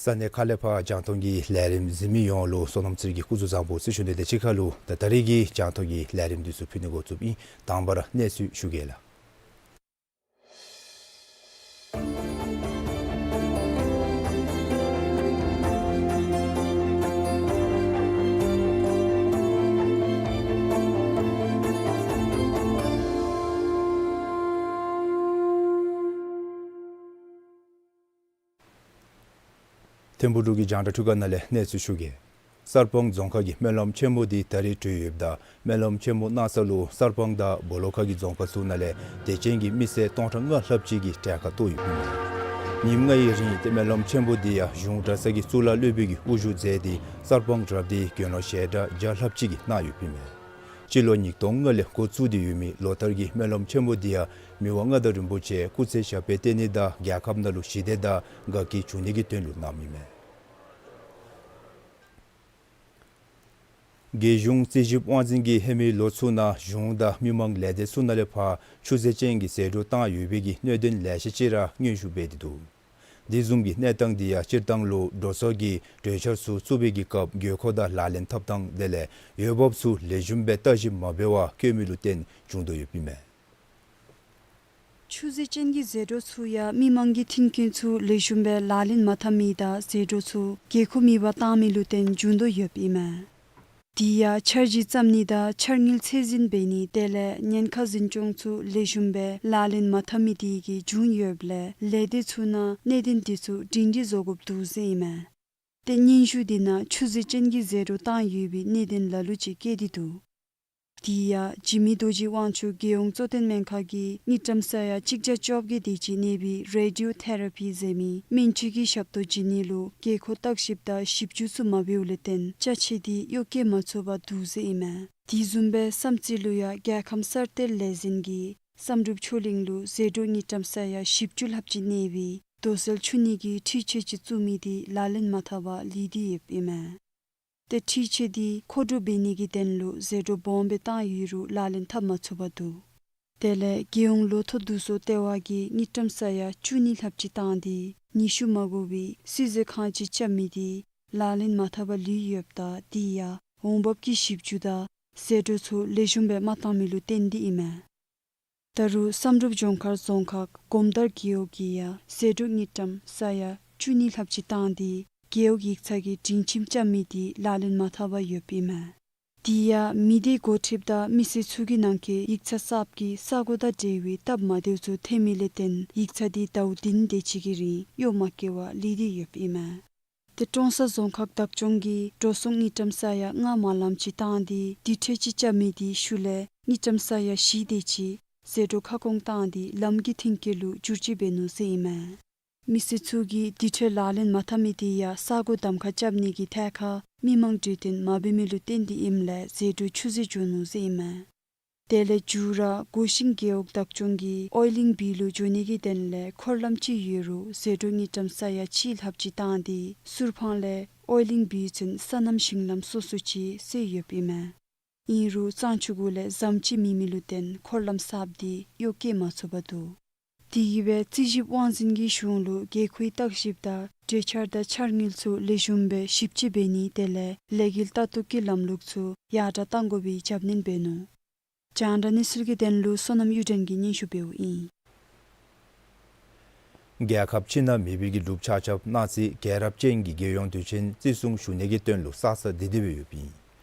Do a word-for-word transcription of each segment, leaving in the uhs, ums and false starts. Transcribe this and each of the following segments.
ས་གནས་ཁག་ལས་ཕར་རྒྱང་མཐོང་གི་ལས་རིམ་གཟིགས་མི་ཡོངས་ལུ་བསོད་ནམས་ཚེ་རིང་གི་སྐུ་གཟུགས་བཟང་པོ་ཟེར་ཞུ་ནི་དང་གཅིག་ཁར་ལུ་ད་ད་རེས་ཀྱི་རྒྱང་མཐོང་གི་ལས་རིམ་འདི་ཚུ་ཕུལ་ནི་འགོ་བཙུགསཔ་ཨིན། དང་པ་ར་གནས་ཚུལ་ཞུ་གེ་ལགས། ཐིམ་ཕུག་འབྲུག་གི་རྒྱང་བསྒྲགས་ཐོག་ཁ་ནང་ལས་གནས་ཚུལ་ཞུ་གེ། གསར་སྤང་རྫོང་ཁག་གི་སྨོན་ལམ་ཆེན་མོ་འདི་ད་རེས་གྲོལ་ཡོདཔ་ད་སྨོན་ལམ་ཆེན་མོ་གནང་ས་ལུ་གསར་སྤང་དང་སྦོ་ལོགས་ཁ་གི་རྫོང་ཁག་ཚུ་ནང་ལས་དད་ཅན་གྱི་མི་སེར་སྟོང་ཕྲག་ལྔ་ལྷགཔ་ཅིག་གིས་གྲལ་ཁར་གཏོགས་ཡོདཔ་ཨིན་མས། ཉིནམ་ལྔའི་རིང་ཏེ་སྨོན་ལམ་ཆེན་མོ་འདི་ཡང་གཞུང་གྲྭ་ཚང་གི་གཙུག་ལག་སློབ་དཔོན་གྱིས་དབུ་བཞུགས་མཛད་དེ་གསར་སྤང་རབ་སྡེའི་དགེ་སློང་ཞལ་གྲངས་བརྒྱ་ལྷགཔ་ཅིག་གིས་གནང་ཡོདཔ་ཨིན་མས། སྤྱི་ལོ་ཉིས་སྟོང་ལྔ་ལས་འགོ་བཙུགས་ཏེ་ཡོད་མི་ལོ་ལྟར་གྱི་སྨོན་ལམ་ཆེན་མོ་འདི་ཡང་མི་དབང་མངའ་བདག་རིན་པོ་ཆེ་སྐུ་ཚེ་ཞབས་པད་བརྟན་ནི་དང་རྒྱལ་ཁབ་ནང་ལུ་ཞི་བདེ་དང་དགའ་སྐྱིད་འབྱུང་ནི་གི་དོན་ལུ་གནངམ་ཨིན་མས། རྒྱལ་གཞུང་རྩིས་ཞིབ་དབང་འཛིན་གྱིས་ཧེ་མའི་ལོ་ཚུ་ནང་གཞུང་དང་མི་མང་ལས་སྡེ་ཚུ་ནང་ལས་ཕར་ཆུ་ཚད་ཅན་གྱི་ཟད་འགྲོ་བཏང་ཡོད་པའི་གི་གནད་དོན་ལེ་ཤ་ཅིག་ར་སྙན་ཞུ་འབད་དེ་འདུག། འདི་བཟུམ་གྱི་གནས་སྟངས་འདི་ཡང་སྤྱིར་བཏང་ལུ་འགྲོ་སོང་གི་གྲོས་འཆར་ཚུ་བཙུགས་པའི་གི་སྐབས་དགོས་མཁོ་དང་ལག་ལེན་འཐབ་ཐངས་དེ་ལས་འོས་འབབ་ཚུ་ལེགས་ཤོམ་སྦེ་བརྟག་ཞིབ་མ་འབད་བར་བཀོད་མི་ལུ་བརྟེན་བྱུང་དོ་ཡོདཔ་ཨིན་མས། ཆུ་ཚད་ཅན་གྱི་ཟད་འགྲོ་ཚུ་ཡང་མི་མང་གི་མཐུན་རྐྱེན་ཚུ་ལེགས་ཤོམ་སྦེ་ལག་ལེན་མ་འཐབ་མི་དང་ཟད་འགྲོ་ཚུ་དགོས་མཁོ་མེད་པར་བཏང་མི་ལུ་བརྟེན་བྱུང་དོ་ཡོདཔ་ཨིན་མས། དེ་ཡང་འཆར་གཞི་བརྩམ་ནི་དང་འཆར་དངུལ་ཚད་འཛིན་འབད་ནི་དེ་ལས་ཉེན་ཁ་འཛིན་སྐྱོང་ཚུ་ལེགས་ཤོམ་སྦེ་ལག་ལེན་མ་འཐབ་མི་དེ་གིས་བྱུང་ཡོདཔ་ལས་ལས་སྡེ་ཚུ་ནང་གནད་དོན་དེ་ཚུ་སྒྲིང་སྒྲི་བཟོ་དགོཔ་འདུག་ཟེར་ཨིན་མས། ཏེ་སྙན་ཞུ་དེ་ནང་ཆུ་ཚད་ཅན་གྱི་ཟད་འགྲོ་བཏང་ཡོད་པའི་གནད་དོན་ལ་ལུ་ཅིག་བཀོད་དེ་འདུག། དེ་ཡང་འཇིགས་མེད་རྡོ་རྗེ་དབང་ཕྱུག་རྒྱལ་ཡོངས་གཙོ་བསྟེན་སྨན་ཁང་གིས་དངུལ་ཀྲམ་ས་ཡ་གཅིག་བརྒྱ་བཅོ་བརྒྱད་དེ་ཅིག་གནས་པའི་རེ་ཌི་ཡོ་ཐེ་ར་པི་ཟེར་མི་སྨན་བཅོས་ཀྱི་ཞབས་ཏོག་བྱིན་ནི་ལུ་དགོས་མཁོ་བརྟག་ཞིབ་དང་ཞིབ་འཇུག་ཚུ་མ་འབདཝ་ལས་བརྟེན་ཅ་ཆས་དེ་གཡོག་བཀོལ་མ་ཚུགས་པར་འདུག་ཟེར་ཨིན་མས། དེ་བཟུམ་སྦེ་བསམ་རྩེ་ལུ་ཡང་རྒྱལ་ཁམས་གསར་གཏོད་ལས་འཛིན་གྱིས་ བསམ་གྲུབ་ཆོས་གླིང་ལུ་ཟད་འགྲོ་དངུལ་ཀྲམ་ས་ཡ་བཞི་བཅུ་ལྷགཔ་ཅིག་གནས་པའི་དོ་སེལ་ཆུ་ནི་གི་འཕྲུལ་ཆས་ཅིག་བཙུགས་མི་དེ་ལག་ལེན་མ་འཐབ་པར་ལུས་ཏེ་ཡོདཔ་ཨིན་མས། ཏེ་འཕྲུལ་ཆས་དེ་མཁོ་སྤྲོད་འབད་ནི་གི་དོན་ལུ་ཟད་འགྲོ་སྦོམ་སྦེ་བཏང་ཡོད་རུང་ལག་ལེན་འཐབ་མ་ཚུགས་པར་འདུག། དེ་ལས་རྒྱལ་ཡོངས་ལོ་ཐོག་བསྡུ་གསོག་ལྟེ་བ་གིས་དངུལ་ཀྲམ་ས་ཡ་བཅུ་གཉིས་ལྷགཔ་ཅིག་བཏང་སྟེ་ཉི་ཤུ་མ་འགོར་བའི་བསིལ་མཛོད་ཁང་ཅིག་རྐྱབ་མི་དེ་ལག་ལེན་མ་འཐབ་པར་ལུས་ཡོདཔ་ད་དེ་ཡང་འོང་འབབ་ཀྱི་ཞིབ་འཚོལ་དང་ཟད་འགྲོ་ཚུ་ལེགས་ཤོམ་སྦེ་མ་བཏང་མི་ལུ་བརྟེན་ཏེ་ཨིན་མས། ད་རུང་བསམ་གྲུབ་ལྗོངས་མཁར་རྫོང་ཁག་གོམ་དར་རྒེད་འོག་གིས་ཡང་ཟད་འགྲོ་དངུལ་ཀྲམ་ས་ཡ་བཅུ་གཉིས་ལྷགཔ་ཅིག་བཏང་སྟེ་རྒེད་འོག་ཡིག་ཚང་གི་སྒྲིང་ཁྱིམ་རྐྱབ་མི་དེ་ལག་ལེན་མ་འཐབ་པར་ཡོདཔ་ཨིན་མས། དེ་ཡང་མི་སྡེ་འགོ་ཁྲིདཔ་དང་མི་སེར་ཚུ་གི་ནང་འཁོད་ཡིག་ཚང་གསརཔ་གི་ས་གོ་དང་འབྲེལ་བའི་སྟབས་མ་བདེཝ་ཚུ་ཐོན་མི་ལས་བརྟེན་ཡིག་ཚང་དེ་ཟླཝ་བདུན་དེ་ཅིག་གི་རིང་གཡོག་མ་བཀལ་བར་ལུས་ཏེ་ཡོདཔ་ཨིན་མས། ཏེ་ཀྲོང་གསར་རྫོང་ཁག་བདག་སྐྱོང་གིས་འགྲོ་སོང་དངུལ་ཀྲམ་ས་ཡ་ལྔ་མ་ལངམ་ཅིག་བཏང་སྟེ་དེ་འཕྲལ་ཅིག་རྐྱབ་མི་དེ་ཤུལ་ལས་དངུལ་ཀྲམ་ས་ཡ་བཞི་དེ་ཅིག་ཟད་འགྲོ་ཁ་སྐོང་བཏང་སྟེ་ལམ་གྱི་མཐུན་རྐྱེན་ལུ་བསྒྱུར་བཅོས་འབད་ནུག་ཟེར་ཨིན་མས། མི་སེར་ཚུ་གིས་དེ་འཕྲལ་ལག་ལེན་མ་འཐབ་མི་དེ་ཡང་ས་གོ་གདམ་ཁ་རྐྱབ་ནི་གི་ཐད་ཁར་མི་མང་གྲོས་བསྟུན་མ་འབད་མི་ལུ་བརྟེན་ཏེ་ཨིནམ་ལས་ཟད་འགྲོ་ཆུད་ཟོས་འགྱོ་ནུག་ཟེར་ཨིན་མས། དེ་ལས་མཇུག་ར་སྒོ་ཤིང་རྒེད་འོག་བདག་སྐྱོང་གིས་ཨོའི་གླིང་སྦིས་ལུ་འགྱོ་ནི་གི་དོན་ལས་འཁོར་ལམ་ཅིག་ཡོད་རུང་ཟད་འགྲོ་དངུལ་ཀྲམ་ས་ཡ་གཅིག་ལྷགཔ་ཅིག་བཏང་སྟེ་ཟུར་ཕང་ལས་ཨོའི་གླིང་སྦིས་ཚུན་སོ་ནམ་ཞིང་ལམ་སོ་སོ་ཅིག་སེལ་ཡོདཔ་ཨིན་མས། ཨིན་རུང་གཙང་ཆུ་གུ་ལས་ཟམ་ཅིག་མེད་མི་ལུ་བརྟེན་འཁོར་ལམ་གསརཔ་དེ་གཡོག་བཀོལ་མ་ཚུགས་པར་འདུག། དེ་གིས་སྦེ་རྩིས་ཞིབ་དབང་འཛིན་གྱིས་གཞུང་ལུ་དགོས་མཁོའི་བརྟག་ཞིབ་དང་གྲོས་འཆར་དང་འཆར་དངུལ་ཚུ་ལེགས་ཤོམ་སྦེ་ཞིབ་དཔྱད་འབད་ནི་དེ་ལས་ལས་འགུལ་ལྟ་རྟོག་གི་ལམ་ལུགས་ཚུ་ཡར་དྲག་གཏང་དགོ་པའི་རྒྱབ་སྣོན་འབད་ནུག། རྒྱང་བསྒྲགས་གནས་ཚུལ་གྱི་དོན་ལུ་བསོད་ནམས་གཡུ་སྒྲོན་གྱིས་སྙན་ཞུ་འབདཝ་ཨིན། རྒྱལ་ཁབ་ཕྱི་ནང་མེད་པའི་གི་ལུགས་ཆ་ཁྱབ་གནང་སྟེ་རྒྱལ་རབས་ཅན་གྱི་རྒྱལ་ཡོངས་དུས་ཆེན་བརྩི་སྲུང་ཞུ་ནི་གི་དོན་ལུ་བསགས་ས་དེ་དེ་སྦེ་ཡོདཔ་ཨིན།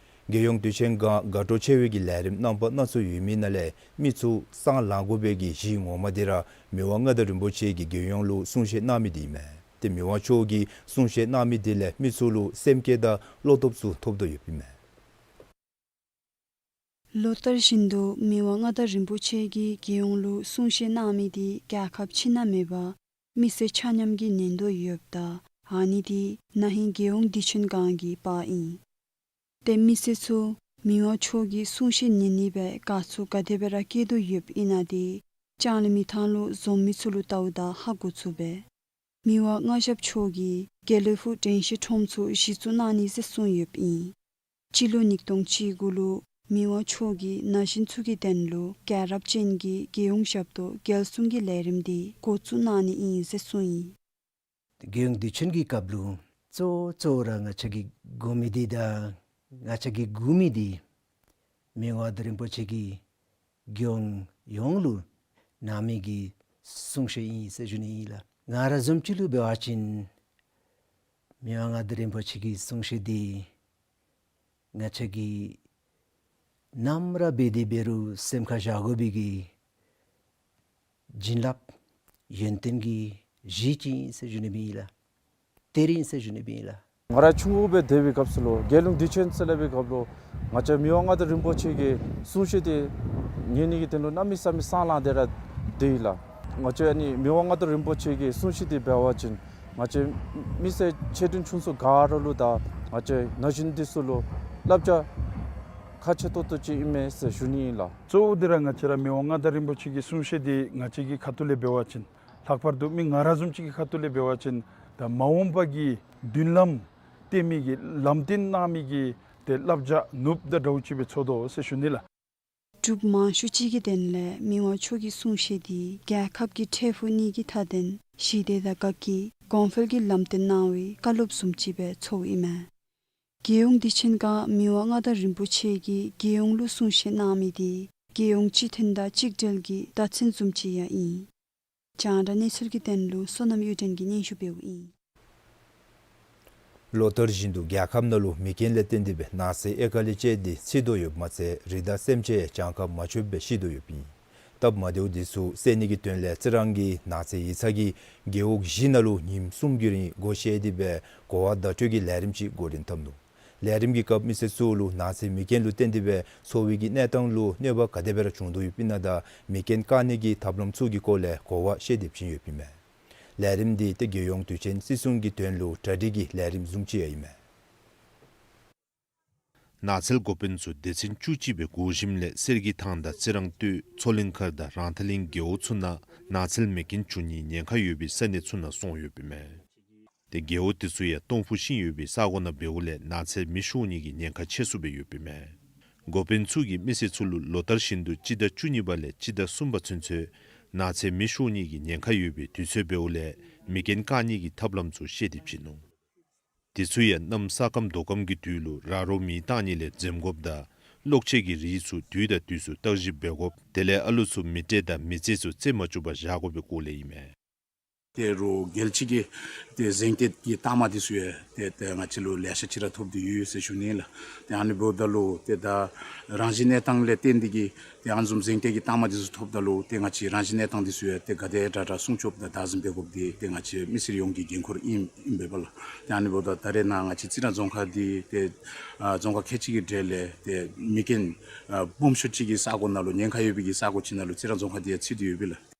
རྒྱལ་ཡོངས་དུས་ཆེན་སྒང་དགའ་སྤྲོ་ཆེ་བའི་གི་ལས་རིམ་རྣམ་པ་སྣ་ཚོགས་ཡོད་མི་ནང་ལས་མི་ཚུ་སང་ལང་དགོ་པའི་གི་གཞི་ངོ་མ་དེ་ར་མི་དབང་མངའ་བདག་རིན་པོ་ཆེ་གིས་རྒྱལ་ཡོངས་ལུ་གསུང་བཤད་གནང་མི་དེ་ཨིན་མས། ཏེ་མི་དབང་མཆོག་གིས་གསུང་བཤད་གནང་མི་དེ་ལས་མི་ཚུ་ལུ་སེམས་བསྐྱེད་དང་བློ་སྟོབས་ཚུ་ཐོབ་དོ་ཡོདཔ་ཨིན་མས། ལོ་ལྟར་བཞིན་དུ་མི་དབང་མངའ་བདག་རིན་པོ་ཆེ་གིས་རྒྱལ་ཡོངས་ལུ་གསུང་བཤད་གནང་མི་དེ་རྒྱལ་ཁབ་ཕྱི་ནང་མེད་པར་མི་སེར་ཆ་མཉམ་གྱིས་ཉན་དོ་ཡོདཔ་ད་ཨ་ནི་དེ་ན་ཧིང་རྒྱལ་ཡོངས་དུས་ཆེན་སྒང་གི་པར་ཨིན། ཏེ་མི་སེར་ཚུ་མི་དབང་མཆོག་གི་གསུང་བཤད་ཉན་ནི་སྦེ་དགའ་ཚོར་ག་དེ་སྦེ་ར་བསྐྱེད་དོ་ཡོདཔ་ཨིན་ན་དེ་ལྕང་གླིང་མི་ཐང་ལུ་འཛོམས་མི་ཚུ་ལུ་བལྟཝ་ད་ཧ་གོ་ཚུགས་པས། མི་དབང་མངའ་ཞབས་མཆོག་གིས་དགེ་ལེགས་ཕུག་དྲན་ཤེས་ཁྲོམ་ཚུ་གཞི་བཙུགས་གནང་ནི་ཟེར་གསུངས་ཡོདཔ་ཨིན། སྤྱི་ལོ་ཉིས་སྟོང་བཅུ་དགུ་ལུ་མི་དབང་མཆོག་གིས་ན་གཞོན་ཚུ་གི་དོན་ལུ་རྒྱལ་རབས་ཅན་གྱི་རྒྱལ་ཡོངས་ཞབས་ཏོག་རྒྱལ་སྲུང་གི་ལས་རིམ་དེ་འགོ་བཙུགས་གནང་ནི་ཨིན་ཟེར་གསུངས་ཡི། རྒྱལ་ཡོངས་དུས་ཆེན་གྱི་སྐབས་ལུ་གཙོ་གཙོ་ར་ང་བཅས་ཀྱིས་དགོ་མི་དེ་དང་ང་བཅས་ཀྱིས་སྒུག་མི་དེ་མི་དབང་མངའ་བདག་རིན་པོ་ཆེ་གིས་རྒྱལ་ཡོངས་ཡོངས་ལུ་གནང་མི་གི་གསུང་བཤད་ཨིན་ཟེར་ཞུ་ནི་ཨིན་ལགས། ང་ར་བཟུམ་ཅིག་ལུ་འབད་བ་ཅིན་མི་དབང་མངའ་བདག་རིན་པོ་ཆེ་གི་གསུང་བཤད་དེ་ང་བཅས་ཀྱིས་ནམ་ར་འབད་དེ་འབད་རུང་སེམས་ཁར་བཞག་དགོ་པའི་གི་བྱིན་རླབས་ཡོན་ཏན་གྱི་གཞི་ཅིག་ཨིན་ཟེར་ཞུ་ནི་ཨིན་ལགས། དེ་ར་ཨིན་ཟེར་ཞུ་ནི་ཨིན་ལགས། ང་ར་ཆུང་ཀུ་སྦེ་སྡོད་པའི་སྐབས་སུ་ལུ་རྒྱལ་ཡོངས་དུས་ཆེན་ཟེར་སླབ་པའི་སྐབས་ལུ་ང་བཅས་མི་དབང་མངའ་བདག་རིན་པོ་ཆེ་གི་གསུང་བཤད་དེ་ཉན་ནི་གི་དོན་ལུ་གནམ་མེད་ས་མེད་སང་ལང་སྟེ་ར་སྡོད་ཡི་ལགས། ང་བཅས་ཨ་ནི་མི་དབང་མངའ་བདག་རིན་པོ་ཆེ་གི་གསུང་བཤད་དེ་འབད་བ་ཅིན་ང་བཅས་མི་སེར་ཆེ་འབྲིང་ཆུང་གསུམ་ག་ར་ལུ་དང་ང་བཅས་ན་གཞོན་འདི་ཚུ་ལུ་བསླབ་བྱ་ཁག་ཆེ་ཏོག་ཏོ་ཅིག་ཨིན་མས་ཟེར་ཞུ་ནི་ཨིན་ལགས། གཙོ་བོ་དེ་ར་ང་བཅས་ར་མི་དབང་མངའ་བདག་རིན་པོ་ཆེ་གི་གསུང་བཤད་དེ་ང་བཅས་ཀྱི་ཁ་ཐུག་ལས་འབད་བ་ཅིན་ལྷག་པར་དུ་མི་ང་ར་བཟུམ་ཅིག་གི་ཁ་ཐུག་ལས་འབད་བ་ཅིན་ད་མ་འོངས་པ་གི་མདུན་ལམ་སྟོན་མི་གི་ལམ་སྟོན་གནང་མི་གི་ཏེ་བསླབ་བྱ་ནོར་བུ་དང་འདྲཝ་ཅིག་སྦེ་ཚོར་དོ་ཟེར་ཞུ་ནི་ལགས། འབྲུགཔ་མང་ཤོས་ཅིག་གི་དོན་ལས་མི་དབང་མཆོག་གི་གསུང་བཤད་དེ་རྒྱལ་ཁབ་ཀྱི་འཕྲལ་ཕུགས་གཉིས་ཀྱི་མཐའ་དོན་ཞི་བདེ་དང་དགའ་སྐྱིད་གོང་འཕེལ་གྱི་ལམ་སྟོན་གནང་བའི་བཀའ་སློབ་བཟུམ་ཅིག་སྦེ་ཚོརཝ་ཨིན་མས། རྒྱལ་ཡོངས་དུས་ཆེན་སྐབས་མི་དབང་མངའ་བདག་རིན་པོ་ཆེ་གིས་རྒྱལ་ཡོངས་ལུ་གསུང་བཤད་གནང་མི་དེ་རྒྱལ་ཡོངས་སྤྱི་མཐུན་དང་གཅིག་སྒྲིལ་གྱི་རྟགས་མཚན་བཟུམ་ཅིག་ཡང་ཨིན། རྒྱང་བསྒྲགས་གནས་ཚུལ་གྱི་དོན་ལུ་བསོད་ནམས་གཡུ་སྒྲོན་གྱིས་སྙན་ཞུ་འབདཝ་ཨིན། ལོ་ལྟར་བཞིན་དུ་རྒྱལ་ཁབ་ནང་ལུ་མེ་རྐྱེན་ལས་བརྟེན་ཏེ་སྦེ་ནགས་ཚལ་ཨེ་ཀར་ལས་བཅད་དེ་འཚིག་དོ་ཡོདཔ་མ་ཚད་རི་དྭགས་སེམས་ཅན་ཡང་གྱངས་ཁ་མ་ཆོདཔ་སྦེ་ཤི་དོ་ཡོདཔ་ཨིན། སྟབས་མ་བདེཝ་འདི་ཚུ་སེལ་ནི་གི་དོན་ལས་རྩི་རང་གི་ནགས་ཚལ་ཡིག་ཚང་གིས་རྒེད་འོག་བཞི་ནང་ལུ་ཉིནམ་གསུམ་གྱི་རིང་སྒོ་ཕྱེ་སྟེ་སྦེ་གོ་བ་བརྡ་སྤྲོད་ཀྱི་ལས་རིམ་ཅིག་འགོ་འདྲེན་འཐབ་ནུག། ལས་རིམ་གྱི་སྐབས་མི་སེར་ཚུ་ལུ་ནགས་ཚལ་མེ་རྐྱེན་ལུ་བརྟེན་ཏེ་སྦེ་འཚོ་བའི་གི་གནས་སྟངས་ལུ་གནོད་པ་ག་དེ་སྦེ་ར་བྱུང་དོ་ཡོདཔ་ཨིན་ན་དང་མེ་རྐྱེན་བཀག་ནི་གི་ཐབས་ལམ་ཚུ་གི་སྐོར་ལས་གོ་བ་བཤད་དེ་བྱིན་ཡོདཔ་ཨིན་མས། ལས་རིམ་འདི་ཏེ་རྒྱལ་ཡོངས་དུས་ཆེན་བརྩི་སྲུང་གི་དོན་ལུ་གྲ་སྒྲིག་གི་ལས་རིམ་བཟུམ་ཅིག་ཡང་ཨིན་མས། ནགས་ཚལ་འགོ་དཔོན་ཚུ་སྡེ་ཚན་བཅུ་གཅིག་སྦེ་བསྒོར་ཞིནམ་ལས་གསེར་གྱི་ཐང་དང་རྩི་རང་སྟོད་མཚོ་གླིང་མཁར་དང་རང་ཐང་གླིང་རྒེད་འོག་ཚུ་ནང་ནགས་ཚལ་མེ་རྐྱེན་བྱུང་ནིའི་ཉེན་ཁ་ཡོད་པའི་ས་གནས་ཚུ་ནང་སོང་ཡོདཔ་ཨིན་མས། ཏེ་རྒེད་འོག་དེ་ཚུ་ཡང་སྟོང་ཕུ་ཤིང་ཡོད་པའི་ས་གོ་ནང་འབདཝ་ལས་ནགས་ཚལ་མེ་ཤོར་ནིའི་ཉེན་ཁ་ཆེ་སུ་སྦེ་ཡོདཔ་ཨིན་མས། འགོ་དཔོན་ཚུ་གིས་མི་སེར་ཚུ་ལུ་ལོ་ལྟར་བཞིན་དུ་སྤྱི་ཟླ་བཅུ་གཉིས་པ་ལས་སྤྱི་ཟླ་གསུམ་པ་ཚུན་ཚོད་ནགས་ཚལ་མེ་ཤོར་ནིའི་ཉེན་ཁ་ཡོད་པའི་དུས་ཚོད་འབདཝ་ལས་མེ་རྐྱེན་བཀག་ནིའི་ཐབས་ལམ་ཚུ་བཤད་དེ་བྱིན་ནུག། དེ་ཚུ་ཡང་གནམ་ས་སྐམ་དོ་སྐམ་གྱི་དུས་ལུ་ར་རོ་མེ་བཏང་ནི་ལས་འཛེམ་དགོཔ་དང་གློག་ཆས་ཀྱི་རིགས་ཚུ་དུས་དང་དུས་སུ་བརྟག་ཞིབ་འབད་དགོཔ། དེ་ལས་ཨ་ལུ་ཚུ་མེ་སྤྲེལ་དང་མེ་ལྕེ་ཚུ་རྩེད་མ་བཅུག་པར་བཞག་དགོ་པའི་སྐོར་ལས་ཨིན་མས། ཏེ་རོགས་རྒྱལ་སྤྱི་གི་ཏེ་གཟེངས་བསྟོད་ཀྱི་རྟགས་མ་དེ་ཚུ་ཡང་ཏེ་ཏེ་ང་བཅས་ལུ་ལེ་ཤ་ཅིག་ར་ཐོབ་སྟེ་ཡོད་ཟེར་ཞུ་ནི་ལགས། ཏེ་ཨ་ནི་འབདཝ་ད་ལུ་ཏེ་ད་རང་བཞིན་གནས་སྟངས་ལས་བརྟེན་ཏེ་གིས་ཏེ་ཨ་ནི་བཟུམ་གཟེངས་བསྟོད་ཀྱི་རྟགས་མ་དེ་ཚུ་ཐོབ་ད་ལུ་ཏེ་ང་བཅས་རང་བཞིན་གནས་སྟངས་དེ་ཚུ་ཡང་ཏེ་ག་དེ་དྲག་དྲག་སྲུང་སྐྱོབ་དང་བདག་འཛིན་འབད་དགོཔ་དེ་ཏེ་ང་བཅས་མི་སེར་ཡོངས་ཀྱི་འགན་ཁུར་ཨིན་ཨིན་པས་ལགས། ཏེ་ཨ་ནི་འབདཝ་ད་ད་རེས་ནཱ་ང་བཅས་རྩི་རང་རྫོང་ཁག་འདི་ཏེ་ཨ་རྫོང་ཁག་ཁལ་གཅིག་གི་གྲས་ལས་ཏེ་མེ་རྐྱེན་ཨ་སྦོམ་ཤོས་ཅིག་གི་ས་གོ་ནང་ལུ་ཉེན་ཁ་ཡོད་པའི་གི་ས་གོ་ཅིག་ནང་ལུ་རྩི་རང་རྫོང་ཁག་འདི་ཡང་ཚུད་དེ་ཡོད་པས་ལགས།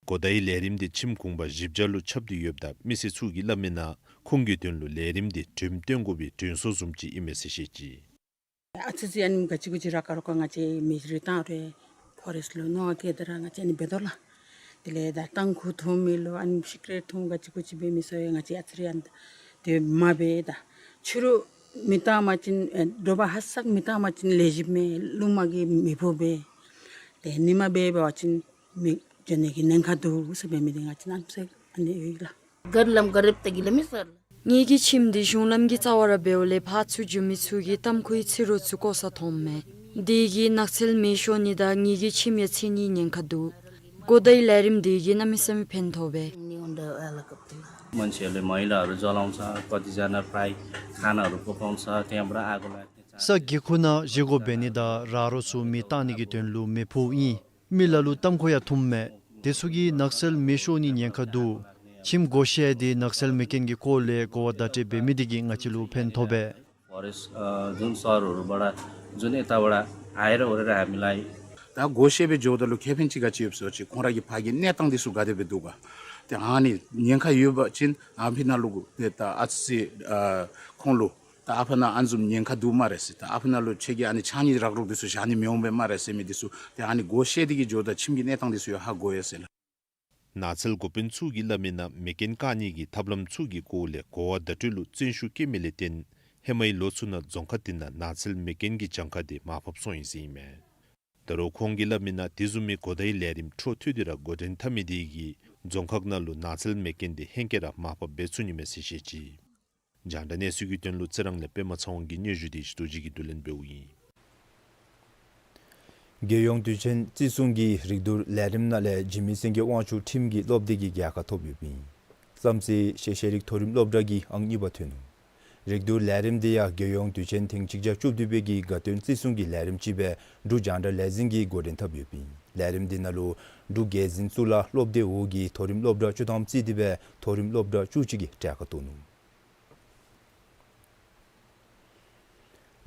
གོ་བརྡའི་ལས་རིམ་འདི་ཁྱིམ་གུང་པ་བཞི་བརྒྱ་ལུ་ཁྱབ་སྟེ་ཡོདཔ་ད་མི་སེར་ཚུ་གིས་སླབ་མིའི་ནང་ཁོང་གི་དོན་ལུ་ལས་རིམ་འདི་གྲོནམ་སྟོན་དགོ་པའི་དྲན་གསོ་བཟུམ་ཅིག་ཨིན་མས་ཟེར་བཤད་ཅི། ཨ་ཙི་ཙི་ཨ་ནི་ག་ཅི་གུ་ཅི་ར་ཀ་རོ་ཀ་ང་བཅས་མེ་རི་བཏང་རུང་ཕོ་རེསཊ་ལུ་མནོ་བ་བསྐྱེད་དེ་ར་ང་བཅས་ཨ་ནི་འབད་དོ་ལགས། དེ་ལས་ད་ཏམ་ཁུ་འཐུང་མི་ལུ་ཨ་ནི་སི་ཀ་རེཊ་འཐུང་ག་ཅི་གུ་ཅི་འབད་མི་ཚུ་ཡང་ང་བཅས་ཨ་ཙི་རེ་ཨ་ནི་དེ་མ་འབད་ད་ཕྱི་རུ་མེ་བཏང་པ་ཅིན་ཨེ་དྲོ་པ་ཧ་སག་མེ་བཏང་པ་ཅིན་ལེགས་ཤོམ་མས། རླུང་མ་གིས་མེ་ཕོག་པས། ཏེ་ཉིནམ་འབད་བ་ཅིན་མེ་འབྱུང་ནིའི་ཉེན་ཁ་འདུག་ཟེར་འབད་མི་འདི་ང་བཅས་ནཱ་ཚུ་ཨ་ནི་ཡོད་ལགས། གར་ལམ་གར་རིབ་ཏ་གི་ལ་མི་སར་ལགས། ངེ་གི་ཁྱིམ་འདི་གཞུང་ལམ་གྱི་རྩ་བར་འབདཝ་ལས་ཕར་ཚུར་འགྱོ་མི་ཚུ་གིས་ཏམ་ཁུའི་ཚི་རོ་ཚུ་བཀོ་ས་མཐོངམ་མས། དེ་གིས་ནགས་ཚལ་མེ་ཤོར་ནི་དང་ངེ་གི་ཁྱིམ་ཡང་ཚིག་ནིའི་ཉེན་ཁ་འདུག། གོ་བརྡའི་ལས་རིམ་དེ་གིས་གནམ་མེད་ས་མེད་ཕན་ཐོགས་པས། मान्छेहरूले मैलाहरू जलाउँछ, कतिजना प्राय खानाहरू पकाउँछ, त्यहाँबाट आगो लाग्ने चान्स। ས་གི་ཁུག་ནང་བཞེས་སྒོ་འབད་ནི་དང་ར་རོ་ཚུ་མེ་བཏང་ནིའི་དོན་ལུ་མེ་ཕོགཔ་ཨིན། མི་ལ་ལུ་ཏམ་ཁུ་ཡང་འཐུངམ་མས། དེ་ཚུ་གིས་ནགས་ཚལ་མེ་ཤོར་ནིའི་ཉེན་ཁ་འདུག། ཁྱིམ་སྒོ་ཕྱེ་སྟེ་ནགས་ཚལ་མེ་རྐྱེན་གྱི་སྐོར་ལས་གོ་བ་བརྡ་སྤྲོད་འབད་མི་དེ་གིས་ང་བཅས་ལུ་ཕན་ཐོགས་པས། फरेस्ट, अ, जुन सहरहरूबाट, जुन यताबाट आएर ओरेर हामीलाई ཏེ་སྒོ་ཕྱེ་སྦེ་འགྱོཝ་ད་ལུ་ཁེ་ཕན་ཅིག་ག་ཅི་ཡོདཔ་ཟེར་བ་ཅིན་ཁོང་ར་གི་ཕར་གྱི་གནས་སྟངས་དེ་ཚུ་ག་དེ་སྦེ་འདུག་ག། ཏེ་ཨ་ནི་ཉེན་ཁ་ཡོད་པ་ཅིན་ཨ་ཕི་ནང་ལུ་ཏེ་ད་ཨ་ཙི་ཨ་ཁོང་ལུ་ད་ཨ་ཕི་ནང་ཨ་ནི་བཟུམ་ཉེན་ཁ་འདུག་སྨ་རེ་ཟེར། ད་ཨ་ཕི་ནང་ལུ་ཁྱེད་ཀྱིས་ཨ་ནི་ཕྱགས་སྙིགས་རག་རོག་དེ་ཚུ་བཞག་ནི་མི་འོང་པས་སྨ་རེ་ཟེར་མི་དེ་ཚུ་ཏེ་ཨ་ནི་སྒོ་ཕྱེ་སྟེ་གིས་འགྱོཝ་ད་ཁྱིམ་གྱི་གནས་སྟངས་དེ་ཚུ་ཡང་ཧ་གོ་ཡི་ཟེར་ལགས། ནགས་ཚལ་འགོ་དཔོན་ཚུ་གིས་སླབ་མིའི་ནང་མེ་རྐྱེན་བཀག་ནིའི་ཐབས་ལམ་ཚུ་གི་སྐོར་ལས་གོ་བ་བརྡ་སྤྲོད་ལུ་བརྩོན་ཤུགས་བསྐྱེད་མི་ལས་བརྟེན་ཧེ་མའི་ལོ་ཚུ་ནང་རྫོང་ཁག་དེ་ནང་ནགས་ཚལ་མེ་རྐྱེན་གྱི་གྱངས་ཁ་དེ་མར་ཕབ་སོང་ཡི་ཟེར་ཨིན་མས། ད་རུང་ཁོང་གིས་སླབ་མིའི་ནང་དེ་བཟུམ་མའི་གོ་བརྡའི་ལས་རིམ་འཕྲོ་མཐུད་དེ་ར་འགོ་འདྲེན་འཐབ་མི་དེ་གིས་རྫོང་ཁག་ནང་ལུ་ནགས་ཚལ་མེ་རྐྱེན་དེ་ཧེང་སྐལ་ར་མར་ཕབ་འབད་ཚུགས་ནི་མས་ཟེར་བཤད་ཅི། རྒྱང་བསྒྲགས་གནས་ཚུལ་གྱི་དོན་ལུ་རྩི་རང་ལས་པདྨ་ཚེ་དབང་གི་སྙན་ཞུ་དེ་ཞུ་དོ་ཅིག་གིས་བསྡུ་ལེན་འབདཝ་ཨིན། རྒྱལ་ཡོངས་དུས་ཆེན་བརྩི་སྲུང་གི་རིག་བསྡུར་ལས་རིམ་ནང་ལས་འཇིགས་མེད་སེང་གེ་དབང་ཕྱུག་ཁྲིམས་ཀྱི་སློབ་སྡེ་གིས་རྒྱལ་ཁ་ཐོབ་ཡོདཔ་ཨིན། བསམ་རྩེ་ཤེས་བྱའི་རིག་མཐོ་རིམ་སློབ་གྲྭ་གིས་ཨང་གཉིས་པ་ཐོན་ནུག། རིག་བསྡུར་ལས་རིམ་དེ་ཡང་རྒྱལ་ཡོངས་དུས་ཆེན་ཐེངས་གཅིག་བརྒྱ་བཅུ་བདུན་པའི་གི་དགའ་སྟོན་བརྩི་སྲུང་གི་ལས་རིམ་ཅིག་སྦེ་འབྲུག་རྒྱང་བསྒྲགས་ལས་འཛིན་གྱིས་འགོ་འདྲེན་འཐབ་ཡོདཔ་ཨིན། ལས་རིམ་དེ་ནང་ལུ་འབྲུག་རྒྱལ་འཛིན་གཙུག་ལག་སློབ་སྡེ་འོག་གི་མཐོ་རིམ་སློབ་གྲྭ་བཅུ་ཐམ་བརྩིས་ཏེ་སྦེ་མཐོ་རིམ་སློབ་གྲྭ་བཅུ་གཅིག་གིས་གྲལ་ཁར་གཏོགས་ནུག།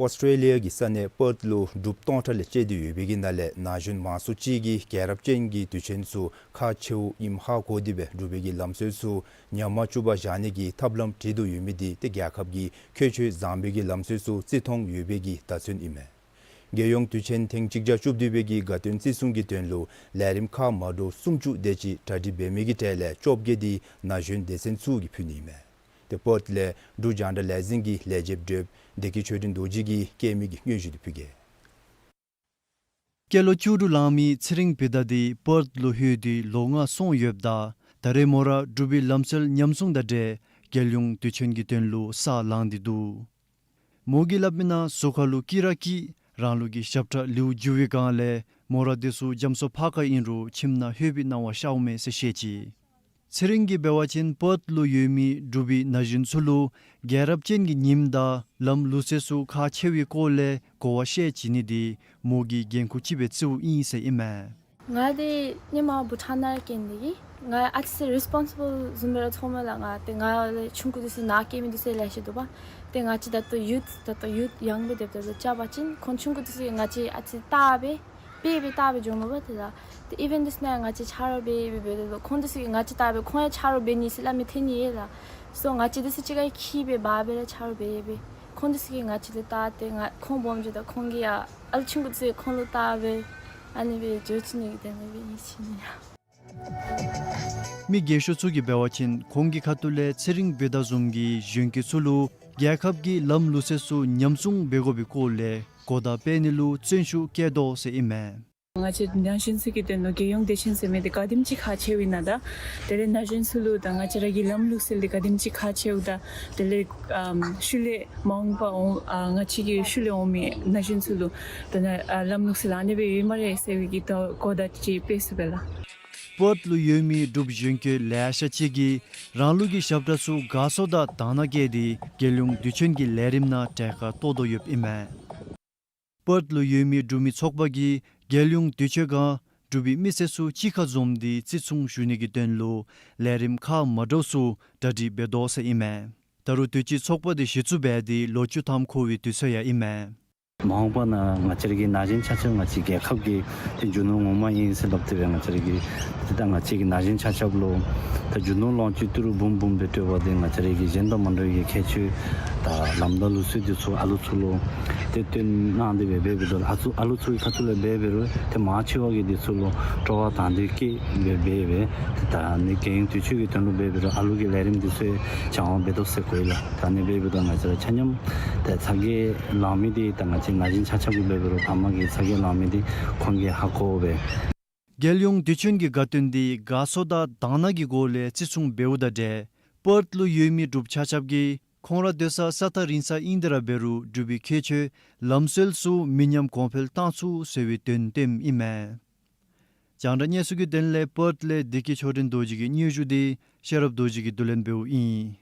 ཨོསི་ཊྲེ་ལི་ཡ་གི་ས་གནས་པརཐ་ལུ་འབྲུགཔ་སྟོང་ཕྲག་ལས་བཅད་དེ་ཡོད་པའི་གི་ནང་ལས་ན་གཞོན་མང་སུ་ཅིག་གིས་རྒྱལ་རབས་ཅན་གྱི་དུས་ཆེན་ཚུ་ཁག་ཆེཝ་ཨིནམ་ཧ་གོ་སྟེ་སྦེ་འབྲུག་པའི་གི་ལམ་སྲོལ་ཚུ་ཉམས་མ་བཅུག་པར་བཞག་ནི་གི་ཐབས་ལམ་བྲིས་དོ་ཡོད་མི་དེ་ཏེ་རྒྱལ་ཁབ་ཀྱི་ཁྱད་ཆོས་བཟང་པོའི་གི་ལམ་སྲོལ་ཚུ་བརྩི་མཐོང་ཡོད་པའི་གི་བརྡ་མཚོན་ཨིན་མས། རྒྱལ་ཡོངས་དུས་ཆེན་ཐེངས་གཅིག་བརྒྱ་བཅུ་བདུན་པའི་གི་དགའ་སྟོན་བརྩི་སྲུང་གི་དོན་ལུ་ལས་རིམ་ཁག་མ་འདྲཝ་སུམ་ཅུ་དེ་ཅིག་གྲ་སྒྲིག་འབད་མི་གི་གྲས་ལས་བཅོ་བརྒྱད་དེ་ན་གཞོན་སྡེ་ཚན་ཚུ་གིས་ཕུལ་ནི་ཨིན་མས། ཏེ་པརཐ་ལས་འབྲུག་རྒྱང་བསྒྲགས་ལས་འཛིན་གྱི་ལས་བྱེདཔ་བདེ་སྐྱིད་ཆོས་སྒྲོན་རྡོ་རྗེ་གིས་བསྐྱལ་མི་གི་སྙན་ཞུ་དེ་ཕུལ་གེ། སྐྱེས་ལོ་བཅུ་དྲུག་ལང་མི་ཚེ་རིང་བི་དྷ་དེ་པརཐ་ལུ་ལྷོད་དེ་ལོ་ལྔ་སོང་ཡོདཔ་ད་ད་རེས་མོ་ར་འབྲུག་པའི་ལམ་སྲོལ་ཉམས་སྲུང་དང་འབྲེལ་རྒྱལ་ཡོངས་དུས་ཆེན་གྱི་དོན་ལུ་ས་ལངས་ཏེ་འདུག། མོ་གིས་སླབ་མིའི་ནང་གཟུགས་ཁ་ལུ་སྐྱི་ར་སྐྱི་རང་ལུགས་ཀྱི་ཞབས་ཁྲ་ལེའུ་འགྱུར་བའི་སྒང་ལས་མོ་ར་དེ་ཚུ་རྒྱ་མཚོ་ཕར་ཁ་ཨིན་རུང་ཁྱིམ་ནང་ལྷོད་པའི་སྣང་བ་ཤརཝ་མས་ཟེར་བཤད་ཅི། ཚེ་རིང་གིས་འབད་བ་ཅིན་པརཐ་ལུ་ཡོད་མི་འབྲུག་པའི་ན་གཞོན་ཚུ་ལུ་རྒྱལ་རབས་ཅན་གྱི་ཉིནམ་དང་ལམ་ལུགས་སྲོལ་ཚུ་ཁག་ཆེ་བའི་སྐོར་ལས་གོ་བ་ཤེས་བྱིན་ནི་དེ་མོ་གི་འགན་ཁུར་ཅིག་སྦེ་བརྩིཝ་ཨིན་ཟེར་ཨིན་མས། ང་དེ་ཧེ་མ་བྷུ་ཊཱན་ནང་སྐྱེས་ནི་དེ་གིས་ང་ཨ་ཙི་རི་སི་པོན་སི་བཱལ་བཟུམ་སྦེ་ར་ཚོརཝ་མས་ལགས། ང་དེ་ང་ལས་ཆུང་ཀུ་དེ་ཚུ་ནཱ་སྐྱེས་མི་དེ་ཚུ་ལེ་ཤ་འདུག་པ། ཏེ་ང་བཅས་ད་ལྟོ་ཡུཐ་ད་ལྟོ་ཡུཐ་ཡང་སྦེ་སྡོདཔ་ད་ལྟོ་བཅར་བ་ཅིན་ཁོང་ཆུང་ཀུ་དེ་ཚུ་གིས་ང་བཅས་ཨ་ཙི་བལྟ་སྦེ་དཔེ་སྦེ་བལྟ་སྦེ་འགྱོཝ་མས་པ། ཏེ་ད་ཏེ་ཨི་ཝེནཊ་དེ་ཚུ་ནང་ང་བཅས་ཆ་རོགས་འབད་འབད་འབདཝ་ད་ལུ་ཁོང་དེ་ཚུ་གིས་ང་བཅས་བལྟ་སྦེ་ཁོང་ཡང་ཆ་རོགས་འབད་ནི་ཟེར་སླབ་མི་ཐོན་ནི་ཡོད་ལགས། སོ་ང་བཅས་དེ་ཚུ་གཅིག་ཁར་འཁྱིད་སྦེ་འབག་སྦེ་ར་ཆ་རོགས་འབད་འབད་ ཁོང་འདི་ཚུ་གིས་ང་བཅས་ལུ་བལྟ་སྟེ་ང་ཁོང་སྦོམ་འགྱོཝ་ད་ཁོང་གིས་ཡང་ཨ་ལུ་ཆུང་ཀུ་ཚུ་ཁོང་ལུ་བལྟ་སྦེ་ཨ་ནི་སྦེ་འགྱོ་བཅུག་ནི་གི་དོན་ལས་སྦེ་ཨིན་ཟེར་ཞུ་ནི་ཡ། མི་རྒས་ཤོས་ཚུ་གིས་འབད་བ་ཅིན་ཁོང་གི་ཁ་ཐུག་ལས་ཚེ་རིང་བེ་ཏ་བཟུམ་གྱི་གཞོན་སྐྱེས་ཚུ་ལུ་རྒྱལ་ཁབ་ཀྱི་ལམ་ལུགས་སྲོལ་ཚུ་ཉམས་སྲུང་འབད་དགོ་པའི་སྐོར་ལས་གོ་བརྡ་སྤེལ་ནི་ལུ་བརྩོན་ཤུགས་བསྐྱེད་དོ་ཟེར་ཨིན་མས། ང་བཅས་ན་གཞོན་ཚུ་གི་དོན་ལུ་རྒྱལ་ཡོངས་དུས་ཆེན་ཟེར་མི་འདི་ག་དེམ་ཅིག་ཁག་ཆེཝ་ཨིན་ན་དང་དེ་ལས་ན་གཞོན་ཚུ་ལུ་དང་ང་བཅས་ར་གི་ལམ་ལུགས་སྲོལ་འདི་ག་དེམ་ཅིག་ཁག་ཆེཝ་དང་དེ་ལས་ཨམ་ཤུལ་ལས་མ་འོངས་པ་འོང་ཨ་ང་བཅས་ཀྱི་ཤུལ་ལས་འོང་མི་ན་གཞོན་ཚུ་ལུ་དང་ཨ་ལམ་ལུགས་སྲོལ་ཨ་ནི་སྦེ་ཡོད་སྨ་རེ་ཟེར་བའི་གི་དོ་གོ་བརྡ་ཅིག་སྤེལ་ཚུགས་པས་ལགས། པརཐ་ལུ་ཡོད་མི་འབྲུགཔ་གཞོན་སྐྱེས་ལེ་ཤ་ཅིག་གིས་རང་ལུགས་ཀྱི་ཞབས་ཁྲ་ཚུ་དགའ་ཚོར་དང་དང་བླངས་བསྐྱེད་དེ་རྒྱལ་ཡོངས་དུས་ཆེན་གྱི་ལས་རིམ་ནང་གྲལ་ཁར་གཏོགས་དོ་ཡོདཔ་ཨིན་མས། པརཐ་ལུ་ཡོད་མི་འབྲུག་མི་ཚོགས་པ་གིས་རྒྱལ་ཡོངས་དུས་ཆེན་ཁར་འབྲུག་པའི་མི་སེར་ཚུ་གཅིག་ཁར་འཛོམས་ཏེ་བརྩི་སྲུང་ཞུ་ནི་གི་དོན་ལུ་ལས་རིམ་ཁག་མ་འདྲཝ་ཚུ་གྲ་སྒྲིག་འབད་དོ་ཟེར་ཨིན་མས། ད་རུང་དུས་ཅི་ཚོགས་པ་འདི་གཞི་བཙུགས་འབད་དེ་ལོ་བཅུ་ཐམ་འཁོར་བའི་དུས་ཚོད་ཡང་ཨིན་མས། མ་འོངས་པ་ན་ང་བཅས་ར་གི་ན་གཞོན་ཆ་ཁྱབ་ང་བཅས་རྒྱལ་ཁབ་ཀྱི་ཏེ་རྒྱུ་ནོར་ངོ་མ་ཨིན་ཟེར་སླབ་སྟེ་སྦེ་ང་བཅས་ར་གི་ཏེ་ད་ང་བཅས་ཀྱི་ན་གཞོན་ཆ་ཁྱབ་ལུ་ད་རྒྱུ་ནོར་ལོངས་སྤྱོད་ཏི་རུ་འབུམ་འབུམ་སྦེ་སྤྲོད་པ་འདི་ང་བཅས་ར་གི་གཞན་དང་མ་འདྲ་བའི་ཁྱད་ཆོས་དང་ལམ་དང་ལུགས་སྲོལ་འདི་ཚུ་ཨ་ལུ་ཚུ་ལུ་ཏེ་སྟོན་གནང་སྟེ་སྦེ་འབད་འབདཝ་ད་ཨ་ཚུ་ཨ་ལུ་ཚུ་གི་ཁ་ཐུག་ལས་འབད་འབད་རུང་ཏེ་མང་ཆེ་བ་གིས་འདི་ཚུ་ལུ་སྤྲོ་བ་དང་འདོད་བསྐྱེད་འབད་འབད་སྦེ་ཏེ་ད་ཨ་ནི་རྒྱལ་ཡོངས་དུས་ཆེན་གྱི་དོན་ལུ་འབད་འབད་རུང་ཨ་ལུ་གི་ལས་རིམ་འདི་ཚུ་སྦྱང་བ་འབད་དོ་ཟེར་གོ་ཡི་ལགས། ད་ཨ་ནི་འབད་འབདཝ་ད་ང་བཅས་ར་ཆ་མཉམ་ཏེ་ཚ་གྱང་ལང་མི་འདི་ད་ང་བཅས་ན་གཞོན་ཆ་ཁྱབ་ཀྱིས་འབད་འབད་རུང་ཕམ་གིས་ཚ་གྱང་ལང་མི་འདི་ཁོང་གིས་ཧ་གོ་སྦེ། རྒྱལ་ཡོངས་དུས་ཆེན་གྱི་དགའ་སྟོན་འདི་དགའ་ཚོར་དང་དང་བླངས་ཀྱི་སྒོ་ལས་བརྩི་སྲུང་འབདཝ་དང་འབྲེལ་པརཐ་ལུ་ཡོད་མི་འབྲུགཔ་ཆ་ཁྱབ་ཀྱིས་ཁོང་ར་སྡོད་ས་ས་ཐག་རིང་ས་ཨིན་ཏེ་ར་འབད་རུང་འབྲུག་པའི་ཁྱད་ཆོས་ལམ་སྲོལ་ཚུ་མི་ཉམས་གོང་འཕེལ་གཏང་ཚུགས་ཟེར་བའི་དོན་བསྟནམ་ཨིན་མས། རྒྱང་བསྒྲགས་གནས་ཚུལ་གྱི་དོན་ལས་པརཐ་ལས་བདེ་སྐྱིད་ཆོས་སྒྲོན་རྡོ་རྗེ་གི་སྙན་ཞུ་འདི་ཤེས་རབ་རྡོ་རྗེ་གིས་བསྡུ་ལེན་འབདཝ་ཨིན།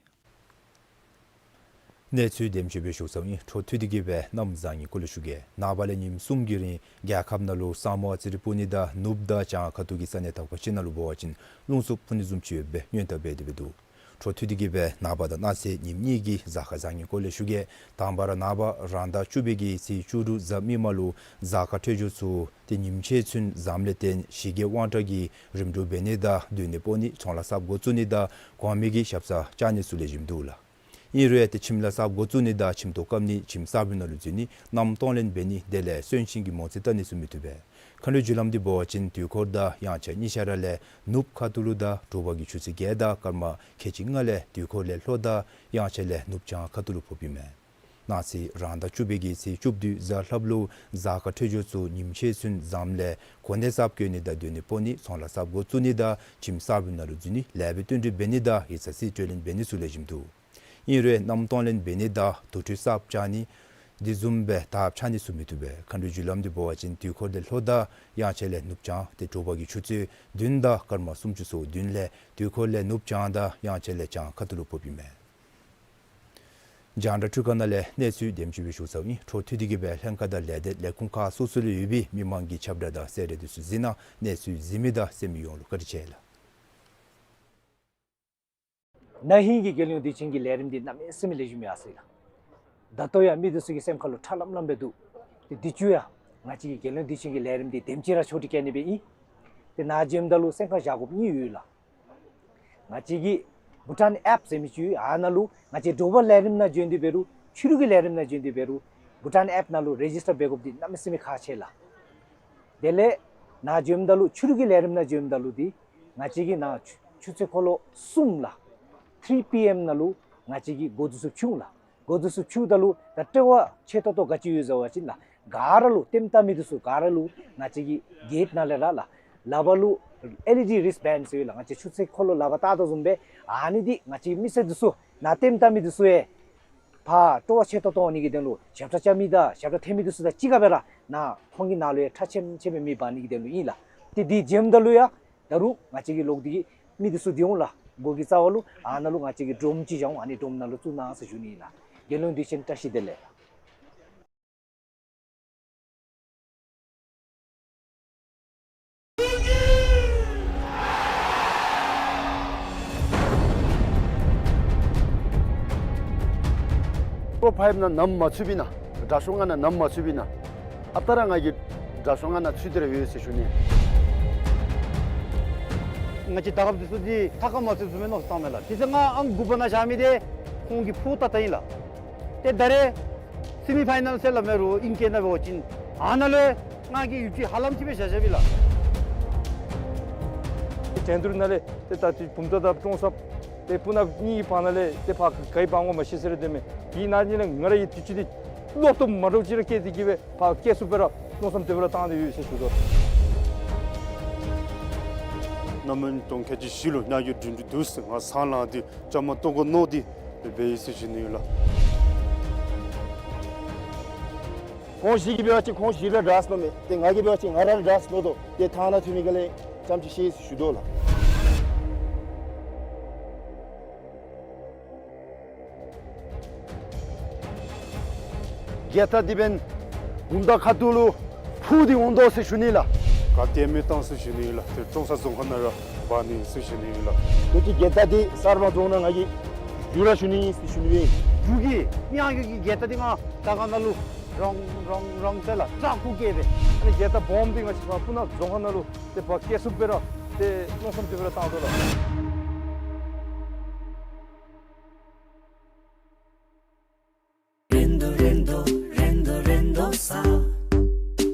གནས་ཚུལ་དེམ་ཅིག་སྦེ་ཞུ་ཚརཝ་ཨིན། འཕྲོ་མཐུད་དེ་གིས་སྦེ་གནམ་བཟང་ངན་སྐོར་ལས་ཞུ་གེ། ནངས་པ་ལས་ཉིནམ་གསུམ་གྱི་རིང་རྒྱལ་ཁབ་ནང་ལུ་ས་མོ་ཨ་ཙི་རེ་སྤུ་ནི་དང་ནུབ་དང་བྱང་ཁ་ཐུག་གི་ས་གནས་དག་པ་ཅིག་ནང་ལུ་འབད་བ་ཅིན་རླུང་འཚུབ་འཕུ་ནི་བཟུམ་ཅིག་ཡོདཔ་སྦེ་སྔོན་བརྡ་འབད་དེ་སྦེ་འདུག། འཕྲོ་མཐུད་དེ་གིས་སྦེ་ནངས་པ་དང་གནངས་ཚེ་ཉིནམ་གཉིས་ཀྱི་གཟའ་སྐར་བཟང་ངན་སྐོར་ལས་ཞུ་གེ། དང་པ་ར་ནངས་པ་རང་ཟླ་བཅུ་པའི་གི་ཚེས་བཅུ་དྲུག་གཟའ་མིག་དམར་ལུ་གཟའ་སྐར་འཕྲོད་སྦྱོར་ཚུ་ཏེ་ཉིམ་ཕྱེད་ཚུན་ཟམ་ལས་བརྟེན་ཞི་རྒོལ་དབང་དྲག་གིས་རིམ་གྲོ་འབད་ནི་དང་སྡོད་གནས་སྤོ་ནི་ཚོང་ལཱ་གསརཔ་འགོ་བཙུགས་ནི་དང་གོང་མའི་གི་ཞབས་སར་བཅར་ནི་ཚུ་ལེགས་ཤོམ་འདུག་ལགས། ཨིན་རུང་ཏེ་ཁྱིམ་ལཱ་གསརཔ་འགོ་བཙུགས་ནི་དང་ཁྱིམ་ཐོག་བཀབ་ནི་ཁྱིམ་གསར་པའི་ནང་ལུ་འཛུལ་ནི་གནམ་གཏོང་ལེན་འབད་ནི་དེ་ལས་གསོན་གཤིན་གྱི་མོ་རྩིས་བལྟ་ནི་ཚུ་མི་བཏུབ་པས། མཁའ་འགྲོའི་རྒྱུ་ལམ་འདི་འབད་བ་ཅིན་དུས་འཁོར་དང་དབྱངས་འཆར་གཉིས་ཆ་ར་ལས་ནུབ་ཁ་ཐུག་ལུ་དང་དྲོ་པ་གི་ཆུ་ཚོད་བརྒྱད་དང་སྐར་མ་ཁལ་གཅིག་ལྔ་ལས་དུས་འཁོར་ལས་ལྷོ་དང་དབྱངས་འཆར་ལས་ནུབ་བྱང་ཁ་ཐུག་ལུ་ཕོགཔ་ཨིན་མས། གནངས་ཚེ་རང་ཟླ་བཅུ་པའི་གི་ཚེས་བཅུ་བདུན་གཟའ་ལྷགཔ་ལུ་གཟའ་སྐར་འཕྲོད་སྦྱོར་ཚུ་ཉིམ་ཕྱེད་ཚུན་ཟམ་ལས་གོ་གནས་གསརཔ་བསྐོ་ནི་དང་སྡོད་གནས་སྤོ་ནི་ཚོང་ལཱ་གསརཔ་འགོ་བཙུགས་ནི་དང་ཁྱིམ་གསར་པའི་ནང་ལུ་འཛུལ་ནི་ལེགས་པའི་བསྟུན་གྲོས་འབད་ནི་དང་ཡིག་ཚང་རྩིས་སྤྲོད་ལེན་འབད་ནི་ཚུ་ལེགས་ཤོམ་འདུག། ཨིན་རུང་གནམ་གཏོང་ལེན་འབད་ནི་དང་དུར་ཁྲོད་གསརཔ་བཅག་ནི་དེ་བཟུམ་སྦེ་དར་ཁྱབ་ནི་ཚུ་མི་བཏུབ་པས། མཁའ་འགྲོའི་རྒྱུ་ལམ་འདི་འབད་བ་ཅིན་དུས་འཁོར་ལས་ལྷོ་དང་དབྱངས་འཆར་ལས་ནུབ་བྱང་ཏེ་དྲོ་པ་གི་ཆུ་ཚོད་བདུན་དང་སྐར་མ་སུམ་ཅུ་སོ་བདུན་ལས་དུས་འཁོར་ལས་ནུབ་བྱང་དང་དབྱངས་འཆར་ལས་བྱང་ཁ་ཐུག་ལུ་ཕོགཔ་ཨིན་མས། རྒྱང་བསྒྲགས་འཕྲུལ་ཁང་ནང་ལས་གནས་ཚུལ་དེམ་ཅིག་སྦེ་ཞུ་ཚརཝ་ཨིན། འཕྲོ་མཐུད་དེ་གིས་སྦེ་ལྷན་ཁག་དང་ལས་སྡེ་ལས་ཁུངས་ཁག་སོ་སོ་ལུ་ཡོད་པའི་མི་མང་གི་ཁྱབ་བསྒྲགས་དང་གསལ་བསྒྲགས་འདི་ཚུ་གཟིགས་གནང་། གནས་ཚུལ་གཟིགས་མི་དང་གསན་མི་ཡོངས་ལུ་བཀའ་དྲིན་ཆེ་ལགས། ན་ཧིང་གི་རྒྱལ་ཡོངས་དུས་ཆེན་གྱི་ལས་རིམ་འདི་གནམ་མེད་ས་མེད་ལེགས་ཤོམ་ཡར་སོ་ཡི་ལགས། ད་ལྟོ་ཡང་མི་འདི་ཚུ་གི་སེམས་ཁ་ལུ་ཁྲ་ལམ་ལམ་སྦེ་འདུག། ཏེ་འདི་ཚུ་ཡང་ང་བཅས་ཀྱི་རྒྱལ་ཡོངས་དུས་ཆེན་གྱི་ལས་རིམ་འདི་དེམ་ཅིག་ར་ཆོག་ཏེ་བཀལ་ནི་སྦེ་ཨིན། ཏེ་ནཱ་འབྱོནམ་ད་ལུ་སེམས་ཁར་བཞག་དགོཔ་གཉིས་ཡོད་ལགས། ང་བཅས་ཀྱི་བྷུ་ཊཱན་ཨེཔ་ཟེར་མི་ཅིག་ཡོད། ཨ་ནཱ་ལུ་ང་བཅས་དྲོ་པ་ལས་རིམ་ནང་འབྱོན་ཏེ་འབད་རུང་ཕྱི་རུ་གི་ལས་རིམ་ནང་འབྱོན་ཏེ་འབད་རུང་བྷུ་ཊཱན་ཨེཔ་ནང་ལུ་རེ་ཇིས་ཊར་འབད་དགོཔ་འདི་གནམ་མེད་ས་མེད་ཁག་ཆེ་ལགས། དེ་ལས་ནཱ་འབྱོནམ་ད་ལུ་ཕྱི་རུ་གི་ལས་རིམ་ནང་འབྱོནམ་ད་ལུ་འདི་ང་བཅས་ཀྱིས་ནཱ་ཆུ་ཆུ་ཚོད་འཁོར་ལོ་གསུམ་ལགས། ཐི་རི་པི་ཨེམ་ནང་ལུ་ང་བཅས་ཀྱིས་འགོ་འཛུགས་ཚུགསཔ་བྱུང་ལགས། འགོ་འཛུགས་ཚུགསཔ་བྱུངམ་ད་ལུ་ད་སྤྲོ་བ་ཆེ་ཏོག་ཏོ་ག་ཅི་ཡོད་ཟེར་བ་ཅིན་ལགས། ག་ར་ལུ་ལྟདམོ་བལྟ་མི་འདི་ཚུ་ག་ར་ལུ་ང་བཅས་ཀྱི་གེཊ་ནང་ལས་ར་ལགས། ལག་པ་ལུ་ཨེལ་ཨི་ཌི་རིསཊ་བེནཌ་ཟེར་ཡོད་ལགས། ང་བཅས་ཆུ་ཚོད་འཁོར་ལོ་ལག་པར་བཏགས་དོ་བཟུམ་སྦེ་ཨ་ནི་འདི་ང་བཅས་མི་སེར་འདི་ཚུ་ནཱ་ལྟདམོ་བལྟ་མི་འདི་ཚུ་ཡང་ཕར་སྤྲོ་བ་ཆེ་ཏོག་ཏོ་འོང་ནི་གི་དོན་ལུ་ཞབས་ཁྲ་རྐྱབ་མི་དང་ཞབས་ཁྲ་འཐེན་མི་འདི་ཚུ་དང་གཅིག་ཁར་སྦེ་ར་ནཱ་ཁོང་གི་ནང་ལུ་ཡང་ཁྲ་ཆེམ་ཆེམ་སྦེ་མེ་འབར་ནི་གི་དོན་ལུ་ཨིན་ལགས། ཏེ་འདི་འབྱོནམ་ད་ལུ་ཡང་ད་རུང་ང་བཅས་ཀྱི་ལོག་སྟེ་གི་མི་འདི་ཚུ་འདི་འོང་ལགས། སྒོ་གི་རྩ་བ་ལུ་ཨ་ནཱ་ལུ་ང་བཅས་ཀྱི་ཌོམ་ཅིག་བཞག་འོང་། ཨ་ནི་ཌོམ་ནང་ལུ་བཙུགས་གནང་ཟེར་ཞུ་ནི་ཨིན་ལགས། རྒྱལ་ཡོངས་དུས་ཆེན་བཀྲ་ཤིས་བདེ་ལེགས། ཀོ་ཕའིབ་ནང་ནམ་མ་ཚུད་པའི་ནང་དྲག་ཤོས་ལྔ་ནང་ནམ་མ་ཚུད་པའི་ནང་ཨ་རྟག་ར་ང་གིས་དྲག་ཤོས་ལྔ་ནང་ཚུད་དེ་ར་ཡོད་ཟེར་ཞུ་ནི། ང་བཅས་དར་ཁྱབ་འདི་ཚུ་འདི་ཐག་ཁར་མ་ཚུད་བཟུམ་སྦེ་མནོ་བསམ་བཏངམ་མས་ལགས། དུས་ཚོད་ལྔ་ཨང་དགུ་པ་ནང་བཞག་མི་འདི་ཁོང་གིས་ཕུ་ཏ་ཏ་ཨིན་ལགས། ཏེ་ད་རེས་ སི་མི་ཕའི་ནལ་ཟེར་སླབ་མས་རུང་ཨིང་སྐད་ནང་འབད་བ་ཅིན་ཨ་ནཱ་ལུ་ཡང་ང་གིས་ཡུདཔ་ཅིག་ཧ་ལམ་ཅིག་སྦེ་བཞག་བཞགཔ་ཨིན་ལགས། འགྲན་བསྡུར་ནང་ལས་ཏེ་ད་ཅི་བུམ་ཐང་དང་ཀྲོང་གསར་ཏེ་སྤུ་ན་གཉིས་ཀྱི་བར་ན་ལས་ཏེ་ཕར་ག་གིས་འབག་འོང་མ་ཤེས་ཟེར་ར་སྡོད་མས། དེ་ནང་ལས་ང་ར་གིས་དུས་ཅི་འདི་བློ་སྟོབས་མ་འདྲཝ་ཅིག་ར་བསྐྱེད་དེ་གིས་སྦེ་ཕར་བསྐྱལ་ཚུགསཔ་སྦེ་ར་མནོ་བསམ་དེ་སྦེ་ར་བཏང་སྟེ་ཡོད་ཟེར་ཞུ་དོ། གནམ་སྨན་གྲོང་ཁྱེར་གྱི་གཞི་ལུ་ཉ་རྒོད་འགྲན་བསྡུར་འདུག་ཟེར་ང་སང་ལངས་ཏེ་བཅའ་མར་གཏོགས་དགོ་མནོ་སྟེ་འབད་ཡི་ཟེར་ཞུ་ནི་ཡོད་ལགས། ཁོང་བཞི་གིས་འབད་བ་ཅིན་ཁོང་བཞི་ར་དྲག་ཟེར་མནོཝ་མས། ཏེ་ང་གིས་འབད་བ་ཅིན་ང་ར་དྲག་ཟེར་མནོ་དོ། ཏེ་ཐང་ནང་འཐོན་མི་ག་ལས་རྐྱངམ་ཅིག་ཤེས་ཟེར་ཞུ་དོ་ལགས། རྒྱལ་རྟགས་འདི་འབདན་བུམ་ཐང་ཁ་ཐུག་ལུ་འཕུར་ཏེ་འོང་དོ་ཟེར་ཞུ་ནི་ལགས། ག་ཏེ་མི་བཏང་ཟེར་ཞུ་ནི་ལགས། ཏེ་ཀྲོང་གསར་རྫོང་ཁག་ནང་ར་འབག་ནི་ཟེར་ཞུ་ནི་ལགས། དེ་ཅིག་རྒྱལ་རྟགས་འདི་གསར་སྤང་རྫོང་ནང་ང་གིས་བསྒྱུར་ར་ཞུ་ནི་ཟེར་ཞུ་ནི་སྦེ། འབྲུག་གི་ཉ་རྒོད་ཀྱི་རྒྱལ་རྟགས་འདི་ང་དྲག་ཁ་ནང་ལུ་རང་རང་རང་ཟེར་ལགས་དྲག་ཁུ་བསྐྱལ་སྦེ། ཨ་ནི་རྒྱལ་རྟགས་སྦོམ་འདི་ང་བཅས་པ་སྤུ་ན་རྫོང་ཁག་ནང་ལུ་ཏེ་ཕར་བསྐྱལ་ཚུགསཔ་སྦེ་ར་ཏེ་མནོ་བསམ་དེ་སྦེ་ར་བཏང་དོ་ལགས། རེད་དོ་རེད་དོ་རེད་དོ་རེད་དོ་ས།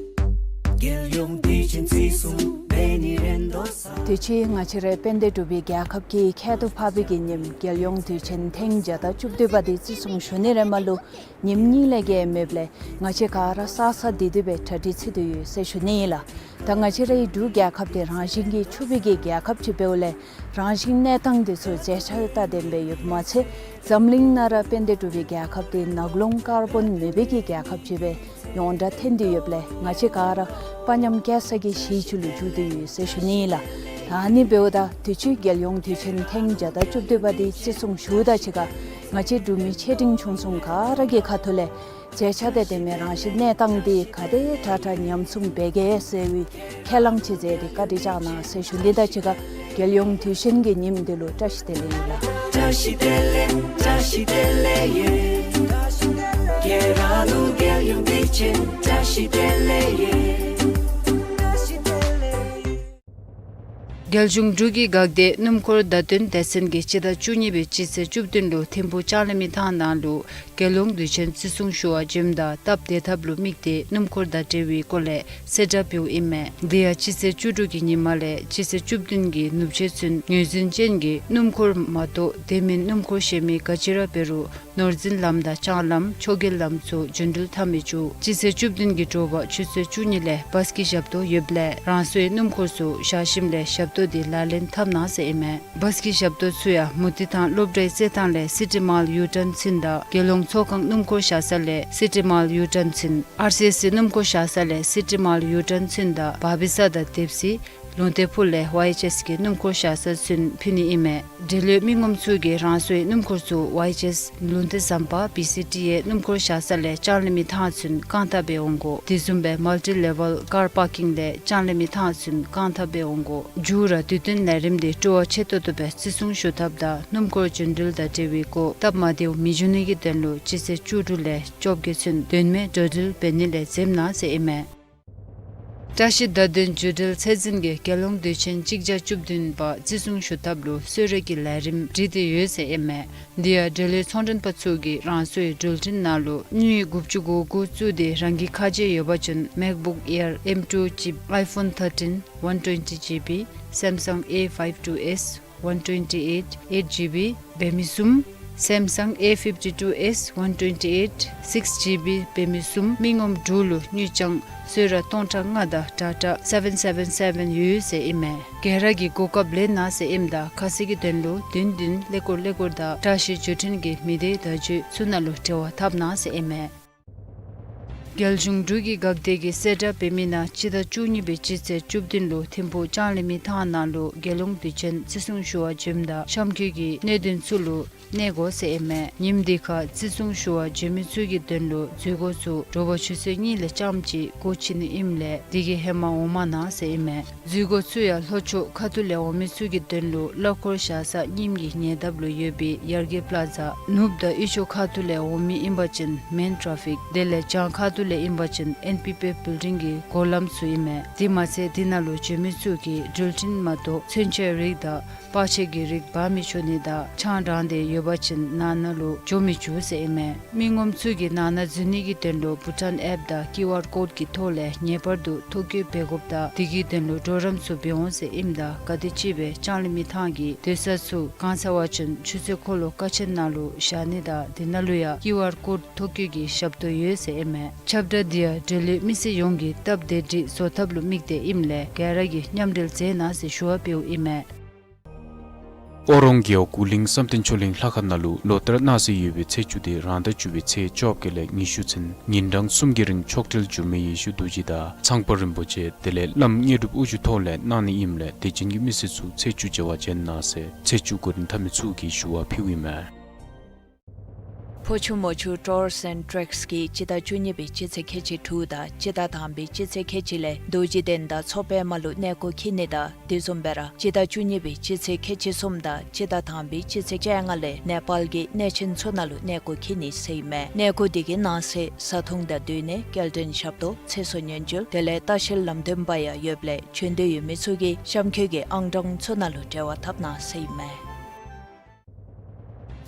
རྒྱལ་ཡོངས་དུས་ཆེན་བརྩི་སྲུང་འབད་ནི་རེད་དོ་ས། དུས་ཅི་ང་བཅས་རའི་དཔལ་ལྡན་འབྲུག་པའི་རྒྱལ་ཁབ་ཀྱི་ཁྱད་དུ་འཕགས་པའི་གི་ཉིནམ་རྒྱལ་ཡོངས་དུས་ཆེན་ཐེངས་བརྒྱ་དང་བཅུ་བདུན་པ་འདི་བརྩི་སྲུང་ཞུ་ནི་རེ་མ་ལུ་ཉིནམ་གཉིས་ལས་བརྒལ་མེདཔ་ལས་ང་བཅས་ག་ར་ས་ས་བདེ་སྡུག་སྦེ་གྲ་སྒྲིག་ཚུད་དེ་ཡོད་ཟེར་ཞུ་ནི་ཨིན་ལགས། ད་ང་བཅས་རའི་འབྲུག་རྒྱལ་ཁབ་འདི་རང་བཞིན་གྱིས་ཕྱུག་པའི་གི་རྒྱལ་ཁབ་ཅིག་འབདཝ་ལས་རང་བཞིན་གནས་སྟངས་འདི་ཚུ་མཛེས་ཆ་དང་ལྡནམ་སྦེ་ཡོདཔ་མ་ཚད་འཛམ་གླིང་ནང་ར་དཔལ་ལྡན་འབྲུག་པའི་རྒྱལ་ཁབ་འདི་ནག་རླུང་ཀར་བོན་མེད་པའི་གི་རྒྱལ་ཁབ་ཅིག་སྦེ་ཡོངས་གྲགས་ཐོན་ཏེ་ཡོདཔ་ལས་ང་བཅས་ག་ར་དཔའ་ཉམས་སྐྱེད་ས་གི་གཞིས་ཆགས་ལུ་འགྱུར་ཏེ་ཡོད་ཟེར་ཞུ་ནི་ཨིན་ལགས། ད་ཨ་ནི་འབདཝ་ད་དུས་ཅི་རྒྱལ་ཡོངས་དུས་ཆེན་ཐེངས་བརྒྱ་དང་བཅུ་བདུན་པ་འདི་བརྩི་སྲུང་ཞུཝ་དང་གཅིག་ཁར་ང་བཅས་འབྲུག་མི་ཆེ་འབྲིང་ཆུང་གསུམ་ག་ར་གི་ཁ་ཐུག་ལས་མཛེས་ཆ་དང་ལྡན་མི་རང་བཞིན་གནས་སྟངས་འདི་ག་དེ་དྲག་དྲག་ཉམས་སྲུང་འབད་གེ་ཟེར་བའི་ཁས་བླངས་ཅིག་མཛད་དེ་བཀའ་དྲིན་བསྐྱང་གནང་ཟེར་ཞུ་ནི་དང་གཅིག་ཁར་རྒྱལ་ཡོངས་དུས་ཆེན་གྱི་ཉིནམ་འདི་ལུ་བཀྲ་ཤིས་བདེ་ལེགས་ཡོད་ལགས། བཀྲ་ཤིས་བདེ་ལེགས་བཀྲ་ཤིས་བདེ་ལེགས་ཡོད། ཁྱེད་རང་ལུ་རྒྱལ་ཡོངས་དུས་ཆེན་བཀྲ་ཤིས་བདེ་ལེགས་ཡོད། རྒྱལ་གཞུང་འབྲུག་གི་འགག་སྡེ་སྣུམ་འཁོར་བརྡ་སྟོན་སྡེ་ཚན་གྱིས་སྤྱི་ཟླ་བཅུ་གཉིས་པའི་སྤྱི་ཚེས་བཅུ་བདུན་ལུ་ཐིམ་ཕུག་ལྕང་གླིང་མི་ཐང་ནང་ལུ་རྒྱལ་ཡོངས་དུས་ཆེན་བརྩི་སྲུང་ཞུ་བར་འབྱོནམ་ད་སྟབས་བདེ་ཐབས་ལུ་དམིགས་ཏེ་སྣུམ་འཁོར་བརྡ་སྤྲོད་པའི་སྐོར་ལས་གསལ་བསྒྲགས་འབདཝ་ཨིན་མས། དེ་ཡང་སྤྱི་ཚེས་བཅུ་དྲུག་གི་ཉིན་མ་ལས་སྤྱི་ཚེས་བཅུ་བདུན་གྱི་ནུབ་ཕྱེད་ཚུན་ངོས་འཛིན་ཅན་གྱི་སྣུམ་འཁོར་མ་གཏོགས་དེ་མིན་སྣུམ་འཁོར་གཞན་མི་ག་ཅི་ར་འབད་རུང་ནོར་འཛིན་ལམ་དང་ལྕང་ལམ་ཕྱོགས་འགལ་ལམ་ཚུ་རྒྱུན་འགྲུལ་འཐབ་མི་ཚུ་སྤྱི་ཚེས་བཅུ་བདུན་གྱི་དྲོ་པ་ཆུ་ཚོད་བཅུ་གཉིས་ལས་བཱས་ཀྱི་ཞབས་ཏོག་ཡོདཔ་ལས་རང་སོའི་སྣུམ་འཁོར་ཚུ་བཞག་ཞིནམ་ལས་ཞབས་ཏོག་འདི་ལག་ལེན་འཐབ་གནང་ཟེར་ཨིན་མས། བཱས་ཀྱི་ཞབས་ཏོག་ཚུ་ཡང་མུ་ཏིག་ཐང་སློབ་གྲྭའི་རྩེད་ཐང་ལས་སི་ཊི་མཱལ་ཡུ་ཊརན་ཚུན་དང་རྒྱལ་ཡོངས་ཚོགས་ཁང་སྣུམ་འཁོར་བཞག་ས་ལས་སི་ཊི་མཱལ་ཡུ་ཊརན་ཚུན་ཨར་སི་ཨེས་སི་སྣུམ་འཁོར་བཞག་ས་ལས་སི་ཊི་མཱལ་ཡུ་ཊརན་ཚུན་དང་བ་བི་ས་དང་དེབ་སི་ལུང་བསྟན་ཕུག་ལས་ཝའི་ཨེཆ་ཨེས་ཀྱི་སྣུམ་འཁོར་བཞག་ས་ཚུན་ཕུལ་ནི་ཨིན་མས། འབྲེལ་ཡོད་མི་ངོམ་ཚུ་གིས་རང་སོའི་སྣུམ་འཁོར་ཚུ་ཝའི་ཨེཆ་ཨེས་ལུང་བསྟན་ཟམ་པ་བི་སི་ཊི་ཨེ་སྣུམ་འཁོར་བཞག་ས་ལས་ལྕང་གླིང་མི་ཐང་ཚུན་རྐང་ཐང་སྦེ་འོང་དགོ། དེ་བཟུམ་སྦེ་མལ་ཊི་ལེ་ཝལ་ཀར་པར་ཀིང་ལས་ལྕང་གླིང་མི་ཐང་ཚུན་རྐང་ཐང་སྦེ་འོང་དགོ། མཇུག་ར་དུས་སྟོན་ལས་རིམ་འདི་སྤྲོ་བ་ཆེ་ཏོག་ཏོ་སྦེ་བརྩི་སྲུང་ཞུ་ཐབས་དང་སྣུམ་འཁོར་རྒྱུན་འགྲུལ་དང་འབྲེལ་བའི་སྐོར་སྟབས་མ་བདེཝ་མི་འབྱུང་ནི་གི་དོན་ལུ་སྤྱི་ཚེས་བཅུ་དྲུག་ལས་བཅོ་བརྒྱད་ཚུན་དོན་མེད་འགྲོ་འགྲུལ་འབད་ནི་ལས་འཛེམ་གནང་ཟེར་ཨིན་མས། བཀྲ་ཤིས་བརྡ་དོན་བརྒྱུད་འབྲེལ་ཚད་འཛིན་གྱིས་རྒྱལ་ཡོངས་དུས་ཆེན་གཅིག་བརྒྱ་བཅུ་བདུན་པ་བརྩི་སྲུང་ཞུ་ཐབས་ལུ་གསོལ་རས་ཀྱི་ལས་རིམ་སྒྲིག་སྟེ་ཡོད་ཟེར་ཨིན་མས། དེ་ཡང་འབྲེལ་ཡོད་ཚོང་མགྲོན་པ་ཚུ་གིས་རང་སོའི་འགྲུལ་འཕྲིན་ནང་ལུ་དངུལ་དགུ་བཅུ་གོ་དགུ་བཙུགས་ཏེ་རང་གི་ཁ་རྗེ་ཡོད་པ་ཅིན་མེཀ་བུཀ་ཨེར་ཨེམ་ཊུ་ཅིབ་ཨའི་ཕོན་ཐར་ཊིན་ཝན་ཊུ་ཝེན་ཊི་ཇི་བི་སེམ་སང་ཨེ་ཕའིབ་ཊུ་ཨེས་ཝན་ཊུ་ཝེན་ཊི་ཨེཊ་ཨེཊ་ཇི་བི་འབད་མི་གསུམ། སེམ་སང་ཨེ་ཕིབ་ཊི་ཊུ་ཨེས་ཝན་ཊུ་ཝེན་ཊི་ཨེཊ་སིགས་ཇི་བི་འབད་མི་གསུམ་མི་ངོམ་དྲུག་ལུ་དངུལ་རྐྱང་གསོལ་རས་སྟོང་ཕྲག་ལྔ་དང་ཊ་ཊ་སེ་བེན་སེ་བེན་སེ་བེན་ཡོད་ཟེར་ཨིན་མས། ག་ར་གིས་གོ་སྐབས་ལེན་གནང་ཟེར་ཨིནམ་ད་ཁ་གསལ་གྱི་དོན་ལུ་བདུན་བདུན་ཀླད་ཀོར་ཀླད་ཀོར་དང་བཀྲ་ཤིས་བརྒྱུད་འཕྲིན་གྱི་མི་སྡེ་བརྡ་བརྒྱུད་ཚུ་ནང་ལུ་འབྲེལ་བ་འཐབ་གནང་ཟེར་ཨིན་མས། རྒྱལ་གཞུང་འབྲུག་གི་འགག་སྡེ་གིས་གསལ་བསྒྲགས་འབད་མི་ནང་སྤྱི་ཟླ་བཅུ་གཉིས་པའི་སྤྱི་ཚེས་བཅུ་བདུན་ལུ་ཐིམ་ཕུག་ལྕང་གླིང་མི་ཐང་ནང་ལུ་རྒྱལ་ཡོངས་དུས་ཆེན་བརྩི་སྲུང་ཞུ་བར་འབྱོནམ་ད་གཤམ་འཁོད་ཀྱི་གནད་དོན་ཚུ་ལུ་གནས་དགོ་ཟེར་ཨིན་མས། ཉིནམ་དེ་ཁར་བརྩི་སྲུང་ཞུ་བར་འབྱོན་མི་ཚུ་གི་དོན་ལུ་འཛུལ་སྒོ་ཚུ་དྲོ་པ་ཆུ་ཚོད་གཉིས་ལས་རྐྱངམ་ཅིག་སྒོ་ཕྱེ་ནི་ཨིནམ་ལས་དེ་གིས་ཧེ་མ་འོང་མ་གནང་ཟེར་ཨིན་མས། འཛུལ་སྒོ་ཚུ་ཡང་ལྷོ་ཕྱོགས་ཁ་ཐུག་ལས་འོང་མི་ཚུ་གི་དོན་ལུ་གླ་འཁོར་བཞག་ས་རྙིངམ་གི་ཉེ་འདབས་ལུ་ཡོད་པའི་ཡར་རྒྱས་པ་ལ་ཛ། ནུབ་དང་དབུས་ཕྱོགས་ཁ་ཐུག་ལས་འོང་མི་ཨིན་པ་ཅིན་མེན་ཊ་ར་ཕིག་དེ་ལས་བྱང་ཁ་ཐུག་ ལས་ཨིན་པ་ཅིན་ཨེན་པི་པི་བིལ་ཌིང་གི་སྒོ་ལམ་ཚུ་ཨིན་མས། དེ་མ་ཚད་དེ་ནང་ལུ་འགྱོ་མི་ཚུ་གིས་འགྲུལ་འཕྲིན་མ་གཏོགས་མཚོན་ཆའི་རིགས་དང་པར་ཆས་ཀྱི་རིགས་འབག་མི་ཆོག་ནི་དང་ཆང་དྲངས་ཏེ་ཡོད་པ་ཅིན་ནང་ན་ལུ་འགྱོ་མི་ཚུགས་ཟེར་ཨིན་མས། མི་ངོམ་ཚུ་གིས་ནང་ན་འཛུལ་ནི་གི་དོན་ལུ་བྷུ་ཊཱན་ཨེཔ་དང་ཀིའུ་ཨར་ཀོཌ་ཀྱི་ཐོག་ལས་ངེས་པར་དུ་ཐོ་བཀོད་འབད་དགོཔ་དང་དེ་གི་དོན་ལུ་གྲོགས་རམ་ཚུ་འབད་འོང་ཟེར་ཨིནམ་ད་ག་དེམ་ཅིག་སྦེ་ལྕང་གླིང་མི་ཐང་གི་སྡོད་ས་ཚུ་གང་ཟེར་བ་ཅིན་ཆུ་ཚོད་འཁོར་ལོ་ཀ་ཆེན་ནང་ལུ་བཞག་ནི་དང་དེ་ནང་ལུ་ཡང་ཀིའུ་ཨར་ཀོཌ་ཐོ་བཀོད་ཀྱི་ཞབས་ཏོག་ཡོད་ཟེར་ཨིན་མས། ཁྱབ་བསྒྲགས་འདི་ཡང་འབྲེལ་ཡོད་མི་སེར་ཡོངས་ཀྱིས་སྟབས་བདེ་སྒྲིག་བཟོ་ཐབས་ལུ་དམིགས་ཏེ་ཨིནམ་ལས་ག་ར་གིས་མཉམ་འབྲེལ་མཛད་གནང་ཟེར་ཞུ་བ་འབདཝ་ཨིན་མས། ཨོ་རོང་རྒེད་འོག་གུ་གླིང་བསམ་གཏན་ཆོས་གླིང་ལྷ་ཁང་ནང་ལུ་ལོ་ལྟར་གནང་སྲོལ་ཡོད་པའི་ཚེས་བཅུ་དེ་རང་ཟླ་བཅུ་པའི་ཚེས་བཅོ་བརྒྱད་ལས་ཉི་ཤུ་ཚུན་ཉིན་གྲངས་གསུམ་གྱི་རིང་མཆོག་སྤྲུལ་འགྱུར་མེད་ཡེ་ཤེས་རྡོ་རྗེ་དང་ཚངས་པ་རིན་པོ་ཆེ་དེ་ལས་བླམ་དངོས་གྲུབ་དབུ་བཞུགས་ཐོག་ལས་གནང་ནི་ཨིནམ་ལས་དད་ཅན་གྱི་མི་སེར་ཚུ་ཚེས་བཅུ་མཇལ་བར་བྱོན་གནང་ཟེར་ཚེས་བཅུ་གོ་རིམ་འཐབ་མི་ཚུ་གིས་ཞུ་བ་ཕུལཝ་ཨིན་མས། ཕོ་ཆུ་མོ་ཆུ་ཊུརསི་ཨེནཌ་ཊེགསི་གིས་སྤྱི་ཟླ་བཅུ་གཉིས་པའི་སྤྱི་ཚེས་ཁལ་གཅིག་དྲུག་དང་སྤྱི་ཟླ་དང་པའི་སྤྱི་ཚེས་ཁལ་གཅིག་ལས་རྡོ་རྗེ་གདན་དང་མཚོ་པདྨ་ལུ་གནས་སྐོར་འཁྱིད་ནི་དང་དེ་བཟུམ་སྦེ་ར་སྤྱི་ཟླ་བཅུ་གཉིས་པའི་སྤྱི་ཚེས་ཁལ་གཅིག་གསུམ་དང་སྤྱི་ཟླ་དང་པའི་སྤྱི་ཚེས་བཅོ་ལྔ་ལས་ནེ་པཱལ་གྱི་གནས་ཆེན་ཚུ་ནང་ལུ་གནས་སྐོར་འཁྱིད་ནི་ཟེར་ཨིན་མས། གནས་སྐོར་དེ་གི་ནང་གསེས་བཟའ་འཐུང་དང་སྡོད་གནས་སྐྱེལ་འདྲེན་ཞབས་ཏོག་ཚེ་སྲོག་ཉེན་བཅོལ་དེ་ལས་ལྟ་བཤལ་ལམ་སྟོན་པ་ཡང་ཡོདཔ་ལས་བྱོན་འདོད་ཡོད་མི་ཚུ་གིས་གཤམ་འཁོད་ཀྱི་ཨང་གྲངས་ཚུ་ནང་ལུ་འབྲེལ་བ་འཐབ་གནང་ཟེར་ཨིན་མས།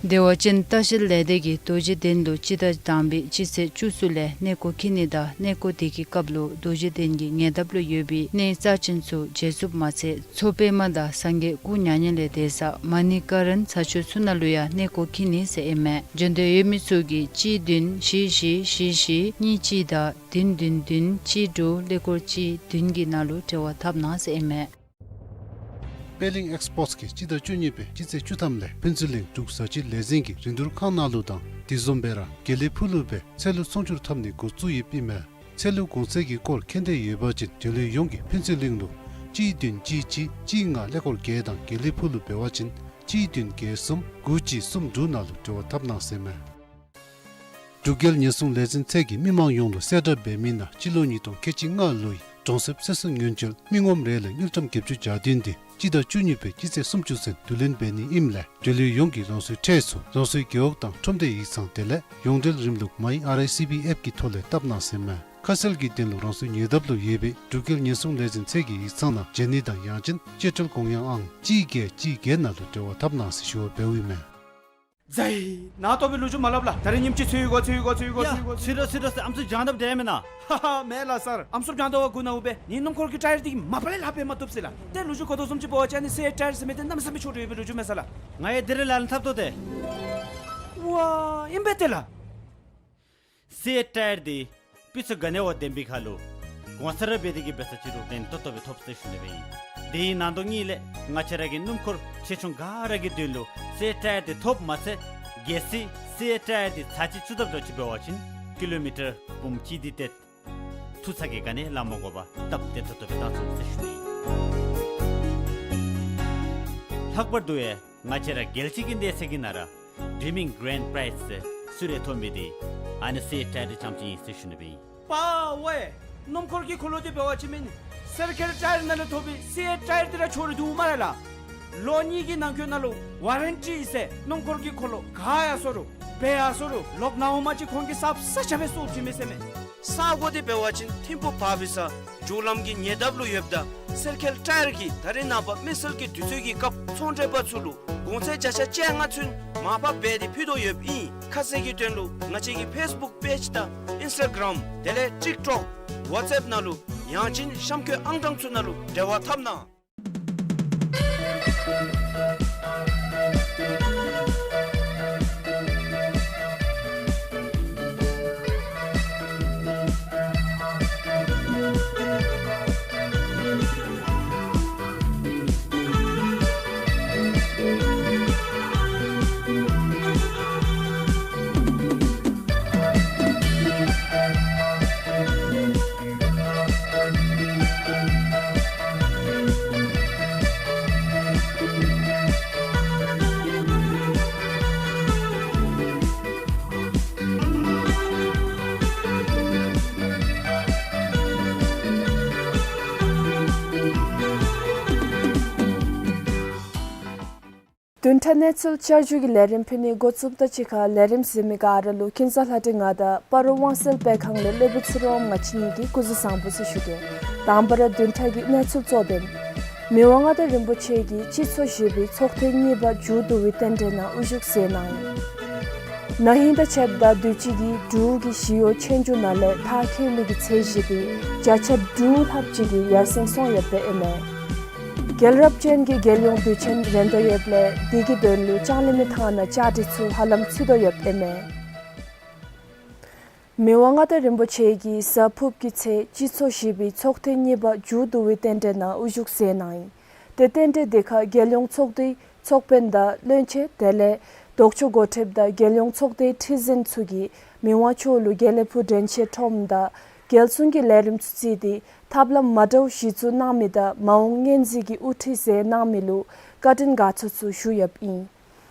བདེ་བ་ཅན་ལྟ་བཤལ་ལས་སྡེ་གིས་རྡོ་རྗེ་གདན་ལུ་སྤྱི་ཟླ་དང་པའི་སྤྱི་ཚེས་བཅུ་གསུམ་ལས་གནས་སྐོར་འཁྱིད་ནི་དང་གནས་སྐོར་དེ་གི་སྐབས་ལུ་རྡོ་རྗེ་གདན་གྱི་ཉེ་འདབས་ལུ་ཡོད་པའི་གནས་རྩ་ཅན་ཚུ་མཇལ་ཚུགསཔ་མ་ཚད་མཚོ་པདྨ་དང་སངས་རྒྱས་སྐུ་མྱ་ངན་ལས་འདས་ས་མ་ཎི་ཀ་རན་ཚ་ཆུ་ཚུ་ནང་ལུ་ཡང་གནས་སྐོར་འཁྱིད་ནི་ཟེར་ཨིན་མས། བྱོན་འདོད་ཡོད་མི་ཚུ་གིས་གཅིག་བདུན་བཞི་བཞི་བཞི་བཞི་གཉིས་གཅིག་དང་བདུན་བདུན་བདུན་གཅིག་དྲུག་ཀླད་ཀོར་གཅིག་བདུན་གྱི་ནང་ལུ་འབྲེལ་བ་འཐབ་གནང་ཟེར་ཨིན་མས། པད་གླིང་ཨེགསི་པོརཊསི་གིས་སྤྱི་ཟླ་བཅུ་གཉིས་པའི་སྤྱི་ཚེས་བཅུ་ཐམ་ལས་ཕུན་ཚོགས་གླིང་འབྲུག་བཟའ་སྤྱོད་ལས་འཛིན་གྱི་རིན་བསྡུར་ཁང་ནང་ལུ་དང་དེ་བཟུམ་སྦེ་ར་དགེ་ལེགས་ཕུག་ལུ་སྦེ་ཚལ་ལུ་ཚོང་བསྒྱུར་འཐབ་ནི་འགོ་བཙུགས་ཡོདཔ་ཨིན་མས། ཚལ་ལུ་གོང་ཚད་ཀྱི་སྐོར་མཁྱེན་འདོད་ཡོད་པ་ཅིན་འབྲེལ་ཡོད་ཡོངས་ཀྱིས་ཕུན་ཚོགས་གླིང་ལུ་གཅིག་བདུན་གཅིག་གཅིག་གཅིག་ལྔ་ཀླད་ཀོར་བརྒྱད་དང་དགེ་ལེགས་ཕུག་ལུ་འབད་བ་ཅིན་གཅིག་བདུན་བརྒྱད་གསུམ་དགུ་གཅིག་གསུམ་དྲུག་ནང་ལུ་འབྲེལ་བ་འཐབ་གནང་ཟེར་མས། འབྲུག་རྒྱལ་ཉེན་སྲུང་ལས་འཛིན་ཚད་ཀྱིས་མི་མང་ཡོངས་ལུ་གསལ་བསྒྲགས་འབད་མི་ནང་སྤྱི་ལོ་ཉིས་སྟོང་ཁལ་གཅིག་ལྔ་ལོའི་གྲོང་གསེབ་ཚེ་སྲོག་ཉེན་བཅོལ་མི་ངོམ་རེ་ལས་དངུལ་ཀྲམ་བརྒྱད་ཅུ་གྱ་བདུན་དེ་སྤྱི་ཟླ་བཅུ་གཉིས་པའི་སྤྱི་ཚེས་སུམ་ཅུ་ཚུན་བསྡུ་ལེན་འབད་ནི་ཨིནམ་ལས་འབྲེལ་ཡོད་ཡོངས་ཀྱིས་རང་སོའི་ཁྲལ་ཚུ་རང་སོའི་རྒེད་འོག་དང་ཁྲོམ་སྡེ་ཡིག་ཚང་དེ་ལས་ཡོངས་འབྲེལ་རིམ་ལུགས་མའི་ཨར་ཨའི་སི་བི་ཨེཔ་ཀྱི་ཐོག་ལས་བཏབ་གནང་ཟེར་མས། ཁ་གསལ་གྱི་དོན་ལུ་རང་སོའི་ཉེ་འདབས་ལུ་ཡོད་པའི་འབྲུག་རྒྱལ་ཉེན་སྲུང་ལས་འཛིན་ཚད་ཀྱི་ཡིག་ཚང་ནང་མཇལ་ནི་དང་ཡང་ཅིན་སྤྱོད་ཁྲལ་དགོངས་ཡངས་ཨང་གཅིག་བརྒྱད་གཅིག་བརྒྱད་ནང་ལུ་འབྲེལ་བ་འཐབ་གནང་ཟེར་ཞུ་བ་འབདཝ་ཨིན་མས། ཛའི། ན་ཏོ་སྦེ་ལོ་རྒྱུས་མ་སླབ་ལགས། ད་རིས་ཉིནམ་ཅིག་ཚེ་ཡོད་ག་ཚེ་ཡོད་ག་ཚེ་ཡོད་ག་ཡ་ཚེ་ཡོད་ག་ཚེ་ར་ཚེ་ར་ཟེར་ཨམ་སྲུ་བྱང་ཐབས་དེ་མེན་ན། ཧ་ཧ་མེད་ལགས་སར། ཨམ་སྲུ་བྱང་ཐབས་བ་གུ་ན་འུ་སྦེ་ནི་སྣུམ་འཁོར་གྱི་ཊའེར་དེ་གིས་མ་པ་ལས་ལྷག་སྦེ་མ་བཏུབ་ཟེར་ལགས། ཏེ་ལོ་རྒྱུས་གོ་དོ་བཟུམ་ཅིག་འབད་བ་ཅིན་ཨ་ནི་སི་ཨེ་ཊའེར་ཟེར་མི་དེ་གནམ་མེད་ས་མེད་མཆོག་འགྲོ་ཡོད་པའི་ལོ་རྒྱུས་མས་ས་ལགས། ང་ཡང་དེ་རེ་ལ་ལན་འཐབ་དོ་ཏེ། ཝ་ཨིན་པས་ཏེ་ལགས། སི་ཨེ་ཊའེར་དེ་སྤུས་ཚད་ག་ནི་བ་ལྡན་པའི་ཁར་ལུ་གོང་ཚད་ར་འབད་དེ་གིས་འབད་ས་ཅིག་རུང་ལྡན་ཏོག་ཏོ་སྦེ་ཐོབ་ཟེར་ཞུ་ནི་སྦེ་ཨིན། དེའི་ནང་དོག་གཉིས་ལས་ང་བཅས་ར་གི་སྣུམ་འཁོར་ཆེ་ཆུང་ག་ར་གི་དོན་ལུ་སི་ཨེ་ཊའེར་དེ་ཐོབ་མ་ཚད་གལ་སྲིད་སི་ཨེ་ཊའེར་དེ་ཚར་གཅིག་བཙུགས་ཐབས་འདྲཝ་ཅིག་འབད་བ་ཅིན་ཀི་ལོ་མི་ཊར་འབུམ་གཅིག་དེ་ཏེ་ཐུག་ཚར་གྱི་ག་ནི་ལཱ་མ་དགོ་པར་སྟབས་བདེ་ཏོག་ཏོ་སྦེ་བཏང་ཚུགས་ཟེར་ཞུ་ནི་ཨིན། ལྷག་པར་དུ་ཡང་ང་བཅས་ར་རྒྱལ་སྤྱི་གི་གནས་ཚད་ཀྱི་ནང་ར་ཌིམ་མིང་གི་གྷ་རེནཌ་པ་རའིཛ་ཟེར་གསོལ་རས་ཐོབ་མི་དེ་ཨ་ནི་སི་ཨེ་ཊའེར་དེ་རྐྱངམ་ཅིག་ཨིན་ཟེར་ཞུ་ནི་སྦེ་ཨིན། པ་ཝེ། སྣུམ་འཁོར་གྱི་འཁོར་ལོ་དེ་འབད་བ་ཅིན་མེན་སེར་ཁེལ་ཊའེར་ནང་ལས་ཐོབ་པའི་སི་ཨེ་ཊའེར་དེ་ར་མཆོག་ར་འདུག་སྨ་རེ་ལགས། ལོ་གཉིས་ཀྱི་ནང་འཁོད་ནང་ལུ་ཝ་རེན་ཊི་ཟེར་སྣུམ་འཁོར་གྱི་འཁོར་ལོ་ག་ཡར་སོང་རུང་འབད་ཡར་སོང་རུང་ལོག་ནཝ་མ་གཞི་ཁོང་གིས་གསརཔ་གསརཔ་རྐྱབ་སྦེ་བཙུགས་བྱིན་མས་ཟེར་མས། ས་གོ་དེ་འབད་བ་ཅིན་ཐིམ་ཕུ་བར་བི་ས་མཇུག་ལམ་གྱི་ཉེ་འདབས་ལུ་ཡོདཔ་ད་སེར་ཁེལ་ཊའེར་གྱིས་ད་རིས་ནངས་པ་མི་སེར་གྱི་དུས་ཚོད་ཀྱི་སྐབས་ཚོང་འབྲེལ་པ་ཚུ་ལུ་གོང་ཚད་བརྒྱ་ཆ་བཅོ་ལྔ་ཚུན་མར་ཕབ་འབད་དེ་ཕུལ་དོ་ཡོདཔ་ཨིན། ཁ་གསལ་གྱི་དོན་ལུ་ང་བཅས་ཀྱི་ཕེསི་བུཀ་པེཇ་དང་ཨིནསི་ཊ་གརམ་དེ་ལས་ཊིཀ་ཊོཀ་ཝཊས་ཨེཔ་ནང་ལུ་ཡང་ཅིན་གཤམ་འཁོད་ཨང་གྲངས་ཚུ་ནང་ལུ་འབྲེལ་བ་འཐབ་གནང་། བདུན་ཕྲག་གནས་ཚུལ་བསྐྱར་ཞུའི་ལས་རིམ་ཕུལ་ནི་འགོ་བཙུགསཔ་དང་གཅིག་ཁར་ལས་རིམ་གཟིགས་མི་ག་ར་ལུ་ཀུན་བཟང་ལྷ་སྒྲོན་ང་དང་སྤ་རོ་དབང་གསལ་སྤེལ་ཁང་ལས་སློབ་དཔོན་ཚེ་རིང་དབང་ང་བཅས་གཉིས་ཀྱིས་སྐུ་གཟུགས་བཟང་པོ་ཟེར་ཞུ་དོ། དང་པ་ར་བདུན་ཕྲག་གི་གནས་ཚུལ་གཙོ་དོན། མི་དབང་མངའ་བདག་རིན་པོ་ཆེ་གིས་སྤྱི་ཚོགས་བཞི་པའི་ཚོགས་ཐེངས་གཉིས་པ་མཇུག་བསྡུ་བའི་རྟེན་འབྲེལ་ནང་དབུ་བཞུགས་མཛད་གནང་ཡི། ན་ཧིང་དང་ཕྱདཔ་ད་དུས་ཅི་གི་འབྲུག་གི་ཞི་གཡོག་ཆོས་རྒྱུགས་ནང་ལས་མཐར་འཁྱོལ་མི་གི་ཚད་གཞི་དེ་བརྒྱ་ཆ་དྲུག་ལྷགཔ་ཅིག་གིས་ཡར་སེང་སོང་ཡོདཔ་ཨིན་མས། རྒྱལ་རབས་ཅན་གྱི་རྒྱལ་ཡོངས་དུས་ཆེན་རན་དོ་ཡོདཔ་ལས་དེ་གི་དོན་ལུ་ལྕང་གླིང་མི་ཐང་ནང་བཅའ་སྒྲིག་ཚུ་ཧ་ལམ་ཚུད་དོ་ཡོདཔ་ཨིན་མས། མི་དབང་མངའ་བདག་རིན་པོ་ཆེ་གིས་གཟའ་ཕུརཔ་གི་ཚེས་སྤྱི་ཚོགས་བཞི་པའི་ཚོགས་ཐེངས་གཉིས་པ་མཇུག་བསྡུ་བའི་རྟེན་འབྲེལ་ནང་དབུ་བཞུགས་མཛད་གནང་ཡི། ཏེ་རྟེན་འབྲེལ་དེ་ཁར་རྒྱལ་ཡོངས་ཚོགས་སྡེའི་ཚོགས་དཔོན་དང་བློན་ཆེན་དེ་ལས་ལྡོག་ཕྱོགས་འགོ་ཁྲིདཔ་དང་རྒྱལ་ཡོངས་ཚོགས་སྡེའི་ཁྲི་འཛིན་ཚུ་གིས་མི་དབང་མཆོག་ལུ་དགེ་ལེགས་ཕུག་དྲན་ཤེས་ཁྲོམ་དང་རྒྱལ་སྲུང་གི་ལས་རིམ་ཚུ་བརྩིས་ཏེ་ཐབས་ལམ་མ་འདྲཝ་གཞི་བཙུགས་གནང་མི་དང་མ་འོངས་སྔོན་འཛིན་གྱི་དབུ་ཁྲིད་མཛད་གནང་མི་ལུ་བཀའ་དྲིན་དགའ་ཚོར་ཚུ་ཞུ་ཡོདཔ་ཨིན།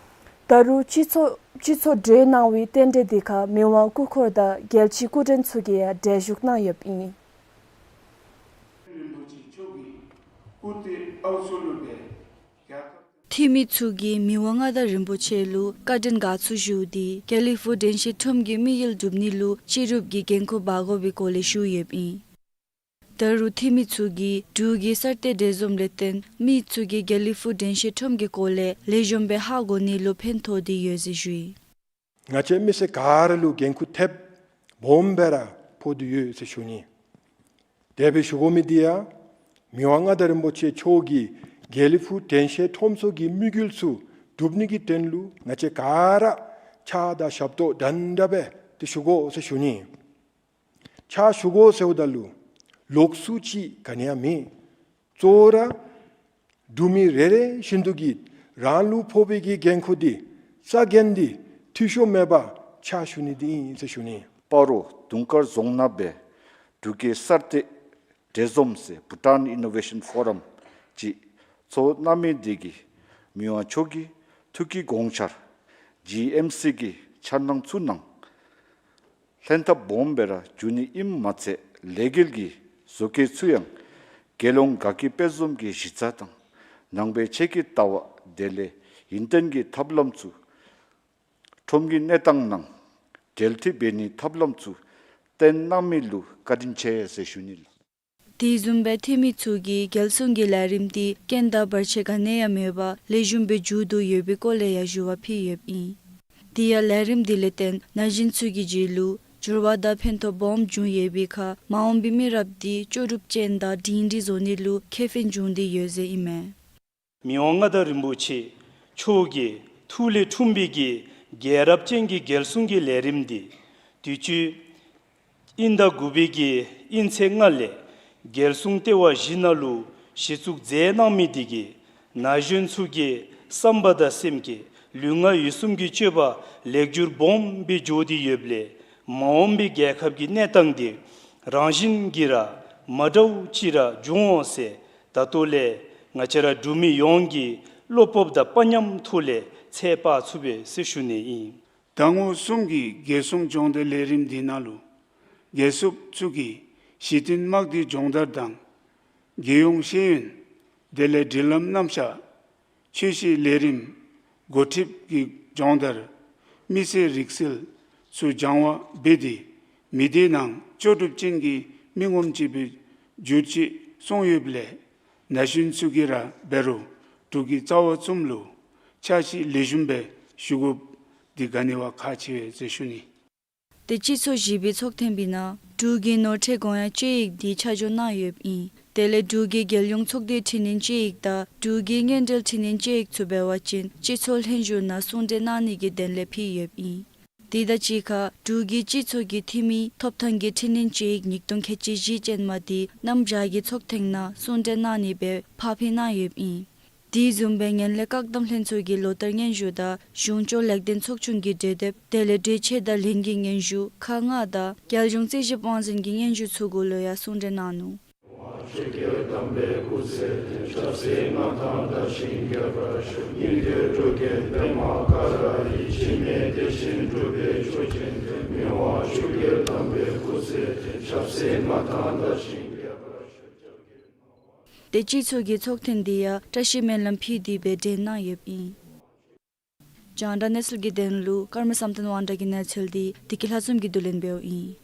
ད་རུང་སྤྱི་ཚོགས་སྤྱི་ཚོགས་གྲོལ་གནང་བའི་རྟེན་འབྲེལ་དེ་ཁར་མི་དབང་སྐུ་འཁོར་དང་རྒྱལ་སྤྱིའི་སྐུ་མགྲོན་ཚུ་གིས་ཡང་གྲལ་བཞུགས་གནང་ཡོདཔ་ཨིན། འཐུས་མི་ཚུ་གིས་མི་དབང་མངའ་བདག་རིན་པོ་ཆེ་ལུ་བཀའ་དྲིན་དགའ་ཚོར་ཞུ་སྟེ་དགེ་ལེགས་ཕུག་དྲན་ཤེས་ཁྲོམ་གྱི་དམིགས་ཡུལ་སྒྲུབ་ནི་ལུ་སྤྱི་རུབ་ཀྱི་འགན་ཁུར་འབག་དགོ་པའི་སྐོར་ལས་ཞུ་ཡོདཔ་ཨིན། ད་རུང་འཐུས་མི་ཚུ་གིས་འབྲུག་གི་གསར་གཏོད་འབྲེལ་འཛོམས་ལས་བརྟེན་མི་ཚུ་གིས་དགེ་ལེགས་ཕུག་དྲན་ཤེས་ཁྲོམ་གྱི་སྐོར་ལས་ལེགས་ཤོམ་སྦེ་ཧ་གོ་ནི་ལུ་ཕན་ཐོགས་ཏེ་ཡོད་ཟེར་ཞུ་ཡི། ང་བཅས་མི་སེར་ག་ར་ལུ་འགན་ཁུར་ཐེབས་སྦོམ་སྦེ་ར་ཕོག་སྟེ་ཡོད་ཟེར་ཞུ་ནི། དེ་སྦེ་ཞུ་དགོ་མི་དེ་ཡང་མི་དབང་མངའ་བདག་རིན་པོ་ཆེ་མཆོག་གིས་དགེ་ལེགས་ཕུག་དྲན་ཤེས་ཁྲོམ་ཚུ་གི་དམིགས་ཡུལ་ཚུ་སྒྲུབ་ནི་གི་དོན་ལུ་ང་བཅས་ག་ར་ཕྱག་དང་ཞབས་ཏོག་འདྲན་འདྲ་སྦེ་ཏེ་ཞུ་དགོ་ཟེར་ཞུ་ནི། ཕྱག་ཞུ་དགོ་ཟེརཝ་ད་ལུ་ལོགས་སུ་ཅིག་ག་ནི་ཡང་མེད། གཙོ་བོ་ར་འབྲུག་མི་རེ་རེ་བཞིན་དུ་གིས་རང་ལུ་ཕོག་པའི་གི་འགན་ཁུར་འདི་ས་འགན་འདི་འཐུས་ཤོར་མེད་པར་ཕྱག་ཞུ་ནི་འདི་ཨིན་ཟེར་ཞུ་ནི། སྤ་རོ་དུང་དཀར་རྫོང་ནང་སྦེ་འབྲུག་གི་གསར་གཏོད་འབྲེལ་འཛོམས་ཟེར་Bhutan Innovation Forum ཅིག་ཚོགས་གནང་མི་འདི་གིས་མི་དབང་མཆོག་གི་ཐུགས་ཀྱི་དགོངས་འཆར་ཇི་ཨེམ་སི་གི་འཆར་སྣང་ཚུ་ནང་ལྷན་ཐབས་སྦོམ་སྦེ་ར་འབྱུང་ནི་ཨིནམ་མ་ཚད་ལས་འགུལ་གྱི་བཟོ་བཀོད་ཚུ་ཡང་རྒྱལ་ཡོངས་དགའ་སྐྱིད་དཔལ་འཛོམས་ཀྱི་གཞི་རྩ་དང་ནང་པའི་ཆོས་ཀྱི་ལྟ་བ་དེ་ལས་ཡུན་བརྟན་གྱི་ཐབས་ལམ་ཚུ་ཁྲོམ་གྱི་གནས་སྟངས་ནང་འབྲེལ་མཐུད་འབད་ནིའི་ཐབས་ལམ་ཚུ་བཏོན་གནང་མི་ལུ་བཀའ་དྲིན་ཆེ་ཟེར་ཞུ་ནི་ལགས། དེ་བཟུམ་སྦེ་འཐུས་མི་ཚུ་གིས་རྒྱལ་སྲུང་གི་ལས་རིམ་འདི་རྐྱེན་དང་བར་ཆད་ག་ནི་ཡང་མེད་པར་ལེགས་ཤོམ་སྦེ་མཇུག་བསྡུ་ཡོད་པའི་སྐོར་ལས་ཡང་ཞུ་བ་ཕུལ་ཡོདཔ་ཨིན། དེ་ཡང་ལས་རིམ་འདི་ལས་བརྟེན་ན་གཞོན་ཚུ་གི་རྒྱུད་ལུ་འགྱུར་བ་དང་ཕན་ཐོགས་སྦོམ་བྱུང་ཡོད་པའི་ཁར་མ་འོངས་པའི་མི་རབས་འདི་ལྕོགས་གྲུབ་ཅན་དང་སྒྲིང་སྒྲིང་བཟོ་ནི་ལུ་ཁེ་ཕན་བྱུང་སྟེ་ཡོད་ཟེར་ཨིན་མས། མི་དབང་མངའ་བདག་རིན་པོ་ཆེ་མཆོག་གི་ཐུགས་ལས་འཁྲུངས་པའི་གི་རྒྱལ་རབས་ཅན་གྱི་རྒྱལ་སྲུང་གི་ལས་རིམ་འདི་དུས་ཅི་དབྱིན་ཟླ་དགུ་པའི་གི་དབྱིན་ཚེས་ལྔ་ལས་རྒྱལ་སྲུང་ལྟེ་བ་བཞི་ནང་ལུ་གཞི་བཙུགས་མཛད་གནང་མི་འདི་གིས་ན་གཞོན་ཚུ་གི་བསམ་པ་དང་སེམས་ཀྱི་ལུས་ངག་ཡིད་གསུམ་གྱི་སྤྱོད་པ་ལེགས་བསྒྱུར་སྦོམ་སྦེ་འགྱོ་སྟེ་ཡོདཔ་ལས་མ་འོངས་པའི་རྒྱལ་ཁབ་ཀྱི་གནས་སྟངས་འདི་རང་བཞིན་གྱིས་ར་མ་འདྲཝ་ཅིག་ར་འབྱུང་འོང་ཟེར་ད་ལྟོ་ལས་ང་བཅས་ར་འབྲུག་མི་ཡོངས་ཀྱིས་བློ་སྤོབས་དང་དཔའ་ཉམས་ཐོག་ལས་ཚོད་དཔག་ཚུགས་པས་ཟེར་ཞུ་ནི་ཨིན། ཟླ་ངོ་གསུམ་གྱི་རྒྱལ་སྲུང་སྦྱོང་བརྡར་ལས་རིམ་འདི་ནང་ལུ་རྒྱལ་སྲུངཔ་ཚུ་གིས་གཞི་རྟེན་དམག་སྡེ་སྦྱོང་བརྡར་དང་རྒྱལ་ཡོངས་ཤེས་ཡོན་དེ་ལས་སྒྲིག་ལམ་རྣམ་གཞག་ཆོས་སྲིད་ལས་རིམ་འགོ་ཁྲིདཔ་གི་སྦྱོང་བརྡར་མི་ཚེའི་རིག་རྩལ་ཚུ་སྦྱང་བ་འབད་དེ་མི་སྡེ་ནང་ལྕོགས་གྲུབ་ཅན་གྱི་མི་ངོམ་ཅིག་སྦེ་འགྱུར་ཅི་སོང་ཡོདཔ་ལས་ན་གཞོན་ཚུ་གིས་ར་འབད་རུང་འབྲུག་གི་རྩ་བ་བཙུནམ་ལུ་ཕྱག་ཕྱིད་ལེགས་ཤོམ་སྦེ་ཞུ་དགོཔ་འདི་ག་ནི་བ་ཁག་ཆེ་བས་ཟེར་ཞུ་ནི། ཏེ་སྤྱི་ཚོགས་བཞི་པའི་ཚོགས་ཐེངས་པའི་ནང་འབྲུག་གི་ནོར་ཁྲལ་དགོངས་ཡངས་དཔྱད་ཡིག་འདི་ཆ་འཇོག་གནང་ཡོདཔ་ཨིན། དེ་ལས་འབྲུག་གི་རྒྱལ་ཡོངས་ཚོགས་སྡེའི་འཕྲི་སྣོན་དཔྱད་ཡིག་དང་འབྲུག་གི་དངུལ་འབྲེལ་འཕྲི་སྣོན་དཔྱད་ཡིག་ཚུ་འབད་བ་ཅིན་སྤྱི་ཚོགས་ལྷན་བཞུགས་ནང་གསུང་གྲོས་གནང་ནི་གི་དོན་ལས་ཕུལ་ཡོདཔ་ཨིན། དེ་དང་གཅིག་ཁར་འབྲུག་གི་སྤྱི་ཚོགས་ཀྱི་འཐུས་མི་ཐོབ་ཐང་གི་འཕྲི་སྣོན་དཔྱད་ཡིག་ཉིས་སྟོང་ཁལ་གཅིག་བཞི་ཅན་མ་འདི་གནམ་བྱཱར་གྱི་ཚོགས་ཐེངས་ནང་གསུང་གྲོས་གནང་ནི་སྦེ་ཕར་འཕུལ་གནང་ཡོདཔ་ཨིན། དེ་བཟུམ་སྦེ་ངན་ལྷད་བཀག་སྡོམ་ལྷན་ཚོགས་ཀྱི་ལོ་བསྟར་སྙན་ཞུ་དང་གཞུང་སྐྱོང་ལེགས་ལྡན་ཚོགས་ཆུང་གི་གྲོས་དེབ་དེ་ལས་གྲོས་ཆོད་དང་ལས་འགུལ་སྙན་ཞུ་ཁག་ལྔ་དང་རྒྱལ་གཞུང་རྩིས་ཞིབ་དབང་འཛིན་གྱི་སྙན་ཞུ་ཚུ་གུ་ལུ་ཡང་གསུང་གྲོས་གནང་ནུག། ཏེ་སྤྱི་ཚོགས་ཀྱི་ཚོགས་ཐེངས་འདི་ཡང་བཀྲ་ཤིས་སྨོན་ལམ་ཕུལ་ཏེ་སྦེ་གྲོལ་གནང་ཡོདཔ་ཨིན། རྒྱང་བསྒྲགས་གནས་ཚུལ་གྱི་དོན་ལུ་ཀརྨ་བསམ་གཏན་དབང་གྲགས་ཀྱི་གནས་ཚུལ་འདི་བདེ་སྐྱིད་ལྷ་འཛོམས་ཀྱིས་བསྡུ་ལེན་འབདཝ་ཨིན།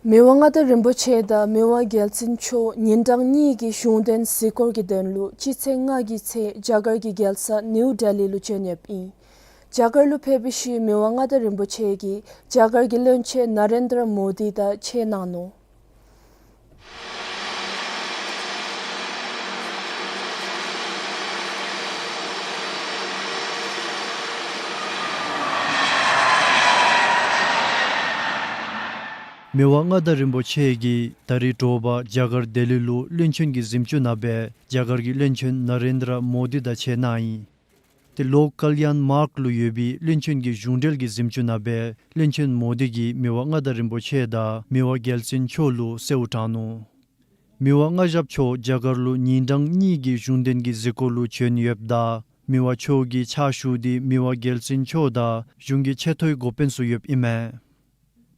མི་དབང་མངའ་བདག་རིན་པོ་ཆེ་དང་མི་དབང་རྒྱལ་བཙུན་མཆོག་ཉིན་གྲངས་གཉིས་ཀྱི་གཞུང་དོན་གཟིགས་སྐོར་གྱི་དོན་ལུ་སྤྱི་ཚེས་ལྔ་གི་ཚེ་རྒྱ་གར་གྱི་རྒྱལ་ས་ནིའུ་ཌེ་ལི་ལུ་བྱོན་ཡོདཔ་ཨིན། རྒྱ་གར་ལུ་ཕེབས་པའི་ཤུལ་མི་དབང་མངའ་བདག་རིན་པོ་ཆེ་གིས་རྒྱ་གར་གྱི་བློན་ཆེན་ན་རེན་དྲ་མོ་དི་དང་ཕྱད་གནང་ནུག། མི་དབང་མངའ་བདག་རིན་པོ་ཆེ་གིས་ད་རིས་དྲོ་པ་རྒྱ་གར་ལྡི་ལི་ལུ་བློན་ཆེན་གྱི་གཟིམ་ཅུང་ནང་སྦེ་རྒྱ་གར་གྱི་བློན་ཆེན་ན་རེན་དྲ་མོ་དི་དང་ཕྱད་གནང་ཡི། ཏེ་ལོཀ་ཀལ་ཡཱན་མཱརག་ལུ་ཡོད་པའི་བློན་ཆེན་གྱི་གཞུང་འབྲེལ་གྱི་གཟིམ་ཅུང་ནང་སྦེ་བློན་ཆེན་མོ་དི་གིས་མི་དབང་མངའ་བདག་རིན་པོ་ཆེ་དང་མི་དབང་རྒྱལ་བཙུན་མཆོག་ལུ་གསོལཝ་དྲངས་ནུག། མི་དབང་མངའ་ཞབས་མཆོག་རྒྱ་གར་ལུ་ཉིན་གྲངས་གཉིས་ཀྱི་གཞུང་དོན་གྱི་གཟིགས་སྐོར་ལུ་བྱོན་ཡོདཔ་ད་མི་དབང་མཆོག་གིས་ཕྱག་ཞུ་སྟེ་མི་དབང་རྒྱལ་བཙུན་མཆོག་དང་གཞུང་གི་ཆེ་མཐོའི་འགོ་དཔོན་ཚུ་ཡོདཔ་ཨིན་མས།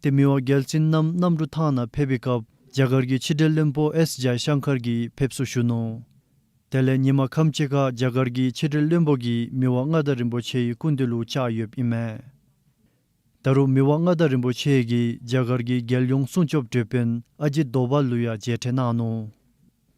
ཏེ་མི་དབང་རྒྱལ་བཙུན་རྣམ་གནམ་གྲུ་ཐང་ནང་ཕེབས་པའི་སྐབས་རྒྱ་གར་གྱི་ཕྱི་འབྲེལ་བློན་པོ་ཨེས་ཇཱ་ཤང་ཀར་གྱིས་ཕེབས་བསུ་ཞུ་ནུག། དེ་ལས་ཉིན་མ་ཁམས་ཅིག་ཁར་རྒྱ་གར་གྱི་ཕྱི་འབྲེལ་བློན་པོ་གིས་མི་དབང་མངའ་བདག་རིན་པོ་ཆེའི་སྐུ་མདུན་ལུ་བཅར་ཡོདཔ་ཨིན་མས། ད་རུང་མི་དབང་མངའ་བདག་རིན་པོ་ཆེ་གིས་རྒྱ་གར་གྱི་རྒྱལ་ཡོངས་སྲུང་སྐྱོབ་དོན་དཔོན་ཨ་ཇིད་དོ་བཱལ་ལུ་ཡང་མཇལ་འཕྲད་གནང་ནུག།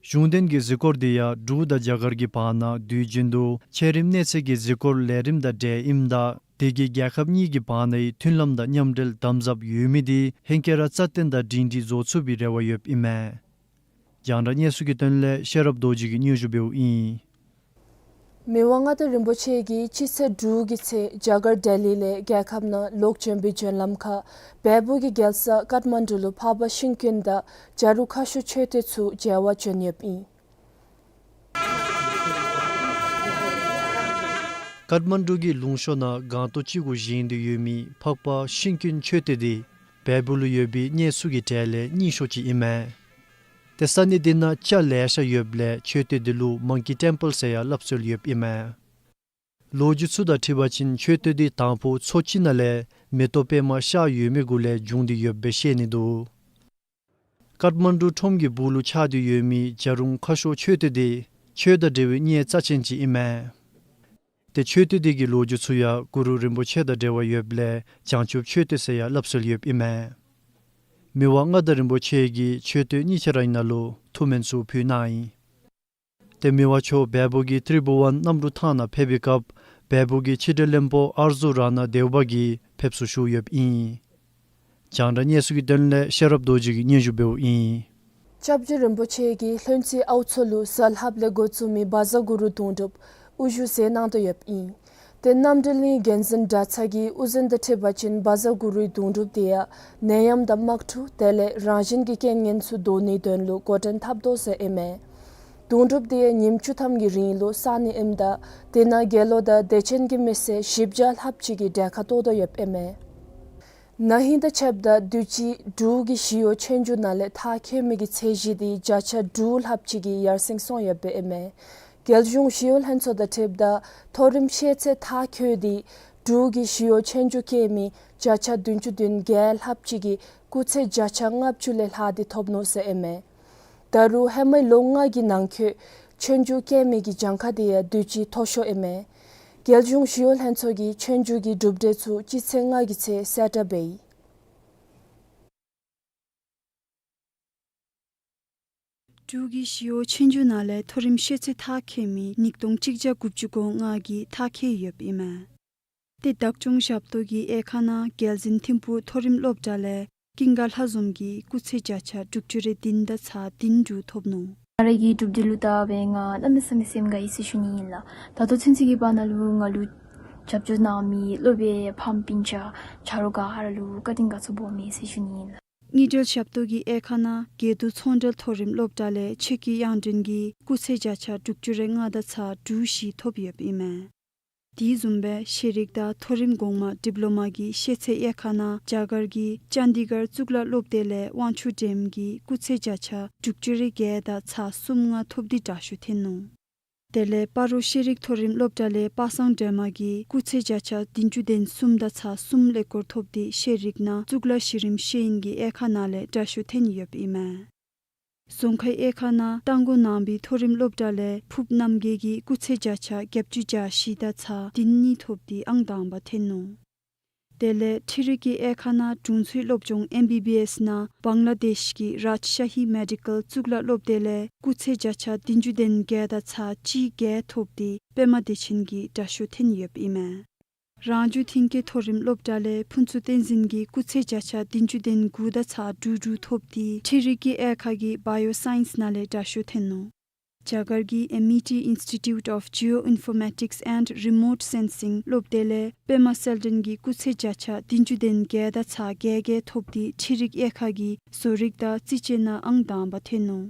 གཞུང་དོན་གྱི་གཟིགས་སྐོར་འདི་ཡང་འབྲུག་དང་རྒྱ་གར་གྱི་བར་ན་དུས་རྒྱུན་དུ་ཆེ་རིམ་གནས་ཚད་ཀྱི་གཟིགས་སྐོར་ལས་རིམ་དང་འབྲེལ་ཨིནམ་ད་དེ་གིས་རྒྱལ་ཁབ་གཉིས་ཀྱི་བར་ནའི་མཐུན་ལམ་དང་མཉམ་འབྲེལ་དམ་ཟབ་ཡོད་མི་འདི་ཧེང་སྐལ་ར་རྩ་བརྟན་དང་སྒྲིང་སྒྲིང་བཟོ་ཚུགས་པའི་རེ་བ་ཡོདཔ་ཨིན་མས། རྒྱང་བསྒྲགས་གནས་ཚུལ་གྱི་དོན་ལས་ཤེས་རབ་རྡོ་རྗེ་གིས་སྙན་ཞུ་འབདཝ་ཨིན། མི་དབང་མངའ་བདག་རིན་པོ་ཆེ་གིས་སྤྱི་ཚེས་དྲུག་གི་ཚེ་རྒྱ་གར་ལྡི་ལི་ལས་རྒྱལ་ཁབ་ནང་ལོག་བྱོན་པའི་བྱོན་ལམ་ཁར་བལ་པོ་གི་རྒྱལ་ས་ཀཏ་མན་ཌུ་ལུ་འཕགས་པ་ཤིང་ཀུན་དང་བྱ་རོག་ཁ་ཤོར་མཆོད་རྟེན་ཚུ་མཇལ་བར་བྱོན་ཡོདཔ་ཨིན། ཀཏ་མན་ཌུ་གི་ལུང་གཤོང་ནང་སྒང་ཏོག་ཅིག་གུ་བཞེངས་ཏེ་ཡོད་མི་འཕགས་པ་ཤིང་ཀུན་མཆོད་རྟེན་འདི་བལ་པོ་ལུ་ཡོད་པའི་གནས་ཚུ་གི་གྲས་ལས་རྙིང་ཤོས་ཅིག་ཨིན་མས། ཏེ་ས་གནས་འདི་ནང་སྐྱ་ལེ་ཤ་ཡོདཔ་ལས་མཆོད་རྟེན་འདི་ལུ་མང་ཀི་ཊེམ་པལ་ཟེར་ཡང་སླབ་སྲོལ་ཡོདཔ་ཨིན་མས། ལོ་རྒྱུས་ཚུ་དང་འཁྲིལ་བ་ཅིན་མཆོད་རྟེན་འདི་དང་ཕུ་མཚོ་ཅིག་ནང་ལས་མེ་ཏོག་པདྨ་ཤར་ཡོད་མི་གུ་ལས་བྱུང་སྟེ་ཡོདཔ་སྦེ་བཤད་ནི་འདུག། ཀཏ་མན་ཌུ་ཁྲོམ་གྱི་སྦུག་ལུ་ཆགས་ཏེ་ཡོད་མི་བྱ་རོག་ཁ་ཤོར་མཆོད་རྟེན་འདི་ཆོས་དང་འབྲེལ་བའི་གནས་རྩ་ཆེན་ཅིག་ཨིན་མས། ཏེ་མཆོད་རྟེན་འདི་གི་ལོ་རྒྱུས་ཚུ་ཡང་གུ་རུ་རིན་པོ་ཆེ་དང་འབྲེལ་བ་ཡོདཔ་ལས་བྱང་ཆུབ་མཆོད་རྟེན་ཟེར་ཡང་སླབ་སྲོལ་ཡོདཔ་ཨིན་མས། མི་དབང་མངའ་བདག་རིན་པོ་ཆེ་གིས་མཆོད་རྟེན་གཉིས་ཆ་ར་ཨིན་ན་ལུ་ཐུགས་སྨོན་ཚུ་ཕུལ་གནང་ཡི། ཏེ་མི་དབང་མཆོག་བལ་པོ་གི་ཏྲི་བྷུ་ཝན་གནམ་གྲུ་ཐང་ནང་ཕེབས་པའི་སྐབས་བལ་པོ་གི་ཕྱི་འབྲེལ་བློན་པོ་ཨར་ཛུ་ར་ན་དེའུ་བ་གིས་ཕེབས་བསུ་ཞུ་ཡོདཔ་ཨིན། རྒྱང་བསྒྲགས་གནས་ཚུལ་གྱི་དོན་ལས་ཤེས་རབ་རྡོ་རྗེ་གིས་སྙན་ཞུ་འབདཝ་ཨིན། སྐྱབས་རྗེ་རིན་པོ་ཆེ་གིས་ལྷུན་རྩེ་ཨའུ་མཚོ་ལུ་གཟའ་ལྷགཔ་ལས་འགོ་བཙུགས་མི་བཛྲ་གུ་རུ་དུང་སྒྲུབ་དབུ་བཞུགས་མཛད་གནང་དོ་ཡོདཔ་ཨིན། ཏེ་རྣམ་འགྲེལ་གླིང་འགན་འཛིན་གྲྭ་ཚང་གི་དབུ་འཛིན་དང་འཁྲིལ་བ་ཅིན་བཛྲ་གུ་རུའི་དུང་སྒྲུབ་འདི་ཡང་ནད་ཡམས་དང་དམག་འཁྲུག་དེ་ལས་རང་བཞིན་གྱི་རྐྱེན་ངན་ཚུ་བཟློག་ནིའི་དོན་ལུ་འགོ་འདྲེན་འཐབ་དོ་ཟེར་ཨིན་མས། དུང་སྒྲུབ་འདི་ཡང་ཉིནམ་བཅུ་ཐམ་གྱི་རིང་ལུ་བསག་ནི་ཨིནམ་ད་དེ་ནང་དགེ་སློང་དང་དད་ཅན་གྱི་མི་སེར་བཞི་བརྒྱ་ལྷགཔ་ཅིག་གིས་གྲལ་ཁར་གཏོགས་དོ་ཡོདཔ་ཨིན་མས། ན་ཧིང་དང་ཕྱདཔ་ད་དུས་ཅི་འབྲུག་གི་ཞི་གཡོག་ཆོས་རྒྱུགས་ནང་ལས་མཐར་འཁྱོལ་མི་གི་ཚད་གཞི་འདི་བརྒྱ་ཆ་དྲུག་ལྷགཔ་ཅིག་གིས་ཡར་སེང་སོང་ཡོདཔ་ཨིན་མས། རྒྱལ་གཞུང་ཞི་གཡོག་ལྷན་ཚོགས་དང་འཁྲིལཝ་ད་མཐོ་རིམ་ཤེས་ཚད་མཐར་འཁྱོལ་ཏེ་འབྲུག་གི་ཞི་གཡོག་ཆོས་རྒྱུགས་རྐྱབ་མི་བརྒྱ་ཆ་བདུན་ཅུ་དོན་བརྒྱད་ལྷགཔ་ཅིག་གིས་སྐུགས་ཚད་བརྒྱ་ཆ་ལྔ་བཅུ་ལས་ལྷག་སྟེ་ཐོབ་ནུག་ཟེར་ཨིན་མས། ད་རུང་ཧེ་མའི་ལོ་ལྔ་གི་ནང་འཁོད་ཆོས་རྒྱུགས་རྐྱབ་མི་གི་གྱངས་ཁ་དེ་ཡང་དུས་ཅི་མཐོ་ཤོས་ཨིན་མས། རྒྱལ་གཞུང་ཞི་གཡོག་ལྷན་ཚོགས་ཀྱིས་ཆོས་རྒྱུགས་ཀྱི་གྲུབ་འབྲས་ཚུ་སྤྱི་ཚེས་ལྔ་གི་ཚེ་གསལ་བསྒྲགས་འབད་ཡི། འབྲུག་གི་ཞི་གཡོག་ཆོས་རྒྱུགས་ནང་ལས་མཐོ་རིམ་ཤེས་ཚད་མཐར་འཁྱོལ་མི་ཉིས་སྟོང་གཅིག་བརྒྱ་དགུ་བཅུ་གོ་ལྔ་གིས་མཐར་འཁྱོལ་ཡོདཔ་ཨིན་མས། ཏེ་བདག་སྐྱོང་ཞབས་ཏོག་གི་དབྱེ་ཁག་ནང་རྒྱལ་འཛིན་ཐིམ་ཕུག་མཐོ་རིམ་སློབ་གྲྭ་ལས་ཀུན་དགའ་ལྷ་འཛོམས་ཀྱིས་སྐུགས་ཚད་བརྒྱ་ཆ་དྲུག་ཅུ་རེ་བདུན་དང་ཚག་བདུན་དྲུག་ཐོབ་ནུག། ང་རའི་གྲུབ་འབྲས་ལུ་བལྟ་སྦེ་ང་གནམ་མེད་ས་མེད་སེམས་དགའ་ཡི་ཟེར་ཞུ་ནི་ཨིན་ལགས། ད་ལྟོ་ཚུན་ཚོད་ཀྱི་བར་ན་ལུ་ང་ལུ་རྒྱབ་སྐྱོར་གནང་མི་སློབ་དཔོན་ཕམ་སྤུན་ཆ་ཆ་རོགས་ག་ར་ལུ་བཀའ་དྲིན་དགའ་ཚོར་སྦོམ་ཨིན་ཟེར་ཞུ་ནི་ཨིན་ལགས། དངུལ་འབྲེལ་ཞབས་ཏོག་གི་དབྱེ་ཁག་ནང་དགེ་འདུན་ཚོང་འབྲེལ་མཐོ་རིམ་སློབ་གྲྭ་ལས་ཆོས་སྐྱིད་དབྱངས་སྒྲོན་གྱིས་སྐུགས་ཚད་བརྒྱ་ཆ་དྲུག་ཅུ་རེ་ལྔ་དང་ཚག་དྲུག་བཞི་ཐོབ་ཡོདཔ་ཨིན་མས། དེ་བཟུམ་སྦེ་ཤེས་རིག་དང་མཐོ་རིམ་གོང་མ་ཌིབ་ལོ་མ་གི་ཤེས་ཚད་དབྱེ་ཁག་ནང་རྒྱ་གར་གྱི་ཅན་དི་གར་གཙུག་ལག་སློབ་སྡེ་ལས་དབང་ཕྱུག་སྒྲོལམ་གྱིས་སྐུགས་ཚད་བརྒྱ་ཆ་དྲུག་ཅུ་རེ་བརྒྱད་དང་ཚག་གསུམ་ལྔ་ཐོབ་སྟེ་དྲག་ཤོས་ཐོན་ནུག། དེ་ལས་སྤ་རོ་ཤེས་རིག་མཐོ་རིམ་སློབ་གྲྭ་ལས་པ་སངས་སྒྲོལ་མ་གིས་སྐུགས་ཚད་བརྒྱ་ཆ་བདུན་ཅུ་དོན་གསུམ་དང་ཚག་གསུམ་ཀླད་ཀོར་ཐོབ་སྟེ་ཤེས་རིག་ནང་གཙུག་ལག་གཞི་རིམ་ཤེས་ཡོན་གྱི་དབྱེ་ཁག་ནང་ལས་དྲག་ཤོས་ཐོན་ཡོདཔ་ཨིན་མས། རྫོང་ཁའི་དབྱེ་ཁག་ནང་རྟ་མགོ་ནང་པའི་མཐོ་རིམ་སློབ་གྲྭ་ལས་ཕུརཔ་རྣམ་རྒྱལ་གྱིས་སྐུགས་ཚད་བརྒྱ་ཆ་བརྒྱད་ཅུ་གྱ་བཞི་དང་ཚག་བདུན་གཉིས་ཐོབ་སྟེ་ཨང་དང་པ་ཐོན་ནུག། དེ་ལས་འཕྲུལ་རིག་གི་དབྱེ་ཁག་ནང་དྲུང་འཚོའི་སློབ་སྦྱོང་ཨེམ་བི་བི་ཨེསི་ནང་བང་ལ་དེཤ་གི་རཱཇ་ཤ་ཧི་མེ་ཌི་ཀལ་གཙུག་ལག་སློབ་སྡེ་ལས་སྐུགས་ཚད་བརྒྱ་ཆ་བདུན་ཅུ་དོན་བརྒྱད་དང་ཚག་གཅིག་བརྒྱད་ཐོབ་སྟེ་པདྨ་བདེ་ཆེན་གྱི་དྲག་ཤོས་ཐོན་ཡོདཔ་ཨིན་མས། རང་བྱུང་ཐོན་སྐྱེད་མཐོ་རིམ་སློབ་གྲྭ་ལས་ཕུན་ཚོགས་བསྟན་འཛིན་གྱིས་སྐུགས་ཚད་བརྒྱ་ཆ་བདུན་ཅུ་དོན་དགུ་དང་ཚག་དྲུག་དྲུག་ཐོབ་སྟེ་འཕྲུལ་རིག་གི་དབྱེ་ཁག་གི་བཱ་ཡོ་སའིནསི་ནང་ལས་དྲག་ཤོས་ཐོན་ནུག། རྒྱ་གར་གྱི་ཨེ་མི་ཊི་Institute of Geoinformatics and Remote Sensing སློབ་སྡེ་ལས་པདྨ་གསལ་སྒྲོན་གྱིས་སྐུགས་ཚད་བརྒྱ་ཆ་བདུན་ཅུ་དོན་བརྒྱད་དང་ཚག་བརྒྱད་བརྒྱད་ཐོབ་སྟེ་འཕྲུལ་རིག་དབྱེ་ཁག་གི་བཟོ་རིག་དང་རྩིས་དཔྱད་ནང་ཨང་དང་པ་ཐོན་ནུག།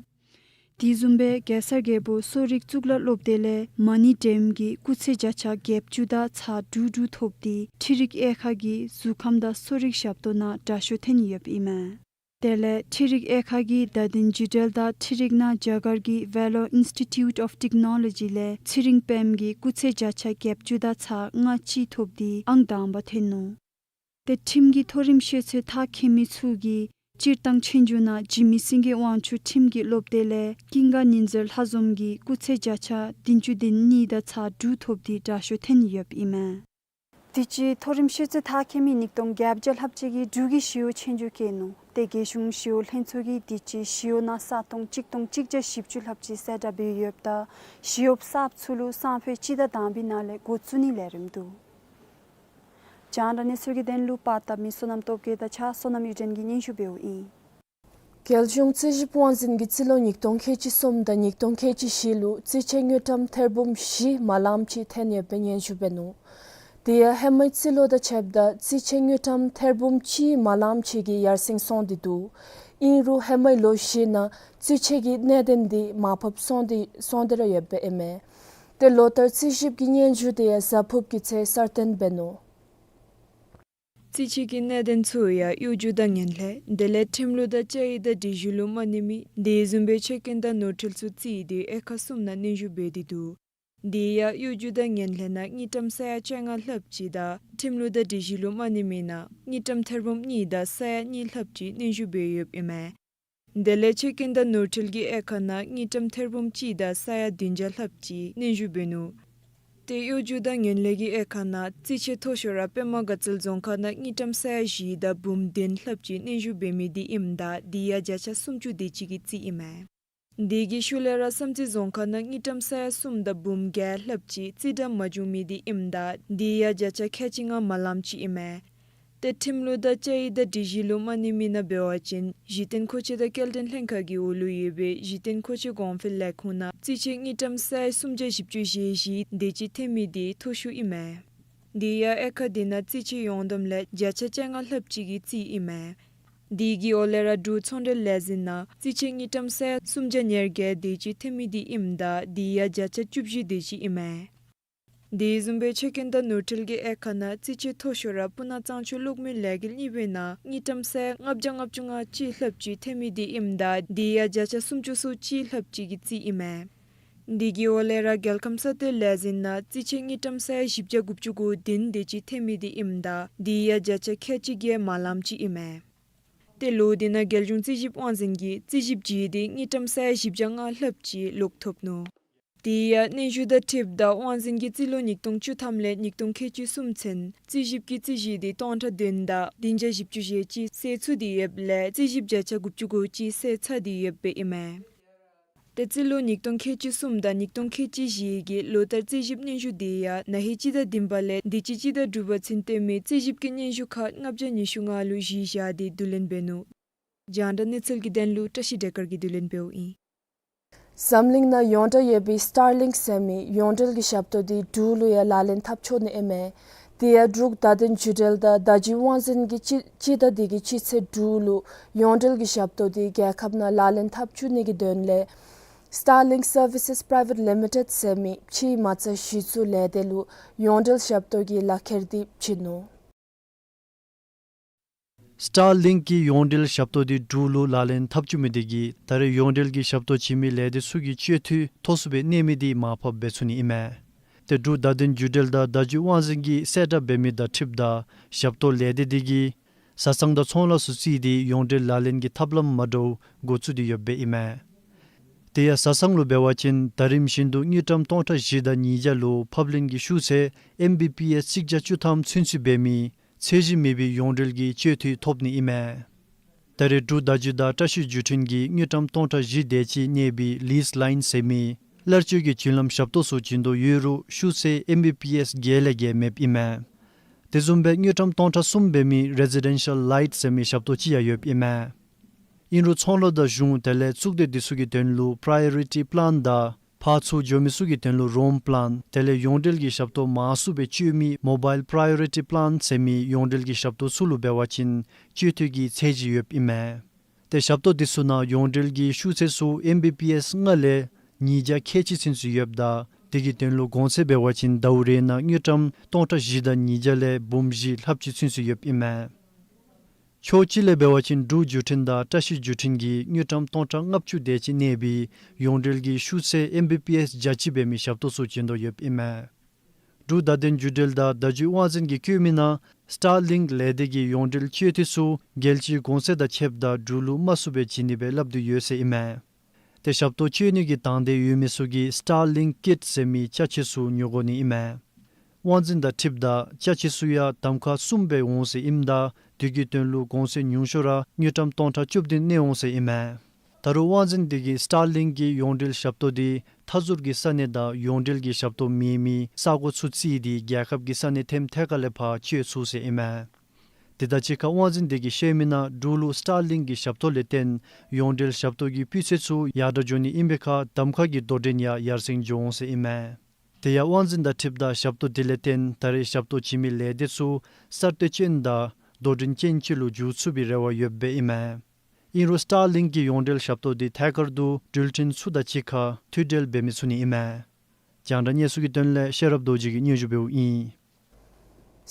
དེ་བཟུམ་སྦེ་གེ་སར་རྒྱལ་པོ་གསོ་རིག་གཙུག་ལག་སློབ་སྡེ་ལས་མ་ནི་ཌེམ་གྱིས་སྐུགས་ཚད་བརྒྱ་ཆ་བརྒྱད་ཅུ་དང་ཚག་དྲུག་དྲུག་ཐོབ་སྟེ་འཕྲུལ་རིག་དབྱེ་ཁག་གི་གཟུགས་ཁམས་དང་གསོ་རིག་ཞབས་ཏོག་ནང་དྲག་ཤོས་ཐོན་ཡོདཔ་ཨིན་མས། དེ་ལས་འཕྲུལ་རིག་དབྱེ་ཁག་གི་བརྡ་དོན་བརྒྱུད་འབྲེལ་དང་འཕྲུལ་རིག་ནང་རྒྱ་གར་གྱི་ཝེ་ལོར་ཨིནསི་ཊི་ཊིའུཊ་ཨོཕ་ཊེཀ་ནོ་ལོ་ཇི་ལས་ཚེ་རིང་པདྨ་གིས་སྐུགས་ཚད་བརྒྱ་ཆ་བརྒྱད་ཅུ་དང་ཚག་ལྔ་གཅིག་ཐོབ་སྟེ་ཨང་དང་པ་ཐོན་ནུག། ཏེ་ཁྲིམས་ཀྱི་མཐོ་རིམ་ཤེས་ཚད་མཐར་འཁྱོལ་མི་ཚུ་གིས་སྤྱིར་བཏང་ཆོས་རྒྱུགས་ནང་འཇིགས་མེད་སེང་གེ་དབང་ཕྱུག་ཁྲིམས་ཀྱི་སློབ་སྡེ་ལས་ཀུན་དགའ་ཉི་ཟེར་ལྷ་འཛོམས་ཀྱིས་སྐུགས་ཚད་བརྒྱ་ཆ་བདུན་ཅུ་དོན་གཉིས་དང་ཚག་དྲུག་ཐོབ་སྟེ་དྲག་ཤོས་ཐོན་ཡོདཔ་ཨིན་མས། དུས་ཅི་མཐོ་རིམ་ཤེས་ཚད་མཐར་འཁྱོལ་མི་ཉིས་སྟོང་བརྒྱད་བརྒྱ་ལྷགཔ་ཅིག་གིས་འབྲུག་གི་ཞི་གཡོག་ཆོས་རྒྱུགས་རྐྱབ་ནུག། ཏེ་རྒྱལ་གཞུང་ཞི་གཡོག་ལྷན་ཚོགས་ཀྱིས་དུས་ཅི་ཞི་གཡོག་ནང་ས་སྟོང་གཅིག་སྟོང་གཅིག་བརྒྱ་བཞི་བཅུ་ལྷགཔ་ཅིག་གསལ་བསྒྲགས་འབད་ཡོདཔ་ད་ཞི་གཡོགཔ་གསརཔ་ཚུ་ལུ་སང་ཕོད་སྤྱི་ཟླ་དང་པའི་ནང་ལས་འགོ་བཙུགས་ནིའི་ལས་རིམ་འདུག། རྒྱང་བསྒྲགས་གནས་ཚུལ་གྱི་དོན་ལུ་པར་བཏབ་མི་བསོད་ནམས་སྟོབས་རྒྱས་དང་གཅིག་ཁར་བསོད་ནམས་གཡུ་སྒྲོན་གྱིས་སྙན་ཞུ་འབདཝ་ཨིན། རྒྱལ་གཞུང་རྩིས་ཞིབ་དབང་འཛིན་གྱིས་རྩིས་ལོ་ཉིས་སྟོང་ཁལ་གཅིག་གསུམ་དང་ཉིས་སྟོང་ཁལ་གཅིག་བཞི་ལུ་རྩིས་ཆད་དངུལ་ཀྲམ་ཐེར་འབུམ་བཞི་མ་ལངམ་ཅིག་ཐོན་ཡོདཔ་སྦེ་སྙན་ཞུ་འབད་ནུག། དེ་ཡང་ཧེ་མའི་རྩིས་ལོ་དང་ཕྱདཔ་ད་རྩིས་ཆད་དངུལ་ཀྲམ་ཐེར་འབུམ་གཅིག་མ་ལངམ་ཅིག་གིས་ཡར་སེང་སོང་སྟེ་འདུག། ཨིན་རུང་ཧེ་མའི་ལོ་བཞི་ནང་རྩིས་ཆད་ཀྱི་གནད་དོན་འདི་མར་ཕབ་སོང་སྟེ་སོང་སྟེ་ར་ཡོདཔ་ཨིན་མས། ཏེ་ལོ་ལྟར་རྩིས་ཞིབ་ཀྱི་སྙན་ཞུ་དེ་ཡང་གཟའ་ཕུརཔ་གི་ཚེས་གསར་བཏོན་འབད་ནུག། རྩིས་ཆད་ཀྱི་གནད་དོན་ཚུ་ཡང་གཡོ་སྒྱུ་དང་ངན་ལྷད་དེ་ལས་ཁྲིམས་ལུགས་དང་ཅ་ཡིག་དང་སྒྲིག་གཞི་ལུ་མ་གནས་མི་དེ་བཟུམ་སྦེ་ཆད་སྐྱོན་དང་ནོར་འཁྲུལ་ཚུ་བརྩིས་ཏེ་དབྱེ་ཁག་གསུམ་ནང་སྙན་ཞུ་འབད་དེ་འདུག། དེ་ཡང་གཡོ་སྒྱུ་དང་ངན་ལྷད་ནང་དངུལ་ཀྲམ་ས་ཡ་བཅོ་ལྔ་ལྷགཔ་ཅིག་དང་ཁྲིམས་ལུགས་དང་སྒྲིག་གཞི་ལུ་མ་གནས་མི་ནང་དངུལ་ཀྲམ་ཐེར་འབུམ་གཉིས་དང་ས་ཡ་གཉིས་ལྷགཔ་ཅིག་སྙན་ཞུ་འབད་ཡོདཔ་ཨིན་མས། དེ་ལས་ཆད་སྐྱོན་དང་ནོར་འཁྲུལ་གྱི་དབྱེ་ཁག་ནང་དངུལ་ཀྲམ་ཐེར་འབུམ་གཅིག་དང་ས་ཡ་བདུན་བརྒྱ་ལྷགཔ་ཅིག་སྙན་ཞུ་འབད་ནུག། ཏེ་གཡོ་སྒྱུ་དང་ངན་ལྷད་ཀྱི་དབྱེ་ཁག་ནང་རྩིས་ཆད་མཐོ་ཤོས་ར་པདྨ་དགའ་ཚལ་རྫོང་ཁག་ནང་དངུལ་ཀྲམ་ས་ཡ་བཞི་དང་འབུམ་བདུན་ལྷགཔ་ཅིག་སྙན་ཞུ་འབད་མི་དེ་ཨིནམ་ད་དེ་ཡང་བརྒྱ་ཆ་སུམ་ཅུ་དེ་ཅིག་གི་རྩིས་ཨིན་མས། དེ་གི་ཤུལ་ལས་ར་བསམ་རྩེ་རྫོང་ཁག་ནང་དངུལ་ཀྲམ་ས་ཡ་གསུམ་དང་འབུམ་བརྒྱད་ལྷགཔ་ཅིག་རྩིས་གྲངས་མ་བྱུང་མི་དེ་ཨིནམ་ད་དེ་ཡང་བརྒྱ་ཆ་ཁལ་གཅིག་ལྔ་མ་ལངམ་ཅིག་ཨིན་མས། ཏེ་ཁྲིམས་ལུགས་དང་ཅ་ཡིག་དང་སྒྲིག་གཞི་ལུ་མ་གནས་མི་ནང་འབད་བ་ཅིན་གཞི་རྟེན་མཁོ་ཆས་དང་སྐྱེལ་འདྲེན་ལྷན་ཁག་གི་འོག་ལུ་ཡོད་པའི་གཞི་རྟེན་མཁོ་ཆས་གོང་འཕེལ་ལས་ཁུངས་ནང་རྩིས་ཆད་དངུལ་ཀྲམ་ས་ཡ་སུམ་བརྒྱ་བཞི་བཅུ་ཞེ་བཞི་དེ་ཅིག་ཐོན་མི་དེ་མཐོ་ཤོས་ཨིན་མས། དེ་ཡང་དབྱེ་ཁག་དེ་ནང་རྩིས་ཆད་ཡོངས་བསྡོམས་ལས་བརྒྱ་ཆ་བཅོ་ལྔ་ལྷགཔ་ཅིག་གི་རྩིས་ཨིན་མས། དེ་གི་འོག་ལས་ར་འབྲུག་ཚོང་འབྲེལ་ལས་འཛིན་ནང་རྩིས་ཆད་དངུལ་ཀྲམ་ས་ཡ་སུམ་བརྒྱ་ཉེར་བརྒྱད་དེ་ཅིག་ཐོན་མི་དེ་ཨིནམ་ད་དེ་ཡང་བརྒྱ་ཆ་བཅུ་བཞི་དེ་ཅིག་ཨིན་མས། དེ་བཟུམ་སྦེ་ཆད་སྐྱོན་དང་ནོར་འཁྲུལ་གྱི་དབྱེ་ཁག་ནང་རྩིས་ཆད་མཐོ་ཤོས་ར་སྤུ་ན་གཙང་ཆུ་གློག་མེ་ལས་འགུལ་གཉིས་པའི་ནང་དངུལ་ཀྲམ་ས་ཡ་ལྔ་བརྒྱ་ལྔ་བཅུ་ང་གཅིག་ལྷགཔ་ཅིག་ཐོན་མི་དེ་ཨིནམ་ད་དེ་ཡང་བརྒྱ་ཆ་སུམ་ཅུ་སོ་གཅིག་ལྷགཔ་ཅིག་གི་རྩིས་ཨིན་མས། དེ་གི་འོག་ལས་ར་རྒྱལ་ཁམས་ས་སྟོད་ལས་འཛིན་ནང་རྩིས་ཆད་དངུལ་ཀྲམ་ས་ཡ་བཞི་བརྒྱ་དགུ་བཅུ་གོ་བདུན་དེ་ཅིག་ཐོན་མི་དེ་ཨིནམ་ད་དེ་ཡང་བརྒྱ་ཆ་ཁལ་གཅིག་བརྒྱད་མ་ལངམ་ཅིག་ཨིན་མས། ཏེ་ལོ་དེ་ནང་རྒྱལ་གཞུང་རྩིས་ཞིབ་དབང་འཛིན་གྱིས་རྩིས་ཞིབ་བྱས་ཏེ་དངུལ་ཀྲམ་ས་ཡ་བཞི་བརྒྱ་ལྔ་ལྷགཔ་ཅིག་ལོག་ཐོབ་ནུག། དེ་ཡང་སྙན་ཞུ་དང་འཁྲིལཝ་ད་དབང་འཛིན་གྱིས་རྩིས་ལོ་ཉིས་སྟོང་བཅུ་ཐམ་ལས་ཉིས་སྟོང་ཁལ་གཅིག་གསུམ་ཚུན་རྩིས་ཞིབ་ཀྱི་རྩིས་གཞི་དེ་སྟོང་ཕྲག་བདུན་དང་བདུན་བརྒྱ་བཞི་བཅུ་ཞེ་གཅིག་བསལ་ཚུགས་ཏེ་ཡོདཔ་ལས་རྩིས་ཞིབ་བརྒྱ་ཆ་དགུ་བཅུ་གོ་གཅིག་བསལ་ཚར་ཏེ་ཡོདཔ་ཨིན་མས། ཏེ་རྩིས་ལོ་ཉིས་སྟོང་ཁལ་གཅིག་གསུམ་དང་ཉིས་སྟོང་ཁལ་གཅིག་བཞི་གི་ལོ་ལྟར་རྩིས་ཞིབ་སྙན་ཞུ་དེ་ཡང་ན་ཧིང་སྤྱི་ཟླ་བདུན་པ་ལས་དུས་ཅི་སྤྱི་ཟླ་དྲུག་པ་ཚུན་བཏོན་མི་རྩིས་ཞིབ་ཀྱི་སྙན་ཞུ་ཁག་ལྔ་བརྒྱ་ཉི་ཤུ་ལྔ་ལུ་གཞི་བཞག་སྟེ་བསྡུ་ལེན་འབད་ནུག། རྒྱང་བསྒྲགས་གནས་ཚུལ་གྱི་དོན་ལུ་བཀྲ་ཤིས་བདེ་དཀར་གྱིས་བསྡུ་ལེན་འབདཝ་ཨིན། འཛམ་གླིང་ནང་ཡོངས་གྲགས་ཡོད་པའི་སི་ཊར་ལིང་ཟེར་མི་ཡོངས་འབྲེལ་གྱི་ཞབས་ཏོག་དེ་འབྲུག་ལུ་ཡང་ལག་ལེན་འཐབ་ཆོག་ནི་ཨིན་མས། དེ་ཡང་འབྲུག་བརྡ་དོན་བརྒྱུད་འབྲེལ་དང་བརྡ་བརྒྱུད་དབང་འཛིན་གྱིས་སྤྱི་སྤྱི་ཟླ་འདི་གི་སྤྱི་ཚེས་དྲུག་ལུ་ཡོངས་འབྲེལ་གྱི་ཞབས་ཏོག་དེ་རྒྱལ་ཁབ་ནང་ལག་ལེན་འཐབ་བཅུག་ནི་གི་དོན་ལས་སི་ཊར་ལིང་སར་བི་སེས་པ་རའི་ཝེཊ་ལི་མི་ཊེཌ་ཟེར་མི་ཕྱིའི་མ་རྩ་གཞི་བཙུགས་ལས་སྡེ་ལུ་ཡོངས་འབྲེལ་ཞབས་ཏོག་གི་ལག་ཁྱེར་དེ་བྱིན་ནུག། སི་ཊར་ལིང་གི་ཡོངས་འབྲེལ་ཞབས་ཏོག་དེ་འབྲུག་ལུ་ལག་ལེན་འཐབ་བཅུག་མི་དེ་གིས་ད་རེས་ཡོངས་འབྲེལ་གྱི་ཞབས་ཏོག་བྱིན་མི་ལས་སྡེ་ཚུ་གི་སྤྱོད་འཐུས་ཐོབ་ཚུགསཔ་སྦེ་གནས་མི་དེ་མར་ཕབ་འབད་ཚུགས་ནི་ཨིན་མས། ཏེ་འབྲུག་བརྡ་དོན་བརྒྱུད་འབྲེལ་དང་བརྡ་བརྒྱུད་དབང་འཛིན་གྱིས་གསལ་བསྒྲགས་འབད་མི་དང་འཁྲིལཝ་ད་ཞབས་ཏོག་ལས་སྡེ་དེ་གིས་བཟའ་ཚང་དང་ཚོང་ལཱ་ཚུ་བརྩིས་ཏེ་ཡོངས་འབྲེལ་ལག་ལེན་གྱི་ཐབས་ལམ་མ་འདྲཝ་འགོ་བཙུགས་ཏེ་ཡོདཔ་ཨིན་མས། དེ་ཡང་བཟའ་ཚང་ལུ་འབད་བ་ཅིན་ད་རིམ་བཞིན་དུ་དངུལ་ཀྲམ་སྟོང་ཕྲག་བཞི་དང་ཉིས་བརྒྱ་ལུ་ཕབ་ལེན་གྱི་ཤུགས་ཚད་ཨེམ་བི་པི་ཨེསི་གཅིག་བརྒྱ་བཅུ་ཐམ་ཚུན་ཚོད་འབད་མི་ཚད་གཞི་མེད་པའི་ཡོངས་འབྲེལ་གྱི་སྤྱོད་འཐུས་ཐོབ་ནི་ཨིན་མས། ད་རེས་འབྲུག་བརྡ་བརྒྱུད་དང་བཀྲ་ཤིས་བརྒྱུད་འཕྲིན་གྱིས་དངུལ་ཀྲམ་སྟོང་ཕྲག་བཞི་དེ་ཅིག་གནས་པའི་ལིསི་ལའིན་ཟེར་མི་གླར་སྤྱོད་ཀྱི་བརྒྱུད་ལམ་ཞབས་ཏོག་ཚུ་བྱིན་དོ་ཡོད་རུང་ཤུགས་ཚད་ཨེམ་བི་པི་ཨེསི་བརྒྱད་ལས་བརྒལ་མེདཔ་ཨིན་མས། དེ་བཟུམ་སྦེ་དངུལ་ཀྲམ་སྟོང་ཕྲག་གསུམ་འབད་མི་རེ་སི་ཌེན་ཤལ་ལའིཊ་ཟེར་མི་ཞབས་ཏོག་ཅིག་ཡང་ཡོདཔ་ཨིན་མས། ཨིན་རུང་ཚོང་ལཱ་དང་གཞུང་དེ་ལས་གཙུག་སྡེ་འདི་ཚུ་གི་དོན་ལུ་པ་རའི་ཡོ་རི་ཊི་པ་ལཱན་དང་ཕར་ཚུར་འགྱོ་མི་ཚུ་གི་དོན་ལུ་རོམ་པ་ལཱན་དེ་ལས་ཡོངས་འབྲེལ་གྱི་ཞབས་ཏོག་མང་སུ་སྦེ་སྤྱོད་མི་མོ་བཱའིལ་པ་རའི་ཡོ་རི་ཊི་པ་ལཱན་ཟེར་མི་ཡོངས་འབྲེལ་གྱི་ཞབས་ཏོག་ཚུ་ལུ་འབད་བ་ཅིན་སྤྱོད་འཐུས་ཀྱི་ཚད་གཞི་ཡོདཔ་ཨིན་མས། ཏེ་ཞབས་ཏོག་འདི་ཚུ་ནང་ཡོངས་འབྲེལ་གྱི་ཤུགས་ཚད་ཚུ་ཨེམ་བི་པི་ཨེསི་ལྔ་ལས་ཉིས་བརྒྱ་ཁལ་གཅིག་ཚུན་ཚོད་ཡོདཔ་ད་དེ་གི་དོན་ལུ་གོང་ཚད་འབད་བ་ཅིན་ཟླཝ་རེ་ནང་དངུལ་ཀྲམ་སྟོང་ཕྲག་བཞི་དང་ཉིས་བརྒྱ་ལས་འབུམ་བཞི་ལྷགཔ་ཅིག་ཚུན་ཚོད་ཡོདཔ་ཨིན་མས། ཕྱོགས་གཅིག་ལས་འབད་བ་ཅིན་འབྲུག་བརྒྱུད་འཕྲིན་དང་བཀྲ་ཤིས་བརྒྱུད་འཕྲིན་གྱིས་དངུལ་ཀྲམ་སྟོང་ཕྲག་ལྔ་བཅུ་དེ་ཅིག་གནས་པའི་ཡོངས་འབྲེལ་གྱི་ཤུགས་ཚད་ཨེམ་བི་པི་ཨེསི་བརྒྱ་གཅིག་འབད་མི་ཞབས་ཏོག་ཚུ་བྱིན་དོ་ཡོདཔ་ཨིན་མས། འབྲུག་བརྡ་དོན་བརྒྱུད་འབྲེལ་དང་བརྡ་བརྒྱུད་དབང་འཛིན་གྱིས་བཀོད་མི་ནང་སི་ཊར་ལིང་ཀི་ལས་སྡེ་གི་ཡོངས་འབྲེལ་སྤྱོད་འཐུས་ཚུ་རྒྱལ་སྤྱིའི་གོང་ཚད་དང་ཕྱདཔ་ད་འབྲུག་ལུ་དམའ་སུ་སྦེ་བྱིན་ནི་སྦེ་སླབ་སྟེ་ཡོད་ཟེར་ཨིན་མས། ཏེ་ཞབས་ཏོག་སྤྱོད་ནི་གི་དང་འདོད་ཡོད་མི་ཚུ་གིས་སི་ཊར་ལིང་ཀི་ཀིཊ་ཟེར་མི་ཅ་ཆས་ཚུ་ཉོ་དགོ་ནི་ཨིན་མས། དབང་འཛིན་དང་འཁྲིལཝ་ད་ཅ་ཆས་ཚུ་ཡང་གདམ་ཁ་གསུམ་སྦེ་འོང་ཟེར་ཨིནམ་ད་དེ་གི་དོན་ལུ་གོང་ཚད་ཉུང་ཤོས་ར་དངུལ་ཀྲམ་སྟོང་ཕྲག་བཅུ་བདུན་གནས་འོང་ཟེར་ཨིན་མས། ད་རུང་དབང་འཛིན་དེ་གིས་སི་ཊར་ལིང་ཀི་གི་ཡོངས་འབྲེལ་ཞབས་ཏོག་དེ་མཐའ་ཟུར་གྱི་ས་གནས་དང་ཡོངས་འབྲེལ་གྱི་ཞབས་ཏོག་མེད་མི་ས་གོ་ཚུ་བརྩིས་ཏེ་རྒྱལ་ཁབ་ཀྱི་ས་གནས་ཐེམ་ཐེ་ཀ་ལས་ཕར་སྤྱོད་ཚུགས་ཟེར་ཨིན་མས། དེ་དང་གཅིག་ཁར་དབང་འཛིན་དེ་གིས་བཤད་མི་ནང་འབྲུག་ལུ་སི་ཊར་ལིང་ཀི་གི་ཞབས་ཏོག་ལས་བརྟེན་ཡོངས་འབྲེལ་ཞབས་ཏོག་གི་སྤུས་ཚད་ཚུ་ཡར་དྲག་འགྱོ་ནི་ཨིན་པའི་ཁར་གདམ་ཁ་གི་དོ་འགྲན་ཡང་ཡར་སེང་འགྱོ་འོང་ཟེར་ཨིན་མས། དེ་ཡང་དབང་འཛིན་དང་འཁྲིལཝ་ད་ཞབས་ཏོག་དེ་ལས་བརྟེན་ད་རེས་ཞབས་ཏོག་བྱིན་མི་ལས་སྡེ་ཚུ་གསར་གཏོད་ཅན་དང་དོ་འགྲན་ཅན་ཅིག་ལུ་འགྱུར་ཚུགས་པའི་རེ་བ་ཡོདཔ་སྦེ་ཨིན་མས། ཨིན་རུང་སི་ཊར་ལིང་ཀི་གི་ཡོངས་འབྲེལ་ཞབས་ཏོག་དེ་ཐད་ཀར་དུ་འགྲུལ་འཕྲིན་ཚུ་དང་གཅིག་ཁར་མཐུད་འབྲེལ་འབད་མི་ཚུགས་ནི་ཨིན་མས། རྒྱང་བསྒྲགས་གནས་ཚུལ་གྱི་དོན་ལས་ཤེས་རབ་རྡོ་རྗེ་གིས་སྙན་ཞུ་འབདཝ་ཨིན།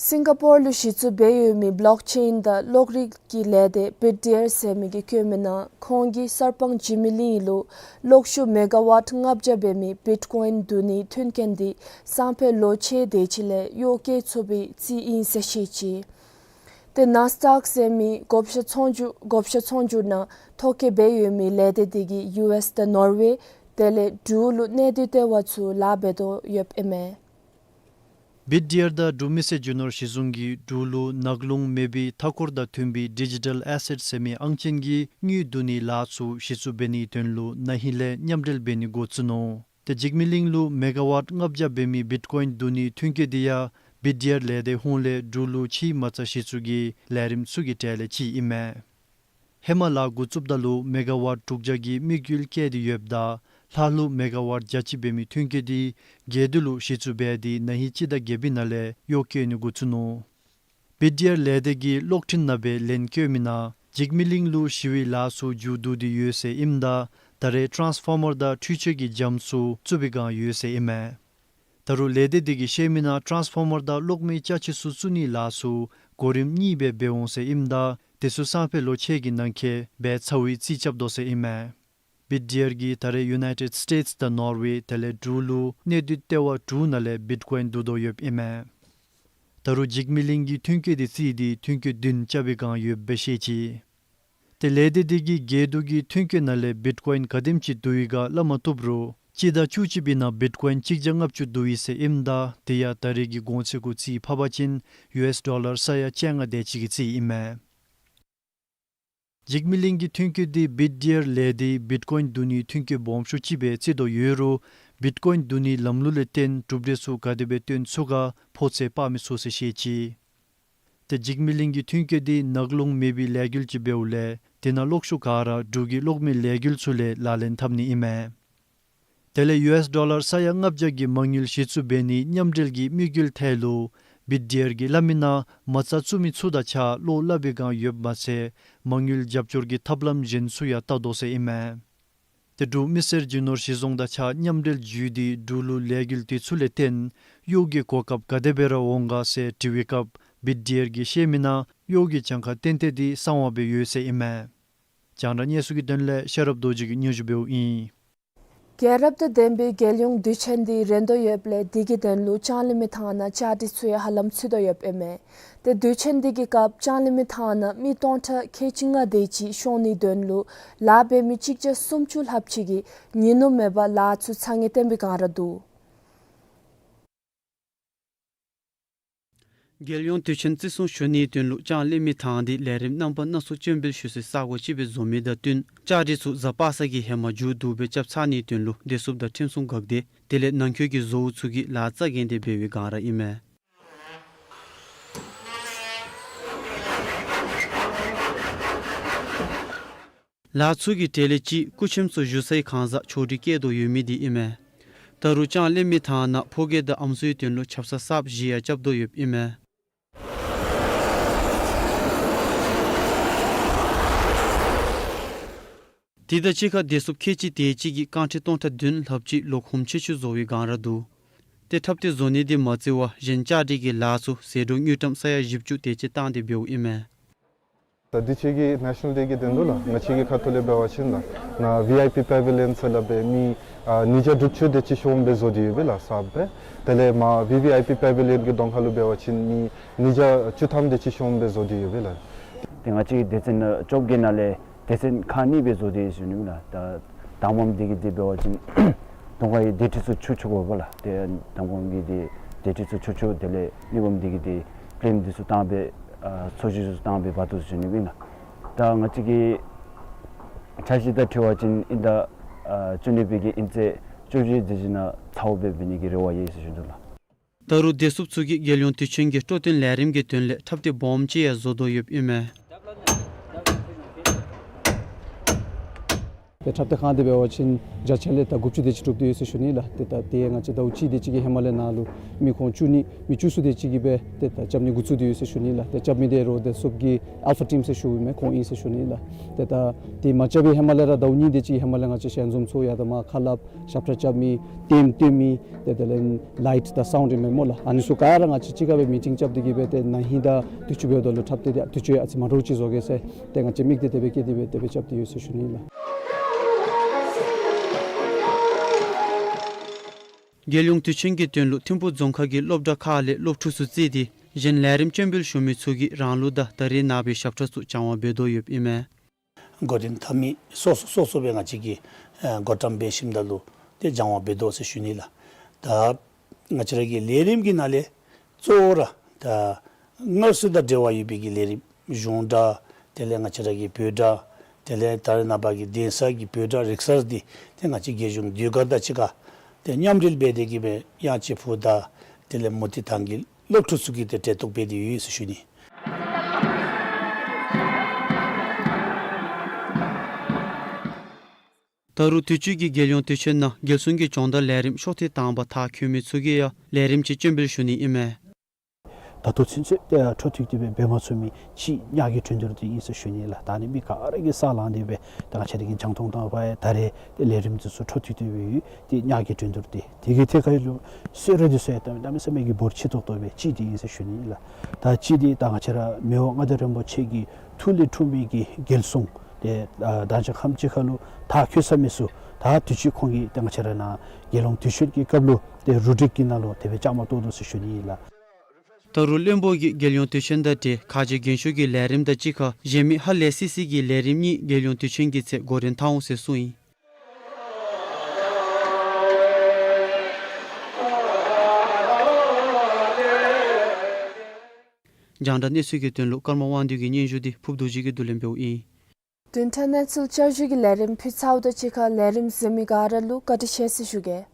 སིང་ག་པོར་ལུ་གཞི་བཙུགས་འབད་ཡོད་མི་བོ་ལོག་ཅེན་དང་གློག་རིག་གི་ལས་སྡེ་བིཊ་ཌི་ཨར་ཟེར་མི་གིས་བཀོད་མི་ནང་ཁོང་གིས་གསར་སྤང་འཇིགས་མེད་གླིང་ལུ་གློག་ཤུགས་མེ་ག་ཝཊ་ལྔ་བརྒྱ་འབད་མི་བིཊ་ཀོའིན་བསྡུ་ནིའི་མཐུན་རྐྱེན་དེ་སང་ཕོད་ལོ་ཕྱེད་དེ་ཅིག་ལས་གཡོག་བཀོལ་ཚུགས་པའི་རྩིས་ཨིན་ཟེར་བཤད་ཅི། ཏེ་ནཱས་ཌག་ཟེར་མི་བགོ་བཤའ་ཚོང་སྒྱུར་བགོ་བཤའ་ཚོང་སྒྱུར་ནང་ཐོ་བཀོད་འབད་ཡོད་མི་ལས་སྡེ་དེ་གིས་ཡུ་ཨེསི་དང་ནོར་ཝེ་དེ་ལས་འབྲུག་ལུ་གནས་སྡུད་ལྟེ་བ་ཚུ་ལཱ་འབད་དོ་ཡོདཔ་ཨིན་མས། བིཊ་ཌི་ཨར་དང་འབྲུག་མི་སེར་རྒྱུ་ནོར་གཞི་བཟུང་གིས་འབྲུག་ལུ་ནག་རླུང་མེ་འབོད་མཐའ་འཁོར་དང་མཐུན་པའི་ཌི་ཇི་ཊལ་ཨེ་སེཊ་ཟེར་མི་ཨང་ཅན་གྱི་དངུལ་བསྡུ་ནིའི་ལཱ་ཚུ་གཞི་བཙུགས་འབད་ནིའི་དོན་ལུ་ན་ཧིང་ལས་མཉམ་འབྲེལ་འབད་ནི་འགོ་བཙུགས་ནུག། ཏེ་འཇིགས་མེད་གླིང་ལུ་མེ་ག་ཝཊ་ལྔ་བརྒྱ་འབད་མི་བིཊ་ཀོའིན་བསྡུ་ནིའི་མཐུན་རྐྱེན་དེ་ཡང་བིཊ་ཌི་ཨར་ལས་སྡེ་ཧོངས་ལས་འབྲུག་ལུ་ཕྱིའི་མ་རྩ་གཞི་བཙུགས་ཀྱི་ལས་རིམ་ཚུ་གི་གྲས་ལས་གཅིག་ཨིན་མས། ཧེ་མ་ལཱ་འགོ་བཙུགསཔ་ད་ལུ་མེ་ག་ཝཊ་དྲུག་བརྒྱ་གི་དམིགས་ཡུལ་བསྐྱེད་དེ་ཡོདཔ་ད་ལྷག་ལུས་མེ་ག་ཝཊ་བརྒྱ་གཅིག་འབད་མི་མཐུན་རྐྱེན་དེ་རྒྱས་བསྡུ་ལུ་གཞི་བཙུགས་འབད་དེ་ན་ཧིང་སྤྱི་ཟླ་བརྒྱད་པའི་ནང་ལས་གཡོག་བཀོལ་ནི་འགོ་བཙུགས་ནུག། བིཊ་ཌི་ཨར་ལས་སྡེ་གི་གློག་འཕྲིན་ནང་སྦེ་ལན་བཀོད་མི་ནང་འཇིགས་མེད་གླིང་ལུ་ཞི་བའི་ལཱ་ཚུ་མཇུག་བསྡུ་སྟེ་ཡོད་ཟེར་ཨིནམ་ད་ད་རེས་ཊཱན་སི་ཕོར་མར་དང་འཕྲུལ་ཆས་ཀྱི་འགྱམ་ཚུ་བཙུགས་པའི་བསྒང་ཡོད་ཟེར་ཨིན་མས། ད་རུང་ལས་སྡེ་དེ་གིས་བཤད་མི་ནང་ཊཱན་སི་ཕོར་མར་དང་གློག་མེའི་ཅ་ཆས་ཚུ་བཙུགས་ནིའི་ལཱ་ཚུ་གོ་རིམ་གཉིས་སྦེ་འབད་འོང་ཟེར་ཨིནམ་ད་དེ་ཚུ་སང་ཕོད་ལོ་ཕྱེད་ཀྱི་ནང་འཁོད་འབད་ཚར་བའི་རྩིས་རྐྱབ་དོ་ཟེར་ཨིན་མས། བིཊ་ཌི་ཨར་གྱིས་ད་རེས་ཡུ་ནའི་ཊེཌ་སི་ཊེཊ་སི་དང་ནོར་ཝེ་དེ་ལས་འབྲུག་ལུ་གནས་སྡུད་ལྟེ་བ་དྲུག་ནང་ལས་བིཊ་ཀོའིན་བསྡུ་དོ་ཡོདཔ་ཨིན་མས། ད་རུང་འཇིགས་མེད་གླིང་གིས་མཐུན་རྐྱེན་དེ་བརྩིས་ཏེ་མཐུན་རྐྱེན་བདུན་རྐྱབ་པའི་བསྒང་ཡོདཔ་སྦེ་བཤད་ཅི། ཏེ་ལས་སྡེ་དེ་གིས་རྒྱས་བསྡུ་གི་མཐུན་རྐྱེན་ནང་ལས་བིཊ་ཀོའིན་ག་དེམ་ཅིག་བསྡུ་ཡི་ག་སླབ་མ་བཏུབ་རུང་སྤྱི་ཟླ་བཅུ་གཅིག་པའི་ནང་བིཊ་ཀོའིན་གཅིག་བརྒྱ་ལྔ་བཅུ་བསྡུ་ཡི་ཟེར་ཨིནམ་ད་དེ་ཡང་ད་རེས་ཀྱི་གོང་ཚད་གུ་རྩིས་ཕབ་པ་ཅིན་ཡུ་ཨེསི་ཌོ་ལར་ས་ཡ་བཅོ་ལྔ་དེ་ཅིག་གི་རྩིས་ཨིན་མས། འཇིགས་མེད་གླིང་གི་མཐུན་རྐྱེན་དེ་བིཊ་ཌི་ཨར་ལས་སྡེའི་བིཊ་ཀོའིན་བསྡུ་ནིའི་མཐུན་རྐྱེན་སྦོམ་ཤོས་ཅིག་སྦེ་བརྩི་དོ་ཡོད་རུང་བིཊ་ཀོའིན་བསྡུ་ནིའི་ལམ་ལུགས་ལས་བརྟེན་གྲུབ་འབྲས་ཚུ་ག་དེ་སྦེ་སྟོན་ཚུགས་ག་ཕོ་ཚོད་དཔག་མི་ཚུགས་ཟེར་བཤད་ཅི། ཏེ་འཇིགས་མེད་གླིང་གི་མཐུན་རྐྱེན་དེ་ནག་རླུང་མེ་འབོད་ལས་འགུལ་ཅིག་འབདཝ་ལས་དེ་ནང་གློག་ཤུགས་ག་ར་འབྲུག་གི་གློག་མེ་ལས་འགུལ་ཚུ་ལས་ལག་ལེན་འཐབ་ནི་ཨིན་མས། དེ་ལས་ཡུ་ཨེསི་ཌོ་ལར་ས་ཡ་ལྔ་བརྒྱ་གི་མ་དངུལ་གཞི་བཙུགས་འབད་ནིའི་མཉམ་འབྲེལ་གྱི་དམིགས་ཡུལ་ཐད་ལུ་བིཊ་ཌི་ཨར་གྱིས་སླབ་མི་ནང་མ་རྩ་བཙུགས་མི་ཚུ་དང་གཅིག་ཁར་གློག་སླབ་པའི་བསྒང་ཡོདཔ་མ་ཚད་མ་དངུལ་རྒྱབ་སྐྱོར་གྱི་ཐབས་ལམ་གཞན་ཚུ་ཡང་བལྟ་དོ་ཟེར་ཨིན་མས། ཏེ་འབྲུག་མི་སེར་རྒྱུ་ནོར་གཞི་བཟུང་དང་གཅིག་ཁར་མཉམ་འབྲེལ་བརྒྱུད་དེ་འབྲུག་ལུ་ལས་འགུལ་དེ་ཚུ་ལས་བརྟེན་གཡོག་གི་གོ་སྐབས་ག་དེ་སྦེ་ར་འོང་ག་ཟེར་དྲི་བའི་སྐབས་བིཊ་ཌི་ཨར་གྱིས་བཤད་མི་ནང་གཡོག་གི་གྱངས་ཁ་ཏན་ཏན་དེ་གསང་བ་སྦེ་ཡོད་ཟེར་ཨིན་མས། རྒྱང་བསྒྲགས་གནས་ཚུལ་གྱི་དོན་ལས་ཤེས་རབ་རྡོ་རྗེ་གིས་སྙན་ཞུ་འབདཝ་ཨིན། རྒྱལ་རབས་དང་ལྡན་པའི་རྒྱལ་ཡོངས་དུས་ཆེན་འདི་རན་དོ་ཡོདཔ་ལས་དེ་གི་དོན་ལུ་ལྕང་གླིང་མི་ཐང་ནང་ལྕགས་རི་ཚུ་ཡང་ཧ་ལམ་ཚུད་དོ་ཡོདཔ་ཨིན་མས། ཏེ་དུས་ཆེན་འདི་གི་སྐབས་ལྕང་གླིང་མི་ཐང་ནང་མི་སྟོང་ཕྲག་ཁལ་གཅིག་ལྔ་དེ་ཅིག་ཤོང་ནིའི་དོན་ལུ་ལཱ་འབད་མི་གཅིག་བརྒྱ་སུམ་ཅུ་ལྷགཔ་ཅིག་གིས་ཉིན་ནུབ་མེད་པར་ལཱ་ཚུ་ཚ་ནི་བརྟན་པའི་སྒང་ར་འདུག། རྒྱལ་ཡོངས་དུས་ཆེན་བརྩི་སྲུང་ཞུ་ནིའི་དོན་ལུ་ལྕང་གླིང་མི་ཐང་འདི་ལས་རིམ་རྣམ་པ་སྣ་ཚོགས་སྤྱན་འབུལ་ཞུ་སའི་ས་གོ་ཅིག་སྦེ་བཟོ་མི་དང་བསྟུན་ལྕགས་རི་ཚུ་གཟའ་པ་སངས་ཀྱི་ཧེ་མ་མཇུག་བསྡུ་སྦེ་རྐྱབ་ཚར་ནིའི་དོན་ལུ་བདེ་སྲུངཔ་དང་ཁྲིམས་སྲུང་འགག་སྡེ་དེ་ལས་ནང་འཁོད་ཀྱི་བཟོ་བོ་ཚུ་གིས་ལཱ་རྩ་འགེངས་ཏེ་འབད་བའི་སྒང་ར་ཨིན་མས། ལཱ་ཚུ་གི་གྲས་ལས་གཅིག་སྐུ་ཁྱིམ་ཚུ་བཞུགས་སའི་ཁང་གཟའ་ཆོག་སྒྲིག་བཀལ་དོ་ཡོད་མི་འདི་ཨིན་མས། ད་རུང་ལྕང་གླིང་མི་ཐང་ནང་ཕོ་སྐྱེས་དང་ཨམ་སྲུའི་དོན་ལུ་ཆབ་གསང་གསརཔ་བཞི་ཡང་རྐྱབ་དོ་ཡོདཔ་ཨིན་མས། དེ་དང་གཅིག་ཁར་བདེ་སྲུངཔ་ཁལ་གཅིག་དེ་ཅིག་གིས་རྐང་ཁྲི་སྟོང་ཕྲག་བདུན་ལྷགཔ་ཅིག་ལོག་ཧོམ་ཆེ་ཆུང་བཟོ་བའི་སྒང་ར་འདུག། ཏེ་འཁྲབ་སྟོན་བཟོ་ནི་འདི་མ་བརྩི་བར་གཞན་ལྕགས་རི་གི་ལཱ་ཚུ་ཟད་འགྲོ་དངུལ་ཀྲམ་ས་ཡ་བཞི་བཅུ་དེ་ཅིག་བཏང་སྟེ་འབདཝ་ཨིན་མས། ད་དུས་ཆེན་གྱི་ནེ་ཤ་ནལ་ཌེ་གི་དོན་ལུ་ལགས་ང་བཅས་ཀྱི་ཁ་ཐུག་ལས་འབད་བ་ཅིན་ལགས་ནཱ་བི་ཨའི་པི་པེ་ཝི་ལི་ཡོན་ཟེར་སླབ་སྦེ་མི་ཨ་ཉིས་བརྒྱ་དྲུག་ཅུ་དེ་ཅིག་ཤོངམ་སྦེ་བཟོ་སྟེ་ཡོད་པས་ལགས་གསརཔ་སྦེ། དེ་ལས་མར་བི་བི་ཨའི་པི་པེ་ཝི་ལི་ཡོན་གྱི་གདོང་ཁ་ལུ་འབད་བ་ཅིན་མི་ཉིས་བརྒྱ་བཅུ་ཐམ་དེ་ཅིག་ཤོངམ་སྦེ་བཟོ་སྟེ་ཡོད་པས་ལགས། ཏེ་ང་བཅས་ཀྱི་སྡེ་ཚན་བཅོ་བརྒྱད་ནང་ལས་སྡེ་ཚན་ཁག་གཉིས་སྦེ་བཟོ་སྟེ་ཡོད་ཟེར་ཞུ་ནི་ཨིན་ལགས། ད་དང་པམ་འདི་གི་འདི་འབད་བ་ཅིན་གདོང་ཁའི་སྡེ་ཁྲི་ཚུ་ཆུང་ཆུང་དགོ་པས་ལགས། ཏེ་དང་པམ་གྱི་འདི་སྡེ་ཁྲི་ཚུ་ཆུང་ཆུང་དེ་ལས་གཉིས་པམ་འདི་གི་འདི་པིལིམ་འདི་ཚུ་བཏང་སྦེ་ཨ་ཚོས་གཞི་ཚུ་བཏང་སྦེ་འབག་དོ་ཟེར་ཞུ་ནི་ཨིན་ལགས། ད་ང་བཅས་ཀྱི་འཆར་གཞི་དང་འཁྲིལ་བ་ཅིན་ཨིན་ཟླ་ཨ་བཅུ་གཉིས་པའི་གི་ཨིན་ཚེས་བཅུ་བཞི་དེ་ཅིག་ནང་ཚརཝ་སྦེ་འབད་ནི་གི་རེ་བ་ཡོད་ཟེར་ཞུ་དོ་ལགས། ད་རུང་བདེ་སྲུངཔ་ཚུ་གིས་རྒྱལ་ཡོངས་དུས་ཆེན་གྱི་སྤྲོ་སྟོན་ལས་རིམ་གྱི་དོན་ལས་འཁྲབ་སྟོན་སྦོམ་ཅིག་ཡང་བཟོ་དོ་ཡོདཔ་ཨིན་མས། ཏེ་འཁྲབ་སྟོན་ཁང་འདི་འབད་བ་ཅིན་བརྒྱ་ཆ་ལས་ད་དགུ་བཅུ་དེ་ཅིག་གྲུབ་སྟེ་ཡོད་ཟེར་ཞུ་ནི་ལགས། ཏེ་ད་ཏེ་ང་བཅས་ཟླཝ་གཅིག་དེ་ཅིག་གི་ཧེ་མ་ལས་ནཱ་ལུ་མི་ཁོང་བཅུ་གཉིས་མི་བཅུ་གསུམ་དེ་ཅིག་གིས་སྦེ་ཏེ་ད་རྐྱབ་ནི་འགོ་བཙུགས་ཏེ་ཡོད་ཟེར་ཞུ་ནི་ལགས། ཏེ་རྐྱབ་མི་འདི་རོགས་བདེ་སྲུངཔ་གི་ཨལ་ཕ་ཊིམ་ཟེར་ཞུཝ་མས། ཁོང་ཨིན་ཟེར་ཞུ་ནི་ལགས། ཏེ་ད་ཏེ་མ་རྐྱབ་པའི་ཧེ་མ་ལས་ར་ཟླཝ་གཉིས་དེ་ཅིག་གི་ཧེ་མ་ལས་ང་བཅས་ཞལ་འཛོམས་ཚུ་ཡང་ད་མར་ཁ་སླབ་ཞབས་ཁྲ་རྐྱབ་མི་ལྟདམོ་སྟོན་མི་ཏེ་དེ་ལས་ལའིཊ་དང་སའུནཌ་ཨིན་མས་སྨོ་ལགས། ཨ་ནི་ཚུ་ག་ར་ང་བཅས་གཅིག་ཁར་སྦེ་མི་ཊིང་རྐྱབ་སྟེ་གིས་སྦེ་ཏེ་ན་ཧིང་དང་དུས་ཅི་འབདཝ་ད་ལུ་འཁྲབ་སྟོན་འདི་དུས་ཅི་ཨ་ཙི་མ་འདྲཝ་ཅིག་བཟོ་གེ་ཟེར་ཏེ་ང་བཅས་དམིགས་གཏད་དེ་སྦེ་བསྐྱེད་དེ་སྦེ་དེ་སྦེ་རྐྱབ་སྟེ་ཡོད་ཟེར་ཞུ་ནི་ལགས། རྒྱལ་ཡོངས་དུས་ཆེན་གྱི་དོན་ལུ་ཐིམ་ཕུག་རྫོང་ཁག་གི་སློབ་གྲྭ་ཁག་ལས་སློབ་ཕྲུག་ཚུ་བརྩིས་ཏེ་གཞན་ལས་རིམ་སྤྱན་འབུལ་ཞུ་མི་ཚུ་གིས་རང་ལུགས་དང་ད་རེས་ནངས་པའི་ཞབས་ཁྲ་ཚུ་སྦྱང་བ་འབད་དོ་ཡོདཔ་ཨིན་མས། འགོ་འདྲེན་འཐབ་མི་སོ་སོ་སོ་སོ་སྦེ་ང་བཅས་ཀྱིས་ཨ་བགོ་བཀྲམ་འབད་ཞིནམ་ད་ལུ་ཏེ་སྦྱང་བ་འབད་དོ་ཟེར་ཞུ་ནི་ལགས། ད་ང་བཅས་ར་གི་ལས་རིམ་གྱི་ནང་ལས་གཙོ་བོ་ར་ད་སྔར་སྲོལ་དང་འབྲེལ་བ་ཡོད་པའི་གི་ལས་རིམ་གཞུང་སྒྲ་དེ་ལས་ང་བཅས་ར་གི་བོད་སྒྲ་དེ་ལས་ད་རེས་ནངས་པ་གི་གདན་ས་གི་བོད་སྒྲ་རིག་གསར་འདི་ཏེ་ང་བཅས་རྒྱལ་གཞུང་ཟློས་གར་དང་གཅིག་ཁར་ཏེ་མཉམ་འབྲེལ་འབད་དེ་གིས་སྦེ་དབྱངས་ཅན་ཕུ་དང་དེ་ལས་མུ་ཏིག་ཐང་གི་སློབ་ཕྲུག་ཚུ་གིས་ཏེ་གྲལ་གཏོགས་འབད་དེ་ཡོད་ཟེར་ཞུ་ནི། ད་རུང་དུས་ཅི་གི་རྒྱལ་ཡོངས་དུས་ཆེན་ནང་རྒྱལ་སྲུང་གི་སྦྱོང་བརྡར་ལས་རིམ་ཤོག་ཐེངས་དང་པ་མཐར་འཁྱོལ་མི་ཚུ་གིས་ཡང་ལས་རིམ་ཅིག་སྤྱན་འབུལ་ཞུ་ནི་ཨིན་མས། ད་ལྟོ་ཚུན་ཚོད་ཨ་འཕྲོ་མཐུད་དེ་སྦེ་འབད་མ་ཚུགས་མི་གཅིག་ཉ་གི་འགྲན་བསྡུར་འདི་ཨིན་ཟེར་ཞུ་ནི་ལགས། ད་ནི་མི་ག་ར་གིས་ས་ལངས་ཏེ་སྦེ་ད་ང་བཅས་ར་གི་རྒྱང་མཐོང་དང་པ་ཡང་ད་རེས་ལས་རིམ་འདི་ཚུ་འཕྲོ་མཐུད་དེ་སྦེ་ཡོད། ཏེ་ཉ་གི་འགྲན་བསྡུར་འདི་དེ་གི་ཐད་ཁར་ལུ་གསོལ་རས་འདི་ཚུ་ཡང་གནམ་མེད་ས་མེད་ཀྱི་འབོར་ཆེ་ཏོག་ཏོ་སྦེ་གཅིག་འདི་ཨིན་ཟེར་ཞུ་ནི་ལགས། ད་གཅིག་འདི་ད་ང་བཅས་ར་མི་དབང་མངའ་བདག་རིན་པོ་ཆེ་གི་ཐུགས་ལས་འཁྲུངས་མི་གི་རྒྱལ་སྲུང་ཏེ་ཨ་ད་ཅི་ཁམས་ཅིག་ཁར་ལུ་མཐར་འཁྱོལ་ཚར་མི་ཚུ་ད་དུས་ཅི་ཁོང་གིས་ཏེ་ང་བཅས་ར་ནཱ་རྒྱལ་ཡོངས་དུས་ཆེན་གྱི་སྐབས་ལུ་ཏེ་རུ་སྒྲིག་གི་ནང་ལུ་དེ་སྦེ་བཅའ་མར་གཏོགས་དོ་ཟེར་ཞུ་ནི་ཨིན་ལགས། ད་རུང་བློན་པོ་གིས་རྒྱལ་ཡོངས་དུས་ཆེན་དང་འབྲེལ་ཁ་རྗེ་རྒྱན་ཤོག་གི་ལས་རིམ་དང་གཅིག་ཁར་གཞན་མི་ཧ་ལས་སི་སི་གི་ལས་རིམ་གཉིས་རྒྱལ་ཡོངས་དུས་ཆེན་གྱི་ཚེས་འགོ་འདྲེན་འཐབ་འོང་ཟེར་གསུངས་ཡི། རྒྱང་བསྒྲགས་གནས་ཚུལ་གྱི་དོན་ལུ་ཀརྨ་དབང་འདུས་ཀྱི་སྙན་ཞུ་འདི་ཕུརཔ་རྡོ་རྗེ་གིས་བསྡུ་ལེན་འབདཝ་ཨིན། བདུན་ཕྲག་གནས་ཚུལ་བསྐྱར་ཞུ་གི་ལས་རིམ་ཕུལ་ཚརཝ་དང་གཅིག་ཁར་ལས་རིམ་གཟིགས་མི་ག་ར་ལུ་བཀའ་དྲིན་ཆེ་ཟེར་ཞུ་གེ།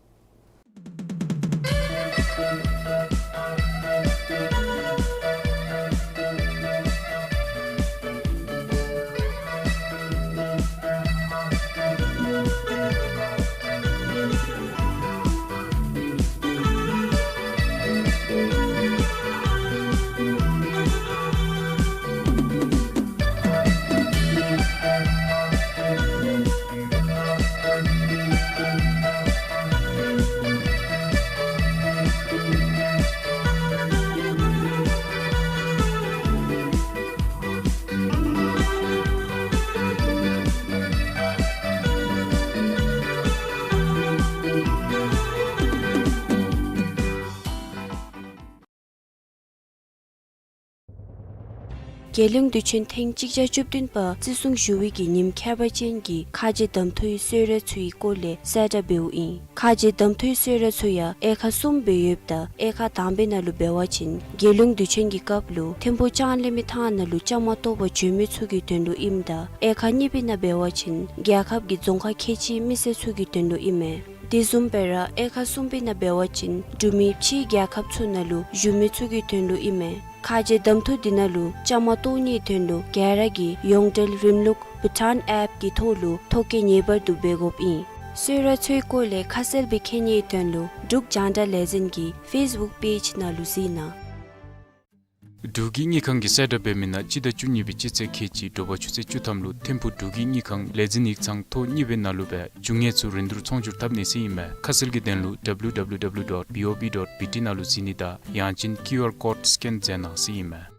རྒྱལ་ཡོངས་དུས་ཆེན་ཐེངས་གཅིག་བརྒྱ་བཅུ་བདུན་པ་བརྩི་སྲུང་ཞུ་བའི་གི་ཉིནམ་ཁྱད་པར་ཅན་གྱི་ཁ་རྗེ་གདམ་འཐུའི་གསོལ་རས་འཚོལ་བའི་སྐོར་ལས་གསལ་བསྒྲགས་འབདཝ་ཨིན། ཁ་རྗེ་གདམ་འཐུའི་གསོལ་རས་ཚུ་ཡང་དབྱེ་ཁག་གསུམ་སྦེ་ཡོདཔ་ད་དབྱེ་ཁག་དང་པའི་ནང་ལུ་འབད་བ་ཅིན་རྒྱལ་ཡོངས་དུས་ཆེན་གྱི་སྐབས་ལུ་ཐིམ་ཕུག་ལྕང་གླིང་མི་ཐང་ནང་ལུ་བཅའ་མར་གཏོགས་པར་འབྱོན་མི་ཚུ་གི་དོན་ལུ་ཨིནམ་ད་དབྱེ་ཁག་གཉིས་པའི་ནང་འབད་བ་ཅིན་རྒྱལ་ཁབ་ཀྱི་རྫོང་ཁག་ཁལ་གཅིག་མི་སེར་ཚུ་གི་དོན་ལུ་ཨིན་མས། དེ་བཟུམ་སྦེ་ར་དབྱེ་ཁག་གསུམ་པའི་ནང་འབད་བ་ཅིན་འབྲུག་མི་ཕྱིའི་རྒྱལ་ཁབ་ཚུ་ནང་ལུ་བཞུགས་མི་ཚུ་གི་དོན་ལུ་ཨིན་མས། ཁ་རྗེ་གདམ་འཐུ་འདི་ནང་ལུ་བཅའ་མར་གཏོགས་ནིའི་དོན་ལུ་ག་ར་གིས་ཡོངས་འབྲེལ་རིམ་ལུགས་བྷུ་ཊཱན་ཨེཔ་གི་ཐོག་ལུ་ཐོ་བཀོད་ངེས་པར་དུ་འབད་དགོཔ་ཨིན། གསོལ་རས་འཚོལ་བའི་སྐོར་ལས་ཁ་གསལ་སྦེ་མཁྱེན་ནིའི་དོན་ལུ་འབྲུག་རྒྱང་བསྒྲགས་ལས་འཛིན་གྱི་ཕེསི་བུཀ་པེཇ་ནང་ལུ་གཟིགས་གནང་། འབྲུག་གི་དངུལ་ཁང་གི་གསལ་བསྒྲགས་འབད་མི་ནང་སྤྱི་ཟླ་བཅུ་གཉིས་པའི་སྤྱི་ཚེས་ཁལ་གཅིག་དྲོ་པ་ཆུ་ཚོད་བཅུ་ཐམ་ལུ་ཐིམ་ཕུག་འབྲུག་གི་དངུལ་ཁང་ལས་འཛིན་ཡིག་ཚང་ཐོག་གཉིས་པའི་ནང་ལུ་སྦེ་རྒྱུ་དངོས་ཚུ་རིན་བསྡུར་ཚོང་སྒྱུར་འཐབ་ནི་ཟེར་ཨིན་མས། ཁ་གསལ་གྱི་དོན་ལུ་W W W dot B O B dot B T ནང་ལུ་གཟིགས་ནི་དང་ཡང་ཅིན་ཀིའུ་ཨར་ཀོཌ་སི་ཀེན་མཛད་གནང་ཟེར་ཨིན་མས།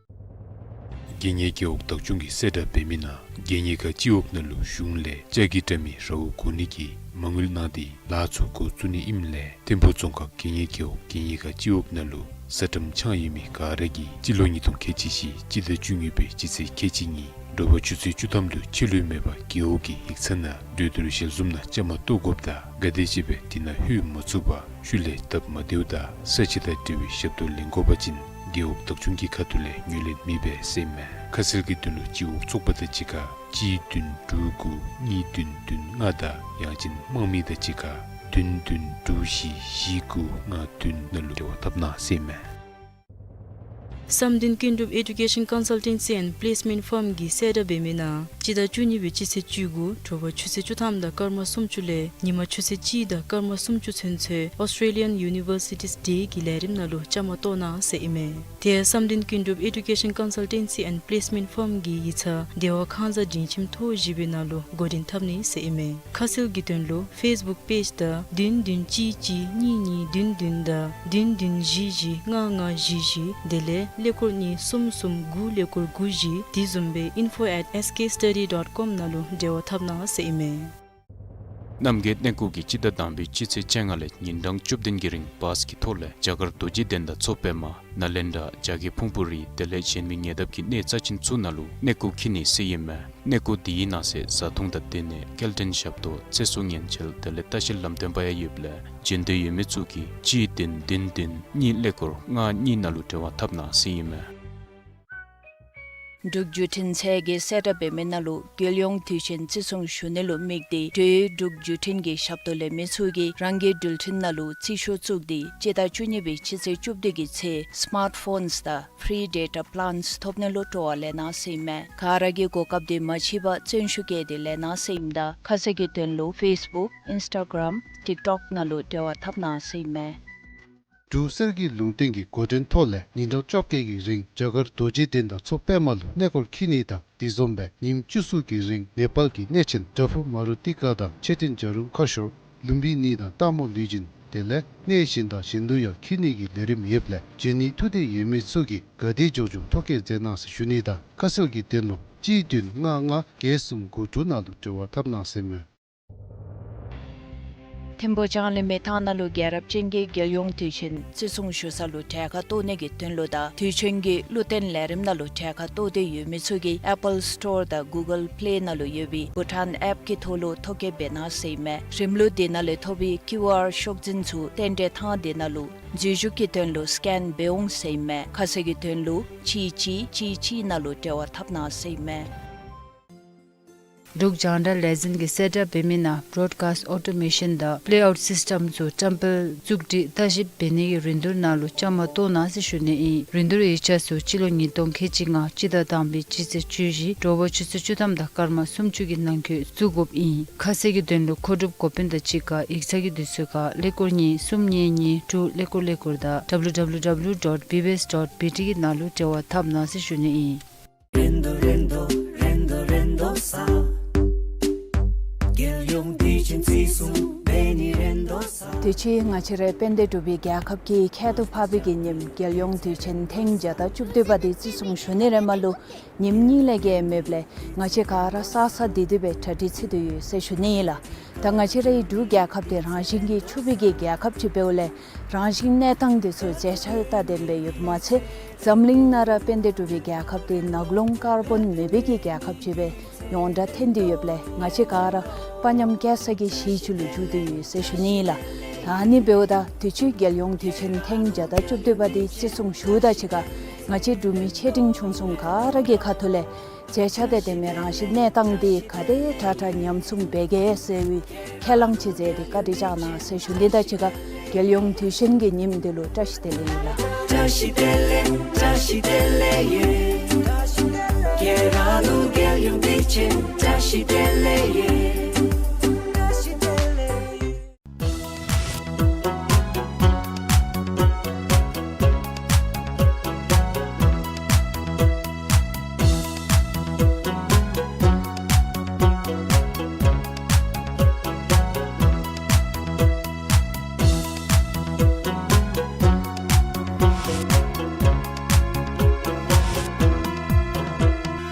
རྒྱལ་གཉེར་རྒེད་འོག་བདག་སྐྱོང་གི་གསལ་བསྒྲགས་འབད་མི་ནང་རྒྱལ་གཉེར་ཁ་སྤྱི་འོག་ནང་ལུ་གཞུང་ལས་ལྕགས་ཀྱི་དྲ་མིག་རཝ་བསྐོར་ནི་གི་མ་དངུལ་གནང་སྟེ་ལཱ་ཚུ་འགོ་བཙུགས་ནི་ཨིནམ་ལས་ཐིམ་ཕུག་རྫོང་ཁག་རྒྱལ་གཉེར་རྒེད་འོག་རྒྱལ་གཉེར་ཁ་སྤྱི་འོག་ནང་ལུ་ཟ་འགྲམ་ཆང་ཡོད་མི་ག་ར་གིས་སྤྱི་ལོ་ཉིས་སྟོང་ཁལ་གཅིག་བཞི་སྤྱི་ཟླ་བཅུ་གཉིས་པའི་སྤྱི་ཚེས་ཁལ་གཅིག་ཉིན་དྲོ་པ་ཆུ་ཚོད་བཅུ་ཐམ་ལུ་ཕྱི་ལུ་མེད་པར་རྒེད་འོག་གི་ཡིག་ཚང་ནང་གྲོས་བསྡུར་ཞལ་འཛོམས་ནང་བཅའ་མར་གཏོགས་དགོཔ་དང་ག་དེམ་ཅིག་སྦེ་དེ་ནང་ལྷོད་མ་ཚུགས་པར་ཤུལ་ལས་སྟབས་མ་བདེཝ་དང་ས་ཆ་དང་འབྲེལ་བའི་ཞབས་ཏོག་ལེན་དགོ་པ་ཅིན་རྒེད་འོག་བདག་སྐྱོང་གི་ཁ་ཐུག་ལས་ངོས་ལེན་མི་འབད་ཟེར་མས། ཁ་གསལ་གྱི་དོན་ལུ་སྤྱི་འོག་ཚོགས་པ་དང་གཅིག་ཁར་གཅིག་བདུན་དྲུག་དགུ་གཉིས་བདུན་བདུན་ལྔ་དང་ཡང་ཅིན་དམངས་མི་དང་གཅིག་ཁར་བདུན་བདུན་དྲུག་བཞི་བཞི་དགུ་ལྔ་བདུན་ནང་ལུ་འབྲེལ་བ་འཐབ་གནང་ཟེར་མས། བསམ་གཏན་ཀུན་གྲུབ་Education Consultancy and Placement Firm གི་གསལ་བསྒྲགས་འབད་མི་ནང་སྤྱི་ཟླ་བཅུ་གཉིས་པའི་སྤྱི་ཚེས་བཅུ་དགུ་དྲོ་པ་ཆུ་ཚོད་བཅུ་ཐམ་དང་སྐར་མ་སུམ་ཅུ་ལས་ཉིན་མ་ཆུ་ཚོད་གཅིག་དང་སྐར་མ་སུམ་ཅུ་ཚུན་ཚོད་Australian Universities Day གི་ལས་རིམ་ནང་ལུ་བཅའ་མར་གཏོགས་གནང་ཟེར་ཨིན་མས། དེ་ཡང་བསམ་གཏན་ཀུན་གྲུབ་Education Consultancy and Placement Firm གི་ཡིག་ཚང་བདེ་བ་ཁང་གཟའ་སྒྲིང་ཁྱིམ་ཐོག་བཞི་པའི་ནང་ལུ་འགོ་འདྲེན་འཐབ་ནི་ཟེར་ཨིན་མས། ཁ་གསལ་གྱི་དོན་ལུ་ཕེསི་བུཀ་པེཇ་དང་བདུན་བདུན་གཅིག་གཅིག་གཉིས་གཉིས་བདུན་བདུན་དང་བདུན་བདུན་བཞི་བཞི་ལྔ་ལྔ་བཞི་བཞི་དེ་ལས་ཀླད་ཀོར་གཉིས་གསུམ་གསུམ་དགུ་ཀླད་ཀོར་དགུ་བཞི་དེ་བཟུམ་སྦེ་info at S K study dot com ནང་ལུ་འབྲེལ་བ་འཐབ་གནང་ཟེར་ཨིན་མས། རྣམ་རྒྱལ་གནས་སྐོར་གྱིས་སྤྱི་ཟླ་དང་པའི་སྤྱི་ཚེས་བཅོ་ལྔ་ལས་ཉིན་གྲངས་བཅུ་བདུན་གྱི་རིང་བཱས་ཀྱི་ཐོག་ལས་རྒྱ་གར་རྡོ་རྗེ་གདན་དང་མཚོ་པདྨ་ནཱ་ལེནྡྲ་རྒྱ་བསྐྱེད་ཕུང་པོ་རི་དེ་ལས་གཞན་མི་ཉེ་འདབས་ཀྱི་གནས་རྩ་ཆེན་ཚུ་ནང་ལུ་གནས་སྐོར་འཁྱིད་ནི་ཟེར་ཨིན་མས། གནས་སྐོར་དེའི་ནང་གསེས་བཟའ་འཐུང་དང་སྡོད་གནས་སྐྱེལ་འདྲེན་ཞབས་ཏོག་ཚེ་སྲོག་ཉེན་བཅོལ་དེ་ལས་ལྟ་བཤལ་ལམ་སྟོན་པ་ཡང་ཡོདཔ་ལས་བྱོན་འདོད་ཡོད་མི་ཚུ་གིས་གཅིག་བདུན་བདུན་བདུན་གཉིས་ཀླད་ཀོར་ལྔ་གཉིས་ནང་ལུ་འབྲེལ་བ་འཐབ་གནང་ཟེར་ཨིན་མས། འབྲུག་བརྒྱུད་འཕྲིན་ཚད་ཀྱི་གསལ་བསྒྲགས་འབད་མི་ནང་ལུ་རྒྱལ་ཡོངས་དུས་ཆེན་བརྩི་སྲུང་ཞུ་ནི་ལུ་དམིགས་ཏེ་འབྲུག་བརྒྱུད་འཕྲིན་གྱི་ཞབས་ཏོག་ལེན་མི་ཚུ་གིས་རང་གི་འགྲུལ་འཕྲིན་ནང་ལུ་རྩིས་ཤོག་བཙུགས་ཏེ་སྤྱི་ཟླ་བཅུ་གཉིས་པའི་སྤྱི་ཚེས་བཅུ་བདུན་གྱི་ཚེ་སི་མཱརཊ་ཕོནསི་དང་ཕི་རི་ཌེ་ཊ་པི་ལཱནསི་ཐོབ་ནི་ལུ་སྤྲོ་བ་ལེན་གནང་ཟེར་ཨིན་མས། ག་ར་གིས་གོ་སྐབས་དེ་མ་ཕྱིས་པར་བརྩོན་ཤུགས་བསྐྱེད་དེ་ལེན་གནང་ཟེར་ཨིནམ་ད་ཁ་གསལ་གྱི་དོན་ལུ་ཕེསི་བུཀ་ཨིནསི་ཊ་གརམ་ཊིཀ་ཊོཀ་ནང་ལུ་འབྲེལ་བ་འཐབ་གནང་ཟེར་ཨིན་མས། འབྲུག་གསེར་གྱི་ལུང་བསྟན་གྱི་འགོ་འདྲེན་ཐོག་ལས་ཉིན་གྲངས་བཅོ་བརྒྱད་ཀྱི་རིང་རྒྱ་གར་རྡོ་རྗེ་གདན་དང་མཚོ་པདྨ་ལུ་གནས་སྐོར་འཁྱིད་ནི་དང་དེ་བཟུམ་སྦེ་ཉིནམ་བཅུ་གསུམ་གྱི་རིང་ནེ་པཱལ་གྱི་གནས་ཆེན་དྲ་ཕུག་མ་རུ་ཏི་ཀ་དང་མཆོད་རྟེན་བྱ་རུང་ཁ་ཤོར་ལུམ་བི་ནི་དང་སྟག་མོ་ལུས་སྦྱིན་དེ་ལས་གནས་གཞན་དང་གཞན་དུ་ཡང་འཁྱིད་ནི་གི་ལས་རིམ་ཡོདཔ་ལས་འབྱོན་ནི་ཐུགས་འདོད་ཡོད་མི་ཚུ་གིས་ག་དེ་མགྱོགས་མགྱོགས་ཐོ་བཀོད་མཛད་གནང་ཟེར་ཞུ་ནི་དང་ཁ་གསལ་གྱི་དོན་ལུ་གཅིག་བདུན་ལྔ་ལྔ་བརྒྱད་གསུམ་དགུ་དྲུག་ནང་ལུ་འབྲེལ་བ་འཐབ་གནང་ཟེར་ཨིན་མས། ཐིམ་ཕུག་ལྕང་གླིང་མི་ཐང་ནང་ལུ་རྒྱལ་རབས་ཅན་གྱི་རྒྱལ་ཡོངས་དུས་ཆེན་བརྩི་སྲུང་ཞུ་ས་ལུ་གྲལ་ཁར་གཏོགས་ནི་གི་དོན་ལུ་དང་དུས་ཆེན་གྱི་བློ་བརྟན་ལས་རིམ་ནང་ལུ་གྲལ་ཁར་གཏོགས་འདོད་ཡོད་མི་ཚུ་གིས་ཨེ་པཱལ་སི་ཊོར་དང་གུ་གཱལ་པི་ལེ་ནང་ལུ་ཡོད་པའི་བྷུ་ཊཱན་ཨེཔ་ཀྱི་ཐོག་ལུ་ཐོ་བཀོད་འབད་གནང་ཟེར་ཨིན་མས། རིམ་ལུགས་དེ་ནང་ལས་ཐོབ་པའི་ཀིའུ་ཨར་ཤོག་འཛིན་ཚུ་རྟེན་འབྲེལ་ཐངས་དེ་ནང་ལུ་འཛུལ་ཞུགས་ཀྱི་དོན་ལུ་སི་ཀེན་འབད་འོང་ཟེར་ཨིན་མས། ཁ་གསལ་གྱི་དོན་ལུ་གཅིག་གཅིག་གཅིག་གཅིག་ནང་ལུ་འབྲེལ་བ་འཐབ་གནང་ཟེར་ཨིན་མས། འབྲུག་རྒྱང་བསྒྲགས་ལས་འཛིན་གྱི་གསལ་བསྒྲགས་འབད་མི་ནང་བོ་རོཌ་ཀཱསིཊ་ཨོ་ཊོ་མེ་ཤཱན་དང་པི་ལེ་ཨའུཊ་སིསི་ཊེམ་ཚུ་བཀྲམ་སྤེལ་བཙུགས་སྒྲིག་བརྟག་ཞིབ་འབད་ནི་གི་རིན་བསྡུར་ནང་ལུ་བཅའ་མར་གཏོགས་གནང་ཟེར་ཞུ་ནི་ཨིན། རིན་བསྡུར་ཡིག་ཆ་ཚུ་སྤྱི་ལོ་ཉིས་སྟོང་ཁལ་གཅིག་ལྔ་སྤྱི་ཟླ་དང་པའི་སྤྱི་ཚེས་བཅུ་བཞི་དྲོ་པ་ཆུ་ཚོད་བཅུ་ཐམ་དང་སྐར་མ་སུམ་ཅུ་གི་ནང་འཁོད་བཙུགས་དགོཔ་ཨིན། ཁ་གསལ་གྱི་དོན་ལུ་མཁོ་སྒྲུབ་འགོ་དཔོན་དང་གཅིག་ཁར་ཡིག་ཚང་གི་དུས་ཚོད་ཁར་ཀླད་ཀོར་གཉིས་གསུམ་གཉིས་གཉིས་དྲུག་ཀླད་ཀོར་ཀླད་ཀོར་དང་W W W dot B B S dot B T གི་ནང་ལུ་འབྲེལ་བ་འཐབ་གནང་ཟེར་ཞུ་ནི་ཨིན། རེ་དོ་རེ་དོ་རེ་དོ་རེ་དོ་ས། རྒྱལ་ཡོངས་དུས་ཆེན་བརྩི་སྲུང་འབད་ནི་རེ་དོ་ས། དུས་ཅི་ང་བཅས་རའི་དཔལ་ལྡན་འབྲུག་པའི་རྒྱལ་ཁབ་ཀྱི་ཁྱད་དུ་འཕགས་པའི་གི་ཉིནམ་རྒྱལ་ཡོངས་དུས་ཆེན་ཐེངས་བརྒྱ་དང་བཅུ་བདུན་པ་དེ་བརྩི་སྲུང་ཞུ་ནི་རེ་མ་ལུ་ཉིནམ་གཉིས་ལས་བརྒལ་མེདཔ་ལས་ང་བཅས་ག་ར་གསར་གསར་བདེ་སྡུག་སྦེ་གྲ་སྒྲིག་འཚོལ་དོ་ཡོད་ཟེར་ཞུ་ནི་ཨིན་ལགས། ད་ང་བཅས་རའི་འབྲུག་རྒྱལ་ཁབ་འདི་རང་བཞིན་གྱིས་ཕྱུག་པའི་གི་རྒྱལ་ཁབ་ཅིག་འབདཝ་ལས་རང་བཞིན་གནས་སྟངས་འདི་ཚུ་མཛེས་ཆ་དང་ལྡན་པའི་ཡོདཔ་མ་ཚད་འཛམ་གླིང་ནང་ར་དཔལ་ལྡན་འབྲུག་པའི་རྒྱལ་ཁབ་འདི་ནགས་ཀློང་ཀར་བོན་མེད་པའི་གི་རྒྱལ་ཁབ་ཅིག་སྦེ་ཡོངས་གྲགས་ཐོན་ཏེ་ཡོདཔ་ལས་ང་བཅས་ག་ར་དཔའ་ཉམས་སྐྱེ་ས་གི་གཞི་ཅིག་ལུ་འགྱུར་ཏེ་ཡོད་ཟེར་ཞུ་ནི་ལགས། ད་ཨ་ནི་འབདཝ་ད་དུས་ཅི་རྒྱལ་ཡོངས་དུས་ཆེན་ཐེངས་བརྒྱ་དང་བཅུ་བདུན་པ་འདི་བརྩི་སྲུང་ཞུཝ་ད་གཅིག་ཁར་ང་བཅས་འབྲུག་མི་ཆེ་འབྲིང་ཆུང་གསུམ་ག་ར་གི་ཁ་ཐུག་ལས་མཛེས་ཆ་དང་ལྡན་མི་རང་བཞིན་གནས་སྟངས་འདི་ག་དེ་དྲག་དྲག་ཉམས་སྲུང་འབད་གེ་ཟེར་བའི་ཁས་བླངས་ཅིག་མཛད་དེ་བཀའ་དྲིན་བསྐྱང་གནང་ཟེར་ཞུ་ནི་དང་གཅིག་ཁར་རྒྱལ་ཡོངས་དུས་ཆེན་གྱི་ཉིནམ་འདི་ལུ་བཀྲ་ཤིས་བདེ་ལེགས་ཡོད་ལགས། བཀྲ་ཤིས་བདེ་ལེགས། བཀྲ་ཤིས་བདེ་ལེགས་ཡོད། ཁྱེད་རང་ལུ་རྒྱལ་ཡོངས་དུས་ཆེན་བཀྲ་ཤིས་བདེ་ལེགས་ཡོད།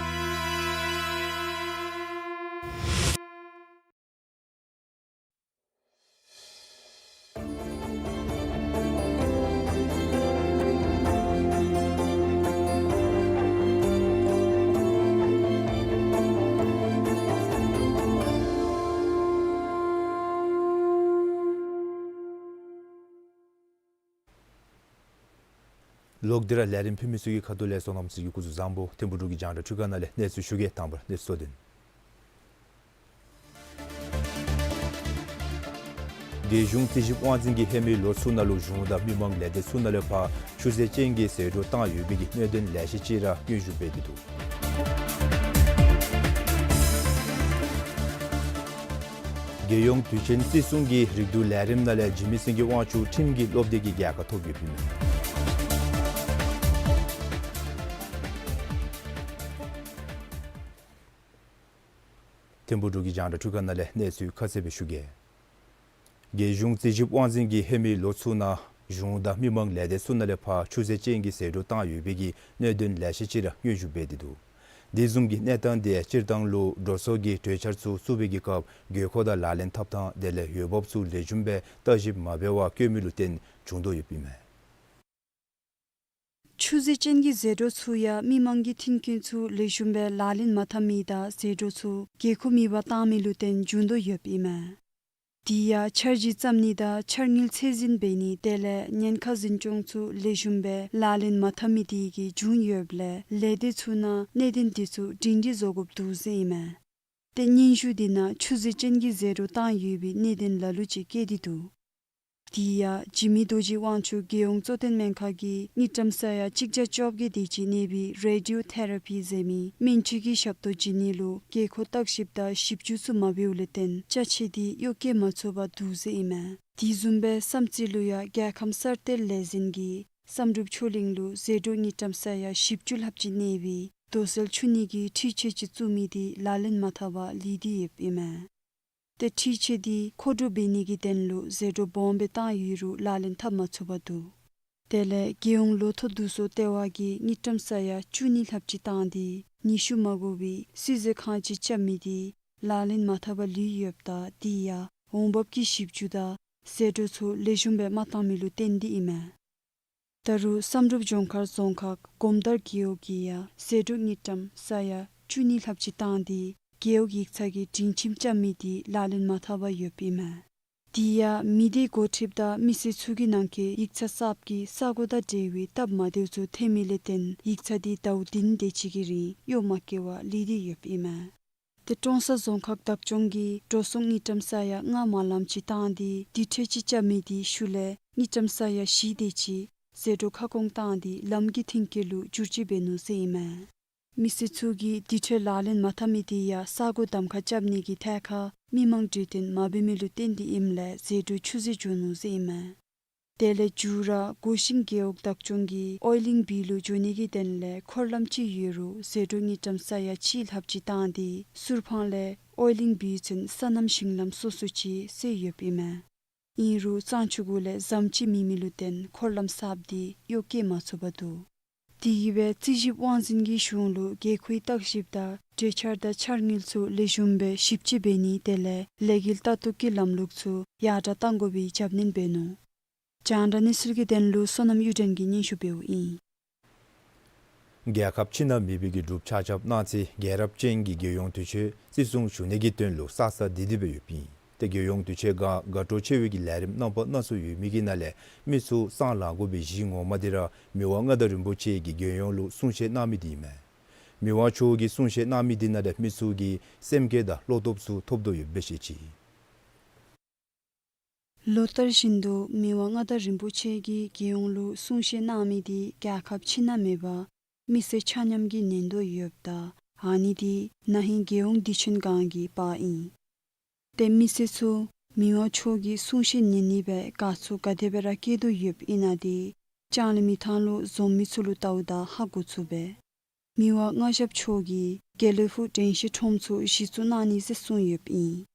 ལོག་སྟེ་ར་ལས་རིམ་ཕུལ་མི་ཚུ་གི་ཁ་ཐུག་ལས་བསོད་ནམས་ཚེ་རིང་སྐུ་གཟུགས་བཟང་པོ། ཐིམ་ཕུག་འབྲུག་གི་རྒྱང་བསྒྲགས་འཕྲུལ་ཁང་ནང་ལས་གནས་ཚུལ་ཞུ་གེ། དང་པ་ར་གནས་ཚུལ་གཙོ་དོན། རྒྱལ་གཞུང་རྩིས་ཞིབ་དབང་འཛིན་གྱིས་ཧེ་མའི་ལོ་ཚུ་ནང་ལུ་གཞུང་དང་མི་མང་ལས་སྡེ་ཚུ་ནང་ལས་ཕར་ཆུ་ཚད་ཅན་གྱི་ཟད་འགྲོ་བཏང་ཡོད་པའི་གི་གནད་དོན་ལེ་ཤ་ཅིག་ར་སྙན་ཞུ་འབད་དེ་འདུག། རྒྱལ་ཡོངས་དུས་ཆེན་བརྩི་སྲུང་གི་རིག་སྒྲུབ་ལས་རིམ་ནང་ལས་འཇིགས་མེད་སེང་གེ་དབང་ཕྱུག་ཁྲིམས་ཀྱི་སློབ་སྡེ་གི་རྒྱལ་ཁ་ཐོབ་ཡོདཔ་ཨིན་མས། ཐིམ་ཕུག་འབྲུག་གི་རྒྱང་བསྒྲགས་འཕྲུལ་ཁང་ནང་ལས་གནས་ཚུལ་ཁ་གསལ་སྦེ་ཞུ་གེ། རྒྱལ་གཞུང་རྩིས་ཞིབ་དབང་འཛིན་གྱིས་ཧེ་མའི་ལོ་ཚུ་ནང་གཞུང་དང་མི་མང་ལས་སྡེ་ཚུ་ནང་ལས་ཕར་ཆུ་ཚད་ཅན་གྱི་ཟད་འགྲོ་བཏང་ཡོད་པའི་གི་གནད་དོན་ལེ་ཤ་ཅིག་ར་སྙན་ཞུ་འབད་དེ་འདུག། དེ་བཟུམ་གྱི་གནས་སྟངས་དེ་སྤྱིར་བཏང་ལུ་འགྲོ་སོང་གི་གྲོས་འཆར་ཚུ་བཙུགས་པའི་གི་སྐབས་དགོས་མཁོ་དང་ལག་ལེན་འཐབ་ཐངས་དེ་ལས་འོས་འབབ་ཚུ་ལེགས་ཤོམ་སྦེ་བརྟག་ཞིབ་མ་འབད་བར་བཀོད་མི་ལུ་བརྟེན་བྱུང་དོ་ཡོདཔ་ཨིན་མས། ཆུ་ཚད་ཅན་གྱི་ཟད་འགྲོ་ཚུ་ཡང་མི་མང་གི་མཐུན་རྐྱེན་ཚུ་ལེགས་ཤོམ་སྦེ་ལག་ལེན་མ་འཐབ་མི་དང་ཟད་འགྲོ་ཚུ་དགོས་མཁོ་མེད་པར་བཏང་མི་ལུ་བརྟེན་བྱུང་དོ་ཡོདཔ་ཨིན་མས། དེ་ཡང་འཆར་གཞི་བརྩམ་ནི་དང་འཆར་དངུལ་ཚད་འཛིན་འབད་ནི་དེ་ལས་ཉེན་ཁ་འཛིན་སྐྱོང་ཚུ་ལེགས་ཤོམ་སྦེ་ལག་ལེན་མ་འཐབ་མི་དེ་གིས་བྱུང་ཡོདཔ་ལས་ལས་སྡེ་ཚུ་ནང་གནད་དོན་དེ་ཚུ་སྒྲིང་སྒྲི་བཟོ་དགོཔ་འདུག་ཟེར་ཨིན་མས། ཏེ་སྙན་ཞུ་དེ་ནང་ཆུ་ཚད་ཅན་གྱི་ཟད་འགྲོ་བཏང་ཡོད་པའི་གནད་དོན་ལ་ལུ་ཅིག་བཀོད་དེ་འདུག། དེ་ཡང་འཇིགས་མེད་རྡོ་རྗེ་དབང་ཕྱུག་རྒྱལ་ཡོངས་གཙོ་བསྟེན་སྨན་ཁང་གིས་དངུལ་ཀྲམ་ས་ཡ་གཅིག་བརྒྱ་བཅོ་བརྒྱད་དེ་ཅིག་གནས་པའི་རེ་ཌི་ཡོ་ཐེ་ར་པི་ཟེར་མི་སྨན་བཅོས་ཀྱི་ཞབས་ཏོག་བྱིན་ནི་ལུ་དགོས་མཁོ་བརྟག་ཞིབ་དང་ཞིབ་འཇུག་ཚུ་མ་འབདཝ་ལས་བརྟེན་ཅ་ཆས་དེ་གཡོག་བཀོལ་མ་ཚུགས་པར་འདུག་ཟེར་ཨིན་མས། དེ་བཟུམ་སྦེ་བསམ་རྩེ་ལུ་ཡང་རྒྱལ་ཁམས་གསར་གཏོད་ལས་འཛིན་གྱིས་བསམ་གྲུབ་ཆོས་གླིང་ལུ་ཟད་འགྲོ་དངུལ་ཀྲམ་ས་ཡ་བཞི་བཅུ་ལྷགཔ་ཅིག་གནས་པའི་རྡོ་སོལ་འཁྱུ་ནི་གི་འཕྲུལ་ཆས་ཅིག་བཙུགས་མི་དེ་ལག་ལེན་མ་འཐབ་པར་ལུས་ཏེ་ཡོདཔ་ཨིན་མས། ཏེ་འཕྲུལ་ཆས་དེ་མཁོ་སྒྲུབ་འབད་ནི་གི་དོན་ལུ་ཟད་འགྲོ་སྦོམ་སྦེ་བཏང་ཡོད་རུང་ལག་ལེན་འཐབ་མ་ཚུགས་པར་འདུག། དེ་ལས་རྒྱལ་ཡོངས་ལོ་ཐོག་བསྡུ་གསོག་ལྟེ་བ་གིས་དངུལ་ཀྲམ་ས་ཡ་བཅུ་གཉིས་ལྷགཔ་ཅིག་བཏང་སྟེ་ཉི་ཤུ་མ་འགོར་བའི་བསིལ་མཛོད་ཁང་ཅིག་རྐྱབ་མི་དེ་ལག་ལེན་མ་འཐབ་པར་ལུས་ཡོདཔ་ད་དེ་ཡང་འོང་འབབ་ཀྱི་ཞིབ་འཇུག་དང་ཟད་འགྲོ་ཚུ་ལེགས་ཤོམ་སྦེ་མ་བཏང་མི་ལུ་བརྟེན་ཏེ་ཨིན་མས། ད་རུང་བསམ་གྲུབ་ལྗོངས་མཁར་རྫོང་ཁག་སྒོམ་དར་རྒེད་འོག་གིས་ཡང་ཟད་འགྲོ་དངུལ་ཀྲམ་ས་ཡ་བཅུ་གཉིས་ལྷགཔ་ཅིག་བཏང་སྟེ་རྒེད་འོག་ཡིག་ཚང་གི་སྒྲིང་ཁྱིམ་རྐྱབ་མི་དེ་ལག་ལེན་མ་འཐབ་པར་ཡོདཔ་ཨིན་མས། དེ་ཡང་མི་སྡེ་འགོ་ཁྲིདཔ་དང་མི་སེར་ཚུ་གི་ནང་འཁོད་ཡིག་ཚང་གསརཔ་གི་ས་གོ་དང་འབྲེལ་བའི་སྟབས་མ་བདེཝ་ཚུ་ཐོན་མི་ལས་བརྟེན་ཡིག་ཚང་དེ་ཟླཝ་བདུན་དེ་ཅིག་གི་རིང་གཡོག་མ་བཀོལ་བར་ལུས་ཏེ་ཡོདཔ་ཨིན་མས། ཏེ་ཀྲོང་གསར་རྫོང་ཁག་བདག་སྐྱོང་གིས་འགྲོ་སོང་དངུལ་ཀྲམ་ས་ཡ་ལྔ་མ་ལངམ་ཅིག་བཏང་སྟེ་དེ་འཕྲོ་ཅིག་རྐྱབ་མི་དེ་ཤུལ་ལས་དངུལ་ཀྲམ་ས་ཡ་བཞི་དེ་ཅིག་ཟད་འགྲོ་ཁ་སྐོང་བཏང་སྟེ་ལམ་གྱི་མཐུན་རྐྱེན་ལུ་བསྒྱུར་བཅོས་འབད་ནུག་ཟེར་ཨིན་མས། མི་སེར་ཚུ་གིས་དེ་འཕྲོ་ལག་ལེན་མ་འཐབ་མི་དེ་ཡང་ས་གོ་གདམ་ཁ་རྐྱབ་ནི་གི་ཐད་ཁར་མི་མང་གྲོས་བསྟུན་མ་འབད་མི་ལུ་བརྟེན་ཏེ་ཨིནམ་ལས་ཟད་འགྲོ་ཆུད་ཟོས་འགྱོ་ནུག་ཟེར་ཨིན་མས། དེ་ལས་མཇུག་ར་སྒོ་ཤིང་རྒེད་འོག་བདག་སྐྱོང་གིས་ཨོའི་ལིང་སྦིས་ལུ་འགྱོ་ནི་གི་དོན་ལས་འཁོར་ལམ་ཅིག་ཡོད་རུང་ཟད་འགྲོ་དངུལ་ཀྲམ་ས་ཡ་གཅིག་ལྷགཔ་ཅིག་བཏང་སྟེ་ཟུར་ཕང་ལས་ཨོའི་ལིང་སྦིས་ཚུན་སོ་ནམ་ཞིང་ལམ་སོ་སོ་ཅིག་བསལ་ཡོདཔ་ཨིན་མས། ཨིན་རུང་གཙང་ཆུ་གུ་ལས་ཟམ་ཅིག་མེད་མི་ལུ་བརྟེན་འཁོར་ལམ་གསརཔ་དེ་གཡོག་བཀོལ་མ་ཚུགས་པར་འདུག། དེ་གིས་སྦེ་རྩིས་ཞིབ་དབང་འཛིན་གྱིས་གཞུང་ལུ་དགེ་ཁུལ་བརྟག་ཞིབ་དང་གྲོས་འཆར་དང་འཆར་དངུལ་ཚུ་ལེགས་ཤོམ་སྦེ་ཞིབ་དཔྱད་འབད་ནི་དེ་ལས་ལས་འགུལ་ལྟ་རྟོག་གི་ལམ་ལུགས་ཚུ་ཡར་དྲག་གཏང་དགོ་པའི་རྒྱབ་སྣོན་འབད་ནུག། རྒྱང་བསྒྲགས་གནས་ཚུལ་གྱི་དོན་ལུ་བསོད་ནམས་གཡུ་སྒྲོན་གྱིས་སྙན་ཞུ་འབདཝ་ཨིན། རྒྱལ་ཁབ་ཕྱི་ནང་མེད་པའི་གི་འབྲུགཔ་ཆ་ཁྱབ་གནང་ཚེ་རྒྱལ་རབས་ཅན་གྱི་རྒྱལ་ཡོངས་དུས་ཆེན་བརྩི་སྲུང་ཞུ་ནི་གི་དོན་ལུ་ས་ས་བདེ་བདེ་སྦེ་ཡོདཔ་ཨིན། ཏེ་རྒྱལ་ཡོངས་དུས་ཆེན་སྒང་དགའ་སྤྲོ་ཆེ་བའི་གི་ལས་རིམ་རྣམ་པ་སྣ་ཚོགས་ཡོད་མི་གི་ནང་ལས་མི་ཚུ་སང་ལང་དགོ་པའི་གཞི་ངོ་མ་འདི་ར་མི་དབང་མངའ་བདག་རིན་པོ་ཆེ་གིས་རྒྱལ་ཡོངས་ལུ་གསུང་བཤད་གནང་མི་འདི་ཨིན་མས། མི་དབང་མཆོག་གིས་གསུང་བཤད་གནང་མི་འདི་ནང་ལས་མི་ཚུ་གི་སེམས་བསྐྱེད་དང་བློ་སྟོབས་ཚུ་ཐོབ་དོ་ཡོདཔ་སྦེ་བཤད་ཅི། ལོ་ལྟར་བཞིན་དུ་མི་དབང་མངའ་བདག་རིན་པོ་ཆེ་གིས་རྒྱལ་ཡོངས་ལུ་གསུང་བཤད་གནང་མི་འདི་རྒྱལ་ཁབ་ཕྱི་ནང་མེད་པར་མི་སེར་ཆ་མཉམ་གྱིས་ཉན་དོ་ཡོདཔ་ད་ཨ་ནི་འདི་ན་ཧིང་རྒྱལ་ཡོངས་དུས་ཆེན་སྒང་གི་པར་ཨིན། ཏེ་མི་སེར་ཚུ་མི་དབང་མཆོག་གི་གསུང་བཤད་ཉན་ནི་སྦེ་དགའ་ཚོར་ག་དེ་སྦེ་ར་བསྐྱེད་དོ་ཡོདཔ་ཨིན་ན་འདི་ལྕང་གླིང་མི་ཐང་ལུ་འཛོམས་མི་ཚུ་ལུ་བལྟཝ་ད་ཧ་གོ་ཚུགས་པས། མི་དབང་མངའ་ཞབས་མཆོག་གིས་དགེ་ལེགས་ཕུག་དྲན་ཤེས་ཁྲོམ་ཚུ་གཞི་བཙུགས་གནང་ནི་ཟེར་གསུངས་ཡོདཔ་ཨིན།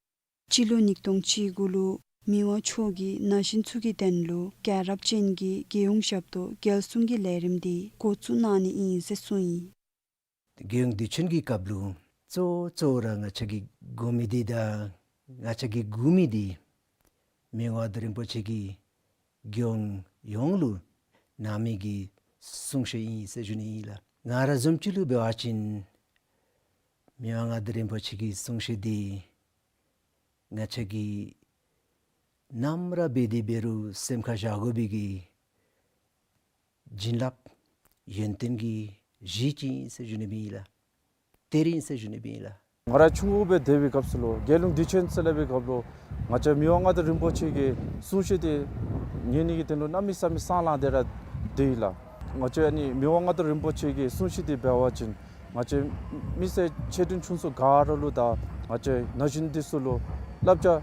སྤྱི་ལོ་ཉིས་སྟོང་བཅུ་དགུ་ལུ་མི་དབང་མཆོག་གིས་ན་གཞོན་ཚུ་གི་དོན་ལུ་རྒྱལ་རབས་ཅན་གྱི་རྒྱལ་ཡོངས་ཞབས་ཏོག་རྒྱལ་སྲུང་གི་ལས་རིམ་འདི་འགོ་བཙུགས་གནང་ནི་ཨིན་ཟེར་གསུངས་ཡི། རྒྱལ་ཡོངས་དུས་ཆེན་གྱི་སྐབས་ལུ་གཙོ་གཙོ་ར་ང་བཅས་ཀྱིས་དགོ་མི་འདི་དང་ང་བཅས་ཀྱིས་སྒུག་མི་འདི་མི་དབང་མངའ་བདག་རིན་པོ་ཆེ་གིས་རྒྱལ་ཡོངས་ཡོངས་ལུ་གནང་མི་གི་གསུང་བཤད་ཨིན་ཟེར་ཞུ་ནི་ཨིན་ལགས། ང་ར་བཟུམ་ཅིག་ལུ་འབད་བ་ཅིན་མི་དབང་མངའ་བདག་རིན་པོ་ཆེ་གི་གསུང་བཤད་འདི་ང་བཅས་ཀྱིས་ནམ་ར་འབད་དེ་འབད་རུང་སེམས་ཁར་བཞག་དགོ་པའི་གི་བྱིན་རླབས་ཡོན་ཏན་གྱི་གཞི་ཅིག་ཨིན་ཟེར་ཞུ་ནི་ཨིན་ལགས། གཏེར་ཨིན་ཟེར་ཞུ་ནི་ཨིན་ལགས། ང་ར་ཆུང་ཀུ་སྦེ་སྡོད་པའི་སྐབས་སུ་ལུ་རྒྱལ་ཡོངས་དུས་ཆེན་ཟེར་སླབ་པའི་སྐབས་ལུ་ང་བཅས་མི་དབང་མངའ་བདག་རིན་པོ་ཆེ་གི་གསུང་བཤད་འདི་ཉན་ནི་གི་དོན་ལུ་གནམ་མེད་ས་མེད་སང་ལང་སྟེ་ར་སྡོད་ཡི་ལགས། ང་བཅས་ཨ་ནི་མི་དབང་མངའ་བདག་རིན་པོ་ཆེ་གི་གསུང་བཤད་འདི་འབད་བ་ཅིན་ང་བཅས་མི་སེར་ཆེ་འབྲིང་ཆུང་གསུམ་ག་ར་ལུ་དང་ང་བཅས་ན་གཞོན་འདི་ཚུ་ལུ་བསླབ་བྱ་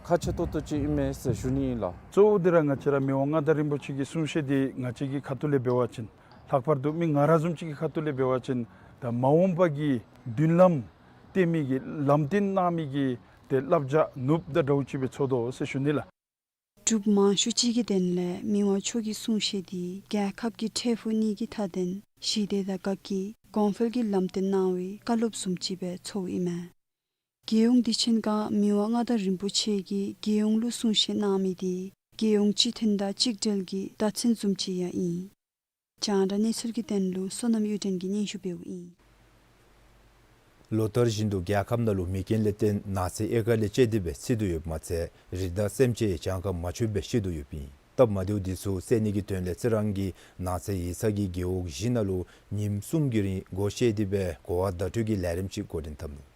ཁག་ཆེ་ཏོག་ཏོ་ཅིག་ཨིན་མས་ཟེར་ཞུ་ནི་ཨིན་ལགས། གཙོ་བོ་འདི་ར་ང་བཅས་ར་མི་དབང་མངའ་བདག་རིན་པོ་ཆེ་གི་གསུང་བཤད་འདི་ང་བཅས་ཀྱི་ཁ་ཐུག་ལས་འབད་བ་ཅིན་ལྷག་པར་དུ་མི་ང་ར་བཟུམ་ཅིག་གི་ཁ་ཐུག་ལས་འབད་བ་ཅིན་ད་མ་འོངས་པ་གི་མདུན་ལམ་སྟོན་མི་གི་ལམ་སྟོན་གནང་མི་གི་ཏེ་བསླབ་བྱ་ནོར་བུ་དང་འདྲཝ་ཅིག་སྦེ་ཚོར་དོ་ཟེར་ཞུ་ནི་ལགས། འབྲུགཔ་མང་ཤོས་ཅིག་གི་དོན་ལས་མི་དབང་མཆོག་གི་གསུང་བཤད་འདི་རྒྱལ་ཁབ་ཀྱི་འཕྲལ་ཕུགས་གཉིས་ཀྱི་མཐའ་དོན་ཞི་བདེ་དང་དགའ་སྐྱིད་གོང་འཕེལ་གྱི་ལམ་སྟོན་གནང་བའི་བཀའ་སློབ་བཟུམ་ཅིག་སྦེ་ཚོརཝ་ཨིན་མས། རྒྱལ་ཡོངས་དུས་ཆེན་སྐབས་མི་དབང་མངའ་བདག་རིན་པོ་ཆེ་གིས་རྒྱལ་ཡོངས་ལུ་གསུང་བཤད་གནང་མི་འདི་རྒྱལ་ཡོངས་སྤྱི་མཐུན་དང་གཅིག་སྒྲིལ་གྱི་རྟགས་མཚན་བཟུམ་ཅིག་ཡང་ཨིན། རྒྱང་བསྒྲགས་གནས་ཚུལ་གྱི་དོན་ལུ་བསོད་ནམས་གཡུ་སྒྲོན་གྱིས་སྙན་ཞུ་འབདཝ་ཨིན། ལོ་ལྟར་བཞིན་དུ་རྒྱལ་ཁབ་ནང་ལུ་མེ་རྐྱེན་ལས་བརྟེན་ནགས་ཚལ་ཡལ་ག་ལས་བཅད་དེ་སྦེ་འཚིག་དོ་ཡོདཔ་མ་ཚད་རི་དྭགས་སེམས་ཅན་ཡང་གྱངས་ཁ་མ་ཆོདཔ་སྦེ་ཤི་དོ་ཡོདཔ་ཨིན། སྟབས་མ་བདེཝ་འདི་ཚུ་སེལ་ནི་གི་དོན་ལས་རྩི་རང་གི་ནགས་ཚལ་ཡིག་ཚང་གི་རྒེད་འོག་བཞི་ནང་ལུ་ཉིནམ་གསུམ་གྱི་རིང་སྒོ་ཕྱེ་སྟེ་སྦེ་གོ་བ་བརྡ་སྤྲོད་ཀྱི་ལས་རིམ་ཅིག་འགོ་འདྲེན་འཐབ་ནུག།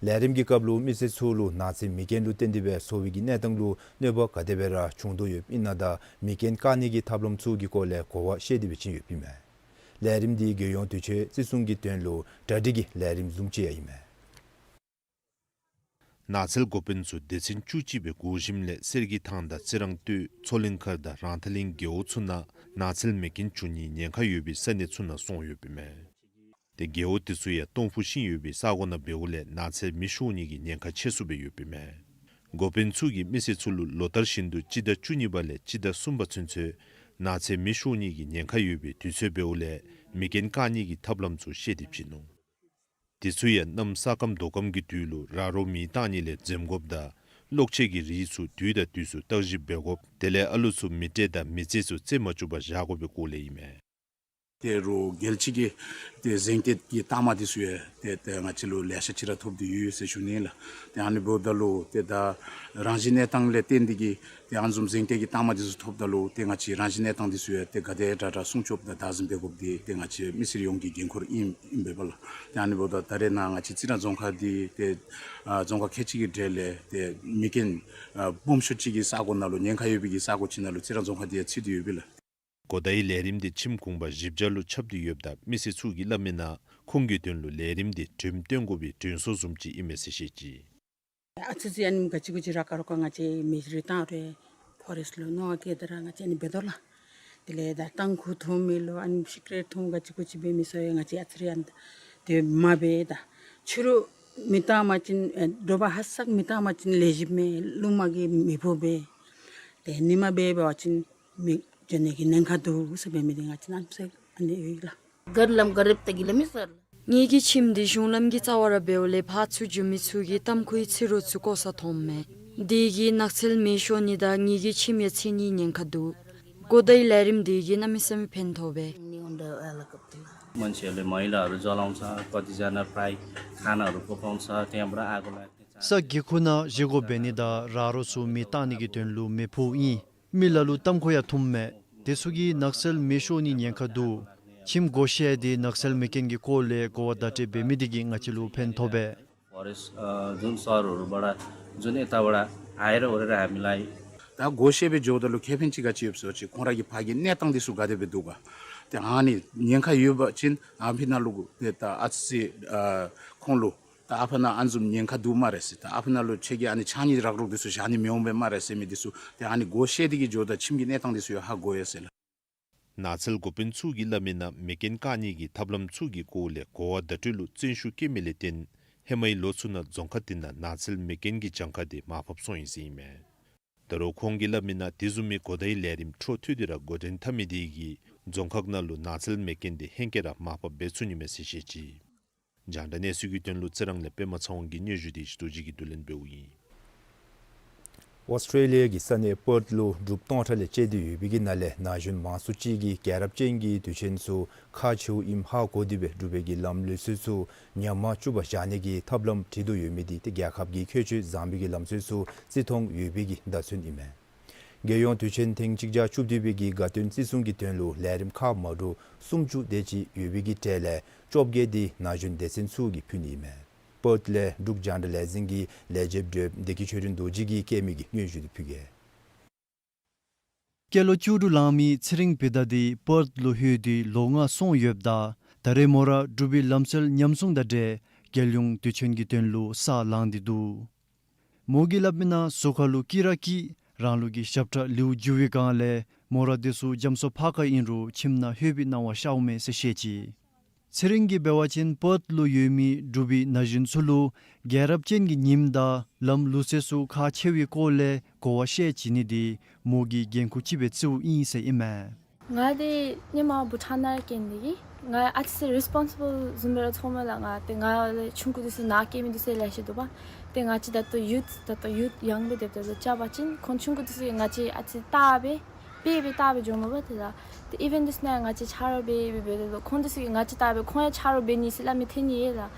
ལས་རིམ་གྱི་སྐབས་ལུ་མི་སེར་ཚུ་ལུ་ནགས་ཚལ་མེ་རྐྱེན་ལུ་བརྟེན་ཏེ་སྦེ་འཚོ་བའི་གི་གནས་སྟངས་ལུ་གནོད་པ་ག་དེ་སྦེ་ར་བྱུང་དོ་ཡོདཔ་ཨིན་ན་དང་མེ་རྐྱེན་བཀག་ནི་གི་ཐབས་ལམ་ཚུ་གི་སྐོར་ལས་གོ་བ་བཤད་དེ་སྦེ་བྱིན་ཡོདཔ་ཨིན་མས། ལས་རིམ་འདི་རྒྱལ་ཡོངས་དུས་ཆེན་བརྩི་སྲུང་གི་དོན་ལུ་གྲ་སྒྲིག་གི་ལས་རིམ་བཟུམ་ཅིག་ཡང་ཨིན་མས། ནགས་ཚལ་འགོ་དཔོན་ཚུ་སྡེ་ཚན་བཅུ་གཅིག་སྦེ་བགོ་ཞིནམ་ལས་གསེར་གྱི་ཐང་དང་རྩི་རང་སྟོད་མཚོ་གླིང་མཁར་དང་རང་ཐང་གླིང་རྒེད་འོག་ཚུ་ནང་ནགས་ཚལ་མེ་རྐྱེན་བྱུང་ནིའི་ཉེན་ཁ་ཡོད་པའི་ས་གནས་ཚུ་ནང་སོང་ཡོདཔ་ཨིན་མས། ཏེ་རྒེད་འོག་དེ་ཚུ་ཡང་སྟོང་ཕུ་ཤིང་ཡོད་པའི་ས་གོ་ནང་འབདཝ་ལས་ནགས་ཚལ་མེ་ཤོར་ནི་གི་ཉེན་ཁ་ཆེ་སུ་སྦེ་ཡོདཔ་ཨིན་མས། འགོ་དཔོན་ཚུ་གིས་མི་སེར་ཚུ་ལུ་ལོ་ལྟར་བཞིན་དུ་སྤྱི་ཟླ་བཅུ་གཉིས་པ་ལས་སྤྱི་ཟླ་གསུམ་པ་ཚུན་ཚོད་ནགས་ཚལ་མེ་ཤོར་ནི་གི་ཉེན་ཁ་ཡོད་པའི་དུས་ཚོད་འབདཝ་ལས་མེ་རྐྱེན་བཀག་ནི་གི་ཐབས་ལམ་ཚུ་བཤད་དེ་བྱིན་ནུག། དེ་ཚུ་ཡང་གནམ་ས་སྐམ་དོ་སྐམ་གྱི་དུས་ལུ་ར་རོ་མེ་བཏང་ནི་ལས་འཛེམ་དགོཔ་དང་གློག་ཆས་ཀྱི་རིགས་ཚུ་དུས་དང་དུས་སུ་བརྟག་ཞིབ་འབད་དགོཔ་དེ་ལས་ཨ་ལུ་ཚུ་མེ་སྤྲེལ་དང་མེ་ལྕེ་ཚུ་རྩེད་མ་བཅུག་པར་བཞག་དགོ་པའི་སྐོར་ལས་ཨིན་མས། ཏེ་རོགས་རྒྱལ་སྤྱི་གི་ཏེ་གཟེངས་བསྟོད་ཀྱི་རྟགས་མ་འདི་ཚུ་ཡང་ཏེ་ཏེ་ང་བཅས་ལུ་ལེ་ཤ་ཅིག་ར་ཐོབ་སྟེ་ཡོད་ཟེར་ཞུ་ནི་ལགས། ཏེ་ཨ་ནི་འབདཝ་ད་ལུ་ཏེ་ད་རང་བཞིན་གནས་སྟངས་ལས་བརྟེན་ཏེ་གིས་ཏེ་ཨ་ནི་བཟུམ་གཟེངས་བསྟོད་ཀྱི་རྟགས་མ་འདི་ཚུ་ཐོབ་ད་ལུ་ཏེ་ང་བཅས་རང་བཞིན་གནས་སྟངས་འདི་ཚུ་ཡང་ཏེ་ག་དེ་དྲག་དྲག་སྲུང་སྐྱོབ་དང་བདག་འཛིན་འབད་དགོཔ་འདི་ཏེ་ང་བཅས་མི་སེར་ཡོངས་ཀྱི་འགན་ཁུར་ཨིན་ཨིན་པས་ལགས། ཏེ་ཨ་ནི་འབདཝ་ད་ད་རེས་ནཱ་ང་བཅས་རྩི་རང་རྫོང་ཁག་འདི་ཏེ་ཨ་རྫོང་ཁག་ཁལ་གཅིག་གི་གྲས་ལས་ཏེ་མེ་རྐྱེན་ཨ་སྦོམ་ཤོས་ཅིག་གི་ས་གོ་ནང་ལུ་ཉེན་ཁ་ཡོད་པའི་གི་ས་གོ་ཅིག་ནང་ལུ་རྩི་རང་རྫོང་ཁག་འདི་ཡང་ཚུད་དེ་ཡོད་པས་ལགས། གོ་བརྡའི་ལས་རིམ་འདི་ཁྱིམ་གུང་པ་བཞི་བརྒྱ་ལུ་ཁྱབ་སྟེ་ཡོདཔ་ད་མི་སེར་ཚུ་གིས་སླབ་མིའི་ནང་ཁོང་གི་དོན་ལུ་ལས་རིམ་འདི་དྲོནམ་སྟོན་དགོ་པའི་དྲོན་གསོ་བཟུམ་ཅིག་ཨིན་མས་ཟེར་བཤད་ཅི། ཨ་ཙི་ཅིག་ཨ་ནེམ་ག་ཅི་གུ་ཅིག་ར་ཁ་རོག་ཁ་ང་བཅས་མེ་རི་བཏང་རུང་ཕོ་རེསཊ་ལུ་མནོ་བསྐྱེད་དེ་ར་ང་བཅས་ཨ་ནི་འབད་དོ་ལགས། དེ་ལས་ད་ཏང་ཁུ་འཐུང་མི་ལུ་ཨ་ནི་སི་ཀ་རེཊ་འཐུང་ག་ཅི་གུ་ཅིག་འབད་མི་ཚུ་ཡང་ང་བཅས་ཨ་ཙི་རེ་ཨ་ནི་དེ་མ་འབད་ད་ཕྱི་རུ་མེ་བཏང་པ་ཅིན་ཨེ་དྲོ་པ་ཧ་སག་མེ་བཏང་པ་ཅིན་ལས་ཞིབ་མེད་རླུང་མ་གིས་མེ་ཕོག་པས། ཏེ་ཉིན་མ་འབད་འབད་བ་ཅིན་མེ་འགྱོ་ནི་གི་ཉེན་ཁ་འདུག་ཟེར་འབད་མི་འདི་ང་བཅས་གནམ་མེད་ས་ ཨ་ནི་ཡོད་ལགས། གར་ལམ་ག་རེ་བཏགས་ཀྱི་ལ་མི་ཟེར་ལགས། ངེ་གི་ཁྱིམ་འདི་གཞུང་ལམ་གྱི་རྩ་བར་འབདཝ་ལས་ཕར་ཚུར་འགྱོ་མི་ཚུ་གིས་ཏམ་ཁུའི་ཚིག་རོ་ཚུ་བཀོ་ས་མཐོངམ་མས། དེ་གིས་ནགས་ཚལ་མེ་ཤོར་ནི་དང་ངེ་གི་ཁྱིམ་ཡང་ཚིག་ནིའི་ཉེན་ཁ་འདུག། གོ་བརྡའི་ལས་རིམ་དེ་གིས་གནམ་མེད་ས་མེད་ཕན་ཐོགས་པས། मान्छेहरूले मैलाहरू जलाउँछ, कतिजना प्राय खानाहरू पकाउँछ, त्यहाँबाट आगो लाग्ने चान्स। ས་གི་ཁུག་ནང་བཞེས་སྒོ་འབད་ནི་དང་ར་རོ་ཚུ་མེ་བཏང་ནི་གི་དོན་ལུ་མེ་ཕུ་ཨིན། མི་ལ་ལུ་ཏམ་ཁུ་ཡང་འཐུངམ་མས། དེ་ཚུ་གིས་ནགས་ཚལ་མེ་ཤོར་ནིའི་ཉེན་ཁ་འདུག། ཁྱིམ་སྒོ་ཕྱེ་སྟེ་ནགས་ཚལ་མེ་རྐྱེན་གྱི་སྐོར་ལས་གོ་བ་བརྡ་སྤྲོད་འབད་མི་དེ་གིས་ང་བཅས་ལུ་ཕན་ཐོགས་པས། फरेस्ट, अ, जुन सहरहरूबाट, जुन यताबाट आएर ओरेर हामीलाई। ད་སྒོ་ཕྱེ་སྦེ་འགྱོཝ་ད་ལུ་ཁེ་ཕན་ཅིག་ག་ཅི་ཡོདཔ་ཟེར་བ་ཅིན་ཁོང་ར་གི་ཕར་གྱི་གནས་སྟངས་འདི་ཚུ་ག་དེ་སྦེ་འདུག་ག། ཏེ་ཨ་ནི་ཉེན་ཁ་ཡོད་པ་ཅིན་ཨ་ཕི་ནང་ལུ་ཏེ་ད་ཨ་ཙི་ཨ་ཁོང་ལུ་ད་ཨ་ཕི་ནང་ཨ་ནི་བཟུམ་ཉེན་ཁ་འདུག་སྨ་རེ་ཟེར། ད་ཨ་ཕི་ནང་ལུ་ཁྱོད་ཀྱིས་ཨ་ནི་ཕྱགས་སྙིགས་རག་རོག་འདི་ཚུ་བཞག་ནི་མི་འོང་པས་སྨ་རེ་ཟེར་མི་འདི་ཚུ་ཏེ་ཨ་ནི་སྒོ་ཕྱེ་སྟེ་གིས་འགྱོཝ་ད་ཁྱིམ་གྱི་གནས་སྟངས་འདི་ཚུ་ཡང་ཧ་གོ་ཡོད་ཟེར་ལགས། ནགས་ཚལ་འགོ་དཔོན་ཚུ་གིས་སླབ་མི་ནང་མེ་རྐྱེན་བཀག་ནི་གི་ཐབས་ལམ་ཚུ་གི་སྐོར་ལས་གོ་བ་བརྡ་སྤྲོད་ལུ་བརྩོན་ཤུགས་བསྐྱེད་མི་ལས་བརྟེན་ཧེ་མའི་ལོ་ཚུ་ནང་རྫོང་ཁག་དེ་ནང་ནགས་ཚལ་མེ་རྐྱེན་གྱི་གྱངས་ཁ་དེ་མར་ཕབ་སོང་ཡི་ཟེར་ཨིན་མས། ད་རུང་ཁོང་གིས་སླབ་མི་ནང་དེ་བཟུམ་མའི་གོ་བརྡའི་ལས་རིམ་འཕྲོ་མཐུད་དེ་ར་འགོ་འདྲེན་འཐབ་མི་དེ་གིས་རྫོང་ཁག་ནང་ལུ་ནགས་ཚལ་མེ་རྐྱེན་དེ་ཧེང་སྐལ་ར་མར་ཕབ་འབད་ཚུགས་ནི་མས་ཟེར་བཤད་ཅི། རྒྱང་བསྒྲགས་གནས་ཚུལ་གྱི་དོན་ལུ་ཚེ་རིང་ལས་པདྨ་ཚེ་དབང་གི་སྙན་ཞུ་དེ་ཞུ་དོ་ཅིག་གིས་བསྡུ་ལེན་འབདཝ་ཨིན། ཨོསི་ཊེ་ལི་ཡ་གི་ས་གནས་པརཐ་ལུ་འབྲུགཔ་སྟོང་ཕྲག་ལས་བཅད་དེ་ཡོད་པའི་གི་ནང་ལས་ན་གཞོན་མང་སུ་ཅིག་གིས་རྒྱལ་རབས་ཅན་གྱི་དུས་ཆེན་ཚུ་ཁག་ཆེཝ་ཨིནམ་ཧ་གོ་སྟེ་སྦེ་འབྲུག་པའི་གི་ལམ་ལུགས་སྲོལ་ཚུ་ཉམས་མ་བཅུག་པར་བཞག་ནི་གི་ཐབས་ལམ་བྲིས་དོ་ཡོད་མི་དེ་ཏེ་རྒྱལ་ཁབ་ཀྱི་ཁྱད་ཆོས་བཟང་པོའི་གི་ལམ་སྲོལ་ཚུ་བརྩི་མཐོང་ཡོད་པའི་གི་བརྡ་མཚོན་ཨིན་མས། རྒྱལ་ཡོངས་དུས་ཆེན་ཐེངས་གཅིག་བརྒྱ་བཅུ་བདུན་པའི་གི་དགའ་སྟོན་བརྩི་སྲུང་གི་དོན་ལུ་ལས་རིམ་ཁག་མ་འདྲཝ་སུམ་ཅུ་དེ་ཅིག་ཡོད་པའི་གི་གྲས་ལས་བཅོ་བརྒྱད་དེ་ན་གཞོན་སྡེ་ཚན་ཚུ་གིས་ཕུལ་ནི་ཨིན་མས། པརཐ་ལས་འབྲུག་རྒྱང་བསྒྲགས་ལས་འཛིན་གྱི་ལས་བྱེདཔ་བདེ་སྐྱིད་ཆོས་སྒྲོན་རྡོ་རྗེ་གིས་བཀོད་མི་གི་སྙན་ཞུ་དེ་ཕུལ་གེ། སྐྱེས་ལོ་བཅུ་དྲུག་ལང་མི་ཚེ་རིང་བི་དྷ་དེ་པརཐ་ལུ་ལྷོད་དེ་ལོ་ལྔ་སོང་ཡོདཔ་ད་ད་རེས་མོ་ར་འབྲུག་པའི་ལམ་སྲོལ་ཉམས་སྲུང་དང་འབྲེལ་རྒྱལ་ཡོངས་དུས་ཆེན་གྱི་དོན་ལུ་ས་ལངས་ཏེ་འདུག། མོ་གིས་སླབ་མི་ནང་གཟུགས་ཁར་ལུ་དཀྱི་ར་དཀྱི་རང་ལུགས་ཀྱི་ཞབས་ཁྲ་ལེའུ་བསྒྱུར་བའི་སྒང་ལས་མོ་ར་དེ་ཚུ་རྒྱ་མཚོ་ཕར་ཁར་ཨིན་རུང་ཁྱིམ་ནང་ལྷོད་པའི་སྣང་བ་ཤརཝ་མས་ཟེར་བཤད་ཅི། ཚེ་རིང་གིས་འབད་བ་ཅིན་པརཐ་ལུ་ཡོད་མི་འབྲུག་པའི་ན་གཞོན་ཚུ་ལུ་རྒྱལ་རབས་ཅན་གྱི་ཉིནམ་དང་ལམ་ལུགས་སྲོལ་ཚུ་ཁག་ཆེ་བའི་སྐོར་ལས་གོ་བ་ཤེས་བྱིན་ནི་དེ་མོ་གི་འགན་ཁུར་ཅིག་སྦེ་བརྩིཝ་ཨིན་ཟེར་ཨིན་མས། ང་དེ་ཧེ་མ་བྷུ་ཊཱན་ནང་ར་སྐྱེས་ནི་དེ་གིས་ང་ཨ་ཙི་རེས་སི་པོན་སི་བཱལ་བཟུམ་སྦེ་ར་ཚོརཝ་མས་ལགས། ང་དེ་ང་ལས་ཆུང་ཀུ་དེ་ཚུ་ནཱ་སྐྱེས་མི་དེ་ཚུ་ལེ་ཤ་འདུག་པ། ཏེ་ང་བཅས་ད་ལྟོ་ཡུཐ་ད་ལྟོ་ཡུཐ་ཡང་སྦེ་སྡོདཔ་ད་ལུ་རྐྱབ་པ་ཅིན་ཁོང་ཆུང་ཀུ་དེ་ཚུ་གིས་ང་བཅས་ཨ་ཙི་ལྟ་སྦེ་དཔེ་སྦེ་ལྟ་སྦེ་འགྱོཝ་མས་པ། ཏེ་ད་ཏེ་ཨི་ཝེནཊ་དེ་ཚུ་ནང་ང་བཅས་ཆ་རོགས་འབད་སྦེ་འབདཝ་ད་ལུ་ཁོང་དེ་ཚུ་གིས་ང་བཅས་ལྟ་སྦེ་ཁོང་ཡང་ཆ་རོགས་འབད་ནི་ཟེར་སླབ་མི་ཐོན་ནི་ཡོད་ལགས།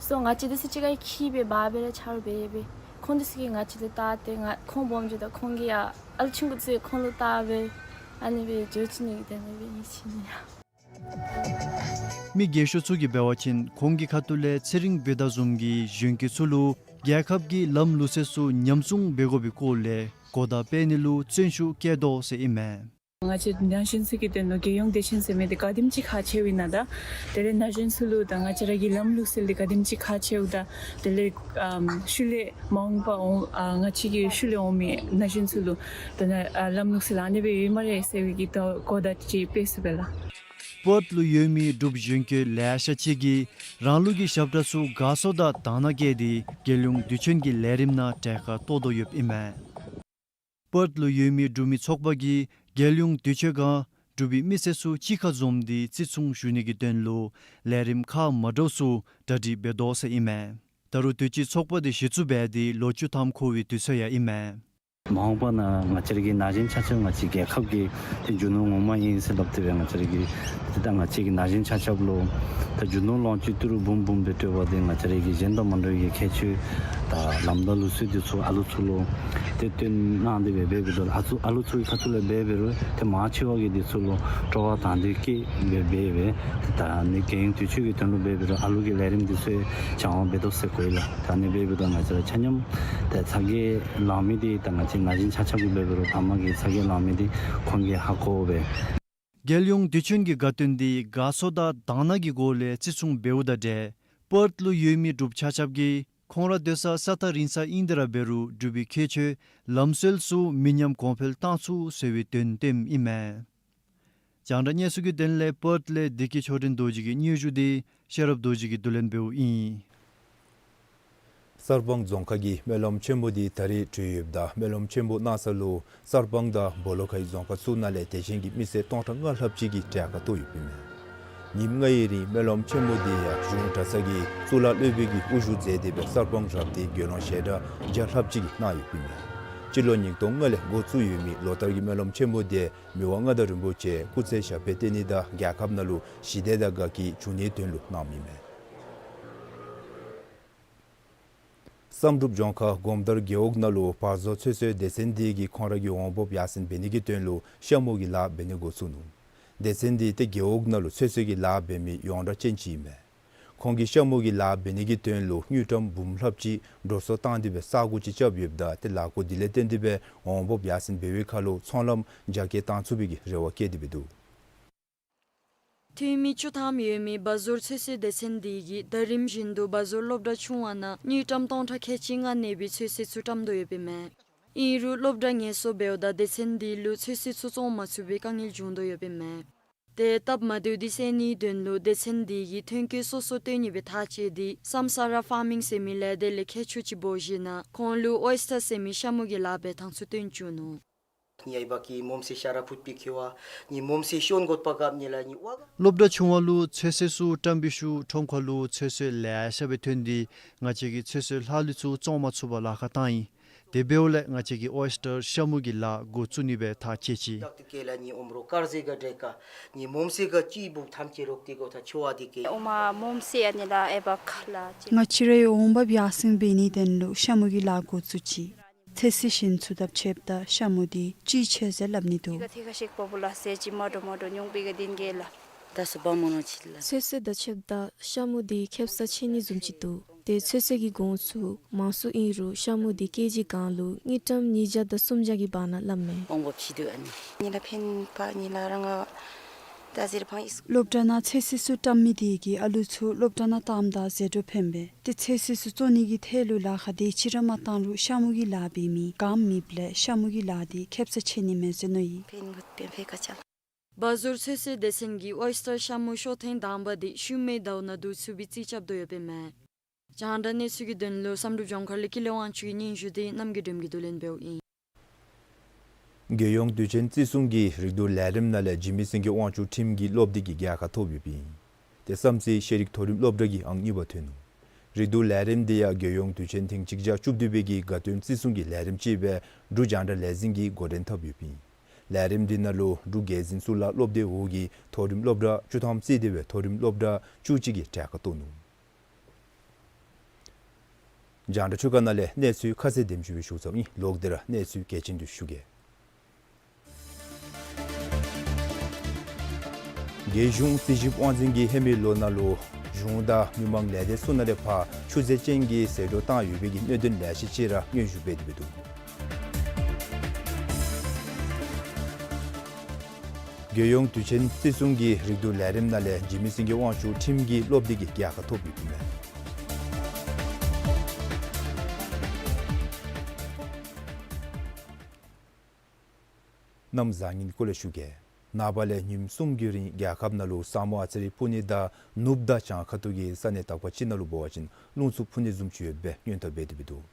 སོ་ང་བཅས་དེ་ཚུ་གཅིག་ཁར་འཁྱིད་སྦེ་འབག་སྦེ་ར་ཆ་རོགས་འབད་སྦེ་ཁོང་དེ་ཚུ་གིས་ང་བཅས་ལུ་ལྟ་སྟེ་ང་ཁོང་སྦོམ་འགྱོཝ་ད་ཁོང་གིས་ཡང་ཨ་ལུ་ཆུང་ཀུ་དེ་ཚུ་ཁོང་ལུ་ལྟ་སྦེ་ཨ་ནི་སྦེ་འགྱོ་བཅུག་ནི་གི་དོན་ལས་སྦེ་ཨིན་ཟེར་ཞུ་ནི་ལགས། མི་རྒས་ཤོས་ཚུ་གིས་འབད་བ་ཅིན་ཁོང་གི་ཁ་ཐུག་ལས་ཚེ་རིང་བི་དྷ་བཟུམ་གྱི་གཞོན་སྐྱེས་ཚུ་ལུ་རྒྱལ་ཁབ་ཀྱི་ལམ་ལུགས་སྲོལ་ཚུ་ཉམས་སྲུང་འབད་དགོ་པའི་སྐོར་ལས་གོ་བརྡ་སྤེལ་ནི་ལུ་བརྩོན་ཤུགས་བསྐྱེད་དོ་ཟེར་ཨིན་མས། ང་བཅས་ན་གཞོན་ཚུ་གི་དོན་ལུ་རྒྱལ་ཡོངས་དུས་ཆེན་ཟེར་མི་དེ་ག་དེམ་ཅིག་ཁག་ཆེཝ་ཨིན་ན་ད། དེ་ལས་ན་གཞོན་ཚུ་ལུ་ད་ང་བཅས་ར་གི་ལམ་ལུགས་སྲོལ་དེ་ག་དེམ་ཅིག་ཁག་ཆེཝ་ད། དེ་ལས་ཨམ་ཤུལ་ལས་མ་འོངས་པ་འོང་ཨ་ང་བཅས་ཀྱི་ཤུལ་ལས་འོང་མི་ན་གཞོན་ཚུ་ལུ་ད་ན་ཨ་ལམ་ལུགས་སྲོལ་ཨ་ནི་སྦེ་ཡོད་སྨ་རེ་ཟེར་བའི་གི་ད་གོ་བརྡ་ཅིག་སྤེལ་ཚུགས་པས་ལགས། པརཐ་ལུ་ཡོད་མི་འབྲུགཔ་གཞོན་སྐྱེས་ལེ་ཤ་ཅིག་གིས་རང་ལུགས་ཀྱི་ཞབས་ཁྲ་ཚུ་དགའ་ཚོར་དང་དང་བླངས་བསྐྱེད་དེ་རྒྱལ་ཡོངས་དུས་ཆེན་གྱི་ལས་རིམ་ནང་གྲལ་ཁར་གཏོགས་དོ་ཡོདཔ་ཨིན་མས། པརཐ་ལུ་ཡོད་མི་འབྲུག་མི་ཚོགས་པ་གིས་རྒྱལ་ཡོངས་དུས་ཆེན་སྒང་འབྲུག་པའི་མི་སེར་ཚུ་གཅིག་ཁར་འཛོམས་ཏེ་བརྩི་སྲུང་ཞུ་ནི་གི་དོན་ལུ་ལས་རིམ་ཁག་མ་འདྲཝ་ཚུ་གྲ་སྒྲིག་འབད་དོ་ཟེར་ཨིན་མས། ད་རུང་དུས་ཅི་ཚོགས་པ་དེ་གཞི་བཙུགས་འབད་དེ་ལོ་བཅུ་ཐམ་འཁོར་བའི་དུས་ཚོད་ཡང་ཨིན་མས། མ་འོངས་པ་ན་ང་བཅས་ར་གི་ན་གཞོན་ཆ་ཁྱབ་ང་བཅས་རྒྱལ་ཁབ་ཀྱི་ཏེ་རྒྱུ་ནོར་ངོ་མ་ཨིན་ཟེར་སླབ་སྟེ་སྦེ་ང་བཅས་ར་གི་ཏེ་ད་ང་བཅས་ཀྱི་ན་གཞོན་ཆ་ཁྱབ་ལུ་ད་རྒྱུ་ནོར་ལོངས་སྤྱོད་ཏི་རུ་འབུམ་འབུམ་སྦེ་སྤྲོད་པ་དེ་ང་བཅས་ར་གི་གཞན་དང་མ་འདྲ་བའི་ཁྱད་ཆོས་དང་ལམ་དང་ལུགས་སྲོལ་དེ་ཚུ་ཨ་ལུ་ཚུ་ལུ་ཏེ་སྟོན་གནང་སྟེ་སྦེ་འབད་འབདཝ་ད་ཨ་ཚུ་ཨ་ལུ་ཚུ་གི་ཁ་ཐུག་ལས་འབད་འབད་རུང་ཏེ་མང་ཆེ་བ་གིས་དེ་ཚུ་ལུ་སྤྲོ་བ་དང་དེ་སྐྱེད་སྦེ་འབད་སྦེ་ཏེ་ད་ནི་རྒྱལ་ཡོངས་དུས་ཆེན་གྱི་དོན་ལུ་འབད་འབད་རུང་ཨ་ལུ་གི་ལས་རིམ་དེ་ཚུ་ཡང་སྦྱང་བ་འབད་དོ་ཟེར་གོ་ཡི་ལགས། ད་ནི་འབད་འབདཝ་ད་ང་བཅས་ར་ཆ་མཉམ་ཏེ་ཚ་གྱང་ལང་མི་དེ་ད་ང་བཅས་ན་གཞོན་ཆ་ཁྱབ་ཀྱིས་འབད་འབད་རུང་ཕམ་གི་ཚ་གྱང་ལང་མི་དེ་ཁོང་གིས་ཧ་གོ་སྦེ། རྒྱལ་ཡོངས་དུས་ཆེན་གྱི་དགའ་སྟོན་དེ་དགའ་ཚོར་དང་དང་བླངས་ཀྱི་སྒོ་ལས་བརྩི་སྲུང་འབདཝ་དང་འབྲེལ་པརཐ་ལུ་ཡོད་མི་འབྲུགཔ་ཆ་ཁྱབ་ཀྱིས་ཁོང་ར་སྡོད་ས་ས་ཐག་རིང་ས་ཨིན་ཏེ་ར་འབད་རུང་འབྲུག་པའི་ཁྱད་ཆོས་ལམ་སྲོལ་ཚུ་མི་ཉམས་གོང་འཕེལ་གཏང་ཚུགས་ཟེར་བའི་དོན་བསྟནམ་ཨིན་མས། རྒྱང་བསྒྲགས་གནས་ཚུལ་གྱི་དོན་ལས་པརཐ་ལས་བདེ་སྐྱིད་ཆོས་སྒྲོན་རྡོ་རྗེ་གི་སྙན་ཞུ་དེ་ཤེས་རབ་རྡོ་རྗེ་གིས་བསྡུ་ལེན་འབདཝ་ཨིན། གསར་སྤང་རྫོང་ཁག་གི་སྨོན་ལམ་ཆེན་མོ་དེ་ད་རེས་གྲོལ་ཡོདཔ་ད་སྨོན་ལམ་ཆེན་མོ་གནང་ས་ལུ་གསར་སྤང་དང་སྦོ་ལོགས་ཁའི་རྫོང་ཁག་ཚུ་ནང་ལས་དད་ཅན་གྱི་མི་སེར་སྟོང་ཕྲག་ལྔ་ལྷགཔ་ཅིག་གིས་གྲལ་ཁར་གཏོགས་ཡོདཔ་ཨིན་མས། ཉིནམ་ལྔའི་རིང་སྨོན་ལམ་ཆེན་མོ་འདི་ཡང་གཞུང་གྲྭ་ཚང་གི་གཙུག་ལག་སློབ་དཔོན་གྱིས་དབུ་བཞུགས་མཛད་དེ་སྦེ་གསར་སྤང་རབ་སྡེའི་དགེ་སློང་ཞལ་གྲངས་བརྒྱ་ལྷགཔ་ཅིག་གིས་གནང་ཡོདཔ་ཨིན་མས། སྤྱི་ལོ་ཉིས་སྟོང་ལྔ་ལས་འགོ་བཙུགས་ཡོད་མི་ལོ་ལྟར་གྱི་སྨོན་ལམ་ཆེན་མོ་འདི་མི་དབང་མངའ་བདག་རིན་པོ་ཆེ་སྐུ་ཚེ་ཞབས་པད་བརྟན་ནི་དང་རྒྱལ་ཁབ་ནང་ལུ་ཞི་བདེ་དང་དགའ་སྐྱིད་འབྱུང་ནིའི་དོན་ལུ་གནངམ་ཨིན་མས། བསམ་གྲུབ་ལྗོངས་མཁར་སྒོམ་དར་རྒེད་འོག་ནང་ལུ་བར་ཟོར་ཚོད་བསྲེ་སྡེ་ཚན་འདི་གིས་ཁོང་ར་གི་འོང་འབབ་ཡར་སེང་འབད་ནི་གི་དོན་ལུ་ཤ་མུ་གི་ལཱ་འབད་ནི་འགོ་བཙུགས་ནུག། སྡེ་ཚན་འདི་ཏེ་རྒེད་འོག་ནང་ལུ་ཚོད་བསྲེ་གི་ལཱ་འབད་མི་ཡོངས་གྲགས་ཅན་ཅིག་ཨིན་མས། ཁོང་གིས་ཤ་མུ་གི་ལཱ་འབད་ནི་གི་དོན་ལུ་དངུལ་ཀྲམ་འབུམ་ལྷགཔ་ཅིག་འགྲོ་སོང་བཏང་སྟེ་སྦེ་ས་གོ་ཅིག་རྐྱབ་ཡོདཔ་ད་ཏེ་ལཱ་འགོ་འདི་ལས་བརྟེན་ཏེ་སྦེ་འོང་འབབ་ཡར་སེང་འབད་བའི་ཁར་ལུ་ཚོང་ལམ་རྒྱ་སྐྱེད་བཏང་ཚུགས་པའི་གི་རེ་བ་བསྐྱེད་དེ་སྦེ་འདུག། འཐུས་མི་བཅུ་ཐམ་ཡོད་མི་བར་ཟོར་ཚོད་བསྲེ་སྡེ་ཚན་འདི་གིས་ཟླ་རིམ་བཞིན་དུ་བར་ཟོར་སློབ་གྲྭ་ཆུང་བ་ནང་དངུལ་ཀྲམ་སྟོང་ཕྲག་ཁལ་གཅིག་ལྔ་གནས་པའི་ཚོད་བསྲེ་ཚུ་བཀྲམ་དོ་ཡོདཔ་ཨིན་མས། ཨིན་རུང་སློབ་གྲྭ་ངལ་གསོ་འབདཝ་ད་སྡེ་ཚན་འདི་ལུ་ཚོད་བསྲེ་ཚུ་བཙོང་མ་ཚུགས་པའི་དཀའ་ངལ་བྱུང་དོ་ཡོདཔ་ཨིན་མས། ཏེ་སྟབས་མ་བདེཝ་འདི་སེལ་ནིའི་དོན་ལུ་སྡེ་ཚན་འདི་གིས་ཐོན་སྐྱེད་སོ་སོ་བཏོན་ནི་སྦེ་ཐག་བཅད་དེ་སམ་ས་ར་ཕར་མིང་ཟེར་མི་ལས་སྡེ་ལས་ཁལ་ཆུ་ཅིག་འབོ་བཞེས་ནང་ཁོང་ལུ་ཨོའི་སི་ཊར་ཟེར་མི་ཤ་མུ་གི་ལཱ་འབད་ཐངས་ཚུ་སྟོན་བཅུག་ནུག། ངེའི་བ་གི་མོམ་སི་ཤ་ར་ཕུད་པའི་ཁེ་བ་ནི་མོམ་སི་ཤོན་གོད་པ་གབ་ནི་ལ་ནི་བ་ག། སློབ་གྲྭ་ཆུང་བ་ལུ་ཚོད་བསྲེ་ཚུ་བཀྲམ་པའི་ཤུལ་ཁྲོམ་ཁ་ལུ་ཚོད་བསྲེ་ལེ་ཤ་སྦེ་ཐོན་ཏེ་ང་བཅས་ཀྱིས་ཚོད་བསྲེ་ལྷག་ལུས་ཚུ་བཙོང་མ་ཚུགས་པར་ལཱ་ཁག་བཏང་ཡི། དེ་འབདཝ་ལས་ང་བཅས་ཀྱིས་ཨོའི་སི་ཊར་ཤ་མུ་གི་ལཱ་འགོ་བཙུགས་ནི་སྦེ་ཐག་བཅད་ཅི། ད་ཏི་ཀེ་ལ་ནི་ཨོམ་རོ་ཀར་ཟེ་ག་འདྲེ་ཀ་ནི་མོམ་སི་ག་ཅི་བུ་ཐམ་ཅེ་རོག་ཏི་གོ་ཐ་ཆོ་བ་ཏི་ཀེ། ཨོ་མ་མོམ་སི་ཨ་ནི་ལ་ཨེ་བ་ཁ་ལ་ཅི། ང་བཅས་རའི་འོང་འབབ་ཡར་སེང་འབད་ནིའི་དོན་ལུ་ཤ་མུ་གི་ལཱ་འགོ་བཙུགས་ཅི། ཚོད་བསྲེ་ཞིནམ་ཚུ་དང་ཕྱདཔ་ད་ཤ་མུ་འདི་ཅིག་ཆེ་ཟེར་སླབ་ནི་འདུག། ཏི་ཀ་ཏི་ཀ་ཤིག་པ་པུ་ལ་ཟེར་ཅི་མ་འདྲཝ་མ་འདྲཝ་ཉུང་པའི་ག་དིན་གེ་ལ། ད་སུ་བ་མོ་ནོ་ཅི་ལ། ཚོད་བསྲེ་དང་ཕྱདཔ་ད་ཤ་མུ་འདི་ཁེབ་ས་ཆེ་ནི་བཟུམ་ཅིག་འདུག། ཏེ་ཚོད་བསྲེ་གི་གོང་ཚུ་མང་སུ་ཨིན་རུང་ཤ་མུ་འདི་ཀེ་ཇི་གང་ལུ་དངུལ་ཀྲམ་ཉིས་བརྒྱ་དང་སུམ་བརྒྱ་གི་བར་ན་སླབ་མས། ཨོང་བོ་ཕྱི་དུ་ཨ་ནི། ཉི་ལ་ཕན་པ་ཉི་ལ་རང་ང་ད་ཟེར་ཕང་ཨིས། སློབ་གྲྭ་ནང་ཚོད་བསྲེ་ཚུ་བཀྲམ་མི་དེ་གིས་ཨ་ལུ་ཚུ་སློབ་གྲྭ་ནང་བཏངམ་ད་ཟད་འགྲོ་ཕན་པས། ཏེ་ཚོད་བསྲེ་ཚུ་བཙོང་ནི་གི་ཐད་ལུ་ལཱ་ཁག་དེ་ཅིག་ར་མ་བཏང་རུང་ཤ་མུ་གི་ལཱ་འབད་མི་ག་མེདཔ་ལས་ཤ་མུ་གི་ལཱ་དེ་ཁེབ་ས་ཆེ་ནི་མས་ཟེར་མནོ་ཡི། ཕན་གུ་ཕན་ཕེ་ཀ་ཅལ། བ་ཟུར་ཚོད་བསྲེ་སྡེ་ཚན་གྱིས་ཨོའི་སི་ཊར་ཤ་མུ་ཤོ་ཐེངས་དང་པ་དེ་ཤུལ་མའི་ཟླཝ་ནང་བསྡུ་ཚུགས་པའི་རྩིས་རྐྱབ་དོ་ཡོདཔ་ཨིན་མས། རྒྱང་བསྒྲགས་གནས་ཚུལ་གྱི་དོན་ལུ་བསམ་གྲུབ་ལྗོངས་མཁར་ལས་ཀུན་ལེགས་དབང་ཕྱུག་གི་སྙན་ཞུ་དེ་རྣམ་རྒྱལ་སྒྲོལ་མ་གིས་བསྡུ་ལེན་འབདཝ་ཨིན། རྒྱལ་ཡོངས་དུས་ཆེན་བརྩི་སྲུང་གི་རིག་དུག་ལས་རིམ་ནང་ལས་འཇིགས་མེད་སེང་གེ་དབང་ཕྱུག་ཁྲིམས་ཀྱི་སློབ་སྡེ་གིས་རྒྱལ་ཁ་ཐོབ་ཡོདཔ་ཨིན། དེ་བསམ་རྩེ་ཤེས་རིག་མཐོ་རིམ་སློབ་གྲྭ་གིས་ཨང་གཉིས་པ་ཐོན་ནུག། རིག་དུག་ལས་རིམ་དེ་ཡང་རྒྱལ་ཡོངས་དུས་ཆེན་ཐེངས་གཅིག་བརྒྱ་བཅུ་བདུན་པའི་གི་དགའ་སྟོན་བརྩི་སྲུང་གི་ལས་རིམ་ཅིག་སྦེ་འབྲུག་རྒྱང་བསྒྲགས་ལས་འཛིན་གྱིས་འགོ་འདྲེན་འཐབ་ཡོདཔ་ཨིན། ལས་རིམ་འདི་ནང་ལུ་འབྲུག་རྒྱལ་འཛིན་གཙུག་ལག་སློབ་སྡེ་འོག་གི་མཐོ་རིམ་སློབ་གྲྭ་བཅུ་ཐམ་བརྩིས་ཏེ་སྦེ་མཐོ་རིམ་སློབ་གྲྭ་བཅུ་གཅིག་གིས་གྲལ་ཁར་གཏོགས་ནུག། རྒྱང་བསྒྲགས་འཕྲུལ་ཁང་ནང་ལས་གནས་ཚུལ་ཁ་གསལ་དེམ་ཅིག་སྦེ་ཞུ་ཚརཝ་ཨིན། ལོག་སྟེ་ར་གནས་ཚུལ་གལ་ཆེན་འདི་ཞུ་གེ། རྒྱལ་གཞུང་རྩིས་ཞིབ་དབང་འཛིན་གྱིས་ཧེ་མའི་ལོ་ནང་ལུ་གཞུང་དང་མི་མང་ལས་སྡེ་ཚུ་ནང་ལས་ཕར་ཆུ་ཚད་ཅན་གྱི་ཟད་འགྲོ་བཏང་ཡོད་པའི་གི་གནད་དོན་ལེ་ཤ་ཅིག་ར་སྙན་ཞུ་འབད་དེ་སྦེ་འདུག། རྒྱལ་ཡོངས་དུས་ཆེན་བརྩི་སྲུང་གི་རིག་དུག་ལས་རིམ་ནང་ལས་འཇིགས་མེད་སེང་གེ་དབང་ཕྱུག་ཁྲིམས་ཀྱི་སློབ་སྡེ་གིས་རྒྱལ་ཁ་ཐོབ་ཡོདཔ་ཨིན་མས། གནམ་བཟང་ངན་སྐོར་ལས་ཞུ་གེ། ནངས་པ་ལས་ཉིནམ་གསུམ་གྱི་རིང་རྒྱལ་ཁབ་ནང་ལུ་ས་སྨུག་ཨ་ཙི་རེ་ཕུབ་ནི་དང་ནུབ་དང་བྱང་ཁ་ཐུག་གི་ས་གནས་དག་པ་ཅིག་ནང་ལུ་འབད་བ་ཅིན་རླུང་འཚུབ་ཕུབ་ནི་བཟུམ་ཅིག་ཡོདཔ་སྦེ་སྔོན་བརྡ་འབད་དེ་སྦེ་འདུག།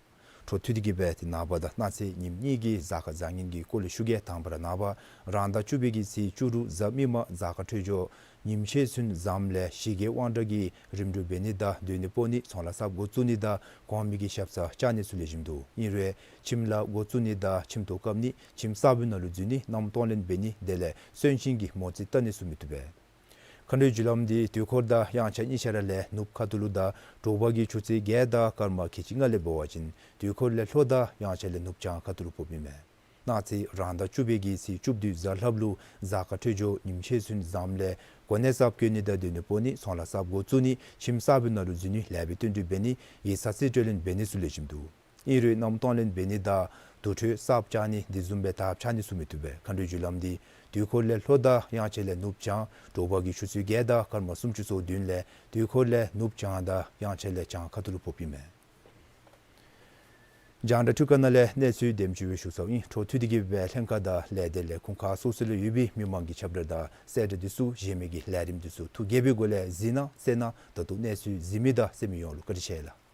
འཕྲོ་མཐུད་དེ་གི་སྦེ་ཏེ་ནངས་པ་དང་གནངས་ཚེ་ཉིནམ་གཉིས་ཀྱི་གཟའ་སྐར་བཟང་ངན་གྱི་སྐོར་ལས་ཞུ་གེ། དང་པ་ར་ནངས་པ་རང་ཟླ་བཅུ་པའི་གི་ཚེས་བཅུ་དྲུག་གཟའ་མིག་དམར་གཟའ་སྐར་འཕྲོད་སྦྱོར་ཉིམ་ཕྱེད་ཚུན་ཟམ་ལས་གཞི་བཀོད་དབང་དྲག་གི་རིམ་གྲོ་འབད་ནི་དང་སྡོད་གནས་སྤོ་ནི་ཚོང་ལཱ་གསརཔ་འགོ་བཙུགས་ནི་དང་གོང་མའི་གི་ཞབས་སར་བཅར་ནི་ཚུ་ལེགས་ཤོམ་འདུག། ཨིན་རུང་ཁྱིམ་ལཱ་འགོ་བཙུགས་ནི་དང་ཁྱིམ་ཐོག་བཀབ་ནི་ཁྱིམ་གསར་པའི་ནང་ལུ་འཛུལ་ནི་མནའམ་གཏོང་ལེན་འབད་ནི་དེ་ལས་གསོན་གཤིན་གྱི་མོ་རྩིས་བལྟ་ནི་ཚུ་མི་བཏུབ་པས། མཁའ་འགྲོའི་རྒྱུ་ལམ་འདི་དུས་འཁོར་དང་དབྱངས་འཆར་གཉིས་ཆ་ར་ལས་ནུབ་ཁ་ཐུག་ལུ་དང་དྲོ་པ་གི་ཆུ་ཚོད་བརྒྱད་དང་སྐར་མ་ཁལ་གཅིག་ལྔ་ལས་འབད་བ་ཅིན་དུས་འཁོར་ལས་ལྷོ་དང་དབྱངས་འཆར་ལས་ནུབ་བྱང་ཁ་ཐུག་ལུ་ཕོགཔ་ཨིན་མས། གནངས་ཚེ་རང་ཟླ་བཅུ་པའི་གི་ཚེས་བཅུ་བདུན་གཟའ་ལྷགཔ་ལུ་གཟའ་སྐར་འཕྲོད་སྦྱོར་ཉིམ་ཕྱེད་ཚུན་ཟམ་ལས་གོ་གནས་གསརཔ་བཀོད་ནི་དང་སྡོད་གནས་སྤོ་ནི་ཚོང་ལཱ་གསརཔ་འགོ་བཙུགས་ནི་ཁྱིམ་གསར་པའི་ནང་ལུ་འཛུལ་ནི་ལེགས་པའི་བསྟུན་གྲོས་འབད་ནི་ཡིག་ཚང་རྩིས་སྤྲོད་ལེན་འབད་ནི་ཚུ་ལེགས་ཤོམ་འདུག། ཨིན་རུང་མནའམ་གཏོང་ལེན་འབད་ནི་དང་དུར་ཁྲོད་གསརཔ་བཅག་ནི་དེ་བཟུམ་སྦེ་ཐགཔ་བཅག་ནི་ཚུ་མི་བཏུབ་པས། མཁའ་འགྲོའི་རྒྱུ་ལམ་འདི་དུས་འཁོར་ལས་ལྷོ་དང་དབྱངས་འཆར་ལས་ནུབ་བྱང་དྲོ་པ་གི་ཆུ་ཚོད་བརྒྱད་དང་སྐར་མ་སུམ་ཅུ་སོ་བདུན་ལས་དུས་འཁོར་ལས་ནུབ་བྱང་དང་དབྱངས་འཆར་ལས་བྱང་ཁ་ཐུག་ལུ་ཕོགཔ་ཨིན་མས། རྒྱང་བསྒྲགས་འཕྲུལ་ཁང་ནང་ལས་གནས་ཚུལ་དེམ་ཅིག་སྦེ་ཞུ་ཚརཝ་ཨིན། འཕྲོ་མཐུད་དེ་གི་སྦེ་ལྷན་ཁག་དང་ལས་སྡེ་ལས་ཁུངས་ཁག་སོ་སོ་ལུ་ཡོད་པའི་མི་མང་གི་ཁྱབ་བསྒྲགས་དང་གསལ་བསྒྲགས་འདི་ཚུ་གཞན་མི་གི་ལས་རིམ་འདི་ཚུ་ཐུགས་དགྱེས་པའི་སྒོ་ལས་གཟིགས་གནང་གསན་གནང་། ད་ལྟོ་གནས་ཚུལ་གཟིགས་མི་དང་གསན་མི་ཡོངས་ལུ་བཀའ་དྲིན་ཆེ་ལགས།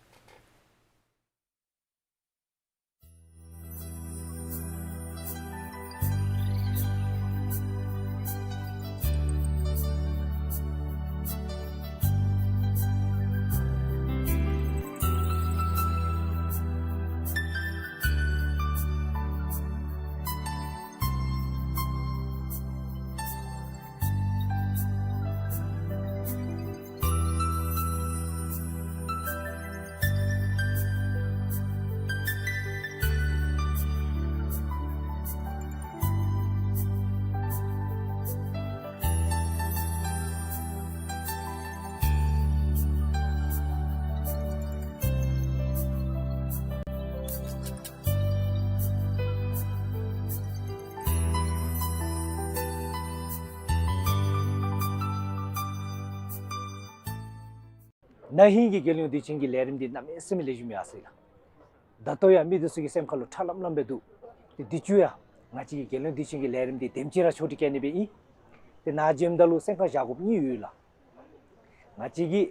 ན་ཧིང་གི་རྒྱལ་ཡོངས་དུས་ཆེན་གྱི་ལས་རིམ་འདི་གནམ་མེད་ས་མེད་ལེགས་ཤོམ་ཡར་སོ་ཡི་ལགས། ད་ལྟོ་ཡང་མི་འདི་ཚུ་གི་སེམས་ཁ་ལུ་ཁྲ་ལམ་ལམ་སྦེ་འདུག། ཏེ་འདི་ཚུ་ཡང་ང་བཅས་ཀྱི་རྒྱལ་ཡོངས་དུས་ཆེན་གྱི་ལས་རིམ་འདི་དེམ་ཅིག་ར་ཆོག་འགྲིག་བཀལ་ནི་སྦེ་ཨིན། ཏེ་ནཱ་འབྱོནམ་ད་ལུ་སེམས་ཁར་བཞག་དགོཔ་གཉིས་ཡོད་ལགས། ང་བཅས་ཀྱི་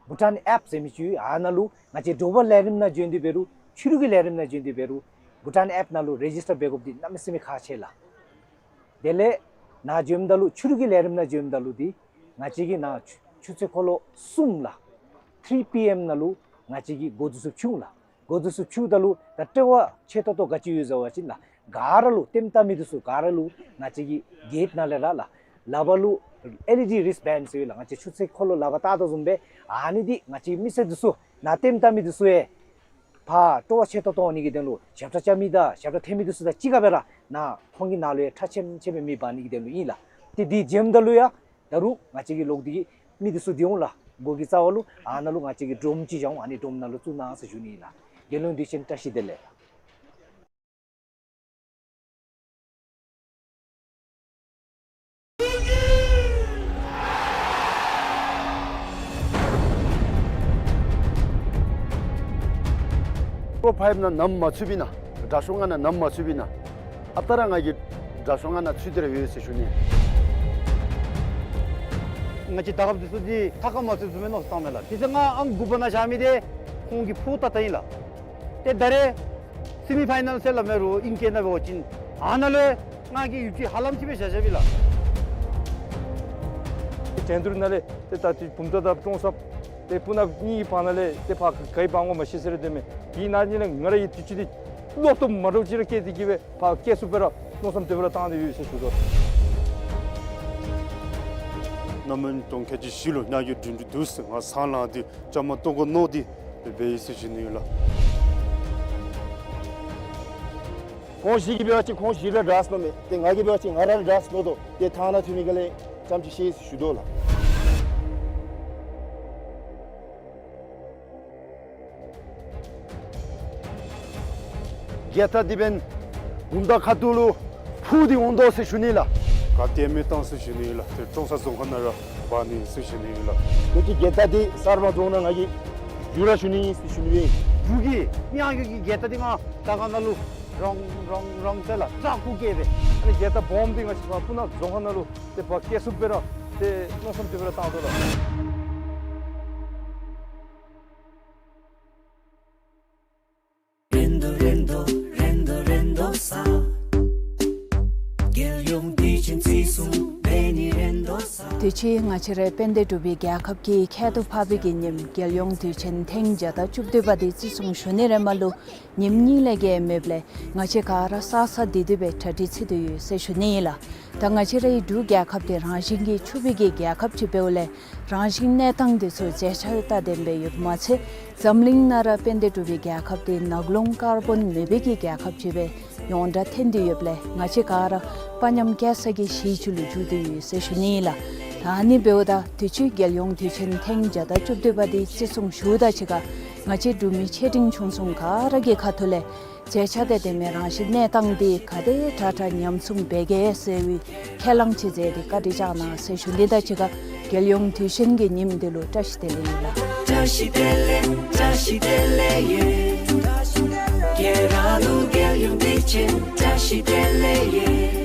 བྷུ་ཊཱན་ཨེཔ་ཟེར་མི་ཅིག་ཡོད། ཨ་ནཱ་ལུ་ང་བཅས་དྲོ་པ་ལས་རིམ་ནང་འབྱོན་ཏེ་འབད་རུང་ཕྱི་རུ་གི་ལས་རིམ་ནང་འབྱོན་ཏེ་འབད་རུང་བྷུ་ཊཱན་ཨེཔ་ནང་ལུ་རེ་ཇིས་ཊར་འབད་དགོཔ་འདི་གནམ་མེད་ས་མེད་ཁག་ཆེ་ལགས། དེ་ལས་ནཱ་འབྱོནམ་ད་ལུ་ཕྱི་རུ་གི་ལས་རིམ་ནང་འབྱོནམ་ད་ལུ་འདི་ང་བཅས་ཀྱི་ནཱ་ཆུ་ཆུ་ཚོད་འཁོར་ལོ་གསུམ་ལགས། ཐི་རི་པི་ཨེམ་ནང་ལུ་ང་བཅས་ཀྱིས་སྒོ་འདི་ཚུ་ཕྱེ་འོང་ལགས། སྒོ་འདི་ཚུ་ཕྱེཝ་ད་ལུ་ད་སྤྲོ་བ་ཆེ་ཏོག་ཏོ་ག་ཅི་ཡོད་ཟེར་བ་ཅིན་ལགས། ག་ར་ལུ་ལྟདམོ་བལྟ་མི་འདི་ཚུ་ག་ར་ལུ་ང་བཅས་ཀྱི་གེཊ་ནང་ལས་ར་ལགས། ལག་པ་ལུ་ཨེལ་ཨི་ཌི་རིསི་བེནཌ་ཟེར་ལགས། ང་བཅས་ཆུ་ཚོད་འཁོར་ལོ་ལག་པར་བཏགས་དོ་བཟུམ་སྦེ་ཨ་ནི་འདི་ང་བཅས་མི་སེར་འདི་ཚུ་ནཱ་ལྟདམོ་བལྟ་མི་འདི་ཚུ་ཡང་ཕར་སྤྲོ་བ་ཆེ་ཏོག་ཏོ་འོང་ནི་གི་དོན་ལུ་ཞབས་ཁྲ་རྐྱབ་མི་དང་ཞབས་ཁྲ་འཐེན་མི་འདི་ཚུ་དང་གཅིག་ཁར་སྦེ་ར་ནཱ་ཁོང་གི་ནང་ལུ་ཡང་ཁྲ་ཆེམ་ཆེམ་སྦེ་མེ་འབར་ནི་གི་དོན་ལུ་ཨིན་ལགས། ཏེ་འདི་འབྱོནམ་ད་ལུ་ཡང་ད་རུང་ང་བཅས་ཀྱི་ལོག་སྟེ་གི་མི་འདི་ཚུ་འདི་འོང་ལགས། སྒོ་གི་རྩ་བ་ལུ་ཨ་ནཱ་ལུ་ང་བཅས་ཀྱི་སྒྲོམ་ཅིག་བཞག་འོང་། ཨ་ནི་སྒྲོམ་ནང་ལུ་བཙུགས་གནང་ཟེར་ཞུ་ནི་ཨིན་ལགས། རྒྱལ་ཡོངས་དུས་ཆེན་བཀྲ་ཤིས་བདེ་ལེགས། ཁོ་ཕར་ཡར་ནཱ་ནམ་མ་ཚུད་པའི་ནང་དྲག་ཤོས་ང་ནཱ་ནམ་མ་ཚུད་པའི་ནང་ཨ་རྟག་ར་ང་གིས་དྲག་ཤོས་ང་ནཱ་ཚུད་དེ་ར་ཡོད་ཟེར་ཞུ་ནི། ང་བཅས་དར་ཁྱབ་འདི་ཚུ་འདི་ཐག་ཁར་མ་ཚུད་བཟུམ་སྦེ་མནོ་བསམ་བཏང་མས་ལགས། དེ་ཚེ་ང་ཨང་དགུ་པ་ནང་བཞག་མི་འདི་ཁོང་གིས་ཕུ་བཏབ་བཏབ་ཨིན་ལགས། ཏེ་ད་རེས་སི་མི་ཕའི་ནཱལ་ཟེར་སླབ་མི་རུང་ཨིང་སྐད་ནང་འབད་བ་ཅིན་ཨ་ནཱ་ལུ་ང་གིས་ཡུདཔ་ཅིག་ཧ་ལམ་ཅིག་སྦེ་བཞག་བཞགཔ་ཨིན་ལགས། ཏེ་འགྲན་བསྡུར་ནང་ལས་ཏེ་ད་ཅི་བུམ་ཐང་དང་ཀྲོང་གསར་ཏེ་སྤུ་ན་གཉིས་ཀྱི་བར་ན་ལས་ཏེ་ཕར་ག་གིས་འབག་འོང་མ་ཤེས་ཟེར་ར་སྡོད་མི་འདི་ནང་ལས་ང་ར་གིས་དུས་ཅི་འདི་བློ་སྟོབས་མ་འདྲཝ་ཅིག་ར་བསྐྱེད་དེ་གི་སྦེ་ཕར་བསྐྱེད་ཚུགསཔ་སྦེ་ར་མནོ་བསམ་དེ་སྦེ་ར་བཏང་སྟེ་ཡོད་ཟེར་ཞུ་དོ། གནམ་སྟོང་ཁ་ཅིག་ཞིག་ལུ་ནཱ་གི་འགྲན་བསྡུར་འདི་ཚུ་ང་སང་ལངས་ཏེ་བཅའ་མར་གཏོགས་དགོ་མནོ་སྟེ་འབད་ཡི་ཟེར་ཞུ་ནི་ཨིན་ལགས། ཁོང་བཞི་གིས་འབད་བ་ཅིན་ཁོང་བཞི་ར་དྲག་ཟེར་མནོ་མས། ཏེ་ང་གིས་འབད་བ་ཅིན་ང་ར་ར་དྲག་ཟེར་མནོ་དོ། ཏེ་ཐང་ནང་ཐོན་མི་ག་ལས་ཙམ་ཅིག་ཤེས་ཟེར་ཞུ་དོ་ལགས། རྒྱལ་རྟགས་འདི་འབདན་བུམ་ཐང་ཁ་ཐུག་ལུ་ཕུ་སྟེ་འོང་དོ་ཟེར་ཞུ་ནི་ལགས། ག་ཏེ་མི་བཏང་ཟེར་ཞུ་ནི་ལགས། ཏེ་ཀྲོང་གསར་རྫོང་ཁག་ནང་ར་འབག་ནི་ཟེར་ཞུ་ནི་ལགས། ང་བཅས་རྒྱལ་རྟགས་འདི་གསར་སྤང་རྫོང་ནང་ང་གིས་འགྱུར་ར་ཞུ་ནི་ཟེར་ཞུ་ནི་སྦེ། འབྲུག་གི་མི་ཡང་གི་རྒྱལ་རྟགས་འདི་ང་དར་ཁ་ནང་ལུ་རང་རང་རང་ཟེར་ལགས་ཁྲག་ཁུ་སྐྱེས་སྦེ། ཨ་ནི་རྒྱལ་རྟགས་སྦོམ་འདི་ང་བཅས་ཕར་སྤུ་ན་རྫོང་ཁག་ནང་ལུ་ཏེ་ཕར་བསྐྱེད་ཚུགསཔ་སྦེ་ར་ཏེ་མནོ་བསམ་དེ་སྦེ་ར་བཏང་དོ་ལགས། རན་དོ་རན་དོ་རན་དོ་རན་དོ་ས། རྒྱལ་ཡོངས་དུས་ཆེན་བརྩི་སྲུང་འབད་ནི་རན་དོ་ས། དུས་ཅི་ང་བཅས་རའི་དཔལ་ལྡན་འབྲུག་པའི་རྒྱལ་ཁབ་ཀྱི་ཁྱད་དུ་འཕགས་པའི་གི་ཉིནམ་རྒྱལ་ཡོངས་དུས་ཆེན་ཐེངས་བརྒྱ་དང་བཅུ་བདུན་པ་འདི་བརྩི་སྲུང་ཞུ་ནི་རེ་མ་ལུ་ཉིནམ་གཉིས་ལས་བརྒལ་མེདཔ་ལས་ང་བཅས་ག་ར་ས་ས་འདི་འདི་སྦེ་གྲ་སྒྲིག་འཚོལ་དོ་ཡོད་ཟེར་ཞུ་ནི་ཨིན་ལགས། ད་ང་བཅས་རའི་འབྲུག་རྒྱལ་ཁབ་འདི་རང་བཞིན་གྱིས་ཕྱུག་པའི་གི་རྒྱལ་ཁབ་ཅིག་འབདཝ་ལས་རང་བཞིན་གནས་སྟངས་འདི་ཚུ་མཛེས་ཆ་ལྟ་སྟེ་སྦེ་ཡོདཔ་མ་ཚད་འཛམ་གླིང་ནང་ར་དཔལ་ལྡན་འབྲུག་པའི་རྒྱལ་ཁབ་འདི་ནག་རླུང་ཀར་བོན་མེད་པའི་གི་རྒྱལ་ཁབ་ཅིག་སྦེ་ཡོངས་གྲགས་ཐོན་ཏེ་ཡོདཔ་ལས་ང་བཅས་ག་ར་དཔའ་ཉམས་སྐྱེ་ས་གི་གཞི་ཅིག་ལུ་འགྱུར་ཏེ་ཡོད་ཟེར་ཞུ་ནི་ཨིན་ལགས། ད་ཨ་ནི་འབདཝ་ད་དུས་ཅི་རྒྱལ་ཡོངས་དུས་ཆེན་ཐེངས་བརྒྱ་དང་བཅུ་བདུན་པ་འདི་བརྩི་སྲུང་ཞུཝ་ད་གཅིག་ཁར་ང་བཅས་འབྲུག་མི་ཆེ་འབྲིང་ཆུང་གསུམ་ག་ར་གི་ཁ་ཐུག་ལས་མཛེས་ཆ་དང་ལྡན་མི་རང་བཞིན་གནས་སྟངས་འདི་ག་དེ་དྲག་དྲག་ཉམས་སྲུང་འབད་གེ་ཟེར་བའི་ཁས་བླངས་ཅིག་མཛད་དེ་བཀའ་དྲིན་བསྐྱང་གནང་ཟེར་ཞུ་ནི་དང་གཅིག་ཁར་རྒྱལ་ཡོངས་དུས་ཆེན་གྱི་ཉིནམ་འདི་ལུ་བཀྲ་ཤིས་བདེ་ལེགས་ཨིན་ལགས། བཀྲ་ཤིས་བདེ་ལེགས། བཀྲ་ཤིས་བདེ་ལེགས་ཡོད། ཁྱེད་རང་ལུ་རྒྱལ་ཡོངས་དུས་ཆེན་བཀྲ་ཤིས་བདེ་ལེགས་ཡོད།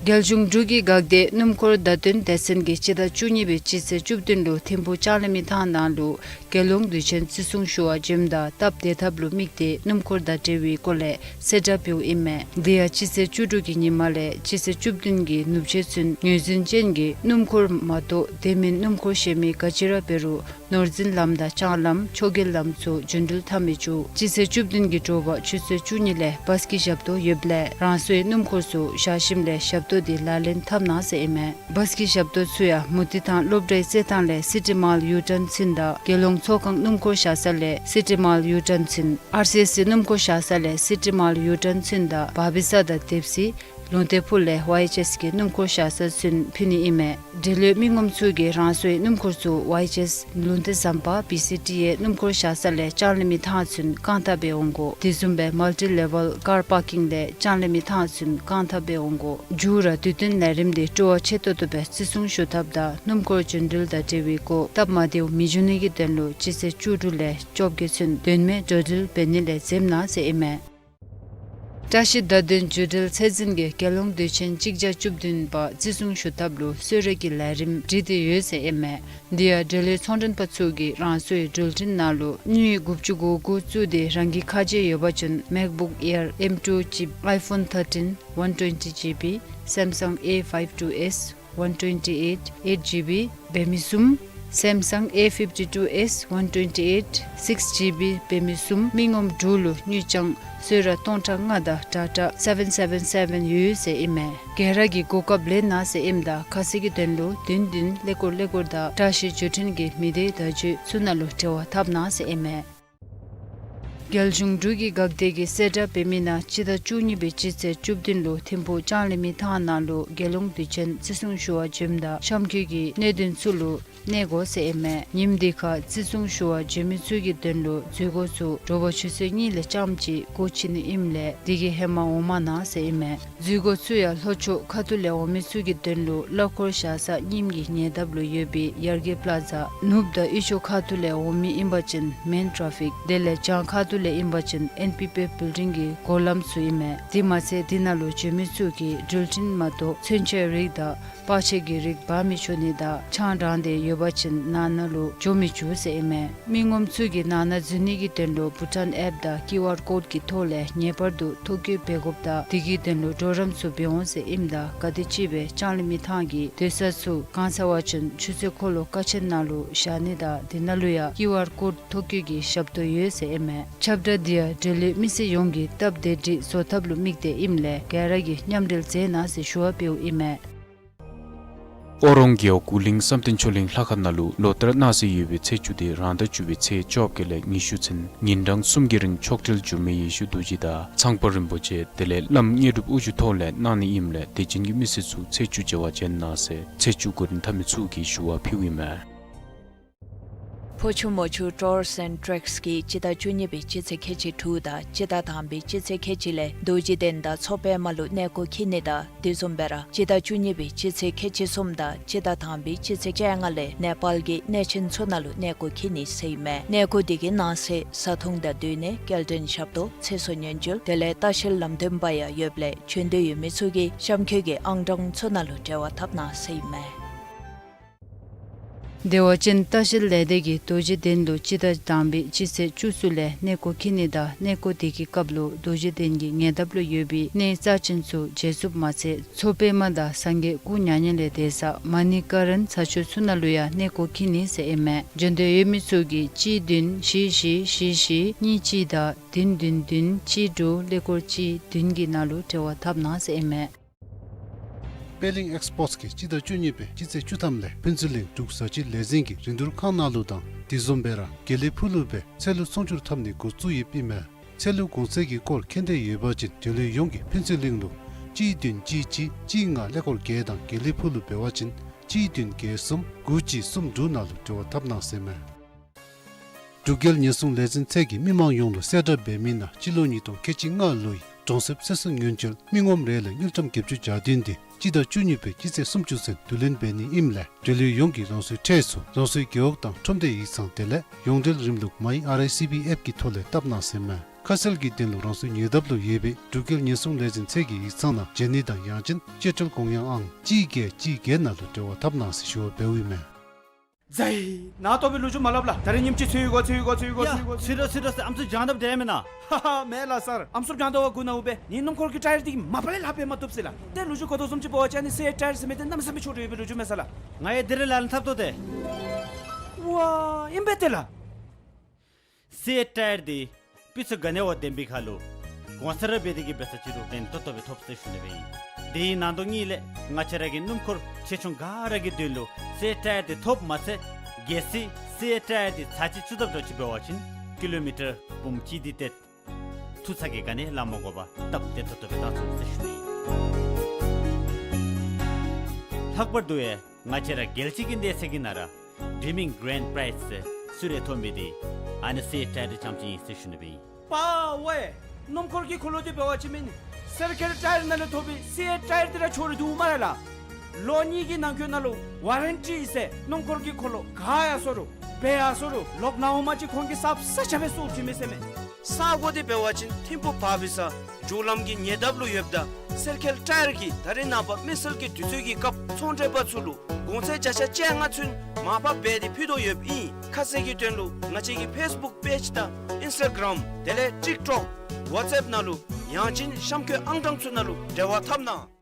རྒྱལ་གཞུང་འབྲུག་གི་འགག་སྡེ་སྣུམ་འཁོར་བརྡ་སྟོན་སྡེ་ཚན་གྱིས་སྤྱི་ཟླ་བཅུ་གཉིས་པའི་སྤྱི་ཚེས་བཅུ་བདུན་ལུ་ཐིམ་ཕུག་ལྕང་གླིང་མི་ཐང་ནང་ལུ་རྒྱལ་ཡོངས་དུས་ཆེན་བརྩི་སྲུང་ཞུ་བར་འབྱོནམ་ད་སྟབས་བདེ་ཐབས་ལུ་དམིགས་ཏེ་སྣུམ་འཁོར་བརྡ་སྤྲོད་པའི་སྐོར་ལས་གསལ་བསྒྲགས་ཕུལཝ་ཨིན་མས། དེ་ཡང་སྤྱི་ཚེས་བཅུ་དྲུག་གི་ཉིན་མ་ལས་སྤྱི་ཚེས་བཅུ་བདུན་གྱི་ནུབ་ཕྱེད་ཚུན་ངོས་འཛིན་ཅན་གྱི་སྣུམ་འཁོར་མ་གཏོགས་དེ་མིན་སྣུམ་འཁོར་གཞན་མི་ག་ཅི་ར་འབད་རུང་ནོར་འཛིན་ལམ་དང་ལྕང་ལམ་མཆོག་གི་ལམ་ཚུ་རྒྱུན་འགྲུལ་འཐབ་མི་ཆོག། སྤྱི་ཚེས་བཅུ་བདུན་གྱི་དྲོ་པ་ཆུ་ཚོད་བཅུ་གཉིས་ལས་བཱས་ཀྱི་ཞབས་ཏོག་ཡོདཔ་ལས་རང་སོའི་སྣུམ་འཁོར་ཚུ་བཞག་ཞིནམ་ལས་ཞབས་ཏོག་འདི་ལག་ལེན་འཐབ་གནང་ཟེར་ཨིན་མས། བཱས་ཀྱི་ཞབས་ཏོག་ཚུ་ཡང་མུ་ཏིག་ཐང་སློབ་གྲྭའི་རྩེད་ཐང་ལས་སི་ཊི་མཱལ་ཡུ་ཊརན་ཚུན་དང་རྒྱལ་ཡོངས་ཚོགས་ཁང་སྣུམ་འཁོར་བཞག་ས་ལས་སི་ཊི་མཱལ་ཡུ་ཊརན་ཚུན། ཨར་སི་ཨེས་སི་སྣུམ་འཁོར་བཞག་ས་ལས་སི་ཊི་མཱལ་ཡུ་ཊརན་ཚུན་དང་བ་བི་ས་དང་དེབ་སི། ལུང་བསྟན་ཕུག་ལས་ཝའི་ཨེཆ་ཨེསི་གི་སྣུམ་འཁོར་བཞག་ས་ཚུན་ཕུལ་ནི་ཨིན་མས། འབྲེལ་ཡོད་མི་ངོམ་ཚུ་གིས་རང་སོའི་སྣུམ་འཁོར་ཚུ་ཝའི་ཨེཆ་ཨེསི་ལུང་བསྟན་ཟམ་པ་བི་སི་ཊི་ཨེ་སྣུམ་འཁོར་བཞག་ས་ལས་ལྕང་གླིང་མི་ཐང་ཚུན་རྐང་ཐང་སྦེ་འོང་དགོ། དེ་བཟུམ་སྦེ་མལ་ཊི་ལེ་ཝལ་ཀར་པར་ཀིང་ལས་ལྕང་གླིང་མི་ཐང་ཚུན་རྐང་ཐང་སྦེ་འོང་དགོ། མཇུག་ར་དུས་སྟོན་ལས་རིམ་འདི་སྤྲོ་བ་ཆེ་ཏོག་ཏོ་སྦེ་བརྩི་སྲུང་ཞུ་ཐབས་དང་སྣུམ་འཁོར་རྒྱུན་འགྲུལ་དང་འབྲེལ་བའི་སྐོར་སྟབས་མ་བདེཝ་མི་འབྱུང་ནི་གི་དོན་ལུ་སྤྱི་ཚེས་བཅུ་དྲུག་ལས་བཅོ་བརྒྱད་ཚུན་དོན་མེད་འགྲོ་འགྲུལ་འབད་ནི་ལས་འཛེམ་གནང་ཟེར་ཨིན་མས། བཀྲ་ཤིས་བརྡ་དོན་བརྒྱུད་འབྲེལ་ཚད་འཛིན་གྱིས་རྒྱལ་ཡོངས་དུས་ཆེན་གཅིག་བརྒྱ་བཅུ་བདུན་པ་བརྩི་སྲུང་ཞུ་ཐབས་ལུ་གསོལ་རས་ཀྱི་ལས་རིམ་བསྒྲིགས་ཏེ་ཡོད་ཟེར་ཨིན་མས། འདི་ཡང་འབྲེལ་ཡོད་ཚོང་མགྲོན་པ་ཚུ་གིས་རང་སོའི་འགྲུལ་འཕྲིན་ནང་ལུ་དངུལ་དགུ་བཅུ་གོ་དགུ་བཙུགས་ཏེ་རང་གི་ཁ་རྗེ་ཡོད་པ་ཅིན་MacBook Air M two chip, iPhone thirteen one twenty GB, Samsung A five two S one twenty-eight eight GB འབད་མི་གསུམ། Samsung A fifty-two S one twenty-eight six GB འབད་མི་གསུམ་མི་ངོམ་དྲུག་ལུ་དངུལ་རྐྱང་གསོལ་རས་སྟོང་ཕྲག་ལྔ་དང་ཊ་ཊ་seven seven seven ཡོད་ཟེར་ཨིན་མས། ག་ར་གིས་གོ་སྐབས་ལེན་གནང་ཟེར་ཨིནམ་ད་ཁ་གསལ་གྱི་དོན་ལུ་བདུན་བདུན་ཀླད་ཀོར་ཀླད་ཀོར་དང་བཀྲ་ཤིས་བརྒྱུད་འཕྲིན་གྱི་མི་སྡེ་བརྡ་བརྒྱུད་ཚུ་ནང་ལུ་འབྲེལ་བ་འཐབ་གནང་ཟེར་ཨིན་མས། རྒྱལ་གཞུང་འབྲུག་གི་འགག་སྡེ་གིས་གསལ་བསྒྲགས་འབད་མི་ནང་སྤྱི་ཟླ་བཅུ་གཉིས་པའི་སྤྱི་ཚེས་བཅུ་བདུན་ལུ་ཐིམ་ཕུག་ལྕང་གླིང་མི་ཐང་ནང་ལུ་རྒྱལ་ཡོངས་དུས་ཆེན་བརྩི་སྲུང་ཞུ་བར་འབྱོནམ་ད་གཤམ་འཁོད་ཀྱི་གནད་དོན་ཚུ་ལུ་གནས་དགོ་ཟེར་ཨིན་མས། ཉིནམ་འདི་ཁར་བརྩི་སྲུང་ཞུ་བར་འབྱོན་མི་ཚུ་གི་དོན་ལུ་འཛུལ་སྒོ་ཚུ་དྲོ་པ་ཆུ་ཚོད་གཉིས་ལས་རྐྱངམ་གཅིག་སྒོ་ཕྱེ་ནི་ཨིནམ་ལས་དེ་གིས་ཧེ་མ་འོང་མ་གནང་ཟེར་ཨིན་མས། འཛུལ་སྒོ་ཚུ་ཡང་ལྷོ་ཕྱོགས་ཁ་ཐུག་ལས་འོང་མི་ཚུ་གི་དོན་ལུ་གླ་འཁོར་བཞག་ས་རྙིངམ་གི་ཉེ་འདབས་ལུ་ཡོད་པའི་ཡར་རྒྱས་པ་ལ་ཛ། ནུབ་དང་དབུས་ཕྱོགས་ཁ་ཐུག་ལས་འོང་མི་ཨིན་པ་ཅིན་མེན་ཊ་ར་ཕིག། དེ་ལས་བྱང་ཁ་ཐུག་ལས་ཨིན་པ་ཅིན་ཨེན་པི་པི་བིལ་ཌིང་གི་སྒོ་ལམ་ཚུ་ཨིན་མས། དེ་མ་ཚད་དེ་ནང་ལུ་འབྱོན་མི་ཚུ་གིས་འགྲུལ་འཕྲིན་མ་གཏོགས་མཚོན་ཆའི་རིགས་དང་པར་ཆས་ཀྱི་རིགས་འབག་མི་ཆོག་ནི་དང་ཆང་འདྲེན་ཏེ་ཡོད་པ་ཅིན་ནང་ན་ལུ་འགྱོ་མི་བཅུག་ཟེར་ཨིན་མས། མི་ངོམ་ཚུ་གིས་ནང་ན་འཛུལ་ནི་གི་དོན་ལུ་བྷུ་ཊཱན་ཨེཔ་དང་ཀིའུ་ཨར་ཀོཌ་ཀྱི་ཐོག་ལས་ངེས་པར་དུ་ཐོ་བཀོད་འབད་དགོཔ་དང་དེ་གི་དོན་ལུ་གྲོགས་རམ་ཚུ་འབད་འོང་ཟེར་ཨིནམ་ད་ག་དེམ་ཅིག་སྦེ་ལྕང་གླིང་མི་ཐང་གི་སྡོད་ས་ཚུ་གང་ཚར་བ་ཅིན་ཆུ་ཚོད་འཁོར་ལོ་ཀ་ཆེན་ནང་ལུ་བཞག་ནི་དང་དེ་ནང་ལུ་ཡང་ཀིའུ་ཨར་ཀོཌ་ཐོ་བཀོད་ཀྱི་ཞབས་ཏོག་ཡོད་ཟེར་ཨིན་མས། ཁྱབ་བསྒྲགས་འདི་ཡང་འབྲེལ་ཡོད་མི་སེར་ཡོངས་ཀྱིས་སྟབས་བདེ་སྒྲིག་བཟོ་ཐབས་ལུ་དམིགས་ཏེ་ཨིནམ་ལས་ག་ར་གིས་མཉམ་འབྲེལ་མཛད་གནང་ཟེར་ཞུ་བ་འབདཝ་ཨིན་མས། ཨོ་རོང་རྒེད་འོག་གུ་གླིང་བསམ་གཏན་ཆོས་གླིང་ལྷ་ཁང་ནང་ལུ་ལོ་ལྟར་གནང་སྲོལ་ཡོད་པའི་ཚེས་བཅུ་སྟེ་རང་ཟླ་བཅུ་པའི་ཚེས་བཅོ་བརྒྱད་ལས་ཉི་ཤུ་ཚུན་ཉིན་གྲངས་གསུམ་གྱི་རིང་མཆོག་སྤྲུལ་འགྱུར་མེད་ཡེ་ཤེས་རྡོ་རྗེ་དང་ཚངས་པ་རིན་པོ་ཆེ་དེ་ལས་བླམ་དངོས་གྲུབ་དབུ་བཞུགས་ཐོག་ལས་གནང་ནི་ཨིནམ་ལས་དད་ཅན་གྱི་མི་སེར་ཚུ་ཚེས་བཅུ་མཇལ་བར་བྱོན་གནང་ཟེར་ཚེས་བཅུ་གོ་རིམ་འཐབ་མི་ཚུ་གིས་ཞུ་བ་ཕུལཝ་ཨིན་མས། ཕོ་ཆུ་མོ་ཆུ་ཊུརསི་ཨེནཌ་ཊེགསི་གིས་སྤྱི་ཟླ་བཅུ་གཉིས་པའི་སྤྱི་ཚེས་ཁལ་གཅིག་དྲུག་དང་སྤྱི་ཟླ་དང་པའི་སྤྱི་ཚེས་ཁལ་གཅིག་ལས་རྡོ་རྗེ་གདན་དང་མཚོ་པདྨ་ལུ་གནས་སྐོར་འཁྱིད་ནི་དང་དེ་བཟུམ་སྦེ་ར་སྤྱི་ཟླ་བཅུ་གཉིས་པའི་སྤྱི་ཚེས་ཁལ་གཅིག་གསུམ་དང་སྤྱི་ཟླ་དང་པའི་སྤྱི་ཚེས་བཅོ་ལྔ་ལས་ནེ་པཱལ་གྱི་གནས་ཆེན་ཚུ་ནང་ལུ་གནས་སྐོར་འཁྱིད་ནི་ཟེར་ཨིན་མས། གནས་སྐོར་འདི་གི་ནང་གསེས་བཟའ་འཐུང་དང་སྡོད་གནས་སྐྱེལ་འདྲེན་ཞབས་ཏོག་ཚེ་སྲོག་ཉེན་བཅོལ་དེ་ལས་ལྟ་བཤལ་ལམ་སྟོན་པ་ཡང་ཡོདཔ་ལས་བྱོན་འདོད་ཡོད་མི་ཚུ་གིས་གཤམ་འཁོད་ཀྱི་ཨང་གྲངས་ཚུ་ནང་ལུ་འབྲེལ་བ་འཐབ་གནང་ཟེར་ཨིན་མས། བདེ་བ་ཅན་ལྟ་བཤལ་ལས་སྡེ་གིས་རྡོ་རྗེ་གདན་ལུ་སྤྱི་ཟླ་དང་པའི་སྤྱི་ཚེས་བཅུ་གསུམ་ལས་གནས་སྐོར་འཁྱིད་ནི་དང་གནས་སྐོར་དེ་གི་སྐབས་ལུ་རྡོ་རྗེ་གདན་གྱི་ཉེ་འདབས་ལུ་ཡོད་པའི་གནས་རྩ་ཆེན་ཚུ་མཇལ་ཚུགསཔ་མ་ཚད་མཚོ་པདྨ་དང་སངས་རྒྱས་སྐུ་མྱ་ངན་ལས་འདས་ས་མ་ཎི་ཀ་རན་ས་ཆ་ཚུ་ནང་ལུ་ཡང་གནས་སྐོར་འཁྱིད་ནི་ཟེར་ཨིན་མས། བྱོན་འདོད་ཡོད་མི་ཚུ་གིས་གཅིག་བདུན་བཞི་བཞི་བཞི་བཞི་གཉིས་གཅིག་དང་བདུན་བདུན་བདུན་གཅིག་དྲུག་ཀླད་ཀོར་གཅིག་བདུན་གྱི་ནང་ལུ་འབྲེལ་བ་འཐབ་གནང་ཟེར་ཨིན་མས། པད་གླིང་ཨེགསི་པོརཊསི་གིས་སྤྱི་ཟླ་བཅུ་གཉིས་པའི་སྤྱི་ཚེས་བཅུ་ཐམ་ལས་ཕུན་ཚོགས་གླིང་འབྲུག་བཟའ་སྤྱོད་ལས་འཛིན་གྱི་རིན་བསྡུར་ཁང་ནང་ལུ་དང་དེ་བཟུམ་སྦེ་ར་དགེ་ལེགས་ཕུག་ལུ་སྦེ་ཚལ་ལུ་ཚོང་སྒྱུར་འཐབ་ནི་འགོ་བཙུགས་ཡོདཔ་ཨིན་མས། ཚལ་ལུ་གོང་ཚད་ཀྱི་སྐོར་མཁྱེན་འདོད་ཡོད་པ་ཅིན་འབྲེལ་ཡོད་ཡོངས་ཀྱིས་ཕུན་ཚོགས་གླིང་ལུ་གཅིག་བདུན་གཅིག་གཅིག་གཅིག་ལྔ་ཀླད་ཀོར་བརྒྱད་དང་དགེ་ལེགས་ཕུག་ལུ་འབད་བ་ཅིན་གཅིག་བདུན་བརྒྱད་གསུམ་དགུ་གཅིག་གསུམ་དྲུག་ནང་ལུ་འབྲེལ་བ་འཐབ་གནང་ཟེར་ཨིན་མས། འབྲུག་རྒྱལ་ཉེན་སྲུང་ལས་འཛིན་ཚད་ཀྱིས་མི་མང་ཡོངས་ལུ་གསལ་བསྒྲགས་འབད་མི་ནང་སྤྱི་ལོ་ཉིས་སྟོང་ཁལ་གཅིག་ལྔ་ལོའི་གྲོང་གསེབ་ཚེ་སྲོག་ཉེན་བཅོལ་མི་ངོམ་རེ་ལས་དངུལ་ཀྲམ་བརྒྱད་ཅུ་གྱ་བདུན་དེ་སྤྱི་ཟླ་བཅུ་གཉིས་པའི་སྤྱི་ཚེས་སུམ་ཅུ་ཚུན་བསྡུ་ལེན་འབད་ནི་ཨིནམ་ལས་འབྲེལ་ཡོད་ཡོངས་ཀྱིས་རང་སོའི་ཁྲལ་ཚུ་རང་སོའི་རྒེད་འོག་དང་ཁྲོམ་སྡེ་ཡིག་ཚང་དེ་ལས་ཡོངས་འབྲེལ་རིམ་ལུགས་མའི་ཨར་ཨའི་སི་བི་ཨེཔ་ཀྱི་ཐོག་ལས་བཏབ་གནང་ཟེར་ཨིན་མས། ཁ་གསལ་གྱི་དོན་ལུ་རང་སོའི་ཉེ་འདབས་ལུ་ཡོད་པའི་འབྲུག་རྒྱལ་ཉེན་སྲུང་ལས་འཛིན་ཚད་ཀྱི་ཡིག་ཚང་ནང་མཇལ་ནི་དང་ཡང་ཅིན་སྤྱོད་ཁྲལ་དགོངས་ཡངས་ཨང་གཅིག་བརྒྱད་གཅིག་བརྒྱད་ནང་ལུ་འབྲེལ་བ་འཐབ་གནང་ཟེར་ཞུ་བ་འབདཝ་ཨིན་མས། ཛའི། ནཱ་ལྟོ་སྦེ་ལོ་རྒྱུས་མ་སླབ་ལགས། ད་རེས་ཉིནམ་གཅིག་འཚོལ་ཡི་གོ་འཚོལ་ཡི་གོ་འཚོལ་ཡི་གོ་ཡ། འཚོལ་ཡི་གོ་འཚོལ་ཡི་གོ་འཚོལ་ཡི་གོ། ཚུར་ར་ཚུར་ར་ཟེར་ཨམ་སྲུ་རྒྱང་བསྒྲགས་འབད་མེན་ན། ཧ་ཧ་མེན་ལགས་སར། ཨམ་སྲུ་རྒྱང་བསྒྲགས་པ་གུ་ནཱ་འོང་སྦེ་ངེའི་སྣུམ་འཁོར་གྱི་ཊ་ཡར་འདི་གིས་མ་པ་ལས་ལྷག་འབད་མ་བཏུབ་ཟེར་ལགས། ཏེ་ལོ་རྒྱུས་གོ་དོ་བཟུམ་ཅིག་འབད་བ་ཅིན་ཨ་ནི་སི་ཨེཆ་ཊ་ཡར་ཟེར་མི་འདི་གནམ་མེད་ས་མེད་མཆོག་འདྲ་ཡོད་པའི་ལོ་རྒྱུས་མས་ས་ལགས། ང་ཡང་འདི་རེ་ལས་ལྷག་འཐབ་དོ་ཏེ། ཝ་ཨིན་པས་ཏེ་ལགས། སི་ཨེཆ་ཊ་ཡར་འདི་སྤུས་ཚད་ག་ནི་བ་ལྡན་པའི་ཁར་ལུ་གོང་ཚད་ར་འབད་དེ་གིས་འབད་ས་ཅིག་རུང་ཕན་ཏོག་ཏོ་སྦེ་ཐོབ་ཟེར་ཞུ་ནི་སྦེ་ཨིན། དེ་ཡི་ནང་དོག་གཉིས་ལས་ང་བཅས་ར་གི་སྣུམ་འཁོར་ཆེ་ཆུང་ག་ར་གི་དོན་ལུ་སི་ཨེཆ་ཊ་ཡར་འདི་ཐོབ་མ་ཚད་གལ་སྲིད་སི་ཨེཆ་ཊ་ཡར་འདི་ཚར་གཅིག་བཙུགས་དཔ་འདྲཝ་ཅིག་འབད་བ་ཅིན་ཀི་ལོ་མི་ཊར་འབུམ་གཅིག་དེ་ཏེ་ཐུག་ཚར་གེ་ག་ནི་ལང་མ་དགོ་པར་སྟབས་བདེ་ཏོག་ཏོ་སྦེ་བཏང་ཚུགས་ཟེར་ཞུ་ནི་ཨིན། ལྷག་པར་དུ་ཡང་ང་བཅས་ར་རྒྱལ་སྤྱི་གི་གནས་ཚད་ཀྱི་ནང་ར་Dreaming Grand Prize ཟེར་གསོལ་རས་ཐོབ་མི་འདི་ཨ་ནི་སེ་ཊ་ཡར་འདི་རྐྱངམ་ཅིག་ཨིན་ཟེར་ཞུ་ནི་སྦེ་ཨིན། པ་ཝེ། སྣུམ་འཁོར་གྱི་འཁོར་ལོ་འདི་འབད་བ་ཅིན་མེན་སེར་ཁེལ་ཊ་ཡར་ནང་ལས་ཐོབ་པའི་སེ་ཊ་ཡར་འདི་ར་འཁྱོག་རུང་འདུག་སྨ་རེ་ལགས། ལོ་གཉིས་ཀྱི་ནང་འཁོད་ནང་ལུ་ཝ་རན་ཊི་ཟེར་སྣུམ་འཁོར་གྱི་འཁོར་ལོ་ག་ཡར་སོང་རུང་འབལ་ཡར་སོང་རུང་ལོག་ནཱ་འོངམ་ཅིག་ཁོང་གིས་གསརཔ་ས་ཆ་སྦེ་བཙུགས་བྱིན་མས་ཟེར་མས། ས་གོ་འདི་འབད་བ་ཅིན་ཐིམ་ཕུ་བར་བི་ས་མཇུག་ལམ་གྱི་ཉེ་འདབས་ལུ་ཡོདཔ་ད་སེར་ཁེལ་ཊ་ཡར་གྱིས་ད་རེས་ནངས་པ་མི་སེར་གྱི་དུས་ཚོད་ཀྱི་སྐབས་ཚོང་འབྲེལ་པ་ཚུ་ལུ་གོང་ཚད་བརྒྱ་ཆ་བཅོ་ལྔ་ཚུན་མར་ཕབ་འབད་དེ་ཕུལ་དོ་ཡོདཔ་ཨིན། ཁ་གསལ་གྱི་དོན་ལུ་ང་བཅས་ཀྱི་ཕེསི་བུཀ་པེཇ་དང་ཨིནསི་ཊ་གརམ་དེ་ལས་ཊིཀ་ཊོཀ་ཝཊས་ཨེཔ་ནང་ལུ་ཡང་ཅིན་གཤམ་འཁོད་ཨང་གྲངས་ཚུ་ནང་ལུ་འབྲེལ་བ་འཐབ་གནང་།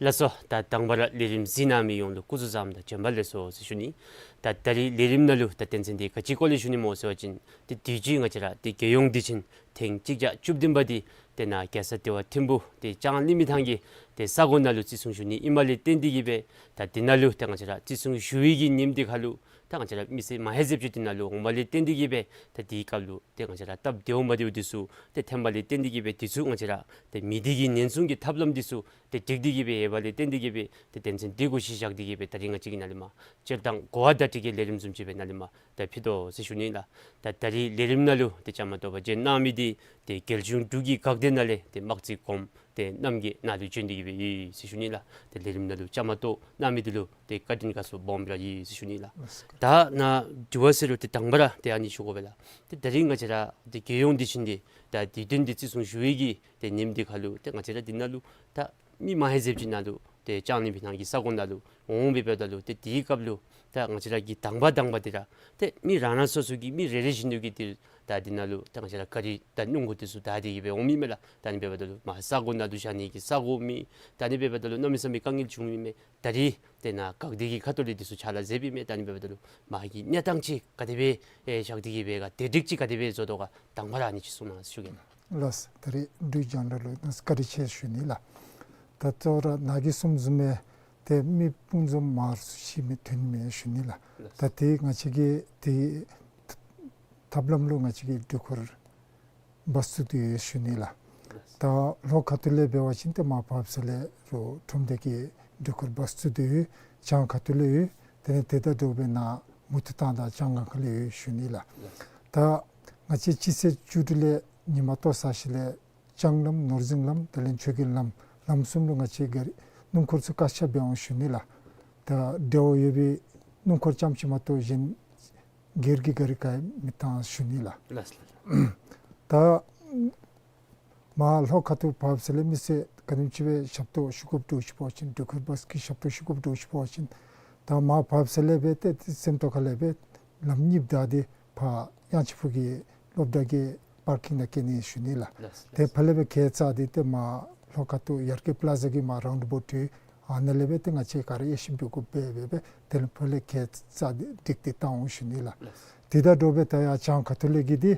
ལགས་སོ། ད་དང་པ་ར་ལས་རིམ་གཟིགས་གནང་མི་ཡོངས་ལུ་སྐུ་གཟུགས་བཟང་དང་བྱོན་པ་ལེགས་སོ་ཟེར་ཞུ་ནི། ད་ད་རིས་ལས་རིམ་ནང་ལུ་ད་དོན་ཚན་འདི་ག་ཅི་སྐོར་ལས་ཞུ་ནི་སྨོ་ཟེར་བ་ཅིན་ཏེ་དུས་ཅི་ང་བཅས་ར་ཏེ་རྒྱལ་ཡོངས་དུས་ཆེན་ཐེངས་གཅིག་བརྒྱ་བཅུ་བདུན་པ་འདི་ཏེ་ནཱ་རྒྱལ་ས་ལྟེ་བ་ཐིམ་ཕུ་ཏེ་ལྕང་གླིང་མི་ཐང་གི་ཏེ་ས་གོ་ནང་ལུ་བརྩི་སྲུང་ཞུ་ནི་ཨིནམ་ལས་བརྟེན་ཏེ་གིས་སྦེ་ད་འདི་ནང་ལུ་ཏེ་ང་བཅས་ར་བརྩི་སྲུང་ཞུ་བའི་གི་ཉིནམ་འདི་ཁར་ལུ་ད་ང་བཅས་ར་མི་སེར་མ་ཧེ་ཟེབ་ཅིག་འདི་ནང་ལུ་འོངམ་ལས་བརྟེན་ཏེ་གིས་སྦེ་ད་དེའི་སྐབས་ལུ་ཏེ་ང་བཅས་ར་སྟབས་བདེཝ་མ་བདེཝ་འདི་ཚུ་ཏེ་ཐོནམ་ལས་བརྟེན་ཏེ་གིས་སྦེ་དེ་ཚུ་ང་བཅས་ར་ཏེ་མི་སྡེ་གི་ཉེན་སྲུང་གི་ཐབས་ལམ་འདི་ཚུ་ཏེ་སྒྲིག་སྟེ་གིས་སྦེ་ཡོདཔ་ལས་བརྟེན་ཏེ་གིས་སྦེ་ཏེ་དོན་ཚན་འདི་གུ་གཞི་བཞག་སྟེ་གིས་སྦེ་ད་རིས་ང་བཅས་ཀྱིས་ནཱ་ལས་མར་སྤྱིར་བཏང་གོ་བ་བརྡ་སྤྲོད་ཀྱི་ལས་རིམ་བཟུམ་ཅིག་སྦེ་ནཱ་ལས་མར་ད་ཕུལ་དོ་ཟེར་ཞུ་ནི་ལགས། ད་ད་རིས་ལས་རིམ་ནང་ལུ་ཏེ་བཅའ་མར་གཏོགས་པར་བྱོན་གནང་མི་འདི་ཏེ་རྒྱལ་གཞུང་འབྲུག་གི་འགག་སྡེ་ནང་ལས་ཏེ་དམག་སྤྱི་གོངམ་ཏེ་རྣམ་རྒྱལ་ནཱ་ལུ་བྱོན་ཏེ་གིས་སྦེ་ཡོད་ཟེར་ཞུ་ནི་ལགས། ཏེ་ལས་རིམ་ནང་ལུ་བཅའ་མར་གཏོགས་གནང་མི་འདི་ལུ་ཏེ་བཀའ་དྲིན་དགའ་ཚོར་སྦོམ་ར་ཡོད་ཟེར་ཞུ་ནི་ལགས། ད་ནཱ་དྲི་བ་ཟེར་རུང་ཏེ་དང་པ་ར་ཏེ་ཨ་ནི་ཞུ་དགོ་པས་ལགས། ཏེ་ད་རིས་ང་བཅས་ར་ཏེ་རྒྱལ་ཡོངས་དུས་ཆེན་འདི་ད་དུས་སྟོན་འདི་བརྩི་སྲུང་ཞུ་བའི་གི་ཏེ་ཉིནམ་འདི་ཁར་ལུ་ཏེ་ང་བཅས་ར་འདི་ནང་ལུ་ད་མི་མ་ཧེ་ཟེབ་ཅིག་ནཱ་ལུ་ཏེ་ལྕང་གླིང་མི་ཐང་གི་ས་གོ་ནང་ལུ་འོང་སྦེ་འབདཝ་ད་ལུ་ཏེ་དེའི་སྐབས་ལུ་ད་ང་བཅས་ར་གི་དང་པ་དང་པ་འདི་ར་ཏེ་མི་རང་རང་སོ་སོ་གི་མི་རེ་རེ་བཞིན་དུ་གིས་ཏེ་ད་འདི་ནང་ལུ་ད་ང་བཅས་ར་ག་རི་དང་སྣུམ་འཁོར་འདི་ཚུ་བདའ་སྟེ་གིས་སྦེ་འོང་མི་མས་ལགས། ད་ཨ་ནི་འབདཝ་ད་ལུ་མར་ས་གོ་ནང་ལུ་བཞག་ནི་གི་ས་གོ་མེད། ད་ཨ་ནི་འབདཝ་ད་ལུ་གནམ་མེད་ས་མེད་དཀའ་ངལ་བྱུང་མི་མས། ད་རིས་ཏེ་ནཱ་འགག་སྡེ་གི་ཁ་ཐུག་ལས་འདི་ཚུ་ཕྱག་ལཱ་མཛདཔ་ཨིན་མས། ད་ཨ་ནི་འབདཝ་ད་ལུ་མར་གྱི་གནས་སྟངས་ཅིག་ག་དེ་སྦེ་ཨེ་བཞག་སྟེ་གིས་སྦེ་ག་དེ་སྒྲིག་ཅིག་ག་དེ་སྦེ་བཟོ་དོ་ག་དང་པ་ར་ཨ་ནི་ཅིག་གསུང་གནང་ཟེར་ཞུ་གེ་ལགས། ལགས། ད་རིས་འབྲུག་རྒྱང་བསྒྲགས་ལུ་གནངས་ཚེ་བཀའ་དྲིན་ཆེ་ཞུ་ནི་ལགས། ད་གཙོ་བོ་ར་ནཱ་གིས་གསུངམ་བཟུམ་སྦེ་ཏེ་མི་སྤུན་ཚོགས་མང་རུང་ཤི་མི་ཐོན་མི་ཞུ་ནི་ལགས། ལགས། ད་ཏེ་ང་བཅས་ཀྱི་ཏེ་ཐབས་ལམ་ལུ་ང་བཅས་ཀྱིས་འགྲུལ་འཁོར་བཱསི་བཙུགས་ཏེ་ཡོད་ཞུ་ནི་ལགས། ད་ལྷོ་ཁ་ཐུག་ལས་འབད་བ་ཅིན་ཏེ་མར་བར་བི་ས་ལས་རུང་ཁྲོམ་སྡེ་གི་འགྲུལ་འཁོར་བཱསི་བཙུགས་ཏེ་ཡོད། བྱང་ཁ་ཐུག་ལས་ཡོད། དེ་ལས་དེ་དང་འདྲཝ་སྦེ་ནཱ་མུ་ཏིག་ཐང་དང་ལྕང་སྒང་ཁ་ལས་ཡོད་ཞུ་ནི་ལགས། ད་ང་བཅས་སྤྱི་ཚེས་བཅུ་དྲུག་ལས་ཉིན་མ་ལྟོ་ཟ་ཞིནམ་ལས་ལྕང་ལམ་ནོར་གཟིགས་ལམ་དེ་ལས་ཆོས་རྒྱལ་ལམ་ལམ་གསུམ་ལུ་ང་བཅས་ཀྱིས་སྣུམ་འཁོར་ཚུ་བཀག་ཆ་འབད་འོང་ཞུ་ནི་ལགས། ད་འདྲཝ་ཡོད་པའི་སྣུམ་འཁོར་རྐྱངམ་ཅིག་མ་གཏོགས་གཞན་སྒེར་གྱི་ག་རི་ག་ཡང་མི་བཏང་ཞུ་ནི་ལགས། ལགས་ལགས། ད་མར་ལྷོ་ཁ་ཐུག་བར་བི་ས་ལས་མི་སེར་ག་དེམ་ཅིག་སྦེ་ཞབས་ཏོག་ཞུ་དགོཔ་འདྲཝ་ཅིག་འབད་བ་ཅིན་འགྲུལ་འཁོར་བཱསི་གི་ཞབས་ཏོག་ཞུ་དགོཔ་འདྲཝ་ཅིག་འབད་བ་ཅིན་ད་མར་བར་བི་ས་ལས་སྦེ་ཏེ་སེམས་རྟོགས་ཁ་ལས་སྦེ་ལམ་གཉིས་བདའ་སྟེ་ཕར་གཡང་ཆེན་ཕུག་གི་སློབ་གྲྭ་གི་པར་ཀིང་ནང་བསྐྱལ་ནི་ཞུ་ནི་ལགས། ལགས་ལགས། ཏེ་ཕར་ལས་སྦེ་གྱལ་བཅག་སྟེ་ཏེ་མར་ལྷོ་ཁ་ཐུག་ཡར་རྒྱས་པ་ལ་ཛ་གི་མར་རའུནཌ་ཨ་བའུཊ་ཡོད། ཨ་ནཱ་ལས་སྦེ་ཏེ་ང་བཅས་ག་ར་དབྱེ་ཞིབ་འབད་དགོཔ་སྦེ་སྦེ་སྦེ་དེ་ལས་ཕར་ལས་གྱལ་བཅག་སྟེ་སྒྲིག་སྟེ་བཏང་འོང་ཞུ་ནི་ལགས། ལགས། དེ་དང་འདྲཝ་སྦེ་ད་ཡར་བྱང་ཁ་ཐུག་ལས་གི་འདི་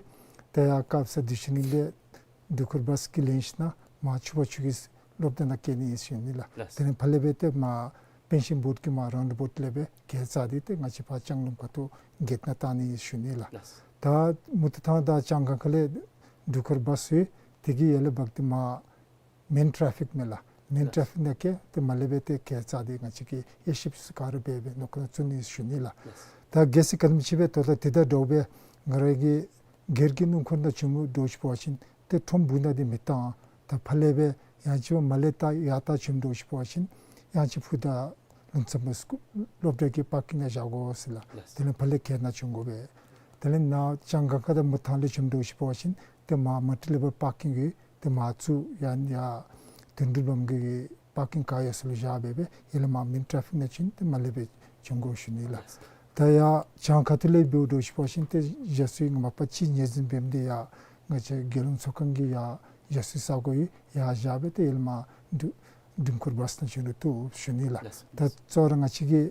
ད་ཡར་ཀ་བ་ས་དུས་ཆེན་གླིང་ལས་འགྲུལ་འཁོར་བཱསི་གིས་ལེན་ཞིནམ་མར་ཆུ་བར་ཆུ་གི་སློབ་གྲྭ་ནང་བསྐྱལ་ནི་ཨིན་ཞུ་ནི་ལགས། ལགས། དེ་ལས་ཕར་ལས་སྦེ་ཏེ་མར་པེན་ཤིང་བཱའུཊ་གི་མར་རའུནཌ་ཨ་བའུཊ་ལས་སྦེ་གྱལ་བཅག་སྟེ་ཏེ་ང་བཅས་ཕར་ལྕང་ལམ་ཁ་ཐུག་གེཊ་ནང་བཏང་ནི་ཨིན་ཞུ་ནི་ལགས། ལགས། ད་མུ་ཏིག་ཐང་དང་ལྕང་སྒང་ཁ་ལས་འགྲུལ་འཁོར་བཱསི་ཡོད། དེ་གིས་ཡར་ལས་འབག་སྟེ་མར་མེན་ཊ་རེ་ཕིག་མས་ལགས། མེན་ཊ་རེ་ཕིག་ནང་བསྐྱལ་ཏེ་མར་ལས་སྦེ་ཏེ་གྱལ་བཅག་སྟེ་ང་བཅས་ཀྱིས་དབྱེ་ཞིབ་ག་ར་འབད་སྦེ་ནང་ཁུག་ནང་བཙུགས་ནི་ཨིན་ཞུ་ནི་ལགས། ད་གལ་སྲིད་ག་དེམ་ཅིག་སྦེ་ད་ལྟོ་དེ་དང་འདྲཝ་སྦེ་ང་ར་གི་སྒེར་གྱི་སྣུམ་འཁོར་ནང་བྱོནམ་འདྲཝ་ཅིག་འབད་བ་ཅིན་ཏེ་ཁྲོམ་སྦུག་ནང་འདི་མི་བཏང་། ད་ཕར་ལས་སྦེ་ཡང་ཅིན་མར་ལས་ད་ཡར་ད་བྱོནམ་འདྲཝ་ཅིག་འབད་བ་ཅིན་གཡང་ཆེན་ཕུག་དང་ལུང་བཙན་པ་སློབ་གྲྭ་གི་པར་ཀིང་ནང་བཞག་དགོ་ཟེར་ལགས། ལགས། དེ་ལས་ཕར་ལས་གྱལ་ནང་བྱོན་དགོ་པས། དེ་ལས་ནཱ་ལྕང་སྒང་ཁ་དང་མུ་ཏིག་ཐང་ལས་བྱོནམ་འདྲཝ་ཅིག་འབད་བ་ཅིན་ཏེ་མར་མལ་ཊི་ལེ་བཱལ་པར་ཀིང་ཡོད། ཏེ་མར་ཚུར་ཡར་ཡར་དོན་གྲུབ་ལམ་གྱི་པར་ཀིང་ག་ཡོད་ས་ལུ་བཞག་སྦེ་སྦེ་ཡར་ལས་མར་མེན་ཊ་རེ་ཕིག་ནང་བྱོན་ཏེ་མར་ལས་སྦེ་བྱོན་དགོ་ཞུ་ནི་ལགས། ད་ཡར་བྱང་ཁ་ཐུག་ལས་འབདཝ་འདྲཝ་ཅིག་འབད་བ་ཅིན་ཏེ་ཞབས་སོར་ང་མ་པ་ཅིག་ཉེར་འཛིན་འབད་མི་འདི་ཡར་ང་བཅས་རྒྱལ་ཡོངས་ཚོགས་ཁང་གི་ཡར་ཞབས་སོར་ས་གོ་ཡོད། ཡར་བཞག་སྦེ་ཏེ་ཡར་ལས་མར་འགྲུལ་ འགྲུལ་འཁོར་བཱས་ནང་བྱོན་རུང་བཏུབ་ཞུ་ནི་ལགས། ལགས། ད་གཙོ་བོ་ར་ང་བཅས་ཀྱི་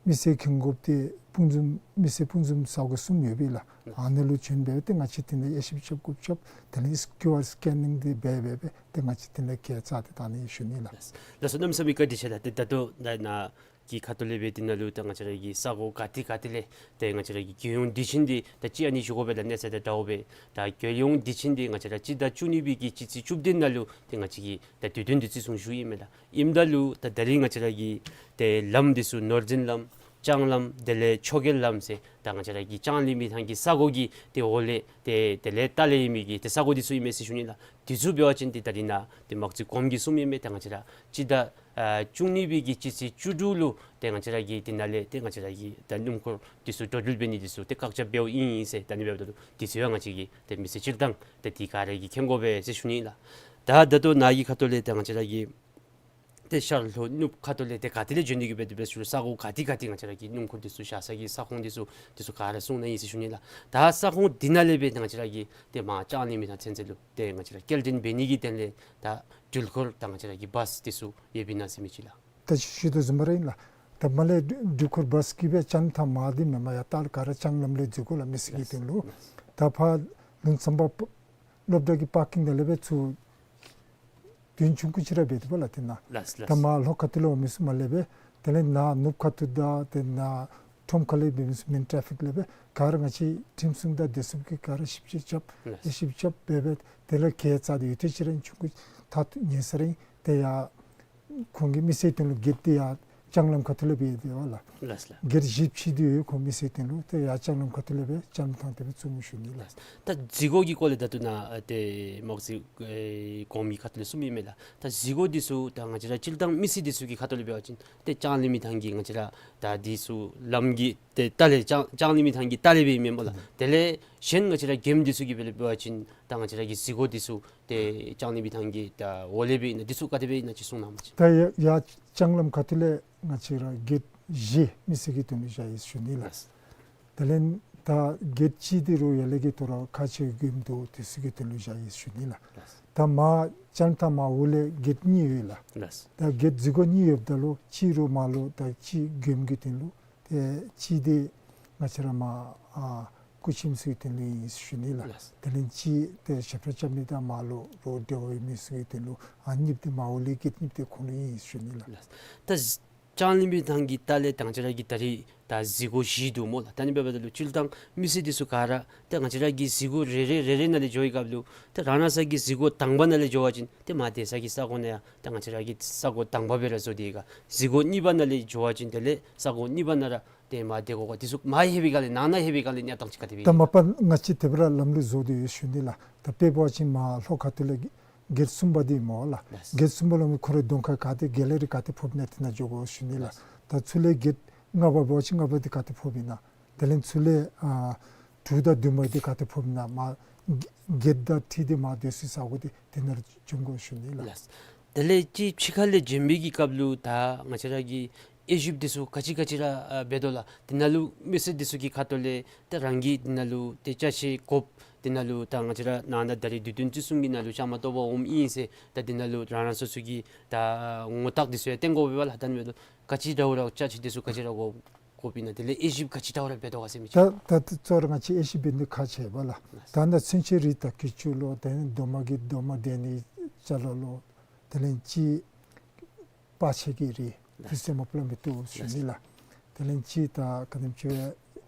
མི་སེར་ཁེངས་དགོཔ་འདི་སྤུངས་རྫོང་མི་སེར་སྤུངས་རྫོང་ས་གོ་གསུམ་ཡོད་པས་ལགས། ལགས། ཨ་ནཱ་ལུ་བྱོན་སྦེ་ཏེ་ང་བཅས་དེ་ནང་དབྱེ་ཞིབ་རྐྱབ་དགོཔ་རྐྱབ། དེ་ལས་ཀིའུ་ཨར་སི་ཀེ་ནིང་འདི་འབད་འབད་འབད་ཏེ་ང་བཅས་དེ་ནང་ཁེ་བཙགས་ཏེ་བཏང་ནི་ཞུ་ནི་ལགས། ལགས། ལགས་སོ། གནམ་མེད་ས་མེད་བཀའ་དྲིན་ཆེ་ལགས། ཏེ་ད་ལྟོ་ད་ནཱ་གི་ཁ་ཐུག་ལས་སྦེ་དེ་ནང་ལུ་ད་ང་བཅས་ར་གི་ས་གོ་ག་ཏེ་ག་ཏེ་ལས་ཏེ་ང་བཅས་ར་གི་རྒྱལ་ཡོངས་དུས་ཆེན་འདི་ད་ཅི་ཨ་ནི་ཞུ་དགོ་པས་ལགས། གནས་ཚད་དང་འདྲཝ་སྦེ་ད་རྒྱལ་ཡོངས་དུས་ཆེན་འདི་ང་བཅས་ར་སྤྱི་ཟླ་བཅུ་གཉིས་པའི་གི་སྤྱི་ཚེས་བཅུ་བདུན་ནང་ལུ་ཏེ་ང་བཅས་ཀྱིས་ད་དུས་སྟོན་འདི་བརྩི་སྲུང་ཞུ་ཨིན་མས་ལགས། ཨིནམ་ད་ལུ་ད་ད་རིས་ང་བཅས་ར་གི་ཏེ་ལམ་འདི་ཚུ་ནོར་འཛིན་ལམ་ལྕང་ལམ་དེ་ལས་ཆོས་རྒྱལ་ལམ་ཟེར་ད་ང་བཅས་ར་གི་ལྕང་གླིང་མི་ཐང་གི་ས་གོ་གི་ཏེ་འོག་ལས་ཏེ་དེ་ལས་ལྟག་ལས་ཨིན་མི་གི་ཏེ་ས་གོ་འདི་ཚུ་ཨིན་མས་ཟེར་ཞུ་ནི་ལགས། འདི་ཚུ་འབད་བ་ཅིན་ཏེ་ད་རིས་ནཱ་ཏེ་མག་རྩིས་གོངམ་གིས་གསུངམ་ཨིན་མས། ཏེ་ང་བཅས་ར་སྤྱི་ཟླ་ཨ་བཅུ་གཉིས་པའི་གི་སྤྱི་ཚེས་བཅུ་དྲུག་ལུ་ཏེ་ང་བཅས་ར་གི་དེ་ནང་ལས་ཏེ་ང་བཅས་ར་གི་ད་སྣུམ་འཁོར་འདི་ཚུ་འགྲོ་འགྲུལ་འབད་ནི་འདི་ཚུ་ཏེ་བཀག་ཆ་འབདཝ་ཨིན་ཟེར། ད་ནི་འབདཝ་ད་ལུ་འདི་ཚུ་ཡང་ང་བཅས་ཀྱི་ཏེ་མི་སེར་སྤྱིར་བཏང་ཏེ་འདི་ག་ར་གིས་མཁྱེན་དགོ་པས་ཟེར་ཞུ་ནི་ལགས། ད་ད་ལྟོ་ནཱ་གི་ཁ་ཐུག་ལས་ཏེ་ང་བཅས་ར་གི་ཏེ་ཤར་ལྷོ་ནུབ་ཁ་ཐུག་ལས་ཏེ་ག་ཏེ་ལས་བྱོན་ནི་གི་འབད་དེ་འབད་ཞུ་རུང་ས་གོ་ག་ཏེ་ག་ཏེ་ང་བཅས་ར་གི་སྣུམ་འཁོར་འདི་ཚུ་བཞག་ས་གི་ས་ཁོངས་འདི་ཚུ་འདི་ཚུ་ག་ར་གསུང་གནང་ཡི་ཟེར་ཞུ་ནི་ལགས། ད་ས་ཁོངས་འདི་ནང་ལས་སྦེ་ཏེ་ང་བཅས་ར་གི་ཏེ་མར་ལྕང་གླིང་མི་ཐང་ཚུན་ཚོད་ལུ་ཏེ་ང་བཅས་ར་སྐྱེལ་འདྲེན་འབད་ནི་གི་དོན་ལས་ད་འགྲུལ་འཁོར་ད་ང་བཅས་ར་གི་བཱས་འདི་ཚུ་ཡོདཔ་ཨིན་ན་ཟེར་མི་ཅིག་ལགས། ད་ཅི་ཞུ་དོ་བཟུམ་སྦེ་ར་ཨིན་ལགས། ད་མར་ལས་འགྲུལ་འཁོར་བཱས་ཀྱིས་སྦེ་ལྕང་ཐང་མར་འདི་མེན་མར་ཡར་ལྟག་ལས་ག་ར་ལྕང་ལམ་ལས་འཛུལ་དགོ་ལགས། མི་སེར་གྱི་དོན་ལུ། ད་ཕར་ལུང་ཚན་པ་སློབ་གྲྭ་གི་པར་ཀིང་དང་ལས་སྦེ་ཚུར་དོན་ཆུང་ཀུ་ཅིག་ར་འབད་དེ་འབདཝ་ལགས། དེ་ནང་ལགས་ལགས། ད་མར་ལྷོ་ཁ་ཐུག་ལས་འོང་མི་ཚུ་མར་ལས་སྦེ་དེ་ལས་ནཱ་ནུབ་ཁ་ཐུག་དང་དེ་ནང་ཁྲོམ་ཁ་ལས་འབད་མི་ཚུ་མེན་ཊ་རེ་ཕིག་ལས་སྦེ་ག་ར་ང་བཅས་ཁྲིམས་སྲུང་དང་སྡོད་གསོ་གིས་ག་ར་ཞིབ་དཔྱད་རྐྱབ། ལགས། ཞིབ་དཔྱད་འབད་འབད་དེ་ལས་ཁེ་བཙགས་ཏེ་ཡུདཔ་ཐེངས་ཅིག་ར་ཆུང་ཀུ་ཐག་ཉེ་སར་ཨིན། ཏེ་ཡར་ཁོང་གི་མི་སེར་དོན་ལུ་གེཊ་འདི་ཡར་ལྕང་ལམ་ཁ་ཐུག་ལས་འབད་དེ་འབདཝ་ལགས། ལགས་ལགས། གེཊ་བཞི་ཕྱེ་སྟེ་ཡོད། ཁོང་མི་སེར་དོན་ལུ་ཏེ་ཡར་ལྕང་ལམ་ཁ་ཐུག་ལས་སྦེ་ལྕང་ཐང་དེ་སྦེ་བཙུགས་འོང་ཞུ་ནི་ལགས། ད་འཛུལ་སྒོ་གི་སྐོར་ལས་ད་ལྟོ་ནཱ་ཏེ་མག་རྩིས་ཨེ་གོངམ་གི་ཁ་ཐུག་ལས་གསུངམ་ཨིན་མས་ལགས། ད་འཛུལ་སྒོ་འདི་ཚུ་ད་ང་བཅས་ར་སྤྱིར་བཏང་མི་སེར་འདི་ཚུ་གི་ཁ་ཐུག་ལས་འབད་བ་ཅིན་ཏེ་ལྕང་གླིང་མི་ཐང་གི་ང་བཅས་ར་ད་འདི་ཚུ་ལམ་གྱི་ཏེ་ལྟག་ལས་ལྕང་ལྕང་གླིང་མི་ཐང་གི་ལྟག་ལས་སྦེ་ཨིན་མས་སྨོ་ལགས། དེ་ལས་གཞན་ང་བཅས་ར་མགྱོནམ་འདི་ཚུ་གི་སྦེ་འབད་བ་ཅིན་ད་ང་བཅས་ར་གི་འཛུལ་སྒོ་འདི་ཚུ་ཏེ་ལྕང་གླིང་མི་ཐང་གི་ད་འོག་ལས་སྦེ་ཨིན་ན་འདི་ཚུ་ག་དེ་སྦེ་ཨིན་ན་ཅིག་གསུང་གནང་མས་ཅིག། ད་ཡར་ཡར་ལྕང་ལམ་ཁ་ཐུག་ལས་ང་བཅས་ར་གེཊ་བཞི་མི་སེར་གྱི་དོན་ལུ་བཞག་ཡི་ཞུ་ནི་ལགས། ལགས། དེ་ལས་ད་གེཊ་གཅིག་འདི་རུང་ཡར་ལས་ཀྱི་དོ་རུང་ཁག་ཆེ་མགྱོནམ་འདུག། འདི་ཚུ་གི་དོན་ལུ་བཞག་ཡི་ཞུ་ནི་ལགས། ལགས། ད་མར་ལྕང་ཐང་མར་འོག་ལས་གེཊ་གཉིས་ཡོད་ལགས། ལགས། ད་གེཊ་འཛུལ་སྒོ་གཉིས་ཡོདཔ་ད་ལུ་གཅིག་རུང་མར་ལུ་ད་གཅིག་མགྱོནམ་གྱི་དོན་ལུ། ཏེ་གཅིག་འདི་ང་བཅས་ར་མར་ཨ་སྐུ་མཁྱེནམ་ཚུ་གི་དོན་ལུ་ཨིན་ཞུ་ནི་ལགས། ལགས། དེ་ལས་གཅིག་ཏེ་ཞབས་ཁྲ་རྐྱབ་ནི་དང་མར་ལུ་རོགས་འབྲེལ་བ་ཡོད་མི་ཚུ་གི་དོན་ལུ། ཨ་གཉིསཔ་འདི་མར་འོག་ལས་གེཊ་གཉིསཔ་འདི་ཁོང་ལུ་ཨིན་ཞུ་ནི་ལགས། ལགས། ད་ལྕང་གླིང་མི་ཐང་གི་ལྟག་ལས་ད་ང་བཅས་ར་གི་ད་རིས་ད་འཛུལ་སྒོ་བཞི་འདུག་སྨོ་ལགས། ད་ནི་འབདཝ་ད་ལུ་སྤྱིར་བཏང་མི་སེར་འདི་ཚུ་ག་ར་ཏེ་ང་བཅས་ར་གི་འཛུལ་སྒོ་རེ་རེ་རེ་རེ་ནང་ལས་འགྱོ་བའི་སྐབས་ལུ་ཏེ་རང་རང་སོ་གི་འཛུལ་སྒོ་དང་པ་ནང་ལས་འགྱོ་བ་ཅིན་ཏེ་མར་སྡོད་ས་གི་ས་གོ་ནང་ཡང་ཏེ་ང་བཅས་ར་གི་ས་གོ་དང་པ་སྦེ་ར་བཟོ་སྟེ་ཡོད་ག། འཛུལ་སྒོ་གཉིས་པ་ནང་ལས་འགྱོ་བ་ཅིན་དེ་ལས་ས་གོ་གཉིས་པ་ནང་ར་ཏེ་མར་སྡོད་དགོ་ག། འདི་ཚུ་མར་ལྷོད་པའི་སྒང་ལས་ནང་ན་ལྷོད་པའི་སྒང་ལས་གནས་སྟངས་ཅིག་ག་དེ་སྦེ་ད་ཨིན་ན། མ་པ་ང་བཅས་དེ་སྦེ་ར་ལམ་ལུགས་བཟོ་སྟེ་ཡོད་ཞུ་ནི་ལགས། ད་དཔེ་འབད་བ་ཅིན་མར་ལྷོ་ཁ་ཐུག་ལས་གེཊ་གསུམ་པ་འདི་སྨོ་ལགས། ལགས། གེཊ་གསུམ་པ་ལུ་མི་ཁོ་རའི་གདོང་ཁར་ག་ཏེ་གེ་ལེ་རི་ག་ཏེ་ཕོགཔ་ཨིན་ན་དེ་ནང་འགྱོ་དགོ་ཞུ་ནི་ལགས། ལགས། ད་ཚུར་ལས་གེཊ་ལྔ་པ་འབད་བ་ཅིན་ལྔ་པ་འདི་ག་ཏེ་ཕོགཔ་ཨིན་ན། དེ་ལས་ཚུར་ལས་ཨ་དྲུག་དང་བདུན་པ་འདི་ག་ཏེ་ཕོགཔ་ཨིན་ན། མར་གེ་གེཊ་དང་འཁྲིལ་ཏེ་མར་སྡོད་སའི་ས་གོ་འདི་དེ་ནང་ལུ་བྱོན་དགོ་ཞུ་ནི་ལགས། ལགས། དེ་ལས་ཅིག་ཕྱི་ཁ་ལས་བྱོན་པའི་གི་སྐབས་ལུ་ད་ང་བཅས་ར་གིས་དབྱེ་ཞིབ་འདི་ཚུ་ག་ཅི་ག་ཅི་ར་ཨ་འབད་དོ་ལགས། དེ་ནང་ལུ་མི་སེར་འདི་ཚུ་གི་ཁ་ཐུག་ལས་ཏེ་རང་གིས་དེ་ནང་ལུ་ཏེ་ཅ་ཆས་དགོཔ་དེ་ནང་ལུ་ད་ང་བཅས་ར་ནང་ན་ད་རིས་དུས་སྟོན་བརྩི་སྲུང་གི་ནང་ལུ་བཅའ་མར་གཏོགས་པར་འོངམ་ཨིན་ཟེར། ད་དེ་ནང་ལུ་རང་རང་སོ་སོ་གི་ད་ངོ་རྟགས་འདི་ཚུ་ཡང་སྟོན་དགོ་པས་ལགས། ད་ནི་འབདཝ་ད་ག་ཅི་འདྲཝ་ར་ཅ་ཆས་འདི་ཚུ་ག་ཅི་ར་དགོ་དགོཔ་ཨིན་ན། དེ་ལས་དབྱེ་ཞིབ་ག་ཅི་འདྲཝ་ར་འབད་དོ་ག་ཟེར་མི་ཅིག། ད་ད་གཙོ་བོ་ར་ང་བཅས་དབྱེ་ཞིབ་འབད་ནི་ཁག་ཆེ་བས་ལགས། ད་ནི་ཚོན་ཆའི་རིགས་དང་ཀི་ཅུ་ལོ། དེ་ལས་རྡོག་མ་གི་རྡོག་མ་འདྲེན་ནི་ཅ་ལ་ལོ། དེ་ལས་ཅིག་པར་ཆས་ཀྱི་རིགས་འདི་ཚུ་མ་པ་ལས་མི་བཏུབ་ཞུ་ནི་ལགས། དེ་ལས་ཅིག་ད་ག་དེམ་ཅིག་སྦེ་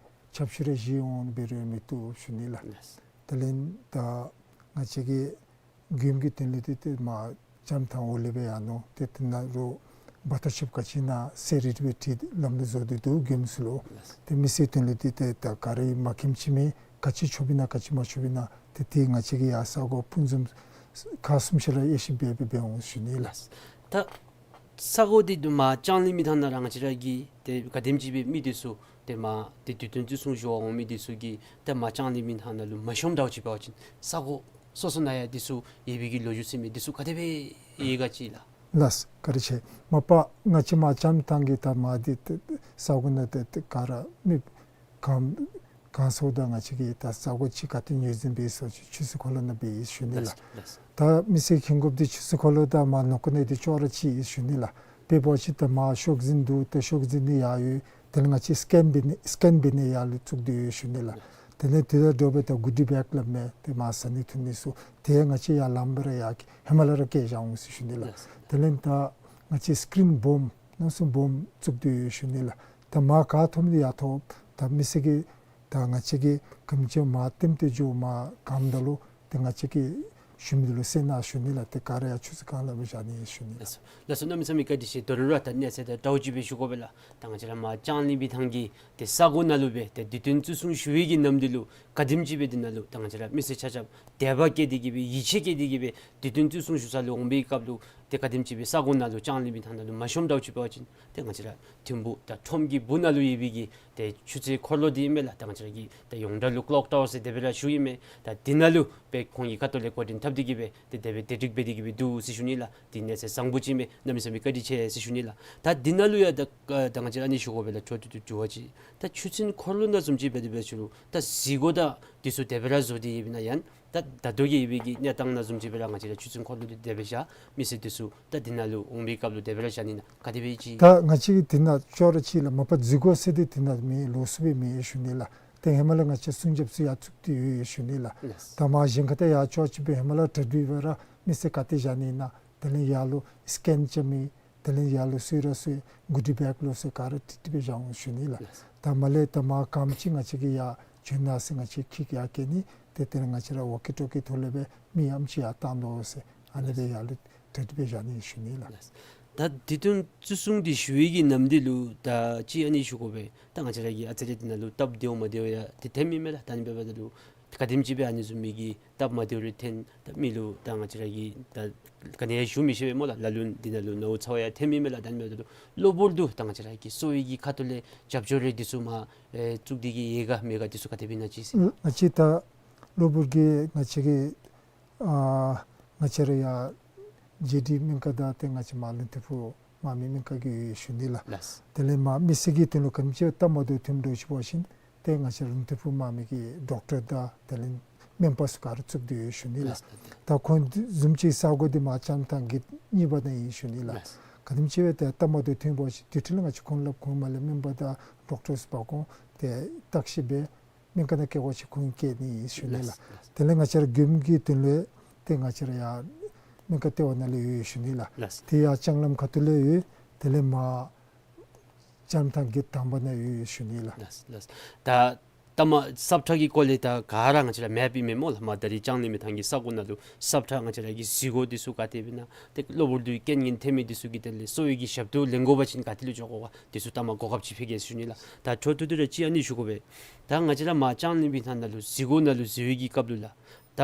ཆབ་ཤུལ་རེ་བཞེས་འོང་འབད་རུང་མི་བཏུབ་ཞུ་ནི་ལགས། དེ་ལས་ད་ང་བཅས་ཀྱི་མགྱོནམ་གྱི་དོན་ལས་འདི་ཏེ་མར་ལྕང་ཐང་འོག་ལས་སྦེ་ཡར་ནུག། ཏེ་དེ་ནང་ལུ་བར་ཐག་ཆོདཔ་ག་ཅི་ཨིན་ན་གསལ་རི་རི་སྦེ་བྲིས་ལམ་ལུགས་བཟོ་སྟེ་འདུག་མགྱོནམ་ཚུ་ལུ། ཏེ་མི་སེར་དོན་ལས་འདི་ཏེ་ད་ག་ར་མ་མཁྱེནམ་ཅིག་མེད། ག་ཅི་ཆོགཔ་ཨིན་ན་ག་ཅི་མ་ཆོགཔ་ཨིན་ན་ཏེ་དེ་ང་བཅས་ཀྱིས་ཡར་ས་གོ་སྤུངས་རྫོང་ཁག་གསུམ་ཤར་ལས་དབྱེ་ཞིབ་འབད་འབད་འབད་འོང་ཞུ་ནི་ལགས། ད་ས་གོ་འདི་མར་ལྕང་གླིང་མི་ཐང་ནང་ར་ང་བཅས་ར་གི་ཏེ་ག་དེམ་ཅིག་སྦེ་མི་འདི་ཚུ་ཏེ་མར་ཏེ་དུས་སྟོན་བརྩི་སྲུང་ཞུ་བར་འོང་མི་འདི་ཚུ་གིས་ཏེ་མར་ལྕང་གླིང་མི་ཐང་ནང་ལུ་མ་ཤོངམ་འདྲཝ་ཅིག་འབད་བ་ཅིན་ས་གོ་སོ་སོ་ནང་ཡང་འདི་ཚུ་ཡོད་པའི་གི་ལོ་རྒྱུས་ཟེར་མི་འདི་ཚུ་ག་དེ་སྦེ་ཡོད་ག་ཅིག་ལགས། ལགས་བཀའ་དྲིན་ཆེ། མ་པ་ང་བཅས་མར་ལྕང་ཐང་གི་ད་མར་འདི་ཏེ་ས་གོ་ནང་ཏེ་ཏེ་ག་ར་མི་ག་ གང་སོང་ད་ང་བཅས་ཀྱིས་ད་ས་གོ་ཅིག་ག་ཏེ་ཉོ་ཟིན་པས་ཟེར་བ་ཅིན་ཆུ་ཚོད་འཁོར་ལོ་ནང་འབད་ཡི་ཞུ་ནི་ལགས། ལགས་ལགས། ད་མི་སེར་ཁེངས་དགོཔ་འདི་ཆུ་ཚོད་འཁོར་ལོ་དང་མར་ནང་འཁོད་ནི་འདི་ཅོག་ར་གཅིག་ཨིན་ཞུ་ནི་ལགས། དཔེ་འབད་བ་ཅིན་ད་མར་ཤོག་འཛིན་འདུག། ད་ཤོག་འཛིན་འདི་ཡར་ཡོད། དེ་ལས་ང་བཅས་སི་ཀེན་འབད་ནི་སི་ཀེན་འབད་ནི་ཡར་ལུ་བཙུགས་ཏེ་ཡོད་ཞུ་ནི་ལགས། དེ་ལས་དེ་དང་འདྲཝ་སྦེ་ད་གུ་ཌི་བེག་སླབ་མི་དེ་མར་ཟ་ནི་འཐུང་ནི་ཚུ་དེ་ང་བཅས་ཡར་ལངམ་སྦེ་ར་ཡར་ཧེ་མ་ལས་ར་བཀལ་བཞག་འོང་ཟེར་ཞུ་ནི་ལགས། དེ་ལས་ད་ང་བཅས་སི་ཀིརིན་སྦོམ་ནང་སུ་སྦོམ་བཙུགས་ཏེ་ཡོད་ཞུ་ནི་ལགས། ད་མར་ག་ཐོབ་ནི་ཡར་ཐོབ། ད་མི་སེར་གྱིས་ད་ང་བཅས་ཀྱིས་ག་དེམ་ཅིག་མར་ལྟདམོ་སྟེ་འགྱོ་མར་གནམ་ད་ལུ་ཏེ་ང་བཅས་ཀྱིས་ཞུ་མི་འདི་ལུ་གསན་གནང་ཞུ་ནི་ལགས། ཏེ་ག་ར་ཡང་ཆུ་ཚོད་གང་ལ་སྦེ་བཞག་ནི་ཞུ་ནི་ལགས། ལགས་སོ། ལགས་སོ། གནམ་མེད་ས་མེད་བཀའ་དྲིན་ཆེ། ད་རུང་ར་ད་གནས་ཚད་དང་འདྲཝ་ཅིག་སྦེ་ཞུ་དགོ་པས་ལགས། ད་ང་བཅས་ར་མར་ལྕང་གླིང་མི་ཐང་གི་ཏེ་ས་གོ་ནང་ལུ་སྦེ་ཏེ་དུས་སྟོན་བརྩི་སྲུང་ཞུ་བའི་གི་ནམ་དུས་ལུ་ག་དེམ་ཅིག་སྦེ་འདི་ནང་ལུ་ད་ང་བཅས་ར་མི་སེར་ཆ་ཁྱབ་དད་པ་བསྐྱེད་དེ་གི་སྦེ་ཡིད་ཆེས་བསྐྱེད་དེ་གི་སྦེ་དུས་སྟོན་བརྩི་སྲུང་ཞུ་ས་ལུ་འོང་བའི་སྐབས་ལུ་ཏེ་ག་དེམ་ཅིག་སྦེ་ས་གོ་ནང་ལུ་ལྕང་གླིང་མི་ཐང་ནང་ལུ་མ་ཤོངམ་འདྲཝ་ཅིག་འབད་བ་ཅིན་ཏེ་ང་བཅས་ར་ཐིམ་ཕུག་དང་ཁྲོམ་གྱི་སྦུག་ནང་ལུ་ཡོད་པའི་གི་ཏེ་ཆུ་ཚོད་འཁོར་ལོ་འདི་ཨིན་མས་ལགས། ད་ང་བཅས་ར་གི་ད་ཡོངས་གྲགས་ལུ་ཀློག་ཊ་ཝར་ཟེར་དེ་སྦེ་ར་ཞུཝ་ཨིན་མས། ད་འདི་ནང་ལུ་སྦེ་ཁོང་གི་ཁ་ཐུག་ལས་འགོ་འདྲེན་འཐབ་སྟེ་གི་སྦེ་ཏེ་དེ་སྦེ་དེ་སྒྲིག་འབད་དེ་གི་སྦེ་འདུག་ཟེར་ཞུ་ནི་ལགས། འདི་གནས་ཚད་བཟང་པོ་ཅིག་ཨིན་མས། གནམ་མེད་ས་མེད་བཀའ་དྲིན་ཆེ་ཟེར་ཞུ་ནི་ལགས། ད་འདི་ནང་ལུ་ཡང་ད་ཨ་ད་ང་བཅས་ར་ཨ་ནི་ཞུ་དགོ་པས་ལགས། འཕྲོ་མཐུད་དུ་དྲི་བ་ཅིག། ད་ཆུ་ཚོད་འཁོར་ལོ་ནང་བཟུམ་ཅིག་འབད་དེ་འབད་ཞུ་རུང་ད་གཟིགས་སྒོ་དང་འདི་ཚུ་དེ་སྦེ་ར་བཟོ་སྟེ་ཡོདཔ་ཨིན་ན་ཡང་ད་ད་ལྟོ་གི་ཡོད་པའི་གི་གནས་སྟངས་ནང་བཟུམ་ཅིག་སྦེ་ར་ང་བཅས་ར་ཆུ་ཚོད་འཁོར་ལོ་འདི་དེ་སྦེ་བཞག། མི་སེར་འདི་ཚུ་ད་འདི་ནང་ལུ་འོང་བའི་སྐབས་ལུ་དེ་སྦེ་ར་བཞག་ནི་ན་ག་དེ་སྦེ་ཅིག། ད་ང་བཅས་ཀྱིས་འདི་ནང་ཅོག་ར་གཅིག་ལགས། མ་པ་གཟིགས་སྒོ་ཟེར་འདི་འདི་ནང་མེད། ལོགས་སུ་སྦེ་མེད་ཞུ་ནི་ལགས། ཏེ་ཧེ་མ་ལས་ང་བཅས་སྲུང་རྒྱབ་ཚུ་ཡར་བཙུགས་ཏེ་ཡོད་ཞུ་ནི་ལགས། ལགས། ད་མར་གཞན་ཁ་ཏེ་ཡར་ཅོག་ཅིག་སྦེ་ཧེ་མ་ལས་གྲ་སྒྲིག་འབད་ར་མི་སེར་ག་ཏེ་བཞག་ནི་ན། དེ་ལས་ཡར་ལུ་སི་ཀེན་རྐྱབ་མི། དེ་ལས་ཡར་ལུ་སོ་ར་སོ་གུ་ཌི་བེག་ལོ་སོ་ག་ར་ཏིག་ཏིག་སྦེ་བཞག་འོང་ཞུ་ནི་ལགས། ལགས། ད་མར་ལས་ད་མར་ག་དེམ་ཅིག་ང་བཅས་ཀྱིས་ཡར་བྱོན་གནང་ཟེར་ང་བཅས་ཁྱིད་ཡར་བསྐྱལ་ནི། ཏེ་དེ་ལས་ང་བཅས་ར་ཝོ་ཀི་ཊོ་ཀི་ཐོག་ལས་སྦེ་མི་ཨམ་ཅིག་ཡར་བཏང་དོ་ཟེར་ཨ་ནི་སྦེ་ཡར་ལུ་གྲ་སྒྲིག་འབད་བཞག་ནི་ཞུ་ནི་ལགས། ལགས། ད་དུས་སྟོན་བརྩི་སྲུང་འདི་ཞུ་བའི་གི་ནམ་དུས་ལུ་ད་ཅིག་ཨ་ནི་ཞུ་དགོ་པས། ད་ང་བཅས་ར་གི་ཨ་ཙི་རེ་འདི་ནང་ལུ་སྟབས་བདེཝ་མ་བདེཝ་ཡང་ཏེ་ཐོནམ་ཨིན་མས་ལགས། ད་ཨ་ནི་འབདཝ་ད་ལུ་ག་དེམ་ཅིག་སྦེ་ཨ་ནི་བཟུམ་མའི་གི་སྟབས་མ་བདེཝ་རེ་ཐོན་ད་མི་ལུ་ད་ང་བཅས་ར་གིས་ད་ག་ནི་ཡང་ཞུ་མི་ཤེས་པས་སྨོ་ལགས། ལ་ལུ་འདི་ནང་ལུ་ནཝ་ཚཝ་ཡང་ཐོནམ་ཨིན་མས་ལགས། ད་ཨ་ནི་འབདཝ་ད་ལུ་གློ་བུར་དུ་ད་ང་བཅས་ར་གི་གསོ་བའི་གི་ཁ་ཐུག་ལས་རྒྱབ་སྐྱོར་རེ་འདི་ཚུ་མར་ཨེ་བཙུགས་ཏེ་གི་ཡོད་ག་མེད་ག་འདི་ཚུ་ག་དེ་སྦེ་ཨིན་ན་ཅིག་ཟེར། ང་བཅས་ད་གློ་བུར་གྱི་ང་བཅས་ཀྱི་ཨ་ང་བཅས་ར་ཡར་ཇེ་ཌི་སྨན་ཁང་དང་ཏེ་ང་བཅས་མར་ལུང་ཐིམ་ཕུག་དམག་མི་སྨན་ཁང་གི་ཡོད་ཞུ་ནི་ལགས། ལགས། དེ་ལས་མར་མི་སེར་གྱི་དོན་ལུ་ག་དེམ་ཅིག་སྟབས་མ་བདེཝ་ཐོནམ་འདྲཝ་ཅིག་འབད་བ་ཅིན་ཏེ་ང་བཅས་ལུང་ཐིམ་ཕུག་དམག་མི་གི་ཌོག་ཊར་དང་དེ་ལས་སྨན་པ་ཚུ་ག་ར་བཙུགས་ཏེ་ཡོད་ཞུ་ནི་ལགས། ལགས། ད་ཁོང་བཟུམ་ཅིག་ས་གོ་འདི་མར་ལྕང་ཐང་གི་གཉིས་པ་ནང་ཨིན་ཞུ་ནི་ལགས། ལགས། ག་དེམ་ཅིག་སྦེ་ཏེ་སྟབས་མ་བདེཝ་ཐོན་པ་ཅིན་དེ་འཕྲོ་ལས་ང་བཅས་ཁོང་ལུ་ཁོང་མར་ལས་སྨན་པ་དང་ཌོག་ཊར་ཚུ་འབག་འོང་ཏེ་བརྟག་ཞིབ་འབད་སྨན་ཁང་ནང་བསྐྱལ་དགོ་ཅིན་ཁོང་བསྐྱལ་ནི་ཨིན་ཞུ་ནི་ལགས། ལགས། ལགས། དེ་ལས་ང་བཅས་ར་མགྱོནམ་གྱི་དོན་ལུ་ཏེ་ང་བཅས་ར་ཡར་སྨན་ཁང་ལྟེ་བ་ནང་ལུ་ཡོད་ཞུ་ནི་ལགས། ལགས། ཏེ་ཡར་ལྕང་ལམ་ཁ་ཐུག་ལུ་ཡོད། དེ་ལས་མར་ལྕང་ཐང་གི་དང་པ་ནང་ཡོད་ཞུ་ནི་ལགས། ལགས་ལགས། ད་ད་མར་སབ་ཊ་གི་སྐོར་ལས་ད་ག་ར་ང་བཅས་ར་མེཔ་ཨིན་མས་སྨོ་ལགས། མར་ད་རིས་ལྕང་གླིང་མི་ཐང་གི་ས་གོ་ནང་ལུ་སབ་ཊ་ང་བཅས་ར་གི་གཟིགས་སྒོ་འདི་ཚུ་ག་དེ་སྦེ་ཨིན་ན། ཏེ་གློ་བུར་དུ་རྐྱེན་ངན་ཐོན་མི་འདི་ཚུ་གི་དོན་ལས་གསོ་བའི་གི་ཞབས་ཏོག་ལེན་དགོ་པ་ཅིན་ག་ཏེ་ལུ་འགྱོ་དགོ་ག་འདི་ཚུ་ད་མར་གོ་སྐབས་ཅིག་ཕུལ་གེ་ཟེར་ཞུ་ནི་ལགས། ད་འཕྲོ་མཐུད་དེ་ར་ཅིག་ཨ་ནི་ཞུ་དགོ་པས། ད་ང་བཅས་ར་མར་ལྕང་གླིང་མི་ཐང་ནང་ལུ་གཟིགས་སྒོ་ནང་ལུ་གཟིགས་པའི་གི་སྐབས་ལུ་ལགས། ད་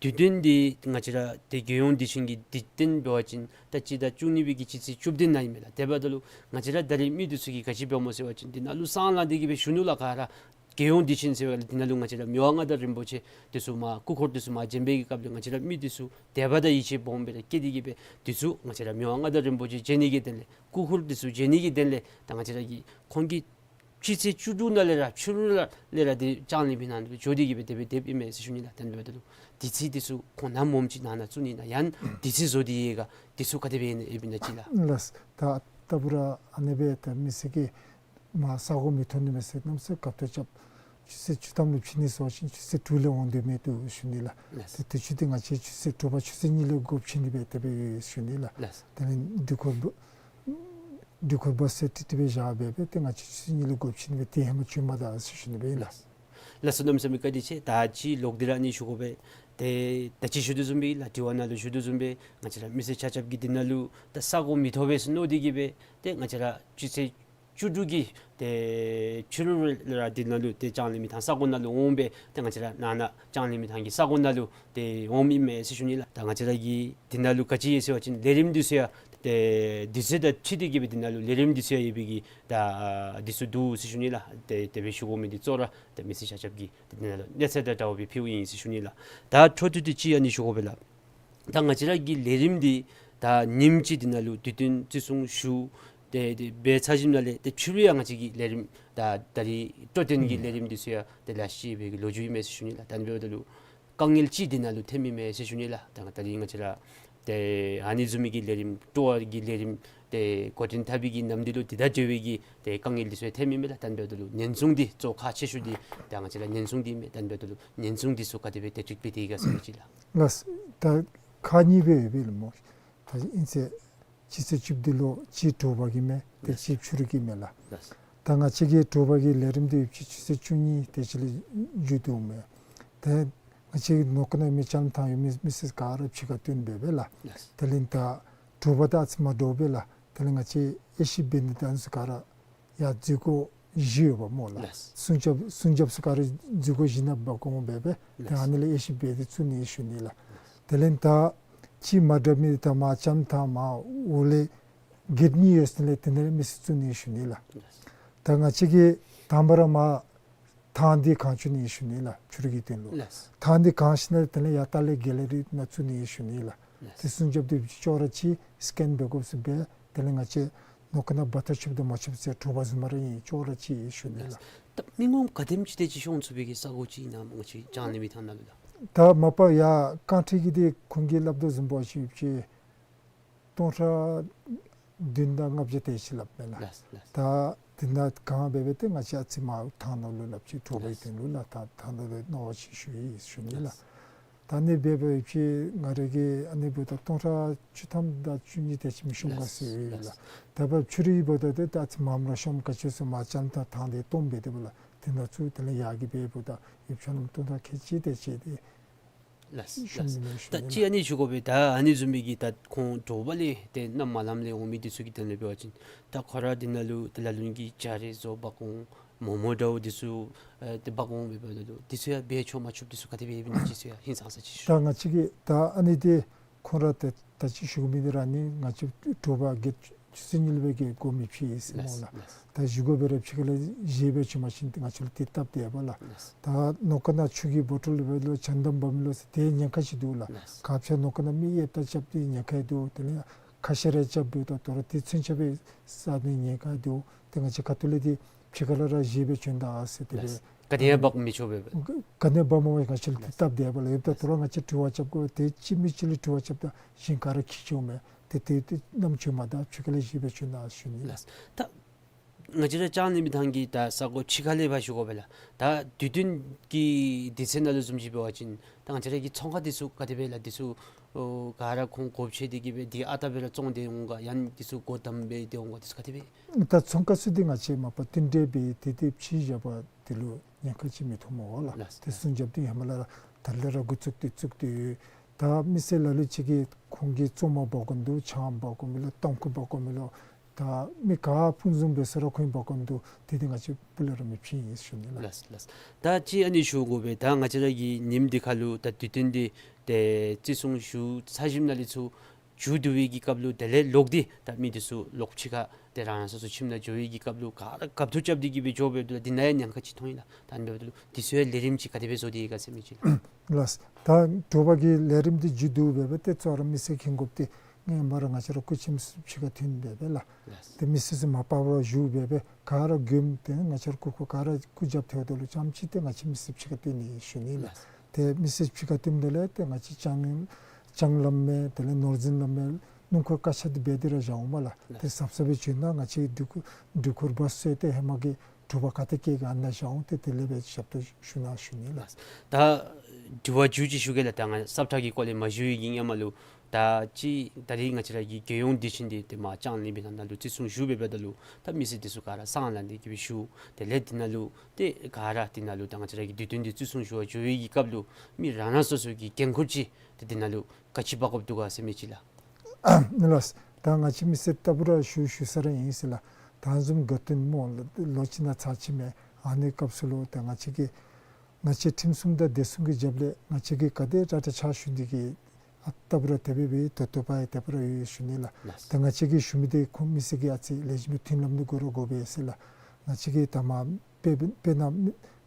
དུས་སྟོན་འདི་ང་བཅས་ར་ཏེ་རྒྱལ་ཡོངས་དུས་ཆེན་གྱི་དུས་སྟོན་འབད་བ་ཅིན་ད་སྤྱི་ཟླ་བཅུ་གཉིས་པའི་གི་སྤྱི་ཚེས་བཅུ་བདུན་ནང་ཨིན་མས་ལགས། དེ་འབདཝ་ད་ལུ་ང་བཅས་ར་ད་རིས་མི་འདི་ཚུ་གིས་ག་ཅི་འབདཝ་སྨོ་ཟེར་བ་ཅིན་འདི་ནང་ལུ་སང་ལངས་ཏེ་གི་སྦེ་གཞོན་ནུ་ལགས་ག་ར་རྒྱལ་ཡོངས་དུས་ཆེན་ཟེར་བའི་འདི་ནང་ལུ་ང་བཅས་ར་མི་དབང་མངའ་བདག་རིན་པོ་ཆེ་འདི་ཚུ་མར་སྐུ་འཁོར་འདི་ཚུ་མར་བྱོན་པའི་གི་སྐབས་ལུ་ང་བཅས་ར་མི་འདི་ཚུ་དད་པ་དང་ཡིད་ཆེས་སྦོམ་སྦེ་ར་བསྐྱེད་དེ་གི་སྦེ་འདི་ཚུ་ང་བཅས་ར་མི་དབང་མངའ་བདག་རིན་པོ་ཆེ་བྱོན་ནི་གི་དོན་ལས་སྐུ་འཁོར་འདི་ཚུ་བྱོན་ནི་གི་དོན་ལས་ད་ང་བཅས་ར་གི་ཁོང་གི་སྤྱི་ཚེས་བཅུ་དྲུག་ནང་ལས་ར་ཕྱི་རུ་ལས་ར་ཏེ་ལྕང་གླིང་མི་ནང་ལུ་འགྱོ་སྟེ་གི་སྦེ་དེ་སྦེ་དེ་སྦེ་ཨིན་མས་ཟེར་ཞུ་ནི་ལགས། དེ་འབདཝ་ད་ལུ་དུས་ཚོད་འདི་ཚུ་ཁོང་ནམ་འོངམ་ཅིག་ནང་ན་བཙུགས་ནི་ན་ཡང་དུས་ཚོད་བཟོ་སྟེ་ཡོད་ག་འདི་ཚུ་ག་དེ་སྦེ་ཨིན་ན་ཨེ་ཨིན་ན་ཅིག་ལགས། ལགས། ད་ལྟ་བུ་ར་ཨ་ནི་སྦེ་ད་མི་སེར་གྱིས་མར་ས་གོ་མི་ཐོན་ནི་མས་ཟེར་གནམ་མེད་ས་མེད་དགའ་ཏོག་རྐྱབ། ཆུ་ཚོད་བཅུ་ཐམ་ལུ་ཕྱིན་ནི་ཟེར་བ་ཅིན་ཆུ་ཚོད་དྲུག་ལས་འོང་དོ་མེད་དོ་ཞུ་ནི་ལགས། ལགས། ཏེ་དུས་ཚོད་འདི་ང་བཅས་ཆུ་ཚོད་དྲུག་པ་ཆུ་ཚོད་གཉིས་ལུ་སྒོ་ཕྱེ་ནི་སྦེ་དེ་སྦེ་ཡོད་ཞུ་ནི་ལགས། ལགས། དེ་ལས་འདི་ཁོ་བུ་འདི་ཁོ་བུ་ཟེར་ཏེ་དེ་སྦེ་བཞག་སྦེ་སྦེ་ཏེ་ང་བཅས་ཆུ་ཚོད་གཉིས་ལུ་སྒོ་ཕྱེ་ནི་སྦེ་ཏེ་ཧེ་མ་བྱོན་མ་ད་ཟེར་ཞུ་ནི་སྦེ་ཨིན་ལགས། ལགས་སོ། གནམ་མེད་ས་མེད་བཀའ་དྲིན་ཆེ། ད་ཅི་ལོག་སྟེ་ར་ཨ་ནི་ཞུ་དགོ་པས། ཏེ་ད་ཅི་ཞུ་དོ་བཟུམ་སྦེ་ལགས་དྲི་བ་ནང་ལུ་ཞུ་དོ་བཟུམ་སྦེ་ང་བཅས་ར་མི་སེར་ཆ་ཁྱབ་ཀྱིས་འདི་ནང་ལུ་ད་ས་གོ་མི་ཐོབ་པས་ཟེར་མནོ་སྟེ་གི་སྦེ་ཏེ་ང་བཅས་ར་སྤྱི་ཚེས་བཅུ་དྲུག་གི་ཏེ་ཕྱི་རུ་ར་འདི་ནང་ལུ་ཏེ་ལྕང་གླིང་མི་ཐང་ས་གོ་ནང་ལུ་འོང་སྦེ་ཏེ་ང་བཅས་ར་ནང་ན་ལྕང་གླིང་མི་ཐང་གི་ས་གོ་ནང་ལུ་ཏེ་འོངམ་ཨིན་མས་ཟེར་ཞུ་ནི་ལགས། ད་ང་བཅས་ར་གི་འདི་ནང་ལུ་ག་ཅི་ཡོད་ཟེར་བ་ཅིན་ལས་རིམ་འདི་ཚུ་ཡང་ཏེ་དུས་ཚོད་དང་འཁྲིལ་ཏེ་གི་སྦེ་འདི་ནང་ལུ་ལས་རིམ་འདི་ཚུ་ཡང་ཡོད་པའི་གི་ད་འདི་ཚུ་འདུག་ཟེར་ཞུ་ནི་ལགས། ཏེ་དེ་སྦེ་ཞུ་དགོ་མི་འདི་གཙོ་བོ་ར་ཏེ་མི་སེར་ཆ་ཁྱབ་ཀྱིས་ཏེ་འདི་ནང་ལུ་གནས་ཚད་དང་འདྲཝ་སྦེ་ཕུལཝ་ཨིན་ཟེར་ཞུ་ནི་ལགས། ད་འཕྲོ་མཐུད་དེ་ཅིག་ཨ་ནི་ཞུ་དགོ་པས་ལགས། ད་ང་བཅས་ར་གི་ལས་རིམ་འདི་ད་ཉིནམ་གཅིག་འདི་ནང་ལུ་དུས་སྟོན་བརྩི་སྲུང་ཞུ། ཏེ་དེ་སྦེ་ཚར་ཞིནམ་ལས་ཏེ་ཕྱི་རུ་ཡང་ང་བཅས་ཀྱི་ལས་རིམ་ད་ད་རིས་སྤྲོ་སྟོན་གྱི་ལས་རིམ་འདི་ཚུ་ཡང་ཏེ་ལེ་ཤ་ཅིག་འབད་གི་ལོ་རྒྱུས་ཨིན་མས་ཟེར་ཞུ་ནི་ལགས། ད་ཨ་ནི་འབདཝ་ད་ལུ་དཀའ་ངལ་ཅིག་འདི་ནང་ལུ་ཐོནམ་མས་ཟེར་ཞུ་ནི་ལགས། ད་ད་རིས་ང་བཅས་ར་ཏེ་ཨ་ནི་བཟུམ་མའི་གི་ལས་རིམ་སྤྲོ་བ་གི་ལས་རིམ་ཏེ་འགོ་འདྲེན་འཐབ་པའི་གི་ནམ་དུས་ལུ་དེ་དང་འབྲེལ་བའི་གི་ཏེ་དཀའ་ངལ་འདི་ཚུ་ཡང་ཐོནམ་མས་ལགས། ད་ཨ་ནི་འབདཝ་ད་ལུ་ཉེན་སྲུང་འདི་གཙོ་ཁག་ཆེ་ཤོས་འདི་ད་ང་བཅས་ར་ཉེན་སྲུང་འདི་ཨིན་མས། ད་ཨ་ནི་འབདཝ་ད་ལུ་ཉེན་སྲུང་འདི་ཚུ་ག་དེ་སྦེ་ཏེ་ཅིག་འབད་དེ་ཡོད་ག་ཟེར་མི་ཅིག་ལགས། ལགས། ད་ཁག་གཉིས་སྦེ་ཡོད་པས་ལགས་སྨོ། ད་ཨིན་ཟེར་སྤྱི་ཚེས་བཅུ་བདུན་ལུ་གཅིག་དྲོ་པ་གི་མས། ཏེ་ལགས། གཅིག་ཕྱི་རུ་གི་མས་ལགས། ལགས། ད་ང་བཅས་ཀྱི་དྲོ་པ་གི་ལས་རིམ་འདི་ཡོད་པ་ཅིན་སྤྱི་ཚེས་བཅུ་གཉིས་དེ་ཅིག་ལས་མཇུག་བསྡུཝ་མས། ཏེ་ང་བཅས་ནང་འཁོད་ནང་མི་ལྕམ་ཐང་ཡོད་མི་མི་སེར་ག་ར་ཕྱི་ཁར་བཏོན་སྦེ་སྦེ་ལགས། ལགས། དེ་ལས་ད་དྲོ་པ་ད་ཨ་ཙི་མ་འདྲཝ་སྦེ་ལགས། དེ་ལས་ང་བཅས་དབྱེ་ཞིབ་འབད་ནི་ད་ཨ་ནི་ཚུ་ག་ར་ཡར་འཛུལ་སྒོ་བཞི་ཡོདཔ་སྨོ་ལགས། ལགས། སྲུང་སྐྱོབ་སྲུང་སྐྱོབ་ཚུ་ག་ར་འཛུལ་སྒོ་བཞི་ནང་འབག་འོང་སྦེ་སྦེ། ཏེ་ལགས། ཨ་ནི་ལས་དབྱེ་ཞིབ་འབད་དེ་བཙུགས་ནི་ཨིན་ཞུ་ནི་ལགས། ལགས། དེ་ལས་ད་ཅིག་མ་འདྲ་མི་ད་མར་ལྕམ་ཐང་མར་འོག་ལས་གེཊ་གཉིས་ཡོད་ཟེར་ལས་དེ་ནང་ལས་མི་སེར་བཙུགས་ནི་ཨིན་ཞུ་ནི་ལགས། ལགས། ད་ང་བཅས་ཀྱིས་དང་པ་ར་མར་ཐང་འདི་གང་བཅུག་ནི་ཨིན་ཞུ་ནི་ལགས། ཕྱི་རུ་གི་དོན་ལུ། ལགས། ཐང་འདི་གང་ཞིནམ་ལས་དེ་ལས་ཡར་ལྟག་ལས་གེ་ལེ་རི་ནང་བཙུགས་ནི་ཨིན་ཞུ་ནི་ལགས། ལགས། ཏེ་སྲུང་སྐྱོབ་འདི་ཅོག་ར་གཅིག་སི་ཀེན་འབད་དགོཔ་ཚུ་འབད། དེ་ལས་ང་བཅས་ནང་འཁོད་ནང་བ་ཏར་ཆོདཔ་དང་མ་ཆོདཔ་ཟེར་དྲོ་པ་བཟུམ་ར་ཨིན། ཅོག་ར་གཅིག་ཨིན་ཞུ་ནི་ལགས། ལགས། ད་མི་ངོམ་ག་དེམ་ཅིག་དེ་ཅིག་ཤོང་ཚུགས་པའི་གི་ས་གོ་ཅིག་ཨིན་ན་སྨོ། ང་བཅས་ལྕང་གླིང་མི་ཐང་ནང་ལུ་ལགས། ད་མ་པ་ཡར་རྐང་ཁྲི་གི་འདི་ཁོང་གིས་སླབ་དོ་བཟུམ་འབད་བ་ཅིན་སྟོང་ཕྲག་བདུན་དང་ལྔ་བརྒྱ་དེ་ཅིག་སླབ་མས་ལགས། ལགས། ལགས། ད་དེ་ནང་གང་འབད་འབད་དེ་ང་བཅས་ཨ་ཙི་མར་ཐང་ནང་ལུ་སླབ་ཅི། དྲོ་པའི་ལགས། དོན་ལུ་ལགས། ད་ཐང་ནང་ལུ་མནོ་བ་ཅིག་ཞུ་ཡི་ཞུ་ནི་ལགས། ལགས། ད་ཨ་ནི་འབད་འབད་ཅིག་ང་ར་གིས་ཨ་ནི་འབདཝ་ད་སྟོང་ཕྲག་བཅུ་ཐམ་དང་བཅུ་གཉིས་དེ་ཅིག་མི་ཤོང་ག་ཟེར་ཡོད་ལགས། ལགས། ད་ཕྱི་རུ་འབདཝ་ད་ཏེ་ད་ཨ་ཙི་མངམ་ར་ཤོང་། ག་ཅི་ཟེར་མར་ལྕམ་ཐང་ཐང་འདི་སྟོངམ་འབད་དེ་འབདཝ་ལགས། དེ་ནང་ཚུ་དེ་ལས་ཡར་གྱི་འབདཝ་ད་ཡོདཔ་ཆ་མཉམ་སྟོང་ཕྲག་ཁལ་གཅིག་དེ་ཅིག་དེ་ལགས། ཤོང་ནི་མས་ལགས། ད་ཅི་ཨ་ནི་ཞུ་དགོ་པས། ད་ཨ་ནི་བཟུམ་མའི་གི་ད་ཁོང་དྲོ་པ་ལས་ཏེ་གནམ་མ་ལངམ་ལས་འོང་མི་འདི་ཚུ་གི་དོན་ལུ་འབད་བ་ཅིན་ད་ཁོང་ར་འདི་ནང་ལུ་ཏེ་ལ་ལུ་གི་ཇ་རེ་བཟོ་འབག་འོང་། མོག་མོག་འདྲཝ་འདི་ཚུ་ཨེ་ཏེ་འབག་འོང་འབདཝ་ད་ལུ་འདི་ཚུ་ཡང་འབད་ཆོག་མ་ཆོགཔ་འདི་ཚུ་ག་དེ་སྦེ་ཨིན་ན་ཅིག་ཚུ་ཡང་ཧིང་སངས་ས་ཅིག་ཞུ། ད་ང་བཅས་ཀྱིས་ད་ཨ་ནི་འདི་ཁོང་ར་ཏེ་ད་ཅི་ཞུ་མི་འདི་ར་ནི་ང་བཅས་དྲོ་པ་གི་ཆུ་ཚོད་གཉིས་ལུ་སྦེ་གི་སྒོ་མི་ཕྱེ་ཡི་ཟེར་སྨོ་ལགས། ལགས། ད་བཞེས་སྒོ་འབད་རུང་ཕྱི་ཁ་ལས་བཞེས་སྦེ་བྱིན་པ་ཅིན་ཏེ་ང་བཅས་ལུ་དེ་སྟབས་བདེ་བས་ལགས། ལགས། ད་ནང་འཁོད་ནང་ཆུ་གི་བོ་ཊལ་འབད་རུང་ཇ་དམ་འབག་མི་ལུ་ཟེར་ཏེ་ཉེན་ཁ་ཅིག་འདུག་ལགས། ལགས། ག་ཅི་ནང་འཁོད་ནང་མི་ཡར་ལྟ་རྐྱབ་སྟེ་ཉེན་ཁ་འདུག། དེ་ལས་ཁ་ཤ་རེ་རྐྱབ་འབདཝ་ད་དོ་རུང་དེ་ཚུན་ཆད་སྦེ་ཟ་ནི་ཉེན་ཁ་འདུག། ཏེ་ང་བཅས་ཁ་ཐུག་ལས་འདི་ཕྱི་ཁ་ལས་ར་བཞེས་སྦེ་བྱོན་ད་ཟེར་དེ་སྦེ། ལགས། ག་ནི་ཡང་འབག་མི་ཆོག་པས། ག་ནི་འབག་མ་འོང་། ང་བཅས་ལུ་དེ་སྟབས་བདེ་བས་ལགས། ཡོདཔ་ད་དོ་རུང་ང་བཅས་དྲི་བ་རྐྱབ་དགོ་པས། དེ་ཅིག་མི་ཅིག་ལུ་དྲི་བ་རྐྱབ་ད་གཞན་ག་ར་འཁྱིད་འགྱོཝ་མས། ཏེ་དེ་དེ་ནམ་བྱོནམ་ད་ཕྱི་ཁ་ལས་བཞེས་སྦེ་བྱོན་ད་ཞུ་ནི་ལགས། ལགས། ད་ང་བཅས་ར་ལྕང་གླིང་མི་ཐང་གི་ད་ས་གོ་ཕྱི་ཁ་ལས་ཕར་ཞུ་དགོ་པས་ལགས། ད་དུས་སྟོན་གྱི་དུས་ཚོད་ནང་ལུ་བཟུམ་ཅིག་འབད་བ་ཅིན་ད་ང་བཅས་ར་གི་ཚོང་ཁང་འདི་ཚུ་ག་དེ་སྦེ་ལགས། འདི་ཚུ་ཨོ་ག་ར་ཁོང་སྒོ་ཕྱེ་སྟེ་གི་སྦེ་འདི་ཨ་རྟག་སྦེ་ར་བཙོང་སྟེ་འོང་ག། ཡང་འདི་ཚུ་སྒོ་བསྡམས་སྦེ་སྟེ་འོང་ག། འདི་ཚུ་ག་དེ་སྦེ། ད་ཚོང་ཁང་ཚུ་འདི་ང་བཅས་མ་པ་བསྟུན་གྲོས་འབད་དེ་དེ་ཕྱེ་བཞག་པ་འདི་ལུ་ཉེན་ཁ་ཅིག་མི་ཐོན་སྨོ་ལགས། ལགས། དེ་སྲུང་སྐྱོབ་འདི་ཧེ་མ་ལས་ར་ད་ལས་ར་འགོ་བཙུགས་ཏེ་བཙུགས་ཏེ་ཡོད། ད་མི་སེར་ལ་ལུ་ཅིག་གིས་ཁོང་གིས་བཙོང་མ་འབག་དགོཔ་འདུག། ཆང་འབག་དགོཔ་མས་ལོ། ཏམ་ཁུ་འབག་དགོཔ་མས་ལོ། ད་མི་ག་ཕུན་སུམ་འབད་ས་ར་ཁོང་འབག་དགོཔ་འདུག། དེ་འདི་ང་བཅས་སྤུ་ལས་ར་མི་ཕྱེ་ཡི་ཞུ་ནི་ལགས། ལགས་ལགས། ད་ཅི་ཨ་ནི་ཞུ་དགོ་པས། ད་ང་བཅས་ར་གི་ཉིནམ་འདི་ཁར་ལུ་ད་དུས་སྟོན་འདི་ཏེ་བརྩི་སྲུང་ཞུ་ཚར་ཞིནམ་ལས་ཚུར་མཇུག་བསྡུ་བའི་གི་སྐབས་ལུ་དེ་ལས་ལོག་སྟེ་ད་མི་འདི་ཚུ་ལོག་ཕྱི་ཁར་ཏེ་རང་རང་སོ་སོ་ཁྱིམ་ནང་འགྱོ་བའི་གི་སྐབས་ལུ་ག་ར་རྒཔོ་འཐུ་རྐྱབ་སྟེ་གི་སྦེ་འགྱོ་སྦེ་འདུག་ལགས། འདི་ནང་ཡང་ཉེན་ཁ་ཅིག་མཐོང་ཡི་ལགས། ད་ཨ་ནི་འབདཝ་ད་ལུ་འདི་ཚུ་ཡང་ལས་རིམ་ཅིག་ག་དེ་སྦེ་བཟོ་སྟེ་ཡོད་ག་ཟེར་མི་ཅིག་ལགས། ལགས། ད་དྲོ་པ་གི་ལས་རིམ་འདི་མཇུག་བསྡུ་སྦེ་སྦེ་ཏེ་གཙོ་བོ་ར་མི་སེར་མཁྱེན་དགོཔ་འདི་ཧེ་མ་ར་ང་བཅས་ར་སྐུ་ཁྱིམ་ཕྱི་ཁར་ཐོན་སྦེ་སྦེ་ལགས། ལགས། ཏེ་མི་སེར་ཚུ་མ་པ་ར་བཞུགས་སྦེ་སྦེ་ག་ར་མགྱོནམ་ཏེ་ང་བཅས་ར་སྐུ་ཁོ་ག་ར་སྐུ་རྒྱབ་ཐལཝ་ད་ལུ་རྐྱངམ་ཅིག་ཏེ་ང་བཅས་མི་སེར་ཕྱི་ཁར་བཏོན་ནི་ཞུ་ནི་ལགས། ལགས། ཏེ་མི་སེར་ཕྱི་ཁར་བཏོནམ་ད་ལས་ཏེ་ང་བཅས་ལྕང་ལྕང་བླམ་མས་དེ་ལས་ནོར་འཛིན་བླམ་མས་སྣུམ་འཁོར་བཀག་ཆ་འདི་འབད་དེ་ར་བཞག་འོང་མས་ལགས། ལགས། ཏེ་གཟབ་གཟབ་སྦེ་བྱོན་གནང་། ང་བཅས་འགྲུལ་འཁོར་འགྲུལ་འཁོར་བ་བཟོ་སྟེ་ཧེ་མ་གི་དྲོ་པ་ག་ཏེ་སྐྱེལ་ག་ཨ་ནཱ་བཞག་འོང་། ཏེ་དེ་ལས་སྦེ་ཞབས་ཏོག་ཞུ་གནང་ཞུ་ནི་ལགས། ལགས། ད་དྲི་བ་མཇུག་ཅིག་ཞུ་གེ་ལགས། ད་ང་སབ་ཁྲ་གི་སྐོར་ལས་མ་ཞུ་བའི་གི་སྔ་མ་ལུ་ད་ཅི་ད་རིས་ང་བཅས་ར་གི་རྒྱལ་ཡོངས་དུས་ཆེན་འདི་ཏེ་མར་ལྕང་གླིང་མི་ཐང་ནང་ལུ་བརྩི་སྲུང་ཞུ་སྦེ་འབདཝ་ད་ལུ་ད་མི་སེར་འདི་ཚུ་ག་ར་སང་ལང་སྟེ་གི་སྦེ་བཞུགས། དེ་ལས་འདི་ནང་ལུ་ཏེ་ག་ར་འདི་ནང་ལུ་ད་ང་བཅས་ར་གི་དུས་སྟོན་འདི་བརྩི་སྲུང་ཞུ་བར་འགྱོ་བའི་གི་སྐབས་ལུ་མི་རང་རང་སོ་སོ་གི་འགན་ཁུར་ཅིག་ཏེ་འདི་ནང་ལུ་ག་ཅི་འབག་དགོཔ་འདུག་ག་ཟེར་མི་ཅིག་ལགས། ལགས། ད་ང་བཅས་མི་སེར་ལྟ་བུ་ར་ཞུ་ཞུ་ས་ར་ཨིན་ཟེར་ལགས། ད་བཟུམ་དགའ་སྟོན་སྨོ་ལོ་གཅིག་ནང་ཚར་ཅིག་མས། ཨ་ནི་སྐབས་སུ་ལུ་ད་ང་བཅས་ཀྱིས་ང་བཅས་ཁྲིམས་སྲུང་དང་བདེ་སྲུང་གི་རྒྱབ་ལས་ང་བཅས་ཀྱིས་ག་དེ་དྲག་དྲག་ཕྱག་ཞུ་ནི་གི་ཨ་ལྟ་བུ་ར་དེ་སྦེ་སྦེ་ད་ལྟོ་ཕར་ཡང་དེ་སྦེ་ར་ཡོད་ཞུ་ནི་ལགས། ལགས། ད་ང་བཅས་ཀྱིས་ཞུ་མི་འདི་ཁོང་མི་སེར་གྱིས་ཨ་ཙི་ལེགས་ཤོམ་སྦེ་མཐུན་ལམ་འདི་དགོ་ར་དགོ་པས་ཟེར་ལགས། ང་བཅས་ཀྱིས་ད་མར་དཔེར་དཔེར་ན་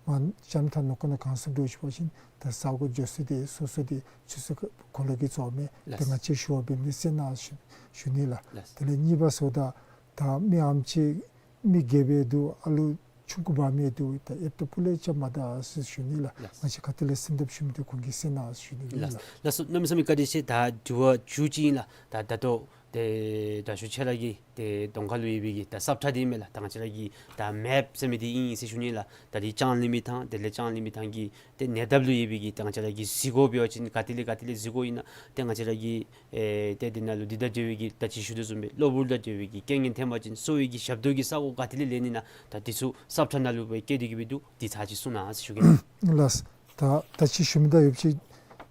མར་ལྕང་མཐའ་ནང་འཁོད་ནང་གང་སུ་འགྱོ་ཞུ་བ་ཅིན་ད་ས་གོ་འགྱོ་ས་འདི་སོ་སོ་འདི་ཆུ་ཚོད་གོ་ལ་གིས་རྫོགས་མས། ལགས། ད་ང་བཅས་ཞུ་བ་འབད་ནི་ཟེར་གནང་ཞུ་ཞུ་ནི་ལགས། ལགས། དེ་ལས་གཉིས་པ་ཟེརཝ་ད་ ད་མི་ཨམ་ཅིག་མི་རྒས་སྦེ་འདུག། ཨ་ལུ་ཆུང་ཀུ་འབག་མི་འདུག། ད་ཨེབ་ཏོ་ཕུལ་ལས་རྐྱབ་མ་ད་ཟེར་ཞུ་ནི་ལགས། ལགས། ང་བཅས་ག་ཏེ་ལས་སེམས་འདེབས་ཞུ་མི་འདི་ཁོང་གིས་གསན་གནང་ཟེར་ཞུ་ནི་ལགས། ལགས། ལགས་སོ། གནམ་མེད་ས་མེད་བཀའ་དྲིན་ཆེ། ད་དྲི་བ་མཇུག་ཅིག་ཨིན་ལགས། ད་ད་ལྟོ་ཏེ་དྲག་ཤོས་ཁྱོད་ར་གི་ཏེ་གདོང་ཁ་ལུ་ཡོད་པའི་གི་ད་ས་བཀྲ་འདི་ཨིན་མས་ལགས། ད་ང་བཅས་ར་གི་ད་མེབ་ཟེར་མི་འདི་ཨིན་ཟེར་ཞུ་ནི་ལགས། ད་རེས་ལྕང་གླིང་མི་ཐང་དེ་ལས་ལྕང་གླིང་མི་ཐང་གི་ཏེ་ཉེ་འདབས་ལུ་ཡོད་པའི་གི་ད་ང་བཅས་ར་གི་གཟིགས་སྒོ་འབད་བ་ཅིན་ག་ཏེ་ལས་ག་ཏེ་ལས་གཟིགས་སྒོ་ཨིན་ན་ཏེ་ང་བཅས་ར་གི་ཨེ་ཏེ་འདི་ནང་ལུ་འདི་དང་འབྲེལ་བའི་གི་ད་ཅི་ཞུ་དོ་བཟུམ་སྦེ་གློ་བུར་དང་འབྲེལ་བའི་གི་རྐྱེན་ངན་ཐོན་པ་ཅིན་གསོ་བའི་གི་ཞབས་ཏོག་གི་ས་སྒོ་ག་ཏེ་ལས་ལེན་ནི་ན་ད་འདི་ཚུ་ས་བཀྲ་ནང་ལུ་སྦེ་བཀོད་དེ་གི་སྦེ་འདུག། འདི་ཚར་ཅིག་གསུང་གནང་ཟེར་ཞུ་གེ་ལགས། ལགས། ད་ད་ཅི་ཞུ་མི་ད་ཡོདཔ་ཅིག་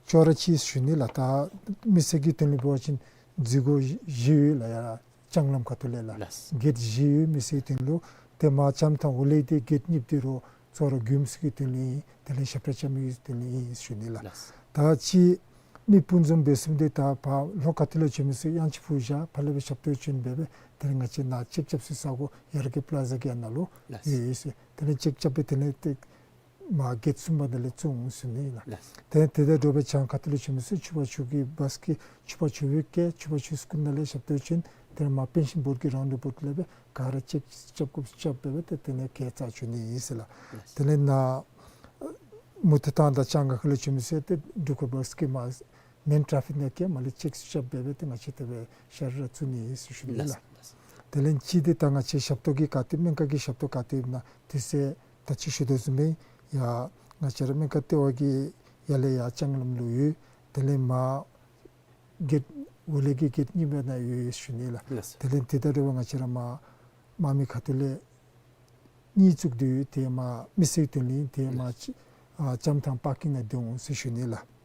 ཅོག་ར་ཅིག་ཞུ་ནི་ལགས། ད་མི་སེར་གྱི་དོན་ལུ་འབད་བ་ཅིན་འཛུལ་སྒོ་བཞི་ཡོད་ལགས། ཡར་ལྕང་ལམ་ཁ་ཐུག་ལས་ལགས། ལགས། གེཊ་བཞི་ཡོད་མི་སེར་དོན་ལུ། ཏེ་མར་ལྕམ་ཐང་འོག་ལས་ཏེ་གེཊ་གཉིས་པོ་འདི་རུ་ཅོག་ར་མགྱོནམ་ཚུ་གི་དོན་ལུ་ཨིན། དེ་ལས་ཞབས་ཁྲ་རྐྱབ་མི་གི་དོན་ལུ་ཨིན་ཞུ་ནི་ལགས། ལགས། ད་ཅི་མི་སྤུན་ཆ་འབད་ཚུགས་མི་འདི་ད་ཕར་ལྷོ་ཁ་ཐུག་ལས་བྱོན་མི་ཚུ་གཡང་ཆེན་ཕུ་བཞག་ཕར་ལས་སྦེ་ཞབས་ཏོག་བྱོན་འབད་སྦེ་དེ་ལས་ང་བཅས་ནཱ་ཅེཀ་རྐྱབ་སའི་ས་སྒོ་ཡར་གྱི་པ་ལ་ཛ་གི་ནང་ལུ་ལགས། ཡོད་ཡོད་ཟེར། དེ་ལས་ཅེཀ་རྐྱབ་སྦེ་དེ་ལས་ཏེ་མར་གེཊ་གསུམ་པ་དེ་ལས་བཙུགས་འོང་ཟེར་ནི་ལགས། ལགས། དེ་དེ་དང་འདྲ་བའི་བྱང་ཁ་ཐུག་ལས་བྱོན་མི་ཚུ་ཕྱུ་པ་ཕྱུ་གི་བཱས་ཀྱིས་ཕྱུ་པ་ཕྱུ་པའི་སྐད་ཕྱུ་པ་ཕྱུ་སི་ཀུན་ནང་ལས་ཞབས་ཏོག་བྱོན། དེ་ལས་མར་པེན་ཤིང་བོཌ་ཀྱི་རའུནཌ་ཨ་བའུཊ་ལས་སྦེ་ག་ར་ཅེཀ་རྐྱབ་དགོཔ་རྐྱབ་སྦེ་སྦེ་ཏེ་དེ་ལས་གེཊ་རྩ་བྱོན་ནི་ཨིན་ཟེར་ལགས། ལགས། དེ་ལས་ནཱ་མུ་ཏིག་ཐང་དང་ལྕང་སྒང་ཁ་ལས་བྱོན་མི་ཚུ་ཏེ་འབྲུག་ཁ་བཱས་ཀྱིས་མར་མེན་ཊ་ར་ཕིག་ནང་བསྐྱལ་མར་ལས་ཅེཀ་རྐྱབ་སྦེ་སྦེ་ཏེ་ང་བཅས་དེ་སྦེ་ཞལ་ར་བཙུགས་ནི་ཨིན་ཟེར་ཞུ་ནི་ལགས། ལགས། དེ་ལས་ཅིག་འདི་ད་ང་བཅས་ཞབས་ཏོག་གི་ག་ཏེ་སྨན་ཁང་གི་ཞབས་ཏོག་ག་ཏེ་ཨིན་ན་དེ་ཚུ་ད་ཅི་ཞུ་དོ་བཟུམ་སྦེ་ཡར་ང་བཅས་ར་སྨན་ཁང་ལྟེ་བ་གི་ཡར་ལས་ཡར་ལྕང་ལམ་ལུ་ཡོད། དེ་ལས་མར་གེཊ་འོག་ལས་ཀྱི་གེཊ་གཉིས་པ་ནང་ཡོད་ཡོད་ཞུ་ནི་ལགས། ལགས། དེ་ལས་དེ་དང་འདྲ་བའི་ང་བཅས་ར་མར་དམག་མི་ཁ་ཐུག་ལས་གཉིས་བཙུགས་ཏེ་ཡོད། དེ་མར་མི་སེར་དོན་ལུ་ཨིན། དེ་མར་ལྕམ་ཐང་པར་ཀིང་ནང་སྡོད་འོང་ཟེར་ཞུ་ནི་ལགས།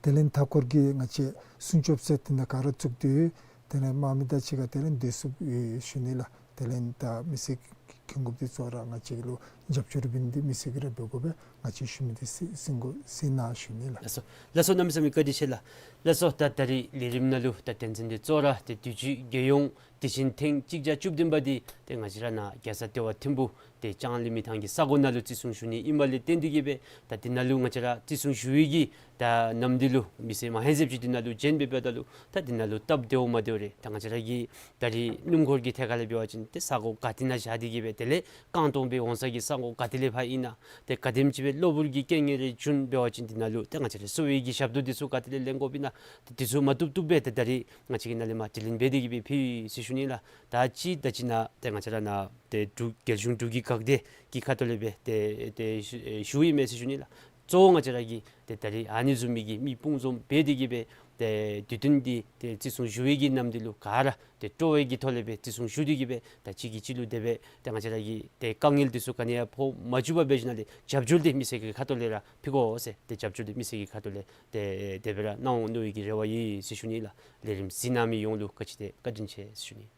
དེ་ལས་མཐའ་འཁོར་གྱི་ང་བཅས་སྲུང་སྐྱོབ་ཟེར་དེ་ནང་ག་ར་བཙུགས་ཏེ་ཡོད། དེ་ལས་དམག་མི་དང་གཅིག་ཁར་དེ་ལས་སྡོད་ས་ཡོད་ཞུ་ནི་ལགས། དེ་ལས་ད་མི་སེར་གྱི་འགོ་དཔོན་ཚུ་ར་ང་བཅས་ལུ་རྒྱབ་སྐྱོར་འབད་ནི་འདི་མི་སེར་གྱིས་ར་འབད་དགོ་པས། ང་བཅས་ཞུ་མི་འདི་གསན་གསན་དགོ་གསན་གནང་ཞུ་ནི་ལགས། ལགས་སོ། ལགས་སོ། གནམ་མེད་ས་མེད་བཀའ་དྲིན་ཆེ་ལགས། ལགས་སོ། ད་ད་རིས་ལས་རིམ་ནང་ལུ་ད་དོན་ཚན་འདི་གཙོ་བོ་ར་ཏེ་དུས་ཅི་རྒྱལ་ཡོངས་དུས་ཆེན་ཐེངས་གཅིག་བརྒྱ་བཅུ་བདུན་པ་འདི་ཏེ་ང་བཅས་ར་ནཱ་རྒྱལ་ས་ལྟེ་བ་ཐིམ་ཕུག་ཏེ་ལྕང་གླིང་མི་ཐང་གི་ས་གོ་ནང་ལུ་བརྩི་སྲུང་ཞུ་ནི་ཨིནམ་ལས་བརྟེན་ཏེ་གིས་སྦེ་ད་འདི་ནང་ལུ་ང་བཅས་ར་བརྩི་སྲུང་ཞུ་བའི་གི་ད་ནམ་འདི་ལུ་མི་སེར་མ་ཧེ་ཟེབ་ཅིག་འདི་ནང་ལུ་བྱོན་སྦེ་འབདཝ་ད་ལུ་ད་འདི་ནང་ལུ་སྟབས་བདེཝ་མ་བདེཝ་རེ་ད་ང་བཅས་ར་གི་ད་རིས་སྣུམ་འཁོར་གྱི་ཐད་ཁར་ལས་འབད་བ་ཅིན་ཏེ་ས་གོ་ག་ཏེ་ནང་བཞག་སྟེ་གིས་སྦེ་དེ་ལས་རྐང་སྟོང་སྦེ་འོང་ས་གི་ས་གོ་ག་ཏེ་ལས་ཕར་ཨིན་ན། ཏེ་ག་དེམ་ཅིག་སྦེ་གློ་བུར་གྱི་རྐྱེན་ངན་རེ་བྱུང་འབད་བ་ཅིན་འདི་ནང་ལུ་ཏེ་ང་བཅས་ར་གསོ་བའི་གི་ཞབས་ཏོག་འདི་ཚུ་ག་ཏེ་ལས་ལེན་དགོཔ་ཨིན་ན། ཏེ་འདི་ཚུ་མ་བཏུབ་བཏུབ་སྦེ་ཏེ་ད་རིས་ང་བཅས་ཀྱི་ནང་ལས་མར་དྲི་ལན་འབད་དེ་གིས་སྦེ་ཕུལ་ཡི་ཟེར་ཞུ་ནི་ལགས། ད་ཅི་ད་ཅི་ནཱ་ཏེ་ང་བཅས་ར་ནཱ་ཏེ་འབྲུག་རྒྱལ་གཞུང་འབྲུག་གི་འགག་སྡེ་གི་ཁ་ཐུག་ལས་སྦེ་ཏེ་ཏེ་ཞུ་ཨེ་ཞུ་ཡི་མས་ཟེར་ཞུ་ནི་ལགས། གཙོ་བོ་ང་བཅས་ར་གིས་ཏེ་ད་རིས་ཨ་ནི་བཟུམ་མའི་གི་མི་སྤུན་ཆ་འབད་དེ་གིས་སྦེ་ཏེ་དུས་སྟོན་འདི་ཏེ་བརྩི་སྲུང་ཞུ་བའི་གི་ནམ་འདི་ལུ་ག་ར་ཏེ་སྤྲོ་བའི་གི་ཐོག་ལས་སྦེ་བརྩི་སྲུང་ཞུ་སྟེ་གིས་སྦེ་ད་གཅིག་གིས་གཅིག་ལུ་དེ་སྦེ་ཏེ་ང་བཅས་ར་གི་ཏེ་དཀའ་ངལ་འདི་ཚུ་ག་ནི་ཡང་ཕོག་མ་བཅུག་པར་སྦེ་ཞིནམ་ལས་རྒྱབ་སྐྱོར་འདི་མི་སེར་གྱི་ཁ་ཐུག་ལས་ར་ཕུལ་དགོ་ཟེར་ཏེ་རྒྱབ་སྐྱོར་འདི་མི་སེར་གྱི་ཁ་ཐུག་ལས་ཏེ་དེ་སྦེ་ར་གནང་འོང་མནོ་བའི་གི་རེ་བ་ཡོད་ཟེར་ཞུ་ནི་ལགས། ལས་རིམ་གཟིགས་གནང་མི་ཡོངས་ལུ་ག་ཅི་ཏེ་བཀའ་དྲིན་ཆེ་ཟེར་ཞུ་ནི།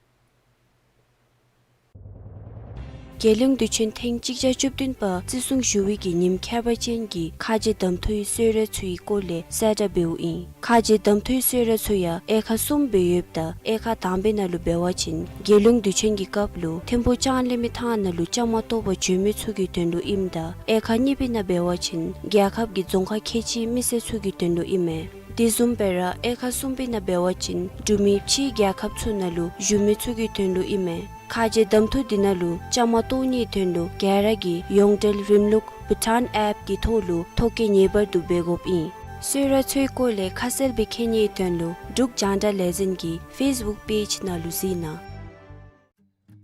རྒྱལ་ཡོངས་དུས་ཆེན་ཐེངས་གཅིག་བརྒྱ་བཅུ་བདུན་པ་བརྩི་སྲུང་ཞུ་བའི་གི་ཉིནམ་ཁྱད་པར་ཅན་གྱི་ཁ་རྗེ་གདམ་འཐུའི་གསོལ་རས་ཚུའི་སྐོར་ལས་གསལ་བསྒྲགས་འབདཝ་ཨིན། ཁ་རྗེ་གདམ་འཐུའི་གསོལ་རས་ཚུ་ཡང་དབྱེ་ཁག་གསུམ་སྦེ་ཡོདཔ་ད་དབྱེ་ཁག་དང་པའི་ནང་ལུ་འབད་བ་ཅིན་རྒྱལ་ཡོངས་དུས་ཆེན་གྱི་སྐབས་ལུ་ཐིམ་ཕུག་ལྕང་གླིང་མི་ཐང་ནང་ལུ་བཅའ་མར་གཏོགས་པར་བྱོན་མི་ཚུ་གི་དོན་ལུ་ཨིནམ་ད་དབྱེ་ཁག་གཉིས་པའི་ནང་འབད་བ་ཅིན་རྒྱལ་ཁབ་ཀྱི་རྫོང་ཁག་ཁལ་གཅིག་མི་སེར་ཚུ་གི་དོན་ལུ་ཨིན་མས། དེ་བཟུམ་སྦེ་ར་དབྱེ་ཁག་གསུམ་པའི་ནང་འབད་བ་ཅིན་འབྲུག་མི་ཕྱིའི་རྒྱལ་ཁབ་ཚུ་ནང་ལུ་བཞུགས་མི་ཚུ་གི་དོན་ལུ་ཨིན་མས། ཁ་རྗེ་གདམ་འཐུ་འདི་ནང་ལུ་བཅའ་མར་གཏོགས་ནིའི་དོན་ལུ་ག་ར་གིས་ཡོངས་འབྲེལ་རིམ་ལུགས་བྷུ་ཊཱན་ཨེཔ་གི་ཐོག་ལུ་ཐོ་བཀོད་ངེས་པར་དུ་འབད་དགོཔ་ཨིན། གསོལ་རས་ཚུའི་སྐོར་ལས་ཁ་གསལ་སྦེ་མཁྱེན་ནིའི་དོན་ལུ་འབྲུག་རྒྱང་བསྒྲགས་ལས་འཛིན་གྱི་ཕེསི་བུཀ་པེཇ་ནང་ལུ་གཟིགས་གནང་།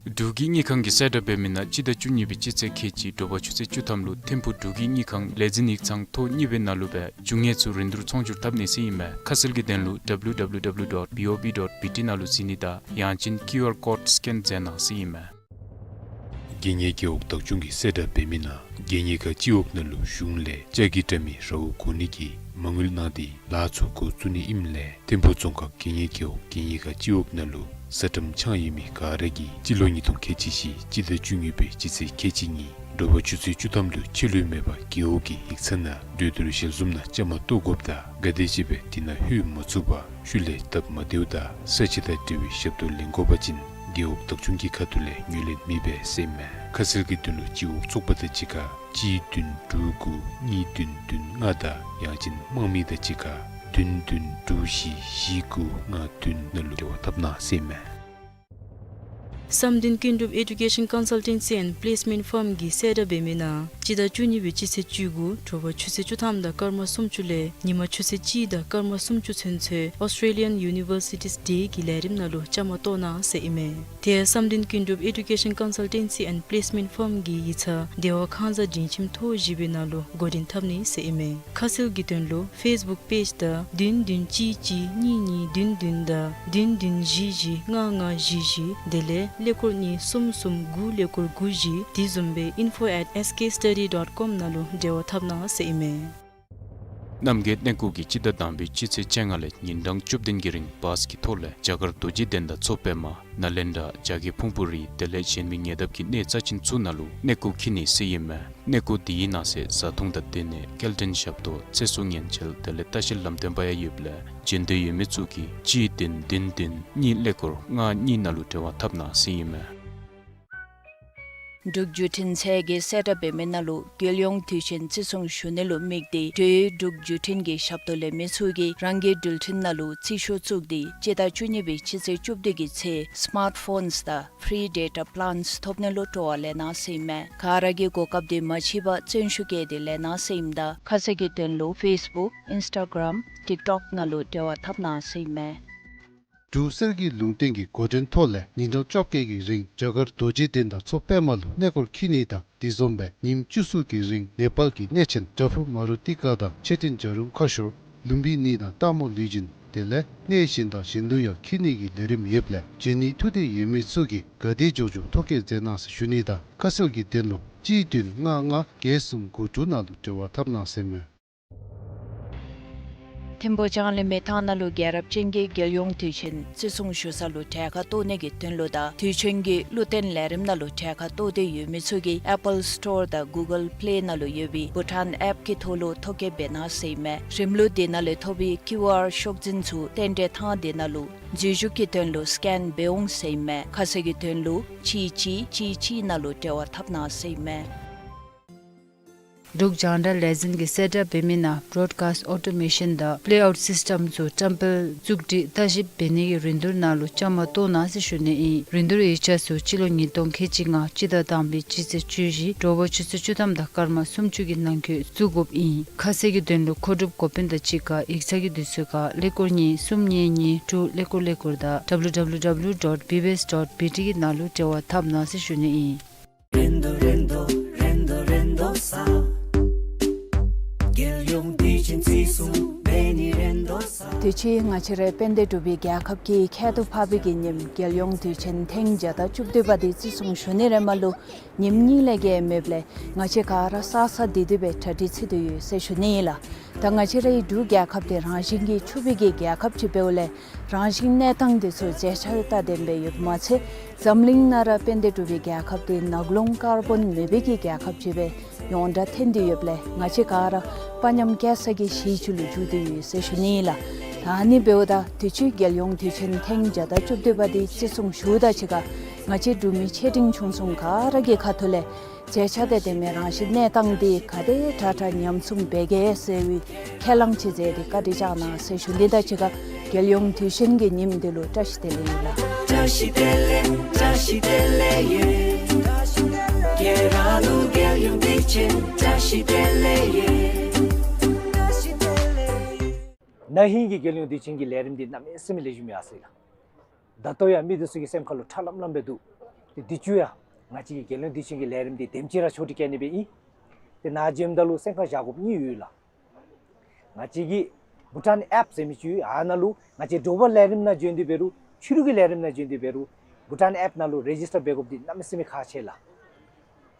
འབྲུག་གི་དངུལ་ཁང་གིས་གསལ་བསྒྲགས་འབད་མི་ནང་སྤྱི་ཟླ་བཅུ་གཉིས་པའི་སྤྱི་ཚེས་ཁལ་གཅིག་དྲོ་པ་ཆུ་ཚོད་བཅུ་ཐམ་ལུ་ཐིམ་ཕུག་འབྲུག་གི་དངུལ་ཁང་ལས་འཛིན་ཡིག་ཚང་ཐོག་གཉིས་པའི་ནང་ལུ་སྦེ་རྒྱུ་དངོས་ཚུ་རིན་བསྡུར་ཚོང་སྒྱུར་འཐབ་ནི་ཟེར་ཨིན་མས། ཁ་གསལ་གྱི་དོན་ལུ་W W W dot B O B dot B T ནང་ལུ་གཟིགས་ནི་དང་ཡང་ཅིན་ཀིའུ་ཨར་ཀོཌ་སི་ཀེན་མཛད་གནང་ཟེར་ཨིན་མས། རྒྱལ་གཉེར་རྒེད་འོག་བདག་སྐྱོང་གིས་གསལ་བསྒྲགས་འབད་མི་ནང་རྒྱལ་གཉེར་ཁག་སྤྱི་འོག་ནང་ལུ་གཞུང་ལས་ལྕགས་ཀྱི་དྲ་མིག་ར་བ་གོ་ནི་གི་མ་དངུལ་གནང་སྟེ་ལཱ་ཚུ་འགོ་བཙུགས་ནི་ཨིནམ་ལས་ཐིམ་ཕུག་རྫོང་ཁག་རྒྱལ་གཉེར་རྒེད་འོག་རྒྱལ་གཉེར་ཁག་སྤྱི་འོག་ནང་ལུ་ས་ཁྲམ་འཆང་ཡོད་མི་ག་ར་གིས་སྤྱི་ལོ་ཉིས་སྟོང་ཁལ་གཅིག་བཞི་སྤྱི་ཟླ་བཅུ་གཉིས་པའི་སྤྱི་ཚེས་ཁལ་གཅིག་གཉིས་དྲོ་པ་ཆུ་ཚོད་བཅུ་ཐམ་ལུ་ཆད་ལུས་མེད་པར་རྒེད་འོག་གི་ཡིག་ཚང་ནང་གྲོས་བསྡུར་ཞལ་འཛོམས་ནང་བཅའ་མར་གཏོགས་དགོཔ་དང་ག་དེམ་ཅིག་སྦེ་དེ་ནང་ལྷོད་མ་ཚུགས་པར་ཤུལ་ལས་སྟབས་མ་བདེཝ་དང་ས་ཆ་དང་འབྲེལ་བའི་ཞབས་ཏོག་ལེན་དགོ་པ་ཅིན་རྒེད་འོག་བདག་སྐྱོང་གི་ཁ་ཐུག་ལས་ངོས་ལེན་མེད་པས་ཟེར་ཨིན་མས། ཁ་གསལ་གྱི་དོན་ལུ་སྤྱི་འོག་ཚོགས་པ་དང་གཅིག་ཁར་གཅིག་བདུན་དྲུག་དགུ་གཉིས་བདུན་བདུན་ལྔ་དང་ཡང་ཅིན་དམངས་མི་དང་གཅིག་ཁར་བདུན་བདུན་དྲུག་བཞི་བཞི་དགུ་ལྔ་བདུན་ནང་ལུ་འབྲེལ་བ་འཐབ་གནང་ཟེར་ཨིན་མས། བསམ་གཏན་ཀུན་གྲུབ་Education Consultancy and Placement Firm གིས་གསལ་བསྒྲགས་འབད་མི་ནང་སྤྱི་ཟླ་བཅུ་གཉིས་པའི་སྤྱི་ཚེས་བཅུ་དགུ་དྲོ་པ་ཆུ་ཚོད་བཅུ་ཐམ་དང་སྐར་མ་སུམ་ཅུ་ལས་ཉིན་མ་ཆུ་ཚོད་གཅིག་དང་སྐར་མ་སུམ་ཅུ་ཚུན་ཚོད་Australian Universities Day གི་ལས་རིམ་ནང་ལུ་བཅའ་མར་གཏོགས་གནང་ཟེར་ཨིན་མས། དེ་ཡང་བསམ་གཏན་ཀུན་གྲུབ་Education Consultancy and Placement Firm གི་ཡིག་ཚང་བདེ་བ་ཁང་གཟའ་སྒྲིང་ཁྱིམ་ཐོག་བཞི་པའི་ནང་ལུ་འགོ་འདྲེན་འཐབ་ནི་ཟེར་ཨིན་མས། ཁ་གསལ་གྱི་དོན་ལུ་Facebook page དང་བདུན་བདུན་གཅིག་གཅིག་གཉིས་གཉིས་བདུན་བདུན་དང་བདུན་བདུན་བཞི་བཞི་ལྔ་ལྔ་བཞི་བཞི། དེ་ལས་ཀླད་ཀོར་གཉིས་གསུམ་གསུམ་དགུ་ཀླད་ཀོར་དགུ་བཞི། དེ་བཟུམ་སྦེ་info at S K study dot com ནང་ལུ་འབྲེལ་བ་འཐབ་གནང་ཟེར་ཨིན་མས། གནམ་བརྒྱད་གནས་སྐོར་གྱིས་སྤྱི་ཟླ་དང་པའི་སྤྱི་ཚེས་བཅོ་ལྔ་ལས་ཉིན་གྲངས་བཅུ་བདུན་གྱི་རིང་བཱས་ཀྱི་ཐོག་ལས་རྒྱ་གར་རྡོ་རྗེ་གདན་དང་མཚོ་པདྨ་ནཱ་ལེནྡྲ་རྒྱ་བསྐྱེད་ཕུང་པོ་རི་དེ་ལས་གཞན་མི་ཉེ་འདབས་ཀྱི་གནས་རྩ་ཆེན་ཚུ་ནང་ལུ་གནས་སྐོར་འཁྱིད་ནི་ཟེར་ཨིན་མས། གནས་སྐོར་དེའི་ནང་གསེས་བཟའ་འཐུང་དང་སྡོད་གནས་སྐྱེལ་འདྲེན་ཞབས་ཏོག་ཚེ་སྲོག་ཉེན་བཅོལ་དེ་ལས་ལྟ་བཤལ་ལམ་སྟོན་པ་ཡང་ཡོདཔ་ལས་བྱོན་འདོད་ཡོད་མི་ཚུ་གིས་གཅིག་བདུན་བདུན་བདུན་གཉིས་ཀླད་ཀོར་ལྔ་གཉིས་ནང་ལུ་འབྲེལ་བ་འཐབ་གནང་ཟེར་ཨིན་མས། འབྲུག་བརྒྱུད་འཕྲིན་ཚད་ཀྱིས་གསལ་བསྒྲགས་འབད་མི་ནང་ལུ་རྒྱལ་ཡོངས་དུས་ཆེན་བརྩི་སྲུང་ཞུ་ནི་ལུ་དམིགས་ཏེ་འབྲེལ་ཡོད་འབྲུག་བརྒྱུད་འཕྲིན་གྱི་ཞབས་ཏོག་ལེན་མི་ཚུ་གིས་རང་གི་འགྲུལ་འཕྲིན་ནང་ལུ་རྩིས་ཤོག་བཙུགས་ཏེ་སྤྱི་ཟླ་བཅུ་གཉིས་པའི་སྤྱི་ཚེས་བཅུ་བདུན་གྱི་ཚེ་སི་མཱརཊ་ཕོནསི་དང་ཕི་རི་ཌེ་ཊ་པི་ལཱནསི་ཐོབ་ནི་ལུ་སྤྲོ་བ་ལེན་གནང་ཟེར་ཨིན་མས། ག་ར་གིས་གོ་སྐབས་དེ་མ་འཕྱད་པར་བརྩོན་ཤུགས་བསྐྱེད་དེ་ལེན་གནང་ཟེར་ཨིནམ་ད་ཁ་གསལ་གྱི་དོན་ལུ་ཕེསི་བུཀ་ཨིནསི་ཊ་གརམ་ཊིཀ་ཊོཀ་ནང་ལུ་འབྲེལ་བ་འཐབ་གནང་ཟེར་ཨིན་མས། འབྲུག་གསེར་གྱི་ལུང་བསྟན་གྱི་འགོ་འདྲེན་ཐོག་ལས་ཉིན་གྲངས་བཅོ་བརྒྱད་ཀྱི་རིང་རྒྱ་གར་རྡོ་རྗེ་གདན་དང་མཚོ་པདྨ་ལུ་གནས་སྐོར་འཁྱིད་ནི་དང་དེ་བཟུམ་སྦེ་ཉིནམ་བཅུ་གསུམ་གྱི་རིང་ནེ་པཱལ་གྱི་གནས་ཆེན་པྲ་བྷུ་མ་རུ་ཏི་ཀ་དང་མཆོད་རྟེན་བྱ་རུང་ཁ་ཤོར་ལུམ་བི་ནི་དང་སྟག་མོ་ལུས་སྦྱིན་དེ་ལས་གནས་གཞན་དང་གཞན་ལུ་ཡང་འཁྱིད་ནི་གི་ལས་རིམ་ཡོདཔ་ལས་འབྱོན་ནི་ཐུགས་འདོད་ཡོད་མི་ཚུ་གིས་ག་དེ་མགྱོགས་མགྱོགས་ཐོ་བཀོད་མཛད་གནང་ཟེར་ཞུ་ནི་དང་ཁ་གསལ་གྱི་དོན་ལུ་གཅིག་བདུན་ལྔ་ལྔ་བརྒྱད་གསུམ་དགུ་དྲུག་ནང་ལུ་འབྲེལ་བ་འཐབ་གནང་ཟེར་མས། ཐིམ་ཕུ་ལྕང་གླིང་མི་ཐང་ནང་ལུ་རྒྱལ་རབས་ཅན་གྱི་རྒྱལ་ཡོངས་དུས་ཆེན་བརྩི་སྲུང་ཞུ་ས་ལུ་གྲལ་ཁར་གཏོགས་ནི་གི་དོན་ལུ་དང་དུས་ཆེན་གྱི་བློ་བརྟན་ལས་རིམ་ནང་ལུ་གྲལ་ཁར་གཏོགས་ཏེ་ཡོད་མི་ཚུ་གིས་ཨེ་པཱལ་སི་ཊོར་དང་གུ་གཱལ་པི་ལེ་ནང་ལུ་ཡོད་པའི་བྷུ་ཊཱན་ཨེཔ་ཀྱི་ཐོག་ལུ་ཐོ་བཀོད་འབད་གནང་ཟེར་ཨིན་མས། རིམ་ལུགས་དེ་ནང་ལས་ཐོབ་པའི་ཀིའུ་ཨར་ཤོག་འཛིན་ཚུ་རྟེན་འབྲེལ་ཐང་དེ་ནང་ལུ་འཛུལ་ཞུགས་ཀྱི་དོན་ལུ་སི་ཀེན་འབད་འོང་ཟེར་ཨིན་མས། ཁ་གསལ་གྱི་དོན་ལུ་གཅིག་གཅིག་གཅིག་གཅིག་ནང་ལུ་འབྲེལ་བ་འཐབ་གནང་ཟེར་ཨིན་མས། འབྲུག་རྒྱང་བསྒྲགས་ལས་འཛིན་གྱིས་གསལ་བསྒྲགས་འབད་མི་ནང་བྲོཌ་ཀཱསིཊ་ཨོ་ཊོ་མེ་ཤཱན་དང་པི་ལེ་ཨའུཊ་སིསི་ཊམ་ཚུ་བཀྲམ་སྤེལ་བཙུགས་སྒྲིག་ལྟ་ཞིབ་འབད་ནི་གི་རིན་བསྡུར་ནང་ལུ་བཅའ་མར་གཏོགས་གནང་ཟེར་ཞུ་ནི་ཨིན། རིན་བསྡུར་ཡིག་ཆ་ཚུ་སྤྱི་ལོ་ཉིས་སྟོང་ཁལ་གཅིག་ལྔ་སྤྱི་ཟླ་དང་པའི་སྤྱི་ཚེས་བཅུ་བཞི་དྲོ་པ་ཆུ་ཚོད་བཅུ་ཐམ་དང་སྐར་མ་སུམ་ཅུ་གི་ནང་འཁོད་བཙུགས་དགོཔ་ཨིན། ཁ་གསལ་གྱི་དོན་ལུ་མཁོ་སྒྲུབ་འགོ་དཔོན་དང་གཅིག་ཁར་ཡིག་ཚང་གི་དུས་ཚོད་ཁར་ཀླད་ཀོར་གཉིས་གསུམ་གཉིས་གཉིས་དྲུག་ཀླད་ཀོར་ཀླད་ཀོར་དང་W W W dot B B S dot B T གི་ནང་ལུ་འབྲེལ་བ་འཐབ་གནང་ཟེར་ཞུ་ནི་ཨིན། རེ་དོགས་རེ་དོགས་རེ་དོགས་རེ་དོགས་ས། རྒྱལ་ཡོངས་དུས་ཆེན་བརྩི་སྲུང་འབད་ནི་རེ་དོགས་ས། དུས་ཅི་ང་བཅས་རའི་དཔལ་ལྡན་འབྲུག་པའི་རྒྱལ་ཁབ་ཀྱི་ཁྱད་དུ་འཕགས་པའི་གི་ཉིནམ་རྒྱལ་ཡོངས་དུས་ཆེན་ཐེངས་བརྒྱ་དང་བཅུ་བདུན་པ་དེ་བརྩི་སྲུང་ཞུ་ནི་རེ་མ་ལུ་ཉིནམ་གཉིས་ལས་བརྒལ་མེདཔ་ལས་ང་བཅས་ག་ར་གསར་གསར་བདེ་བདེ་སྦེ་གྲ་སྒྲིག་ཚུད་དེ་ཡོད་ཟེར་ཞུ་ནི་ཨིན་ལགས། ད་ང་བཅས་རའི་འབྲུག་རྒྱལ་ཁབ་དེ་རང་བཞིན་གྱིས་ཕྱུག་པའི་གི་རྒྱལ་ཁབ་ཅིག་འབདཝ་ལས་རང་བཞིན་གནས་སྟངས་དེ་ཚུ་མཛེས་ཆ་ཡང་ལྡན་པའི་ཡོདཔ་མ་ཚད་འཛམ་གླིང་ནང་ར་དཔལ་ལྡན་འབྲུག་པའི་རྒྱལ་ཁབ་དེ་ནག་རླུང་ཀར་བོན་མེད་པའི་གི་རྒྱལ་ཁབ་ཅིག་སྦེ་ཡོངས་གྲགས་ཐོན་ཏེ་ཡོདཔ་ལས་ང་བཅས་ག་ར་དཔའ་ཉམས་སྐྱེ་ས་གི་གཞི་ཅིག་ལུ་འགྱུར་ཏེ་ཡོད་ཟེར་ཞུ་ནི་ཨིན་ལགས། ད་ཨ་ནི་འབདཝ་ད་དུས་ཅི་རྒྱལ་ཡོངས་དུས་ཆེན་ཐེངས་བརྒྱ་དང་བཅུ་བདུན་པ་དེ་བརྩི་སྲུང་ཞུཝ་ད་གཅིག་ཁར་ང་བཅས་འབྲུག་མི་ཆེ་འབྲིང་ཆུང་གསུམ་ག་ར་གི་ཁ་ཐུག་ལས་མཛེས་ཆ་དང་ལྡན་མི་རང་བཞིན་གནས་སྟངས་དེ་ག་དེ་དྲག་དྲག་ཉམས་སྲུང་འབད་གེ་ཟེར་བའི་ཁས་བླངས་ཅིག་མཛད་དེ་བཀའ་དྲིན་བསྐྱང་གནང་ཟེར་ཞུ་ནི་དང་གཅིག་ཁར་རྒྱལ་ཡོངས་དུས་ཆེན་གྱི་ཉིནམ་དེ་ལུ་བཀྲ་ཤིས་བདེ་ལེགས་ཨིན་ལགས། བཀྲ་ཤིས་བདེ་ལེགས་བཀྲ་ཤིས་བདེ་ལེགས་ཡོད། རྒྱལ་ར་ལུ་རྒྱལ་ཡོངས་དུས་ཆེན་བཀྲ་ཤིས་བདེ་ལེགས་ཡོད། ན་ཧིང་གི་རྒྱལ་ཡོངས་དུས་ཆེན་གྱི་ལས་རིམ་འདི་གནམ་མེད་ས་མེད་ལེགས་ཤོམ་ཡར་སོང་ཡི་ལགས། ད་ལྟོ་ཡང་མི་འདི་ཚུ་གི་སེམས་ཁ་ལུ་ཁྲ་ལམ་ལམ་སྦེ་འདུག། ཏེ་འདི་ཚུ་ཡང་ང་བཅས་ཀྱི་རྒྱལ་ཡོངས་དུས་ཆེན་གྱི་ལས་རིམ་འདི་དེམ་ཅིག་ར་ཆོག་སྒྲིག་བཀལ་ནི་སྦེ་ཨིན། ཏེ་ནཱ་འབྱོནམ་ད་ལུ་སེམས་ཁར་བཞག་དགོཔ་གཉིས་ཡོད་ལགས། ང་བཅས་ཀྱི་བྷུ་ཊཱན་ཨེཔ་ཟེར་མི་ཅིག་ཡོད། ཨ་ནཱ་ལུ་ང་བཅས་དྲོ་པ་ལས་རིམ་ནང་འབྱོན་ཏེ་འབད་རུང་ཕྱི་རུ་གི་ལས་རིམ་ནང་འབྱོན་ཏེ་འབད་རུང་བྷུ་ཊཱན་ཨེཔ་ནང་ལུ་རེ་ཇིསི་ཊར་འབད་དགོཔ་འདི་གནམ་མེད་ས་མེད་ཁག་ཆེ་ལགས།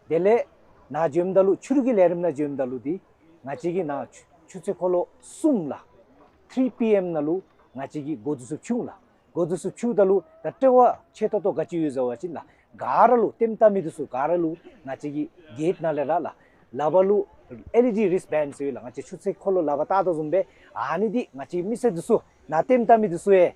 དེ་ལས་ནཱ་འབྱོནམ་ད་ལུ་ཕྱི་རུ་གི་ལས་རིམ་ནང་འབྱོནམ་ད་ལུ་འདི་ང་བཅས་ཀྱིས་ནཱ་ཆུ་ཆུ་ཚོད་འཁོར་ལོ་གསུམ་ལགས། three P M ནང་ལུ་ང་བཅས་ཀྱིས་སྒོ་འདི་ཚུ་ཕྱུང་ལགས། སྒོ་འདི་ཚུ་ཕྱུངམ་ད་ལུ་ད་སྤྲོ་བ་ཆེ་ཏོག་ཏོ་ག་ཅི་ཡོད་ཟེར་བ་ཅིན་ལགས། ག་ར་ལུ་ལྟདམོ་བལྟ་མི་འདི་ཚུ་ག་ར་ལུ་ང་བཅས་ཀྱིས་གེཊ་ནང་ལས་ར་ལགས། ལག་པ་ལུ་ཨེལ་ཨི་ཌི་རིསི་བེནཌ་ཟེར་ཡོད་ལགས། ང་བཅས་ཆུ་ཚོད་འཁོར་ལོ་ལག་པར་བཏགས་དོ་བཟུམ་སྦེ་ཨ་ནི་འདི་ང་བཅས་མི་སེར་འདི་ཚུ་ནཱ་ལྟདམོ་བལྟ་མི་འདི་ཚུ་ཡང་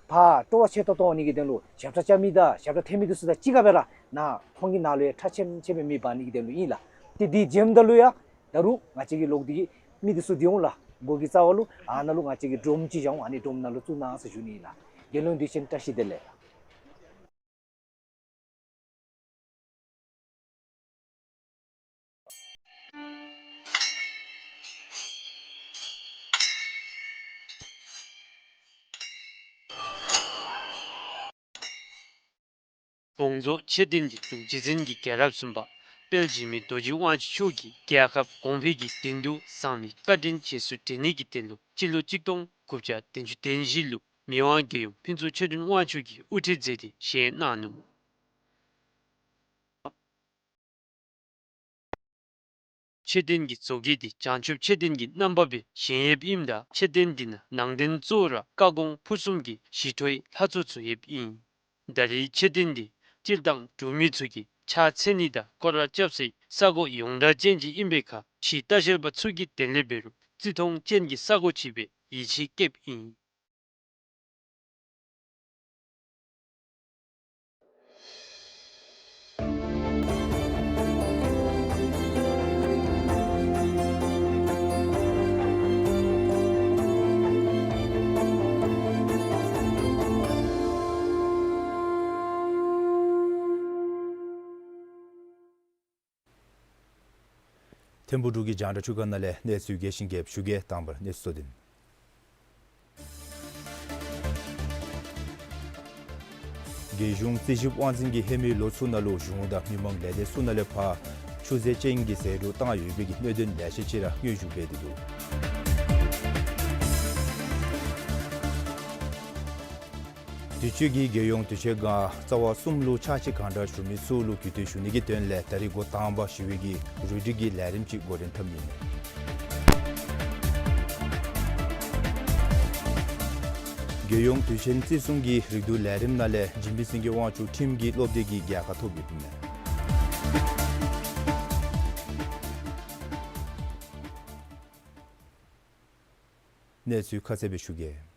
ཕར་སྤྲོ་བ་ཆེ་ཏོག་ཏོ་འོང་ནི་གི་དོན་ལུ་ཞབས་ཁྲ་རྐྱབ་མི་དང་ཞབས་ཁྲ་འཐེན་མི་འདི་ཚུ་དང་གཅིག་ཁར་སྦེ་ར་ནཱ་ཁོང་གི་ནང་ལུ་ཡང་ཁྲ་ཆེམ་ཆེམ་སྦེ་མེ་འབར་ནི་གི་དོན་ལུ་ཨིན་ལགས། ཏེ་འདི་འབྱོནམ་ད་ལུ་ཡང་ད་རུང་ང་བཅས་ཀྱི་ལོག་སྟེ་གི་མི་འདི་ཚུ་འདི་འོང་ལགས། སྒོ་གི་རྩ་བ་ལུ་ཨ་ནཱ་ལུ་ང་བཅས་ཀྱིས་ཌོམ་ཅིག་བཞག་འོང་། ཨ་ནི་ཌོམ་ནང་ལུ་བཙུགས་གནང་ཟེར་ཞུ་ནི་ཨིན་ལགས། རྒྱལ་ཡོངས་དུས་ཆེན་བཀྲ་ཤིས་བདེ་ལེགས། དགོངས་རྫོགས་མཆོད་རྟེན་གྱི་གཙོ་རྗེ་བཙུན་གྱི་རྒྱལ་རབས་གསུམ་པ་དཔལ་འཇིགས་མེད་རྡོ་རྗེ་དབང་ཕྱུག་མཆོག་གིས་རྒྱལ་ཁབ་གོང་འཕེལ་གྱི་དོན་དུ་བསམ་པའི་བཀའ་དྲིན་རྗེས་སུ་དྲན་ནི་གི་དོན་ལུ་སྤྱི་ལོ་གཅིག་སྟོང་དགུ་བརྒྱ་བདུན་ཅུ་དོན་བཞི་ལུ་མི་དབང་རྒྱལ་ཡུམ་ཕུན་ཚོགས་ཆོས་སྒྲོན་དབང་ཕྱུག་གིས་དབུ་ཁྲིད་མཛད་དེ་བཞེངས་གནང་ནུག། མཆོད་རྟེན་གྱི་བཟོ་བཀོད་འདི་བྱང་ཆུབ་མཆོད་རྟེན་གྱི་རྣམ་པ་སྦེ་བཞེངས་ཡོདཔ་ཨིནམ་ད་མཆོད་རྟེན་འདི་ནང་ནང་རྟེན་གཙོ་བོ་ར་བཀའ་དགོངས་ཕུར་གསུམ་གྱི་ཞི་ཁྲོའི་ལྷ་ཚོགས་ཚུ་ཡོདཔ་ཨིན། ད་རེས་མཆོད་རྟེན་འདི་སྤྱིར་བཏང་འབྲུག་མི་ཚུ་གིས་ཕྱག་འཚལ་ནི་དང་སྐོར་ར་རྐྱབ་སའི་ས་གོ་ཡོངས་གྲགས་ཅན་ཅིག་ཨིན་པའི་ཁར་ཕྱིའི་ལྟ་བཤལ་པ་ཚུ་གིས་དེ་ལས་འབད་རུང་བརྩི་མཐོང་ཅན་གྱི་ས་གོ་ཅིག་སྦེ་ཡིད་ཆེས་བསྐྱེདཔ་ཨིན། ཐིམ་ཕུག་འབྲུག་གི་རྒྱང་བསྒྲགས་ཁྲུས་ཁང་ནང་ལས་གནས་ཚུལ་རྒྱས་ཤིང་རྒྱསཔ་ཞུ་གེ། དང་པར་གནས་ཚུལ་གཙོ་དོན། རྒྱལ་གཞུང་རྩིས་ཞིབ་དབང་འཛིན་གྱིས་ཧེ་མའི་ལོ་ཚུ་ནང་ལུ་གཞུང་དང་མི་མང་ལས་སྡེ་ཚུ་ནང་ལས་ཕར་ཆུ་ཚད་ཅན་གྱི་ཟད་འགྲོ་བཏང་ཡོད་པའི་གི་གནད་དོན་ལེ་ཤ་ཅིག་ར་སྙན་ཞུ་འབད་དེ་འདུག། དུས་ཅི་གི་རྒྱལ་ཡོངས་དུས་ཆེན་སྒང་རྩ་བ་གསུམ་ལུ་ཕྱག་ཕྱིད་གང་དྲག་ཞུ་མི་ཚུ་ལུ་གུས་བཏུད་ཞུ་ནི་གི་དོན་ལས་ད་རིས་འགོ་དང་པ་ཞི་བའི་གི་རུ་སྒྲིག་གི་ལས་རིམ་ཅིག་འགོ་འདྲེན་འཐབ་ནི་ཨིན། རྒྱལ་ཡོངས་དུས་ཆེན་བརྩི་སྲུང་གི་རིག་སྡུད་ལས་རིམ་ནང་ལས་འཇིགས་མེད་སེང་གེ་དབང་ཕྱུག་ཁྲིམས་ཀྱི་སློབ་སྡེ་གི་རྒྱལ་ཁ་ཐོབ་ཡོདཔ་ཨིན་མས། གནས་ཚུལ་ཁ་གསལ་སྦེ་ཞུ་གེ།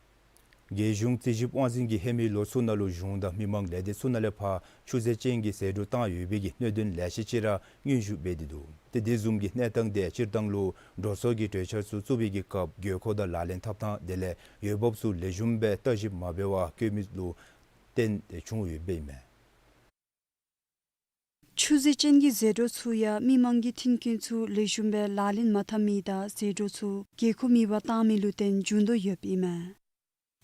རྒྱལ་གཞུང་རྩིས་ཞིབ་དབང་འཛིན་གྱིས་ཧེ་མའི་ལོ་ཚུ་ནང་ལུ་གཞུང་དང་མི་མང་ལས་སྡེ་ཚུ་ནང་ལས་ཕར་ཆུ་ཚད་ཅན་གྱི་ཟད་འགྲོ་བཏང་ཡོད་པའི་གི་གནད་དོན་ལེ་ཤ་ཅིག་ར་སྙན་ཞུ་འབད་དེ་འདུག། ཏེ་དེ་བཟུམ་གྱི་གནས་སྟངས་དེ་སྤྱིར་བཏང་ལུ་འགྲོ་སོང་གི་གྲོས་འཆར་ཚུ་བཙུགས་པའི་གི་སྐབས་དགོས་མཁོ་དང་ལག་ལེན་འཐབ་ཐངས་དེ་ལས་འོས་འབབ་ཚུ་ལེགས་ཤོམ་སྦེ་བརྟག་ཞིབ་མ་འབད་བར་བཀོད་མི་ལུ་བརྟེན་ཏེ་བྱུང་ཡོདཔ་ཨིན་མས། ཆུ་ཚད་ཅན་གྱི་ཟད་འགྲོ་ཚུ་ཡང་མི་མང་གི་མཐུན་རྐྱེན་ཚུ་ལེགས་ཤོམ་སྦེ་ལག་ལེན་མ་འཐབ་མི་དང་ཟད་འགྲོ་ཚུ་དགོས་མཁོ་མེད་པར་བཏང་མི་ལུ་བརྟེན་འབྱུང་དོ་ཡོདཔ་ཨིན་མས།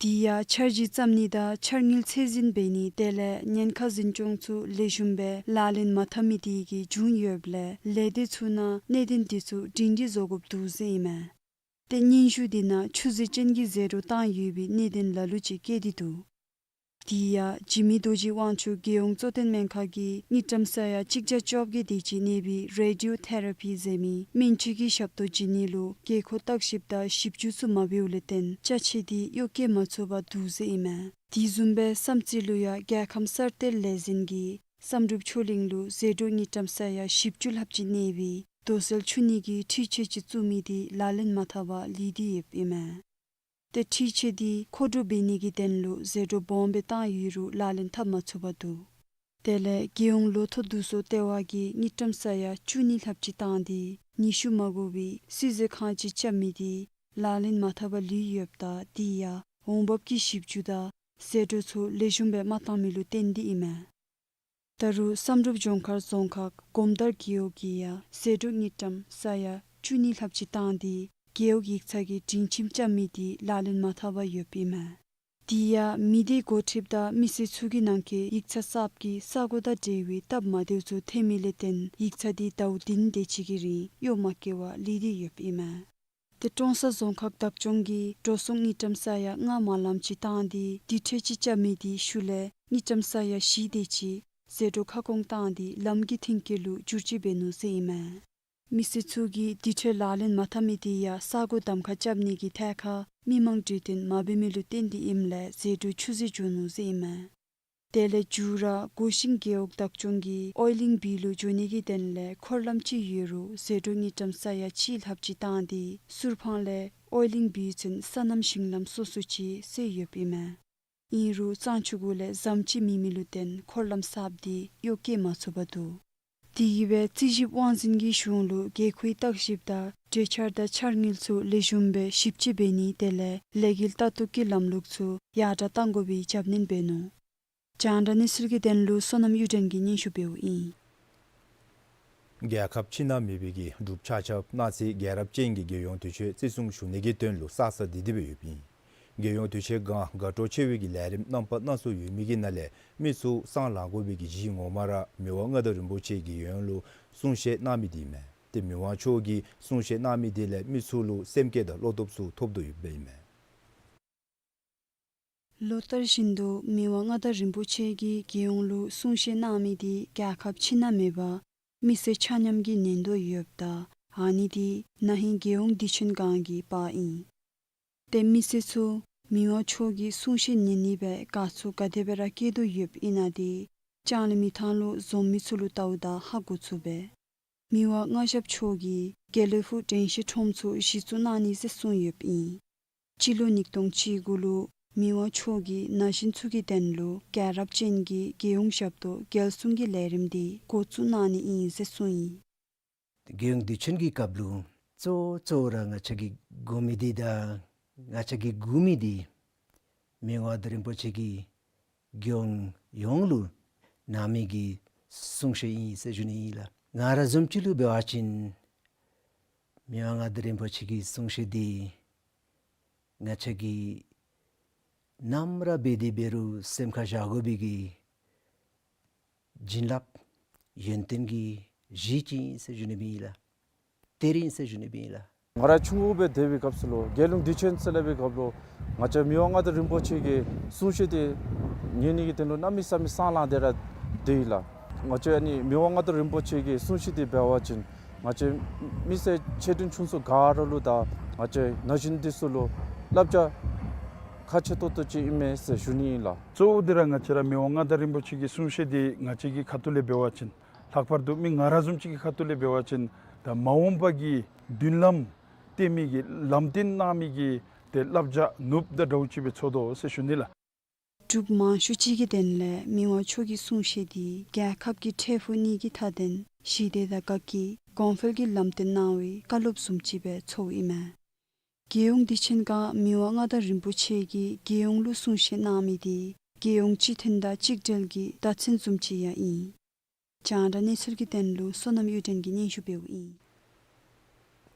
དེ་ཡང་འཆར་གཞི་བརྩམ་ནི་དང་འཆར་དངུལ་ཚད་འཛིན་འབད་ནི་དེ་ལས་ཉེན་ཁ་འཛིན་སྐྱོང་ཚུ་ལེགས་ཤོམ་སྦེ་ལག་ལེན་མ་འཐབ་མི་དེ་གིས་བྱུང་ཡོདཔ་ལས་ལས་སྡེ་ཚུ་ནང་གནད་དོན་དེ་ཚུ་སྒྲིང་སྒྲིང་བཟོ་དགོཔ་འདུག་ཟེར་ཨིན་མས། ཏེ་སྙན་ཞུ་དེ་ནང་ཆུ་ཚད་ཅན་གྱི་ཟད་འགྲོ་བཏང་ཡོད་པའི་གནད་དོན་ལ་ལུ་ཅིག་བཀོད་དེ་འདུག། དེ་ཡང་འཇིགས་མེད་རྡོ་རྗེ་དབང་ཕྱུག་རྒྱལ་ཡོངས་གཙོ་བསྟེན་སྨན་ཁང་གིས་དངུལ་ཀྲམ་ས་ཡ་གཅིག་བརྒྱ་བཅོ་བརྒྱད་དེ་ཅིག་གནས་པའི་རེ་ཌི་ཡོ་ཐེ་ར་པི་ཟེར་མི་སྨན་བཅོས་ཀྱི་ཞབས་ཏོག་བྱིན་ནི་ལུ་དགོས་མཁོ་བརྟག་ཞིབ་དང་ཞིབ་འཇུག་ཚུ་མ་འབདཝ་ལས་བརྟེན་ཅ་ཆས་དེ་གཡོག་བཀོལ་མ་ཚུགས་པར་འདུག་ཟེར་ཨིན་མས། དེ་བཟུམ་སྦེ་བསམ་རྩེ་ལུ་ཡང་རྒྱལ་ཁམས་གསར་གཏོད་ལས་འཛིན་གྱིས་བསམ་གྲུབ་ཆོས་གླིང་ལུ་ཟད་འགྲོ་དངུལ་ཀྲམ་ས་ཡ་བཞི་བཅུ་ལྷགཔ་ཅིག་གནས་པའི་རྡོ་སོལ་འཁྱུ་ནི་གི་འཕྲུལ་ཆས་ཅིག་བཙུགས་མི་དེ་ལག་ལེན་མ་འཐབ་པར་ལུས་ཏེ་ཡོདཔ་ཨིན་མས། ཏེ་འཕྲུལ་ཆས་དེ་མཁོ་སྤྲོད་འབད་ནི་གི་དོན་ལུ་ཟད་འགྲོ་སྦོམ་སྦེ་བཏང་ཡོད་རུང་ལག་ལེན་འཐབ་མ་ཚུགས་པར་འདུག། དེ་ལས་རྒྱལ་ཡོངས་ལོ་ཐོག་བསྡུ་གསོག་ལྟེ་བ་གིས་དངུལ་ཀྲམ་ས་ཡ་བཅུ་གཉིས་ལྷགཔ་ཅིག་བཏང་སྟེ་ཉི་ཤུ་མ་འགོར་བའི་བསིལ་མཛོད་ཁང་ཅིག་རྐྱབ་མི་དེ་ལག་ལེན་མ་འཐབ་པར་ལུས་ཡོདཔ་ད་དེ་ཡང་འོང་འབབ་ཀྱི་ཞིབ་འཇུག་དང་ཟད་འགྲོ་ཚུ་ལེགས་ཤོམ་སྦེ་མ་བཏང་མི་ལུ་བརྟེན་ཏེ་ཨིན་མས། ད་རུང་བསམ་གྲུབ་ལྗོངས་མཁར་རྫོང་ཁག་སྒོམ་དར་རྒེད་འོག་གིས་ཡང་ཟད་འགྲོ་དངུལ་ཀྲམ་ས་ཡ་བཅུ་གཉིས་ལྷགཔ་ཅིག་བཏང་སྟེ་རྒེད་འོག་ཡིག་ཚང་གི་སྒྲིང་ཁྱིམ་རྐྱབ་མི་དེ་ལག་ལེན་མ་འཐབ་པར་ཡོདཔ་ཨིན་མས། དེ་ཡང་མི་སྡེ་འགོ་ཁྲིདཔ་དང་མི་སེར་ཚུ་གི་ནང་འཁོད་ཡིག་ཚང་གསརཔ་གི་ས་གོ་དང་འབྲེལ་བའི་སྟབས་མ་བདེཝ་ཚུ་ཐོན་མི་ལས་བརྟེན་ཡིག་ཚང་དེ་ཟླཝ་བདུན་དེ་ཅིག་གི་རིང་གཡོག་མ་བཀོལ་བར་ལུས་ཏེ་ཡོདཔ་ཨིན་མས། ཏེ་ཀྲོང་གསར་རྫོང་ཁག་བདག་སྐྱོང་གིས་འགྲོ་སོང་དངུལ་ཀྲམ་ས་ཡ་ལྔ་མ་ལངམ་ཅིག་བཏང་སྟེ་དེ་འཕྲོ་ཅིག་རྐྱབ་མི་དེའི་ཤུལ་ལས་དངུལ་ཀྲམ་ས་ཡ་བཞི་དེ་ཅིག་ཟད་འགྲོ་ཁ་སྐོང་བཏང་སྟེ་ལམ་གྱི་མཐུན་རྐྱེན་ལུ་བསྒྱུར་བཅོས་འབད་ནུག་ཟེར་ཨིན་མས། མི་སེར་ཚུ་གིས་དེ་འཕྲོ་ལག་ལེན་མ་འཐབ་མི་དེ་ཡང་ས་གོ་གདམ་ཁ་རྐྱབ་ནི་གི་ཐད་ཁར་མི་མང་གྲོས་བསྟུན་མ་འབད་མི་ལུ་བརྟེན་ཏེ་ཨིནམ་ལས་ཟད་འགྲོ་ཆུད་ཟོས་འགྱོ་ནུག་ཟེར་ཨིན་མས། དེ་ལས་མཇུག་ར་སྒོ་ཤིང་རྒེད་འོག་བདག་སྐྱོང་གིས་ཨོའི་གླིང་སྦིས་ལུ་འགྱོ་ནི་གི་དོན་ལས་འཁོར་ལམ་ཅིག་ཡོད་རུང་ཟད་འགྲོ་དངུལ་ཀྲམ་ས་ཡ་གཅིག་ལྷགཔ་ཅིག་བཏང་སྟེ་ཟུར་ཕང་ལས་ཨོའི་གླིང་སྦིས་ཚུན་སོ་ནམ་ཞིང་ལམ་སོ་སོ་ཅིག་སེལ་ཡོདཔ་ཨིན་མས། ཨིན་རུང་གཙང་ཆུ་གུ་ལས་ཟམ་ཅིག་མེད་མི་ལུ་བརྟེན་འཁོར་ལམ་གསརཔ་དེ་གཡོག་བཀོལ་མ་ཚུགས་པར་འདུག། དེ་གིས་སྦེ་རྩིས་ཞིབ་དབང་འཛིན་གྱིས་གཞུང་ལུ་དགོས་མཁོའི་བརྟག་ཞིབ་དང་གྲོས་འཆར་དང་འཆར་དངུལ་ཚུ་ལེགས་ཤོམ་སྦེ་ཞིབ་དཔྱད་འབད་ནི་དེ་ལས་ལས་འགུལ་ལྟ་རྟོག་གི་ལམ་ལུགས་ཚུ་ཡར་དྲག་གཏང་དགོ་པའི་རྒྱབ་སྣོན་འབད་ནུག། རྒྱང་བསྒྲགས་གནས་ཚུལ་གྱི་དོན་ལུ་བསོད་ནམས་གཡུ་སྒྲོན་གྱིས་སྙན་ཞུ་འབདཝ་ཨིན། རྒྱལ་ཁབ་ཕྱི་ནང་མེད་པའི་གི་འབྲུགཔ་ཆ་ཁྱབ་གནངས་ཚེ་རྒྱལ་རབས་ཅན་གྱི་རྒྱལ་ཡོངས་དུས་ཆེན་བརྩི་སྲུང་ཞུ་ནི་གི་དོན་ལུ་བསགས་བསགས་སྡོད་སྡོདཔ་སྦེ་ཡོདཔ་ཨིན། རྒྱལ་ཡོངས་དུས་ཆེན་སྒང་དགའ་སྤྲོ་ཆེ་བའི་གི་ལས་རིམ་རྣམ་པ་སྣ་ཚོགས་ཡོད་མི་གི་ནང་ལས་མི་ཚུ་སང་ལང་དགོ་པའི་གི་གཞི་ངོ་མ་ར་མི་དབང་མངའ་བདག་རིན་པོ་ཆེ་གིས་རྒྱལ་ཡོངས་ལུ་གསུང་བཤད་གནང་མི་འདི་ཨིན་མས། ཏེ་མི་དབང་མཆོག་གིས་གསུང་བཤད་གནང་མི་འདི་ལས་མི་ཚུ་ལུ་སེམས་བསྐྱེད་དང་བློ་སྟོབས་ཚུ་ཐོབ་དོ་ཡོདཔ་ཨིན་མས། ལོ་ལྟར་བཞིན་དུ་མི་དབང་མངའ་བདག་རིན་པོ་ཆེ་གིས་རྒྱལ་ཡོངས་ལུ་གསུང་བཤད་གནང་མི་འདི་རྒྱལ་ཁབ་ཕྱི་ནང་མེད་པར་མི་སེར་ཆ་མཉམ་གྱིས་ཉན་དོ་ཡོདཔ་ད་ཨ་ནི་འདི་ན་ཧིང་རྒྱལ་ཡོངས་དུས་ཆེན་སྒང་གི་པར་ཨིན། ཏེ་མི་སེར་ཚུ་མི་དབང་མཆོག་གི་གསུང་བཤད་ཉན་ནི་སྦེ་དགའ་ཚོར་ག་དེ་སྦེ་ར་སྐྱེ་དོ་ཡོདཔ་ཨིན་ན་འདི་ལྕང་གླིང་མི་ཐང་ལུ་འཛོམས་མི་ཚུ་ལུ་བལྟཝ་ད་ཧ་གོ་ཚུགས་པས། མི་དབང་མངའ་ཞབས་མཆོག་གིས་དགེ་ལེགས་ཕུག་དྲན་ཤེས་ཁྲོམ་ཚུ་གཞི་བཙུགས་གནང་ནི་ཟེར་གསུངས་ཡོདཔ་ཨིན། སྤྱི་ལོ་ཉིས་སྟོང་བཅུ་དགུ་ལུ་མི་དབང་མཆོག་གིས་ན་གཞོན་ཚུ་གི་དོན་ལུ་རྒྱལ་རབས་ཅན་གྱི་རྒྱལ་ཡོངས་ཞབས་ཏོག་རྒྱལ་སྲུང་གི་ལས་རིམ་འདི་འགོ་བཙུགས་གནང་ནི་ཨིན་ཟེར་གསུངས་ཡི། རྒྱལ་ཡོངས་དུས་ཆེན་གྱི་སྐབས་ལུ་གཙོ་བོ་གཙོ་བོ་ར་ང་བཅས་ཀྱིས་དགོ་མི་འདི་དང་ང་བཅས་ཀྱིས་སྒུག་མི་འདི་མི་དབང་མངའ་བདག་རིན་པོ་ཆེ་གིས་རྒྱལ་ཡོངས་ཡོངས་ལུ་གནང་མི་གི་གསུང་བཤད་ཨིན་ཟེར་ཞུ་ནི་ཨིན་ལགས། ང་ར་བཟུམ་ཅིག་ལུ་འབད་བ་ཅིན་མི་དབང་མངའ་བདག་རིན་པོ་ཆེ་གི་གསུང་བཤད་འདི་ང་བཅས་ཀྱིས་ནམ་ར་འབད་དེ་འབད་རུང་སེམས་ཁར་བཞག་དགོ་པའི་གི་བྱིན་རླབས་ཡོན་ཏན་གྱི་གཞི་ཅིག་ཨིན་ཟེར་ཞུ་ནི་ཨིན་ལགས། གཏེར་ཨིན་ཟེར་ཞུ་ནི་ཨིན་ལགས། ང་ར་ཆུང་ཀུ་སྦེ་སྡོད་པའི་སྐབས་སུ་ལུ་རྒྱལ་ཡོངས་དུས་ཆེན་ཟེར་སླབ་པའི་སྐབས་ལུ་ང་བཅས་མི་དབང་མངའ་བདག་རིན་པོ་ཆེ་གི་གསུང་བཤད་འདི་ཉན་ནི་གི་དོན་ལུ་གནམ་མེད་ས་མེད་སང་ལང་སྟེ་ར་སྡོད་ཡི་ལགས། ང་བཅས་ཨ་ནི་མི་དབང་མངའ་བདག་རིན་པོ་ཆེ་གི་གསུང་བཤད་འདི་འབད་བ་ཅིན་ང་བཅས་མི་སེར་ཆེ་འབྲིང་ཆུང་གསུམ་ག་ར་ལུ་དང་ང་བཅས་ན་གཞོན་འདི་ཚུ་ལུ་བསླབ་བྱ་ཁག་ཆེ་ཏོག་ཏོ་ཅིག་ཨིན་མས་ཟེར་ཞུ་ནི་ཨིན་ལགས། གཙོ་བོ་འདི་ར་ང་བཅས་ར་མི་དབང་མངའ་བདག་རིན་པོ་ཆེ་གི་གསུང་བཤད་འདི་ང་བཅས་ཀྱི་ཁ་ཐུག་ལས་འབད་བ་ཅིན་ལྷག་པར་དུ་མི་ང་ར་བཟུམ་ཅིག་གི་ཁ་ཐུག་ལས་འབད་བ་ཅིན་ད་མ་འོངས་པ་གི་མདུན་ལམ་སྟོན་མི་གི་ལམ་སྟོན་གནང་མི་གི་ཏེ་བསླབ་བྱ་ནོར་བུ་དང་འདྲཝ་ཅིག་སྦེ་འཚོ་དོ་ཟེར་ཞུ་ནི་ལགས། འབྲུགཔ་མང་ཤོས་ཅིག་གི་དོན་ལས་མི་དབང་མཆོག་གི་གསུང་བཤད་འདི་རྒྱལ་ཁབ་ཀྱི་འཕྲལ་ཕུགས་གཉིས་ཀྱི་མཐའ་དོན་ཞི་བདེ་དང་དགའ་སྐྱིད་གོང་འཕེལ་གྱི་ལམ་སྟོན་གནང་བའི་བཀའ་སློབ་བཟུམ་ཅིག་སྦེ་འཚོཝ་ཨིན་མས། རྒྱལ་ཡོངས་དུས་ཆེན་སྐབས་མི་དབང་མངའ་བདག་རིན་པོ་ཆེ་གིས་རྒྱལ་ཡོངས་ལུ་གསུང་བཤད་གནང་མི་འདི་རྒྱལ་ཡོངས་སྤྱི་མཐུན་དང་གཅིག་སྒྲིལ་གྱི་རྟགས་མཚན་བཟུམ་ཅིག་ཡང་ཨིན། རྒྱང་བསྒྲགས་གནས་ཚུལ་གྱི་དོན་ལུ་བསོད་ནམས་གཡུ་སྒྲོན་གྱིས་སྙན་ཞུ་འབདཝ་ཨིན།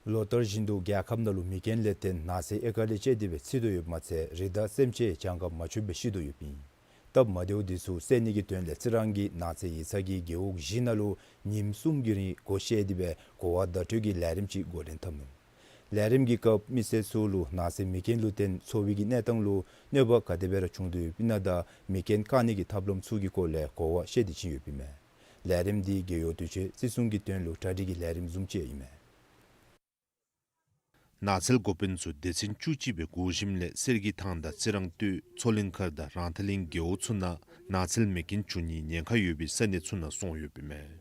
ལོ་ལྟར་བཞིན་དུ་རྒྱལ་ཁབ་ནང་ལུ་མེ་རྐྱེན་ལས་བརྟེན་ནགས་ཚལ་ཨེ་ཀར་ལས་བཅད་དེ་སྦེ་འཚིག་དོ་ཡོདཔ་མ་ཚད་རི་དྭགས་སེམས་ཅན་ཡང་གྱངས་ཁ་མ་ཆོདཔ་སྦེ་ཤི་དོ་ཡོདཔ་ཨིན། སྟབས་མ་བདེཝ་འདི་ཚུ་སེལ་ནི་གི་དོན་ལས་རྩི་རང་གིས་ནགས་ཚལ་ཡིག་ཚང་གི་རྒེད་འོག་བཞི་ནང་ལུ་ཉིནམ་གསུམ་གྱི་རིང་སྒོ་ཕྱེ་སྟེ་སྦེ་གོ་བ་བརྡ་སྤྲོད་ཀྱི་ལས་རིམ་ཅིག་འགོ་འདྲེན་འཐབ་ནུག། ལས་རིམ་གྱི་སྐབས་མི་སེར་ཚུ་ལུ་ནགས་ཚལ་མེ་རྐྱེན་ལུ་བརྟེན་འཚོ་བའི་གི་གནས་སྟངས་ལུ་གནོད་པ་ག་དེ་སྦེ་ར་བྱུང་དོ་ཡོདཔ་ཨིན་ན་དང་མེ་རྐྱེན་བཀག་ནི་གི་ཐབས་ལམ་ཚུ་གི་སྐོར་ལས་གོ་བ་བཤད་དེ་བྱིན་ཡོདཔ་ཨིན་མས། ལས་རིམ་འདི་རྒྱལ་ཡོངས་དུས་ཆེན་བརྩི་སྲུང་གི་དོན་ལུ་གྲ་སྒྲིག་གི་ལས་རིམ་བཟུམ་ཅིག་ཨིན་མས། ནགས་ཚལ་འགོ་དཔོན་ཚུ་སྡེ་ཚན་བཅུ་གཅིག་སྦེ་བགོ་ཞིནམ་ལས་གསེར་གྱི་ཐང་དང་རྩི་རང་སྟོད་མཚོ་གླིང་མཁར་དང་རང་ཐང་གླིང་རྒེད་འོག་ཚུ་ནང་ནགས་ཚལ་མེ་རྐྱེན་བྱུང་ནིའི་ཉེན་ཁ་ཡོད་པའི་ས་གནས་ཚུ་ནང་སོང་ཡོདཔ་ཨིན་མས།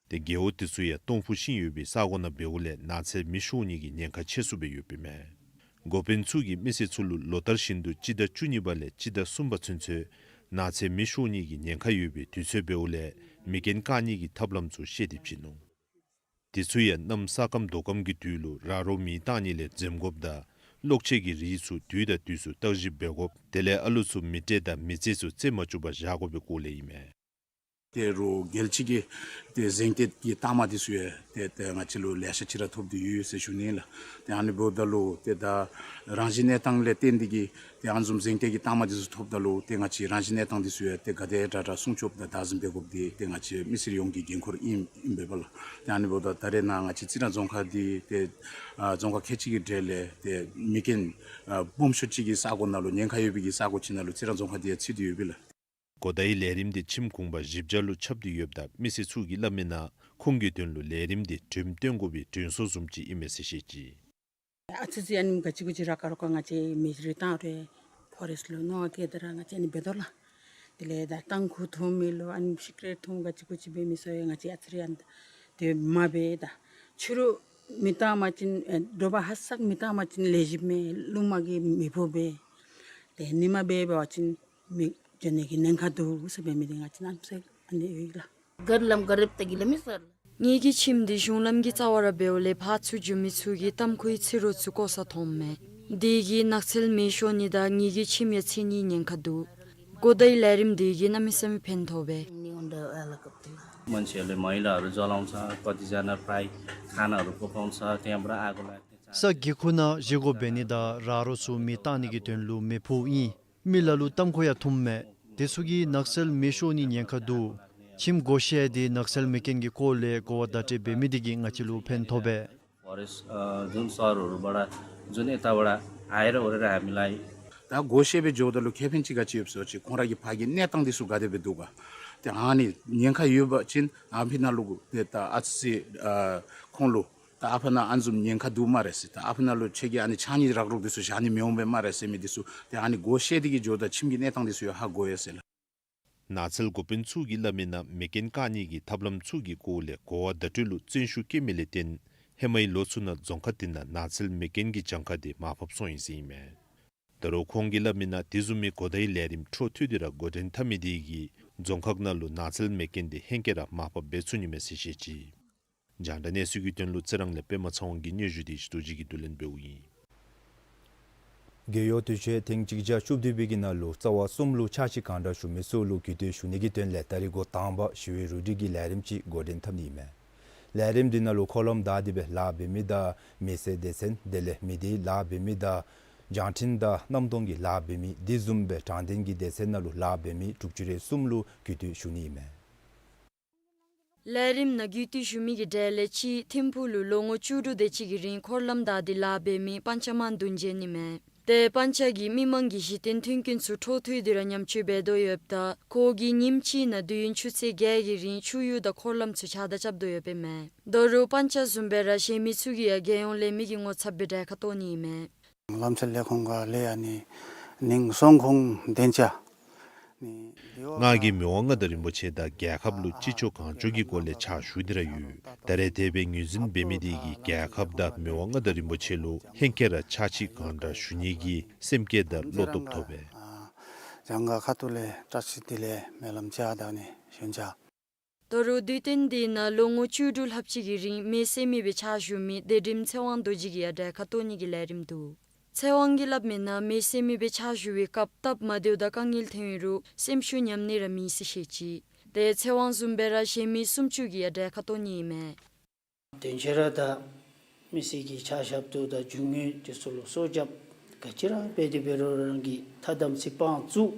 ཏེ་རྒེད་འོག་དེ་ཚུ་ཡང་སྟོང་ཕུ་ཤིང་ཡོད་པའི་ས་གོ་ནང་འབདཝ་ལས་ནགས་ཚལ་མེ་ཤོར་ནིའི་ཉེན་ཁ་ཆེ་སུ་སྦེ་ཡོདཔ་ཨིན་མས། འགོ་དཔོན་ཚུ་གིས་མི་སེར་ཚུ་ལུ་ལོ་ལྟར་བཞིན་དུ་སྤྱི་ཟླ་བཅུ་གཉིས་པ་ལས་སྤྱི་ཟླ་གསུམ་པ་ཚུན་ཚོད་ནགས་ཚལ་མེ་ཤོར་ནིའི་ཉེན་ཁ་ཡོད་པའི་དུས་ཚོད་འབདཝ་ལས་མེ་རྐྱེན་བཀག་ནིའི་ཐབས་ལམ་ཚུ་བཤད་དེ་བྱིན་ནུག། དེ་ཚུ་ཡང་གནམ་ས་སྐམ་དོ་སྐམ་གྱི་དུས་ལུ་ར་རོ་མེ་བཏང་ནི་ལས་འཛེམ་དགོཔ་དང་གློག་ཆས་ཀྱི་རིགས་ཚུ་དུས་དང་དུས་སུ་བརྟག་ཞིབ་འབད་དགོཔ་དེ་ལས་ཨ་ལུ་ཚུ་མེ་སྤྲེལ་དང་མེ་ལྕེ་ཚུ་རྩེད་མ་བཅུག་པར་བཞག་དགོ་པའི་སྐོར་ལས་ཨིན་མས། ཏེ་རོགས་རྒྱལ་སྤྱི་གི་ཏེ་གཟེངས་བསྟོད་ཀྱི་རྟགས་མ་འདི་ཚུ་ཡང་ཏེ་ཏེ་ང་བཅས་ལུ་ལེ་ཤ་ཅིག་ར་ཐོབ་སྟེ་ཡོད་ཟེར་ཞུ་ནི་ལགས། ཏེ་ཨ་ནི་འབདཝ་ད་ལུ་ཏེ་ད་རང་བཞིན་གནས་སྟངས་ལས་བརྟེན་ཏེ་གིས་ཏེ་ཨ་ནི་བཟུམ་གཟེངས་བསྟོད་ཀྱི་རྟགས་མ་འདི་ཚུ་ཐོབ་ད་ལུ་ཏེ་ང་བཅས་རང་བཞིན་གནས་སྟངས་འདི་ཚུ་ཡང་ཏེ་ག་དེ་དྲག་དྲག་སྲུང་སྐྱོབ་དང་བདག་འཛིན་འབད་དགོཔ་འདི་ཏེ་ང་བཅས་མི་སེར་ཡོངས་ཀྱི་འགན་ཁུར་ཨིན་ཨིན་པས་ལགས། ཏེ་ཨ་ནི་འབདཝ་ད་ད་རེས་ནངས་ང་བཅས་རྩི་རང་རྫོང་ཁག་འདི་ཏེ་ཨ་རྫོང་ཁག་ཁལ་གཅིག་གི་གྲས་ལས་ཏེ་མེ་རྐྱེན་ཨ་སྦོམ་ཤོས་ཅིག་གི་ས་གོ་ནང་ལུ་ཉེན་ཁ་ཡོད་པའི་གི་ས་གོ་ཅིག་ནང་ལུ་རྩི་རང་རྫོང་ཁག་འདི་ཡང་ཚུད་དེ་ཡོད་པས་ལགས། གོ་བརྡའི་ལས་རིམ་འདི་ཁྱིམ་གུང་པ་བཞི་བརྒྱ་ལུ་ཁྱབ་སྟེ་ཡོདཔ་ད་མི་སེར་ཚུ་གིས་སླབ་མིའི་ནང་ཁོང་གི་དོན་ལུ་ལས་རིམ་འདི་འགྲེམས་སྟོན་དགོ་པའི་དྲན་གསོ་བཟུམ་ཅིག་ཨིན་མས་ཟེར་བཤད་ཅི། ཨ་ཙི་ཙི་ཨ་ནི་ག་ཅི་གུ་ཅི་ར་ཀ་རོ་ཀ་ང་བཅས་མེ་རི་བཏང་རུང་ཕོ་རེསཊ་ལུ་མནོ་བསྐྱེད་དེ་ར་ང་བཅས་ཨ་ནི་འབད་དོ་ལགས། དེ་ལས་ད་ཏམ་ཁུ་འཐུ་མི་ལུ་ཨ་ནི་སི་ཀ་རེཊ་འཐུང་ག་ཅི་གུ་ཅི་འབད་མི་ཚུ་ཡང་ང་བཅས་ཨ་ཙི་རེ་ཨ་ནི་དེ་མ་འབད། ད་ཕྱི་རུ་མེ་བཏང་པ་ཅིན་ཨེ་དྲོ་པ་ཧ་སག་མེ་བཏང་པ་ཅིན་ལེགས་ཤོམ་མས། རླུང་མ་གིས་མེ་ཕོག་པས། ཏེ་ཉིན་མ་འབད་བ་ཅིན་མེ་འགྱོ་ནི་གི་ཉེན་ཁ་འདུག་ཟེར་འབད་མི་འདི་ང་བཅས་རྣམ་སེ་ཨ་ནི་ཡོད་ལགས། གར་ལམ་ག་རེ་བཏགས་ཀྱི་ལ་མི་སོར། ངེ་གི་ཁྱིམ་འདི་གཞུང་ལམ་གྱི་རྩ་བར་འབདཝ་ལས་ཕར་ཚུར་འགྱོ་མི་ཚུ་གིས་ཏམ་ཁུའི་ཚི་རོ་ཚུ་བཀོ་ས་མཐོངམ་མས། དེ་གིས་ནགས་ཚལ་མེ་ཤོར་ནི་དང་ངེ་གི་ཁྱིམ་ཡང་འཚིག་ནིའི་ཉེན་ཁ་འདུག། གོ་བརྡའི་ལས་རིམ་དེ་གིས་གནམ་མེད་ས་མེད་ཕན་ཐོགས་པས། मान्छेहरूले मैलाहरू जलाउँछ, कतिजना प्राय खानाहरू पकाउँछ, त्यहाँबाट आगो लाग्ने chance ས་གི་ཁུག་ནང་བཞེས་སྒོ་འབད་ནི་དང་ར་རོ་ཚུ་མེ་བཏང་ནི་གི་དོན་ལུ་མེ་ཕུ་ཨིན། མི་ལ་ལུ་ལྟམ་ཁོག་ཡང་ཐུངམ་མས། དེ་ཚུ་གིས་ནགས་ཚལ་མེ་ཤོར་ནི་ཉེན་ཁ་འདུག། ཁྱིམ་སྒོ་ཤེས་འདི་ནགས་ཚལ་མེ་རྐྱེན་གྱི་སྐོར་ལས་གོ་བ་བརྡ་སྤྲོད་འབད་མི་དེ་གིས་ང་བཅས་ལུ་ཕན་ཐོགས་པས། फरेस्ट अ, जुन सहरहरूबाट, जुन यताबाट आएर ओरेर हामीलाई ད་སྒོ་ཤེས་པའི་འགྱོཝ་ད་ལུ་ཁེ་ཕན་ཅིག་ག་ཅི་ཡོདཔ་ཟེར་བ་ཅིན་ཁོང་ར་གི་ཕར་གྱི་གནས་སྟངས་འདི་ཚུ་ག་དེ་སྦེ་འདུག་ག། ཏེ་ཨ་ནི་ཉེན་ཁ་ཡོད་པ་ཅིན་ཨ་ཕི་ནང་ལུ་ཏེ་ད་ཨ་ཙི་ཨ་ཁོང་ལུ་ད་ཨ་ཕ་ནང་ཨ་ནི་བཟུམ་ཉེན་ཁ་འདུག་སྨ་རེ་ཟེར། ད་ཨ་ཕི་ནང་ལུ་ཁྱོད་ཀྱིས་ཨ་ནི་ཕྱགས་སྙིགས་རག་རོག་འདི་ཚུ་བཞག་ནི་མི་འོང་པས་སྨ་རེ་ཟེར་མི་འདི་ཚུ་ཏེ་ཨ་ནི་སྒོ་ཤེས་ཏེ་གི་འགྱོཝ་ད་ཁྱིམ་གྱི་གནས་སྟངས་འདི་ཚུ་ཡང་ཧ་གོ་ཡོད་ཟེར་ལགས། ནགས་ཚལ་འགོ་དཔོན་ཚུ་གིས་སླབ་མིའི་ནང་མེ་རྐྱེན་བཀག་ནི་གི་ཐབས་ལམ་ཚུ་གི་སྐོར་ལས་གོ་བ་བརྡ་སྤྲོད་ལུ་བརྩོན་ཤུགས་བསྐྱེད་མི་ལས་བརྟེན་ཧེ་མའི་ལོ་ཚུ་ནང་རྫོང་ཁག་དེ་ནང་ནགས་ཚལ་མེ་རྐྱེན་གྱི་གྱངས་ཁ་དེ་མར་ཕབ་སོང་ཡི་ཟེར་ཨིན་མས། ད་རུང་ཁོང་གིས་སླབ་མིའི་ནང་དེ་བཟུམ་མའི་གོ་བརྡའི་ལས་རིམ་འཕྲོ་མཐུད་དེ་ར་འགོ་འདྲེན་འཐབ་མི་དེ་གིས་རྫོང་ཁག་ནང་ལུ་ནགས་ཚལ་མེ་རྐྱེན་དེ་ཧེང་སྐལ་ར་མར་ཕབ་འབད་ཚུགས་ནི་མས་ཟེར་བཤད་ཅི། རྒྱང་བསྒྲགས་གནས་ཚུལ་གྱི་དོན་ལུ་རྩི་རང་ལས་པདྨ་ཚེ་དབང་གི་སྙན་ཞུ་དེ་ཞི་རྡོ་རྗེ་གིས་བསྡུ་ལེན་འབདཝ་ཨིན། རྒྱལ་ཡོངས་དུས་ཆེན་ཐེངས་གཅིག་བརྒྱ་བཅུ་བདུན་པའི་གི་ནང་ལུ་རྩ་བ་གསུམ་ལུ་ཕྱག་ཕྱིད་གང་དྲག་ཞུ་མི་ཚུ་ལུ་གུས་བཏུད་ཞུ་ནི་གི་དོན་ལས་ད་རིས་འགོ་དང་པ་ཞི་བའི་རུ་སྒྲིག་གི་ལས་རིམ་ཅིག་འགོ་འདྲེན་འཐབ་ནི་ཨིན་མས། ལས་རིམ་འདི་ནང་ལུ་འཁོར་ལམ་བདའ་སྟེ་སྦེ་ལཱ་འབད་མི་དང་མི་སེར་སྡེ་ཚན་དེ་ལས་མི་སྡེའི་ལཱ་འབད་མི་དང་རྒྱང་འཕྲིན་དང་གནམ་སྟོང་གི་ལཱ་འབད་མི་དེ་བཟུམ་སྦེ་དྲང་བདེན་གྱི་སྡེ་ཚན་ནང་ལུ་ལཱ་འབད་མི་དྲུག་ཅུ་རེ་གསུམ་ལུ་གུས་བཏུད་ཞུ་ནི་ཨིན་མས། ལས་རིམ་ནང་གུས་བཏུད་ཞུ་མི་གི་གྲས་ལས་གཅིག་ཐིམ་ཕུག་ལུ་ལོ་ངོ་བཅུ་དྲུག་དེ་ཅིག་གི་རིང་འཁོར་ལམ་བདའ་སྟེ་ལཱ་འབད་མི་སྤང་བྱ་དམངས་འདུན་ཅན་ཨིན་མས། ཏེ་སྤང་བྱ་གིས་མི་མང་གི་གཞི་རྟེན་མཐུན་རྐྱེན་ཚུ་འཕྲོ་མཐུད་དེ་ར་ཉམས་བཅོས་འབད་དོ་ཡོདཔ་ད་ཁོ་གིས་ཉིནམ་གཅིག་ནང་དུས་ཡུན་ཆུ་ཚོད་བརྒྱད་ཀྱི་རིང་ཆུ་ཡུར་དང་འཁོར་ལམ་ཚུ་ཕྱགས་བདའ་རྐྱབ་དོ་ཡོདཔ་ཨིན་མས། ད་རུང་སྤང་བྱ་བཟུམ་སྦེ་ར་གཞན་མི་ཚུ་གིས་ཡང་རྒྱལ་ཡོངས་ལས་མི་གི་ངོ་ཚབ་སྦེ་གྲལ་ཁར་གཏོགས་ནི་ཨིན་མས། ལམ་སེལ་ལས་ཁུངས་ཁ་ལས་ཨ་ནི་ནིང་སོང་ཁུངས་བདེན་ཆ། ང་གིས་མི་དབང་མངའ་བདག་རིན་པོ་ཆེ་དང་རྒྱལ་ཁབ་ལུ་ཅི་ལྕོགས་གང་ལྕོགས་ཀྱི་སྒོ་ལས་ཕྱག་ཞུ་སྟེ་ར་ཡོད། ད་རེས་དེ་སྦེ་ངོས་འཛིན་འབད་མི་དེ་གིས་རྒྱལ་ཁབ་དང་མི་དབང་མངའ་བདག་རིན་པོ་ཆེ་ལུ་ཧེང་སྐལ་ར་ཕྱག་ཕྱིད་གང་དྲག་ཞུ་ནི་གི་སེམས་བསྐྱེད་དང་བློ་སྟོབས་ཐོབ་པས། ཨ་ལྗང་ག་ཁ་ཐུག་ལས་བཀྲ་ཤིས་བདེ་ལེགས་སྨོན་ལམ་ཅིག་ད་ནི་ཞུ་ནི་ཅིག། ད་རུང་དུས་སྟོན་དེ་ནང་ལོ་ངོ་བཅུ་དྲུག་ལྷགཔ་ཅིག་གི་རིང་མེ་བསད་མི་སྦེ་ཕྱག་ཞུ་མི་སྡེ་ཁྲིམས་ཚེ་དབང་རྡོ་རྗེ་གིས་ཡང་གྲལ་ཁར་གཏོགས་ནི་གི་ལས་རིམ་འདུག། ཚེ་དབང་གིས་སླབ་མིའི་ནང་མེ་བསད་མི་སྦེ་ཕྱག་ཞུ་བའི་སྐབས་སྟབས་མ་བདེཝ་དང་དཀའ་ངལ་ཐོན་རུང་སེམས་ཤུགས་ཉམས་ནི་ར་མེད་ཟེར་བཤད་ཅི། ཏེ་ཚེ་དབང་བཟུམ་སྦེ་ར་གཞན་མི་སུམ་ཅུ་གིས་ཡང་གྲལ་ཁར་གཏོགས་ནི་ཨིན་མས། དོན་ཆེ་ར་ད་མི་སེར་གྱི་ཕྱག་ཞབས་ཏོག་དང་རྒྱུ་དངོས་དེ་ཚུ་ལུ་སྲོག་སྐྱབས་ག་ཅི་ར་འབད་དེ་འབད་རུང་རང་གིས་ཐ་དམ་ཚིག་དཔང་བཙུགས།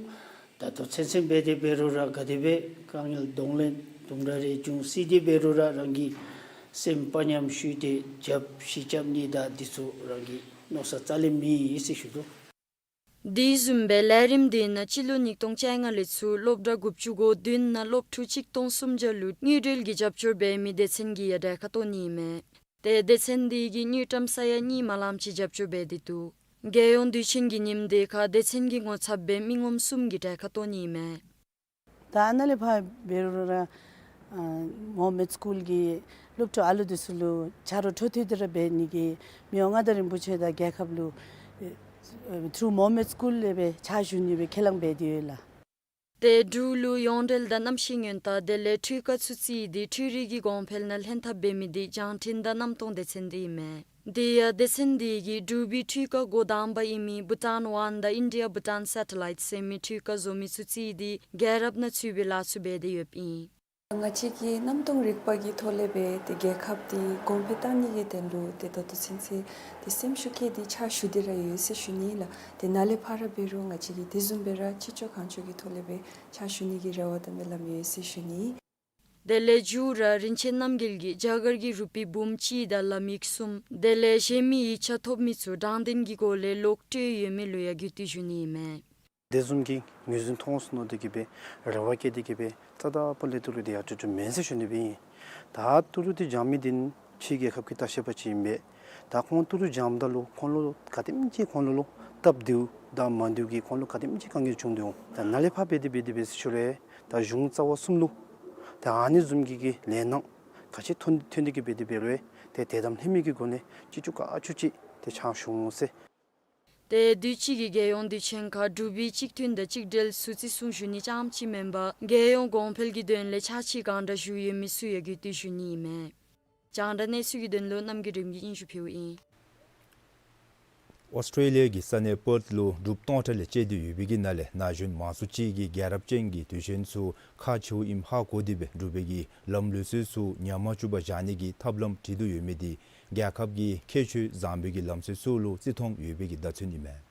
ད་ལྟོ་ཚུན་ཚོད་འབད་དེ་འབད་རུང་ར་ག་དེ་སྦེ་དཀའ་ངལ་གདོང་ལེན་དུམ་གྲ་རེ་བྱུང་སྲིད་དེ་འབད་རུང་ར་རང་གིས་སེམས་དཔའ་ཉམས་ཞུ་སྟེ་རྒྱབ་ཤི་རྐྱབ་ནི་དང་དེ་ཚུ་རང་གིས་མནོ་བསམ་རྩ་ལས་མེད་ཟེར་ཞུ་དོ། དེ་བཟུམ་སྦེ་ལས་རིམ་དེ་ནང་སྤྱི་ལོ་ཉིས་སྟོང་བཅོ་ལྔ་ལས་ཚུར་སློབ་གྲྭ་དགུ་བཅུ་གོ་བདུན་ནང་སློབ་ཕྲུག་གཅིག་སྟོང་སུམ་བརྒྱ་ལུ་དངུལ་འབྲེལ་གྱི་རྒྱབ་སྐྱོར་འབད་མི་སྡེ་ཚན་གྱིས་ཡང་གྲལ་ཁར་གཏོགས་ནི་ཨིན་མས། ཏེ་སྡེ་ཚན་དེ་གིས་དངུལ་ཀྲམ་ས་ཡ་གཉིས་མ་ལངམ་ཅིག་རྒྱབ་སྐྱོར་འབད་དེ་འདུག། རྒྱལ་ཡོངས་དུས་ཆེན་གྱི་ཉིནམ་དེ་ཁར་སྡེ་ཚན་གྱི་ངོ་ཚབ་སྦེ་མི་ངོམ་གསུམ་གྱིས་གྲལ་ཁར་གཏོགས་ནི་ཨིན་མས། ད་ནཱ་ལས་ཕར་འབད་རུང་ར་ཨ་མོ་ཧ་མེད་སི་ཀུལ་གྱི་སློབ་ཕྲུག་ཨ་ལུ་དེ་ཚུ་ལུ་ཆ་རོགས་འཕྲོ་མཐུད་དེ་ར་འབད་ནི་གི་མི་དབང་མངའ་བདག་རིན་པོ་ཆེ་དང་རྒྱལ་ཁབ་ལུ་ཨེ་ཨེ་ཐུ་མོ་ཧ་མེད་སི་ཀུལ་ལས་སྦེ་ཕྱག་ཞུ་ནི་སྦེ་ཁས་བླངས་འབད་དེ་ཡོད་ལགས། ཏེ་འབྲུག་ལུ་ཡོངས་འབྲེལ་དང་གནམ་གཤིས་སྔོན་བརྡ་དེ་ལས་འཕྲུལ་ཁང་ཚུ་རྩིས་ཏེ་འཕྲུལ་རིག་གི་གོང་འཕེལ་ནང་ལྷན་ཐབས་འབད་མི་དེ་རྒྱང་འཕྲིན་དང་གནམ་སྟོང་སྡེ་ཚན་དེ་ཨིན་མས། དེ་ཡང་སྡེ་ཚན་དེ་གིས་འབྲུག་པའི་འཕྲུལ་ཁང་འགོ་དང་པ་ཨིན་མི་བྷུ་ཊཱན་ཝཱན་དང་ཨིན་ཌི་ཡ་བྷུ་ཊཱན་སེ་ཊི་ལའིཊ་ཟེར་མི་འཕྲུལ་ཁང་བཟོ་མི་ཚུ་རྩིས་ཏེ་རྒྱལ་རབས་ནང་ཚུད་པའི་ལཱ་ཚུ་འབད་དེ་ཡོདཔ་ཨིན། ང་བཅས་ཀྱིས་གནམ་སྟོང་རིག་པ་གི་ཐོག་ལས་སྦེ་ཏེ་རྒྱལ་ཁབ་འདི་གོང་འཕེལ་གཏང་ནི་གི་དོན་ལུ་ཏེ་ད་ལྟོ་ཚུན་ཚོད་ཏེ་སེམས་ཤུགས་བསྐྱེད་དེ་ཕྱག་ཞུ་སྟེ་ར་ཡོད་ཟེར་ཞུ་ནི་ལགས། ཏེ་ནཱ་ལས་ཕར་འབད་རུང་ང་བཅས་ཀྱིས་དེ་བཟུམ་སྦེ་ར་ཅི་ལྕོགས་གང་ལྕོགས་ཀྱི་ཐོག་ལས་སྦེ་ཕྱག་ཞུ་ནི་གི་རེ་བ་དང་སྨོན་ལམ་ཡོད་ཟེར་ཞུ་ནི། དེ་ལས་མཇུག་ར་རིན་ཆེན་རྣམ་རྒྱལ་གྱིས་རྒྱ་གར་གྱི་རུ་པི་འབུམ་གཅིག་དང་ལམ་ཡིག་གསུམ་དེ་ལས་གཞན་མི་ཡིག་ཆ་ཐོབ་མི་ཚུ་དྲང་བདེན་གྱི་སྒོ་ལས་ལོག་སྤྲོད་ཡོད་མི་ལུ་ཡང་གུས་བཏུད་ཞུ་ནི་ཨིན་མས། དེ་བཟུམ་གྱི་ངོས་འཛིན་མཐོང་སོང་ནུག་དེ་གིས་སྦེ་རེ་བ་བསྐྱེད་དེ་གིས་སྦེ་རྩ་དང་པོ་ལས་ཏེ་ལུ་དེ་ཡང་ཏེ་ཏེ་མེན་ཟེར་ཞུ་ནི་སྦེ་ཨིན། ད་ཏི་རུ་དེ་སྦྱང་མི་དེ་ཕྱི་རྒྱལ་ཁབ་ཀྱི་ལྟ་བཤལ་པ་ཅིག་ཨིན་པས། ད་ཁོང་ཏི་རུ་སྦྱངམ་ད་ལུ་ཁོང་ལུ་ག་དེམ་ཅིག་ཁོང་ལུ་ལུ་སྟབས་བདེཝ་དང་མ་བདེཝ་གིས་ཁོང་ལུ་ག་དེམ་ཅིག་དཀའ་ངལ་བྱུང་དོ་འོང་། ད་ནཱ་ལས་ཕར་འབད་དེ་འབད་དེ་འབད་ཟེར་ཞུ་རུང་ད་གཞུང་རྩ་བ་གསུམ་ལུ་ད་ཨ་ནི་བཟུམ་གྱི་གི་ལས་སྣ་ག་ཅི་ཐོན་ཐོན་ཏེ་གིས་འབད་དེ་འབད་རུང་ཏེ་དད་དམ་ལྷད་མེད་ཀྱི་སྒོ་ལས་ཅི་ལྕོགས་ག་ལྕོགས་ཅིག་ཏེ་ཕྱག་ཞུ་འོང་ཟེར། ཏེ་དུས་ཅི་གི་རྒྱལ་ཡོངས་དུས་ཆེན་ཁར་འབྲུག་པའི་གཅིག་མཐུན་དང་གཅིག་སྒྲིལ་ཚུ་བརྩི་སྲུང་ཞུ་ནི་རྐྱངམ་ཅིག་མེན་པར་རྒྱལ་ཡོངས་གོང་འཕེལ་གྱི་དོན་ལས་ཕྱག་ཕྱིད་གང་དྲག་ཞུ་ཡོད་མི་ཚུ་ཡང་གུས་བཏུད་ཞུ་ནི་ཨིན་མས། རྒྱང་བསྒྲགས་གནས་ཚུལ་གྱི་དོན་ལུ་རྣམ་རྒྱལ་རིམ་གྱིས་སྙན་ཞུ་ཕུལཝ་ཨིན། ཨོསི་ཊྲེ་ལི་ཡ་གི་ས་གནས་པརཐ་ལུ་འབྲུགཔ་སྟོང་ཕྲག་ལས་བཅད་དེ་ཡོད་པའི་གི་ནང་ལས་ན་གཞོན་མང་སུ་ཅིག་གིས་རྒྱལ་རབས་ཅན་གྱི་དུས་ཆེན་ཚུ་ཁག་ཆེཝ་ཨིནམ་ཧ་གོ་སྟེ་སྦེ་འབྲུག་པའི་གི་ལམ་ལུགས་སྲོལ་ཚུ་ཉམས་མ་བཅུག་པར་བཞག་ནི་གི་ཐབས་ལམ་སྒྲིག་དོ་ཡོད་མི་འདི་རྒྱལ་ཁབ་ཀྱི་ཁྱད་ཆོས་བཟང་པོའི་གི་ལམ་སྲོལ་ཚུ་ལུ་བརྩི་མཐོང་ཡོད་པའི་གི་བརྡ་མཚོན་ཨིན་མས།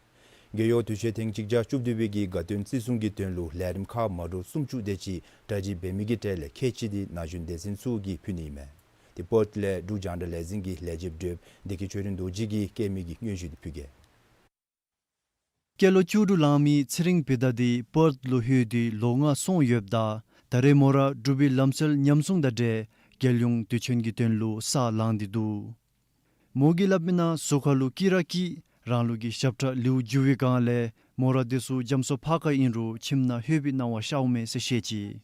རྒེད་འོག་དུས་ཆེན་ཐེངས་གཅིག་བརྒྱ་བཅུ་བདུན་པའི་གི་དགའ་སྟོན་བརྩི་སྲུང་གི་དོན་ལུ་ལས་རིམ་ཁག་མ་འདྲཝ་སུམ་ཅུ་དེ་ཅིག་གྲ་སྒྲིག་འབད་མི་གི་གྲས་ལས་ཁལ་གཅིག་འདི་ན་གཞོན་སྡེ་ཚན་ཚུ་གིས་ཕུལ་ནི་ཨིན་མས། ཏེ་པརཐ་ལས་འབྲུག་རྒྱང་བསྒྲགས་ལས་འཛིན་གྱི་ལས་བྱེདཔ་བགྲེསཔ་བདེ་སྐྱིད་ཆོས་སྒྲོན་རྡོ་རྗེ་གིས་བཀོད་མི་གི་སྙན་ཞུ་འདི་ཕུལ་གེ། སྐྱེས་ལོ་བཅུ་དྲུག་ལང་མི་ཚེ་རིང་བི་དྷ་འདི་པརཐ་ལུ་ལྷོད་དེ་ལོ་ལྔ་སོང་ཡོདཔ་ད་ད་རེས་མོ་ར་འབྲུག་པའི་ལམ་སྲོལ་ཉམས་སྲུང་དང་འབྲེལ་རྒྱལ་ཡོངས་དུས་ཆེན་གྱི་དོན་ལུ་ས་ལངས་ཏེ་འདུག། མོ་གིས་སླབ་མི་ནང་གཟུགས་ཁ་ལུ་སྐྱི་ར་སྐྱིད་རང་ལུགས་ཀྱི་ཞབས་ཁྲ་ལེའུ་བསྒྱུར་བའི་སྒང་ལས་མོ་ར་འདི་ཚུ་རྒྱ་མཚོ་ཕར་ཁ་ཨིན་རུང་ཁྱིམ་ནང་ལྷོད་པའི་སྣང་བ་ཤརཝ་མས་ཟེར་བཤད་ཅི།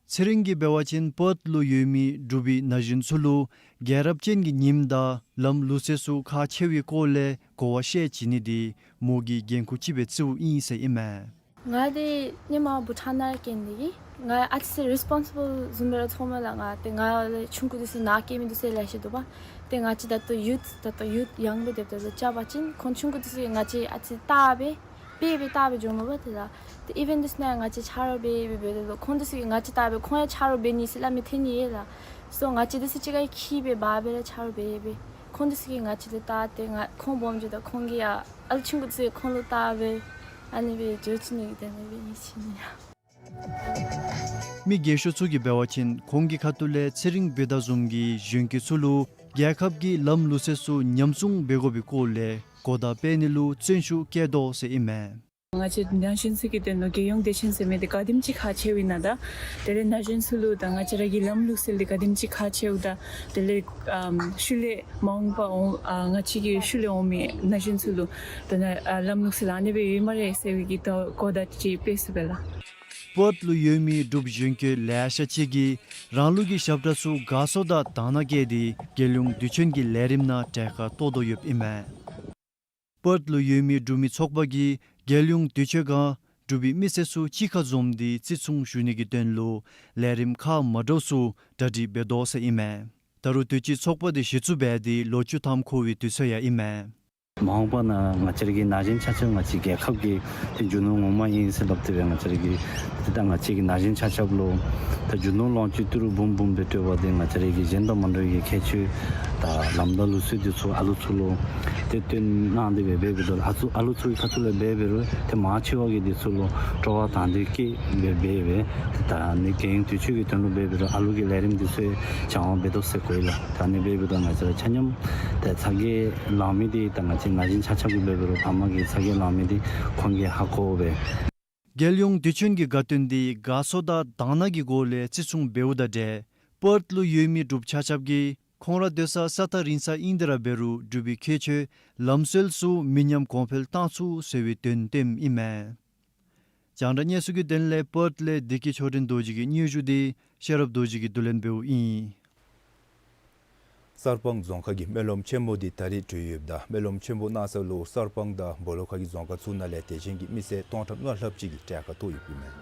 ཚེ་རིང་གིས་འབད་བ་ཅིན་པརཐ་ལུ་ཡོད་མི་འབྲུག་པའི་ན་གཞོན་ཚུ་ལུ་རྒྱལ་རབས་ཅན་གྱི་ཉིནམ་དང་ལམ་ལུགས་སྲོལ་ཚུ་ཁག་ཆེ་བའི་སྐོར་ལས་གོ་བ་བཤད་བྱིན་ནི་འདི་མོ་གིས་འགན་ཁུར་ཅིག་སྦེ་བརྩིཝ་ཨིན་ཟེར་ཨིན་མས། ང་འདི་ཧེ་མ་བྷུ་ཊཱན་ནང་སྐྱེས་ནི་གིས་ང་ཨ་ཙི་རི་སི་པོན་སི་བཱལ་བཟུམ་སྦེ་ར་ཚོརཝ་མས་ལགས། ང་འདི་ང་ལས་ཆུང་ཀུ་འདི་ཚུ་ནཱ་སྐྱེས་མི་འདི་ཚུ་ལེ་ཤ་འདུག་པ། ཏེ་ང་བཅས་ད་ལྟོ་ཡུཐ་ད་ལྟོ་ཡུཐ་ཡང་འབད་དེ་ད་ལྟོ་རྐྱབ་པ་ཅིན་ཁོང་ཆུང་ཀུ་འདི་ཚུ་གིས་ང་བཅས་ཨ་ཙི་བལྟ་སྦེ་འབད་འབད་བལྟ་སྦེ་འགྱོཝ་མས་པ། ཏེ་ད་ཨི་ཝེནཊ་འདི་ཚུ་ནང་ང་བཅས་ཆ་རོགས་འབད་འབད་འབད་དེ་ལོ་ཁོང་འདི་ཚུ་གིས་ང་བཅས་བལྟ་སྦེ་ཁོང་ཡང་ཆ་རོགས་འབད་ནི་ཟེར་སླབ་མི་ཐོན་ནི་ཡོད་ལགས། སོ་ང་བཅས་འདི་ཚུ་གཅིག་ཁར་འཁྱིད་སྦེ་འབག་སྦེ་ར་ཆ་རོགས་འབད་འབད་ཁོང་འདི་ཚུ་གིས་ང་བཅས་ལུ་བལྟ་སྟེ་ང་ཁོང་སྦོམ་འགྱོཝ་ད་ཁོང་གིས་ཡང་ཨ་ལུ་ཆུང་ཀུ་འདི་ཚུ་གིས་ཁོང་ལུ་བལྟ་སྦེ་ཨ་ནི་སྦེ་འགྱོ་བཅུག་ནི་གི་དོན་ལས་འབད་ནི་ཨིན་ཟེར་ཞུ་ནི་ཡ། མི་རྒས་ཤོས་ཚུ་གིས་འབད་བ་ཅིན་ཁོང་གི་ཁ་ཐུག་ལས་ཚེ་རིང་བི་དྷ་བཟུམ་གྱི་གཞོན་སྐྱེས་ཚུ་ལུ་རྒྱལ་ཁབ་ཀྱི་ལམ་ལུགས་སྲོལ་ཚུ་ཉམས་སྲུང་འབད་དགོ་པའི་སྐོར་ལས་གོ་བརྡ་སྤེལ་ནི་ལུ་བརྩོན་ཤུགས་བསྐྱེད་དོ་ཟེར་ཨིན་མས། ང་བཅས་ན་གཞོན་ཚུ་གི་དོན་ལུ་རྒྱལ་ཡོངས་དུས་ཆེན་ཟེར་མི་འདི་ག་དེམ་ཅིག་ཁག་ཆེཝ་ཨིན་ན་ད་དེ་ལས་ན་གཞོན་ཚུ་ལུ་ད་ང་བཅས་ར་གི་ལམ་ལུགས་སྲོལ་འདི་ག་དེམ་ཅིག་ཁག་ཆེཝ་ད་དེ་ལས་ཨམ་ཤུལ་ལས་མ་འོངས་པ་འོང་ཨ་ང་བཅས་ཀྱི་ཤུལ་ལས་འོང་མི་ན་གཞོན་ཚུ་ལུ་ད་ནཱ་ཨ་ལམ་ལུགས་སྲོལ་ཨ་ནི་སྦེ་ཡོད་སྨ་རེ་ཟེར་བའི་གི་ད་གོ་བརྡ་ཅིག་སྤེལ་ཚུགས་པས་ལགས། པརཐ་ལུ་ཡོད་མི་འབྲུགཔ་གཞོན་སྐྱེས་ལེ་ཤ་ཅིག་གིས་རང་ལུགས་ཀྱི་ཞབས་ཁྲ་ཚུ་དགའ་ཚོར་དང་དང་བསྐྱེད་དེ་རྒྱལ་ཡོངས་དུས་ཆེན་གྱི་ལས་རིམ་ནང་གྲལ་ཁར་གཏོགས་དོ་ཡོདཔ་ཨིན་མས། པརཐ་ལུ་ཡོད་མི་འབྲུག་མི་ཚོགས་པ་གིས་རྒྱལ་ཡོངས་དུས་ཆེན་སྒང་འབྲུག་པའི་མི་སེར་ཚུ་གཅིག་ཁར་འཛོམས་ཏེ་བརྩི་སྲུང་ཞུ་ནི་གི་དོན་ལུ་ལས་རིམ་ཁག་མ་འདྲཝ་ཚུ་གྲ་སྒྲིག་འབད་དོ་ཟེར་ཨིན་མས། ད་རུང་དུས་ཅི་ཚོགས་པ་འདི་གཞི་བཙུགས་འབད་དེ་ལོ་བཅུ་ཐམ་འཁོར་བའི་དུས་ཚོད་ཡང་ཨིན་མས། མ་འོངས་པ་ནང་ང་བཅས་ར་གི་ན་གཞོན་ཆ་ཁྱབ་ང་བཅས་རྒྱལ་ཁབ་ཀྱི་ཏེ་རྒྱུ་ནོར་ངོ་མ་ཨིན་ཟེར་སླབ་སྟེ་སྦེ་ང་བཅས་ར་གི་ཏེ་ད་ང་བཅས་ཀྱི་ན་གཞོན་ཆ་ཁྱབ་ལུ་ད་རྒྱུ་ནོར་ལོངས་སྤྱོད་ཏི་རུ་འབུམ་འབུམ་སྦེ་སྤྲོད་པ་འདི་ང་བཅས་ར་གི་གཞན་དང་མ་འདྲ་བའི་གི་ཁྱད་ཆོས་དང་ལམ་དང་ལུགས་སྲོལ་འདི་ཚུ་ཨ་ལུ་ཚུ་ལུ་ཏེ་སྟོན་གནང་སྟེ་སྦེ་འབད་འབདཝ་ད་ཨ་ཚུ་ཨ་ལུ་ཚུ་གི་ཁ་ཐུག་ལས་འབད་འབད་རུང་ཏེ་མང་ཆེ་བ་གིས་འདི་ཚུ་ལུ་སྤྲོ་བ་དང་འདོད་སྐྱེས་སྦེ་འབད་སྦེ་ཏེ་ད་ནི་རྒྱལ་ཡོངས་དུས་ཆེན་གྱི་དོན་ལུ་འབད་འབད་རུང་ཨ་ལུ་གི་ལས་རིམ་འདི་ཚུ་སྦྱང་བ་འབད་དོ་ཟེར་གོ་ཡི་ལགས། ད་ནི་འབད་འབདཝ་ད་ང་བཅས་ར་ཆ་མཉམ་ཏེ་ཚ་གྱང་ལང་མི་འདི་ད་ང་བཅས་ན་གཞོན་ཆ་ཁྱབ་ཀྱིས་འབད་འབད་རུང་ཕམ་གིས་ཚ་གྱང་ལང་མི་འདི་ཁོང་གིས་ཧ་གོ་སྦེ། རྒྱལ་ཡོངས་དུས་ཆེན་གྱི་དགའ་སྟོན་འདི་དགའ་ཚོར་དང་དང་བླངས་ཀྱི་སྒོ་ལས་བརྩི་སྲུང་འབདཝ་དང་འབྲེལ་པརཐ་ལུ་ཡོད་མི་འབྲུགཔ་ཆ་ཁྱབ་ཀྱིས་ཁོང་ར་སྡོད་ས་ས་ཐག་རིང་ས་ཨིན་ཏེ་ར་འབད་རུང་འབྲུག་པའི་ཁྱད་ཆོས་ལམ་སྲོལ་ཚུ་མི་ཉམས་གོང་འཕེལ་གཏང་ཚུགས་ཟེར་བའི་དོན་བསྟནམ་ཨིན་མས། རྒྱང་བསྒྲགས་གནས་ཚུལ་གྱི་དོན་ལས་པརཐ་ལས་བདེ་སྐྱིད་ཆོས་སྒྲོན་རྡོ་རྗེ་གི་སྙན་ཞུ་འདི་ཤེས་རབ་རྡོ་རྗེ་གིས་བསྡུ་ལེན་འབདཝ་ཨིན། གསར་སྤང་རྫོང་ཁག་གི་སྨོན་ལམ་ཆེན་མོ་འདི་ད་རིས་གྲོལ་ཡོདཔ་ད་སྨོན་ལམ་ཆེན་མོ་གནང་ས་ལུ་གསར་སྤང་དང་སྦོ་ལོགས་ཁ་གི་རྫོང་ཁག་ཚུ་ནང་ལས་དད་ཅན་གྱི་མི་སེར་སྟོང་ཕྲག་ལྔ་ལྷགཔ་ཅིག་གིས་གྲལ་ཁར་གཏོགས་ཡོདཔ་ཨིན་མས།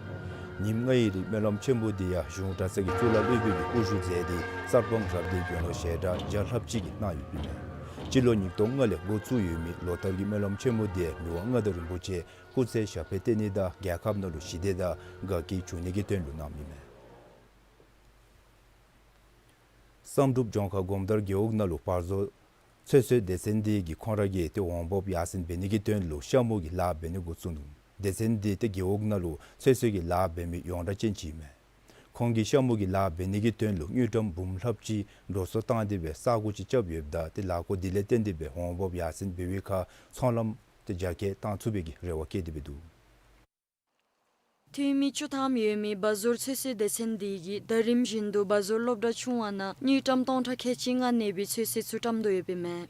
ཉིནམ་ལྔའི་རིང་སྨོན་ལམ་ཆེན་མོ་འདི་ཡང་གཞུང་གྲྭ་ཚང་གི་གཙུག་ལག་སློབ་དཔོན་གྱིས་དབུ་བཞུགས་མཛད་དེ་གསར་སྤང་རབ་སྡེའི་དགེ་སློང་ཞལ་གྲངས་བརྒྱ་ལྷགཔ་ཅིག་གིས་གནང་ཡོདཔ་ཨིན་མས། སྤྱི་ལོ་ཉིས་སྟོང་ལྔ་ལས་འགོ་བཙུགས་ཡོད་མི་ལོ་བསྟར་གྱི་སྨོན་ལམ་ཆེན་མོ་འདི་མི་དབང་མངའ་བདག་རིན་པོ་ཆེ་སྐུ་ཚེ་ཞབས་པད་བརྟན་ནི་དང་རྒྱལ་ཁབ་ནང་ལུ་ཞི་བདེ་དང་དགའ་སྐྱིད་འབྱུང་ནི་གི་དོན་ལུ་གནངམ་ཨིན་མས། བསམ་གྲུབ་ལྗོངས་མཁར་སྒོམ་དར་རྒེད་འོག་ནང་ལུ་བར་བཟོ་ཚོད་བསྲེ་སྡེ་ཚན་འདི་གིས་ཁོང་ར་གི་ཏེ་འོང་འབབ་ཡར་སེང་འབད་ནི་གི་དོན་ལུ་ཤ་མུ་གི་ལཱ་འབད་ནི་འགོ་བཙུགས་ནུག། སྡེ་ཚན་འདི་ཏེ་རྒེད་འོག་ནང་ལུ་ཚོད་བསྲེ་གི་ལཱ་འབད་མི་ཡོངས་གྲགས་ཅན་ཅིག་ཨིན་མས། ཁོང་གིས་ཤ་མུ་གི་ལཱ་འབད་ནི་གི་དོན་ལུ་དངུལ་ཀྲམ་འབུམ་ལྷགཔ་ཅིག་འགྲོ་སོང་བཏང་སྟེ་སྦེ་ས་སྒོ་ཅིག་རྐྱབ་ཡོདཔ་ད་ཏེ་ལཱ་འགོ་འདི་ལས་བརྟེན་ཏེ་སྦེ་འོང་འབབ་ཡར་སེང་འབད་བའི་ཁར་ཚོང་ལམ་ཏེ་རྒྱ་སྐྱེད་གཏང་ཚུགས་པའི་གི་རེ་བ་བསྐྱེད་དེ་སྦེ་འདུག། འཐུས་མི་བཅུ་ཐམ་ཡོད་མི་བ་ཟོར་ཚོད་བསྲེ་སྡེ་ཚན་འདི་གིས་ཟླ་རིམ་བཞིན་དུ་བ་ཟོར་སློབ་གྲྭ་ཆུང་བ་ནང་དངུལ་ཀྲམ་སྟོང་ཕྲག་ཁལ་གཅིག་ལྔ་གནས་པའི་ཚོད་བསྲེ་ཚུ་བཀྲམ་དོ་ཡོདཔ་ཨིན་མས།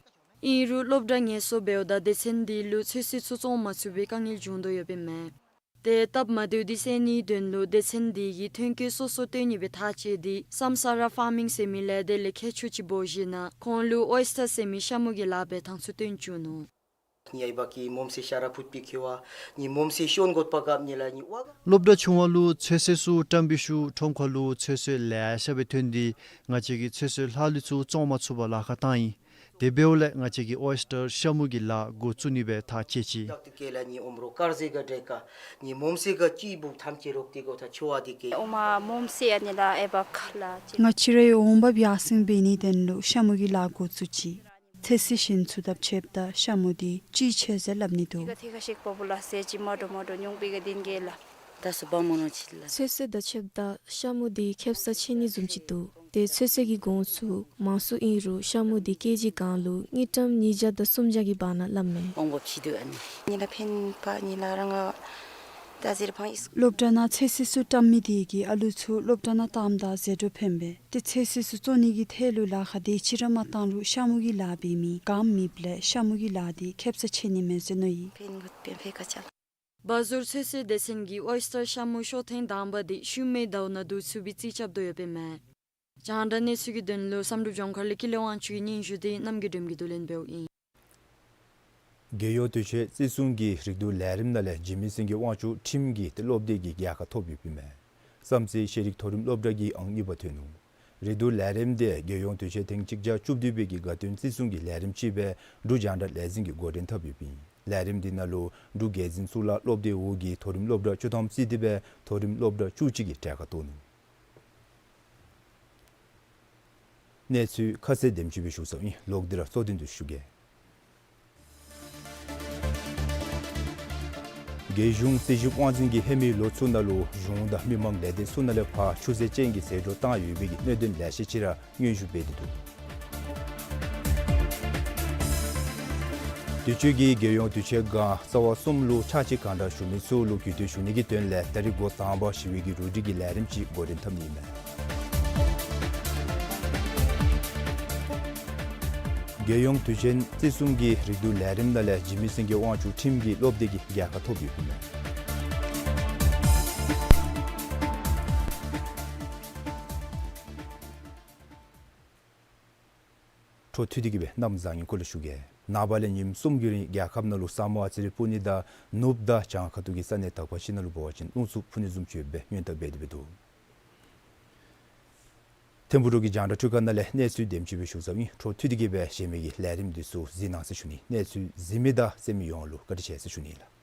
ཨིན་རུང་སློབ་གྲྭ་ངལ་གསོ་འབདཝ་ད་སྡེ་ཚན་འདི་ལུ་ཚོད་བསྲེ་ཚུ་བཙོང་མ་ཚུགས་པའི་དཀའ་ངལ་བྱུང་དོ་ཡོདཔ་ཨིན་མས། ཏེ་སྟབས་མ་བདེཝ་འདི་སེལ་ནིའི་དོན་ལུ་སྡེ་ཚན་འདི་གིས་ཐོན་སྐྱེད་སོ་སོ་བཏོན་ནི་སྦེ་ཐག་བཅད་དེ་སམ་ས་ར་ཕར་མིང་ཟེར་མི་ལས་དེ་ལས་ཁྱད་ཆོས་ཅིག་འབོ་ཞིནམ་ཁོང་ལུ་ཨོའི་སི་ཊར་ཟེར་མི་ཤ་མུ་གི་ལཱ་འབད་ཐངས་ཚུ་སྟོན་བཅུག་ནུག། ཉི་ཨའི་བ་ཀི་མོམ་སི་ཤ་ར་ཕུད་པི་ཁེ་བ་ཉི་མོམ་སི་ཤོན་གོད་པ་གབ་ཉི་ལ་ཉི་ཝ་ག། སློབ་གྲྭ་ཆུང་བ་ལུ་ཚོད་བསྲེ་ཚུ་བཀྲམ་པའི་ཤུལ་ཁྲོམ་ཁ་ལུ་ཚོད་བསྲེ་ལེ་ཤ་སྦེ་ཐོན་ཏེ་ང་བཅས་ཀྱིས་ཚོད་བསྲེ་ལྷག་ལུས་ཚུ་བཙོང་མ་ཚུགས་པར་ལཱ་ཁག་བཏང་ཡི། དེ་འབདཝ་ལས་ང་བཅས་ཀྱིས་ཨོའི་སི་ཊར་ཤ་མུ་གི་ལཱ་འགོ་བཙུགས་ནི་སྦེ་ཐག་བཅད་ཅི། ང་བཅས་རའི་འོང་འབབ་ཡར་སེང་འབད་ནིའི་དོན་ལུ་ཤ་མུ་གི་ལཱ་འགོ་བཙུགས་ཅི། ཚོད་བསྲེ་ཞིནམ་ཚུ་དང་ཕྱདཔ་ད་ཤ་མུ་འདི་ལྕི་ཆེ་ཟེར་སླབ་ནི་འདུག། ཚོད་བསྲེ་དང་ཕྱདཔ་ད་ཤ་མུ་འདི་ཁེབ་ས་ཆེ་ནི་བཟུམ་ཅིག་འདུག། ཏེ་ཚོད་བསྲེ་གི་གོང་ཚུ་མང་སུ་ཨིན་རུང་ཤ་མུ་འདི་ཀེ་ཇི་གང་ལུ་དངུལ་ཀྲམ་ཉིས་བརྒྱ་དང་སུམ་བརྒྱ་གི་བར་ན་སླབ་མས། སློབ་གྲྭ་ནང་ཚོད་བསྲེ་ཚུ་བཀྲམ་མི་དེ་གིས་ཨ་ལུ་ཚུ་སློབ་གྲྭ་ནང་བཏངམ་ད་ཟད་འགྲོ་ཕན་པས། ཏེ་ཚོད་བསྲེ་ཚུ་བཙོང་ནི་གི་ཐད་ལུ་ལཱ་ཁག་དེ་ཅིག་ར་མ་བཏང་རུང་ཤ་མུ་གི་ལཱ་འབད་མི་ག་མེདཔ་ལས་ཤ་མུ་གི་ལཱ་འདི་ཁེབ་ས་ཆེ་ནི་མས་ཟེར་མནོ་ཡི། བ་ཟུར་ཚོད་བསྲེ་སྡེ་ཚན་གྱིས་ཨོའི་སི་ཊར་ཤ་མུ་ཤོ་ཐེངས་དང་པ་འདི་ཤུལ་མའི་ཟླཝ་ནང་བསྡུ་ཚུགས་པའི་རྩིས་རྐྱབ་དོ་ཡོདཔ་ཨིན་མས། རྒྱང་བསྒྲགས་གནས་ཚུལ་གྱི་དོན་ལུ་བསམ་གྲུབ་ལྗོངས་མཁར་ལས་ཀུན་ལེགས་དབང་ཕྱུག་གི་སྙན་ཞུ་འདི་རྣམ་རྒྱལ་སྒྲོལམ་གྱིས་བསྡུ་ལེན་འབདཝ་ཨིན། རྒྱལ་ཡོངས་དུས་ཆེན་བརྩི་སྲུང་གི་རིག་དུས་ལས་རིམ་ནང་ལས་འཇིགས་མེད་སེང་གེ་དབང་ཕྱུག་ཁྲིམས་ཀྱི་སློབ་སྡེ་གི་རྒྱལ་ཁ་ཐོབ་ཡོདཔ་ཨིན་མས། བསམ་རྩེ་ཤེས་རིག་མཐོ་རིམ་སློབ་གྲྭ་གིས་ཨང་གཉིས་པ་ཐོན་ནུག། རིག་དུས་ལས་རིམ་འདི་རྒྱལ་ཡོངས་དུས་ཆེན་ཐེངས་གཅིག་བརྒྱ་བཅུ་བདུན་པའི་གི་དགའ་སྟོན་བརྩི་སྲུང་གི་ལས་རིམ་ཅིག་སྦེ་འབྲུག་རྒྱང་བསྒྲགས་ལས་འཛིན་གྱིས་འགོ་འདྲེན་འཐབ་ཡོདཔ་ཨིན། ལས་རིམ་འདི་ནང་ལུ་འབྲུག་རྒྱལ་འཛིན་གཙུག་ལག་སློབ་སྡེའི་འོག་གི་མཐོ་རིམ་སློབ་གྲྭ་བཅུ་ཐམ་རྩིས་ཏེ་སྦེ་མཐོ་རིམ་སློབ་གྲྭ་བཅུ་གཅིག་གིས་གྲལ་ཁར་གཏོགས་ནུག། གནས་ཚུལ་ཁ་གསལ་དེམ་ཅིག་སྦེ་ཞུ་ཚརཝ་ཨིན། ལོག་སྟེ་ར་གཙོ་དོན་འདི་ཞུ་གེ། རྒྱལ་གཞུང་རྩིས་ཞིབ་དབང་འཛིན་གྱིས་ཧེ་མའི་ལོ་ཚུ་ནང་ལུ་གཞུང་དང་མི་མང་ལས་སྡེ་ཚུ་ནང་ལས་ཕར་ཆུ་ཚད་ཅན་གྱི་ཟད་འགྲོ་བཏང་ཡོད་པའི་གི་གནད་དོན་ལེ་ཤ་ཅིག་ར་སྙན་ཞུ་འབད་དེ་འདུག། དུས་ཅི་གི་རྒྱལ་ཡོངས་དུས་ཆེན་སྒང་རྩ་བ་གསུམ་ལུ་ཕྱག་ཕྱིད་གང་དྲག་ཞུ་མི་ཚུ་ལུ་གུས་བཏུད་ཞུ་ནི་གི་དོན་ལས་ད་རིས་འགོ་དང་པ་ཞི་བའི་གི་རུ་སྒྲིག་གི་ལས་རིམ་ཅིག་འགོ་འདྲེན་འཐབ་ནི་ཨིན་མས། རྒྱལ་ཡོངས་དུས་ཆེན་བརྩི་སྲུང་གི་རིག་དུས་ལས་རིམ་ནང་ལས་འཇིགས་མེད་སེང་གེ་དབང་ཕྱུག་ཁྲིམས་ཀྱི་སློབ་སྡེ་གི་རྒྱལ་ཁ་ཐོབ་ཡོདཔ་ཨིན་མས། འཕྲོ་མཐུད་དེ་གི་སྦེ་གནམ་བཟང་ངན་སྐོར་ལས་ཞུ་གེ། ནངས་པ་ལས་ཉིནམ་གསུམ་གྱི་རིང་རྒྱལ་ཁབ་ནང་ལུ་ས་སྨུག་ཨ་ཙི་རེ་སྤུབ་ནི་དང་ནུབ་དང་བྱང་ཁ་ཐུག་གི་ས་གནས་དག་པ་ཅིག་ནང་ལུ་འབད་བ་ཅིན་རླུང་འཚུབ་འཕུ་ནི་བཟུམ་ཅིག་ཡོདཔ་སྦེ་སྔོན་བརྡ་འབད་དེ་འབད་འདུག། ཐིམ་ཕུག་འབྲུག་གི་རྒྱང་བསྒྲགས་འཕྲུལ་ཁང་ནང་ལས་གནས་ཚུལ་དེམ་ཅིག་སྦེ་ཞུ་ཚརཝ་ཨིན། འཕྲོ་མཐུད་དེ་གི་སྦེ་གཞན་མི་གི་ལས་རིམ་འདི་ཚུ་གཟིགས་གནང་ཟེར་ཞུ་ནི། གནས་ཚུལ་གཟིགས་མི་དང་གསན་མི་ཡོངས་ལུ་བཀའ་དྲིན་ཆེ་ཟེར་ཞུ་ནི་ལགས།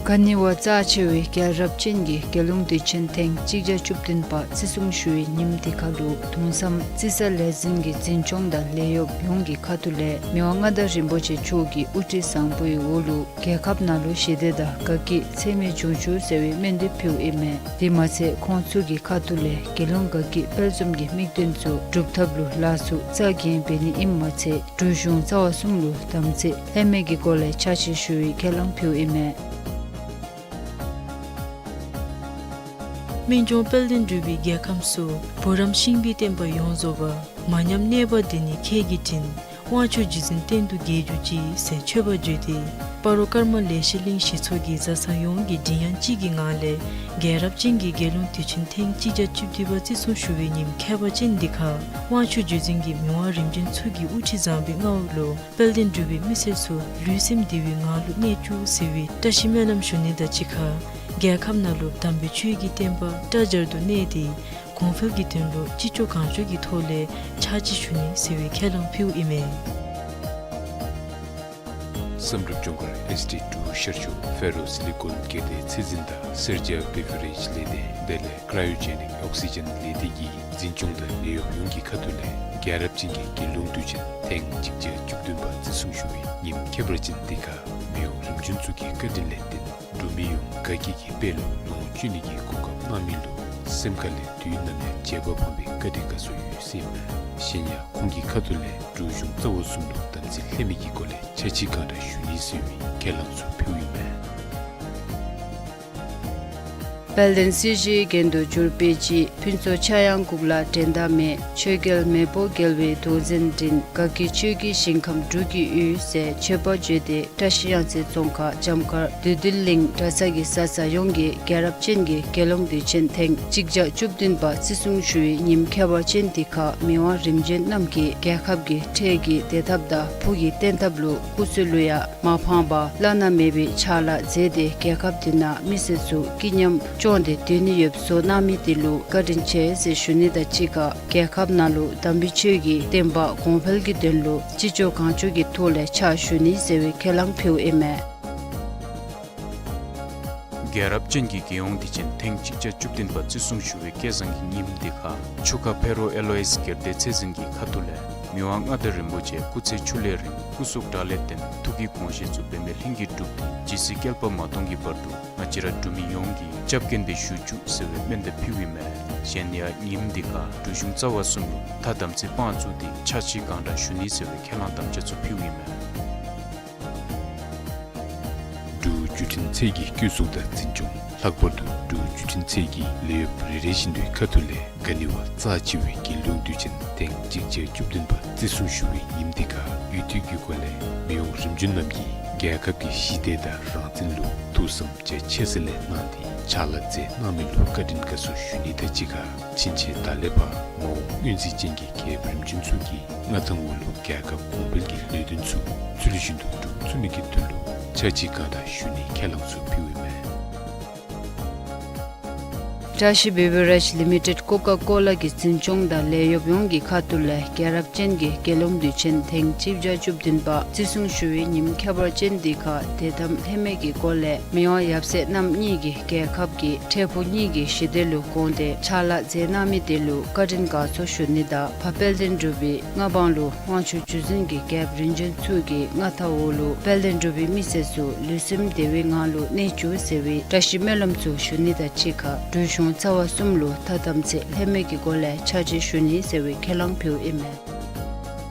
ག་ནི་བ་རྩ་ཆེ་བའི་རྒྱལ་རབས་ཅན་གྱི་རྒྱལ་ཡོངས་དུས་ཆེན་ཐེངས་གཅིག་བརྒྱ་བཅུ་བདུན་པ་བརྩི་སྲུང་ཞུ་བའི་ཉིནམ་འདི་ཁར་ལུ་གདུང་བསམ་རྩིས་གསར་ལས་འཛིན་གྱི་འཛིན་སྐྱོང་དང་ལས་གཡོགཔ་ཡོངས་ཀྱི་ཁ་ཐུག་ལས་མི་དབང་མངའ་བདག་རིན་པོ་ཆེ་མཆོག་གི་དབུ་ཁྲིད་བཟང་པོའི་འོག་ལུ་རྒྱལ་ཁབ་ནང་ལུ་ཞི་བདེ་དང་དགའ་སྐྱིད་ཚད་མེད་འབྱུང་བཅུག་ཟེར་བའི་སྨོན་འདེབས་ཕུལཝ་ཨིན་མས། དེ་མ་ཚད་ཁོང་ཚུ་གི་ཁ་ཐུག་ལས་རྒྱལ་ཡོངས་དགའ་སྐྱིད་དཔལ་འཛོམས་ཀྱི་དམིགས་དོན་ཚུ་སྒྲུབ་ཐབས་ལུ་ལཱ་ཚུ་རྩ་འགེངས་འབད་ནི་ཨིནམ་མ་ཚད་འབྲུག་གཞུང་རྩ་བ་གསུམ་ལུ་དམ་ཚིག་ལྷད་མེད་ཀྱི་སྒོ་ལས་ཕྱག་ཕྱིད་ཞུ་བའི་ཁས་བླངས་ཕུལཝ་ཨིན་མས། སྨན་ལྗོངས་དཔལ་ལྡན་འབྲུག་པའི་རྒྱལ་ཁམས་སུ། བུ་རམ་ཤིང་བུའི་བསྟན་པ་ཡོངས་རྫོགས་པ། མ་ཉམས་གནས་པ་འདི་ནི་ཁྱེད་ཀྱི་དྲིན། དབང་ཕྱུག་རྗེ་བཙུན་གཏན་དུ་རྒྱས་གྱུར་ཅིག་ཟེར་མཆོད་པ་བརྗོད་དེ། སྤ་རོ་ཀརྨ་ལེགས་བཤད་གླིང་གཞི་ཚོགས་ཀྱིས་བཟའ་ཚང་ཡོངས་ཀྱིས་མགྲིན་དབྱངས་གཅིག་གི་ངང་ལས་རྒྱལ་རབས་ཅན་གྱི་རྒྱལ་ཡོངས་དུས་ཆེན་ཐེངས་གཅིག་བརྒྱ་བཅུ་བདུན་པ་བརྩི་སྲུང་ཞུ་བའི་ཉིནམ་ཁྱད་པར་ཅན་འདི་ཁར་དབང་ཕྱུག་རྗེ་བཙུན་གྱིས་མི་དབང་རིམ་བྱོན་ཚུ་གི་དབུ་ཁྲིད་བཟང་པོའི་མངའ་འོག་ལུ་དཔལ་ལྡན་འབྲུག་པའི་མི་སེར་ཚུ་ལུས་སེམས་བདེ་བའི་ངང་ལུ་གནས་བཅུག་ཟེར་བའི་བཀྲ་ཤིས་སྨོན་ལམ་ཞུ་ནི་དང་གཅིག་ཁར་རྒྱལ་ཁམས་ནང་ལུ་དམ་པའི་ཆོས་ཀྱི་བསྟན་པ་སྒྲ་སྦྱར་དུ་གནས་ཏེ་གོང་འཕེལ་གྱི་དོན་ལུ་ཅི་ལྕོགས་གང་ལྕོགས་ཀྱི་ཐོག་ལས་ཕྱག་ཕྱིད་ཞུ་ནི་ཟེར་བའི་ཁས་བླངས་ཕུལཝ་ཨིན་མས། བསམ་གྲུབ་ལྗོངས་མཁར་ཨེས་ཌི་ཊུ་ཤར་ཕྱོགས་ཕེ་རོ་སི་ལི་ཀོན་སྐྱེ་ལྡན་ཚད་འཛིན་དང་གསེར་སྦྱངམ་བེ་བ་རེཇ་ལས་སྡེ་དེ་ལས་ཀྲ་ཡོ་ཇེ་ནིཀ་ཨོག་སི་ཇེན་ལས་སྡེ་གིས་འཛིན་སྐྱོང་དང་ལས་གཡོགཔ་ཡོངས་ཀྱི་ཁ་ཐུག་ལས་རྒྱལ་རབས་ཅན་གྱི་རྒྱལ་ཡོངས་དུས་ཆེན་ཐེངས་གཅིག་བརྒྱ་བཅུ་བདུན་པ་བརྩི་སྲུང་ཞུ་བའི་ཉིནམ་ཁྱད་པར་ཅན་འདི་ཁར་མི་དབང་རིམ་བྱོན་ཚུ་གི་བཀའ་དྲིན་ལས་བརྟེན་ འབྲུག་མི་ཡོངས་དགའ་སྐྱིད་ཀྱི་དཔལ་ལུ་ལོངས་སྤྱོད་ནི་གི་གོ་སྐབས་གནང་མི་ལུ་སེམས་ཁ་ལས་དུས་ནམ་ཡང་བརྗེད་པ་སྤང་བའི་བཀའ་དྲིན་དགའ་ཚོར་ཡོད་ཟེར་ཨིན་མས། གཞན་ཡང་ཁོང་གི་ཁ་ཐུག་ལས་འབྲུག་གཞུང་རྩ་བ་གསུམ་ལུ་དམ་ཚིག་ལྷད་མེད་ཀྱི་སྒོ་ལས་ཕྱག་ཕྱི་གང་དྲག་ཞུ་ནི་ཟེར་བའི་ཁས་བླངས་ཚུ་ཕུལཝ་ཨིན་མས། དཔལ་ལྡན་སྲིད་བཞིའི་རྒྱན་དུ་གྱུར་པའི་སྤྱི་ཕུན་ཚོགས་ཕྱྭ་གཡང་འགུགས་ལ་འགྲན་ཟླ་མེད། ཆོས་རྒྱལ་མེས་པོ་རྒྱལ་བའི་གདུང་འཛིན་འདྲེན། དགའ་སྐྱིད་ཆོས་ཀྱི་ཞིང་ཁམས་འབྲུག་གི་ཡུལ་ཟེར་མཆོད་པ་བརྗོད་དེ་བཀྲ་ཤིས་གཡང་རྩེ་རྫོང་ཁག་འཇམ་དཀར་བདུད་འདུལ་གླིང་གྲྭ་ཚང་གི་བཟའ་ཚང་ཡོངས་ཀྱིས་རྒྱལ་རབས་ཅན་གྱི་རྒྱལ་ཡོངས་དུས་ཆེན་ཐེངས་གཅིག་བརྒྱ་བཅུ་བདུན་པ་བརྩི་སྲུང་ཞུ་བའི་ཉིནམ་ཁྱད་པར་ཅན་འདི་ཁར་མི་དབང་རིམ་བྱོན་རྣམས་ཀྱིས་རྒྱལ་ཁབ་ཀྱི་འཕྲལ་གྱི་བདེ་ཐབས་དང་བུ་གི་བརྟན་ཐབས་ལུ་སྐུ་ཚེ་ལུ་ཡང་མ་ཕངས་པར་བླ་ན་མེད་པའི་ཕྱག་ལཱ་མཛད་དེ་རྒྱལ་ཁབ་འདི་ནང་མི་སེར་ཚུ་སྐྱིད་ཉམས་སྐྱོང་སྟེ་སྡོད་ནི་ཡོདཔ་བཟོ་གནང་མི་དེ་ལུ་བཀའ་དྲིན་ཆེ་ཟེར་ཞུ་ནི་དང་གཅིག་ཁར་རྒྱལ་ཁབ་ནང་ལུ་དམ་པའི་ཆོས་ཀྱི་བསྟན་པ་གོང་འཕེལ་གྱི་དོན་ལུ་ཅི་ལྕོགས་གང་ལྕོགས་ཀྱི་ཐོག་ལས་ཕྱག་ཞུ་ནི་ཟེར་བའི་ཁས་བླངས་ཕུལཝ་ཨིན་མས། རྒྱལ་རབས་ཅན་གྱི་རྒྱལ་ཡོངས་དུས་ཆེན་ཐེངས་གཅིག་བརྒྱ་བཅུ་བདུན་པ་བརྩི་སྲུང་ཞུ་བའི་སྐལ་བཟང་གི་ཉིནམ་འདི་ཁར་ཆུ་ཁ་ཕེ་རོ་ཨེ་ལོ་ཨིས་སྒེར་སྡེ་ཚད་འཛིན་གྱི་ཁ་ཐུག་ལས་མི་དབང་མངའ་བདག་རིན་པོ་ཆེ་སྐུ་ཚེ་ཁྲི་ལས་རིང་སྐུ་གཟུགས་དྲག་ལས་བརྟན་ཐུགས་ཀྱི་དགོངས་བཞེད་ཚུ་འབད་མེད་ལྷུན་གྱིས་གྲུབ་སྟེ་ཇི་སྲིད་བསྐལ་པ་མ་སྟོངས་ཀྱི་བར་དུ་ང་བཅས་ར་འབྲུག་མི་ཡོངས་ཀྱིས་སྐྱབས་མགོན་སྦེ་བཞུགས་བཅུག་ཟེར་བའི་སྨོན་འདེབས་ཕུལཝ་ཨིན་མས། གཞན་ཡང་ཉིནམ་འདི་ཁར་འབྲུག་གཞུང་རྩ་བ་གསུམ་ལུ་ད་དམ་ཚིག་དཔང་བཙུགས་ཏེ་ཕྱག་ཕྱི་གང་དྲག་ཞུ་ནི་ཟེར་བའི་ཁས་བླངས་དམ་བཅའ་ཚུ་ཕུལཝ་ཨིན་མས། འབྲུག་བརྒྱུད་འཕྲིན་ཚད་ཀྱི་བཀོད་ཚོགས་དང་འཛིན་སྐྱོང་ལྷག་པར་དུ་འབྲུག་བརྒྱུད་འཕྲིན་ཚད་ཀྱི་ལས་གཡོགཔ་རེ་རེ་བཞིན་དུ་ཁ་ཐུག་ལས་ག་ནི་བ་རྩ་ཆེ་བའི་རྒྱལ་ཡོངས་དུས་ཆེན་ཐེངས་གཅིག་བརྒྱ་བཅུ་བདུན་པ་བརྩི་སྲུང་ཞུ་བའི་ཉིནམ་འདི་ཁར་ཡུལ་དུས་ཀྱི་སྒོ་ལས་མི་དབང་རིམ་བྱོན་རྣམས་ཀྱིས་རྒྱལ་ཁབ་ཀྱི་ཞི་བདེ་དང་རང་བཙན་ལུ་ཐུགས་བསམ་རྒྱ་ཆེ་ས་ལས་གནང་སྟེ་ཕྱག་ལཱ་མཛད་གནང་མི་ལུ་བཀའ་དྲིན་དགའ་ཚོར་ཞུ་ནི་དང་གཅིག་ཁར་ཕྱིན་ཆད་ད་ལས་ཕར་མ་འོངས་སྔོན་རྩིས་ཅན་གྱི་རྒྱལཔོ་རིམ་བྱོན་ཚུ་གི་མངའ་ཐང་འོག་ལུ་རྒྱལ་ཁབ་གོང་འཕེལ་གྱི་ལས་དོན་ཚུ་ཚུལ་བཞིན་དུ་སྒྲུབ་ཚུགས་ནི་གི་དོན་ལུ་ཕྱག་ཕྱི་གང་དྲག་ཞུ་ནིའི་ཁས་བླངས་ཚུ་ཕུལཝ་ཨིན་མས། བཀྲ་ཤིས་བི་བི་རེཇ་ལི་མི་ཊེཌ་ཀོ་ཀ་ཀོ་ལ་གི་འཛིན་སྐྱོང་དང་ལས་གཡོགཔ་ཡོངས་ཀྱི་ཁ་ཐུག་ལས་རྒྱལ་རབས་ཅན་གྱི་རྒྱལ་ཡོངས་དུས་ཆེན་ཐེངས་གཅིག་བརྒྱ་བཅུ་བདུན་པ་བརྩི་སྲུང་ཞུ་བའི་ཉིནམ་ཁྱད་པར་ཅན་འདི་ཁར་དད་དམ་ལྷད་མེད་ཀྱི་སྒོ་ལས་མི་དབང་ཡབ་སྲས་རྣམ་གཉིས་ཀྱིས་རྒྱལ་ཁབ་ཀྱི་འཕྲལ་ཕུགས་གཉིས་ཀྱི་ཞི་བདེ་ལུ་དགོངས་ཏེ་ཕྱག་ལཱ་མཛད་གནང་མི་དེ་ལུ་བཀའ་དྲིན་དགའ་ཚོར་ཞུ་ནི་དང་ཕ་དཔལ་ལྡན་འབྲུག་པའི་མངའ་འབངས་ལུ་དབང་ཕྱུག་བརྒྱུད་འཛིན་གྱི་རྒྱལཔོ་རིམ་བྱོན་ཚུ་གི་མངའ་ཐང་འོག་ལུ་དཔལ་ལྡན་འབྲུག་པའི་མི་སེར་ཚུ་ལུས་སེམས་བདེ་བའི་ངང་ལུ་གནས་བཅུག་ཟེར་བའི་བཀྲ་ཤིས་སྨོན་ལམ་ཚུ་ཞུ་ནི་དང་གཅིག་ཁར་འབྲུག་གཞུང་རྩ་བ་གསུམ་ལུ་ད་དམ་ཚིག་ལྷད་མེད་ཀྱི་སྒོ་ལས་ཕྱག་ཕྱི་ཞུ་ནི་ཟེར་བའི་ཁས་བླངས་ཕུལཝ་ཨིན་མས།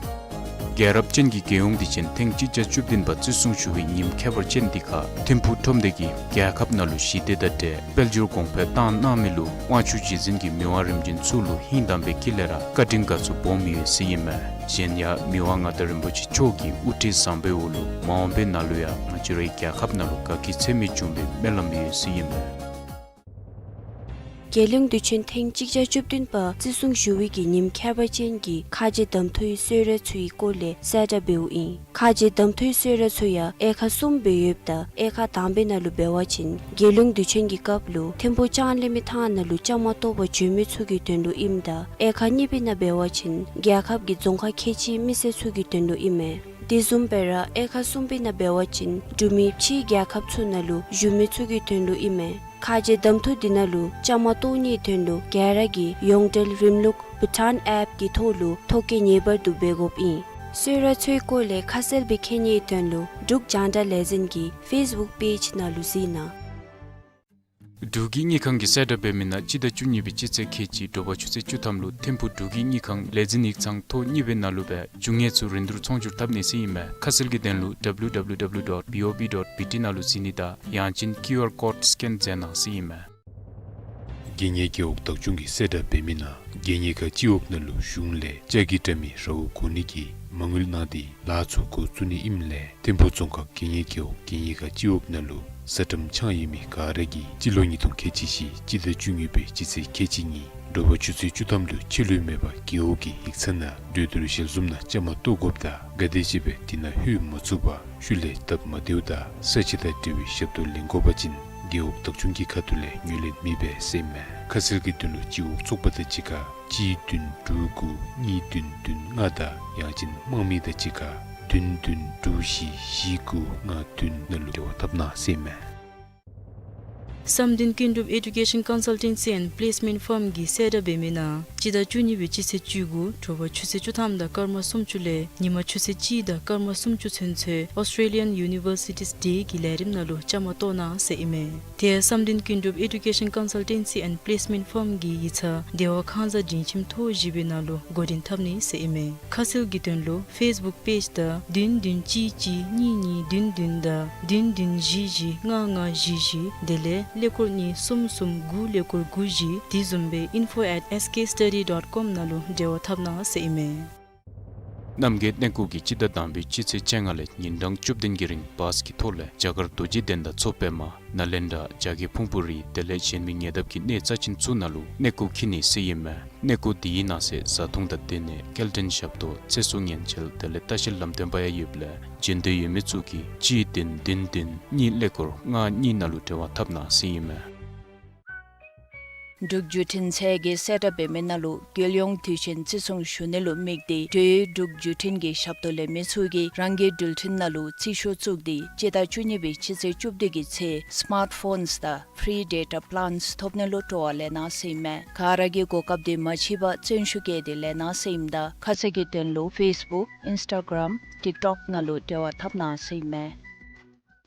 རྒྱལ་རབས་ཅན་གྱི་རྒྱལ་ཡོངས་དུས་ཆེན་ཐེངས་གཅིག་བརྒྱ་བཅུ་བདུན་པ་བརྩི་སྲུང་ཞུ་བའི་ཉིནམ་ཁྱད་པར་ཅན་འདི་ཁར་ཐིམ་ཕུག་ཁྲོམ་སྡེ་གིས་རྒྱལ་ཁབ་ནང་ལུ་ཞི་བདེ་དང་འབྲེལ་དཔལ་འབྱོར་གོང་འཕེལ་བཏང་གནང་མི་ལུ་དབང་ཕྱུག་རྗེ་བཙུན་གྱིས་མི་དབང་རིམ་བྱོན་ཚུ་ལུ་ཧིང་དམ་པའི་དཀྱིལ་ལས་ར་བཀའ་དྲིན་དགའ་ཚོར་སྦོམ་ཡོད་ཟེར་ཨིན་མས། གཞན་ཡང་མི་དབང་མངའ་བདག་རིན་པོ་ཆེ་མཆོག་གི་དབུ་ཁྲིད་བཟང་པོའི་འོག་ལུ་མ་འོངས་པའི་ནང་ལུ་ཡང་ང་བཅས་རའི་རྒྱལ་ཁབ་ནང་ལུ་དགའ་སྐྱིད་ཚད་མེད་འབྱུང་བའི་སྨོན་ལམ་ཡོད་ཟེར་ཨིན་མས། རྒྱལ་ཡོངས་དུས་ཆེན་ཐེངས་གཅིག་བརྒྱ་བཅུ་བདུན་པ་བརྩི་སྲུང་ཞུ་བའི་གི་ཉིནམ་ཁྱད་པར་ཅན་གྱི་ཁ་རྗེ་གདམ་འཐུའི་གསོལ་རས་ཚུའི་སྐོར་ལས་གསལ་བསྒྲགས་འབདཝ་ཨིན། ཁ་རྗེ་གདམ་འཐུའི་གསོལ་རས་ཚུ་ཡང་དབྱེ་ཁག་གསུམ་སྦེ་ཡོདཔ་ད་དབྱེ་ཁག་དང་པའི་ནང་ལུ་འབད་བ་ཅིན་རྒྱལ་ཡོངས་དུས་ཆེན་གྱི་སྐབས་ལུ་ཐིམ་ཕུག་ལྕང་གླིང་མི་ཐང་ནང་ལུ་བཅའ་མར་གཏོགས་པར་འབྱོན་མི་ཚུ་གི་དོན་ལུ་ཨིནམ་ད་དབྱེ་ཁག་གཉིས་པའི་ནང་འབད་བ་ཅིན་རྒྱལ་ཁབ་ཀྱི་རྫོང་ཁག་ཁལ་གཅིག་མི་སེར་ཚུ་གི་དོན་ལུ་ཨིན་མས། དེ་བཟུམ་སྦེ་ར་དབྱེ་ཁག་གསུམ་པའི་ནང་འབད་བ་ཅིན་འབྲུག་མི་ཕྱིའི་རྒྱལ་ཁབ་ཚུ་ནང་ལུ་བཞུགས་མི་ཚུ་གི་དོན་ལུ་ཨིན་མས། ཁ་རྗེ་གདམ་འཐུ་འདི་ནང་ལུ་བཅའ་མར་གཏོགས་ནིའི་དོན་ལུ་ག་ར་གིས་ཡོངས་འབྲེལ་རིམ་ལུགས་བྷུ་ཊཱན་ཨེཔ་གི་ཐོག་ལུ་ཐོ་བཀོད་ངེས་པར་དུ་འབད་དགོཔ་ཨིན། གསོལ་རས་ཚུའི་སྐོར་ལས་ཁ་གསལ་སྦེ་མཁྱེན་ནིའི་དོན་ལུ་འབྲུག་རྒྱང་བསྒྲགས་ལས་འཛིན་གྱི་ཕེསི་བུཀ་པེཇ་ནང་ལུ་གཟིགས་གནང་། འབྲུག་གི་དངུལ་ཁང་གིས་གསལ་བསྒྲགས་འབད་མི་ནང་སྤྱི་ཟླ་བཅུ་གཉིས་པའི་སྤྱི་ཚེས་ཁལ་གཅིག་དྲོ་པ་ཆུ་ཚོད་བཅུ་ཐམ་ལུ་ཐིམ་ཕུག་འབྲུག་གི་དངུལ་ཁང་ལས་འཛིན་ཡིག་ཚང་ཐོག་གཉིས་པའི་ནང་ལུ་སྦེ་རྒྱུ་དངོས་ཚུ་རིན་བསྡུར་ཚོང་སྒྱུར་འཐབ་ནི་ཟེར་ཨིན་མས། ཁ་གསལ་གྱི་དོན་ལུ་W W W dot B O B dot B T ནང་ལུ་གཟིགས་ནི་དང་ཡང་ཅིན་ཀིའུ་ཨར་ཀོཌ་སི་ཀེན་མཛད་གནང་ཟེར་ཨིན་མས། རྒྱལ་གཉེར་རྒེད་འོག་བདག་སྐྱོང་གིས་གསལ་བསྒྲགས་འབད་མི་ནང་རྒྱལ་གཉེར་ཁང་སྤྱི་འོག་ནང་ལུ་གཞུང་ལས་ལྕགས་ཀྱི་དྲ་མིག་རཝ་གོ་ནི་གི་མ་དངུལ་གནང་སྟེ་ལཱ་ཚུ་འགོ་བཙུགས་ནི་ཨིནམ་ལས་ཐིམ་ཕུག་རྫོང་ཁག་རྒྱལ་གཉེར་རྒེད་འོག་རྒྱལ་གཉེར་ཁང་སྤྱི་འོག་ནང་ལུ་ཟ་ཁྲམ་འཆང་ཡོད་མི་ག་ར་གིས་སྤྱི་ལོ་ཉིས་སྟོང་ཁལ་གཅིག་བཞི་སྤྱི་ཟླ་བཅུ་གཉིས་པའི་སྤྱི་ཚེས་ཁལ་གཅིག་ཉིན་དྲོ་པ་ཆུ་ཚོད་བཅུ་ཐམ་ལུ་ཕྱི་ལུས་མེད་པར་རྒེད་འོག་གི་ཡིག་ཚང་ནང་གྲོས་བསྡུར་ཞལ་འཛོམས་ནང་བཅའ་མར་གཏོགས་དགོཔ་དང་ག་དེམ་ཅིག་སྦེ་དེ་ནང་ལྷོད་མ་ཚུགས་པར་ཤུལ་ལས་སྟབས་མ་བདེཝ་དང་ས་ཆ་དང་འབྲེལ་བའི་ཞབས་ཏོག་ལེན་དགོ་པ་ཅིན་རྒེད་འོག་བདག་སྐྱོང་གི་ཁ་ཐུག་ལས་ངོས་ལེན་མེད་པས་ཟེར་ཨིན་མས། ཁ་གསལ་གྱི་དོན་ལུ་སྤྱི་འོག་ཚོགས་པ་དང་གཅིག་ཁར་གཅིག་བདུན་དྲུག་དགུ་གཉིས་བདུན་བདུན་ལྔ་དང་ཡང་ཅིན་དམངས་མི་དང་གཅིག་ཁར་བདུན་བདུན་དྲུག་བཞི་བཞི་དགུ་ལྔ་བདུན་ནང་ལུ་འབྲེལ་བ་འཐབ་གནང་ཟེར་ཨིན་མས། བསམ་གཏན་ཀུན་གྲུབ་Education Consultancy and Placement Firm གིས་གསལ་བསྒྲགས་འབད་མི་ནང་སྤྱི་ཟླ་བཅུ་གཉིས་པའི་སྤྱི་ཚེས་བཅུ་དགུ་དྲོ་པ་ཆུ་ཚོད་བཅུ་ཐམ་དང་སྐར་མ་སུམ་ཅུ་ལས་ཉིན་མ་ཆུ་ཚོད་གཅིག་དང་སྐར་མ་སུམ་ཅུ་ཚུན་ཚོད་Australian Universities Day གི་ལས་རིམ་ནང་ལུ་བཅའ་མར་གཏོགས་གནང་ཟེར་ཨིན་མས། དེ་ཡང་བསམ་གཏན་ཀུན་གྲུབ་Education Consultancy and Placement Firm གི་ཡིག་ཚང་བདེ་བ་ཁང་གཟའ་སྒྲིང་ཁྱིམ་ཐོག་བཞི་པའི་ནང་ལུ་འགོ་འདྲེན་འཐབ་ནི་ཟེར་ཨིན་མས། ཁ་གསལ་གྱི་དོན་ལུ་Facebook page དང་བདུན་བདུན་གཅིག་གཅིག་གཉིས་གཉིས་བདུན་བདུན་དང་བདུན་བདུན་བཞི་བཞི་ལྔ་ལྔ་བཞི་བཞི། དེ་ལས་ཀླད་ཀོར་གཉིས་གསུམ་གསུམ་དགུ་ཀླད་ཀོར་དགུ་བཞི། དེ་བཟུམ་སྦེ་info at S K study dot com ནང་ལུ་འབྲེལ་བ་འཐབ་གནང་ཟེར་ཨིན་མས། རྣམ་རྒྱལ་གནས་སྐོར་གྱིས་སྤྱི་ཟླ་དང་པའི་སྤྱི་ཚེས་བཅོ་ལྔ་ལས་ཉིན་གྲངས་བཅུ་བདུན་གྱི་རིང་བཱས་ཀྱི་ཐོག་ལས་རྒྱ་གར་རྡོ་རྗེ་གདན་དང་མཚོ་པདྨ་ནཱ་ལེནྡྲ་རྒྱ་བསྐྱེད་ཕུང་པོ་རི་དེ་ལས་གཞན་མི་ཉེ་འདབས་ཀྱི་གནས་རྩ་ཆེན་ཚུ་ནང་ལུ་གནས་སྐོར་འཁྱིད་ནི་ཟེར་ཨིན་མས། གནས་སྐོར་དེའི་ནང་གསེས་བཟའ་འཐུང་དང་སྡོད་གནས་སྐྱེལ་འདྲེན་ཞབས་ཏོག་ཚེ་སྲོག་ཉེན་བཅོལ་དེ་ལས་ལྟ་བཤལ་ལམ་སྟོན་པ་ཡང་ཡོདཔ་ལས་བྱོན་འདོད་ཡོད་མི་ཚུ་གིས་གཅིག་བདུན་བདུན་བདུན་གཉིས་ཀླད་ཀོར་ལྔ་གཉིས་ནང་ལུ་འབྲེལ་བ་འཐབ་གནང་ཟེར་ཨིན་མས། འབྲུག་བརྒྱུད་འཕྲིན་ཚད་ཀྱིས་གསལ་བསྒྲགས་འབད་མི་ནང་ལུ་རྒྱལ་ཡོངས་དུས་ཆེན་བརྩི་སྲུང་ཞུ་ནི་ལུ་དམིགས་ཏེ་འབྲུག་བརྒྱུད་འཕྲིན་གྱི་ཞབས་ཏོག་ལེན་མི་ཚུ་གིས་རང་གི་འགྲུལ་འཕྲིན་ནང་ལུ་རྩིས་ཤོག་བཙུགས་ཏེ་སྤྱི་ཟླ་བཅུ་གཉིས་པའི་སྤྱི་ཚེས་བཅུ་བདུན་གྱི་ཚེ་སི་མཱརཊ་ཕོནསི་དང་ཕི་རི་ཌེ་ཊ་པི་ལཱནསི་ཐོབ་ནི་ལུ་སྤྲོ་བ་ལེན་གནང་ཟེར་ཨིན་མས། ག་ར་གིས་གོ་སྐབས་དེ་མ་འཕྱད་པར་བརྩོན་ཤུགས་བསྐྱེད་དེ་ལེན་གནང་ཟེར་ཨིནམ་ད་ཁ་གསལ་གྱི་དོན་ལུ་ཕེསི་བུཀ་ཨིནསི་ཊ་གརམ་ཊིཀ་ཊོཀ་ནང་ལུ་འབྲེལ་བ་འཐབ་གནང་ཟེར་ཨིན་མས།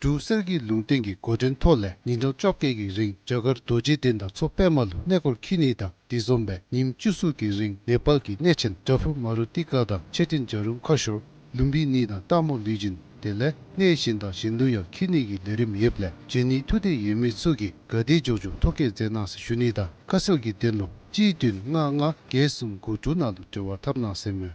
འབྲུག་གསེར་གྱི་ལུང་བསྟན་གྱི་འགོ་འདྲེན་ཐོག་ལས་ཉིན་གྲངས་བཅོ་བརྒྱད་ཀྱི་རིང་རྒྱ་གར་རྡོ་རྗེ་གདན་དང་མཚོ་པདྨ་ལུ་གནས་སྐོར་འཁྱིད་ནི་དང་དེ་བཟུམ་སྦེ་ཉིནམ་བཅུ་གསུམ་གྱི་རིང་ནེ་པཱལ་གྱི་གནས་ཆེན་པྲ་བྷུ་མ་རུ་ཏི་ཀ་དང་མཆོད་རྟེན་བྱ་རུང་ཁ་ཤོར་ལུམ་བི་ནི་དང་སྟག་མོ་ལུས་སྦྱིན་དེ་ལས་གནས་གཞན་དང་གཞན་ལུ་ཡང་འཁྱིད་ནི་གི་ལས་རིམ་ཡོདཔ་ལས་འབྱོན་ནི་ཐུགས་འདོད་ཡོད་མི་ཚུ་གིས་ག་དེ་མགྱོགས་མགྱོགས་ཐོ་བཀོད་མཛད་གནང་ཟེར་ཞུ་ནི་དང་ཁ་གསལ་གྱི་དོན་ལུ་གཅིག་བདུན་ལྔ་ལྔ་བརྒྱད་གསུམ་དགུ་དྲུག་ནང་ལུ་འབྲེལ་བ་འཐབ་གནང་ཟེར་མས།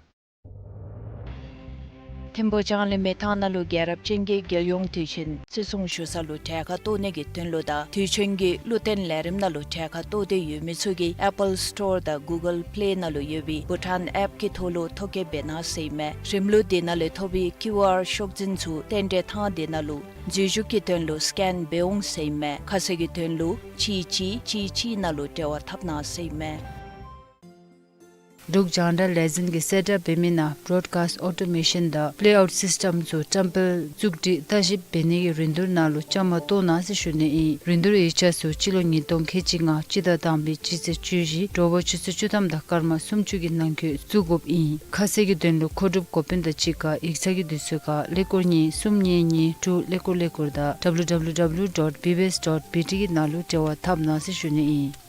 ཐིམ་ཕུག་ལྕང་གླིང་མི་ཐང་ནང་ལུ་རྒྱལ་རབས་ཅན་གྱི་རྒྱལ་ཡོངས་དུས་ཆེན་བརྩི་སྲུང་ཞུ་ས་ལུ་གྲལ་ཁར་གཏོགས་ནི་གི་དོན་ལུ་དང་དུས་ཆེན་གྱི་བློ་བརྟན་ལས་རིམ་ནང་ལུ་གྲལ་ཁར་གཏོགས་ཏེ་ཡོད་མི་ཚུ་གིས་ཨེ་པཱལ་སི་ཊོར་དང་གུ་གཱལ་པི་ལེ་ནང་ལུ་ཡོད་པའི་བྷུ་ཊཱན་ཨེཔ་ཀྱི་ཐོག་ལུ་ཐོ་བཀོད་འབད་གནང་ཟེར་ཨིན་མས། རིམ་ལུགས་དེ་ནང་ལས་ཐོབ་པའི་ཀིའུ་ཨར་ཤོག་འཛིན་ཚུ་རྟེན་འབྲེལ་ཐང་དེ་ནང་ལུ་འཛུལ་ཞུགས་ཀྱི་དོན་ལུ་སི་ཀེན་འབད་འོང་ཟེར་ཨིན་མས། ཁ་གསལ་གྱི་དོན་ལུ་གཅིག་གཅིག་གཅིག་གཅིག་ནང་ལུ་འབྲེལ་བ་འཐབ་གནང་ཟེར་ཨིན་མས། འབྲུག་རྒྱང་བསྒྲགས་ལས་འཛིན་གྱིས་གསལ་བསྒྲགས་འབད་མི་ནང་བྲོཌ་ཀཱསིཊ་ཨོ་ཊོ་མེ་ཤཱན་དང་པི་ལེ་ཨའུཊ་སིསི་ཊམ་ཚུ་བཀྲམ་སྤེལ་བཙུགས་སྒྲིག་བརྟག་ཞིབ་འབད་ནི་གི་རིན་བསྡུར་ནང་ལུ་བཅའ་མར་གཏོགས་གནང་ཟེར་ཞུ་ནི་ཨིན། རིན་བསྡུར་ཡིག་ཆ་ཚུ་སྤྱི་ལོ་ཉིས་སྟོང་ཁལ་གཅིག་ལྔ་སྤྱི་ཟླ་དང་པའི་སྤྱི་ཚེས་བཅུ་བཞི་དྲོ་པ་ཆུ་ཚོད་བཅུ་ཐམ་དང་སྐར་མ་སུམ་ཅུ་གི་ནང་འཁོད་བཙུགས་དགོཔ་ཨིན། ཁ་གསལ་གྱི་དོན་ལུ་མཁོ་སྒྲུབ་འགོ་དཔོན་དང་གཅིག་ཁར་ཡིག་ཚང་གི་དུས་ཚོད་ཁར་ཀླད་ཀོར་གཉིས་གསུམ་གཉིས་གཉིས་དྲུག་ཀླད་ཀོར་ཀླད་ཀོར་དང་W W W dot B B S dot B T གི་ནང་ལུ་འབྲེལ་བ་འཐབ་གནང་ཟེར་ཞུ་ནི་ཨིན།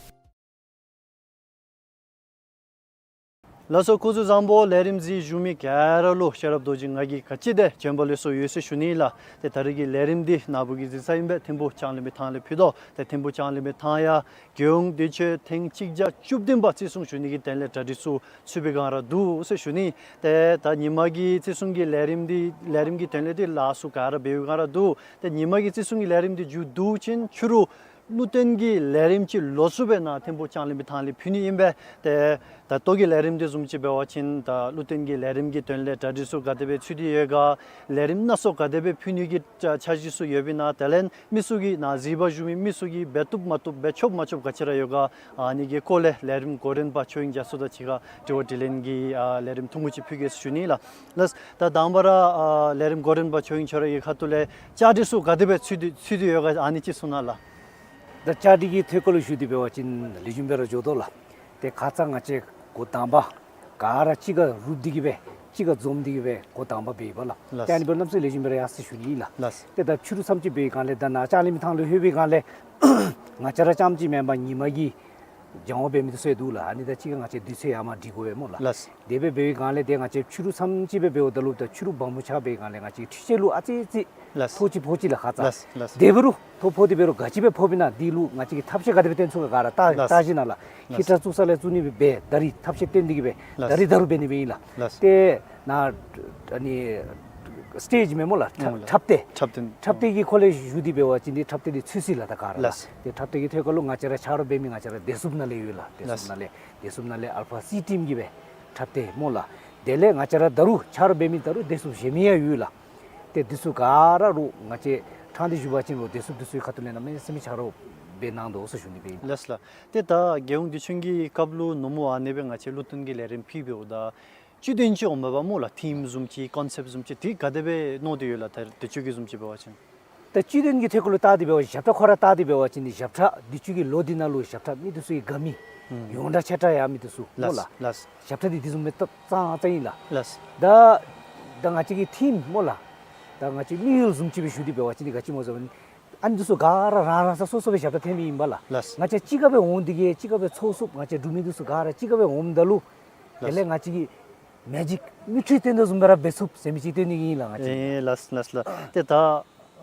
ལགས་སོ། སྐུ་གཟུགས་བཟང་པོ། ལས་རིམ་གཟིགས་བཞུགས་མི་ག་ར་ལུ་ཤེས་རབ་རྡོ་རྗེ་ང་གིས་ག་ཅི་དེ་བྱོན་པ་ལེགས་སོ་ཡོད་ཟེར་ཞུ་ནི་ལགས། ཏེ་ད་རིས་ཀྱི་ལས་རིམ་འདི་ནཱ་བུ་གིས་གཟིགས་ས་ཨིན་པས། ཐིམ་ཕུག་ལྕང་གླིང་མི་ཐང་ལས་ཕུལ་དོ། ཏེ་ཐིམ་ཕུག་ལྕང་གླིང་མི་ཐང་ཡང་རྒྱལ་ཡོངས་དུས་ཆེན་ཐེངས་གཅིག་བརྒྱ་བཅུ་བདུན་པ་བརྩི་སྲུང་ཞུ་ནི་གི་དོན་ལས་གྲ་སྒྲིག་ཚུ་ཚུད་པའི་སྒང་ར་འདུག་ཟེར་ཞུ་ནི། ཏེ་ད་ཉིན་མ་གི་བརྩི་སྲུང་གི་ལས་རིམ་འདི་ལས་རིམ་གྱི་དོན་ལས་འདི་ལཱ་ཚུ་ག་ར་འབད་བའི་སྒང་ར་འདུག། ཏེ་ཉིན་མ་གི་བརྩི་སྲུང་གི་ལས་རིམ་འདི་མཇུག་བསྡུ་ཞིནམ་ཕྱི་རུ་ལུ་བསྟན་གྱི་ལས་རིམ་ཅིག་ལོགས་སུ་སྦེ་ནཱ་ཐིམ་ཕུག་ལྕང་གླིང་མི་ཐང་ལས་ཕུལ་ནི་ཨིན་པས། ཏེ་ད་ལྟོ་གི་ལས་རིམ་འདི་བཟུམ་ཅིག་འབད་བ་ཅིན་ད་ལུ་བསྟན་གྱི་ལས་རིམ་གྱི་དོན་ལས་གྲ་སྒྲིག་ཚུ་ག་དེ་སྦེ་ཚུད་དེ་ཡོད་ག། ལས་རིམ་སྣ་ཚོགས་ག་དེ་སྦེ་ཕུལ་ནི་གི་འཆར་གཞི་ཚུ་ཡོདཔ་ཨིན་ན། དེ་ལས་མི་ཚུ་གིས་ནཱ་གཟིགས་པར་བཞུགས་མི་མི་ཚུ་གིས་འབད་བཏུབ་མ་བཏུབ་འབད་ཆོགཔ་མ་ཆོགཔ་ག་ཅི་ར་ཡོད་ག། ཨ་ནི་གི་སྐོར་ལས་ལས་རིམ་འགོ་འདྲེན་པ་ཆོས་དབྱིངས་རྒྱ་མཚོ་དང་གཅིག་ཁར་དྲི་བ་དྲིས་ལན་གྱི་ཨ་ལས་རིམ་ཐུང་ཀུ་ཅིག་ཕུལ་གེ་ཟེར་ཞུ་ནི་ལགས། ལགས། ད་དང་པ་ར་ཨ་ལས་རིམ་འགོ་འདྲེན་པ་ཆོས་དབྱིངས་ཁྱོད་ར་གི་ཁ་ཐུག་ལས་བཅའ་སྒྲིག་ཚུ་ག་དེ་སྦེ་ཚུད་དེ་ཚུད་དེ་ཡོད་ག། ཨ་ནི་ཅིག་གསུང་གནང་ལགས། ད་བཅའ་སྒྲིག་གི་ཐད་ཁར་ལུ་ཞུ་སྟེ་འབད་བ་ཅིན་ལེགས་ཤོམ་སྦེ་ར་འགྱོ་དོ་ལགས། ཏེ་ཁ་ཙ་ང་བཅས་འགོ་དང་པ་ག་ར་གཅིག་ཁར་རུབ་སྟེ་གི་སྦེ་གཅིག་ཁར་འཛོམས་ཏེ་གི་སྦེ་འགོ་དང་པ་འབད་ཡི་པ་ལགས། ལགས། ཏེ་ཨ་ནི་འབདཝ་ད་གནམ་མེད་ས་མེད་ལེགས་ཤོམ་སྦེ་ར་ཡར་སོ་ཡི་ཟེར་ཞུ་ནི་ལགས། ལགས། ཏེ་ད་ཕྱི་རུ་བསམ་ཅིག་འབད་བའི་སྒང་ལས་ད་ནཱ་ལྕང་གླིང་མི་ཐང་ལུ་ལྷོད་པའི་སྒང་ལས་ང་བཅས་ར་རྐྱངམ་ཅིག་མེན་པར་ཉིན་མ་གི་སྦྱང་བ་འབད་མི་འདི་ཚུ་ཡང་འདུག་ལགས། ཨ་ནི་ད་གཅིག་ཁར་ང་བཅས་དུས་ཚོད་ཡར་མར་སྒྲིག་དགོ་པས་སྨོ་ལགས། ལགས། དེ་སྦེ་འབད་བའི་སྒང་ལས་ཏེ་ང་བཅས་ཕྱི་རུ་བསམ་ཅིག་སྦེ་འབདཝ་ད་ལུ་ད་ཕྱི་རུ་བང་བུ་ཆགས་པའི་སྒང་ལས་ང་བཅས་འཕྲུལ་ཆས་ལུ་ཨ་ཙི་ཙི་ལགས། ཕོག་ཅི་ཕོག་ཅི་ལགས་ཁ་ཙ། ལགས། ལགས། དེ་འབད་རུང་ཐོ་ཕོག་སྟེ་འབད་རུང་ག་ཅི་སྦེ་ཕོགཔ་ཨིན་ན་འདི་ལུ་ང་བཅས་ཀྱིས་ཐབས་ཤེས་ག་དེ་སྦེ་བཏོན་ཚུགས་ག་ག་ར་བལྟ་ལགས། བལྟ་ཞིནམ་ལས་ལགས། ཧི་ཊར་བཙུགས་ས་ལས་བཙུགས་ནི་སྦེ་འབད་ད་རིས་ཐབས་ཤེས་བཏོན་ཏེ་གི་སྦེ་ལགས། ད་རིས་ད་རུང་འབད་ནི་སྦེ་ཨིན་ལགས། ལགས། ཏེ་ནཱ་ཨ་ནི་སི་ཊེཇ་མེན་སྨོ་ལགས། ཨོ་ལགས། འཁྲབ་སྟེགས། འཁྲབ་སྟེགས། འཁྲབ་སྟེགས་ཀྱི་ཁོ་ལས་ཞུ་སྟེ་འབད་བ་ཅིན་འདི་འཁྲབ་སྟེགས་འདི་ཚུད་ཅི་ལགས་ད་ག་ར། ལགས། ཏེ་འཁྲབ་སྟེགས་ཀྱི་ཐད་ཁར་ལུ་ང་བཅས་ར་ཆ་རོགས་འབད་མི་ང་བཅས་ར་བདེ་སྲུངཔ་ནང་ལས་ཡོད་ལགས། བདེ་སྲུངཔ་ནང་ལས་བདེ་སྲུངཔ་ནང་ལས་ཨལ་ཕ་སི་ཊིམ་གྱིས་སྦེ་འཁྲབ་སྟེགས་སྨོ་ལགས། དེ་ལས་ང་བཅས་ར་ད་རུང་ཆ་རོགས་འབད་མི་ད་རུང་བདེ་སྲུངཔ་གཞན་མི་ཡང་ཡོད་ལགས། ཏེ་འདི་ཚུ་ག་ར་ལུ་ང་བཅས་ཕྲང་སྟེ་ཞུ་བ་ཅིན་ལུ་བདེ་སྲུངཔ་འདི་ཚུ་གི་ཁ་ཐུག་ལས་གནམ་མེད་ས་མེད་ཆ་རོགས་འབད་གནང་དོ་ཟེར་ཞུ་ནི་སྦེ་ཨིན། ལགས་ལགས། ཏེ་ད་རྒྱལ་ཡོངས་དུས་ཆེན་གྱི་སྐབས་ལུ་ནུབ་མོ་ཨ་ནི་སྦེ་ང་བཅས་བློ་བརྟན་གྱི་ལས་རིམ་ཕུལ་འབདཝ་ད་བཅུད་དོན་ཅིག་འོང་མས་པ་སྨོ་ལགས། ཐིམ་བཟུམ་ཅིག་ཀོན་སེཔཊ་བཟུམ་ཅིག་འདི་ག་དེ་སྦེ་མནོ་སྟེ་ཡོད་ལགས། ད་དུས་ཅི་གི་བཟུམ་ཅིག་འབད་བ་ཅིན། ད་སྤྱི་དོན་གྱི་ཐད་ཁར་ལུ་བལྟ་སྟེ་འབད་བ་ཅིན་ཞབས་ཁྲ་ཁོ་ར་བལྟ་སྟེ་འབད་བ་ཅིན་ཞབས་ཁྲ་འདི་ཚུ་གི་ལོ་འདི་ནང་ལུ་ཞབས་ཁྲ་མི་འདི་ཚུ་གིས་དགའ་མི་ཨུམ་ཡོངས་གྲགས་ཆེ་དྲགས་ཡང་མི་འདི་ཚུ་སྨོ་ལགས། ལགས་ལགས། ཞབས་ཁྲ་འདི་འདི་བཟུམ་མའི་སྟབས་ཙང་ཙང་ཨིན་ལགས། ལགས། ད་ད་ང་བཅས་ཀྱི་ཐིམ་སྨོ་ལགས། ད་ང་བཅས་དམིགས་ཡུལ་བཟུམ་ཅིག་སྦེ་ཞུ་སྟེ་འབད་བ་ཅིན་ག་ཅི་སྨོ་ཟེར་བ་ཅིན་ཨ་ནི་འདི་ཚུ་ག་ར་རང་རང་ས་སོ་སོ་སྦེ་ཞབས་ཁྲ་འཐེན་མི་ཨིན་པས་ལགས། ལགས། ང་བཅས་གཅིག་ཁར་སྦེ་འོང་སྟེ་གིས་གཅིག་ཁར་སྦེ་ཚོགས་ཚུགསཔ། ང་བཅས་འབྲུག་མི་འདི་ཚུ་ག་ར་གཅིག་ཁར་སྦེ་འོངམ་ད་ལུ་དེ་ལས་ལགས། ང་བཅས་ཀྱིས་མེ་ཇིག་མིག་འཕྲུལ་སྟོན་དོ་བཟུམ་སྦེ་ར་འབད་ཚུགས་ཟེར་མི་ཅིག་སྟོན་ནི་ཨིན་ལགས་ང་བཅས། ཨེ་ལགས་ལགས་ལགས། ཏེ་ད་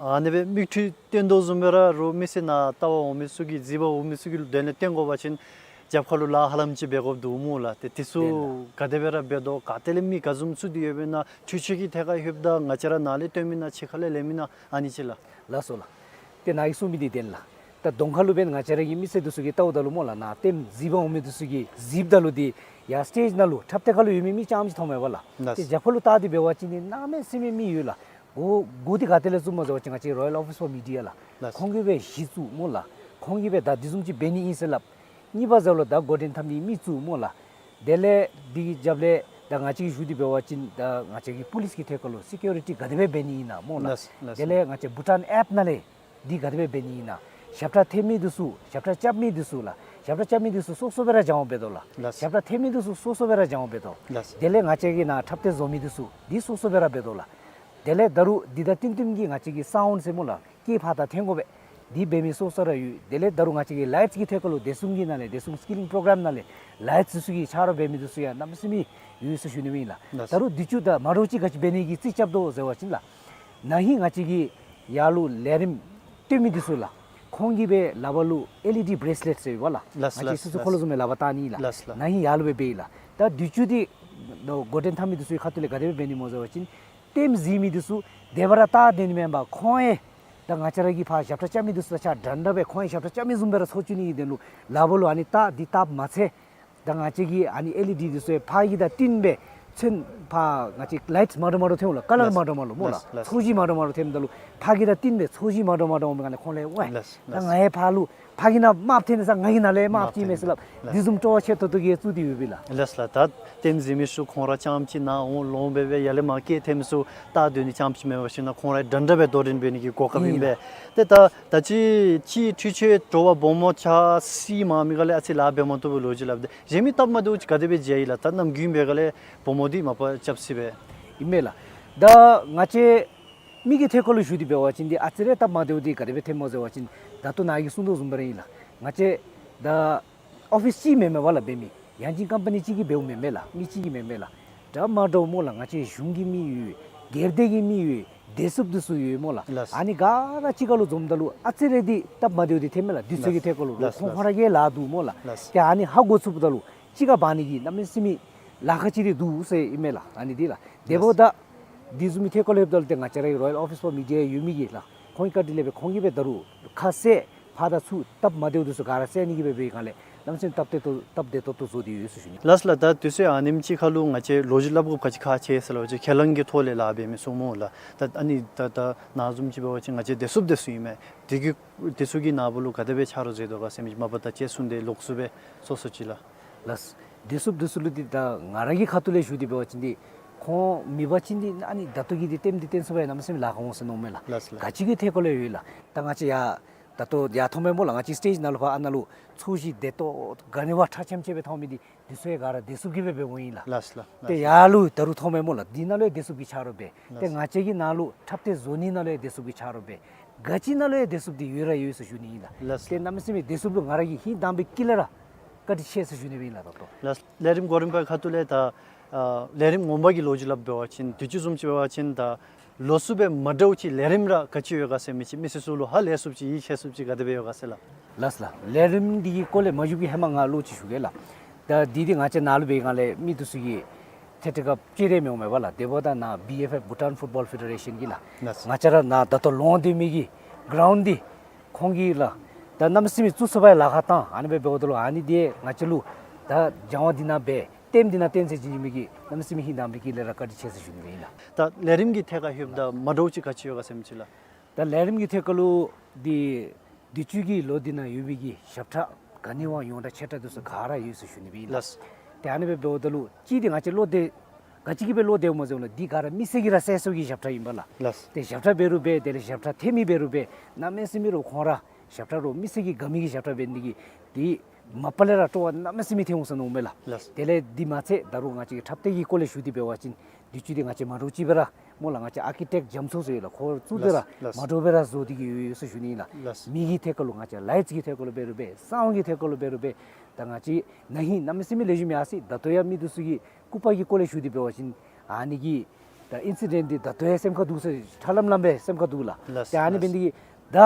ཨ་ནི་སྦེ་མིག་འཕྲུལ་སྟོན་དོ་བཟུམ་སྦེ་ར་རོགས་མི་སེར་ནཱ་ལྟ་བར་འོང་མི་ཚུ་གིས་གཟིགས་པར་འོང་མི་ཚུ་གི་དོན་ལས་སྟོན་དགོ་པ་ཅིན་རྒྱབ་ཁ་ལུ་ལཱ་ཧ་ལམ་ཅིག་འབད་དགོཔ་འདུག་སྨོ་ལགས། ཏེ་དེ་ཚུ་ལགས་ལགས། ག་དེ་སྦེ་ར་འབད་དོ་ག་ཏེ་ལས་མི་ག་བཟུམ་ཚུད་དེ་ཡོདཔ་ཨིན་ན། འཕྲུལ་ཆས་ཀྱི་ཐད་ཁར་ལྷོདཔ་ད་ང་བཅས་ར་ནཱ་ལས་སྟོན་མི་ཨིན་ན་ཕྱི་ཁ་ལས་ལེན་མི་ཨིན་ན་ཨ་ནི་ཅིག་ལགས། ལགས་སོ་ལགས། ཏེ་ནཱ་གིས་གསུངས་མི་འདི་བདེན་ལགས། ད་གདོང་ཁ་ལུ་འབདན་ང་བཅས་ར་གི་མི་སེར་འདི་ཚུ་གིས་བལྟཝ་ད་ལུ་སྨོ་ལགས་ནཱ་ལྟདམོ་གཟིགས་པར་འོང་མི་འདི་ཚུ་གིས་གཟིགསཔ་ད་ལུ་འདི་ཡར་སི་ཊེཇ་ནང་ལུ་ཁྲབ་སྟེགས་ཁ་ལུ་ཡོད་མི་མི་རྐྱངམ་ཅིག་མཐོངམ་མས་པ་ལགས། ལགས། ཏེ་རྒྱབ་ཁ་ལུ་བལྟ་སྟེ་འབད་བ་ཅིན་ནི་གནམ་མེད་ས་མེད་མི་ཡོད་ལགས། འགོ་འགོ་འདི་ག་ཏེ་ལས་བཙུགསཔ་སྨོ་ཟེར་བ་ཅིན་ང་བཅས་Royal Office for Media ལགས། ལགས། ཁོང་གིས་སྦེ་གཞི་བཙུགས་སྨོ་ལགས། ཁོང་གིས་སྦེ་ད་འདི་བཟུམ་ཅིག་འབད་ནི་ཨིན་ཟེར་སླབ། གཉིས་པ་ཟེར་ལོ་ད་འགོ་འདྲེན་འཐབ་ནི་མི་བཙུགས་སྨོ་ལགས། དེ་ལས་འདི་གི་རྒྱབ་ལས་ད་ང་བཅས་ཀྱིས་ཞུ་སྟེ་འབད་བ་ཅིན་ད་ང་བཅས་ཀྱི་པུ་ལིསི་གི་ཐད་ཁར་ལུ་སི་ཀིའུ་རི་ཊི་ག་དེ་སྦེ་འབད་ནི་ཨིན་ན་སྨོ་ལགས། ལགས་ལགས། དེ་ལས་ང་བཅས་བྷུ་ཊཱན་ཨེཔ་ནང་ལས་འདི་ག་དེ་སྦེ་འབད་ནི་ཨིན་ན། ཞབས་ཁྲ་འཐེན་མི་འདི་ཚུ་ཞབས་ཁྲ་རྐྱབ་མི་འདི་ཚུ་ལགས། ཞབས་ཁྲ་རྐྱབ་མི་འདི་ཚུ་སོ་སོ་སྦེ་ར་སྦྱང་བ་འབད་དོ་ལགས། ལགས། ཞབས་ཁྲ་འཐེན་མི་འདི་ཚུ་སོ་སོ་སྦེ་ར་སྦྱང་བ་འབད་དོ། ལགས། དེ་ལས་ང་བཅས་ཀྱི་ནཱ་ཁྲབ་སྟེགས་བཟོ་མི་འདི་ཚུ་འདི་སོ་སོ་སྦེ་ར་འབད་དོ་ལགས། དེ་ལས་ད་རུང་འདི་དང་བསྟུན་བསྟུནམ་གྱི་ང་བཅས་ཀྱི་སའུནཌ་ཟེར་སྨོ་ལགས། སྐད་ཕར་དང་འཐེན་དགོ་པས། འདི་འབད་མི་སོ་སོ་ར་ཡོད། དེ་ལས་ད་རུང་ང་བཅས་ཀྱི་ལའིཊསི་གི་ཐད་ཁར་ལུ་བདེ་སྲུང་གི་ནང་ལས་བདེ་སྲུང་སི་ཀི་ལིང་པོ་རོ་གྲམ་ནང་ལས་ལའིཊསི་འདི་ཚུ་གི་ཆ་རོགས་འབད་མི་འདི་ཚུ་ཡང་གནམ་མེད་ས་མེད་ཡོད་ཟེར་ཞུ་ནི་ཨིན་ལགས། ལགས། ད་རུང་འདི་ཚུ་དང་མ་འདྲཝ་ཅིག་ག་ཅི་འབད་ནི་གི་རྩིས་རྐྱབ་དོ་ཟེར་བ་ཅིན་ལགས། ན་ཧིང་ང་བཅས་ཀྱི་ཡར་ལུ་ལས་རིམ་སྟོན་མི་འདི་ཚུ་ལགས། ཁོང་གིས་སྦེ་ལག་པར་ལུ་ཨེལ་ཨི་ཌི་བེ་རེསི་ལེཊ་ཟེར་ཡོད་པ་ལགས། ལགས་ལགས། ང་བཅས་ཚུ་ཚུ་ཁོ་ལུ་བཟུམ་སྦེ་ལག་པར་བཏགས་ནི་ལགས། ལགས་ལགས། ན་ཧིང་ཡར་ལུ་སྦེ་འབད་ཡི་ལགས། ད་འདི་ཚུ་འདི་འགོ་འདྲེན་འཐབ་མི་འདི་ཚུ་གི་ཁ་ཐུག་ལས་ག་དེ་སྦེ་འབད་ནི་སྨོ་ཟེར་བ་ཅིན་ལྟདམོ་གཟིགས་མི་འདི་ཚུ་དེ་སྦེ་ར་བལྟ་སྡོད་ནི་མེན་པར་ཁོང་ཡང་ད་ང་བཅས་ར་གི་ཕར་ཞབས་ཁྲ་རྐྱབ་མི་འདི་ཚུ་དང་ཆ་འདྲན་འདྲ་སྦེ་ཁོང་ཡང་ཞབས་ཁྲ་རྐྱབ་མི་བཟུམ་སྦེ་ར་ཚོར་བཅུག་ནི་གི་དོན་ལུ་ལག་པར་ལུ་ཨ་ནི་ད་འདི་བཏགསཔ་མ་ཚད་ད་ང་བཅས་ཀྱི་ཨ་ནི་ཨེལ་ཨི་ཌི་འདི་ཚུ་ཡང་ཕར་གི་དང་བསྟུན་སྦེ་ཚོན་ཕར་ང་བཅས་ལའིཊསི་མ་འདྲཝ་མ་འདྲཝ་འཐོན་འོང་ལགས། ཀ་ལར་ལགས། མ་འདྲཝ་མ་འདྲཝ་སྨོ་ལགས། ལགས་ལགས། ཚོས་གཞི་མ་འདྲཝ་མ་འདྲཝ་འཐོནམ་ད་ལུ་ཕར་གི་དང་བསྟུན་སྦེ་ཚོས་གཞི་མ་འདྲཝ་མ་འདྲཝ་འོང་མི་ག་ལས་ཁོང་ལས་ཝའེ། ལགས་ད་ལགས། ང་ཡང་ཕར་ལུ་ཕར་གི་ནང་དམརཔོ་འཐོན་ས་ང་གི་ནང་ལས་དམརཔོ་ཅིག་མས་ཟེར་སླབ། ལགས། འདི་བཟུམ་སྤྲོ་བ་ཆེ་ཏོག་ཏོ་གིས་བཙུགས་ཏེ་ཡོད་པས་ལགས། ལགས་ལགས། ད་ལྟདམོ་གཟིགས་མི་ཚུ་ཁོང་ར་རྐྱངམ་ཅིག་ནཱ་འོང་ལོང་འབད་སྦེ་ཡར་ལས་མར་སྐད་འཐེན་མི་ཚུ་བལྟ་སྡོད་ནི་རྐྱངམ་ཅིག་མེན་པར་ཞིན་ན་ཁོང་ར་འདྲན་འདྲ་སྦེ་དོ་འགྲན་འབད་ནི་གི་གོ་སྐབས་ཨིན་པས། ལགས། ཏེ་ད་ད་ཅི་ཅི་འཕྲུལ་ཆས་དྲོ་པ་སྦོམ་ཆ་སི་མ་མི་ག་ལས་ཨ་ཙི་ལཱ་འབད་མ་བཏུབ་པའི་ལོ་རྒྱུས་སླབ་སྟེ་གཞན་མི་སྟབས་མ་བདེཝ་ཅིག་ག་དེ་སྦེ་མཇལ་ཡི་ལགས། ད་ནམ་རྒྱུན་འབད་ག་ལས་སྦོམ་འདི་མ་པ་རྐྱབ་སྲིད་པས། ཨིན་མས་ལགས། ད་ང་བཅས་མི་གི་ཐད་ཁར་ལུ་ཞུ་སྟེ་འབད་བ་ཅིན་འདི་ཨ་ཙི་རེ་སྟབས་མ་བདེཝ་འདི་ག་དེ་སྦེ་ཐོནམ་སྨོ་ཟེར་བ་ཅིན་ད་ལྟོ་ནཱ་གིས་གསུངས་དོ་བཟུམ་སྦེ་ར་ཨིན་ལགས། ང་བཅས་ད་ཨོ་ཕིསི་གཅིག་མེན་མས་པ་ལགས་འབད་མི། ཡང་ཅིན་ཀམ་པ་ནི་གཅིག་གིས་འབདཝ་མེན་མས་ལགས། མི་གཅིག་གིས་མེན་མས་ལགས། འདྲ་མ་འདྲཝ་སྨོ་ལགས། ང་བཅས་གཞུང་གི་མི་ཡོད། སྒེར་སྡེ་གི་མི་ཡོད། བདེ་སྲུངཔ་འདི་ཚུ་ཡོད་སྨོ་ལགས། ལགས། ཨ་ནི་ག་ར་གཅིག་ཁར་ལུ་འཛོམས་ད་ལུ་ཨ་ཙི་རེ་འདི་སྟབས་མ་བདེཝ་འདི་ཐོནམ་མས་ལགས། འདི་ཚུ་གི་ཐད་ཁར་ལུ། ལགས། ཁོང་ཁོང་ར་གི་ལཱ་འདུག་སྨོ་ལགས། ལགས། ཏེ་ཨ་ནི་ཧ་གོ་ཚུགསཔ་ད་ལུ་གཅིག་ཁར་འབག་ནི་གི་གནམ་མེད་ས་མེད་ལཱ་ཁག་ཅིག་ར་འདུག་ཟེར་ཨིན་མས་ལགས། ཨ་ནི་འདི་ལགས། དེ་འབདཝ་ད་འདི་བཟུམ་མའི་ཐད་ཁར་ལུ་ལྷོདཔ་ད་ལུ་ཏེ་ང་བཅས་ར་གི་Royal Office for Media ཡོད་མི་གིས་ལགས། ཁོང་གི་བཀའ་དྲིན་ལས་སྦེ་ཁོང་གིས་སྦེ་ད་རུང་ཁ་གསལ་ཕར་དང་ཚུར་སྟབས་མ་བདེཝ་འདི་ཚུ་ག་ར་བསལ་ནི་གི་སྦེ་འབད་བའི་སྒང་ལས་གནམ་མེད་ས་མེད་སྟབས་བདེ་ཏོག་སྟབས་བདེ་ཏོག་ཏོ་བཟོ་སྟེ་ཡོད་ཟེར་ཞུ་ནི། ལགས་ལགས། ད་དུས་ཚོད་ཨ་ནེམ་ཅིག་ཁར་ལུ་ང་བཅས་ལོ་རྒྱུས་སླབ་དགོཔ་ག་ཅི་ཁག་ཆེ་ཟེར་སླབ་པ་ཅིན་ཁས་བླངས་ཀྱི་ཐོག་ལས་ལཱ་འབད་མི་ཚུ་སྨོ་ལགས། ད་ཨ་ནི་ད་ད་ནཱ་བཟུམ་ཅིག་འབད་བ་ཅིན་ང་བཅས་བདེ་སྲུངཔ་འདི་ཚུ་ཨིན་མས། དེ་གི་དེ་ཚུ་གིས་ནཱ་བུ་ལུ་ག་དེ་སྦེ་ཆ་རོགས་མཛད་དོ་ག་ཟེར་མི་མ་པ་ད་ཅི་གསུངས་ཏེ་ལོགས་སུ་སྦེ་སོ་སོ་ཅིག་ལགས། ལགས། བདེ་སྲུངཔ་འདི་ཚུ་ལུ་འདི་ད་ང་ར་གི་ཁ་ཐུག་ལས་ཞུ་སྟེ་འབད་བ་ཅིན་འདི་ཁོང་མེད་པ་ཅིན་འདི་ཨ་ནི་ད་ལྟོ་གི་འདི་ལྟདམོ་འདི་སྟོན་ཚུགས་པར་གནམ་མེད་ས་མེད་ལཱ་ཁག་འོང་ཟེར་མནོཝ་མས་ལགས། ལགས་ལགས། ག་ཅི་གི་ཐད་ཁར་ལུ་ཡང་ཡོད་ལགས། ད་ང་བཅས་ཡར་ད་ལྟོ་ཡར་མཐོངམ་མས་སྨོ་ལགས། ང་བཅས་སི་ཊེཇ་ནང་ལུ་ཕར་ཨ་ནཱ་ལུ་ཚོས་གཞི་བདེ་ཏོག་ག་ནི་བ་ཁྲ་ཆེམ་ཆེམ་སྦེ་མཐོང་མི་འདི་འདི་ཚུ་ཡང་ག་ར་བདེ་སྲུངཔ་གིས་སྦེ་འབདཝ་ཨིན་ལགས། ལགས་ལགས། ཏེ་ཡར་ལུ་ད་རུང་མཐོངམ་མས་སྨོ་ལགས། འདི་ནང་ལུ་ཡང་བདེ་སྲུངཔ་གི་ཆ་རོགས་འབད། ཏེ་ལགས། ང་བཅས་ཀྱི་ནཱ་ལུ་ཁྲབ་སྟེགས་བཟོ་ནི་ནང་ལུ་ཡང་བདེ་སྲུངཔ་གི་ཆ་རོགས་འབད། ག་ཅི་ནང་ལུ་ཡང་བདེ་སྲུངཔ་འདི་ཡོད་ར་ཡོད་ཟེར་ཞུ་ནི་ཨིན་ལགས། ལགས། ཏེ་གནམ་མེད་ས་མེད་བདེ་སྲུངཔ་ལུ་ང་ར་གིས་ཧིང་དྭངས་པའི་དཀྱིལ་ལས་ར་བཀའ་དྲིན་ཆེ་ཟེར་ཞུ་ནི་ཨིན་ལགས་ད་ལྟོ། ལགས། ལས་རིམ་གོ་རིམ་པའི་ཁ་ཐུག་ལས་ད་ཨ་ལས་རིམ་ངོ་མ་གི་ལོ་རྒྱུས་སླབ་འབད་བ་ཅིན་དུས་ཅི་བཟུམ་ཅིག་འབད་བ་ཅིན་ད་ལོགས་སུ་སྦེ་མ་འདྲཝ་ཅིག་ལས་རིམ་ར་ག་ཅི་ཡོད་ག་ཟེར་མི་ཅིག་མི་སེར་ཚུ་ལུ་ཧ་ལས་ཚུགསཔ་ཅིག་ཡིད་ཆེས་ཚུགསཔ་ཅིག་ག་དེ་སྦེ་ཡོད་ག་ཟེར་ལགས། ལགས་ལགས། ལས་རིམ་འདི་གི་སྐོར་ལས་མ་ཞུཝ་གི་ཧེ་མ་ང་བློ་ཅིག་ཞུ་གེ་ལགས། ད་འདི་འདི་ང་བཅས་ནཱ་ལུ་འབད་སྒང་ལས་མི་འདི་ཚུ་གིས་ཐད་ཐད་ཁར་ཅིག་རེ་མི་འོང་མས་པ་ལགས། དེ་འབདཝ་ད་ནཱ་བི་ཨེཕ་ཨེཕ་Bhutan Football Federation གིས་ལགས། ལགས། ང་བཅས་ར་ནཱ་ད་ལྟོ་ལོང་སྡོད་མི་གི་གྲའུནཌ་འདི་ཁོང་གིས་ལགས་ད་གནམ་མེད་ས་མེད་བཙུགས་ཚུགས་པར་ལཱ་ཁག་བཏང་ཨ་ནི་སྦེ་འབདཝ་ད་ལུ་ཨ་ནི་འདི་ང་བཅས་ལུ་ད་སྦྱང་བ་འདི་ནང་འབད་ལྟདམོ་འདི་ནང་སྟོན་ཟེར་བྱིན་མི་གི་གནམ་མེད་ས་མེད་ཧིང་དྭངས་པའི་དཀྱིལ་ལས་ར་བཀའ་དྲིན་ཆེ་ཟེར་ཞུ་ནི་སྦེ་ཨིན་ལགས། ད་ལས་རིམ་གྱི་ཐད་ཁར་ལྷོདཔ་ད་མ་འདྲཝ་ཅིག་ག་ཅི་ཡོད་ག་ཟེར་མི་ཅིག་ལགས། ད་ལས་རིམ་གྱི་ཐད་ཁར་ལུ་འདི་དུས་ཅི་གི་ལོ་འདི་ནང་ཡོད་མི་གི་ཞབས་ཁྲ་ག་ནི་བ་ཡོངས་གྲགས་ཆེ་དྲགས་འདི་ཚུ་ག་ར་ཡོད་ཟེར་ཞུ་ནི་སྦེ་ཨིན་ལགས། ལགས། ཏེ་ཨ་ནི་སྦེ་འབདཝ་ད་ལུ་གཅིག་འདི་ང་བཅས་བློ་གཏད་ ག་ཅི་གིས་སྦེ་ལོག་སྟེ་འོང་མས་ཟེར་བ་ཅིན་འདི་ག་ར་མི་སེར་གྱིས་ར་བསལ་སོང་གི་ཞབས་ཁྲ་ཨིན་པས་ལགས། ལགས། ཏེ་ཞབས་ཁྲ་འབད་རུང་འབད་དེ་ལས་ཞབས་ཁྲ་འཐེན་མི་འབད་རུང་འབད་གནམ་མེད་ས་མེད་ར་ཁོང་ར་ཞབས་ཁྲ་ར་མི་སེར་གྱིས་དགའ་མི་གི་ཞབས་ཁྲ་འབད་ནི་དེ་གིས་འདི་མ་པ་ལས་ར་སྤྲོ་བ་གནམ་མེད་ས་མེད་ཐོན་འོང་ཟེར་མནོཝ་མས་ལགས། ལགས། དེ་ལས་འདི་མ་ཚད་ད་རུང་ང་བཅས་ཀྱི་འཁྲབ་སྟོན་གྱི་སྐོར་ལས་ཞུ་སྟེ་འབད་བ་ཅིན་དུས་ཅི་འདི་ང་བཅས་མ་འདྲཝ་ཅིག་སྦེ་ར་སྨོ་ལགས། ང་བཅས་ཨར་ཀི་ཊེཀཊ་རྒྱ་མཚོ་ཟེར་ཡོད་ལགས། ཁོ་བཙུགས་ཏེ་ར་ལགས། ལགས། མ་འདྲཝ་སྦེ་ར་བཟོ་སྟེ་གི་ཡོད་ཡོད་ཟེར་ཞུ་ནི་ཨིན་ལགས། ལགས། མི་གི་ཐད་ཁར་ལུ་ང་བཅས་ལའིཊསི་གི་ཐད་ཁར་ལུ་འབད་རུང་འབད་སའུནཌ་གི་ཐད་ཁར་ལུ་འབད་རུང་འབད་ད་ང་བཅས་ན་ཧིང་གནམ་མེད་ས་མེད་ལེགས་ཤོམ་ཡར་སོ་ཡི། ད་ལྟོ་ཡང་མི་འདི་ཚུ་གིས་སྐུ་པར་གྱི་སྐོར་ལས་ཞུ་སྟེ་འབད་བ་ཅིན་ཨ་ནི་གི་ད་ཨིན་སི་ཌེནཊ་འདི་ད་ལྟོ་ཡང་སེམས་ཁར་འདུག་ཟེར་ཁྲ་ལམ་ལམ་སྦེ་སེམས་ཁར་འདུག་ལགས། ལགས། ཏེ་ཨ་ནི་འབད་ནི་དེ་གིས་ད་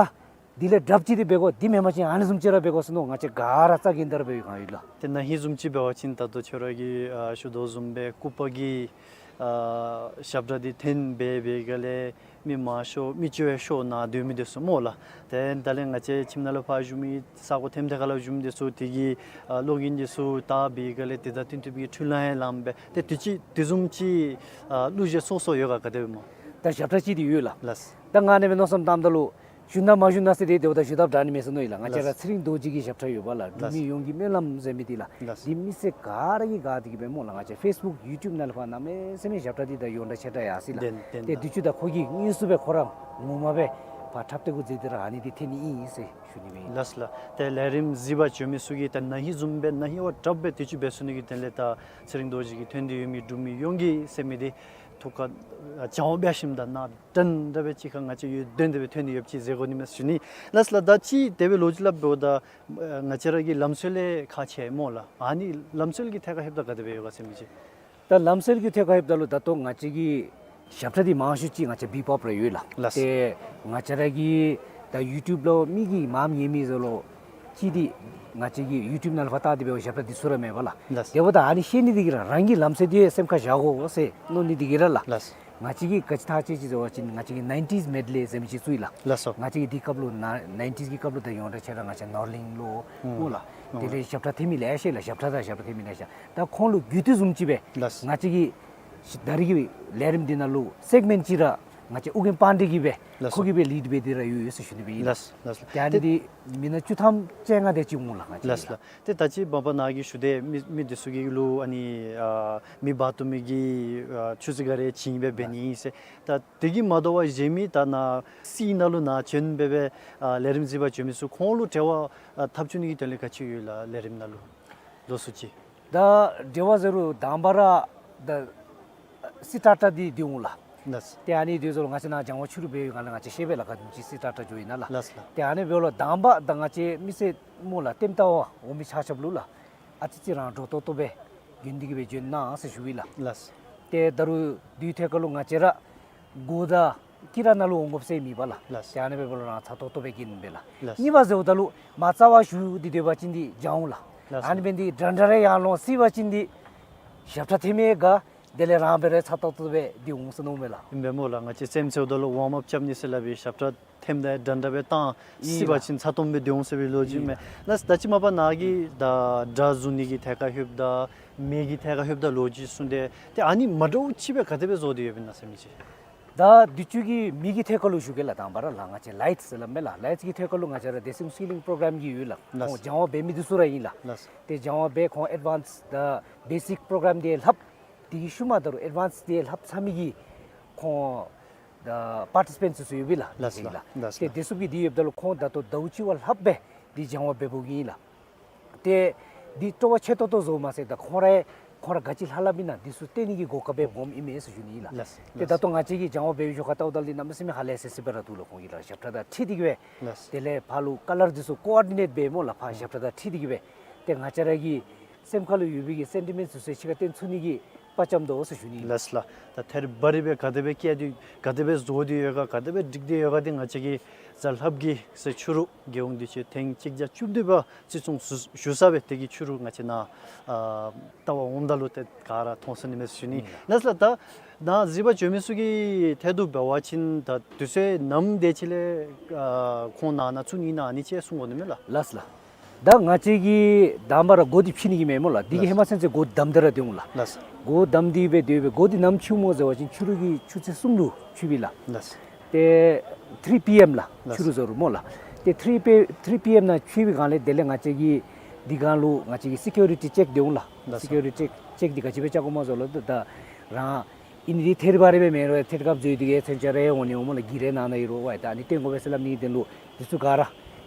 འདི་ལས་དྲགཔ་ཅིག་འདི་འབད་དགོ། འདི་མེན་པ་ཅིན་ཨ་ནི་བཟུམ་ཅིག་ར་འབད་དགོ་ཟེར་མནོ་ང་བཅས་ག་ར་རྩ་འགེངས་ཏེ་ར་འབད་བའི་སྒང་ཡོད་ལགས། ཏེ་ན་ཧིང་བཟུམ་ཅིག་འབད་བ་ཅིན་ད་ལྟོ་ཁྱོད་ར་གིས་ཨ་ཞུ་དོ་བཟུམ་སྦེ་སྐུ་པར་གྱི་ཨ་ཞབས་ཁྲ་འདི་འཐེན་འབད་བའི་སྒང་ལས་མི་མང་ཤོས་མི་སྤྱོད་ཤོས་ནང་སྡོད་མི་འདི་ཚུ་སྨོ་ལགས། ཏེ་ད་ལས་ང་བཅས་ཁྱིམ་ནང་ལུ་ཕར་བཞུགས་མི་ས་གོ་ཐེམ་ཐེ་ཁ་ལུ་བཞུགས་མི་འདི་ཚུ་དེ་གི་ཨ་གློག་བརྙན་འདི་ཚུ་བལྟ་བའི་སྒང་ལས་དེ་དང་བསྟུན་ཏེ་སྦེ་འཕྲུལ་ལས་ཡང་ལངམ་སྦེ་ཏེ་དུས་ཅི་དེ་བཟུམ་ཅིག་ཨ་གླུ་གཞས་སོ་སོ་ཡོད་ག་ག་དེ་སྦེ་སྨོ། ད་ཞབས་ཁྲ་ཅིག་འདི་ཡོད་ལགས། ལགས། ད་ང་ཨ་ནི་སྦེ་མནོ་བསམ་བཏངམ་ད་ལུ་ཞུ་ན་མ་ཞུ་ན་ཟེར་ཏེ་དེ་འབདཝ་ད་ཞུ་དགོཔ་འདྲ་ནི་མས་ཟེར་མནོ་ཡི་ལགས། ང་བཅས་ར་ལགས། ཚེ་རིང་རྡོ་རྗེ་གི་ཞབས་ཁྲ་ཡོད་པ་ལགས། འབྲུག་ལགས། མི་ཡོངས་ཀྱི་སྨོན་ལམ་ཟེར་མི་འདི་ལགས། ལགས། འདི་མི་སེར་ག་ར་གིས་དགའ་སྟེ་གི་སྦེ་སྨོ་ལགས། ང་བཅས་ཕེསི་བུཀ་ཡུ་ཊུབ་ནང་ལུ་ཕར་གནམ་མེད་ས་མེད་ཞབས་ཁྲ་འདི་ད་ཡོངས་གྲགས་ཆེ་དྲགས་ཡར་སོ་ཡི་ལགས། བདེན་བདེན་ཏེ་ལགས། དུས་ཅི་ད་ཁོ་གིས་དངོས་སུ་སྦེ་ཁོ་ར་ངོ་མ་སྦེ་ཕར་འཁྲབ་སྟོན་གུ་འཛུལ་ཏེ་ར་ཨ་ནི་འདི་འཐེན་ནི་ཨིན་ཟེར་ཞུ་ནི་སྦེ་ཨིན། ལགས་ལགས། ཏེ་ལས་རིམ་གཟིགས་པར་བྱོན་མི་ཚུ་གིས་ད་ན་ཧིང་བཟུམ་སྦེ་ན་ཧིང་བ་དྲགཔ་སྦེ་དུས་ཅི་འབད་ཚུགས་ནི་གི་དོན་ལས་ད་ཚེ་རིང་རྡོ་རྗེ་གི་ཐོན་ཏེ་ཡོད་མི་འབྲུག་མི་ཡོངས་ཀྱི་སེམས་མི་འདི་ཐུགས་ཁར་ཨ་བྱང་བ་འབད་ཞིནམ་ད་ནཱ་འདྲན་འདྲ་སྦེ་ཅིག་ཁར་ང་བཅས་ཡོད་དོན་དེ་སྦེ་ཐོན་ཏེ་ཡོདཔ་ཅིག་ཟེར་དགོ་ནི་མས་ཞུ་ནི། ལགས་ལགས། ད་ཅི་དེ་སྦེ་ལོ་རྒྱུས་སླབ་འབདཝ་ད་ང་བཅས་ར་གི་ལམ་སྲོལ་ལས་ཁག་ཆེ་སྨོ་ལགས། ཨ་ནི་ལམ་སྲོལ་གྱི་ཐད་ཁར་ལྷོདཔ་ད་ག་དེ་སྦེ་ཡོད་ག་ཟེར་མི་ཅིག། ད་ལམ་སྲོལ་གྱི་ཐད་ཁར་ལྷོདཔ་ད་ལུ་ད་ལྟོ་ང་བཅས་ཀྱི་ཞབས་ཁྲ་འདི་མང་ཤོས་ཅིག་ང་བཅས་བི་པོབ་ར་ཡོད་ལགས། ལགས། ཏེ་ང་བཅས་ར་གི་ད་ཡུ་ཊུབ་ལུ་མི་གིས་མངམ་ཉན་མི་ཚུ་ལུ་ཅིག་འདི་ང་བཅས་ཀྱི་ཡུ་ཊུབ་ནང་ལུ་ཕར་བལྟ་སྟེ་འབད་བ་ཞབས་ཁྲ་འདི་ཚུ་ར་མེད་པ་ལགས། ལགས། དེ་འབདཝ་ད་ཨ་ནི་ཤེས་ནི་འདི་གིས་ར་རང་གི་ལམ་སྲོལ་འདི་སེམས་ཁར་བཞག་དགོ་ཟེར་མནོ་ནི་འདི་གིས་ར་ལགས། ལགས། ང་བཅས་ཀྱིས་ག་ཅི་ཐག་བཅད་ཅི་ཟེར་བ་ཅིན་ང་བཅས་ཀྱིས་ནའིན་ཊིས་མེཌ་ལེ་ཟེར་མི་ཅིག་བཙུགས་ཡི་ལགས། ལགས་སོ། ང་བཅས་ཀྱིས་དེ་སྐབས་ལུ་ན་ནའིན་ཊིས་གི་སྐབས་ལུ་ད་ཡོངས་གྲགས་ཆེ་ར་ང་བཅས་ནོར་གླིང་ལུ་ཨུམ་སྨོ་ལགས། ཨུམ། དེ་ལས་ཞབས་ཁྲ་འཐེན་མི་ལེ་ཤ་ཡོད་ལགས། ཞབས་ཁྲ་དང་ཞབས་ཁྲ་འཐེན་མི་ལེ་ཤ། ད་ཁོང་ལུ་རྒྱུས་མཐུད་བཟུམ་ཅིག་སྦེ་ལགས། ང་བཅས་ཀྱི་ད་རིས་ཀྱི་ལས་རིམ་འདི་ནང་ལུ་སེག་མེནཊ་ཅིག་ར་ང་བཅས་ཨོ་རྒྱན་པཱན་ཌེ་གིས་སྦེ་ལགས་སོ། ཁོ་གིས་སྦེ་ལིཌ་འབད་དེ་ར་ཡོད་ཡོད་ཟེར་ཞུ་ནི་སྦེ་ཨིན་ལགས། ལགས་ལགས། ཏེ་ཨ་ནི་འདི་མི་སྣ་བཅུ་ཐམ་ཅིག་ལྔ་དེ་ཅིག་འོང་ལགས་ང་བཅས་ལགས་ལགས། ལགས། ཏེ་ད་ཅི་མ་པ་ནཱ་གིས་ཞུ་དེ་མི་མི་འདི་ཚུ་གི་ལུ་ཨ་ནི་ཨ་མེ་འབར་གཏོང་མི་གི་ཨ་ཆུ་ཚོད་ག་ར་བྱིན་སྦེ་འབད་ནི་ཨིན་ཟེར། ད་དེ་གིས་མ་དོ་བར་གཞན་མི་ད་ནཱ་སི་ནང་ལུ་ནཱ་བྱོན་སྦེ་སྦེ་ཨ་ལས་རིམ་གཟིགས་པར་བྱོན་མི་ཚུ་ཁོང་ལུ་འབྲེལ་བ་ཨ་འཐབ་བཅུག་ནི་གི་དོན་ལས་ག་ཅི་ཡོད་ལགས། ལས་རིམ་ནང་ལུ་ལོགས་སུ་ཅིག། ད་འབྲེལ་བ་ཟེར་རུང་དང་པ་ར་ད་སི་ཊར་ཊར་འདི་འདི་འོང་ལགས། ལགས། ཏེ་ཨ་ནི་འདི་ཚུ་ལུ་ང་བཅས་ནཱ་སྦྱང་བ་ཕྱི་རུ་འབད་བའི་སྒང་ལས་ང་བཅས་ཤེས་པས་ལགས། ག་དེམ་ཅིག་སི་ཊར་ཊར་འགྱོ་ཡི་ན་ལགས། ལགས་ལགས། ཏེ་ཨ་ནི་འབདཝ་ལས་དང་པ་ད་ང་བཅས་མི་སེར་སྨོ་ལགས་ལྟདམོ་བལྟ་བར་འོང་མི་ཆ་ཁྱབ་ལུ་ལགས་ཨ་ཙི་ཅིག་རང་འདྲོག་ཏོག་ཏོ་སྦེ་གྱོན་ཏེ་གི་སྦེ་བྱོན་གནང་ཟེར་ཞུ་ཡི་ལགས། ལགས། ཏེ་ད་རུང་དེའི་ཐད་ཁར་ལུ་ང་བཅས་ར་སྒོ་དང་དཀྱིལ་ར་ནང་ལུ་འོང་དགོཔ་ཟེར་མེད་པ་ལགས། ལགས། ཏེ་ཨ་ནི་འབདཝ་ལས་རང་ཚ་ཏོག་ཏོ་སྦེ་གྱོན་སྦེ་ལགས། ལགས། གཉིས་པ་ཟེརཝ་ད་ལུ་མ་རྩ་བར་ཞུ་སྟེ་སྡོད་པ་ཅིན་འདི་སྦྱང་འོང་ལགས། ལགས། ཨ་ནི་འབད་ནི་འདི་འདྲན་འདྲ་ར་ཡར་ལོང་སྲིད་པ་ཅིན་འདི་ཞབས་ཁྲ་འཐེན་མི་དགའ། དེ་ལས་རང་འབད་རུང་ཚ་ཏོག་ཏོ་སྦེ་འདི་འོང་ཟེར་མནོཝ་མས་ལགས། ཨིན་པས་སྨོ་ལགས། ང་བཅས་སེམས་ཚོརཝ་ད་ལུ་ཝརམ་ཨཔ་རྐྱབ་ནི་ཟེར་སླབ་པའི་ཞབས་ཁྲ་འཐེནམ་ད་འདྲན་འདྲ་སྦེ་བཏང་སྲིད་པ་ཅིན་ཚ་ཏོམ་སྦེ་འདི་འོང་ཟེར་བའི་ལོ་རྒྱུས་མས། ལགས། ད་ཅི་མ་པ་ནཱ་གིས་ད་སྒྲ་བཟུང་ནི་གི་ཐད་ཁར་ལྷོདཔ་ད་མེ་གི་ཐད་ཁར་ལྷོདཔ་ད་ལོ་རྒྱུས་གསུངས་ཏེ་ཏེ་ཨ་ནི་མ་འདྲཝ་ཅིག་སྦེ་ག་དེ་སྦེ་བཟོ་སྟེ་ཡོདཔ་ཨིན་ན་ཟེར་མི་ཅིག། ད་དུས་ཅི་གི་མེ་གི་ཐད་ཁར་ལུ་ཞུ་གེ་ལགས། དང་པ་ར་ལགས་ང་བཅས་ལའིཊསི་ཟེར་སླབ་མས་ལགས། ལའིཊསི་གི་ཐད་ཁར་ལུ་ང་བཅས་ར་དེ་སེམས་སི་ལིང་པོརོ་གརམ་གྱི་ཡོད་ལགས། ལགས། ཁོང་སྦྱང་བ་འབད་མི་འདི་ཚུ་ར་ཨིན་ལགས། ལགས། ཏེ་སྦྱང་བ་འབད་ཁོང་ཨེཌ་ཝཱནསི་ད་བེ་སིཀ་པོརོ་གརམ་འདི་ལྷབ། དེ་གི་ཤུལ་མ་ད་རུང་ཨེཌ་ཝཱནསི་འདི་ལྷབ་ཚར་མི་གི་ཁོང་ད་པར་ཊི་སི་པེནཊསི་ཚུ་ཡོད་པས་ལགས། ལགས་ལགས། ལགས། ཏེ་ལགས། དེ་ཚུ་གིས་འདི་ཡོདཔ་ད་ལུ་ཁོང་ད་ལྟོ་ཟླཝ་གཅིག་བ་ལྷགཔ་སྦེ་འདི་སྦྱང་བ་འབད་འབདཝ་ཨིན་ལགས། ཏེ་འདི་སྤྲོ་བ་ཆེ་ཏོག་ཏོ་བཟོཝ་མ་ཚད་ད་ཁོང་ར་ཁོང་ར་ག་ཅི་ལྷབ་ལྷབ་ཨིན་ན་འདི་ཚུ་སྟོན་ནི་གི་གོ་སྐབས་སྦེ་སྦོམ་ཨིན་མས་ཟེར་ཞུ་ནི་ཨིན་ལགས། ལགས། ཏེ་ད་ལྟོ་ང་བཅས་ཀྱིས་སྦྱང་བ་འབད་བའི་ཞོར་ཁར་བལྟཝ་ད་ལུ་གནམ་མེད་ས་མེད་ཧ་ལས་སི་སི་སྦེ་ར་འདུག་ལགས། ཁོང་གིས་ར་ཞབས་ཁྲ་དང་འཁྲིལ་ཏེ་གི་སྦེ། ལགས། དེ་ལས་ཕར་ལུ་ཀ་ལར་འདི་ཚུ་ཀོ་ཨོར་ཌི་ནེཊ་འབད་སྨོ་ལགས། ཕར་ཞབས་ཁྲ་དང་འཁྲིལ་ཏེ་གི་སྦེ་ཏེ་ང་བཅས་ར་གི་སེམས་ཁར་ལུ་ཡོད་པའི་གི་སེན་ཊི་མེནཊསི་ཚུ་ཚུ་གཅིག་ཁར་སྟོན་ཚུགས་ནི་གི་དཔའ་བཅམ་དོ་ཟེར་ཞུ་ནི་ཨིན། ལགས་ལགས། ད་ཐད་རི་བ་རི་སྦེ་ག་དེ་སྦེ་བཀལ་ཏེ་ག་དེ་སྦེ་བཟོ་སྟེ་ཡོད་ག་ག་དེ་སྦེ་སྒྲིག་སྟེ་ཡོད་ག་འདི་ང་བཅས་ཀྱིས་གཟའ་ལྷགཔ་གི་ཚེ་ཕྱི་རུ་རྒྱལ་ཡོངས་དུས་ཆེན་ཐེངས་གཅིག་བརྒྱ་བཅུ་བདུན་པ་བརྩི་སྲུང་ཞུ་ཞུ་ས་སྦེ་དེ་གི་ཕྱི་རུ་ང་བཅས་ནཱ་ཨ་ལྟ་བར་འོངམ་ད་ལུ་ཏེ་ག་ར་མཐོང་ཚུགས་ནི་མས་ཟེར་ཞུ་ནི། ཨིན་ལགས། ལགས་ལགས། ད་ནཱ་གཟིགས་པར་བྱོན་མི་ཚུ་གི་ཐད་དུ་འབད་བ་ཅིན་ད་དུས་ཚོད་ནམ་དེ་ཅིག་ལས་ཨ་ཁོང་ནཱ་ནཱ་ཚུད་ནི་ཨིན་ན་ཨ་ནི་ཅིག་གསུང་དགོ་ནི་མས་ལགས། ལགས་ལགས། ད་ང་བཅས་ཀྱིས་དང་པ་ར་སྒོ་འདི་ཕྱེ་ནི་གི་མས་སྨོ་ལགས། འདི་གིས་ལགས། ཧེ་མ་ཚུན་ཚོད་སྒོ་བསྡམས་ཏེ་ར་སྡོད་འོང་ལགས། ལགས། སྒོ་བསྡམས་ཏེ་སྦེ་སྡོད་སྦེ་སྒོ་འདི་ནམ་ཕྱེཝ་སྨོ་ཟེར་བ་ཅིན་ཕྱི་རུ་གི་ཆུ་ཚོད་གསུམ་ལུ་ཕྱེཝ་ཨིན་ལགས། ལགས། ཏེ་ཐི་རི་པི་ཨེམ་ལགས། ལགས། ཕྱི་རུ་ཟེར་རུང་སྨོ་ལགས། ཏེ་ཐི་རི་པི་ཨེམ་ནང་ཕྱེ་བའི་སྒང་ལས་དེ་ལས་ང་བཅས་ཀྱིས་འདི་སྒང་ལུ་ང་བཅས་ཀྱིས་སི་ཀིའུ་རི་ཊི་ཅེཀ་འདི་འོང་ལགས། ལགས། སི་ཀིའུ་རི་ཊི་ཅེཀ་འདི་ག་ཅི་སྦེ་རྐྱབ་དགོཔ་སྨོ་ཟེར་བ་ཅིན་ད་ རང་ཨིན་དེ་ཐད་རི་བ་རི་སྦེ་མེན་རུང་ཐད་ཀར་འཛོལ་ཏེ་གི་མཚོན་ཆ་རེ་འོང་ནི་འོང་སྨོ་ལགས། གི་རེ་ནང་ན་ཡོད་རུང་ཝའི་ད་ཨ་ནི་སྟོན་དགོ་པས་ཟེར་སླབ་ནི་དོན་ལུ་འདི་ཚུ་ག་ར་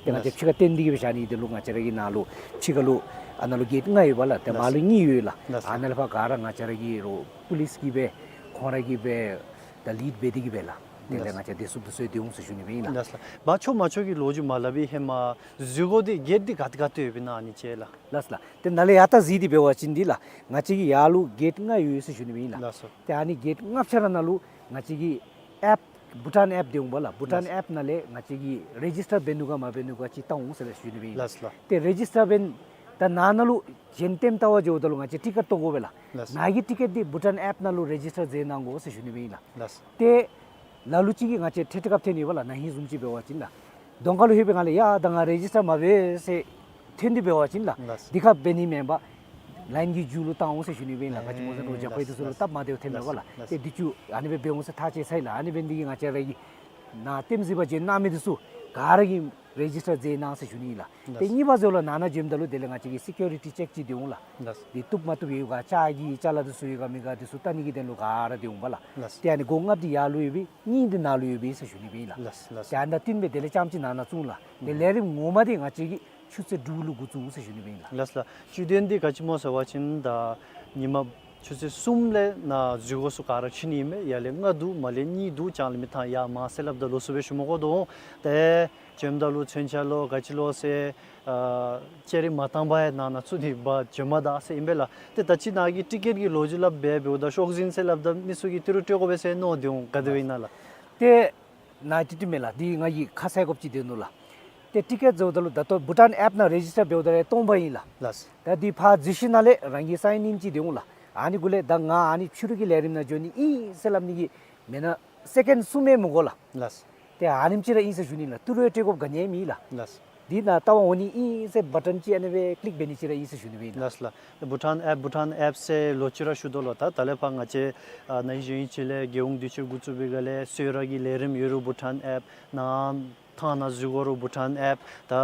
ཏེ་ང་བཅས་ལགས། ཕྱི་ཁར་སྟོན་ཏེ་གི་སྦེ་བཞག་ནི་དོན་ལུ་ང་བཅས་ར་གི་ནཱ་ལུ་ཕྱི་ཁ་ལུ་ཨ་ནཱ་ལུ་གེཊ་ལྔ་ཡོད་པ་ལགས། ཏེ་མར་ལུ་གཉིས་ཡོད་ལགས། ལགས་སོ། ཨ་ནཱ་ལས་ཕར་ག་ར་ང་བཅས་ར་གི་རོགས་པུ་ལིསི་གིས་སྦེ་ཁོང་ར་གིས་སྦེ་ད་ལིཌ་འབད་དེ་གི་སྦེ་ལགས། དེ་ལས་ལགས་སོ། ང་བཅས་བདེ་སྲུངཔ་འདི་ཚུ་སྡོད་འོང་ཟེར་ཞུ་ནི་སྦེ་ཨིན་ལགས། ལགས་སོ་ལགས། མ་ཆོག་མ་ཆོག་གི་ལོ་རྒྱུས་མ་སླབ་པའི་ཧེ་མ་འཛུལ་སྒོ་འདི་གེཊ་འདི་ག་ཏེ་ག་ཏེ་ཡོདཔ་ཨིན་ན་ཨ་ནི་ཅིག་ལགས། ལགས་སོ་ལགས། ཏེ་ནཱ་ལས་ཡར་ད་གཟིགས་ཏེ་འབད་བ་ཅིན་འདི་ལགས་ང་བཅས་ཀྱི་ཡར་ལུ་གེཊ་ལྔ་ཡོད་ཟེར་ཞུ་ནི་སྦེ་ཨིན་ལགས། ལགས་སོ། ཏེ་ཨ་ནི་གེཊ་ལྔ་ཆ་ར་ནང་ལུ་ང་བཅས་ཀྱི་ཨེཔ་བྷུ་ཊཱན་ཨེཔ་འདི་འོང་པ་ལགས། བྷུ་ཊཱན་ལགས་སོ། ཨེཔ་ནང་ལས་ང་བཅས་ཀྱིས་རེ་ཇིསི་ཊར་འབད་ནུག་ག་མ་འབད་ནུག་ག་ཅིག་བལྟ་འོང་ཟེར་ཞུ་ནི་སྦེ་ཨིན་ལགས། ལགས་སོ་ལགས། ཏེ་རེ་ཇིསི་ཊར་འབད་ད་ནཱ་ནང་ལུ་གཞན་ལྟདམོ་བལྟ་བར་འགྱོཝ་ད་ལུ་ང་བཅས་ཊི་ཀེཊ་བཏོག་དགོ་པས་ལགས། ལགས་སོ། ནཱ་གི་ཊི་ཀེཊ་འདི་བྷུ་ཊཱན་ཨེཔ་ནང་ལུ་རེ་ཇིསི་ཊར་མཛད་གནང་དགོ་ཟེར་ཞུ་ནི་སྦེ་ཨིན་ལགས། ལགས་སོ། ཏེ་ལ་ལུ་ཅིག་གིས་ང་བཅས་ཐད་ཀར་ཐོན་ནི་པ་ལགས། ན་ཧིང་བཟུམ་ཅིག་འབད་བ་ཅིན་ལགས། གདོང་ཁ་ལུ་ལྷོད་པའི་སྒང་ལས་ཡ་ད་ང་རེ་ཇིསི་ཊར་མ་འབད་ཟེར་ཐོན་ཏེ་འབད་བ་ཅིན་ལགས། ལགས་སོ། འདི་ཁར་འབད་ནི་མེན་པར་ལའིན་གྱི་མཇུག་ལུ་བཏང་འོང་ཟེར་ཞུ་ནི་སྦེ་ཨིན་ལགས། ག་ཅི་སྨོ་ཟེར་རུང་ཨེ་རྒྱབ་ཁར་འདི་ཚུ་ལུ་ལགས་སོ། སྟབས་མ་བདེཝ་ཐོནམ་མས་པ་ལགས། ལགས་སོ། ཏེ་འདི་ཚུ་ཨ་ནི་སྦེ་འབད་འོང་ཟེར་ཐག་བཅད་ཚར་ཡི་ལགས། ཨ་ནི་འབད་ནི་འདི་གིས་ང་བཅས་ར་གི་ནཱ་ལྟདམོ་གཟིགས་པར་འགྱོ་གནང་མི་འདི་ཚུ་ག་ར་གིས་རེ་ཇིསི་ཊར་མཛད་གནང་ཟེར་ཞུ་ནི་ཨིན་ལགས། ལགས་སོ། ཏེ་གཉིས་པ་ཟེརཝ་ལགས་ནཱ་ནཱ་འགྱོཝ་ད་ལུ་དེ་ལས་ང་བཅས་ཀྱི་སི་ཀུ་རི་ཊི་ཅེཀ་ཅིག་འདི་འོང་ལགས། ལགས་སོ། འདི་བཏུབ་མ་བཏུབ་ཡོད་ག་ལྕགས་ཀྱི་ཅ་ལ་འདི་ཚུ་ཡོད་ག་མེད་ག་འདི་ཚུ་བལྟ་ནི་གི་དོན་ལུ་ག་ར་འདི་འོང་པ་ལགས། ལགས་སོ། ཏེ་ཨ་ནི་སྒོ་ལྔ་པོ་འདི་ཡར་ལུ་ཡོད་པས། གཉིས་འདི་ནཱ་ལུ་ཡོད་པས་ཟེར་ཞུ་ནི་སྦེ་ཨིན་ལགས། ལགས་སོ་ལགས་སོ། ཏེ་ཨ་ནི་བཏོན་སྦེ་དེ་ལས་རྐྱངམ་ཅིག་ནཱ་ནཱ་བཙུགས་ལགས། ཏེ་ཨུམ་ལས་རིམ་ངོ་མ་འདི་ང་བཅས་ཀྱིས་ཆུ་ཚོད་དྲུག་ལུ་འགོ་བཙུགས་ཟེར་ཞུ་ནི་སྦེ་ཨིན་ལགས། ལགས་སོ་ལགས། དཔྱད་འདེམས་འདི་ག་ཅི་སྨོ་ཟེར་བ་ཅིན་ད་ཉིན་མ་ཆུ་ཚོད་གསུམ་ལས་ནཱ་འཛུལ་སྒོ་ཚུ་ག་ར་ཕྱེ་ནི་ཨིན་མས། ཡར་ལས་ལྔ་འདུག། མར་ལས་གཉིས་འདུག། ལྕང་གླིང་མི་ཐང་ཡར་མར་ཟེར་སླབ་ད་ལོགས་སུ་སྦེ་ཞུ་མི་དགོ་དོ། ཏེ་བྱོནམ་ད་ལུ་མཚོན་ཆ་ལོ་ག་ཅི་ལོ་ཟེར་ཨ་ཅ་རིས་མ་བཏང་པར་ཡང་ནཱ་ནཱ་བཙུགས་ཏེ་འབག་འགྱོ་མ་ད་ཟེར་ཨིན་པས་ལགས། ཏེ་ད་ཅི་ནཱ་གི་ཊི་ཀེཊ་ཀྱི་ལོ་རྒྱུས་སླབ་སྦེ་འབདཝ་ད་ཤོག་འཛིན་ཟེར་སླབ་ད་མི་ཚུ་གིས་ཏི་རུ་སྤྲོད་དགོ་པས་ཟེར་མནོ་སྟེ་འོང་ག་དེ་སྦེ་ཨིན་ན་ལགས། ཏེ་ནཱ་ཏི་ཏི་མེན་ལགས། འདི་ང་གིས་ཁ་གསལ་དགོཔ་ཅིག་སྡོད་ནུག་ལགས། ཏེ་ཊི་ཀེཊ་ཟེརཝ་ད་ལུ་ད་ལྟོ་བྷུ་ཊཱན་ཨེཔ་ནང་རེ་ཇིསི་ཊར་འབདཝ་ད་ལུ་སྟོང་པ་ཨིན་ལགས། ལགས་སོ། ད་འདི་ཕར་འཛུལ་ཞིནམ་ལས་རང་གི་སའིན་ཨིན་ཅིག་འདི་འོང་ལགས། ཨ་ནི་གུ་ལས་ད་ང་ཨ་ནི་ཕྱི་རུ་གི་ལས་རིམ་ནང་འགྱོ་ནི་ཨིན་ཟེར་སླབ་ནི་གི་མེན་ན་སེ་ཀེནཌ་གསུམ་ཡང་མི་དགོ་ལགས། ལགས་སོ། ཏེ་ཨ་ནེམ་ཅིག་ར་ཨིན་ཟེར་ཞུ་ནི་ལགས། ཏི་རུ་ཡང་སྤྲོད་དགོཔ་ག་ནི་ཡང་མེད་ལགས། ལགས་སོ། འདི་ནཱ་ལྟ་བར་འོང་ནི་ཨིན་ཟེར་བ་ཊཱན་ཅིག་ཨ་ནི་སྦེ་ཀི་ལིཀ་འབད་ནི་ཅིག་ར་ཨིན་ཟེར་ཞུ་ནི་སྦེ་ཨིན་ལགས། ལགས་སོ་ལགས། བྷུ་ཊཱན་ཨེཔ་བྷུ་ཊཱན་ཨེཔ་ཟེར་ལོག་ཅི་ར་ཞུ་དོ་ལགས། ད་ད་ལས་ཕར་ང་བཅས་ཨ་ན་ཧིང་གཞེས་ནིང་ཅིག་ལས་རྒྱལ་ཡོངས་དུས་ཆེན་འགོ་བཙུགས་པའི་སྒང་ལས་གསོལ་རས་ཀྱི་ལས་རིམ་ཡོད་རུང་བྷུ་ཊཱན་ཨེཔ། ནཱ་ཐང་ནང་འཛུལ་དགོ་རུང་བྷུ་ཊཱན་ཨེཔ། ད་ཨ་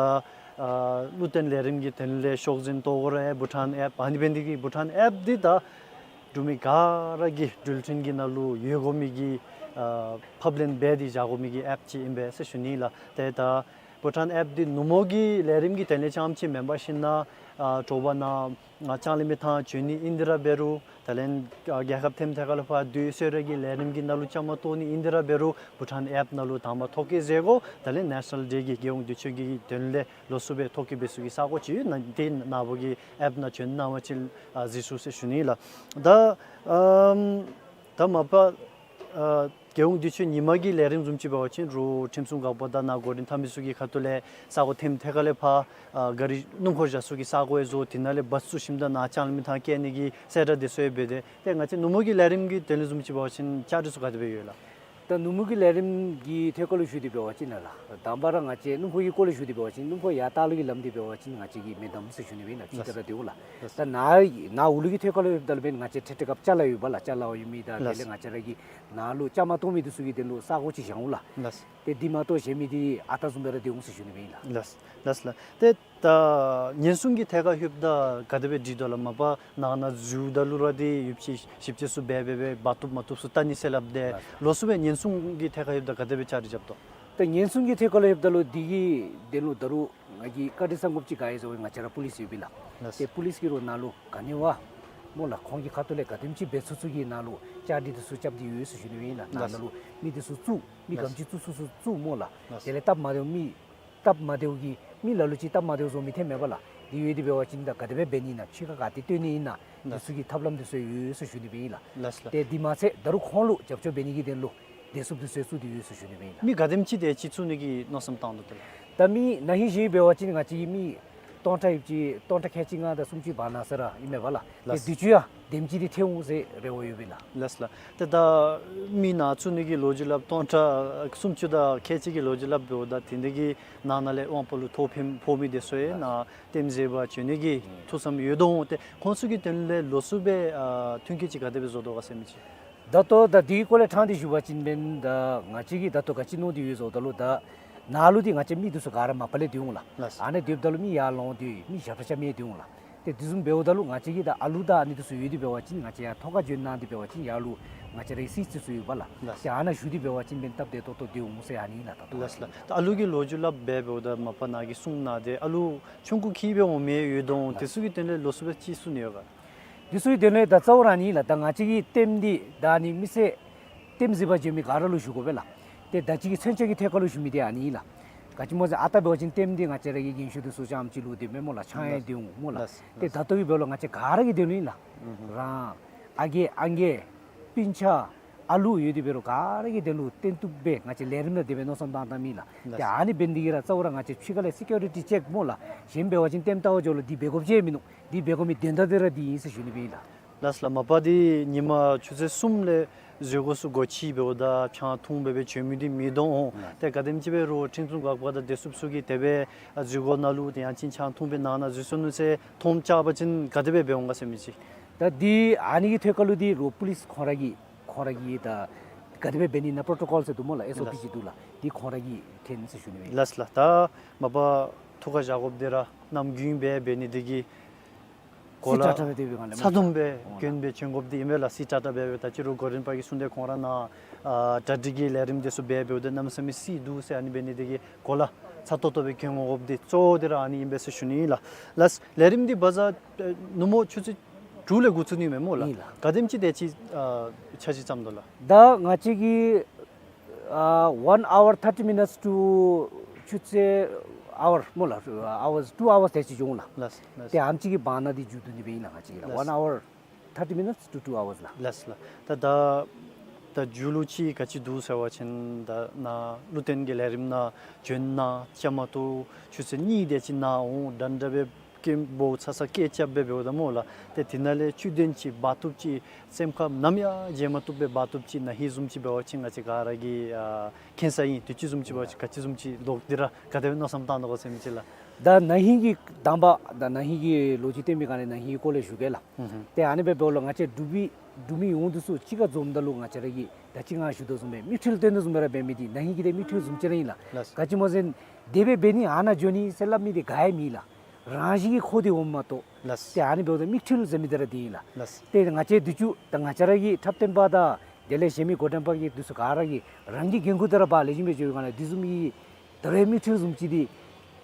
བློ་བརྟན་ལས་རིམ་གྱི་དོན་ལས་ཤོག་འཛིན་བཏོག་དགོ་རུང་བྷུ་ཊཱན་ཨེཔ། ཨ་ནི་འབད་ནི་འདི་གིས་བྷུ་ཊཱན་ཨེཔ་འདི་ད་འབྲུག་མི་ག་ར་གི་འགྲུལ་འཕྲིན་གྱི་ནང་ལུ་ཡོད་དགོ་མི་གི་ཨ་ཕབ་ལེན་འབད་དེ་བཞག་དགོ་མི་གི་ཨེཔ་ཅིག་ཨིན་པས་ཟེར་ཞུ་ནི་ལགས། ཏེ་ད་བྷུ་ཊཱན་ཨེཔ་འདི་ནུབ་མོ་གི་ལས་རིམ་གྱི་དོན་ལས་རྐྱངམ་ཅིག་མེན་པར་ཞིན་ན་ཨ་དྲོ་པ་ནཱ་ལྕང་གླིང་མི་ཐང་འགྱོ་ནི་ཨིན་དེ་ར་འབད་རུང་ད་ལན་ཨ་རྒྱལ་ཁབ་ཐེམ་ཐད་ཁར་ལུ་ཕར་སྡོད་གསོལ་རས་ཀྱི་ལས་རིམ་གྱི་ནང་ལུ་བཅའ་མར་གཏོགས་ནི་ཨིན་དེ་ར་འབད་རུང་བྷུ་ཊཱན་ཨེཔ་ནང་ལུ་དང་པ་ཐོ་བཀོད་མཛད་དགོ། ད་ལན་ནེ་ཤ་ནཱལ་ཌེ་གི་རྒྱལ་ཡོངས་དུས་ཆེན་གྱི་དོན་ལས་ལོགས་སུ་སྦེ་ཐོ་བཀོད་འབད་ས་གི་ས་གོ་ཅིག་ཡོད། ནཱ་དེ་ནཱ་བུ་གིས་ཨེཔ་ནང་བྱོན་གནང་བ་ཅིན་ཨ་གཟིགས་ཚུགས་ཟེར་ཞུ་ནི་ལགས། ད་ཨམ་ད་མ་པ་ཨ་རྒྱལ་ཡོངས་དུས་ཆེན་ཉིན་མ་གི་ལས་རིམ་བཟུམ་ཅིག་འབད་བ་ཅིན་རོགས་ཁྲིམས་སྲུང་འགག་པ་དང་ནཱ་འགོ་འདྲེན་འཐབ་མི་ཚུ་གི་ཁ་ཐུག་ལས་ས་གོ་ཐེམ་ཐད་ཁར་ལས་ཕར་ཨ་ག་རི་སྣུམ་འཁོར་བཞག་ས་གི་ས་གོ་ཡང་བཟོ། དེ་ནང་ལས་བཱས་བཙུགས་ཞིནམ་ད་ནཱ་ལྕང་གླིང་མི་ཐང་བསྐྱལ་ནི་གི་གསལ་བསྒྲགས་དེ་ཚུ་ཡང་འབད་དེ། ཏེ་ང་བཅས་ནུབ་མོ་གི་ལས་རིམ་གྱི་དོན་ལས་བཟུམ་ཅིག་འབད་བ་ཅིན་བཅའ་སྒྲིག་ཚུ་ག་དེ་སྦེ་ཡོད་ལགས། ད་ནུབ་མོ་གི་ལས་རིམ་གྱི་ཐད་ཁར་ལུ་ཞུ་སྟེ་འབད་བ་ཅིན་ལགས། དང་པ་ར་ང་བཅས་སྣུམ་འཁོར་གྱི་སྐོར་ལས་ཞུ་སྟེ་འབད་བ་ཅིན་སྣུམ་འཁོར་ཡར་ལྟག་ལུ་གི་ལམ་འདི་འབད་བ་ཅིན་ང་བཅས་ཀྱི་མེ་དམ་ཟེར་ཞུ་ནི་སྦེ་ཨིན་ལགས། ཕྱི་ལྟར་ར་འདི་འོང་ལགས། ད་ནཱ་ནཱ་འོག་ལུ་གི་ཐད་ཁར་ལུ་ཡོདཔ་ད་ལུ་འབདན་ང་བཅས་ཐད་ཐད་ཁར་ཅ་ལ་ཡོད་པ་ལགས། ཅ་ལ་ཡོད་མི་དང་དེ་ལས་ང་བཅས་ར་གི་ནཱ་ལུ་བཅའ་མར་གཏོགས་མི་འདི་ཚུ་གི་དོན་ལུ་ས་གོ་ཅིག་བཞག་འོང་ལགས། ཏེ་འདི་མ་གཏོགས་གཞན་མི་འདི་ཨ་རྟག་བཟུམ་སྦེ་ར་འདི་འོང་ཟེར་ཞུ་ནི་སྦེ་ཨིན་ལགས། ལགས་ལགས་ལགས། ཏེ་ད་ཉེན་སྲུང་གི་ཐད་ཁར་ལྷོདཔ་ད་ག་དེ་སྦེ་སྒྲིག་དོ་ལགས། མ་པ་ནང་ན་འཛུལཝ་ད་ལུ་ར་འདི་ཡོདཔ་ཅིག་ཞིབ་དཔྱད་ཚུ་འབད་འབད་འབད་འབག་བཏུབ་མ་བཏུབ་ཚུ་བལྟ་ནི་ཟེར་སླབ་སྟེ། ལགས། ལོགས་སུ་སྦེ་ཉེན་སྲུང་གི་ཐད་ཁར་ལྷོདཔ་ད་ག་དེ་སྦེ་བཅའ་སྒྲིག་རྐྱབ་དོ། ད་ཉེན་སྲུང་གི་ཐད་ཁར་ལྷོདཔ་ད་ལུ་འདི་གི་དོན་ལུ་ད་རུང་ང་གིས་བཀའ་དྲིན་བསམ་དགོཔ་ཅིག་ག་ཨིན་ཟེར་བ་ང་བཅས་ར་པོ་ལིསི་ཡོད་པས་ལགས། ལགས། ཏེ་པོ་ལིསི་གིས་རོགས་ནཱ་ལུ་ག་ནི་བ་སྨོ་ལགས། ཁོང་གི་ཁ་ཐུག་ལས་ག་དེམ་ཅིག་འབད་ཚུགས་ཚུགས་ཀྱི་ནང་ལུ་བཅའ་སྒྲིག་འདི་ཚུ་རྐྱབ་སྟེ་ཡོད་ཟེར་ཞུ་ནི་སྦེ་ཨིན་ལགས། ནཱ་ལགས། ནཱ་ལུ་མི་འདི་ཚུ་བཙུགས། མི་ལགས། ག་དེམ་ཅིག་བཙུགས་ཚུགས་ཚུགས་བཙུགས་སྨོ་ལགས། ལགས། དེ་ལས་སྟབས་མ་བདེཝ་མི་སྟབས་མ་བདེཝ་གི་མི་ལ་ལུ་ཅིག་སྟབས་མ་བདེཝ་བཟོ་མི་ཐོནམ་མས་པ་ལགས། དེ་ཡོད་དེ་འབད་བ་ཅིན་ད་ག་དེ་སྦེ་འབད་ནི་ཨིན་ན་ཕྱི་ཁར་ག་ཏེ་བཏོན་ནི་ཨིན་ན་འདི་ཚུ་གི་ཐབས་ལམ་འདི་ཚུ་ཡོད་ཟེར་ཞུ་ནི་སྦེ་ཨིན་ལགས། ལགས་ལགས། ཏེ་འདི་མ་ཚད་ད་རུང་ཁོང་ལུ་རྒྱབ་སྐྱོར་འབད་ནི་གི་དོན་ལུ་བདེ་སྲུངཔ་འདི་ཚུ་ཡང་བཙུགས་ཏེ་ཡོད་ཟེར་ཞུ་ནི་སྦེ་ཨིན་ལགས། མི་ག་དེམ་ཅིག་དེ་ཅིག་བཙུགས་ནི་གི་མནོ་བསམ་བཏང་དོ་ལགས། ད་མི་ན་ཧིང་གཞེས་འབད་བ་ཅིན་ང་བཅས་ཀྱི་མི་སྟོང་ཕྲག་ཡོད་ཅི། སྟོང་ཕྲག་ཁལ་གཅིག་ལྔ་དང་སུམ་ཅུ་བར་ན་ས་ར་ཨིན་མས་པ་ལགས། ལགས། ཏེ་དུས་ཅི་ཡང་དེམ་ཅིག་འདི་ཐོན་འོང་ཟེར་རེ་བ་ཡོད་པས་ལགས། ལགས་ལགས། ཏེ་ད་མི་ནང་བཙུགས་ནི་གི་ལོ་རྒྱུས་སླབ། སྟོང་ཕྲག་སུམ་ཅུ་དང་ཁལ་གཅིག་གི་ལོ་རྒྱུས་སླབ་འབདཝ་ད་དེ་འདི་གི་ནང་ན་ལས་དབང་པོ་ལུ་ཐོ་ཕོག་ཕོག་མི་དེ་ཚུ་ཡང་ནཱ་ལྟདམོ་གཟིགས་པར་བྱོན་ནི་གི་ཐུགས་བསམ་ཡོད་དོ་འོང་། ཏེ་ཁོང་ཚུ་གི་དོན་ལས་ལོགས་སུ་སྦེ་ཨ་མཐུན་རྐྱེན་ཅིག་ག་དེ་སྦེ་བཟོ་དོ་ག་ཟེར་མི་ཅིག། ད་ལྟོ་ད་འདི་གི་སྐོར་ལས་ཕྲང་སྟེ་ཞུ་བ་ཅིན་འབདན་ད་ང་བཅས་ཀྱིས་ད་ལྟོ་ག་ཅི་མནོ་སྟེ་ཡོད་ཟེརཝ་ད་ལུ་ད་ནཱ་ལུ་འདི་ང་བཅས་མི་འདི་ཚུ་ག་ར་མ་པ་ལས་སྡོད་འོང་ལགས། ལགས། ཨ་ནི་སྡོདཔ་ད་ལུ་མི་ཡར་ལོང་སྟེ་མི་ཞབས་ཁྲ་རྐྱབ་མི་སྡོད་འོང་ལགས། ཏེ་དེ་བཟུམ་འབདཝ་ད་ལུ་ང་བཅས་ཀྱིས་ད་ཨ་ལུ་དང་ཨ་ནི་འདི་ཚུ་ཡོད་དེ་འབད་བ་ཅིན་ང་བཅས་ཡར་ཐོག་ཁར་བྱོན་གནང་སྟེ་འབད་བ་ཅིན་ཡར་ལུ་ང་བཅས་རའི་སི་ཊི་ཚུ་ཡོདཔ་ལགས། ལགས། ཏེ་ཨ་ནཱ་བཞུགས་ཏེ་འབད་བ་ཅིན་འབདན་སྟབས་བདེ་ཏོག་ཏོ་སྡོད་འོང་ཟེར་ཨ་ནི་ཨིན་ལགས། ད་ལྟོ་ལགས་སོ་ལགས། ད་ཨ་ལུ་གི་ལོ་རྒྱུས་སླབ་སྦེ་འབདཝ་ད་མ་པ་ནཱ་གིས་གསུང་གནང་སྟེ་ཨ་ལུ་ཆུང་ཀུ་ཁྱིམ་སྦེ་འོང་མི་ཡོད་དོ། ལགས། དེ་ཚུ་གི་དོན་ལས་ལོགས་སུ་སྦེ་ཅིག་གསུང་ནི་ཡོད་ག། དེ་ཚུ་གི་དོན་ལས་ད་གཙོ་བོ་ར་ཨ་ནི་ལགས། ད་ང་བཅས་ཀྱི་ལྟདམོ་འདི་ད་ཨ་ནི་མི་སེར་ལྟདམོ་གཟིགས་པར་བྱོན་མི་ག་ར་ལུ་ཞུ་དགོ་པས་ལགས། ཏེ་ད་ཅི་གི་མཚོན་ཆ་གི་ཐད་ཁར་ལུ་ཞུ་མི་འདི་ཨ་ནི་ལགས། ག་ཅི་སྨོ་ཟེར་ཨ་རྟག་འབད་བ་ཅིན་ལྟདམོ་འདི་ང་བཅས་ར་གི་རྒན་ཤོས་འདི་ཚུ་ཙམ་ཅིག་ལུ་འདི་མེན་སྨོ་ལགས། ཆང་ཡང་འདི་འོང་སྨོ་ལགས། ལགས། ཏེ་ད་ལྟོ་གི་འབདཝ་ལུ་ང་བཅས་ག་ར་གི་དོན་ལུ་ཨིན་ལགས། ཨུམ་ཧུམ། རང་ཨ་རྒས་ཨང་རྒས་སྤུན་ཆ་ཨ་ལུ་ཡོད་དེ་འབད་རུང་ག་ར་གི་དོན་ལུ་བརྟེན་བཏུབ་སྦེ་ང་བཅས་ལས་རིམ་ནང་དེ་སྦེ་མནོ་བསམ་བཏང་བཏངམ་ཨིན་ལགས། ལགས། ཏེ་ཨ་ནི་འབད་ནི་འདི་གིས་ར་གཙོ་བོ་ར་ང་བཅས་ཕྱི་ཁ་ལས་སི་ཀིའུ་རི་ཊི་ཅེཀ་སྨོ་ལགས། གཞན་འབད་བ་ཅིན་ལྟདམོ་བལྟ་བར་འགྱོཝ་ལུ་འདི་འབད་དགོཔ་ཅིག་མིན་ནུག། འདི་འབད་དགོ་མི་དོན་དག་འདི་ར་འདི་ཨིན་ཟེར་ཞུ་ནི་སྦེ་ཨིན་ལགས། ལགས་ལགས། མ་པ་འདི་ཉིན་མ་ཆུ་ཚོད་གསུམ་ལས་བཟོ་གོ་ཚུ་སྒོ་ཕྱེ་འབདཝ་ད་ཆང་འཐུང་སྦེ་སྦེ་བྱོན་མི་འདི་མེད་དོ་འོང་། ལགས། ཏེ་ག་དེམ་ཅིག་འབད་རུང་ཁྲིམས་སྲུང་འགག་པ་དང་བདེ་སྲུངཔ་ཚུ་གིས་དེ་སྦེ་ཨ་བཟོ་གོ་ནང་ལུ་ཏེ་ཡང་ཅིན་ཆང་འཐུང་སྦེ་ནང་ན་འཛུལ་སོ་ནུག་ཟེར་མཐོངམ་རྐྱབ་པ་ཅིན་ག་དེ་སྦེ་འབད་འོང་ག་ཟེར་མི་ཅིག། ད་འདི་ཨ་ནི་གི་ཐད་ཁར་ལུ་འདི་རོགས་པོ་ལིསི་ཁོང་ར་གིས་ཁོང་ར་གིས་ད་ག་དེ་སྦེ་འབད་ནི་ཨིན་ན་པོརོ་ཊོ་ཀོལ་ཟེར་འདུག་སྨོ་ལགས། ཨེསི་ཨོ་པི་ལགས། ཅིག་འདུག་ལགས། འདི་ཁོང་ར་གིས་མཁྱེན་ཟེར་ཞུ་ནི་སྦེ་ཨིན། ལགས་ལགས། ད་མ་པ་ཐུགས་ཁར་བཞག་དགོཔ་འདི་ར་ནམ་རྒྱུན་སྦེ་འབད་ནི་འདི་གིས་གོ་ལ་སི་ཏ་ཏ་སྦེ་འབད་བའི་སྒང་ལས་ཚ་ཏོམ་སྦེ་འོང་ལགས། གྱོན་སྦེ་བྱོན་དགོཔ་འདི་ཨིན་མས་ལགས། སི་ཏ་ཏ་སྦེ་འབད་ད་ཅི་རུང་གོ་རིམ་པ་གིས་གསུངས་ཏེ་ཁོང་ར་ནཱ་ཨ་གྲ་སྒྲིག་གི་ལས་རིམ་འདི་ཚུ་འབད་འབདཝ་ད་གནམ་མེད་ས་མེད་སི་འདུག་ཟེར་ཨ་ནི་འབད་ནི་འདི་གིས་གོ་ལ་ཚ་ཏོག་ཏོ་སྦེ་གྱོན་དགོཔ་འདི་གཙོ་བོ་འདི་ར་ཨ་ནི་ཨིན་པས་ཟེར་ཞུ་ནི་ཨིན་ལགས། ལགས། ལས་རིམ་འདི་བ་ཛ་ཨེ་ནུབ་མོ་ཆུ་ཚོད་དྲུག་ལས་འགོ་བཙུགས་ནི་མས་སྨོ་ལགས། ཨིན་ལགས། ག་དེམ་ཅིག་དེ་ཅིག་ཨ་འཆར་གཞི་བརྩམ་དོ་ལགས། ད་ང་བཅས་ཀྱིས་ཨ་one hour thirty minutes to ཆུ་ཚོད་ཨ་ཝར་སྨོ་ལགས། ཨ་ཝར་ཊུ་ཨ་ཝར་དེ་ཅིག་འགྱོ་འོང་ལགས། ལགས་ལགས། ཏེ་ཨ་ནེམ་ཅིག་གི་བར་ན་འདི་མཇུག་བསྡུ་ནི་སྦེ་ཨིན་ལགས། ང་བཅས་ཀྱིས་ལགས། ལགས། One hour thirty minutes to two hours ལགས། ལགས་ལགས། ད་ད་ད་མཇུག་ལུ་ཅིག་ག་ཅི་འདུག་ཟེར་བ་ཅིན་ད་ནཱ་ཀླུ་བཙན་གྱི་ལས་རིམ་ནང་བྱོན་གནང་ཅ་མ་གཏོགས་ཆུ་ཚོད་གཉིས་དེ་ཅིག་ནཱ་འོང་འདྲན་འདྲ་སྦེ་སྐད་འབོ་ཚ་ཚ་སྐད་རྐྱབ་སྦེ་འབདཝ་ད་སྨོ་ལགས། ཏེ་དེ་ནང་ལས་བཅུད་ལྡན་ཅིག་འབག་བཏུབ་ཅིག་སེམས་ཁར་ནམ་ཡང་བརྗེད་མ་བཏུབ་སྦེ་འབག་བཏུབ་ཅིག་ན་ཧིང་བཟུམ་ཅིག་འབད་བ་ཅིན་ང་བཅས་ག་ར་གིས་ཨ་མཁྱེན་ས་ཨིན། དུས་ཅི་བཟུམ་ཅིག་འབད་བ་ཅིན་ག་ཅི་བཟུམ་ཅིག་ལོག་སྟེ་ར་ག་དེ་སྦེ་མནོ་བསམ་བཏང་དོ་ག་ཟེར་མི་ཅིག་ལགས། ད་ན་ཧིང་གི་དང་པ་ད་ན་ཧིང་གི་ལོ་རྒྱུས་བསྟན་པའི་སྒང་ལས་ན་ཧིང་གི་སྐོར་ལས་ཞུ་གེ་ལགས། ཧུམ་ཧུམ། ཏེ་ཨ་ནི་སྦེ་འབདཝ་ལུ་ང་བཅས་འབྲུག་པའི་འབྲུག་མི་ཡོངས་འདི་ཚུ་གཅིག་ཁར་འཛོམས་ད་ལུ་ང་བཅས་ར་གིས་ད་ཅི་ང་ཞུ་དོ་བཟུམ་སྦེ་མིག་འཕྲུལ་སྟོན་དོ་བཟུམ་སྦེ་ར་འབད་མི་འདི་ན་ཧིང་གི་དེ་མིག་འཕྲུལ་བཟུམ་ཅིག་ར་ཨིན་ལགས། ལགས། ག་ཅི་སྨོ་ཟེར་དེ་སྦེ་འབད་ནི་ཨ་ནཱ་འགྱོ་ནི་ཟེར་སླབ་མི་འདི་ག་ཡང་མེད་ལགས། རང་བཞིན་གྱིས་ཁོ་སྟེ་འོངམ་མ་གཏོགས། ལགས། ཏེ་ཨ་ནི་འབདཝ་ད་མིག་འཕྲུལ་ཟེར་མི་འདི་ར་འདི་ཨིན་ལགས། ལགས། ཏེ་ང་བཅས་དུས་ཅི་ད་ང་བཅས་ར་གི་འཁྲབ་སྟོན་པ་དང་དེ་ལས་གཞན་མི་འགོ་འདྲེན་པ་གི་འདི་ཚུ་ག་ར་གིས་རང་གི་འགན་ཁུར་དེ་ར་འབག་ལེགས་ཤོམ་སྦེ་འགྱོ་བའི་སྒང་ལས་དེ་བཟུམ་གྱི་ད་རེས་མིག་འཕྲུལ་བཟུམ་ཅིག་འདི་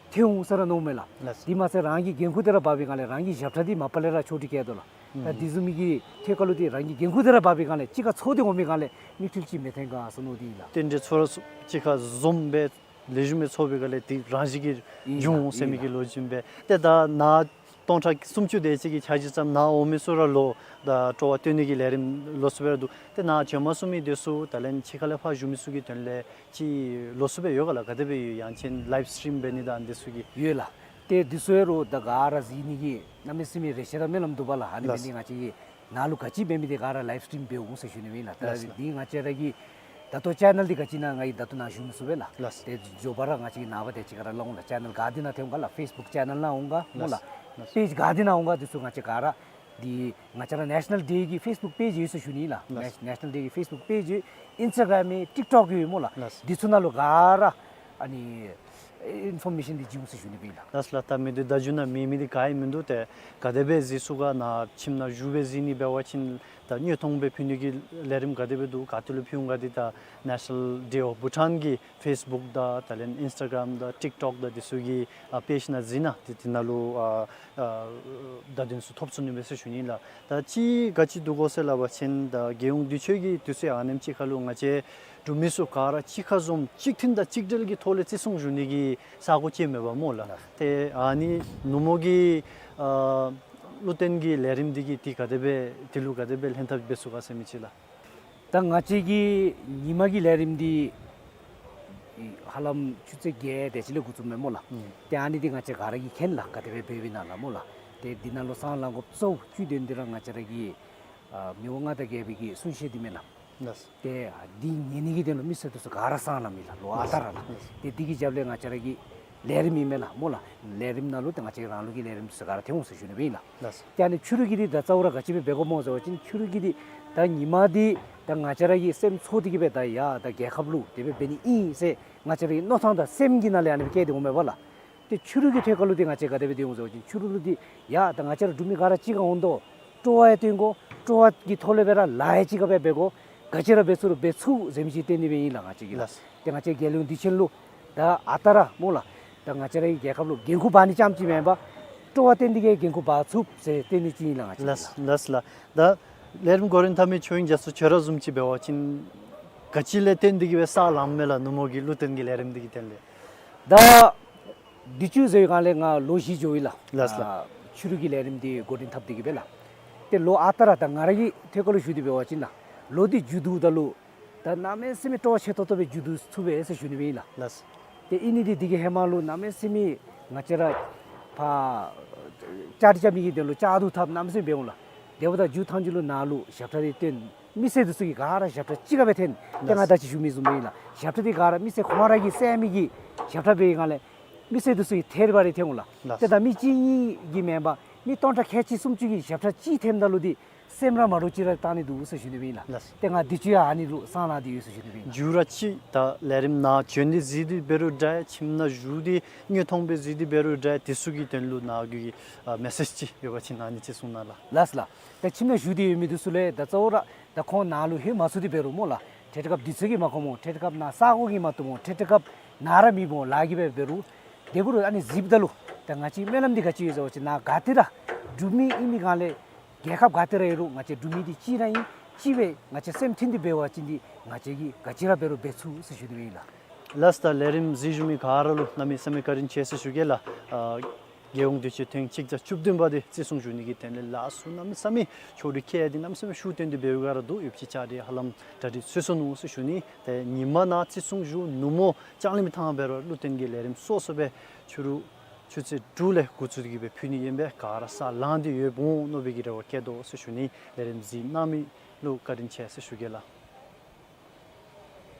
ཐོན་འོང་ཟེར་ར་མནོཝ་མས་ལགས། ལགས། དེ་མ་ཚད་རང་གི་འགན་ཁུར་དེ་ར་འབག་པའི་སྒང་ལས་རང་གི་ཞབས་ཁྲ་འདི་མ་པ་ལས་ར་ཆོག་འགྲིག་སྐྱེལ་དོ་ལགས། ད་ཨུམ་དེ་བཟུམ་མའི་གི་ཐད་ཁར་ལུ་ཏེ་རང་གི་འགན་ཁུར་དེ་ར་འབག་པའི་སྒང་ལས་གཅིག་ཁར་ཚོགས་ཏེ་འོང་པའི་སྒང་ལས་མིག་འཕྲུལ་ཅིག་མི་ཐོན་ག་ཟེར་མནོ་སྟེ་ཨིན་ལགས། རྟེན་འབྲེལ་ཚོགས་ར་གཅིག་ཁར་འཛོམས་སྦེ་ལེགས་ཤོམ་སྦེ་ཚོགས་པའི་སྒང་ལས་དེ་རང་བཞིན་གྱིས་ཨིན་ལགས། འབྱུང་འོང་ཟེར་མི་གི་ལོ་རྒྱུས་ཨིན་པས། ཏེ་ད་ནཱ་སྟོང་ཕྲག་སུམ་ཅུ་དེ་ཅིག་གི་འཆར་གཞི་བརྩམས། ནཱ་འོང་མི་ཚུ་ར་ལོག་ད་སྤྲོ་བ་སྟོན་ནི་གི་ལས་རིམ་ལོགས་སུ་སྦེ་ར་འདུག། ཏེ་ནཱ་བྱོན་མ་ཚུགས་མི་དེ་ཚུ་ད་ལན་ཕྱི་ཁ་ལས་ཕར་བཞུགས་མི་ཚུ་གི་དོན་ལས་ཅིག་ལོགས་སུ་སྦེ་ཡོད་ག་ལགས། ག་དེ་སྦེ་ཡོད། ཡང་ཅིན་ལའིབ་སི་ཊིམ་འབད་ནི་དང་དེ་ཚུ་གི། ཡོད་ལགས། ཏེ་དེ་ཚུ་ཡང་རོགས་ད་ག་ར་གཟིགས་ནི་གི་གནམ་མེད་ས་མེད་རེ་ཆེ་དང་སྨོན་ལམ་འདུག་པ་ལགས། ཨ་ནི་འབད་ནི་ལགས། ང་བཅས་ཀྱིས་ནཱ་ལུ་ག་ཅི་འབད་མི་དེ་ག་ར་ལའིབ་སི་ཊིམ་འབད་འོང་ཟེར་ཞུ་ནི་ཨིན་ལགས། ད་ལགས་སོ། འདི་ང་བཅས་ར་གི་ད་ལྟོ་ཅེ་ནལ་འདི་ག་ཅི་ཨིན་ན་ང་གིས་ད་ལྟོ་ནཱ་ཞུ་མི་ཚུགས་པས་ལགས། ལགས་སོ། ཏེ་མགྱོགས་པ་ར་ང་བཅས་ཀྱིས་ནངས་པ་དེ་ཅིག་ཁར་ར་སླབ་འོང་ལགས། ཅེ་ནལ་ག་དེ་ནང་ཐོན་འོང་ག་ལགས། ཕེསི་བུཀ་ཅེ་ནལ་ནང་འོང་ག་སྨོ་ལགས། ལགས་སོ། ལགས་སོ། པེཇ་ག་དེ་ནང་འོང་ག་དེ་ཚུ་ང་བཅས་ག་ར་འདི་ང་བཅས་ར་ནེ་ཤ་ནཱལ་ཌེ་གི་ཕེསི་བུཀ་པེཇ་ཡོད་ཟེར་ཞུ་ནི་ལགས། ལགས་སོ། ནེ་ཤ་ནཱལ་ཌེ་གི་ཕེསི་བུཀ་པེཇ་ཡོད། ཨིན་སི་ཊ་གརམ་ཡོད། ཊིཀ་ཊོཀ་ཡོད་སྨོ་ལགས། ལགས་སོ། འདི་ཚུ་ནང་ལུ་ག་ར་ཨ་ནི་ཨིན་ཕོར་མེ་ཤཱན་འདི་བྱིན་འོང་ཟེར་ཞུ་ནི་སྦེ་ཨིན་ལགས། ལགས་སོ་ལགས། ད་མི་འདི་ད་རྒྱུ་ནང་མེད་མི་འདི་ག་ཡང་མིན་འདུག། ཏེ་ག་དེ་སྦེ་གཟིགས་ཚུགས་ག། ནཱ་ཁྱིམ་ནང་བཞུགས་སྦེ་གཟིགས་ནི་འབད་བ་ཅིན་ད་བརྙན་ཐུང་སྦེ་ཕུལ་ནི་གི་ལས་རིམ་ག་དེ་སྦེ་འདུག། ག་ཏེ་ལུ་ཕུལ་འོང་ག་འདི་ད་ནེ་ཤ་ནཱལ་ཌེ་ཨོཕ་བྷུ་ཊཱན་གི་ཕེསི་བུཀ་དང་ད་ལན་ཨིན་སི་ཊ་གརམ་དང་ཊིཀ་ཊོཀ་དང་དེ་ཚུ་གི་ཨ་པེཇ་ནང་གཟིགས་གནང་། ཏེ་དེ་ནང་ལུ་ཨ་ཨ་བརྡ་དོན་ཚུ་ཐོབ་ཚུགས་ནི་མས་ཟེར་ཞུ་ནི་ལགས། ད་ཅི་ག་ཅི་འདུག་གོ་ཟེར་སླབ་པ་ཅིན་ད་རྒྱལ་ཡོངས་དུས་ཆེན་གྱི་དུས་ཚོད་ཨ་ནེམ་ཅིག་ཁར་ལུ་ང་བཅས་འབྲུག་མི་ཚུ་ག་ར་གཅིག་ཁར་འཛོམས་གཅིག་མཐུན་དང་གཅིག་སྒྲིལ་གྱི་ཐོག་ལས་བརྩི་སྲུང་ཞུ་ནི་གི་ས་གོ་ཅིག་མེན་པ་སྨོ་ལགས། ཏེ་ཨ་ནི་ནུབ་མོ་གི་ཨ་ཀླུ་བཙན་གྱི་ལས་རིམ་འདི་གིས་ཏེ་ག་དེ་སྦེ་དེ་ལུ་ག་དེ་སྦེ་ལྷན་ཐབས་འབད་ཚུགས་ག་ཟེར་མི་ཅིག་ལགས། ད་ང་བཅས་ཀྱི་ཉིན་མ་གི་ལས་རིམ་འདི་ཧ་ལམ་ཆུ་ཚོད་བརྒྱད་དེ་ཅིག་ལས་འགོ་བཙུགསཔ་མས་སྨོ་ལགས། ཨུམ། ཏེ་ཨ་ནི་འདི་ང་བཅས་ག་ར་གིས་མཁྱེན་ལགས། ག་དེ་སྦེ་འབདཝ་ཨིན་ན་ལགས་སྨོ་ལགས། ཏེ་འདི་ནང་ལུ་སྲང་ལང་དགོཔ་གཙོ་བོ་བཅུད་དོན་འདི་ར་ང་བཅས་ར་གི་ཨ་མི་དབང་མངའ་བདག་རྒྱལ་པོའི་གི་གསུང་བཤད་འདི་མས་ལགས། ལགས། ཏེ་འདི་ཉན་ནི་གི་དོན་ལུ་མི་སེར་དེ་ཚུ་ག་ར་སྲང་ལངམ་ཨིན་ལགས། ལོ་ཨ་རྟག་ར་ལགས། ལགས། ཏེ་འདི་གི་རྒྱབ་ལས་ང་བཅས་ར་གི་ལས་རིམ་ཨིན་མས་ལགས་སྨོ་ལགས། ལས་རིམ་ནང་ལུ་ཏེ་ང་བཅས་རང་ལུགས་ཀྱི་ལས་རིམ་དེ་ཚུ་ག་ར་ཐོན་འོང་ཟེར་ཞུ་ནི་སྦེ་ཨིན་ལགས། ལགས། ཏེ་ཨ་ནི་ཕྱི་རུ་གི་འདི་ད་གཙོ་བོ་ར་ག་ཅི་སྦེ་འབད་དགོཔ་སྨོ་ཟེར་བ་ཅིན་ཕྱི་རུ་གི་འདི་ད་ཉིན་མ་འདི་ད་ང་བཅས་ར་གི་སེམས་ཚོར་ཏེ་གི་སྦེ་ད་ཡ་ད་རྒྱལ་ཁབ་ལུ་དེ་སྦེ་འབད་ནི་ཨིན་ཟེར་ང་བཅས་ར་གི་མནོ་ཐངས་དང་སེམས་ཀྱི་ནང་ལས་ཨ་ནི་སྦེ་བསྐྱེད་དེ་འོངམ་མས་པ་ལགས། ཏེ་ཕྱི་རུ་གི་ཐད་ཁར་ལུ་འདི་ང་བཅས་ག་དེ་སྦེ་སྡོད་འོང་ཟེར་བ་ཅིན་ཕྱི་རུ་ལུ་འདི་ཡ་ད་ང་བཅས་ར་འབྲུག་མི་ག་ར་གཅིག་ཁར་འོང་དོ། སྤྲོ་བ་ཡང་སྟོན་དགོ། སྤྲོ་བ་གི་ཐོག་ལས་སྦེ་ར་ལཱ་ཡང་གཅིག་ཁར་སྦེ་འབད་དགོ། ག་ཅི་ར་འབད་ཚུགས་རུང་འབད་ཚུགས་ཟེར་མི་ཅིག་བསྟན་ནི་སྦེ་ཨིན་ལགས་ང་བཅས་ཀྱིས་ལགས། ལགས། ཏེ་ང་བཅས་རྒྱལ་ཡོངས་དུས་ཆེན་ལུ་ད་ཨ་རྟག་ར་སྨོ་ལགས། ད་ང་བཅས་རའི་རྒྱལ་ཁབ་ལུ་འགན་ཁུར་འབག་ནི་རྐྱངམ་ཅིག་མེན་པར་སྤྲོ་བ་བསྟན་ཏེ་གི་འགན་ཁུར་འབག་ཚུགས་ཟེར་བསྟན་ནི་ཅིག་ཨིན་ལགས་ང་བཅས། ལགས་ལགས་ལགས། ད་ལས་རིམ་འགོ་འདྲེན་འཐབ་མི་ཆོས་དབྱིངས་རྒྱ་མཚོ་ཁྱོད་ར་བཟུམ་ཅིག་འབད་བ་ཅིན་ག་ཅི་ལས་བརྟེན་ཏེ་གི་སྦེ་ས་ལངམ་མས་ལགས། ནུབ་མོ་གི་གླུ་འཐེན་གྱི་ལས་རིམ་འདི་གི་དོན་ལས། ད་འདི་ཚུ་ཟེར་བའི་སྒང་ལས་ང་ལོ་བཞི་འགྱོ་ཡི་ལགས། ལགས་ལགས། ཨ་ཕྱི་རུ་གི་ལས་རིམ་འདི་འགོ་འདྲེན་འཐབ་སྟེ་གི་སྦེ་ལགས། ཏེ་ལོ་ཨ་རྟག་ར་ད་ང་ར་གི་ཐད་ཁར་ལུ་ཞུ་སྟེ་འབད་བ་ཅིན་ལགས། ལོ་འདི་མཇུག་བསྡུཝ་ད་ལུ་ད་གནམ་མེད་ས་མེད་སྤྲོ་བ་ཆེ་ཏོག་ཏོ་སྦེ་མཇུག་བསྡུ་ཚུགས་པས་ཟེར་ཞུ་ནི་སྦེ་ཨིན་ལགས། ལགས། ཏེ་ཨིན་ནི་འདི་འདི་གི་ཧེ་མ་ལུ་གནམ་མེད་ས་མེད་ང་བཅས་ར་ཕར་བཅའ་སྒྲིག་རྐྱབ་མི་གི་དོན་ལུ་བཅའ་བརྡུང་འཐབ་གནམ་མེད་ས་མེད་འབད་འོང་ལགས། དེ་འབདཝ་ད་མཇུག་ཐང་ཅིག་ལུ་ནཱ་ལུ་ཞབས་ཁྲ་འདི་བཏོན། མི་སེར་འདི་ཚུ་གིས་ག་ར་ཞབས་ཁྲ་གཅིག་ཁར་སྦེ་འཐེན། ཏེ་ང་ད་ཅི་ཞུ་མི་བཟུམ་སྦེ་ཨིན་ལགས། ཞབས་ཁྲ་འདི་ག་ར་མི་སེར་ཁོང་ར་གིས་གསན་མི་གི་ཞབས་ཁྲ་འབད་བའི་སྒང་ལས་མི་སེར་འདི་ཚུ་གིས་ཐད་རི་བ་རི་འཐེན་འོང་ལགས། ལགས། ཏེ་ད་མི་གཅིག་གཉིས་ཀྱིས་མེན་པར་མི་སྟོང་ཕྲག་ཁལ་གཅིག་སུམ་ཅུ་གིས་ཞབས་ཁྲ་གཅིག་འཐེནམ་ད་ལུ་འདི་སེམས་ར་མ་འདྲཝ་ཅིག་ར་བཏང་ནི་འདུག་ཟེར་ཞུ་ནི་སྦེ་ཨིན་ལགས། ལགས། ཏེ་ང་འདི་ཚུ་ཡང་ཨ་ནི་ལུ་སང་ལང་སྟེ་ཡོད་ཟེར་ཞུ་ནི་སྦེ་ཨིན་ལགས། མཇུག་ར་ཅིག་ད་ལས་རིམ་ནཱ་བྱོན་ཏེ་གཟིགས་ཏེ་འབད་རུང་འདྲ། ཁྱིམ་ནང་བཞུགས་ཏེ་དངོས་མཐོང་སྦེ་གཟིགས་ཏེ་འབད་རུང་འདྲ། དེ་ཚུ་གི་དོན་ལུ་ནཱ་གི་ཨ་མེ་སེཇ་ཅིག་ཡོད་པ་ཅིན་ཨ་ནི་ཅིག་གསུང་གནང་ལགས། ལགས་ལགས། ད་ཁྱིམ་ནང་བཞུགས་ཏེ་ཡོད་མི་འདི་ཚུ་ལས་ད་གཙོ་བོ་ར་ད་ཁོང་ནཱ་ལུ་ལྷོད་མ་ཚུགས་ཏེ་འབད་རུང་སྨོ་ལགས། ཏེ་དེ་སྐབས་དུས་ཚོད་ཀྱིས་མ་ཁོམ་འོང་། ཏེ་དེ་སྐབས་ནཱ་ས་གོ་གིས་མ་བཏུབ་འོང་། ཏེ་དེ་སྐབས་ནཱ་ར་མེདཔ་འོང་། ལཱ་གིས་འབད་འབད་རུང་དེ་འབད་རུང་ཨ་ནི་གཟིགསཔ་ད་ལུ་ད་ང་བཅས་སྨོན་ལམ་འདི་ག་ཅི་ཡོད་ཟེར་བ་ཅིན་ནཱ་ག་ཏེ་ར་འབྲུག་མི་ཨིན་མི་སྒང་ལས་རྒྱལ་ཁབ་ག་ཏེ་ར་ཡོད་རུང་ང་བཅས་འབྲུག་མི་འདི་གཅིག་ར་ཨིན། གཅིག་སྦེ་ང་བཅས་སེམས་མཐུན་ཏེ་འབད་བ་ཅིན་འདི་ང་བཅས་ཀྱིས་ག་ཅི་ར་འབད་རུང་འབད་ཚུགས་ཟེར་ཞུ་ནི་སྦེ་ཨིན་ལགས། ལགས། ད་ལས་རིམ་གཟིགས་བཞུགས་མི་ག་ར་ལུ་གནམ་མེད་ས་མེད་བཀའ་དྲིན་ཆེ་ཟེར་ཞུ་གེ་ལགས། ཨ་རྒྱལ་ཡོངས་དུས་ཆེན་ཐེངས་གཅིག་བརྒྱ་བཅུ་བདུན་པ་འདི་བརྩི་སྲུང་ཞུ་ནི་གི་དོན་ལས་ལཱ་ཚུ་གནམ་མེད་ས་མེད་ཕྱོགས་རིས་ཁྱད་དེ་གནམ་མེད་ས་མེད་ཤུགས་བཏོན་ཏེ་འབད་བའི་སྒང་ར་འདུག། ཡོད་པ་ཅིན་བཅའ་སྒྲིག་ཧ་ལམ་གྲ་སྒྲིག་ཚུད་སོ་ནུག་ཟེར་ཞུ་ནི། ཏེ་ཉིན་མ་ནཱ་བརྩི་སྲུང་ཞུ། ནུབ་མོ་ལྕང་གླིང་མི་ཐང་འབད་རུང་གླུ་འཐེན་གྱི་ལས་རིམ་སོ་སོ་སྦེ་ཕྱི་རུ་ཆུ་ཚོད་དྲུག་ལས་འགོ་བཙུགས་ཏེ་གི་སྦེ་ཕུལ་ནི་ཨིན་པས། ག་ར་ས་ལང་སྟེ་ཡོདཔ་འོང་མནོ་བའི་གི་རེ་བ་བསྐྱེད་དོ་ཟེར་ཞུ་ནི། ལས་རིམ་གཟིགས་གནང་མི་ལུ་བཀའ་དྲིན་ཆེ་ཟེར་ཞུ་གེ་ལགས།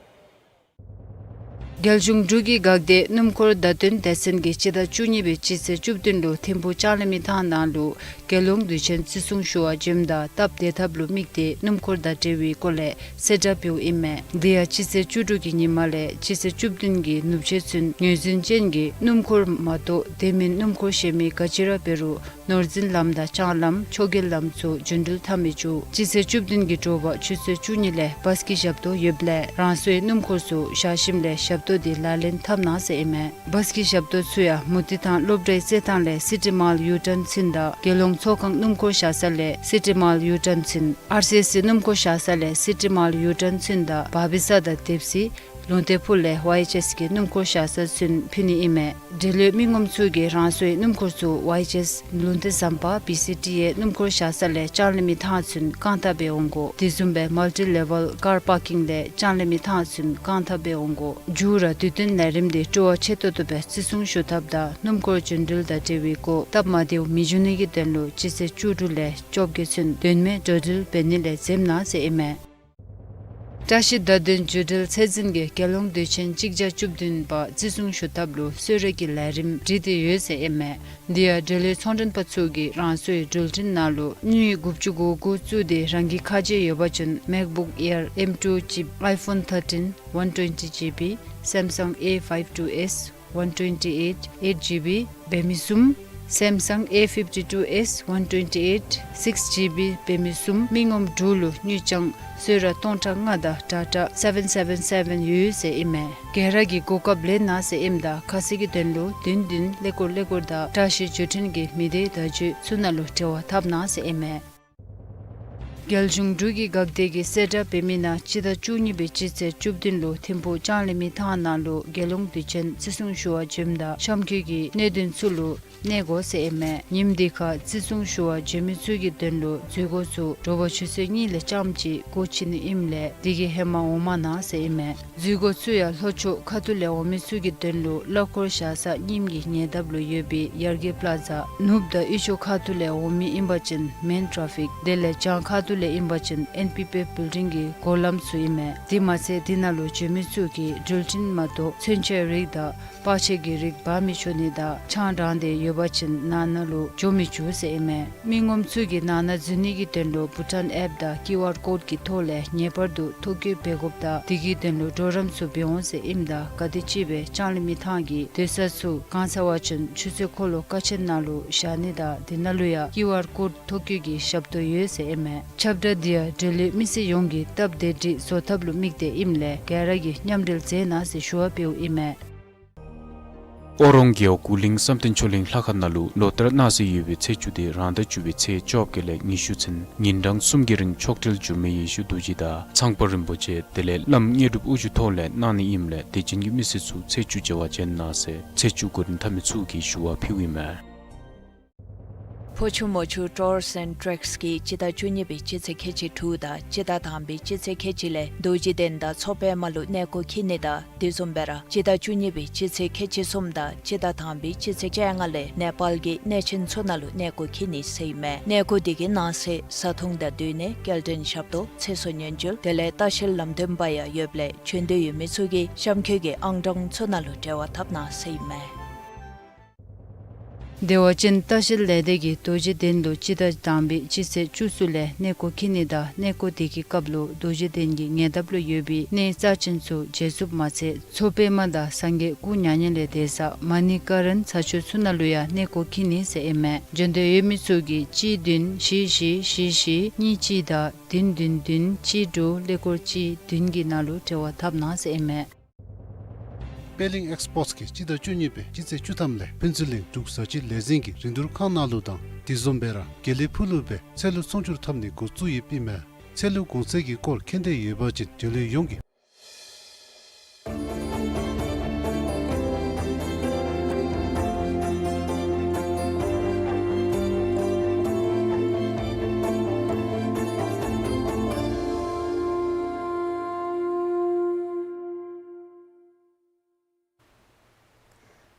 རྒྱལ་གཞུང་འབྲུག་གི་འགག་སྡེ་སྣུམ་འཁོར་བརྡ་སྟོན་སྡེ་ཚན་གྱིས་སྤྱི་ཟླ་བཅུ་གཉིས་པའི་སྤྱི་ཚེས་བཅུ་བདུན་ལུ་ཐིམ་ཕུག་ལྕང་གླིང་མི་ཐང་ནང་ལུ་རྒྱལ་ཡོངས་དུས་ཆེན་བརྩི་སྲུང་ཞུ་བར་འབྱོནམ་ད་སྟབས་བདེ་ཐབས་ལུ་དམིགས་ཏེ་སྣུམ་འཁོར་དང་འབྲེལ་བའི་སྐོར་ལས་གསལ་བསྒྲགས་འབདཝ་ཨིན་མས། དེ་ཡང་སྤྱི་ཚེས་བཅུ་དྲུག་གི་ཉིན་མ་ལས་སྤྱི་ཚེས་བཅུ་བདུན་གྱི་ནུབ་ཕྱེད་ཚུན་ངོས་འཛིན་ཅན་གྱི་སྣུམ་འཁོར་མ་གཏོགས་དེ་མིན་སྣུམ་འཁོར་གཞན་མི་ག་ཅི་ར་འབད་རུང་ནོར་འཛིན་ལམ་དང་ལྕང་ལམ་ཕྱོགས་འགལ་ལམ་ཚུ་རྒྱུན་འགྲུལ་འཐབ་མི་ཚུ་སྤྱི་ཚེས་བཅུ་བདུན་གྱི་དྲོ་པ་ཆུ་ཚོད་བཅུ་གཉིས་ལས་བཱས་ཀྱི་ཞབས་ཏོག་ཡོདཔ་ལས་རང་སོའི་སྣུམ་འཁོར་ཚུ་བཞག་ཞིནམ་ལས་ཞབས་ཏོག་འདི་ལག་ལེན་འཐབ་གནང་ཟེར་ཨིན་མས། བཱས་ཀྱི་ཞབས་ཏོག་ཚུ་ཡང་མུ་ཏིག་ཐང་སློབ་གྲྭའི་རྩེད་ཐང་ལས་སི་ཊི་མཱལ་ཡུ་ཊརན་ཚུན་དང་དགེ་སློང་ཚོགས་ཁང་སྣུམ་འཁོར་བཞག་ས་ལས་སི་ཊི་མཱལ་ཡུ་ཊརན་ཚུན། ཨར་སི་ཨེས་སི་སྣུམ་འཁོར་བཞག་ས་ལས་སི་ཊི་མཱལ་ཡུ་ཊརན་ཚུན་དང་བྷ་བི་ས་དང་དེབ་སི་ལུང་བསྟན་ཕུག་ལས་ཝའི་ཨེཆ་ཨེས་ཀྱི་སྣུམ་འཁོར་བཞག་ས་ཚུན་ཕུལ་ནི་ཨིན་མས། འབྲེལ་ཡོད་མི་ངོམ་ཚུ་གིས་རང་སོའི་སྣུམ་འཁོར་ཚུ་ཝའི་ཨེཆ་ཨེས་ལུང་བསྟན་ཟམ་པ་བི་སི་ཊི་ཨེ་སྣུམ་འཁོར་བཞག་ས་ལས་ལྕང་གླིང་མི་ཐང་ཚུན་རྐང་ཐང་སྦེ་འོང་དགོ། དེ་བཟུམ་སྦེ་མལ་ཊི་ལེ་ཝལ་ཀར་པར་ཀིང་ལས་ལྕང་གླིང་མི་ཐང་ཚུན་རྐང་ཐང་སྦེ་འོང་དགོ། མཇུག་ར་དུས་སྟོན་ལས་རིམ་འདི་སྤྲོ་བ་ཆེ་ཏོག་ཏོ་སྦེ་བརྩི་སྲུང་ཞུ་ཐབས་དང་སྣུམ་འཁོར་རྒྱུན་འགྲུལ་དང་འབྲེལ་བའི་སྐོར་སྟབས་མ་བདེཝ་མི་འབྱུང་ནི་གི་དོན་ལུ་སྤྱི་ཚེས་བཅུ་དྲུག་ལས་བཅོ་བརྒྱད་ཚུན་དོན་མེད་འགྲོ་འགྲུལ་འབད་ནི་ལས་འཛེམ་གནང་ཟེར་ཨིན་མས། བཀྲ་ཤིས་བརྡ་དོན་བརྒྱུད་འབྲེལ་ཚད་འཛིན་གྱིས་རྒྱལ་ཡོངས་དུས་ཆེན་གཅིག་བརྒྱ་བཅུ་བདུན་པ་བརྩི་སྲུང་ཞུ་ཐབས་ལུ་གསོལ་རས་ཀྱི་ལས་རིམ་བསྒྲིགས་ཏེ་ཡོད་ཟེར་ཨིན་མས། དེ་ཡང་འབྲེལ་ཡོད་ཚོང་མགྲོན་པ་ཚུ་གིས་རང་སོའི་འགྲུལ་འཕྲིན་ནང་ལུ་དངུལ་དགུ་བཅུ་གོ་དགུ་བཙུགས་ཏེ་རང་གི་ཁ་རྗེ་ཡོད་པ་ཅིན་མེཀ་བུཀ་ཨེར་ཨེམ་ཊུ་ཅིབ་ཨའི་ཕོན་ཐར་ཊིན་ཝན་ཊུ་ཝེན་ཊི་ཇི་བི། སེམ་སང་ཨེ་ཕའིབ་ཊུ་ཨེས་ཝན་ཊུ་ཝེན་ཊི་ཨེཊ་ཨེཊ་ཇི་བི་འབད་མི་གསུམ། སེམ་སང་ཨེ་ཕིབ་ཊི་ཊུ་ཨེས་ཝན་ཊུ་ཝེན་ཊི་ཨེཊ་སིགས་ཇི་བི་འབད་མི་གསུམ་མི་ངོམ་དྲུག་ལུ་དངུལ་རྐྱང་གསོལ་རས་སྟོང་ཕྲག་ལྔ་དང་ཊ་ཊ་སེ་བེན་སེ་བེན་སེ་བེན་ཡོད་ཟེར་ཨིན་མས། ག་ར་གིས་གོ་སྐབས་ལེན་གནང་ཟེར་ཨིནམ་ད་ཁ་གསལ་གྱི་དོན་ལུ་བདུན་བདུན་ཀླད་ཀོར་ཀླད་ཀོར་དང་བཀྲ་ཤིས་བརྒྱུད་འཕྲིན་གྱི་མི་སྡེ་བརྡ་བརྒྱུད་ཚུ་ནང་ལུ་འབྲེལ་བ་འཐབ་གནང་ཟེར་ཨིན་མས། རྒྱལ་གཞུང་འབྲུག་གི་འགག་སྡེ་གིས་གསལ་བསྒྲགས་འབད་མི་ནང་སྤྱི་ཟླ་བཅུ་གཉིས་པའི་སྤྱི་ཚེས་བཅུ་བདུན་ལུ་ཐིམ་ཕུག་ལྕང་གླིང་མི་ཐང་ནང་ལུ་རྒྱལ་ཡོངས་དུས་ཆེན་བརྩི་སྲུང་ཞུ་བར་འབྱོནམ་ད་གཤམ་འཁོད་ཀྱི་གནད་དོན་ཚུ་ལུ་གནས་དགོ་ཟེར་ཨིན་མས། ཉིནམ་དེ་ཁར་བརྩི་སྲུང་ཞུ་བར་འབྱོན་མི་ཚུ་གི་དོན་ལུ་འཛུལ་སྒོ་ཚུ་དྲོ་པ་ཆུ་ཚོད་གཉིས་ལས་རྐྱངམ་ཅིག་སྒོ་ཕྱེ་ནི་ཨིནམ་ལས་དེ་གི་ཧེ་མ་འོང་མ་གནང་ཟེར་ཨིན་མས། འཛུལ་སྒོ་ཚུ་ཡང་ལྷོ་ཕྱོགས་ཁ་ཐུག་ལས་འོང་མི་ཚུ་གི་དོན་ལུ་གླ་འཁོར་བཞག་ས་རྙིངམ་གི་ཉེ་འདབས་ལུ་ཡོད་པའི་ཡར་རྒྱས་པླ་ཛ། ནུབ་དང་དབུས་ཕྱོགས་ཁ་ཐུག་ལས་འོང་མི་ཨིན་པ་ཅིན་མེན་ཊ་ར་ཕིག་དེ་ལས་བྱང་ཁ་ཐུག་ ལས་ཨིན་པ་ཅིན་ཨེན་པི་པི་བིལ་ཌིང་གི་སྒོ་ལམ་ཚུ་ཨིན་མས། དེ་མ་ཚད་དེ་ནང་ལུ་འཛུལ་མི་ཚུ་གིས་འགྲུལ་འཕྲིན་མ་གཏོགས་མཚོན་ཆའི་རིགས་དང་པར་ཆས་ཀྱི་རིགས་འབག་མི་ཆོག་ནི་དང་ཆང་དྲངས་ཏེ་ཡོད་པ་ཅིན་ནང་ན་ལུ་འགྱོ་མི་ཚུགས་ཟེར་ཨིན་མས། མི་ངོམ་ཚུ་གིས་ནང་ན་འཛུལ་ནི་གི་དོན་ལུ་བྷུ་ཊཱན་ཨེཔ་དང་ཀིའུ་ཨར་ཀོཌ་ཀྱི་ཐོག་ལས་ངེས་པར་དུ་ཐོ་བཀོད་འབད་དགོཔ་དང་དེ་གི་དོན་ལུ་གྲོགས་རམ་ཚུ་འབད་འོང་ཟེར་ཨིནམ་ད་ག་དེམ་ཅིག་སྦེ་ལྕང་གླིང་མི་ཐང་གི་སྡོད་ས་ཚུ་གང་ཟེར་བ་ཅིན་ཆུ་ཚོད་འཁོར་ལོ་ཀ་ཆེན་ནང་ལུ་བཞག་ནི་དང་དེ་ནང་ལུ་ཡང་ཀིའུ་ཨར་ཀོཌ་ཐོ་བཀོད་ཀྱི་ཞབས་ཏོག་ཡོད་ཟེར་ཨིན་མས། ཁྱབ་བསྒྲགས་འདི་ཡང་འབྲེལ་ཡོད་མི་སེར་ཡོངས་ཀྱིས་སྟབས་བདེ་སྒྲིག་བཟོ་ཐབས་ལུ་དམིགས་ཏེ་ཨིནམ་ལས་ག་ར་གིས་མཉམ་འབྲེལ་མཛད་གནང་ཟེར་ཞུ་བ་འབདཝ་ཨིན་མས། ཨོ་རོང་རྒེད་འོག་གུ་གླིང་བསམ་གཏན་ཆོས་གླིང་ལྷ་ཁང་ནང་ལུ་ལོ་ལྟར་གནང་སྲོལ་ཡོད་པའི་ཚེས་བཅུ་དེ་རང་ཟླ་བཅུ་པའི་ཚེས་བཅོ་བརྒྱད་ལས་ཉི་ཤུ་ཚུན་ཉིན་གྲངས་གསུམ་གྱི་རིང་མཆོག་སྤྲུལ་འགྱུར་མེད་ཡེ་ཤེས་རྡོ་རྗེ་དང་ཚངས་པ་རིན་པོ་ཆེ་དེ་ལས་བླམ་དངོས་གྲུབ་དབུ་བཞུགས་ཐོག་ལས་གནང་ནི་ཨིནམ་ལས་དད་ཅན་གྱི་མི་སེར་ཚུ་ཚེས་བཅུ་མཇལ་བར་བྱོན་གནང་ཟེར་ཚེས་བཅུ་གོ་རིམ་འཐབ་མི་ཚུ་གིས་ཞུ་བ་ཕུལཝ་ཨིན་མས། ཕོ་ཆུ་མོ་ཆུ་ཊུརསི་ཨེནཌ་ཊྲེཀསི་གིས་སྤྱི་ཟླ་བཅུ་གཉིས་པའི་སྤྱི་ཚེས་ཁལ་གཅིག་དྲུག་དང་སྤྱི་ཟླ་དང་པའི་སྤྱི་ཚེས་ཁལ་གཅིག་ལས་རྡོ་རྗེ་གདན་དང་མཚོ་པདྨ་ལུ་གནས་སྐོར་འཁྱིད་ནི་དང་དེ་བཟུམ་སྦེ་ར་སྤྱི་ཟླ་བཅུ་གཉིས་པའི་སྤྱི་ཚེས་ཁལ་གཅིག་གསུམ་དང་སྤྱི་ཟླ་དང་པའི་སྤྱི་ཚེས་བཅོ་ལྔ་ལས་ནེ་པཱལ་གྱི་གནས་ཆེན་ཚུ་ནང་ལུ་གནས་སྐོར་འཁྱིད་ནི་ཟེར་ཨིན་མས། གནས་སྐོར་དེ་གི་ནང་གསེས་བཟའ་འཐུང་དང་སྡོད་གནས་སྐྱེལ་འདྲེན་ཞབས་ཏོག་ཚེ་སྲོག་ཉེན་བཅོལ་དེ་ལས་ལྟ་བཤལ་ལམ་སྟོན་པ་ཡང་ཡོདཔ་ལས་བྱོན་འདོད་ཡོད་མི་ཚུ་གིས་གཤམ་འཁོད་ཀྱི་ཨང་གྲངས་ཚུ་ནང་ལུ་འབྲེལ་བ་འཐབ་གནང་ཟེར་ཨིན་མས། བདེ་བ་ཅན་ལྟ་བཤལ་ལས་སྡེ་གིས་རྡོ་རྗེ་གདན་ལུ་སྤྱི་ཟླ་དང་པའི་སྤྱི་ཚེས་བཅུ་གསུམ་ལས་གནས་སྐོར་འཁྱིད་ནི་དང་གནས་སྐོར་དེ་གི་སྐབས་ལུ་རྡོ་རྗེ་གདན་གྱི་ཉེ་འདབས་ལུ་ཡོད་པའི་གནས་རྩ་ཅན་ཚུ་མཇལ་ཚུགསཔ་མ་ཚད་མཚོ་པདྨ་དང་སངས་རྒྱས་སྐུ་མྱ་ངན་ལས་འདས་ས་མ་ཎི་ཀ་རཎ་ཚ་ཆུ་ཚུ་ནང་ལུ་ཡང་གནས་སྐོར་འཁྱིད་ནི་ཟེར་ཨིན་མས། བྱོན་འདོད་ཡོད་མི་ཚུ་གིས་གཅིག་བདུན་བཞི་བཞི་བཞི་བཞི་གཉིས་གཅིག་དང་བདུན་བདུན་བདུན་གཅིག་དྲུག་ཀླད་ཀོར་གཅིག་བདུན་གྱི་ནང་ལུ་འབྲེལ་བ་འཐབ་གནང་ཟེར་ཨིན་མས། པད་གླིང་ཨེགསི་པོརཊསི་གིས་སྤྱི་ཟླ་བཅུ་གཉིས་པའི་སྤྱི་ཚེས་བཅུ་ཐམ་ལས་ཕུན་ཚོགས་གླིང་འབྲུག་བཟའ་སྤྱོད་ལས་འཛིན་གྱི་རིན་བསྡུར་ཁང་ནང་ལུ་དང་དེ་བཟུམ་སྦེ་ར་དགེ་ལེགས་ཕུག་ལུ་སྦེ་ཚལ་ལུ་ཚོང་སྒྱུར་འཐབ་ནི་འགོ་བཙུགས་ཡོདཔ་ཨིན་མས། ཚལ་ལུ་གོང་ཚད་ཀྱི་སྐོར་མཁྱེན་འདོད་ཡོད་པ་ཅིན་འབྲེལ་ཡོད་ཡོངས་ཀྱིས།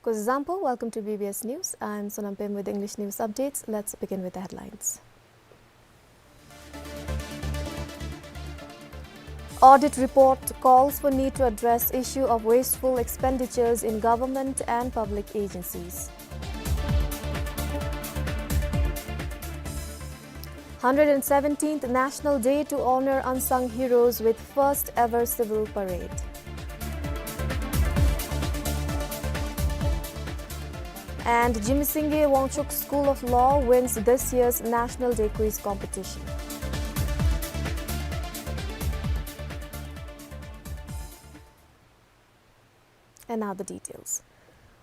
Kuzuzangpo, welcome to B B S News. I'm Sonam Pem with English news updates. Let's begin with the headlines. Audit report calls for need to address issue of wasteful expenditures in government and public agencies. Hundred and seventeenth National Day to honor unsung heroes with first ever civil parade. And Jigme Singye Wangchuck School of Law wins this year's National Day Quiz competition. And now the details.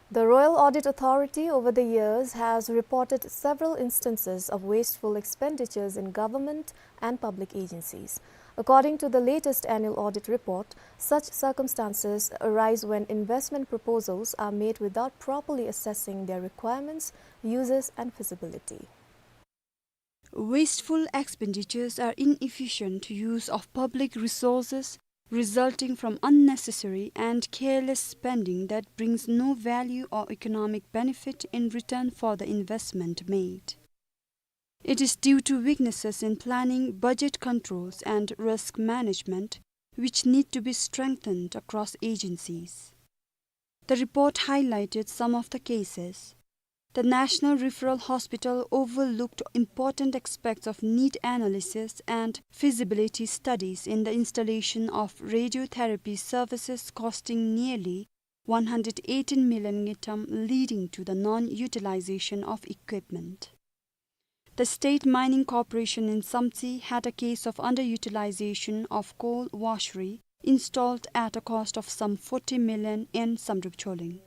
The Royal Audit Authority over the years has reported several instances of wasteful expenditures in government and public agencies. According to the latest annual audit report, such circumstances arise when investment proposals are made without properly assessing their requirements, uses and feasibility. Wasteful expenditures are inefficient use of public resources resulting from unnecessary and careless spending that brings no value or economic benefit in return for the investment made. It is due to weaknesses in planning, budget controls and risk management which need to be strengthened across agencies. The report highlighted some of the cases. The National Referral Hospital overlooked important aspects of need analysis and feasibility studies in the installation of radiotherapy services costing nearly one hundred eighteen million ngultrum, leading to the non-utilization of equipment. The State Mining Corporation in Samtse had a case of underutilization of coal washery installed at a cost of some forty million in Samdrup Choling.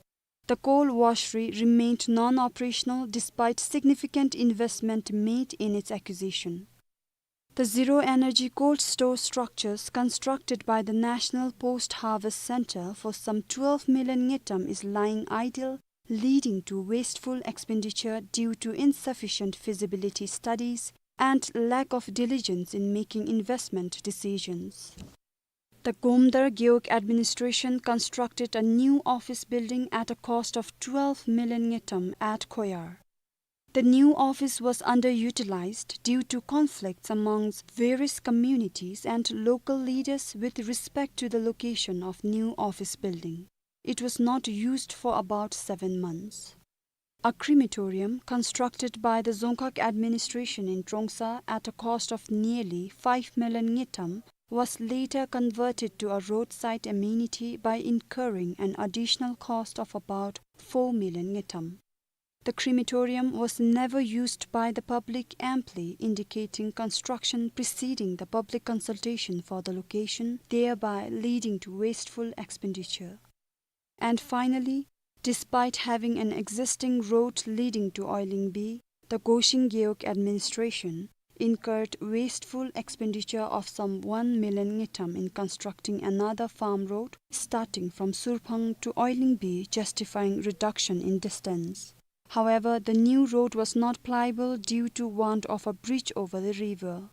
The coal washery remained non-operational despite significant investment made in its acquisition. The zero energy cold store structures constructed by the National Post Harvest Centre for some twelve million ngultrum is lying idle, leading to wasteful expenditure due to insufficient feasibility studies and lack of diligence in making investment decisions. The Gomdar Gewog administration constructed a new office building at a cost of twelve million ngultrum at Khoyar. The new office was underutilized due to conflicts amongst various communities and local leaders with respect to the location of new office building. It was not used for about seven months. A crematorium constructed by the Dzongkhag administration in Trongsa at a cost of nearly five million ngultrum was later converted to a roadside amenity by incurring an additional cost of about four million ngultrum. The crematorium was never used by the public amply, indicating construction preceding the public consultation for the location, thereby leading to wasteful expenditure. And finally, despite having an existing road leading to Oilingbi, the Goshing Gewog administration incurred wasteful expenditure of some one million ngultrum in constructing another farm road starting from Surphang to Oilingbi, justifying reduction in distance. However, the new road was not pliable due to want of a bridge over the river.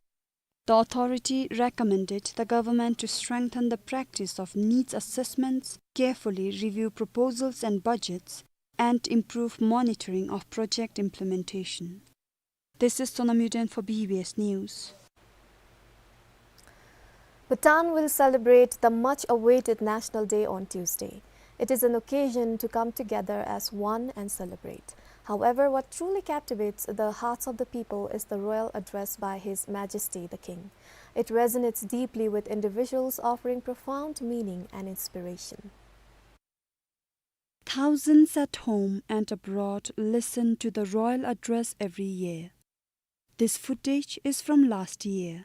The authority recommended the government to strengthen the practice of needs assessments, carefully review proposals and budgets, and improve monitoring of project implementation. This is Sonam Yuden for B B S News. Bhutan will celebrate the much-awaited National Day on Tuesday. It is an occasion to come together as one and celebrate. However, what truly captivates the hearts of the people is the royal address by His Majesty the King. It resonates deeply with individuals, offering profound meaning and inspiration. Thousands at home and abroad listen to the royal address every year. This footage is from last year.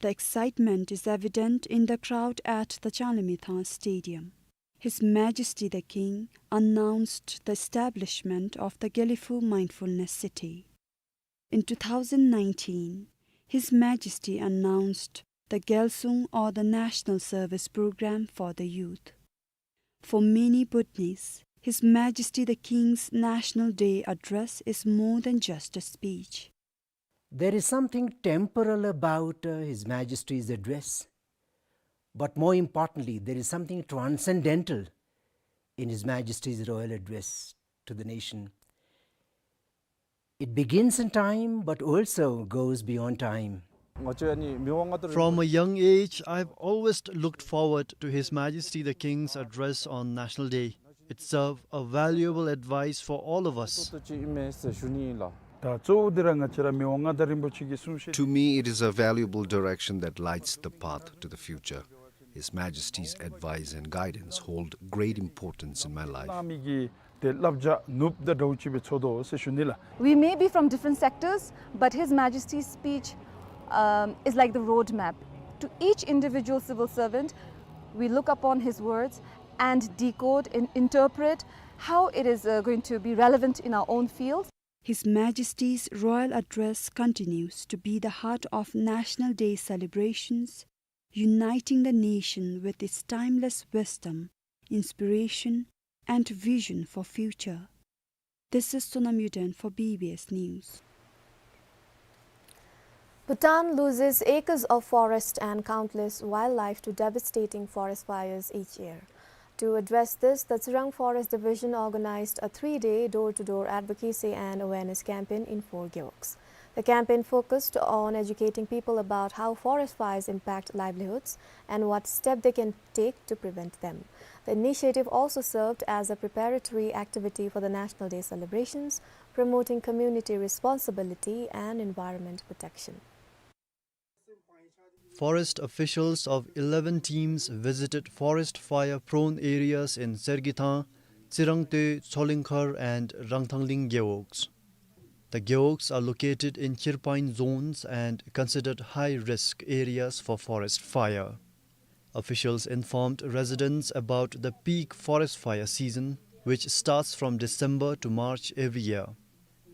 The excitement is evident in the crowd at the Changlimithang Stadium. His Majesty the King announced the establishment of the Gelephu Mindfulness City. In two thousand nineteen, His Majesty announced the Gyalsung, or the National Service Program for the Youth. For many Bhutanese, His Majesty the King's National Day Address is more than just a speech. There is something temporal about, uh, His Majesty's address. But more importantly, there is something transcendental in His Majesty's royal address to the nation. It begins in time, but also goes beyond time. From a young age, I've always looked forward to His Majesty the King's address on National Day. It served a valuable advice for all of us. To me, it is a valuable direction that lights the path to the future. His Majesty's advice and guidance hold great importance in my life. We may be from different sectors, but His Majesty's speech, um, is like the roadmap. To each individual civil servant, we look upon his words and decode and interpret how it is, uh, going to be relevant in our own fields. His Majesty's royal address continues to be the heart of National Day celebrations, uniting the nation with its timeless wisdom, inspiration, and vision for future. This is Sonam Yuden for B B S News. Bhutan loses acres of forest and countless wildlife to devastating forest fires each year. To address this, the Tsirang Forest Division organized a three-day door-to-door advocacy and awareness campaign in four gewogs. The campaign focused on educating people about how forest fires impact livelihoods and what step they can take to prevent them. The initiative also served as a preparatory activity for the National Day celebrations, promoting community responsibility and environment protection. Forest officials of eleven teams visited forest fire-prone areas in Sergithang, Tsirangtoi, Tsolingkhar, and Rangthangling gewogs. The gewogs are located in Khirpine zones and considered high-risk areas for forest fire. Officials informed residents about the peak forest fire season, which starts from December to March every year.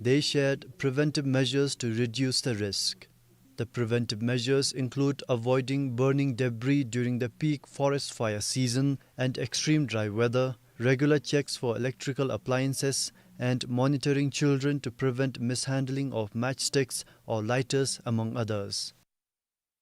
They shared preventive measures to reduce the risk. The preventive measures include avoiding burning debris during the peak forest fire season and extreme dry weather, regular checks for electrical appliances, and monitoring children to prevent mishandling of matchsticks or lighters, among others.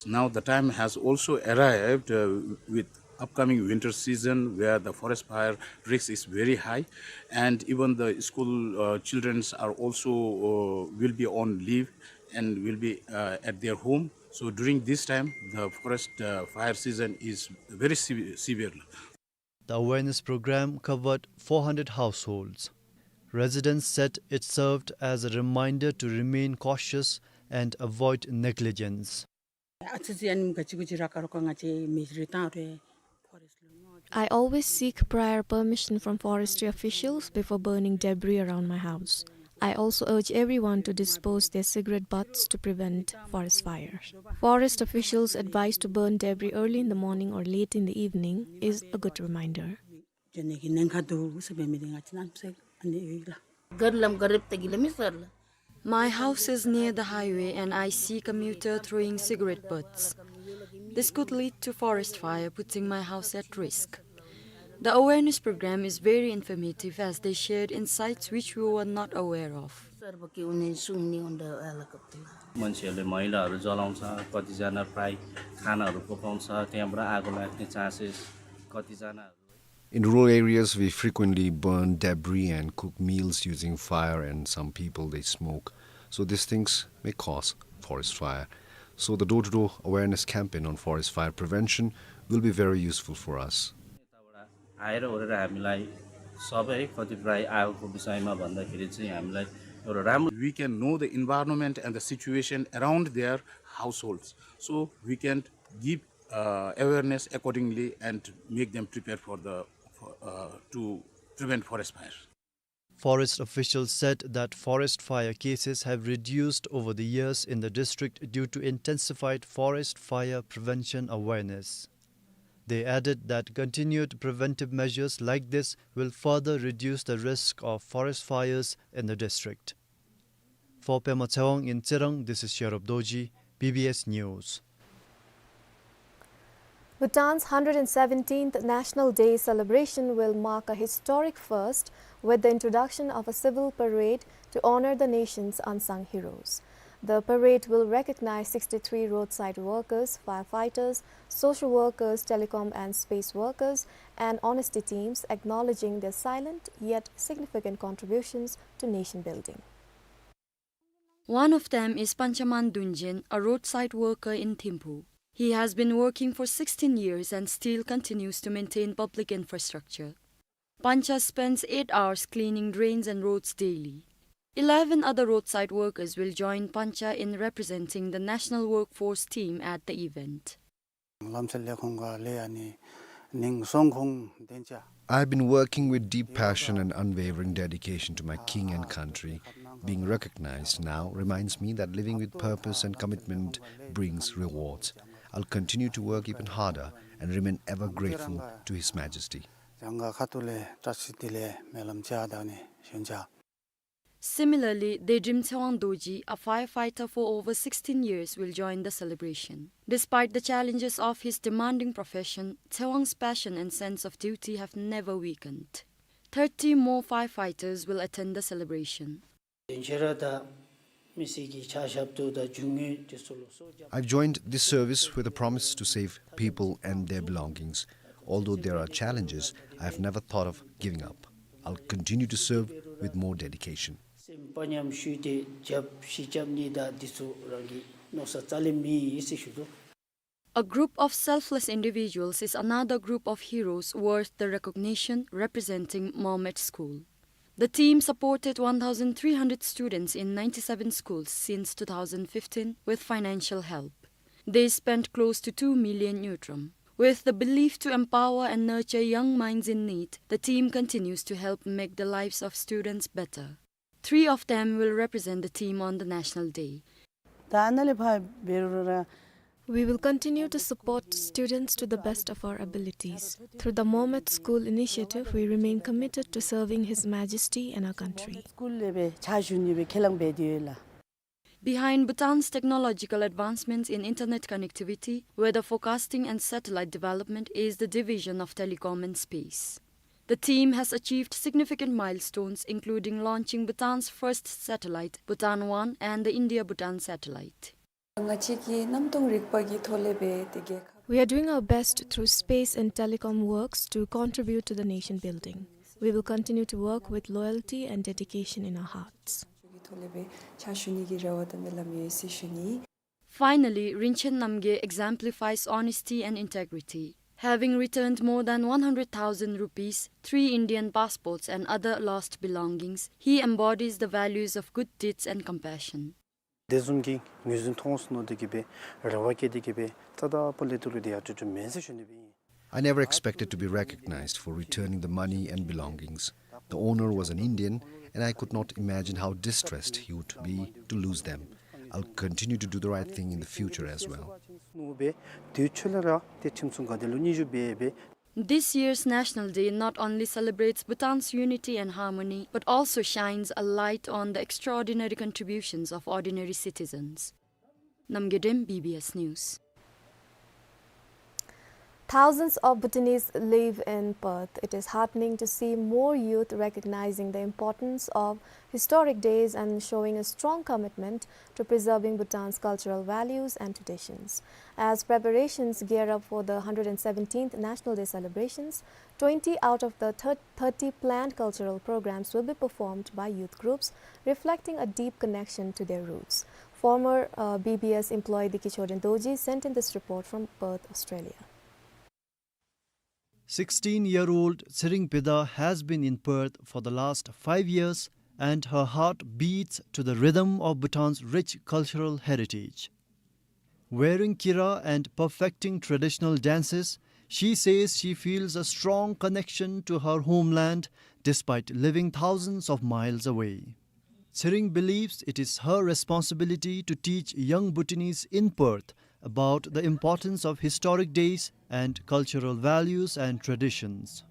Now the time has also arrived, uh, with Upcoming winter season, where the forest fire risk is very high, and even the school, uh, childrens are also, uh, will be on leave and will be, uh, at their home. So during this time, the forest, uh, fire season is very se-, severe. The awareness program covered four hundred households. Residents said it served as a reminder to remain cautious and avoid negligence. I always seek prior permission from forestry officials before burning debris around my house. I also urge everyone to dispose their cigarette butts to prevent forest fire. Forest officials' advice to burn debris early in the morning or late in the evening is a good reminder. My house is near the highway and I see commuter throwing cigarette butts. This could lead to forest fire, putting my house at risk. The awareness program is very informative as they shared insights which we were not aware of. मान्छेहरूले मैलाहरू जलाउँछ, कतिजना प्राय खानाहरू पकाउँछ, त्यहाँबाट आगो लाग्ने चान्सेस कतिजनाहरू In rural areas, we frequently burn debris and cook meals using fire, and some people, they smoke. So these things may cause forest fire. So the door-to-door awareness campaign on forest fire prevention will be very useful for us. आएर ओरेर हामीलाई सबै कति प्राय आगोको विषयमा भन्दाखेरि चाहिँ हामीलाई एउटा राम्रो We can know the environment and the situation around their households. So we can give, uh, awareness accordingly and make them prepare for the, for, uh, to prevent forest fire. Forest officials said that forest fire cases have reduced over the years in the district due to intensified forest fire prevention awareness. They added that continued preventive measures like this will further reduce the risk of forest fires in the district. For Pema Tshewang in Tsirang, this is Sherub Dorji, B B S News. Bhutan's hundred and seventeenth National Day celebration will mark a historic first with the introduction of a civil parade to honor the nation's unsung heroes. The parade will recognize sixty-three roadside workers, firefighters, social workers, telecom and space workers, and honesty teams, acknowledging their silent yet significant contributions to nation building. One of them is Panchaman Dunjen, a roadside worker in Thimphu. He has been working for sixteen years and still continues to maintain public infrastructure. Pancha spends eight hours cleaning drains and roads daily. Eleven other roadside workers will join Pancha in representing the National Workforce team at the event. I've been working with deep passion and unwavering dedication to my king and country. Being recognized now reminds me that living with purpose and commitment brings rewards. I'll continue to work even harder and remain ever grateful to His Majesty. Similarly, Dedrim Tshewang Dorji, a firefighter for over sixteen years, will join the celebration. Despite the challenges of his demanding profession, Tshewang's passion and sense of duty have never weakened. Thirty more firefighters will attend the celebration. I've joined this service with a promise to save people and their belongings. Although there are challenges, I have never thought of giving up. I'll continue to serve with more dedication. A group of selfless individuals is another group of heroes worth the recognition, representing Mohammed School. The team supported one thousand three hundred students in ninety-seven schools since two thousand fifteen with financial help. They spent close to two million ngultrum. With the belief to empower and nurture young minds in need, the team continues to help make the lives of students better. Three of them will represent the team on the National Day. We will continue to support students to the best of our abilities. Through the Mohammed School initiative, we remain committed to serving His Majesty and our country. Behind Bhutan's technological advancements in internet connectivity, weather forecasting and satellite development is the Division of Telecom and Space. The team has achieved significant milestones, including launching Bhutan's first satellite, Bhutan One, and the India-Bhutan satellite. We are doing our best through space and telecom works to contribute to the nation building. We will continue to work with loyalty and dedication in our hearts. Finally, Rinchen Namgay exemplifies honesty and integrity. Having returned more than one hundred thousand rupees, three Indian passports and other lost belongings, he embodies the values of good deeds and compassion. དེ་བཟུམ་གྱི་ངོས་འཛིན་མཐོང་སོང་ནོ་དེ་གིས་སྦེ་རེ་བ་བསྐྱེད་དེ་གིས་སྦེ་རྩ་དང་པོ་ལས་ཐོག་ལུ་དེ་ཡར་སྤྲོད་སྤྲོདཔ་མེན་ཟེར་ཞུ་ནི་སྦེ་ཨིན། I never expected to be recognized for returning the money and belongings. The owner was an Indian, and I could not imagine how distressed he would be to lose them. I'll continue to do the right thing in the future as well. དེ་ཚུ་ལས་ར་ཏེ་ཁྲིམས་སྲུང་འགག་སྡེ་ལུ་སྙན་ཞུ་འབད་སྦེ། This year's National Day not only celebrates Bhutan's unity and harmony, but also shines a light on the extraordinary contributions of ordinary citizens. Namgay Dem, B B S News. Thousands of Bhutanese live in Perth. It is heartening to see more youth recognizing the importance of historic days and showing a strong commitment to preserving Bhutan's cultural values and traditions. As preparations gear up for the hundred and seventeenth National Day celebrations, twenty out of the thir-, thirty planned cultural programs will be performed by youth groups, reflecting a deep connection to their roots. Former, uh, B B S employee Dikhi Chodin Dorji sent in this report from Perth, Australia. Sixteen-year-old Tshering Bida has been in Perth for the last five years, and her heart beats to the rhythm of Bhutan's rich cultural heritage. Wearing kira and perfecting traditional dances, she says she feels a strong connection to her homeland despite living thousands of miles away. Tshering believes it is her responsibility to teach young Bhutanese in Perth about the importance of historic days and cultural values and traditions.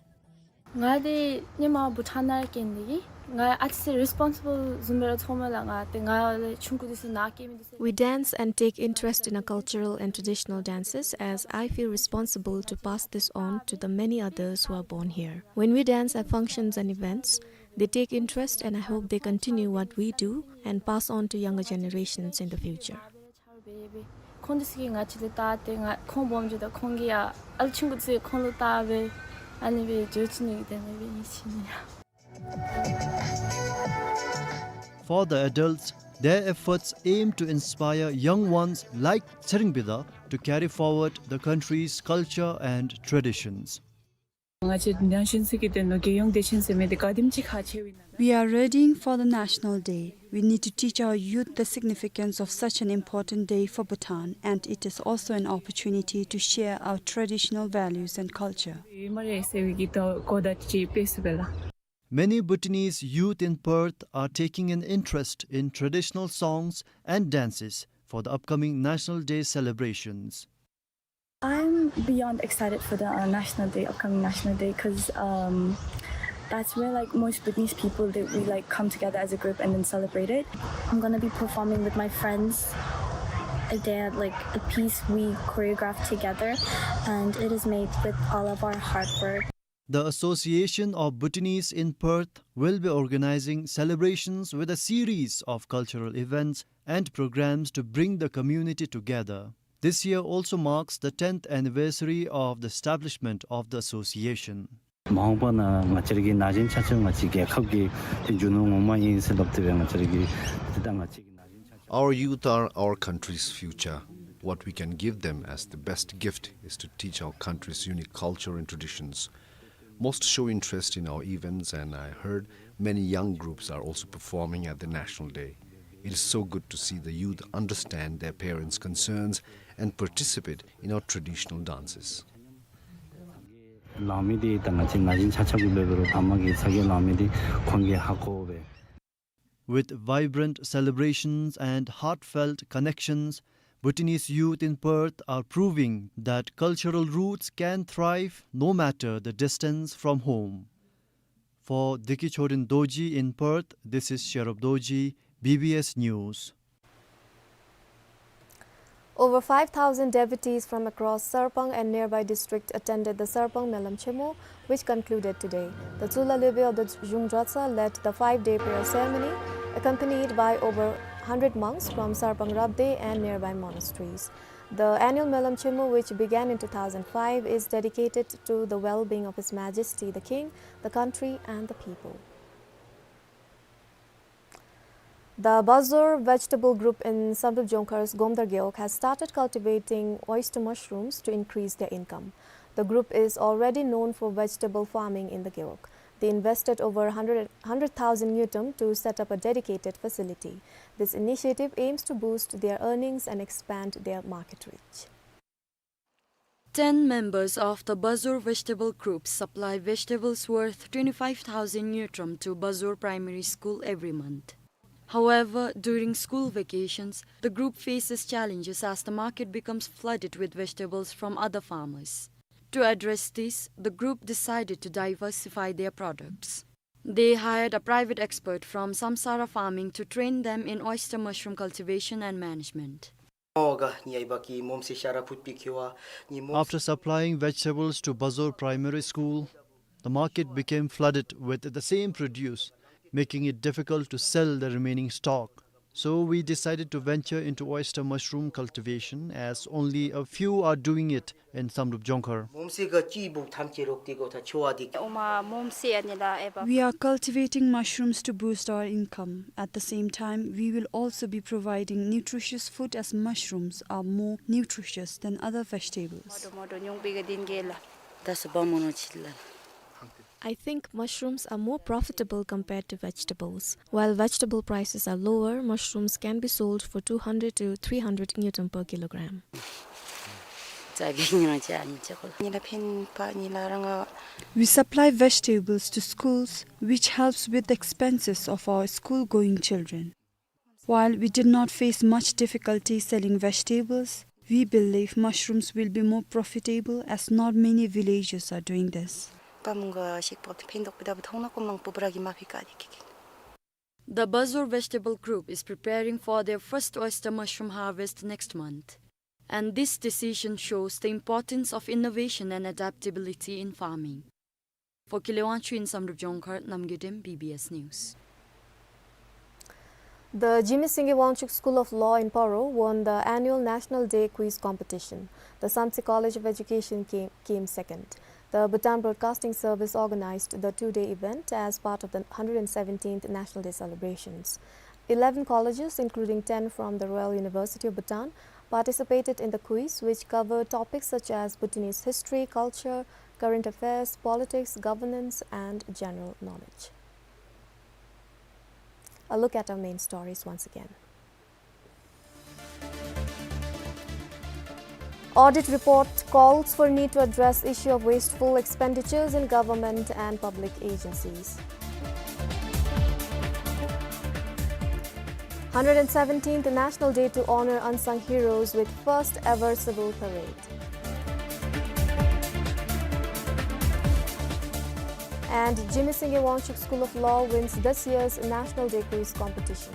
ང་འདི་ཧེ་མ་བྷུ་ཊཱན་ནང་སྐྱེས་ནི་ཨིན། ང་ཨ་ཙི་རི་སི་པོན་སི་བཱལ་བཟུམ་སྦེ་ར་ཚོརཝ་མས་ལགས། ང་འདི་ང་ལས་ཆུང་ཀུ་འདི་ཚུ་ནཱ་སྐྱེས་མི་འདི་ཚུ། We dance and take interest in our cultural and traditional dances, as I feel responsible to pass this on to the many others who are born here. When we dance at functions and events, they take interest, and I hope they continue what we do and pass on to younger generations in the future. ཁོང་འདི་ཚུ་གིས་ང་བཅས་ལུ་བལྟ་སྟེ་ང་ཁོང་སྦོམ་འགྱོཝ་ད་ཁོང་གིས་ཡང་ཨ་ལུ་ཆུང་ཀུ་ཚུ་ཁོང་ལུ་བལྟ་སྦེ་ཨ་ནི་སྦེ་འགྱོ་བཅུག་ནི་དེ་ནི་སྦེ་ཨིན་ཟེར་ཞུ་ནི་ཡ། For the adults, their efforts aim to inspire young ones like Tshering Bida to carry forward the country's culture and traditions. ང་བཅས་ནང་ཆེན་ཚུ་གིས་དེ་ནང་རྒྱལ་ཡོངས་དེ་ཅིག་ཟེར་མི་འདི་ག་དེམ་ཅིག་ཁག་ཆེཝ་ཨིན་ན། We are readying for the National Day. We need to teach our youth the significance of such an important day for Bhutan, and it is also an opportunity to share our traditional values and culture. ཨེ་མ་རེ་ཟེར་བའི་གི་ད་གོ་བརྡ་ཅིག་སྤེལ་ཚུགས་པས་ལགས། Many Bhutanese youth in Perth are taking an interest in traditional songs and dances for the upcoming National Day celebrations. I'm beyond excited for the, uh, National Day, upcoming National Day, 'cause, um, that's where, like, most Bhutanese people, they, we, like, come together as a group and then celebrate it. I'm gonna be performing with my friends a day, like, a piece we choreographed together, and it is made with all of our hard work. The Association of Bhutanese in Perth will be organizing celebrations with a series of cultural events and programs to bring the community together. This year also marks the tenth anniversary of the establishment of the association. མ་འོངས་པ་ནང་ང་བཅས་ར་གི་ན་གཞོན་ཆ་ཁྱབ་ང་བཅས་རྒྱལ་ཁབ་ཀྱི་ཏེ་རྒྱུ་ནོར་ངོ་མ་ཨིན་ཟེར་སླབ་སྟེ་སྦེ་ང་བཅས་ར་གི་ཏེ་ད་ང་བཅས་ཀྱི་ན་གཞོན་ཆ་ཁྱབ། Our youth are our country's future. What we can give them as the best gift is to teach our country's unique culture and traditions. Most show interest in our events, and I heard many young groups are also performing at the National Day. It is so good to see the youth understand their parents' concerns and participate in our traditional dances. ལང་མི་འདི་ད་ང་བཅས་ན་གཞོན་ཆ་ཁྱབ་ཀྱི་འབད་རུང་ད་མ་གི་ཚ་གྱང་ལང་མི་འདི་ཁོང་གིས་ཧ་གོ་སྦེ། With vibrant celebrations and heartfelt connections, Bhutanese youth in Perth are proving that cultural roots can thrive no matter the distance from home. For Dikhi Chodin Dorji in Perth, this is Sherub Dorji, B B S News. Over five thousand devotees from across Sarpang and nearby district attended the Sarpang Melam Chemo, which concluded today. The Tsular Lebe of the Zhung Dratsa led the five-day prayer ceremony, accompanied by over hundred monks from Sarpang Rabdey and nearby monasteries. The annual Melam Chimo, which began in two thousand five, is dedicated to the well-being of His Majesty the King, the country and the people. The Bazor Vegetable Group in Samdrup Jongkhar's Gomdar Gewog has started cultivating oyster mushrooms to increase their income. The group is already known for vegetable farming in the Gewog. They invested over hundred, hundred thousand ngultrum to set up a dedicated facility. This initiative aims to boost their earnings and expand their market reach. Ten members of the Bazor Vegetable Group supply vegetables worth twenty-five thousand ngultrum to Bazor Primary School every month. However, during school vacations, the group faces challenges as the market becomes flooded with vegetables from other farmers. To address this, the group decided to diversify their products. They hired a private expert from Samsara Farming to train them in oyster mushroom cultivation and management. After supplying vegetables to Bazor Primary School, the market became flooded with the same produce, making it difficult to sell the remaining stock. So we decided to venture into oyster mushroom cultivation, as only a few are doing it in Samdrup Jongkhar. We are cultivating mushrooms to boost our income. At the same time, we will also be providing nutritious food, as mushrooms are more nutritious than other vegetables. I think mushrooms are more profitable compared to vegetables. While vegetable prices are lower, mushrooms can be sold for two hundred to three hundred ngultrum per kilogram. We supply vegetables to schools, which helps with the expenses of our school-going children. While we did not face much difficulty selling vegetables, we believe mushrooms will be more profitable, as not many villagers are doing this. The Bazor Vegetable Group is preparing for their first oyster mushroom harvest next month, and this decision shows the importance of innovation and adaptability in farming. For Kile Wangchuk in Samdrup Jongkhar, Namgay Dem, B B S News. The Jigme Singye Wangchuck School of Law in Paro won the annual National Day Quiz competition. The Samtse College of Education came, came second. The Bhutan Broadcasting Service organized the two-day event as part of the hundred seventeenth National Day celebrations. Eleven colleges, including ten from the Royal University of Bhutan, participated in the quiz, which covered topics such as Bhutanese history, culture, current affairs, politics, governance, and general knowledge. A look at our main stories once again. Audit report calls for need to address issue of wasteful expenditures in government and public agencies. Hundred seventeenth National Day to honor unsung heroes with first ever civil parade. And Jigme Singye Wangchuck School of Law wins this year's National Day Quiz competition.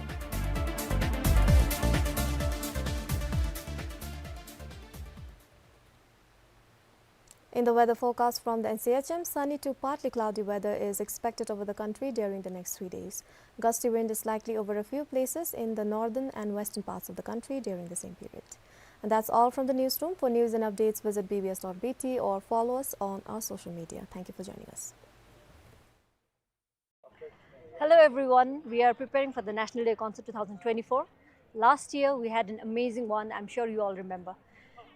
In the weather forecast from the N C H M, sunny to partly cloudy weather is expected over the country during the next three days. Gusty wind is likely over a few places in the northern and western parts of the country during the same period. And that's all from the newsroom. For news and updates, visit B B S dot B T or follow us on our social media. Thank you for joining us. Hello everyone, we are preparing for the National Day Concert two thousand twenty-four. Last year we had an amazing one, I'm sure you all remember.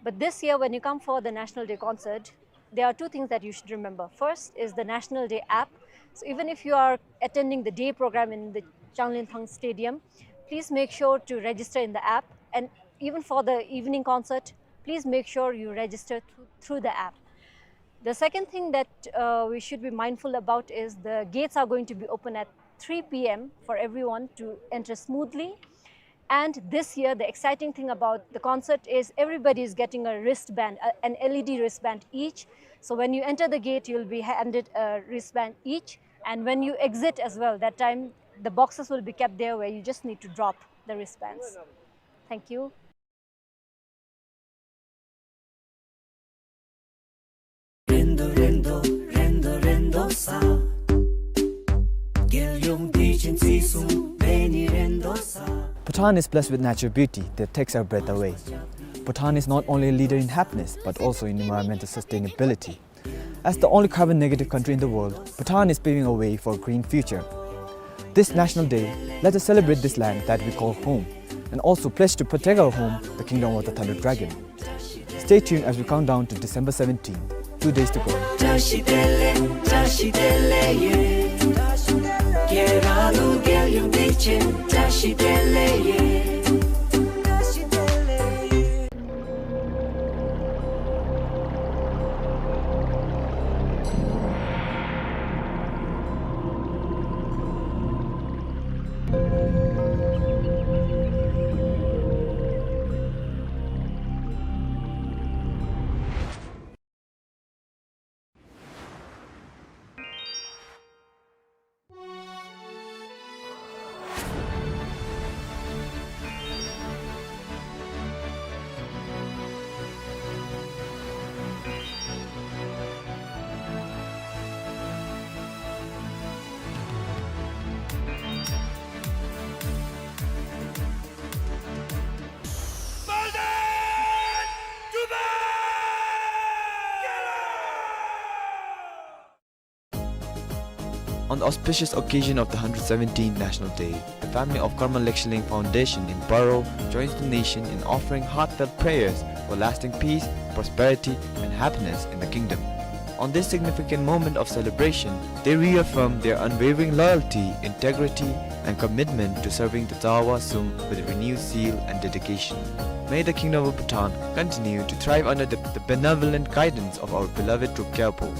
But this year when you come for the National Day Concert, there are two things that you should remember. First is the National Day app. So even if you are attending the day program in the Changlinthang Stadium, please make sure to register in the app. And even for the evening concert, please make sure you register through, through the app. The second thing that, uh, we should be mindful about is the gates are going to be open at three P M for everyone to enter smoothly. And this year, the exciting thing about the concert is everybody is getting a wristband, a, an L E D wristband each. So when you enter the gate, you'll be handed a wristband each. And when you exit as well, that time the boxes will be kept there where you just need to drop the wristbands. Thank you. Bhutan is blessed with natural beauty that takes our breath away. Bhutan is not only a leader in happiness, but also in environmental sustainability. As the only carbon negative country in the world, Bhutan is paving a way for a green future. This National Day, let us celebrate this land that we call home, and also pledge to protect our home, the Kingdom of the Thunder Dragon. Stay tuned as we count down to December seventeenth, two days to go. On the auspicious occasion of the hundred seventeenth National Day, the family of Karma Lekshaling Foundation in Paro joins the nation in offering heartfelt prayers for lasting peace, prosperity, and happiness in the kingdom. On this significant moment of celebration, they reaffirm their unwavering loyalty, integrity, and commitment to serving the Tsawa Sum with renewed zeal and dedication. May the Kingdom of Bhutan continue to thrive under the, the benevolent guidance of our beloved Druk Gyalpo.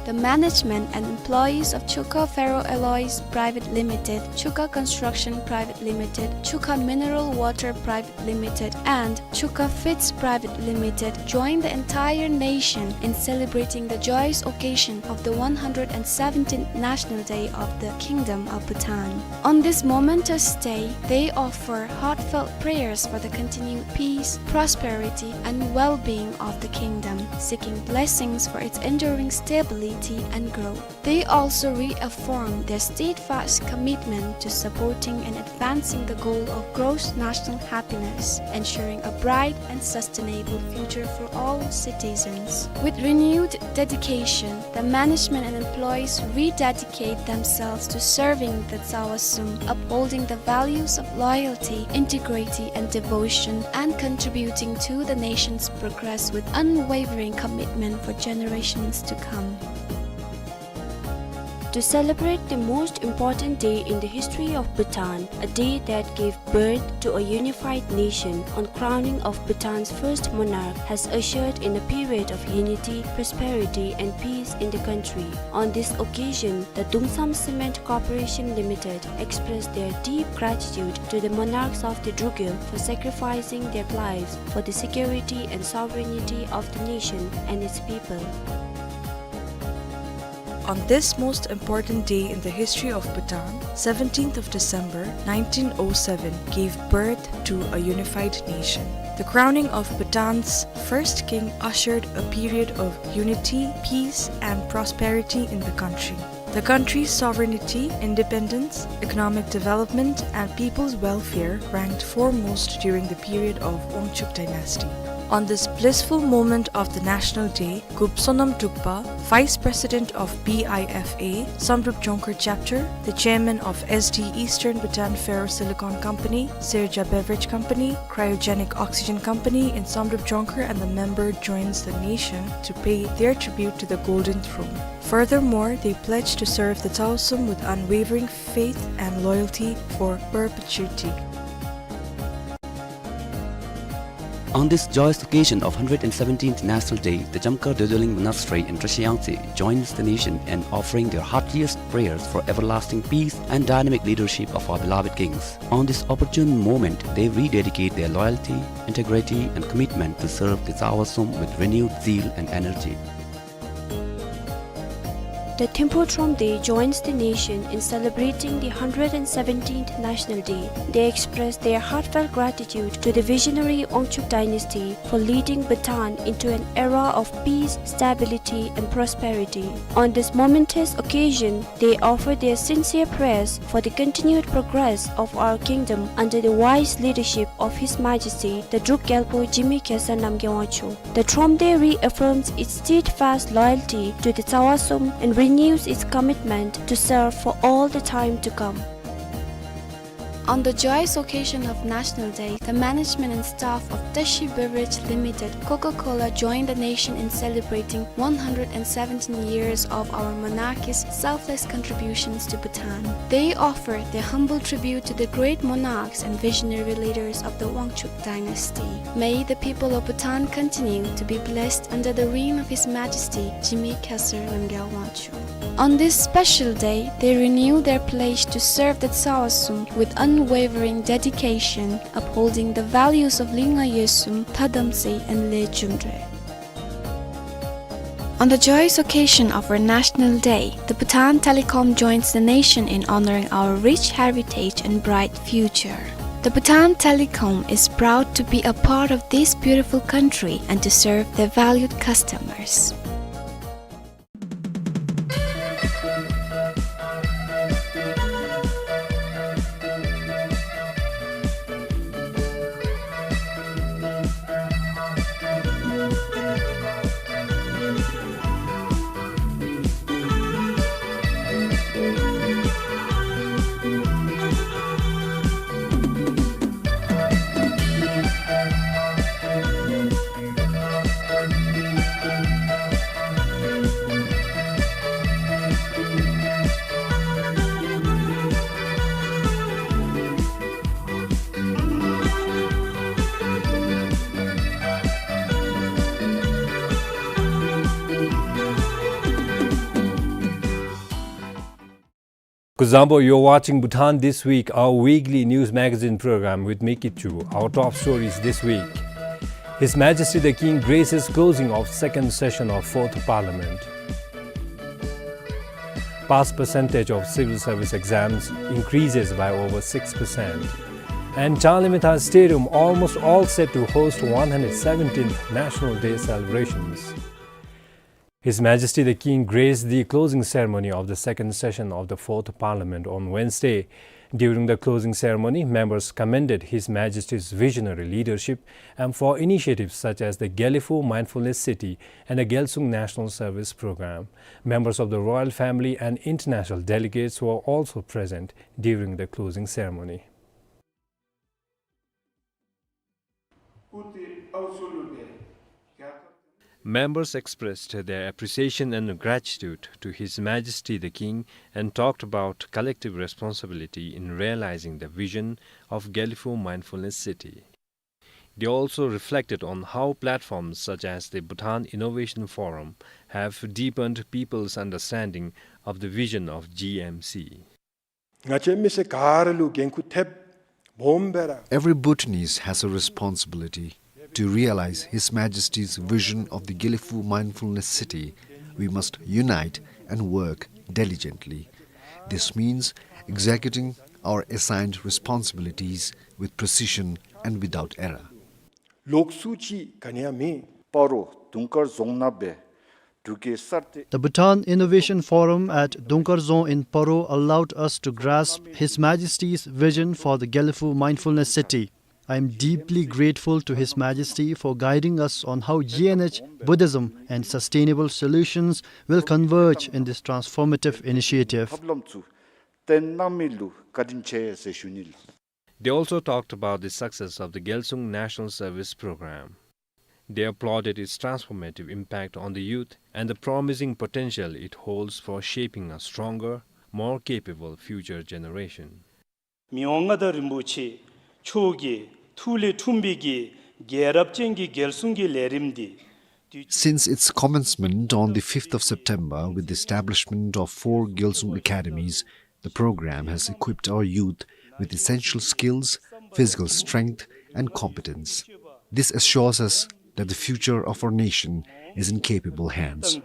The management and employees of Chukha Ferro Alloys Private Limited, Chukha Construction Private Limited, Chukha Mineral Water Private Limited, and Chukha Feeds Private Limited join the entire nation in celebrating the joyous occasion of the one hundred seventeenth National Day of the Kingdom of Bhutan. On this momentous day, they offer heartfelt prayers for the continued peace, prosperity, and well-being of the kingdom, seeking blessings for its enduring stability and growth. They also reaffirm their steadfast commitment to supporting and advancing the goal of gross national happiness, ensuring a bright and sustainable future for all citizens. With renewed dedication, the management and employees rededicate themselves to serving the Tsawa Sum, upholding the values of loyalty, integrity, and devotion, and contributing to the nation's progress with unwavering commitment for generations to come. To celebrate the most important day in the history of Bhutan, a day that gave birth to a unified nation on crowning of Bhutan's first monarch, has ushered in a period of unity, prosperity, and peace in the country. On this occasion, the Dungsam Cement Corporation Limited expressed their deep gratitude to the monarchs of the Druk Gyalpo for sacrificing their lives for the security and sovereignty of the nation and its people. On this most important day in the history of Bhutan, seventeenth of December nineteen oh seven gave birth to a unified nation. The crowning of Bhutan's first king ushered a period of unity, peace, and prosperity in the country. The country's sovereignty, independence, economic development, and people's welfare ranked foremost during the period of Wangchuck dynasty. On this blissful moment of the National Day, Gup Sonam Drukpa, Vice President of B I F A, Samdrup Jongkhar Chapter, the Chairman of S D Eastern Bhutan Ferrosilicon Company, Serja Beverage Company, Cryogenic Oxygen Company in Samdrup Jongkhar, and the member joins the nation to pay their tribute to the Golden Throne. Furthermore, they pledge to serve the Tsawa Sum with unwavering faith and loyalty for perpetuity. On this joyous occasion of hundred seventeenth National Day, the Jamkar Dedoling Monastery in Trashiyangtse joins the nation in offering their heartiest prayers for everlasting peace and dynamic leadership of our beloved kings. On this opportune moment, they rededicate their loyalty, integrity, and commitment to serve the Tsawa Sum with renewed zeal and energy. The Thimphu Thromde joins the nation in celebrating the hundred and seventeenth National Day. They express their heartfelt gratitude to the visionary Wangchuck dynasty for leading Bhutan into an era of peace, stability, and prosperity. On this momentous occasion, they offer their sincere prayers for the continued progress of our kingdom under the wise leadership of His Majesty the Druk Gyalpo Jigme Khesar Namgyal Wangchuck. The Thromde reaffirms its steadfast loyalty to the Tsawasum and renews its commitment to serve for all the time to come. On the joyous occasion of National Day, the management and staff of Tashi Beverage Limited, Coca-Cola, joined the nation in celebrating one hundred and seventeen years of our monarchy's selfless contributions to Bhutan. They offer their humble tribute to the great monarchs and visionary leaders of the Wangchuck dynasty. May the people of Bhutan continue to be blessed under the reign of His Majesty Jigme Khesar Namgyal Wangchuck. On this special day, they renew their pledge to serve the Tsawasum with unwavering dedication, upholding the values of Lingga Yesum, Thadamtse, and Lechumdre. On the joyous occasion of our National Day, the Bhutan Telecom joins the nation in honoring our rich heritage and bright future. The Bhutan Telecom is proud to be a part of this beautiful country and to serve their valued customers. Kuzuzangpo, you're watching Bhutan This Week, our weekly news magazine program with me, Kichu. Our top stories this week. His Majesty the King graces closing of second session of Fourth Parliament. Pass percentage of civil service exams increases by over six percent. And Changlimithar Stadium almost all set to host one hundred seventeenth National Day celebrations. His Majesty the King graced the closing ceremony of the second session of the Fourth Parliament on Wednesday. During the closing ceremony, members commended His Majesty's visionary leadership and for initiatives such as the Gelephu Mindfulness City and the Gyalsung National Service Program. Members of the royal family and international delegates were also present during the closing ceremony. Members expressed their appreciation and gratitude to His Majesty the King and talked about collective responsibility in realizing the vision of Gelephu Mindfulness City. They also reflected on how platforms such as the Bhutan Innovation Forum have deepened people's understanding of the vision of G M C. ང་བཅས་མི་སེར་ག་ར་ལུ་འགན་ཁུར་ཐེབས་སྦོམ་སྦེ་ར། Every Bhutanese has a responsibility to realize His Majesty's vision of the Gelephu Mindfulness City. We must unite and work diligently. This means executing our assigned responsibilities with precision and without error. ལོགས་སུ་ཅིག་ག་ནི་ཡང་མེད། སྤ་རོ་དུང་དཀར་རྫོང་ནང་སྦེ་འབྲུག་རྒྱལ་གསར་བརྟེན། The Bhutan Innovation Forum at Dungkar Dzong in Paro allowed us to grasp His Majesty's vision for the Gelephu Mindfulness City. I am deeply grateful to His Majesty for guiding us on how G N H, Buddhism, and sustainable solutions will converge in this transformative initiative. ཐབས་ལམ་ཚུ་བཏོན་གནང་མི་ལུ་བཀའ་དྲིན་ཆེ་ཟེར་ཞུ་ནི་ལགས། They also talked about the success of the Gyalsung National Service Program. They applauded its transformative impact on the youth and the promising potential it holds for shaping a stronger, more capable future generation. མི་དབང་མངའ་བདག་རིན་པོ་ཆེ་མཆོག་གི་ཐུགས་ལས་འཁྲུངས་པའི་གི་རྒྱལ་རབས་ཅན་གྱི་རྒྱལ་སྲུང་གི་ལས་རིམ་འདི། Since its commencement on the fifth of September with the establishment of four Gyalsung Academies, the program has equipped our youth with essential skills, physical strength, and competence. This assures us that the future of our nation is in capable hands.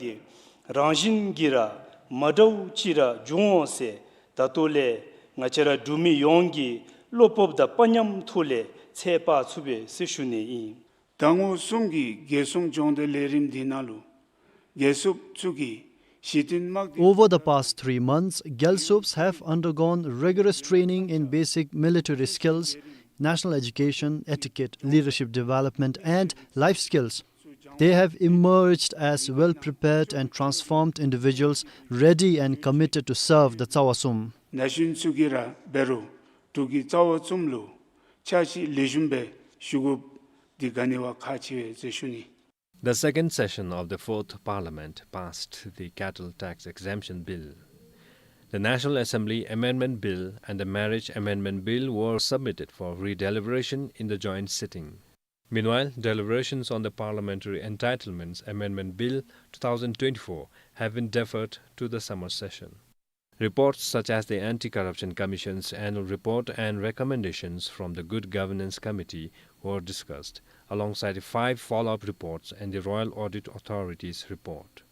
རང་བཞིན་གྱིས་ར་ མ་འདྲཝ་ཅིག་ར་འབྱུང་འོང་ཟེར་ད་ལྟོ་ལས་ང་བཅས་ར་འབྲུག་མི་ཡོངས་ཀྱིས་བློ་སྤོབས་དང་དཔའ་ཉམས་ཐོག་ལས་ཚོད་དཔག་ཚུགས་པས་ཟེར་ཞུ་ནི་ཨིན། ཟླ་ངོ་གསུམ་གྱི་རྒྱལ་སྲུང་སྦྱོང་བརྡར་ལས་རིམ་འདི་ནང་ལུ་རྒྱལ་སྲུངཔ་ཚུ་གིས་ཞི་མཐུན་དམག་སྡེ། Over the past three months, Gyalsups have undergone rigorous training in basic military skills, national education, etiquette, leadership development, and life skills. They have emerged as well-prepared and transformed individuals, ready and committed to serve the ཙཱ་བ་གསུམ. ན་གཞོན་ཚུ་གིས་ར་འབད་རུང་འབྲུག་གི་ཙཱ་བ་གསུམ་ལུ་ཕྱག་ཕྱིད་ལེགས་ཤོམ་སྦེ་ཞུ་དགོཔ་འདི་ག་ནི་བ་ཁག་ཆེ་བས་ཟེར་ཞུ་ནི། The second session of the Fourth Parliament passed the Cattle Tax Exemption Bill. The National Assembly Amendment Bill and the Marriage Amendment Bill were submitted for re-deliberation in the joint sitting. Meanwhile, deliberations on the Parliamentary Entitlements Amendment Bill two thousand twenty-four have been deferred to the summer session. Reports such as the Anti-Corruption Commission's annual report and recommendations from the Good Governance Committee were discussed, alongside five follow-up reports and the Royal Audit Authority's report.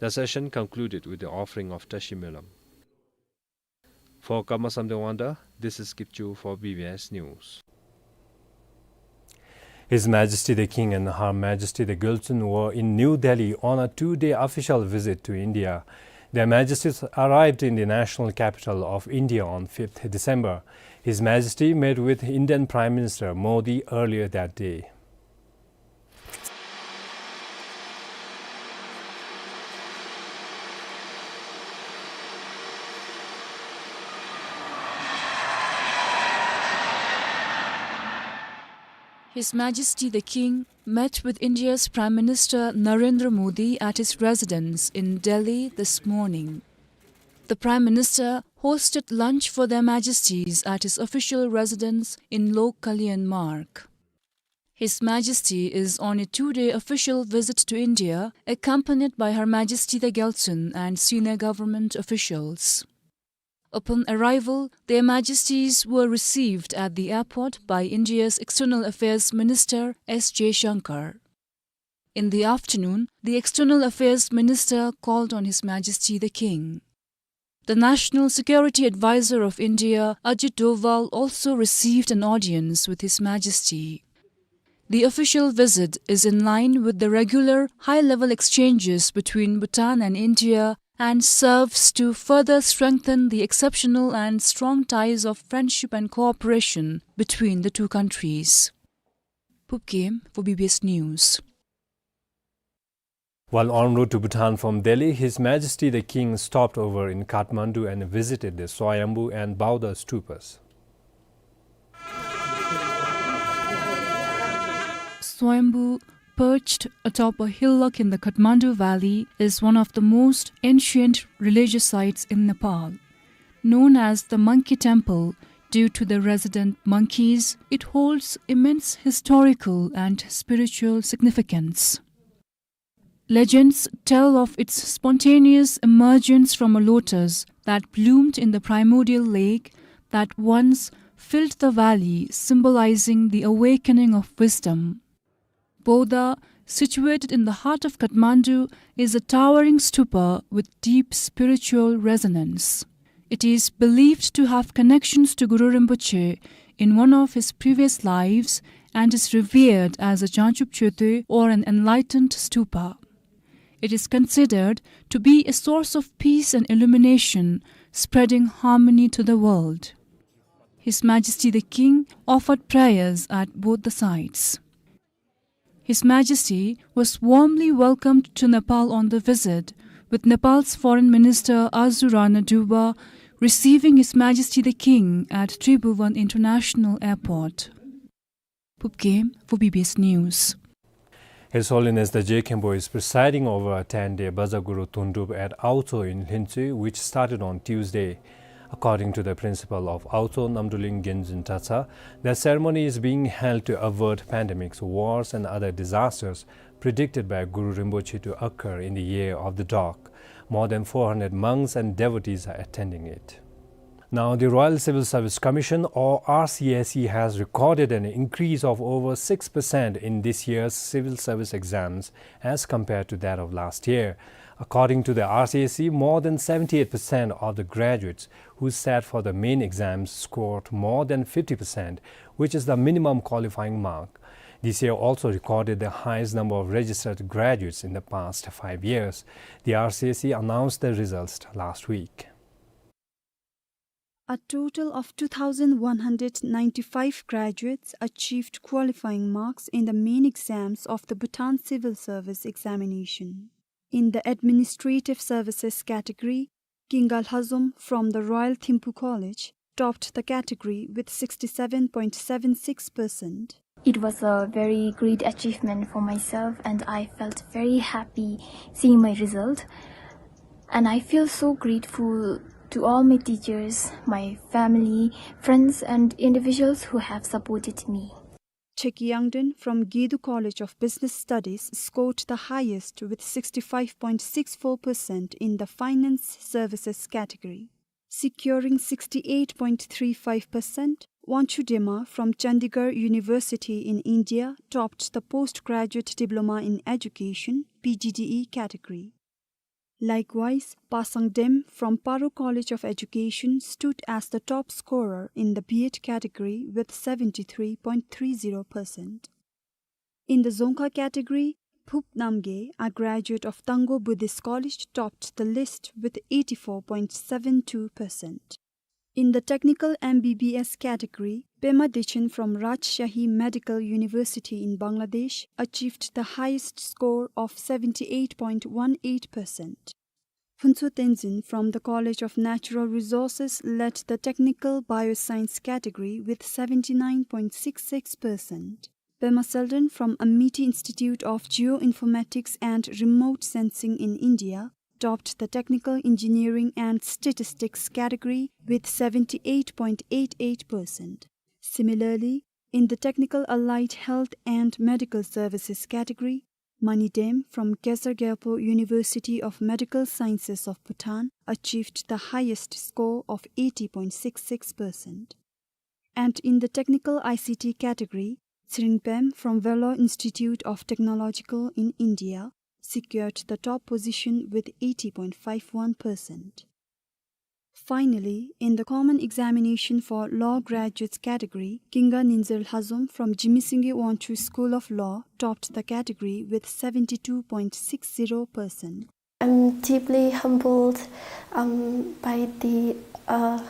The session concluded with the offering of Tashi Melam. For Karma Samten Wangda, this is Kipchoo for B B S News. His Majesty the King and Her Majesty the Gyaltsuen were in New Delhi on a two-day official visit to India. Their Majesties arrived in the national capital of India on fifth December. His Majesty met with Indian Prime Minister Modi earlier that day. His Majesty the King met with India's Prime Minister Narendra Modi at his residence in Delhi this morning. The Prime Minister hosted lunch for their Majesties at his official residence in Lok Kalyan Marg. His Majesty is on a two-day official visit to India, accompanied by Her Majesty the Gyaltsuen and senior government officials. Upon arrival, their Majesties were received at the airport by India's External Affairs Minister S Jaishankar. In the afternoon, the External Affairs Minister called on His Majesty the King. The National Security Advisor of India, Ajit Doval, also received an audience with His Majesty. The official visit is in line with the regular high-level exchanges between Bhutan and India and serves to further strengthen the exceptional and strong ties of friendship and cooperation between the two countries. Phub Game for B B S News. While en route to Bhutan from Delhi, His Majesty the King stopped over in Kathmandu and visited the Swayambhu and Bauddha stupas. Swayambhu, perched atop a hillock in the Kathmandu Valley, is one of the most ancient religious sites in Nepal. Known as the Monkey Temple due to the resident monkeys, it holds immense historical and spiritual significance. Legends tell of its spontaneous emergence from a lotus that bloomed in the primordial lake that once filled the valley, symbolizing the awakening of wisdom. Bauddha, situated in the heart of Kathmandu, is a towering stupa with deep spiritual resonance. It is believed to have connections to Guru Rinpoche in one of his previous lives and is revered as a Jangchup Choedoi or an enlightened stupa. It is considered to be a source of peace and illumination, spreading harmony to the world. His Majesty the King offered prayers at both the sites. His Majesty was warmly welcomed to Nepal on the visit, with Nepal's Foreign Minister Azu Rana Dewba receiving His Majesty the King at Tribhuvan International Airport. Phub Game for B B S News. His Holiness the Je Khenpo is presiding over a ten-day Baja Guru Tundrup at Aocho in Lhintsui, which started on Tuesday. According to the principal of Aocho, Namdruling Genzin Dratshar, the ceremony is being held to avert pandemics, wars, and other disasters predicted by Guru Rinpoche to occur in the year of the dog. More than four hundred monks and devotees are attending it. Now, the Royal Civil Service Commission, or R C S C, has recorded an increase of over six percent in this year's civil service exams as compared to that of last year. According to the R C S C, more than seventy-eight percent of the graduates who sat for the main exams scored more than fifty percent, which is the minimum qualifying mark. This year also recorded the highest number of registered graduates in the past five years. The R C S C announced the results last week. A total of two thousand one hundred ninety-five graduates achieved qualifying marks in the main exams of the Bhutan Civil Service Examination. In the Administrative Services category, Kinga Lhazom from the Royal Thimphu College topped the category with sixty-seven point seven six percent. It was a very great achievement for myself, and I felt very happy seeing my result. And I feel so grateful to all my teachers, my family, friends, and individuals who have supported me. Cheki Yangden from Gedu College of Business Studies scored the highest with sixty-five point six four percent in the Finance Services category. Securing sixty-eight point three five percent, Wanchu Dema from Chandigarh University in India topped the Postgraduate Diploma in Education, P G D E category. Likewise, Pasang Dem from Paro College of Education stood as the top scorer in the B Ed category with seventy-three point three zero percent. In the Dzongkha category, Phup Namgay, a graduate of Tango Buddhist College, topped the list with eighty-four point seven two percent. In the Technical M B B S category, Pema Dechen from Rajshahi Medical University in Bangladesh achieved the highest score of seventy-eight point one eight percent. Phuntsho Tenzin from the College of Natural Resources led the Technical Bioscience category with seventy-nine point six six percent. Pema Selden from Amity Institute of Geoinformatics and Remote Sensing in India topped the Technical Engineering and Statistics category with seventy-eight point eight eight percent. Similarly, in the Technical Allied Health and Medical Services category, Mani Dem from Gesar Gyalpo University of Medical Sciences of Bhutan achieved the highest score of eighty point six six percent. And in the Technical I C T category, Tsering Pem from Vellore Institute of Technological in India secured the top position with eighty point five one percent. Finally, in the Common Examination for Law Graduates category, Kinga Ninzer Lhazom from Jigme Singye Wangchuck School of Law topped the category with seventy-two point six zero percent. I'm deeply humbled, um, by the, uh,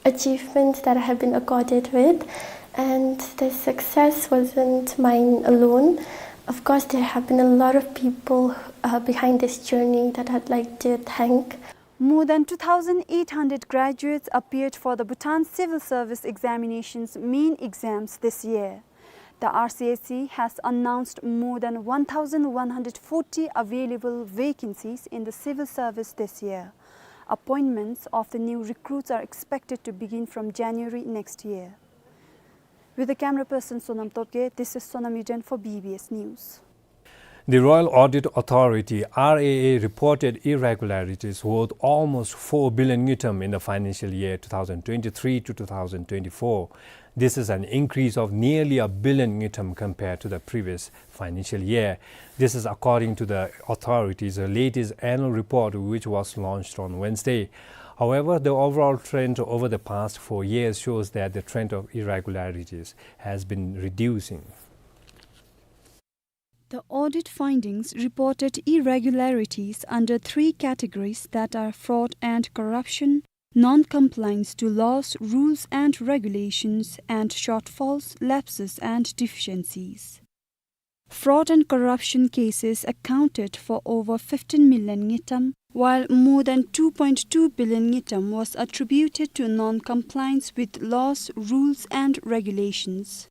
achievement that I have been accorded with, and the success wasn't mine alone. Of course, there have been a lot of people, uh, behind this journey that I'd like to thank. More than two thousand eight hundred graduates appeared for the Bhutan Civil Service Examinations main exams this year. The R C S C has announced more than one thousand one hundred forty available vacancies in the civil service this year. Appointments of the new recruits are expected to begin from January next year. With the camera person Sonam Tokge, this is Sonam Yuden for B B S News. The Royal Audit Authority, R A A, reported irregularities worth almost four billion ngultrum in the financial year two thousand twenty-three to two thousand twenty-four. This is an increase of nearly a billion ngultrum compared to the previous financial year. This is according to the authority's latest annual report, which was launched on Wednesday. However, the overall trend over the past four years shows that the trend of irregularities has been reducing. The audit findings reported irregularities under three categories, that are fraud and corruption, non-compliance to laws, rules and regulations, and shortfalls, lapses and deficiencies. Fraud and corruption cases accounted for over fifteen million ngultrum, while more than two point two billion ngultrum was attributed to non-compliance with laws, rules and regulations.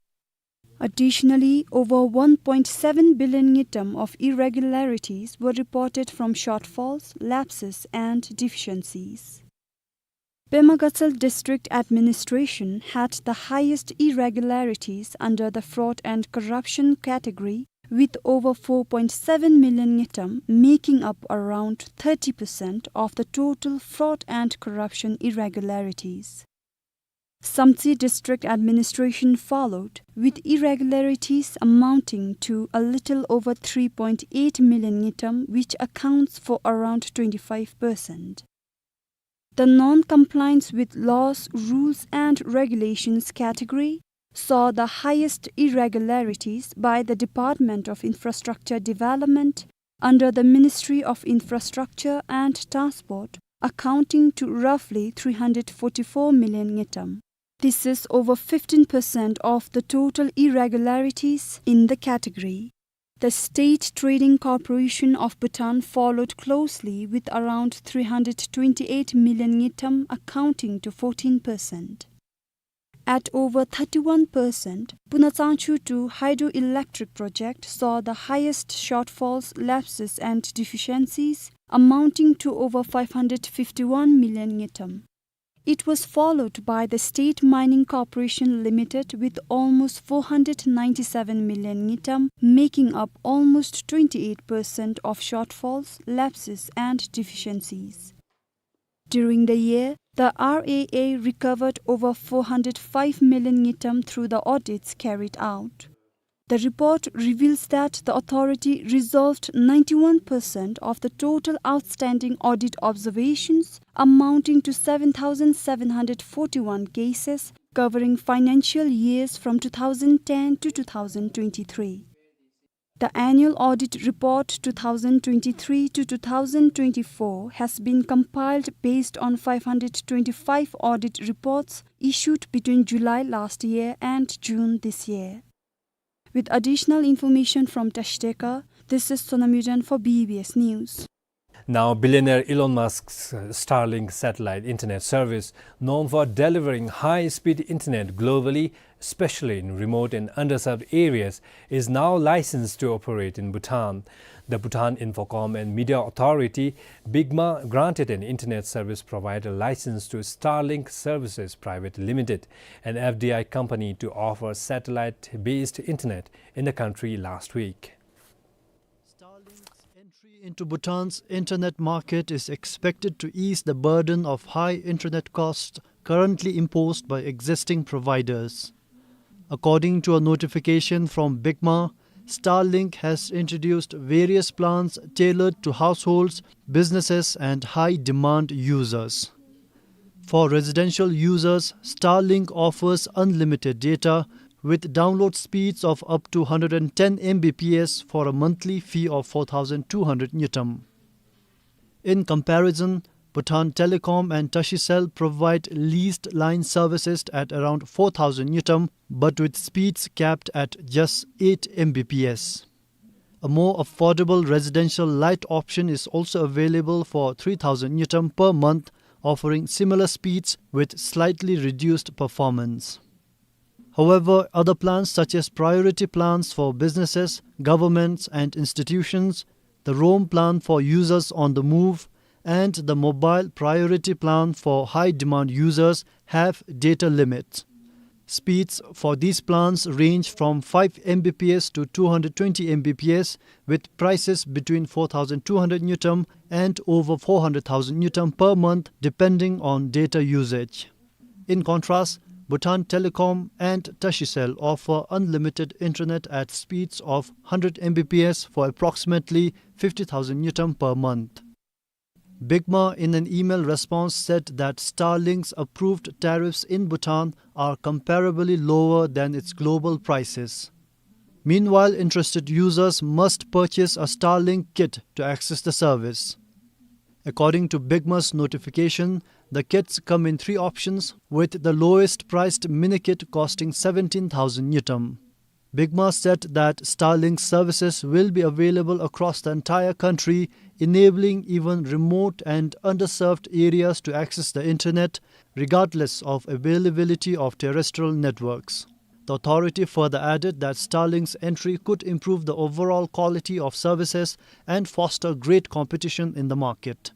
Additionally, over one point seven billion ngultrum of irregularities were reported from shortfalls, lapses, and deficiencies. Pema Gatshel District Administration had the highest irregularities under the fraud and corruption category, with over four point seven million ngultrum, making up around thirty percent of the total fraud and corruption irregularities. Samtse District Administration followed, with irregularities amounting to a little over three point eight million ngultrum, which accounts for around twenty-five percent. The non-compliance with laws, rules and regulations category saw the highest irregularities by the Department of Infrastructure Development under the Ministry of Infrastructure and Transport, accounting to roughly three hundred forty-four million ngultrum. This is over fifteen percent of the total irregularities in the category. The State Trading Corporation of Bhutan followed closely with around three hundred twenty-eight million ngultrum, accounting to fourteen percent. At over thirty-one percent, Puna Tsangchu two hydroelectric project saw the highest shortfalls, lapses and deficiencies, amounting to over five hundred fifty-one million ngultrum. It was followed by the State Mining Corporation Limited with almost four hundred ninety-seven million ngultrum, making up almost twenty-eight percent of shortfalls, lapses and deficiencies. During the year, the R A A recovered over four hundred five million ngultrum through the audits carried out. The report reveals that the authority resolved ninety-one percent of the total outstanding audit observations, amounting to seven thousand seven hundred forty-one cases, covering financial years from two thousand ten to two thousand twenty-three. The annual audit report two thousand twenty-three to two thousand twenty-four has been compiled based on five hundred twenty-five audit reports issued between July last year and June this year. With additional information from Tashdeka, this is Sonam Yudan for B B S News. Now, billionaire Elon Musk's Starlink satellite internet service, known for delivering high-speed internet globally, especially in remote and underserved areas, is now licensed to operate in Bhutan. The Bhutan Infocom and Media Authority, BICMA, granted an internet service provider license to Starlink Services Private Limited, an F D I company, to offer satellite-based internet in the country last week. Starlink's entry into Bhutan's internet market is expected to ease the burden of high internet costs currently imposed by existing providers. According to a notification from BICMA, Starlink has introduced various plans tailored to households, businesses, and high-demand users. For residential users, Starlink offers unlimited data with download speeds of up to hundred and ten M B P S for a monthly fee of four thousand two hundred ngultrum. In comparison, Bhutan Telecom and Tashicell provide leased line services at around four thousand ngultrum, but with speeds capped at just eight M B P S. A more affordable residential light option is also available for three thousand ngultrum per month, offering similar speeds with slightly reduced performance. However, other plans such as priority plans for businesses, governments and institutions, the roam plan for users on the move, and the mobile priority plan for high-demand users have data limits. Speeds for these plans range from five M B P S to two hundred twenty M B P S, with prices between four thousand two hundred ngultrum and over four hundred thousand ngultrum per month, depending on data usage. In contrast, Bhutan Telecom and Tashicell offer unlimited internet at speeds of hundred M B P S for approximately fifty thousand ngultrum per month. BICMA, in an email response, said that Starlink's approved tariffs in Bhutan are comparably lower than its global prices. Meanwhile, interested users must purchase a Starlink kit to access the service. According to BICMA's notification, the kits come in three options, with the lowest priced mini kit costing seventeen thousand ngultrum. BICMA said that Starlink services will be available across the entire country, enabling even remote and underserved areas to access the internet, regardless of availability of terrestrial networks. The authority further added that Starlink's entry could improve the overall quality of services and foster great competition in the market.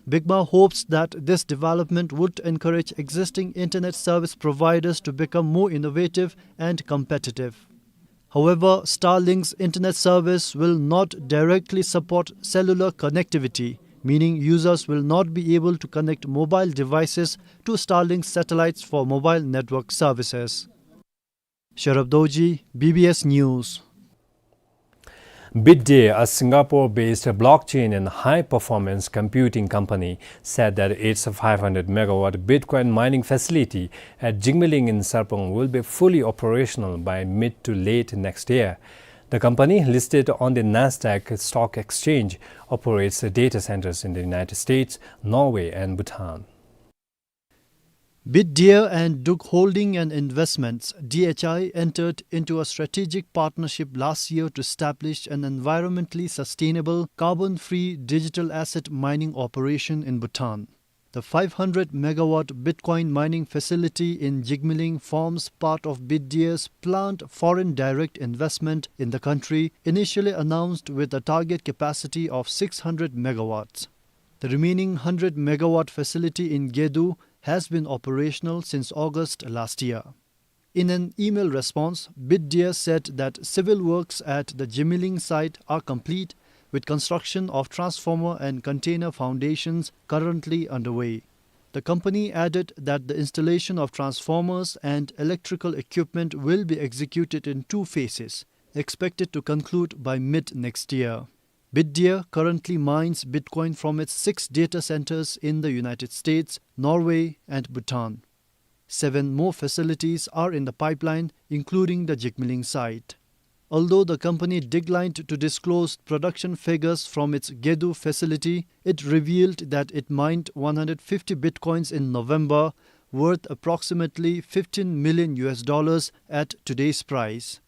BICMA hopes that this development would encourage existing internet service providers to become more innovative and competitive. However, Starlink's internet service will not directly support cellular connectivity, meaning users will not be able to connect mobile devices to Starlink satellites for mobile network services. Sherab Dorji, B B S News. Bitdeer, a Singapore-based blockchain and high-performance computing company, said that its five hundred megawatt Bitcoin mining facility at Jigmeling in Sarpang will be fully operational by mid to late next year. The company, listed on the Nasdaq Stock Exchange, operates data centers in the United States, Norway, and Bhutan. Bitdeer and Duk Holding and Investments, D H I, entered into a strategic partnership last year to establish an environmentally sustainable, carbon-free digital asset mining operation in Bhutan. The five hundred megawatt Bitcoin mining facility in Jigmeling forms part of Bitdeer's planned foreign direct investment in the country, initially announced with a target capacity of six hundred megawatts. The remaining hundred megawatt facility in Gedu has been operational since August last year. In an email response, Bitdeer said that civil works at the Jigmeling site are complete, with construction of transformer and container foundations currently underway. The company added that the installation of transformers and electrical equipment will be executed in two phases, expected to conclude by mid next year. Bitdeer currently mines Bitcoin from its six data centers in the United States, Norway, and Bhutan. Seven more facilities are in the pipeline, including the Jigmeling site. Although the company declined to disclose production figures from its Gedu facility, it revealed that it mined one hundred fifty Bitcoins in November, worth approximately fifteen million U S dollars at today's price.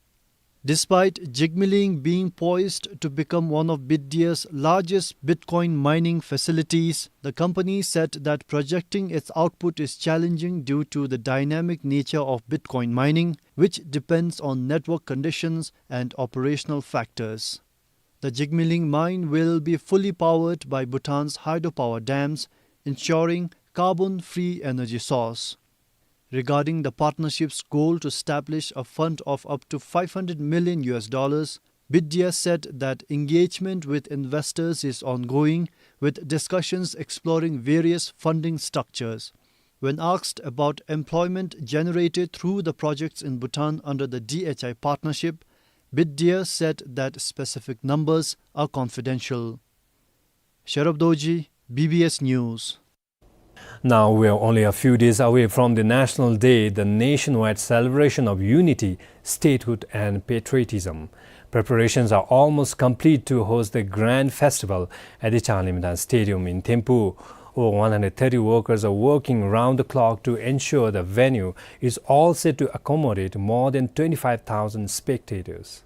Despite Jigmeling being poised to become one of Bitdeer's largest Bitcoin mining facilities, the company said that projecting its output is challenging due to the dynamic nature of Bitcoin mining, which depends on network conditions and operational factors. The Jigmeling mine will be fully powered by Bhutan's hydropower dams, ensuring carbon-free energy source. Regarding the partnership's goal to establish a fund of up to five hundred million U S dollars, Bitdeer said that engagement with investors is ongoing, with discussions exploring various funding structures. When asked about employment generated through the projects in Bhutan under the D H I partnership, Bitdeer said that specific numbers are confidential. Sherab Dorji, B B S News. Now we are only a few days away from the National Day, the nationwide celebration of unity, statehood and patriotism. Preparations are almost complete to host the grand festival at the Changlimthang Stadium in Thimphu. Over one hundred thirty workers are working round the clock to ensure the venue is all set to accommodate more than twenty-five thousand spectators.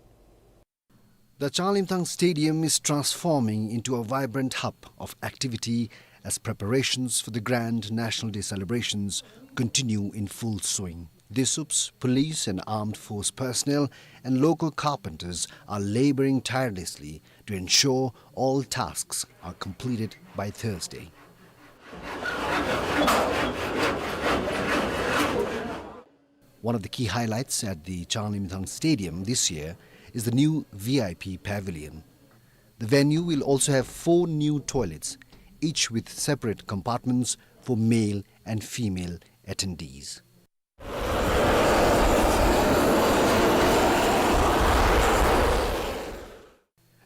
The Changlimthang Stadium is transforming into a vibrant hub of activity as preparations for the grand National Day celebrations continue in full swing. DESUPs, police and armed force personnel, and local carpenters are laboring tirelessly to ensure all tasks are completed by Thursday. One of the key highlights at the Changlimthang Stadium this year is the new V I P pavilion. The venue will also have four new toilets, each with separate compartments for male and female attendees.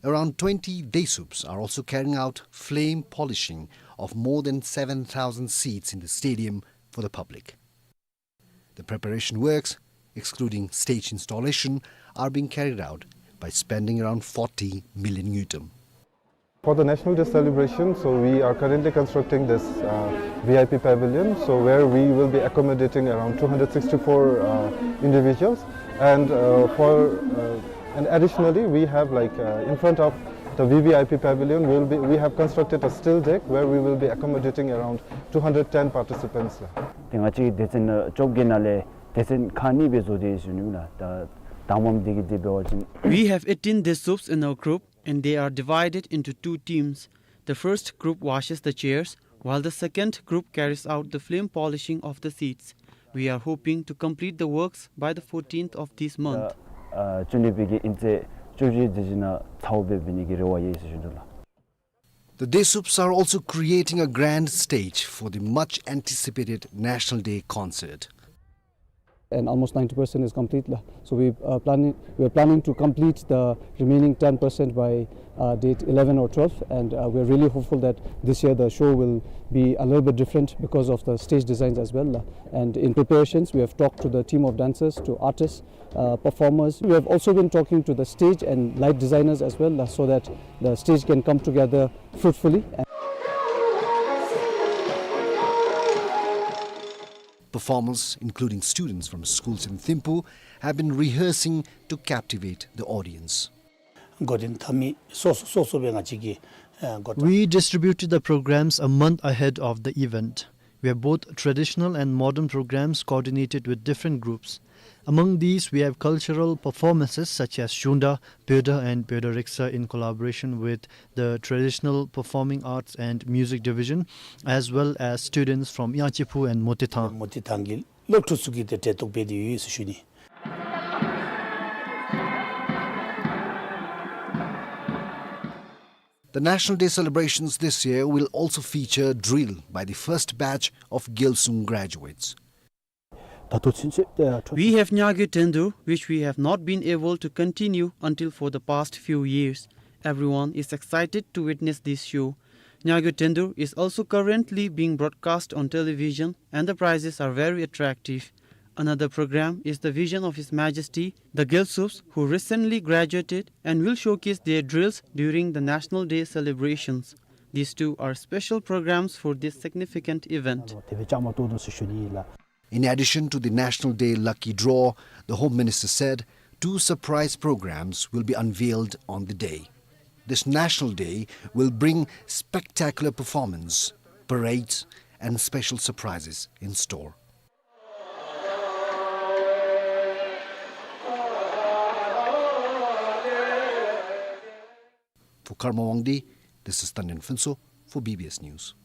Around twenty DESUPs are also carrying out flame polishing of more than seven thousand seats in the stadium for the public. The preparation works, excluding stage installation, are being carried out by spending around forty million ngultrum. For the National Day celebration, so we are currently constructing this, uh, V I P pavilion, so where we will be accommodating around two hundred sixty-four, uh, individuals. And, uh, for, uh, and additionally, we have, like, uh, in front of the V V I P pavilion, we'll be, we have constructed a still deck where we will be accommodating around two hundred ten participants. ཏེ་ང་བཅས་སྡེ་ཚན་བཅོ་བརྒྱད་ནང་ལས་སྡེ་ཚན་ཁག་གཉིས་སྦེ་བཟོ་སྟེ་ཡོད་ཟེར་ཞུ་ནི་ལགས། ད་དང་པམ་འདི་གིས་འདི་འབད་བ་ཅིན། We have eighteen DESUPs in our group, and they are divided into two teams. The first group washes the chairs, while the second group carries out the flame polishing of the seats. We are hoping to complete the works by the fourteenth of this month. ཨ་བཅུ་གཉིས་པའི་གི་དབྱིན་ཚེས་བཅུ་བཞི་དེ་ཅིག་ནང་ཚར་བ་འབད་ནི་གི་རེ་བ་ཡོད་ཟེར་ཞུ་ནི་ལགས། The Desups are also creating a grand stage for the much anticipated National Day concert. And almost ninety percent is complete, la. So we, uh, planning, we are planning to complete the remaining ten percent by, uh, date eleven or twelve, and, uh, we are really hopeful that this year the show will be a little bit different because of the stage designs as well, la. And in preparations, we have talked to the team of dancers, to artists, uh, performers. We have also been talking to the stage and light designers as well, uh, so that the stage can come together fruitfully. Performers, including students from schools in Thimphu, have been rehearsing to captivate the audience. འགོ་འདྲེན་འཐབ་མི་སོ་སོ་སོ་སོ་སྦེ་ང་བཅས་ཀྱིས་ཨ་འགོ་བཀྲམ། We distributed the programs a month ahead of the event. We have both traditional and modern programs coordinated with different groups. Among these, we have cultural performances such as Shungda, Pyoda, and Pyoda Riksa in collaboration with the Traditional Performing Arts and Music Division, as well as students from Yangtsepu and Motithang. མོ་ཏི་ཐང་གི་སློབ་ཕྲུག་ཚུ་གིས་ཏེ་གྲལ་གཏོགས་འབད་དེ་ཡོད་ཟེར་ཞུ་ནི། The National Day celebrations this year will also feature drill by the first batch of Gyalsum graduates. ད་ལྟོ་ཚུན་ཚོད་ཨ་འཕྲོ། We have Nyagyo Tendur, which we have not been able to continue until for the past few years. Everyone is excited to witness this show. Nyagyo Tendur is also currently being broadcast on television, and the prizes are very attractive. Another program is the vision of His Majesty, the Gyalsups, who recently graduated and will showcase their drills during the National Day celebrations. These two are special programs for this significant event. དེ་སྦེ་བཅའ་མར་གཏོགས་དོ་ཟེར་ཞུ་ནི་ལགས། In addition to the National Day lucky draw, the Home Minister said two surprise programs will be unveiled on the day. This National Day will bring spectacular performance, parades, and special surprises in store. For Karma Wangdi, this is Tandin Phuntsho for B B S News.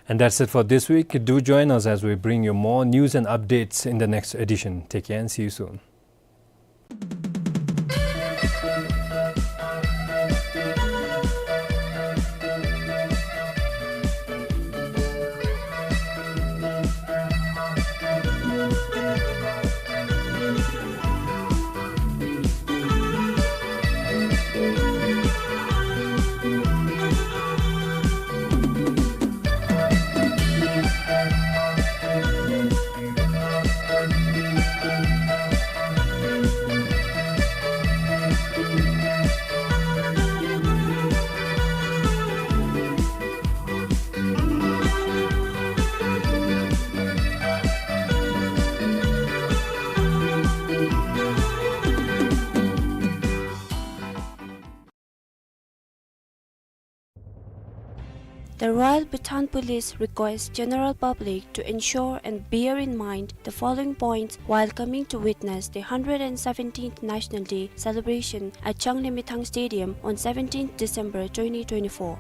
And that's it for this week. Do join us as we bring you more news and updates in the next edition. Take care and see you soon. The Royal Bhutan Police requests general public to ensure and bear in mind the following points while coming to witness the hundred and seventeenth National Day celebration at Changlimithang Stadium on seventeenth December twenty twenty-four.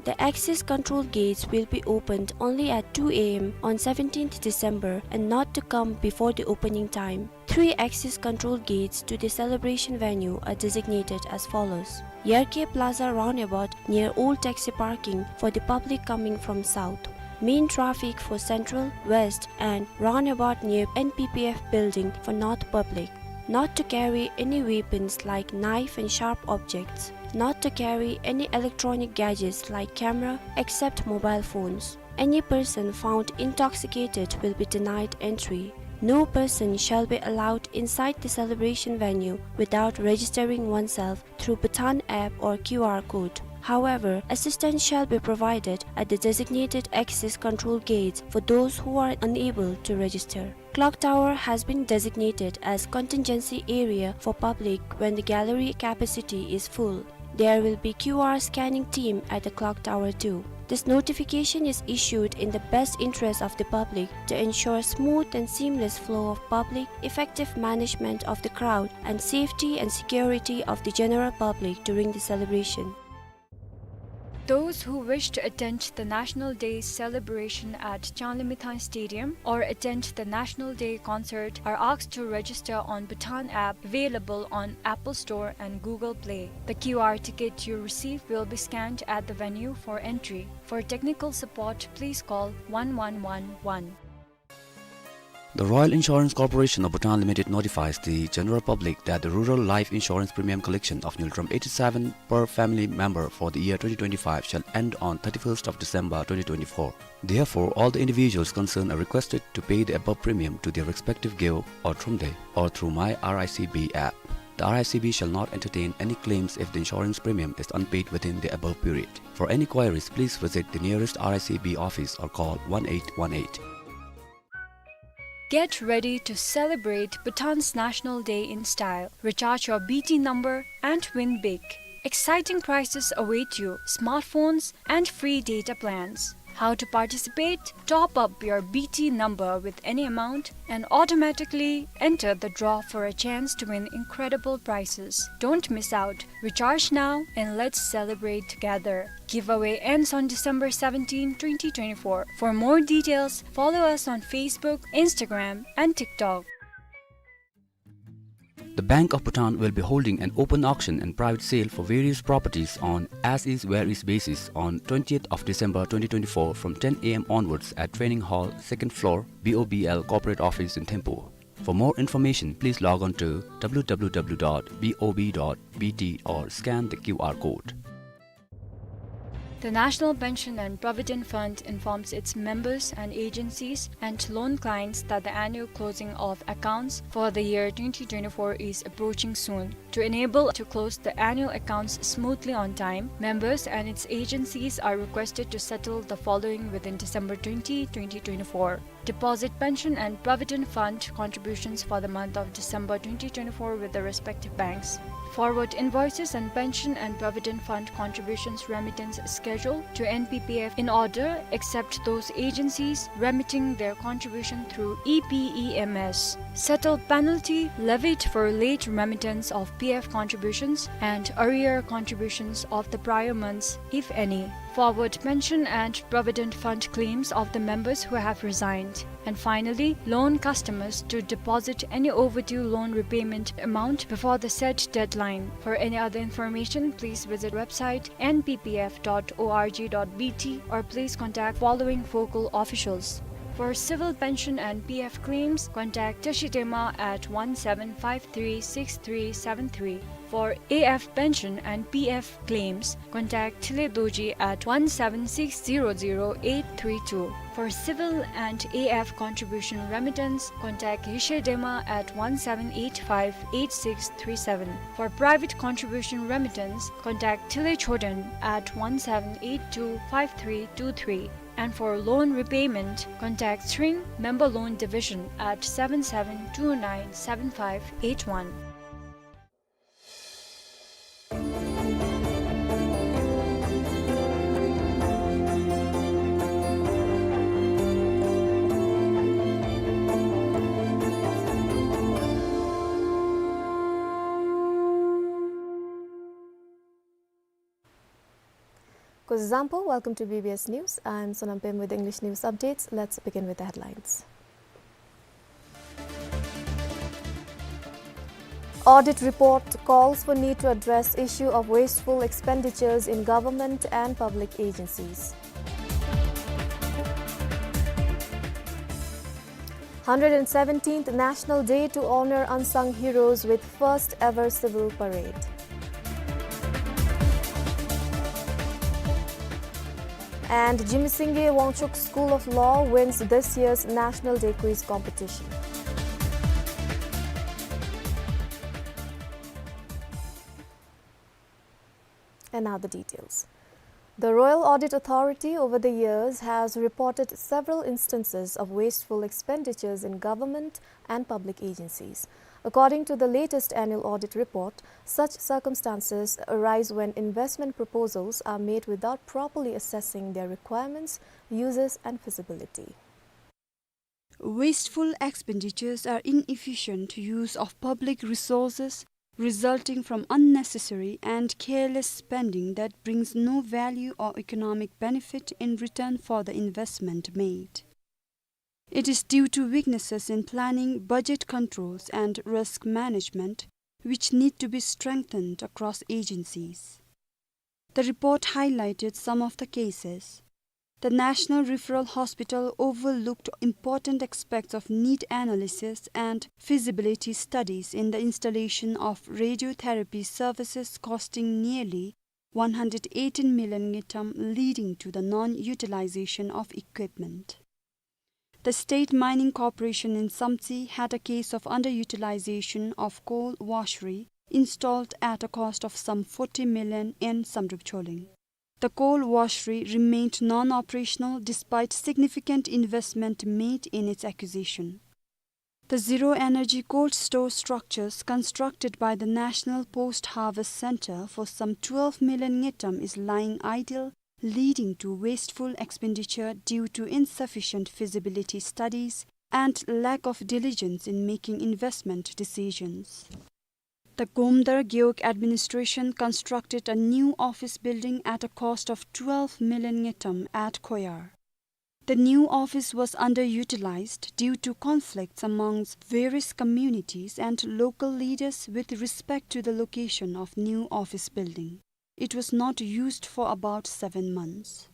The access control gates will be opened only at two A M on seventeenth December and not to come before the opening time. Three access control gates to the celebration venue are designated as follows. Yarkhe Plaza roundabout near old taxi parking for the public coming from south. Main traffic for Central, West and roundabout near N P P F building for north public. Not to carry any weapons like knife and sharp objects. Not to carry any electronic gadgets like camera except mobile phones. Any person found intoxicated will be denied entry. No person shall be allowed inside the celebration venue without registering oneself through Bhutan app or Q R code. However, assistance shall be provided at the designated access control gates for those who are unable to register. Clock tower has been designated as contingency area for public when the gallery capacity is full. There will be Q R scanning team at the clock tower too. This notification is issued in the best interest of the public to ensure smooth and seamless flow of public, effective management of the crowd, and safety and security of the general public during the celebration. Those who wish to attend the National Day celebration at Changlimithang Stadium or attend the National Day concert are asked to register on Bhutan app available on Apple Store and Google Play. The Q R ticket you receive will be scanned at the venue for entry. For technical support, please call one one one one. The Royal Insurance Corporation of Bhutan Limited notifies the general public that the rural life insurance premium collection of Ngultrum eighty-seven per family member for the year twenty twenty-five shall end on thirty-first of December twenty twenty-four. Therefore, all the individuals concerned are requested to pay the above premium to their respective gyeo or thromde or through My R I C B app. The R I C B shall not entertain any claims if the insurance premium is unpaid within the above period. For any queries, please visit the nearest R I C B office or call one eight one eight. Get ready to celebrate Bhutan's National Day in style. Recharge your B T number and win big. Exciting prizes await you: smartphones and free data plans. How to participate? Top up your B T number with any amount and automatically enter the draw for a chance to win incredible prizes. Don't miss out. Recharge now and let's celebrate together. Giveaway ends on December seventeenth, twenty twenty-four. For more details, follow us on Facebook, Instagram, and TikTok. The Bank of Bhutan will be holding an open auction and private sale for various properties on as is where is basis on twentieth of December twenty twenty-four from ten A M onwards at Training Hall, second floor, B O B L Corporate Office in Thimphu. For more information, please log on to W W W dot B O B dot B T or scan the Q R code. The National Pension and Provident Fund informs its members and agencies and loan clients that the annual closing of accounts for the year twenty twenty-four is approaching soon. To enable to close the annual accounts smoothly on time, members and its agencies are requested to settle the following within December twenty, twenty twenty-four. Deposit pension and provident fund contributions for the month of December twenty twenty-four with the respective banks. Forward invoices and pension and provident fund contributions remittance schedule to N P P F in order, except those agencies remitting their contribution through E P E M S. Settle penalty levied for late remittance of P F contributions and arrear contributions of the prior months, if any. Forward pension and provident fund claims of the members who have resigned. And finally, loan customers to deposit any overdue loan repayment amount before the said deadline. For any other information, please visit website N P P F dot O R G dot B T or please contact following focal officials. For civil pension and P F claims, contact Tashi Dema at one seven five three six three seven three. For A F pension and P F claims, contact Thile Dorji at one seven six zero zero eight three two. For civil and A F contribution remittance, contact Yeshe Dema at one seven eight five eight six three seven. For private contribution remittance, contact Thile Choden at one seven eight two five three two three. And for loan repayment, contact Tshring Member Loan Division at seven seven two nine seven five eight one. Kuzuzangpo, welcome to B B S News. I'm Sonam Pem with English news updates. Let's begin with the headlines. Audit report calls for need to address issue of wasteful expenditures in government and public agencies. Hundred and seventeenth National Day to honor unsung heroes with first ever civil parade. And Jigme Singye Wangchuck School of Law wins this year's National Day Quiz competition. And now the details. The Royal Audit Authority over the years has reported several instances of wasteful expenditures in government and public agencies. According to the latest annual audit report, such circumstances arise when investment proposals are made without properly assessing their requirements, uses and feasibility. Wasteful expenditures are inefficient use of public resources, resulting from unnecessary and careless spending that brings no value or economic benefit in return for the investment made. It is due to weaknesses in planning, budget controls, and risk management, which need to be strengthened across agencies. The report highlighted some of the cases. The National Referral Hospital overlooked important aspects of need analysis and feasibility studies in the installation of radiotherapy services, costing nearly one hundred eighteen million ngultrum, leading to the non-utilization of equipment. The State Mining Corporation in Samtse had a case of underutilization of coal washery installed at a cost of some forty million in Samdrup Choling. The coal washery remained non-operational despite significant investment made in its acquisition. The zero energy cold store structures constructed by the National Post Harvest Centre for some twelve million ngultrum is lying idle, leading to wasteful expenditure due to insufficient feasibility studies and lack of diligence in making investment decisions. The Gomdar Gewog administration constructed a new office building at a cost of twelve million ngultrum at Khoyar. The new office was underutilized due to conflicts amongst various communities and local leaders with respect to the location of new office building. It was not used for about seven months.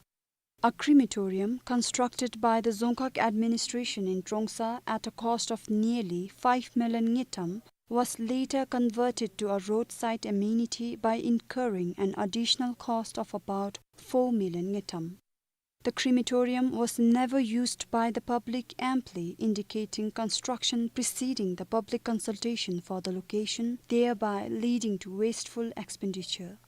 A crematorium constructed by the Dzongkhag administration in Trongsa at a cost of nearly five million ngultrum was later converted to a roadside amenity by incurring an additional cost of about four million ngultrum. The crematorium was never used by the public amply, indicating construction preceding the public consultation for the location, thereby leading to wasteful expenditure.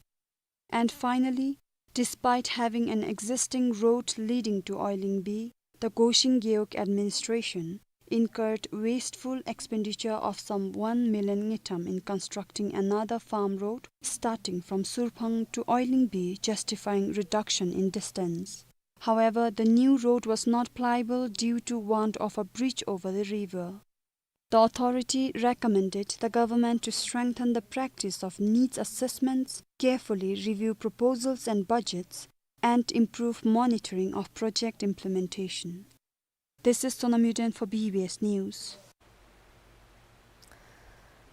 And finally, despite having an existing road leading to Oilingbi, the Goshing Gewog administration incurred wasteful expenditure of some one million ngultrum in constructing another farm road starting from Surphang to Oilingbi, justifying reduction in distance. However, the new road was not pliable due to want of a bridge over the river. The authority recommended the government to strengthen the practice of needs assessments, carefully review proposals and budgets, and improve monitoring of project implementation. This is Sonam Yuden for B B S News.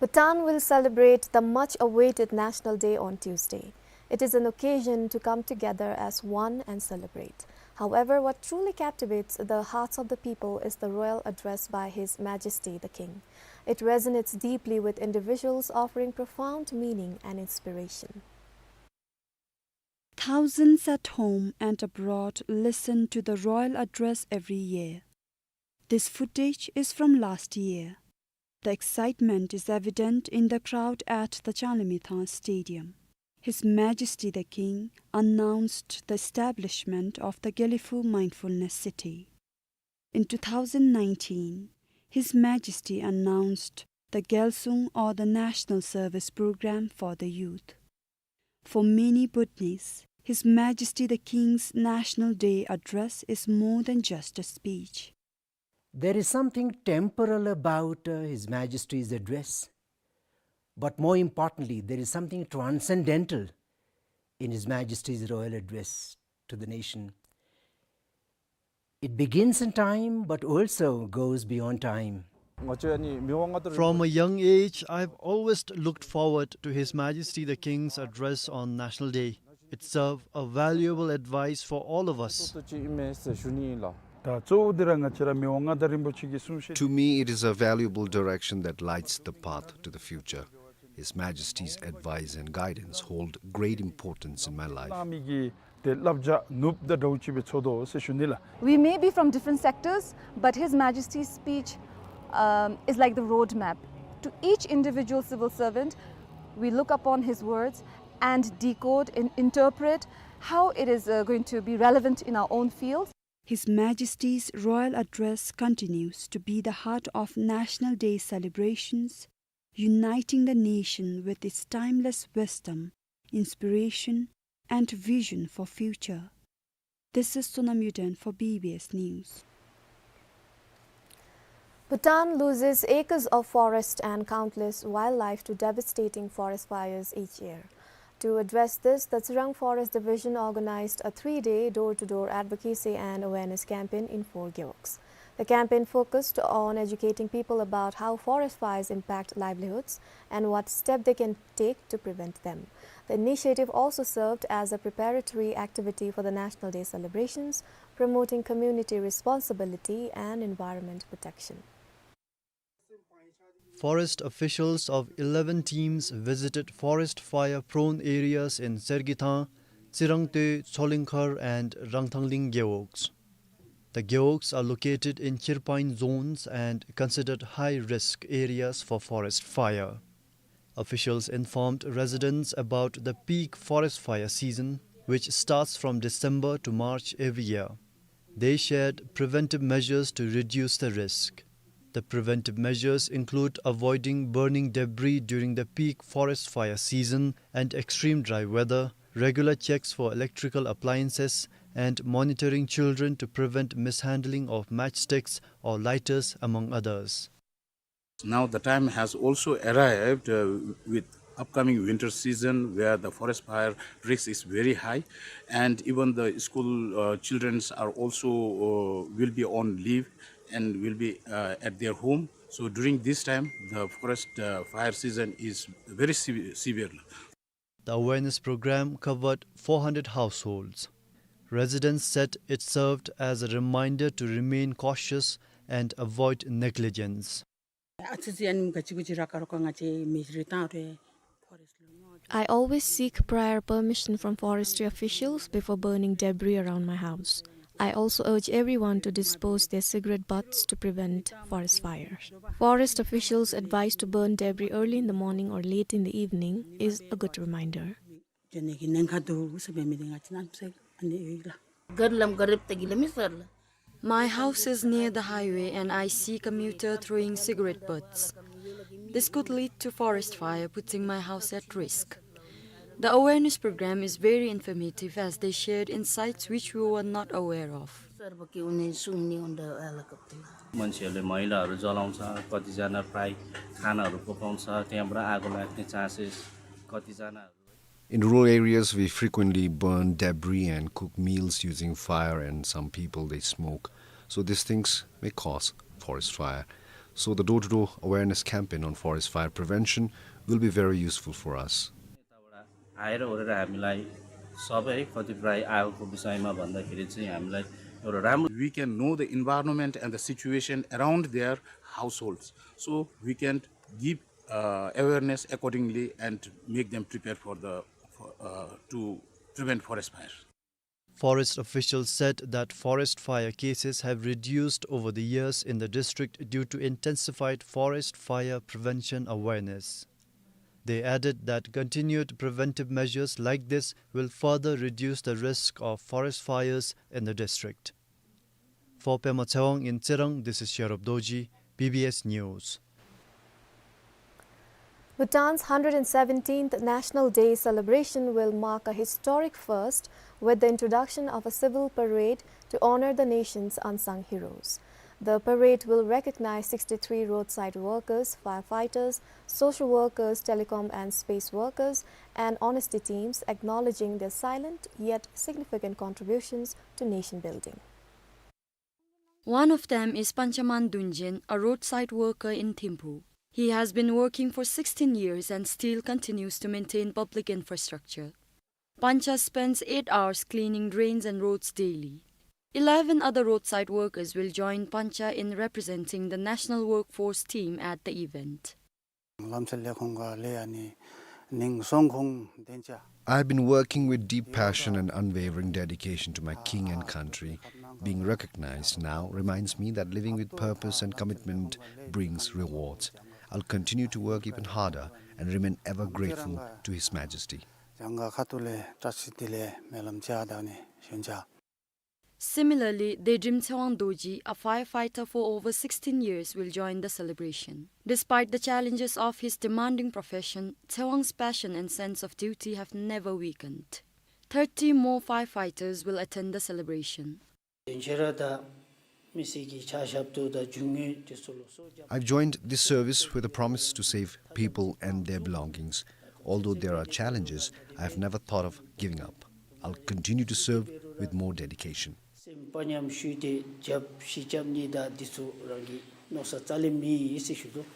Bhutan will celebrate the much-awaited National Day on Tuesday. It is an occasion to come together as one and celebrate. However, what truly captivates the hearts of the people is the royal address by His Majesty the King. It resonates deeply with individuals, offering profound meaning and inspiration. Thousands at home and abroad listen to the royal address every year. This footage is from last year. The excitement is evident in the crowd at the Changlimithang Stadium. His Majesty the King announced the establishment of the Gelephu Mindfulness City. In two thousand nineteen, His Majesty announced the Gyalsung, or the National Service Program for the youth. For many Bhutanese, His Majesty the King's National Day Address is more than just a speech. There is something temporal about, uh, His Majesty's address. But more importantly, there is something transcendental in His Majesty's royal address to the nation. It begins in time, but also goes beyond time. From a young age, I've always looked forward to His Majesty the King's address on National Day. It served a valuable advice for all of us. To me, it is a valuable direction that lights the path to the future. His Majesty's advice and guidance hold great importance in my life. We may be from different sectors, but His Majesty's speech, um, is like the roadmap. To each individual civil servant, we look upon his words and decode and interpret how it is, uh, going to be relevant in our own fields. His Majesty's royal address continues to be the heart of National Day celebrations, uniting the nation with its timeless wisdom, inspiration, and vision for future. This is Sonam Yuden for B B S News. Bhutan loses acres of forest and countless wildlife to devastating forest fires each year. To address this, the Tsirang Forest Division organized a three-day door-to-door advocacy and awareness campaign in four gewogs. The campaign focused on educating people about how forest fires impact livelihoods and what step they can take to prevent them. The initiative also served as a preparatory activity for the National Day celebrations, promoting community responsibility and environment protection. Forest officials of eleven teams visited forest fire-prone areas in Sergithang, Tsirangtwe, Tsolingkhar, and Rangthangling gewogs. The gewogs are located in Khirpine zones and considered high-risk areas for forest fire. Officials informed residents about the peak forest fire season, which starts from December to March every year. They shared preventive measures to reduce the risk. The preventive measures include avoiding burning debris during the peak forest fire season and extreme dry weather, regular checks for electrical appliances, and monitoring children to prevent mishandling of matchsticks or lighters, among others. Now the time has also arrived, uh, with upcoming winter season, where the forest fire risk is very high, and even the school, uh, childrens are also, uh, will be on leave and will be, uh, at their home. So during this time, the forest, uh, fire season is very se-, severe. The awareness program covered four hundred households. Residents said it served as a reminder to remain cautious and avoid negligence. I always seek prior permission from forestry officials before burning debris around my house. I also urge everyone to dispose their cigarette butts to prevent forest fire. Forest officials' advice to burn debris early in the morning or late in the evening is a good reminder. My house is near the highway and I see commuter throwing cigarette butts. This could lead to forest fire, putting my house at risk. The awareness program is very informative as they shared insights which we were not aware of. मान्छेहरूले मैलाहरू जलाउँछ, कतिजना प्राय खानाहरू पकाउँछ, त्यहाँबाट आगो लाग्ने चान्सेस, कतिजना In rural areas, we frequently burn debris and cook meals using fire, and some people, they smoke. So these things may cause forest fire. So the door-to-door awareness campaign on forest fire prevention will be very useful for us. आएर ओरेर हामीलाई सबै कति प्राय आगोको विषयमा भन्दाखेरि चाहिँ हामीलाई एउटा राम्रो We can know the environment and the situation around their households. So we can give, uh, awareness accordingly and make them prepare for the, for, uh, to prevent forest fire. Forest officials said that forest fire cases have reduced over the years in the district due to intensified forest fire prevention awareness. They added that continued preventive measures like this will further reduce the risk of forest fires in the district. For Pema Tshewang in Tsirang, this is Sherub Dorji, B B S News. Bhutan's hundred and seventeenth National Day celebration will mark a historic first with the introduction of a civil parade to honor the nation's unsung heroes. The parade will recognize sixty-three roadside workers, firefighters, social workers, telecom and space workers, and honesty teams, acknowledging their silent yet significant contributions to nation building. One of them is Panchaman Dunjen, a roadside worker in Thimphu. He has been working for sixteen years and still continues to maintain public infrastructure. Pancha spends eight hours cleaning drains and roads daily. Eleven other roadside workers will join Pancha in representing the National Workforce team at the event. I've been working with deep passion and unwavering dedication to my king and country. Being recognized now reminds me that living with purpose and commitment brings rewards. I'll continue to work even harder and remain ever grateful to His Majesty. Similarly, Dedrim Tshewang Dorji, a firefighter for over sixteen years, will join the celebration. Despite the challenges of his demanding profession, Tshewang's passion and sense of duty have never weakened. Thirty more firefighters will attend the celebration. མི་སེར་གྱི་ཆ་ཞབས་ཏོག་དང་རྒྱུ་དངོས་དེ་ཚུ་ལུ་སོ་རྒྱབ། I've joined this service with a promise to save people and their belongings. Although there are challenges, I have never thought of giving up. I'll continue to serve with more dedication. སེམས་དཔའ་ཉམས་ཞུ་སྟེ་རྒྱབ་ཤི་རྒྱབ་ནི་དང་དེ་ཚུ་རང་གི་མནོ་བསམ་རྩ་ལས་མེད་ཟེར་ཞུ་དོ།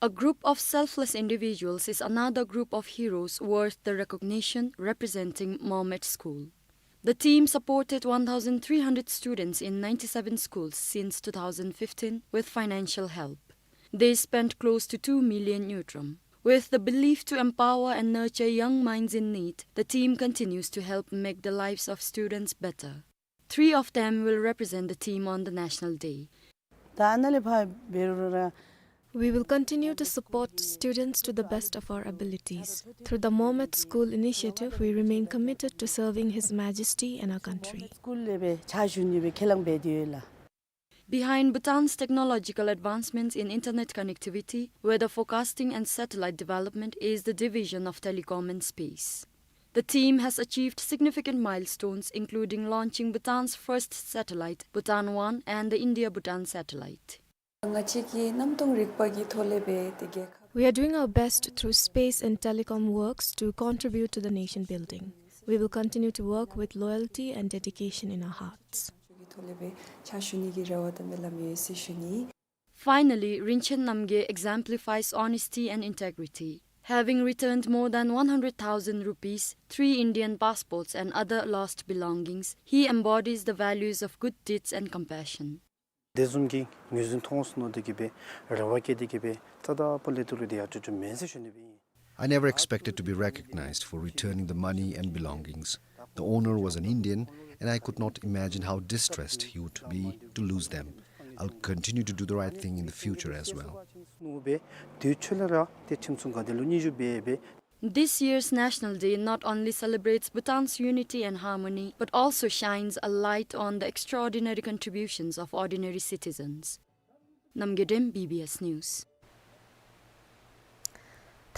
A group of selfless individuals is another group of heroes worth the recognition, representing Mohammed School. The team supported one thousand three hundred students in ninety-seven schools since two thousand fifteen with financial help. They spent close to two million ngultrum. With the belief to empower and nurture young minds in need, the team continues to help make the lives of students better. Three of them will represent the team on the National Day. ད་ཨ་ནཱ་ལས་ཕར་འབད་རུང་ར། We will continue to support students to the best of our abilities. Through the Mohammed School initiative, we remain committed to serving His Majesty and our country. སི་ཀུལ་ལས་སྦེ་ཕྱག་ཞུ་ནི་སྦེ་ཁས་བླངས་འབད་དེ་ཡོད་ལགས། Behind Bhutan's technological advancements in internet connectivity, weather forecasting and satellite development is the Division of Telecom and Space. The team has achieved significant milestones, including launching Bhutan's first satellite, Bhutan One, and the India-Bhutan satellite. ང་བཅས་ཀྱིས་གནམ་སྟོང་རིག་པ་གི་ཐོག་ལས་སྦེ་ཏེ་རྒྱལ་ཁབ། We are doing our best through space and telecom works to contribute to the nation building. We will continue to work with loyalty and dedication in our hearts. གི་ཐོག་ལས་སྦེ་ཕྱག་ཞུ་ནི་གི་རེ་བ་དང་སྨོན་ལམ་ཡོད་ཟེར་ཞུ་ནི། Finally, Rinchen Namgay exemplifies honesty and integrity. Having returned more than one hundred thousand rupees, three Indian passports and other lost belongings, he embodies the values of good deeds and compassion. དེ་བཟུམ་གྱི་ངོས་འཛིན་མཐོང་སོང་ནུག་དེ་གིས་སྦེ་རེ་བ་བསྐྱེད་དེ་གིས་སྦེ་རྩ་དང་པོ་ལས་དེ་ལུ་དེ་ཡར་སྤྲོད་རྒྱུ་མེན་ཟེར་ཞུ་ནི་སྦེ་ཨིན། I never expected to be recognized for returning the money and belongings. The owner was an Indian, and I could not imagine how distressed he would be to lose them. I'll continue to do the right thing in the future as well. དེ་ཚུ་ལས་ར་ཏེ་ཁྲིམས་སྲུང་འགག་སྡེ་ལུ་སྙན་ཞུ་འབད་སྦེ། This year's National Day not only celebrates Bhutan's unity and harmony, but also shines a light on the extraordinary contributions of ordinary citizens. Namgay Dem, B B S News.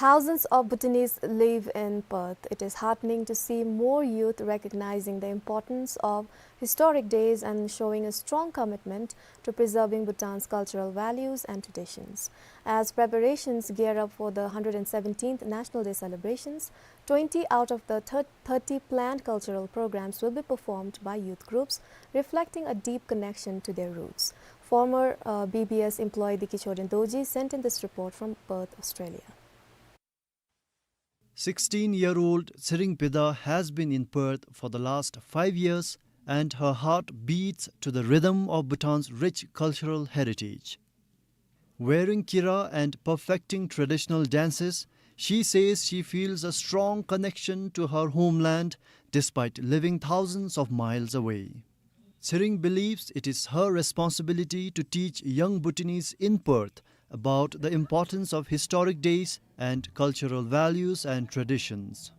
Thousands of Bhutanese live in Perth. It is heartening to see more youth recognizing the importance of historic days and showing a strong commitment to preserving Bhutan's cultural values and traditions. As preparations gear up for the hundred and seventeenth National Day celebrations, twenty out of the thir-, thirty planned cultural programs will be performed by youth groups, reflecting a deep connection to their roots. Former, uh, B B S employee Dikhi Chorden Dorji sent in this report from Perth, Australia. Sixteen-year-old Tshering Bida has been in Perth for the last five years, and her heart beats to the rhythm of Bhutan's rich cultural heritage. Wearing kira and perfecting traditional dances, she says she feels a strong connection to her homeland despite living thousands of miles away. Tshering believes it is her responsibility to teach young Bhutanese in Perth about the importance of historic days and cultural values and traditions.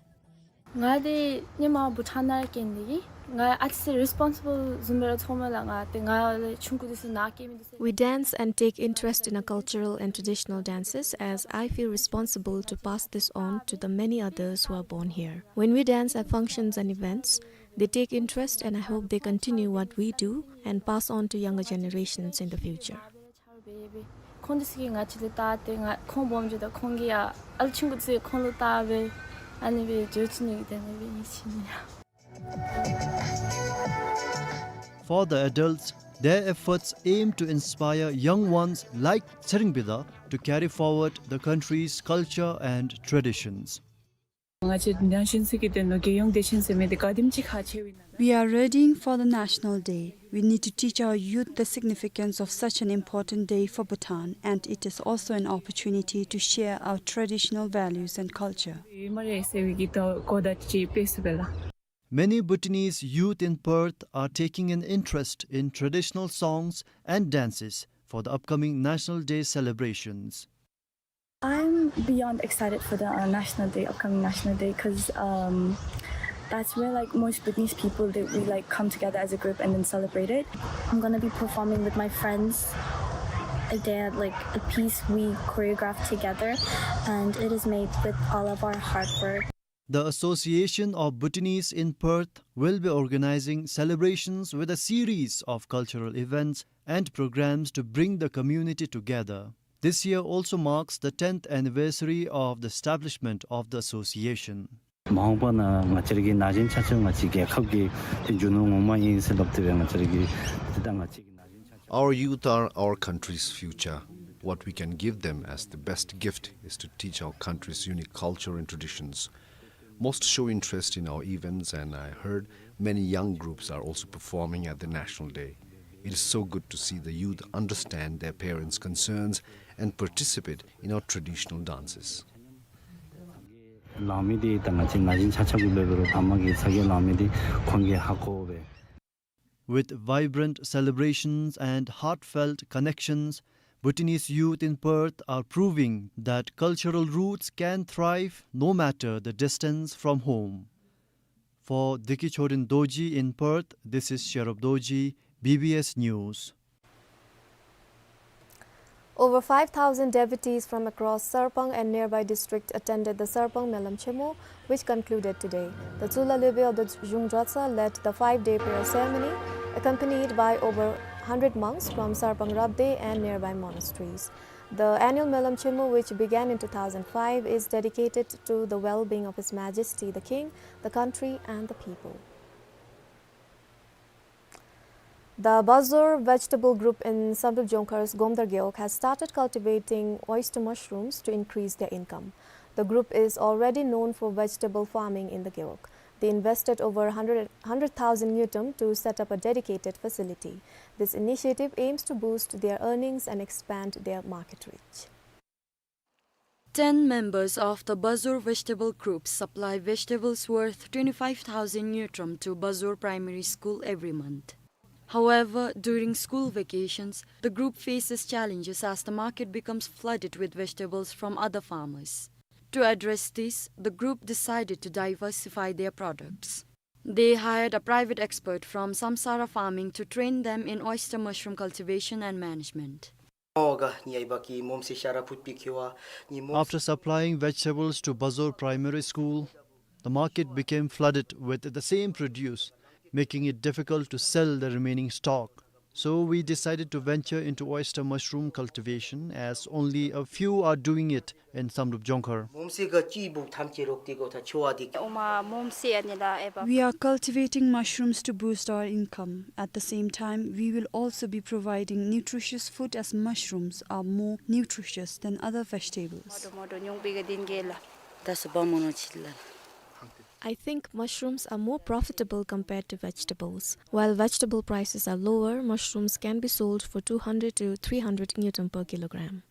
ང་འདི་ཧེ་མ་བྷུ་ཊཱན་ནང་སྐྱེས་ནི་ཨིན། ང་ཨ་ཙི་རི་སི་པོན་སི་བཱལ་བཟུམ་སྦེ་ར་ཚོརཝ་མས་ལགས། ང་འདི་ང་ལས་ཆུང་ཀུ་འདི་ཚུ་ནཱ་སྐྱེས་མི་འདི་ཚུ། We dance and take interest in our cultural and traditional dances, as I feel responsible to pass this on to the many others who are born here. When we dance at functions and events, they take interest, and I hope they continue what we do and pass on to younger generations in the future. ཁོང་འདི་ཚུ་གིས་ང་བཅས་ལུ་བལྟ་སྟེ་ང་ཁོང་སྦོམ་འགྱོཝ་ད་ཁོང་གིས་ཡང་ཨ་ལུ་ཆུང་ཀུ་ཚུ་ཁོང་ལུ་བལྟ་སྦེ་ཨ་ནི་སྦེ་འགྱོ་བཅུག་ནི་གི་དེ་ནི་སྦེ་ཨིན་ཟེར་ཞུ་ནི་ལགས། For the adults, their efforts aim to inspire young ones like Tshering Bida to carry forward the country's culture and traditions. ང་བཅས་ནང་ཞིང་ཚུ་གི་དོན་ལུ་རྒྱལ་ཡོངས་དད་ཅན་ཟེར་མི་འདི་ག་དེམ་ཅིག་ཁག་ཆེཝ་ཨིན་ན། We are readying for the National Day. We need to teach our youth the significance of such an important day for Bhutan, and it is also an opportunity to share our traditional values and culture. ཨེ་མ་རེ་ཟེར་བའི་གི་ད་གོ་བརྡ་ཅིག་སྤེལ་ཚུགས་པས་ལགས། Many Bhutanese youth in Perth are taking an interest in traditional songs and dances for the upcoming National Day celebrations. I'm beyond excited for the, uh, National Day, upcoming National Day, 'cause, um, that's where, like, most Bhutanese people, they, we, like, come together as a group and then celebrate it. I'm gonna be performing with my friends. They had, like, a piece we choreographed together, and it is made with all of our hard work. The Association of Bhutanese in Perth will be organizing celebrations with a series of cultural events and programs to bring the community together. This year also marks the tenth anniversary of the establishment of the association. མ་འོངས་པ་ན་ང་བཅས་ར་གི་ན་གཞོན་ཆ་ཁྱབ་ང་བཅས་རྒྱལ་ཁབ་ཀྱི་ཏེ་རྒྱུ་ནོར་ངོ་མ་ཨིན་ཟེར་སླབ་སྟེ་སྦེ་ང་བཅས་ར་གི་ཏེ་ད་ང་བཅས་ཀྱི་ན་གཞོན་ཆ་ཁྱབ། Our youth are our country's future. What we can give them as the best gift is to teach our country's unique culture and traditions. Most show interest in our events, and I heard many young groups are also performing at the National Day. It is so good to see the youth understand their parents' concerns and participate in our traditional dances. ལང་མི་འདི་ད་ང་བཅས་ན་གཞོན་ཆ་ཁྱབ་ཀྱི་འབད་རུང་ཕམ་གི་ཚ་གྱང་ལང་མི་འདི་ཁོང་གིས་ཧ་གོ་སྦེ། With vibrant celebrations and heartfelt connections, Bhutanese youth in Perth are proving that cultural roots can thrive no matter the distance from home. For Deki Chorin Dorji in Perth, this is Sherub Dorji, B B S News. Over five thousand devotees from across Sarpang and nearby district attended the Sarpang Melam Chemo, which concluded today. The Tsulalebi of the Zhung Dratsa led the five-day prayer ceremony, accompanied by over hundred monks from Sarpang Rabdey and nearby monasteries. The annual Melam Chemo, which began in two thousand five, is dedicated to the well-being of His Majesty the King, the country, and the people. The Bazor Vegetable Group in Samdrup Jongkhar's Gomdar Gewog has started cultivating oyster mushrooms to increase their income. The group is already known for vegetable farming in the Gewog. They invested over hundred, hundred thousand ngultrum to set up a dedicated facility. This initiative aims to boost their earnings and expand their market reach. Ten members of the Bazur Vegetable Group supply vegetables worth twenty-five thousand ngultrum to Bazur Primary School every month. However, during school vacations, the group faces challenges as the market becomes flooded with vegetables from other farmers. To address this, the group decided to diversify their products. They hired a private expert from Samsara Farming to train them in oyster mushroom cultivation and management. After supplying vegetables to Bazor Primary School, the market became flooded with the same produce, making it difficult to sell the remaining stock. So we decided to venture into oyster mushroom cultivation, as only a few are doing it in Samdrup Jongkhar. We are cultivating mushrooms to boost our income. At the same time, we will also be providing nutritious food, as mushrooms are more nutritious than other vegetables. I think mushrooms are more profitable compared to vegetables. While vegetable prices are lower, mushrooms can be sold for two hundred to three hundred ngultrum per kilogram.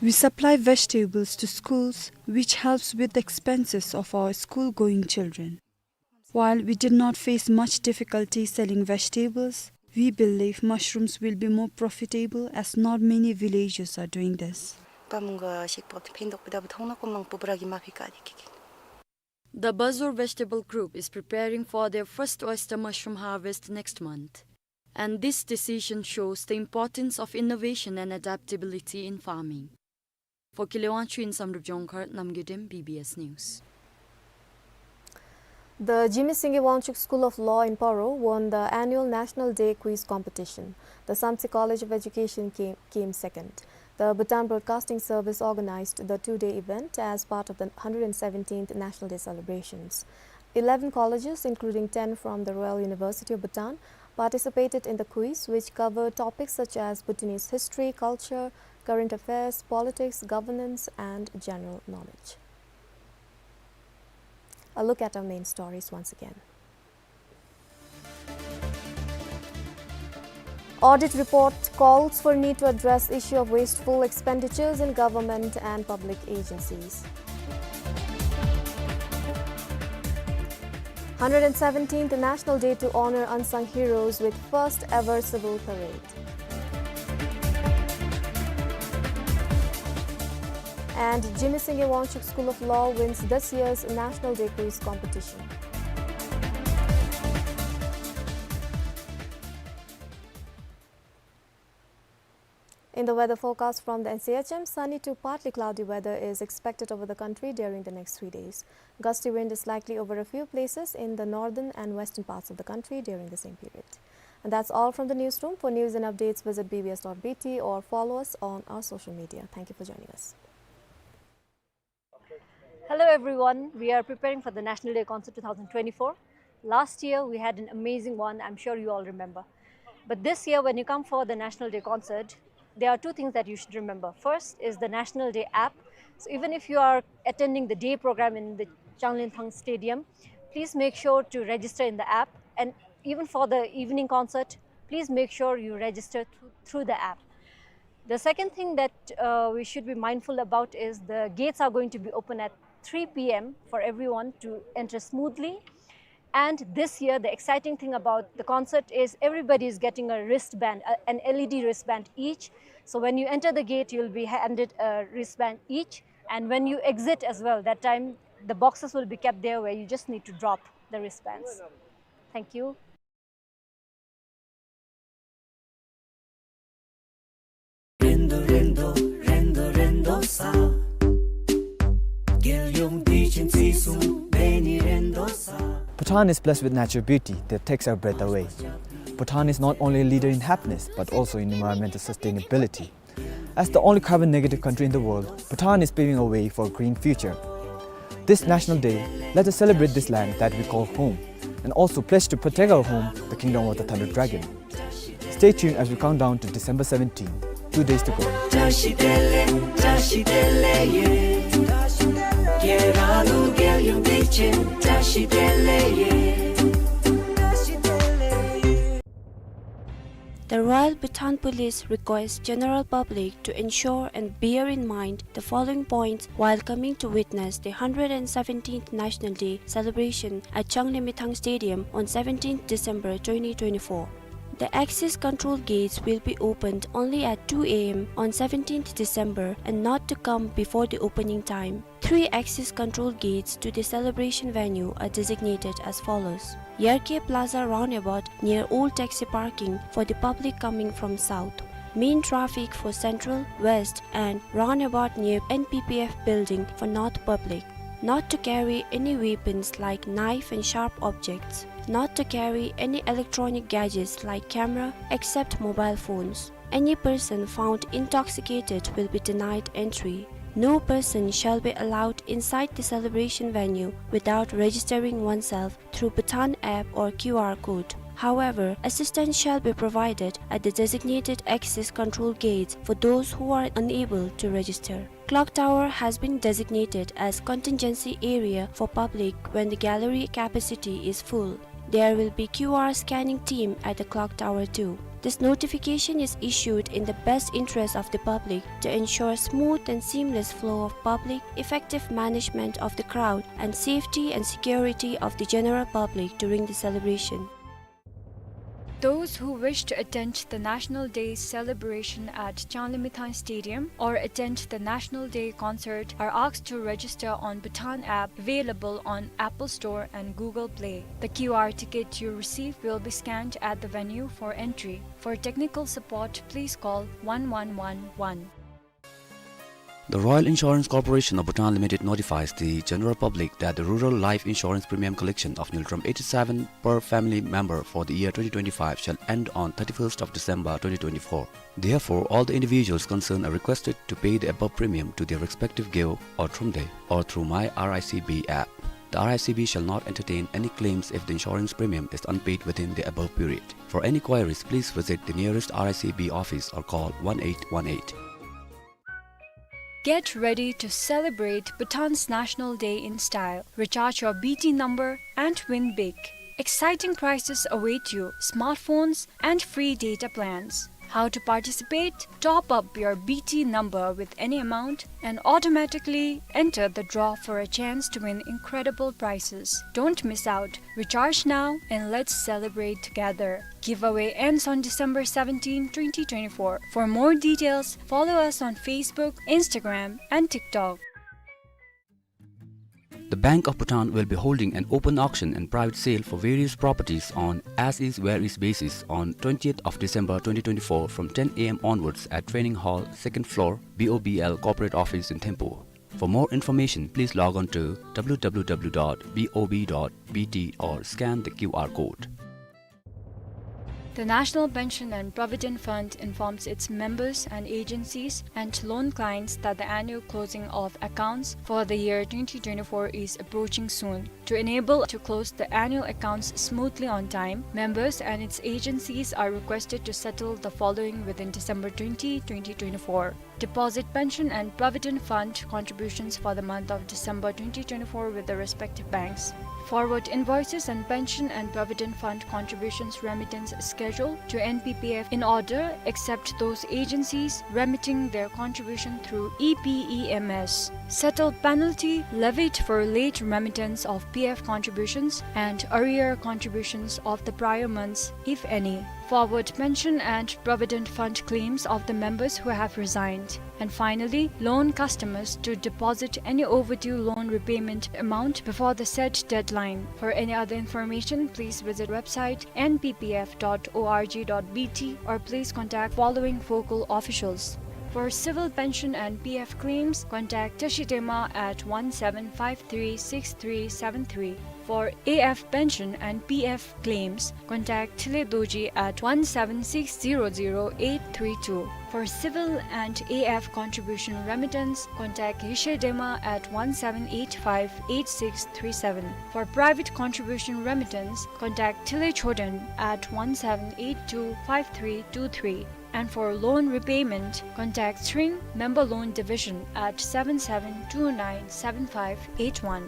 We supply vegetables to schools, which helps with the expenses of our school-going children. While we did not face much difficulty selling vegetables, we believe mushrooms will be more profitable, as not many villagers are doing this. The Bazur Vegetable Group is preparing for their first oyster mushroom harvest next month, and this decision shows the importance of innovation and adaptability in farming. For Kile Wangchuk in Samdrup Jongkhar, Namgay Dem, B B S News. The Jigme Singye Wangchuk School of Law in Paro won the annual National Day Quiz competition. The Samtse College of Education came, came second. The Bhutan Broadcasting Service organized the two-day event as part of the hundred seventeenth National Day celebrations. Eleven colleges, including ten from the Royal University of Bhutan, participated in the quiz, which covered topics such as Bhutanese history, culture, current affairs, politics, governance, and general knowledge. A look at our main stories once again. Audit report calls for need to address issue of wasteful expenditures in government and public agencies. Hundred seventeenth National Day to honor unsung heroes with first ever civil parade. And Jigme Singye Wangchuk School of Law wins this year's National Day Quiz competition. In the weather forecast from the N C H M, sunny to partly cloudy weather is expected over the country during the next three days. Gusty wind is likely over a few places in the northern and western parts of the country during the same period. And that's all from the newsroom. For news and updates, visit B B S dot B T or follow us on our social media. Thank you for joining us. Hello everyone, we are preparing for the National Day Concert two thousand twenty-four. Last year we had an amazing one, I'm sure you all remember. But this year when you come for the National Day Concert, there are two things that you should remember. First is the National Day app. So even if you are attending the day program in the Changlimithang Stadium, please make sure to register in the app. And even for the evening concert, please make sure you register through, through the app. The second thing that, uh, we should be mindful about is the gates are going to be open at three P M for everyone to enter smoothly. And this year, the exciting thing about the concert is everybody is getting a wristband, a, an L E D wristband each. So when you enter the gate, you'll be handed a wristband each. And when you exit as well, that time the boxes will be kept there where you just need to drop the wristbands. Thank you. Bhutan is blessed with natural beauty that takes our breath away. Bhutan is not only a leader in happiness, but also in environmental sustainability. As the only carbon negative country in the world, Bhutan is paving a way for a green future. This National Day, let us celebrate this land that we call home, and also pledge to protect our home, the Kingdom of the Thunder Dragon. Stay tuned as we count down to December seventeen, two days to go. The Royal Bhutan Police requests general public to ensure and bear in mind the following points while coming to witness the hundred and seventeenth National Day celebration at Changlimithang Stadium on seventeenth December twenty twenty-four. The access control gates will be opened only at two A M on seventeenth December and not to come before the opening time. Three access control gates to the celebration venue are designated as follows: Yarkhe Plaza roundabout near old taxi parking for the public coming from south. Main traffic for central, west and roundabout near N P P F building for north public. Not to carry any weapons like knife and sharp objects. Not to carry any electronic gadgets like camera except mobile phones. Any person found intoxicated will be denied entry. No person shall be allowed inside the celebration venue without registering oneself through Bhutan app or Q R code. However, assistance shall be provided at the designated access control gates for those who are unable to register. Clock tower has been designated as contingency area for public when the gallery capacity is full. There will be Q R scanning team at the clock tower too. This notification is issued in the best interest of the public to ensure smooth and seamless flow of public, effective management of the crowd, and safety and security of the general public during the celebration. Those who wish to attend the National Day celebration at Changlimithang Stadium or attend the National Day concert are asked to register on Bhutan app available on Apple Store and Google Play. The Q R ticket you receive will be scanned at the venue for entry. For technical support, please call one one one one. The Royal Insurance Corporation of Bhutan Limited notifies the general public that the rural life insurance premium collection of Ngultrum eighty-seven per family member for the year twenty twenty-five shall end on thirty-first of December twenty twenty-four. Therefore, all the individuals concerned are requested to pay the above premium to their respective Geo or Thromde or through My R I C B app. The R I C B shall not entertain any claims if the insurance premium is unpaid within the above period. For any queries, please visit the nearest R I C B office or call one eight one eight. Get ready to celebrate Bhutan's National Day in style. Recharge your B T number and win big. Exciting prizes await you: smartphones and free data plans. How to participate? Top up your B T number with any amount and automatically enter the draw for a chance to win incredible prizes. Don't miss out. Recharge now and let's celebrate together. Giveaway ends on December seventeenth, twenty twenty-four. For more details, follow us on Facebook, Instagram, and TikTok. The Bank of Bhutan will be holding an open auction and private sale for various properties on as-is where-is basis on twentieth of December twenty twenty-four from ten A M onwards at Training Hall, second floor, B O B L Corporate Office in Thimphu. For more information, please log on to W W W dot B O B dot B T or scan the Q R code. The National Pension and Provident Fund informs its members and agencies and loan clients that the annual closing of accounts for the year twenty twenty-four is approaching soon. To enable to close the annual accounts smoothly on time, members and its agencies are requested to settle the following within December twenty, twenty twenty-four. Deposit pension and provident fund contributions for the month of December twenty twenty-four with the respective banks. Forward invoices and pension and provident fund contributions remittance schedule to N P P F in order, except those agencies remitting their contribution through E P E M S. Settle penalty levied for late remittance of P F contributions and arrear contributions of the prior months, if any. Forward pension and provident fund claims of the members who have resigned. And finally, loan customers to deposit any overdue loan repayment amount before the said deadline. For any other information, please visit website N P P F dot O R G dot B T or please contact following focal officials. For civil pension and P F claims, contact Tashi Dema at one seven five three six three seven three. For A F pension and P F claims, contact Thile Dorji at one seven six zero zero eight three two. For civil and A F contribution remittance, contact Yeshe Dema at one seven eight five eight six three seven. For private contribution remittance, contact Thile Choden at one seven eight two five three two three. And for loan repayment, contact Tshering Member Loan Division at seven seven two nine seven five eight one.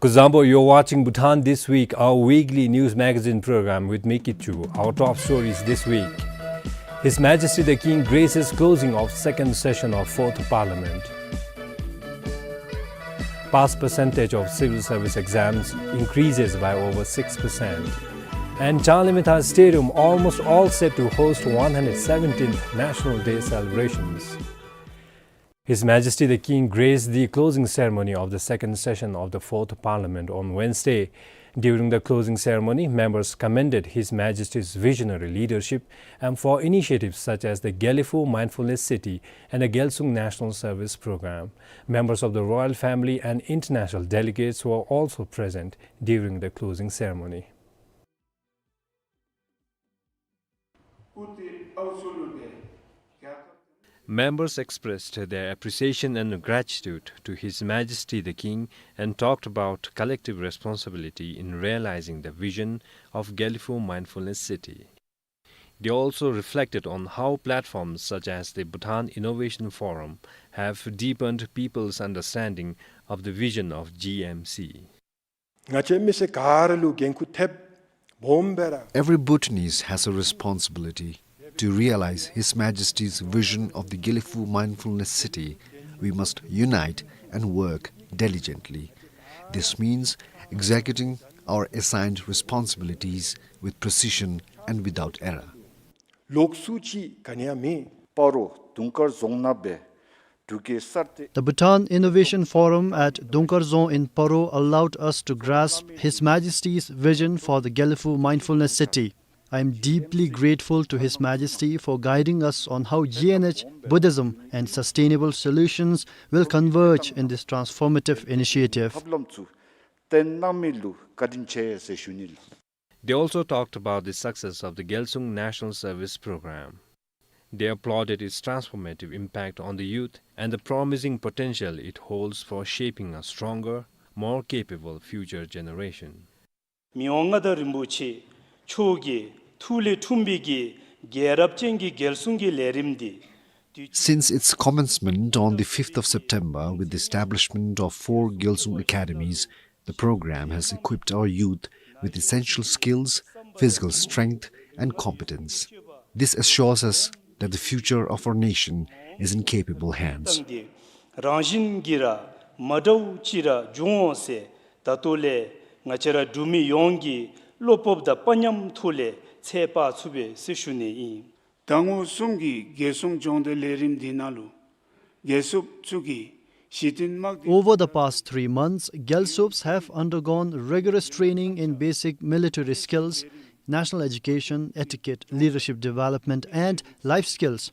Kuzuzangpo, you're watching Bhutan This Week, our weekly news magazine program with me, Kichu. Our top stories this week. His Majesty the King graces closing of second session of Fourth Parliament. Pass percentage of civil service exams increases by over six percent. And Changlimithar Stadium almost all set to host one hundred seventeenth National Day celebrations. His Majesty the King graced the closing ceremony of the second session of the Fourth Parliament on Wednesday. During the closing ceremony, members commended His Majesty's visionary leadership and for initiatives such as the Gelephu Mindfulness City and the Gyalsung National Service Program. Members of the royal family and international delegates were also present during the closing ceremony. Members expressed their appreciation and gratitude to His Majesty the King and talked about collective responsibility in realizing the vision of Gelephu Mindfulness City. They also reflected on how platforms such as the Bhutan Innovation Forum have deepened people's understanding of the vision of G M C. ང་བཅས་མི་སེར་ག་ར་ལུ་འགན་ཁུར་ཐེབས་སྦོམ་སྦེ་ར། Every Bhutanese has a responsibility to realize His Majesty's vision of the Gelephu Mindfulness City. We must unite and work diligently. This means executing our assigned responsibilities with precision and without error. ལོགས་སུ་ཅིག་ག་ནི་ཡང་མེད། སྤ་རོ་དུང་དཀར་རྫོང་ནང་སྦེ་འབྲུག་རྒྱལ་གསར་བཏོན། The Bhutan Innovation Forum at Dungkar Dzong in Paro allowed us to grasp His Majesty's vision for the Gelephu Mindfulness City. I am deeply grateful to His Majesty for guiding us on how G N H, Buddhism, and sustainable solutions will converge in this transformative initiative. ཐབས་ལམ་ཚུ་བསྟན་གནང་མི་ལུ་བཀའ་དྲིན་ཆེ་ཟེར་ཞུ་ནི་ལགས། They also talked about the success of the Gyalsung National Service Program. They applauded its transformative impact on the youth and the promising potential it holds for shaping a stronger, more capable future generation. མི་དབང་མངའ་བདག་རིན་པོ་ཆེ་མཆོག་གི་ཐུགས་ལས་འཁྲུངས་པའི་གི་རྒྱལ་རབས་ཅན་གྱི་རྒྱལ་སྲུང་གི་ལས་རིམ་འདི། Since its commencement on the fifth of September with the establishment of four Gyalsung Academies, the program has equipped our youth with essential skills, physical strength, and competence. This assures us that the future of our nation is in capable hands. རང་བཞིན་གྱིས་ར་མ་འདྲཝ་ཅིག་ར་འབྱུང་འོང་ཟེར་ད་ལྟོ་ལས་ང་བཅས་ར་འབྲུག་མི་ཡོངས་ཀྱིས་བློ་སྤོབས་དང་དཔའ་ཉམས་ཐོག་ལས་ཚད་དཔག་ཚུགས་པས་ཟེར་ཞུ་ནི་ཨིན། ཟླ་ངོ་གསུམ་གྱི་རྒྱལ་སྲུང་སྦྱོང་བརྡར་ལས་རིམ་འདི་ནང་ལུ་རྒྱལ་སྲུངཔ་ཚུ་གིས་གཞི་རྟེན་དམག་སྡེ། Over the past three months, Gyalsups have undergone rigorous training in basic military skills, national education, etiquette, leadership development, and life skills.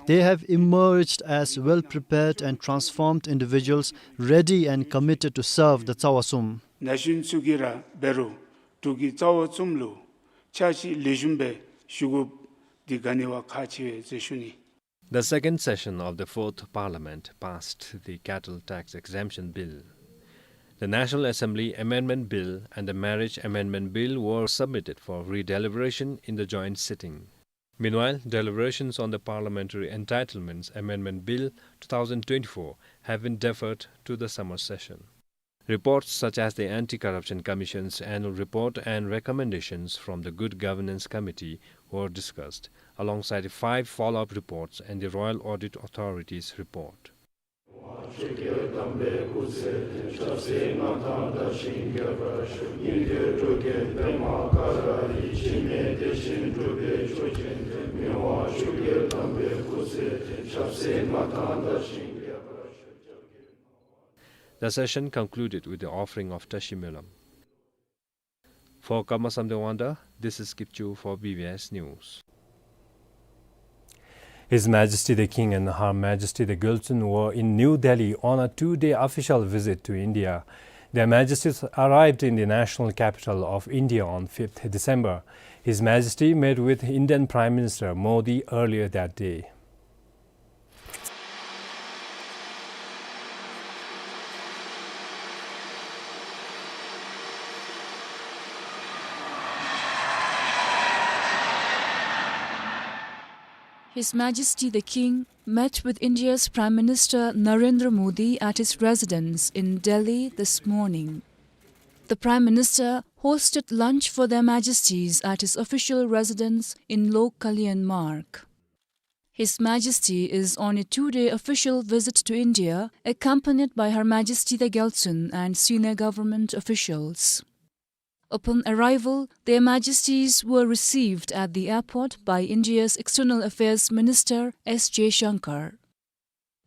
They have emerged as well-prepared and transformed individuals, ready and committed to serve the Tsawasum. ན་གཞོན་ཚུ་གིས་ར་འབད་རུང་འབྲུག་གི་རྩ་བ་བཙུནམ་ལུ་ཕྱག་ཕྱིད་ལེགས་ཤོམ་སྦེ་ཞུ་དགོཔ་འདི་ག་ནི་བ་ཁག་ཆེ་བས་ཟེར་ཞུ་ནི། The second session of the Fourth Parliament passed the Cattle Tax Exemption Bill. The National Assembly Amendment Bill and the Marriage Amendment Bill were submitted for re-deliberation in the joint sitting. Meanwhile, deliberations on the Parliamentary Entitlements Amendment Bill two thousand twenty-four have been deferred to the summer session. Reports such as the Anti-Corruption Commission's annual report and recommendations from the Good Governance Committee were discussed, alongside the five follow-up reports and the Royal Audit Authority's report. The session concluded with the offering of Tashi Melam. For Karma Samdeo Wangda, this is Kipchoo for B B S News. His Majesty the King and Her Majesty the Gyaltsuen were in New Delhi on a two-day official visit to India. Their Majesties arrived in the national capital of India on fifth December. His Majesty met with Indian Prime Minister Modi earlier that day. His Majesty the King met with India's Prime Minister Narendra Modi at his residence in Delhi this morning. The Prime Minister hosted lunch for Their Majesties at his official residence in Lok Kalyan Marg. His Majesty is on a two-day official visit to India, accompanied by Her Majesty the Gyaltsuen and senior government officials. Upon arrival, Their Majesties were received at the airport by India's External Affairs Minister S Jaishankar.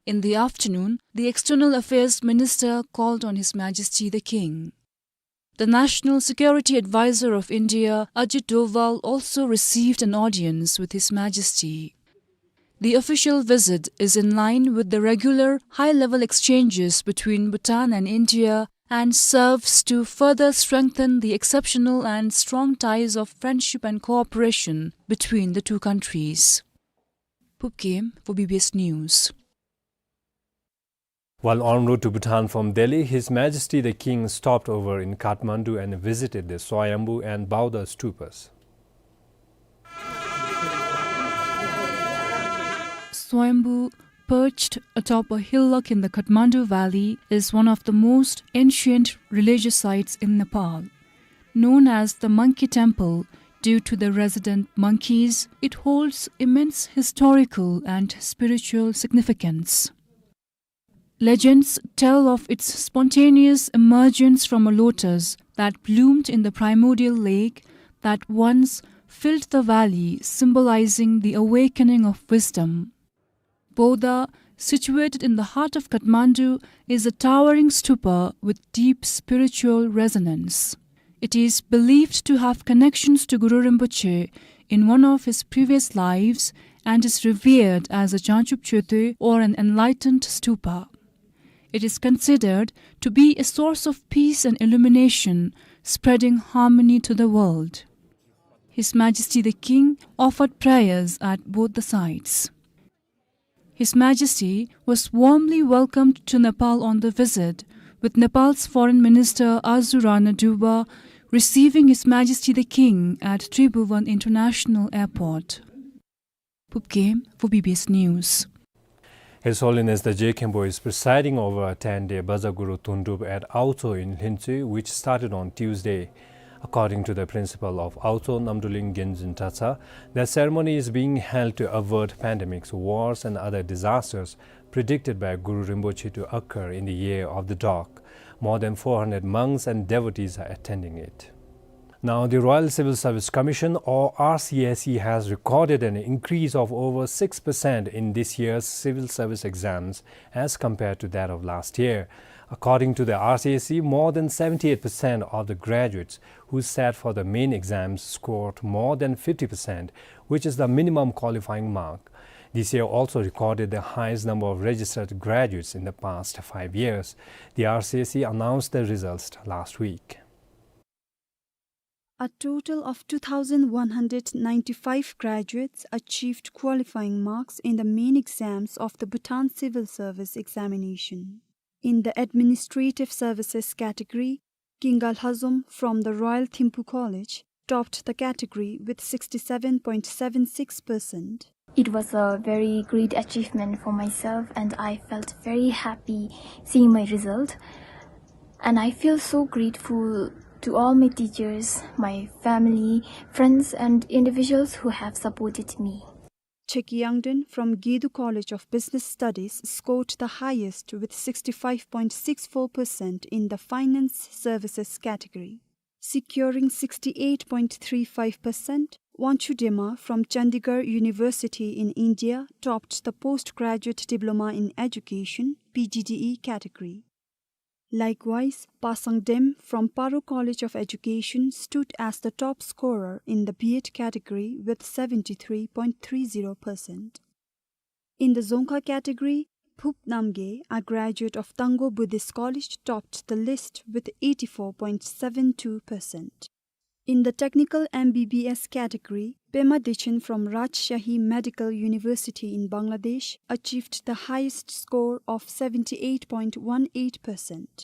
In the afternoon, the External Affairs Minister called on His Majesty the King. The National Security Advisor of India, Ajit Doval, also received an audience with His Majesty. The official visit is in line with the regular high-level exchanges between Bhutan and India and serves to further strengthen the exceptional and strong ties of friendship and cooperation between the two countries. Phub Game for B B S News. While en route to Bhutan from Delhi, His Majesty the King stopped over in Kathmandu and visited the Swayambhu and Bauddha stupas. Swayambhu, perched atop a hillock in the Kathmandu Valley, is one of the most ancient religious sites in Nepal. Known as the Monkey Temple due to the resident monkeys, it holds immense historical and spiritual significance. Legends tell of its spontaneous emergence from a lotus that bloomed in the primordial lake that once filled the valley, symbolizing the awakening of wisdom. Bauddha, situated in the heart of Kathmandu, is a towering stupa with deep spiritual resonance. It is believed to have connections to Guru Rinpoche in one of his previous lives and is revered as a Jangchub Chötö, or an enlightened stupa. It is considered to be a source of peace and illumination, spreading harmony to the world. His Majesty the King offered prayers at both the sites. His Majesty was warmly welcomed to Nepal on the visit, with Nepal's Foreign Minister Azu Rana Dubwa receiving His Majesty the King at Tribhuvan International Airport. Phub Gyalpo for B B S News. His Holiness the Je Khenpo is presiding over a ten-day Baja Guru Thundrup at Aocho in Lhintsey, which started on Tuesday. According to the principal of Aocho, Namdruling Genzin Dratshar, the ceremony is being held to avert pandemics, wars, and other disasters predicted by Guru Rinpoche to occur in the year of the dog. More than four hundred monks and devotees are attending it. Now, the Royal Civil Service Commission, or R C S C, has recorded an increase of over six percent in this year's civil service exams as compared to that of last year. According to the R C S C, more than seventy-eight percent of the graduates who sat for the main exams scored more than fifty percent, which is the minimum qualifying mark. This year also recorded the highest number of registered graduates in the past five years. The R C S C announced the results last week. A total of two thousand one hundred ninety-five graduates achieved qualifying marks in the main exams of the Bhutan Civil Service Examination. In the Administrative Services category, Kinga Lhazom from the Royal Thimphu College topped the category with sixty-seven point seven six percent. It was a very great achievement for myself, and I felt very happy seeing my result. And I feel so grateful to all my teachers, my family, friends, and individuals who have supported me. Cheki Yangden from Gedu College of Business Studies scored the highest with sixty-five point six four percent in the Finance Services category. Securing sixty-eight point three five percent, Wanchu Dema from Chandigarh University in India topped the Postgraduate Diploma in Education, P G D E category. Likewise, Pasang Dem from Paro College of Education stood as the top scorer in the B Ed category with seventy-three point three zero percent. In the Dzongkha category, Phup Namgay, a graduate of Tanggo Buddhist College, topped the list with eighty-four point seven two percent. In the Technical M B B S category, Pema Dechen from Rajshahi Medical University in Bangladesh achieved the highest score of seventy-eight point one eight percent.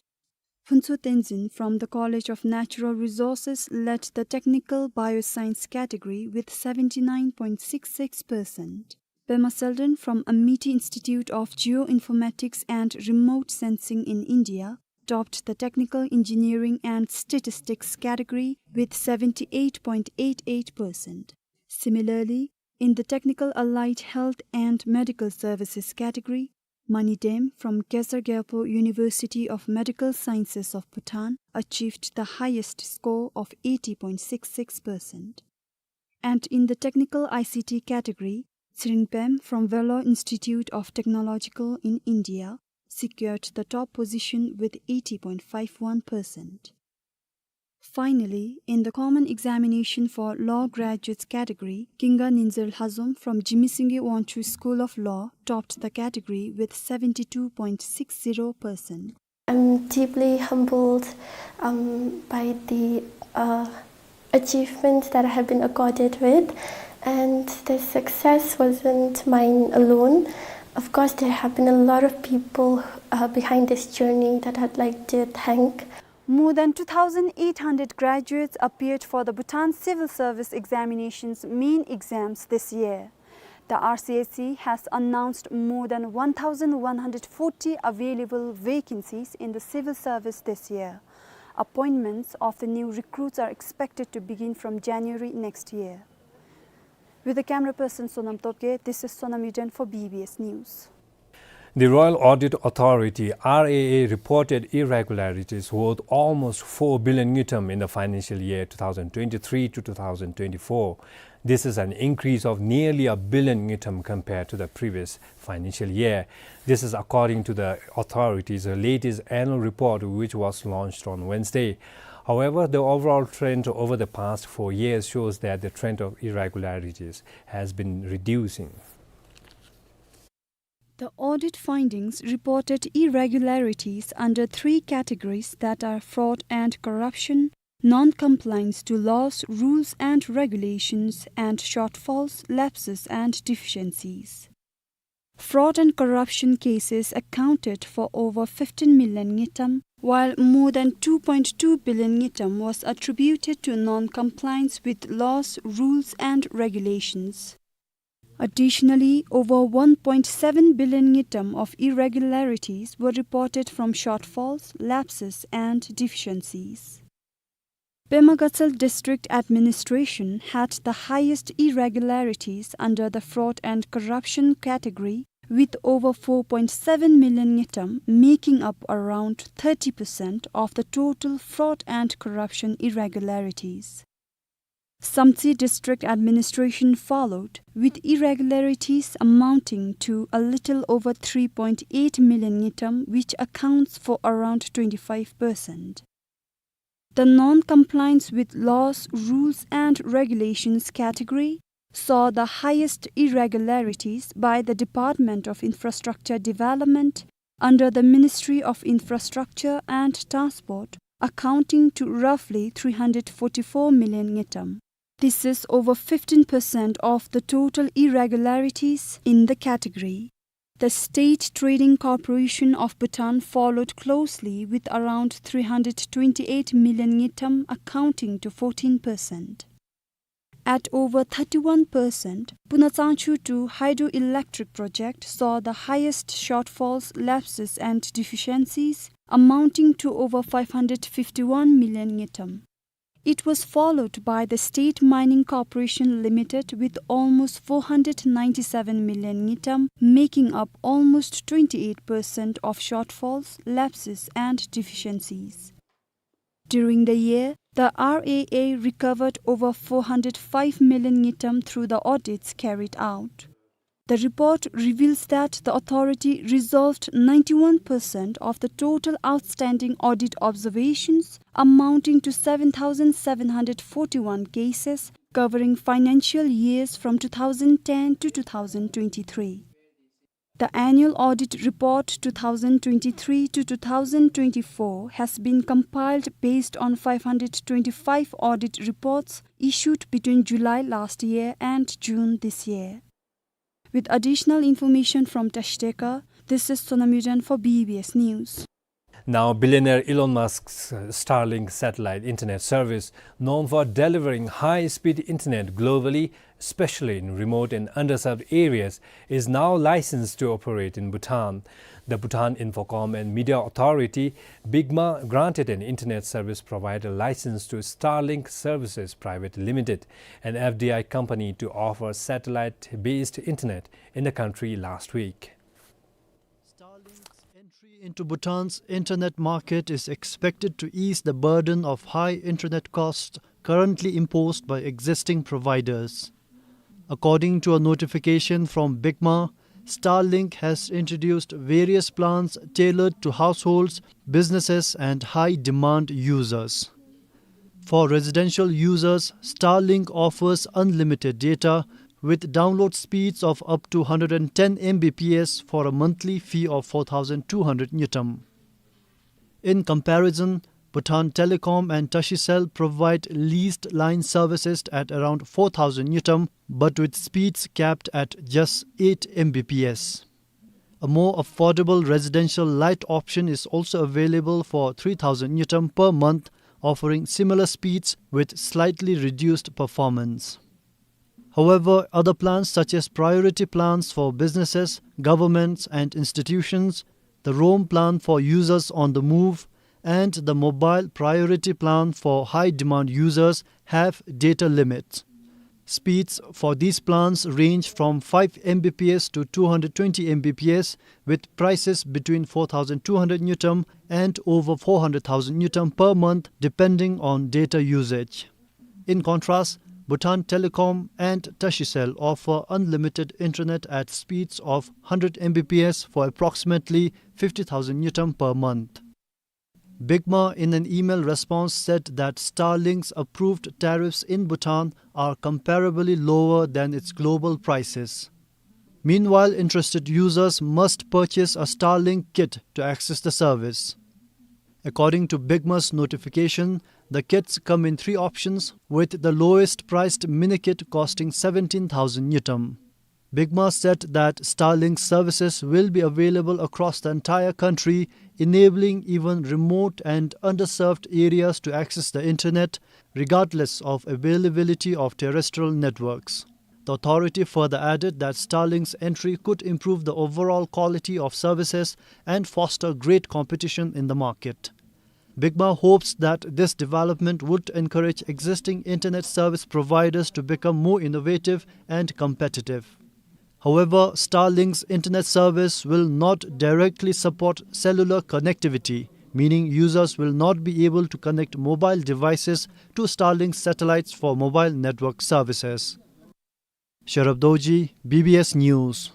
Phuntsho Tenzin from the College of Natural Resources led the Technical Bioscience category with seventy-nine point six six percent. Pema Selden from Amity Institute of Geoinformatics and Remote Sensing in India topped the Technical Engineering and Statistics category with seventy-eight point eight eight percent. Similarly, in the Technical Allied Health and Medical Services category, Mani Dem from Gesar Gyalpo University of Medical Sciences of Bhutan achieved the highest score of eighty point six six percent. And in the Technical I C T category, Tsering Pem from Vellore Institute of Technological in India secured the top position with eighty point five one percent. Finally, in the Common Examination for Law Graduates category, Kinga Ninzer Lhazom from Jigme Singye Wangchuck School of Law topped the category with seventy-two point six zero percent. I'm deeply humbled, um, by the, uh, achievements that I have been accorded with, and the success wasn't mine alone. Of course, there have been a lot of people, uh, behind this journey that I'd like to thank. More than two thousand eight hundred graduates appeared for the Bhutan Civil Service Examinations main exams this year. The R C S C has announced more than one thousand one hundred forty available vacancies in the civil service this year. Appointments of the new recruits are expected to begin from January next year. With the camera person Sonam Topge, this is Sonam Yuden for B B S News. The Royal Audit Authority, R A A, reported irregularities worth almost four billion ngultrum in the financial year two thousand twenty-three to two thousand twenty-four. This is an increase of nearly a billion ngultrum compared to the previous financial year. This is according to the authority's latest annual report, which was launched on Wednesday. However, the overall trend over the past four years shows that the trend of irregularities has been reducing. The audit findings reported irregularities under three categories, that are fraud and corruption, non-compliance to laws, rules and regulations, and shortfalls, lapses and deficiencies. Fraud and corruption cases accounted for over fifteen million ngultrum, while more than two point two billion ngultrum was attributed to non-compliance with laws, rules, and regulations. Additionally, over one point seven billion ngultrum of irregularities were reported from shortfalls, lapses, and deficiencies. Pema Gatshel District Administration had the highest irregularities under the fraud and corruption category, with over four point seven million ngultrum, making up around thirty percent of the total fraud and corruption irregularities. Samtse District Administration followed, with irregularities amounting to a little over three point eight million ngultrum, which accounts for around twenty-five percent. The non-compliance with laws, rules, and regulations category saw the highest irregularities by the Department of Infrastructure Development under the Ministry of Infrastructure and Transport, accounting to roughly three hundred forty-four million ngultrum. This is over fifteen percent of the total irregularities in the category. The State Trading Corporation of Bhutan followed closely with around three hundred twenty-eight million ngultrum, accounting to fourteen percent. At over thirty-one percent, Puna Tsangchu two hydroelectric project saw the highest shortfalls, lapses, and deficiencies, amounting to over five hundred fifty-one million ngultrum. It was followed by the State Mining Corporation Limited with almost four hundred ninety-seven million ngultrum, making up almost twenty-eight percent of shortfalls, lapses, and deficiencies. During the year, the R A A recovered over four hundred five million ngultrum through the audits carried out. The report reveals that the authority resolved ninety-one percent of the total outstanding audit observations, amounting to seven thousand seven hundred forty-one cases, covering financial years from two thousand ten to two thousand twenty-three. The annual audit report two thousand twenty-three to two thousand twenty-four has been compiled based on five hundred twenty-five audit reports issued between July last year and June this year. With additional information from Tashdeka, this is Sonam Yuden for B B S News. Now, billionaire Elon Musk's, uh, Starlink satellite internet service, known for delivering high-speed internet globally, especially in remote and underserved areas, is now licensed to operate in Bhutan. The Bhutan Infocom and Media Authority, BICMA, granted an internet service provider license to Starlink Services Private Limited, an F D I company, to offer satellite-based internet in the country last week. Starlink's entry into Bhutan's internet market is expected to ease the burden of high internet costs currently imposed by existing providers. According to a notification from BICMA, Starlink has introduced various plans tailored to households, businesses, and high-demand users. For residential users, Starlink offers unlimited data with download speeds of up to hundred and ten M B P S for a monthly fee of four thousand two hundred ngultrum. In comparison, Bhutan Telecom and Tashicell provide leased line services at around four thousand ngultrum, but with speeds capped at just eight M B P S. A more affordable residential light option is also available for three thousand ngultrum per month, offering similar speeds with slightly reduced performance. However, other plans such as priority plans for businesses, governments, and institutions, the roam plan for users on the move, and the mobile priority plan for high-demand users have data limits. Speeds for these plans range from five M B P S to two hundred twenty M B P S, with prices between four thousand two hundred ngultrum and over four hundred thousand ngultrum per month, depending on data usage. In contrast, Bhutan Telecom and Tashicell offer unlimited internet at speeds of hundred M B P S for approximately fifty thousand ngultrum per month. BICMA, in an email response, said that Starlink's approved tariffs in Bhutan are comparably lower than its global prices. Meanwhile, interested users must purchase a Starlink kit to access the service. According to BICMA's notification, the kits come in three options, with the lowest priced mini kit costing seventeen thousand ngultrum. Bigma said that Starlink services will be available across the entire country, enabling even remote and underserved areas to access the internet, regardless of availability of terrestrial networks. The authority further added that Starlink's entry could improve the overall quality of services and foster great competition in the market. Bigma hopes that this development would encourage existing internet service providers to become more innovative and competitive. However, Starlink's internet service will not directly support cellular connectivity, meaning users will not be able to connect mobile devices to Starlink satellites for mobile network services. Sherab Dorji, B B S News.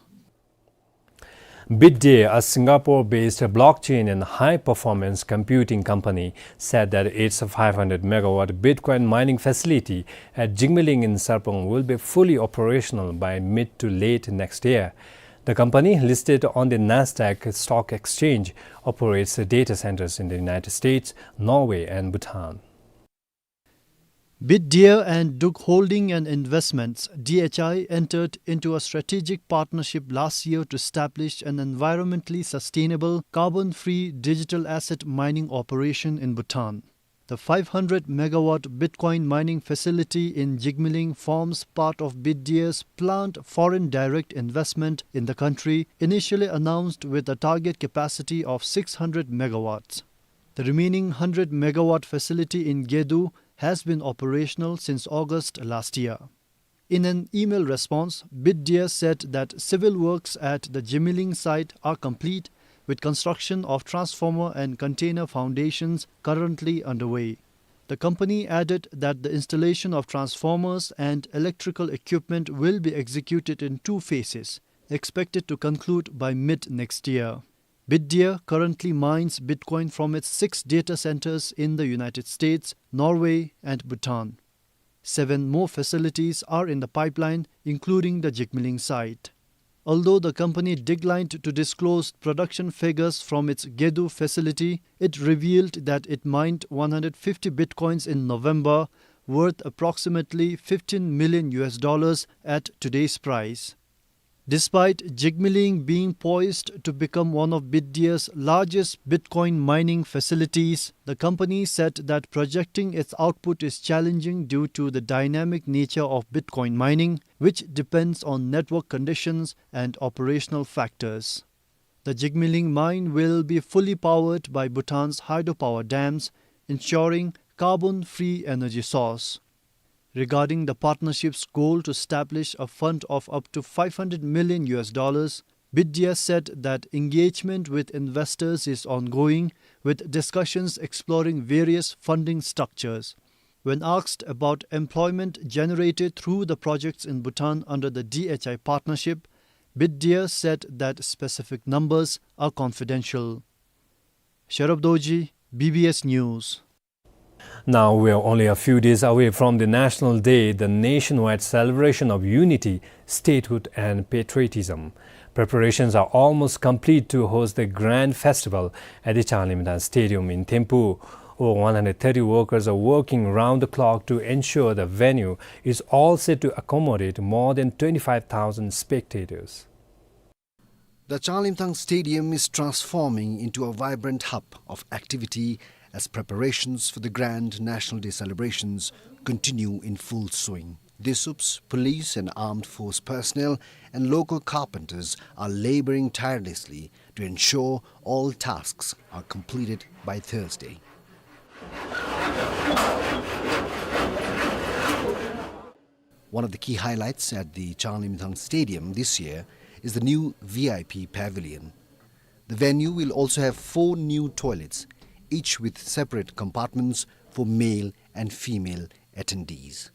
Bitdeer, a Singapore-based blockchain and high-performance computing company, said that its five hundred megawatt Bitcoin mining facility at Jigmeling in Sarpang will be fully operational by mid to late next year. The company, listed on the Nasdaq Stock Exchange, operates data centers in the United States, Norway, and Bhutan. Bitdeer and Duk Holding and Investments, D H I, entered into a strategic partnership last year to establish an environmentally sustainable, carbon-free digital asset mining operation in Bhutan. The five hundred megawatt Bitcoin mining facility in Jigmeling forms part of Bitdeer's planned foreign direct investment in the country, initially announced with a target capacity of six hundred megawatts. The remaining hundred megawatt facility in Gedu has been operational since August last year. In an email response, Bitdeer said that civil works at the Jigmeling site are complete, with construction of transformer and container foundations currently underway. The company added that the installation of transformers and electrical equipment will be executed in two phases, expected to conclude by mid next year. Bitdeer currently mines Bitcoin from its six data centers in the United States, Norway, and Bhutan. Seven more facilities are in the pipeline, including the Jigmeling site. Although the company declined to disclose production figures from its Gedu facility, it revealed that it mined one hundred fifty Bitcoins in November, worth approximately fifteen million U S dollars at today's price. Despite Jigmeling being poised to become one of Bitdeer's largest Bitcoin mining facilities, the company said that projecting its output is challenging due to the dynamic nature of Bitcoin mining, which depends on network conditions and operational factors. The Jigmeling mine will be fully powered by Bhutan's hydropower dams, ensuring carbon-free energy source. Regarding the partnership's goal to establish a fund of up to five hundred million U S dollars, Bitdeer said that engagement with investors is ongoing, with discussions exploring various funding structures. When asked about employment generated through the projects in Bhutan under the D H I partnership, Bitdeer said that specific numbers are confidential. Sherab Dorji, B B S News. Now we are only a few days away from the National Day, the nationwide celebration of unity, statehood and patriotism. Preparations are almost complete to host the grand festival at the Changlimthang Stadium in Thimphu. Over one hundred thirty workers are working round the clock to ensure the venue is all set to accommodate more than twenty-five thousand spectators. The Changlimthang Stadium is transforming into a vibrant hub of activity as preparations for the grand National Day celebrations continue in full swing. DISUPs, police and armed force personnel, and local carpenters are laboring tirelessly to ensure all tasks are completed by Thursday. One of the key highlights at the Changlimthang Stadium this year is the new V I P pavilion. The venue will also have four new toilets, each with separate compartments for male and female attendees.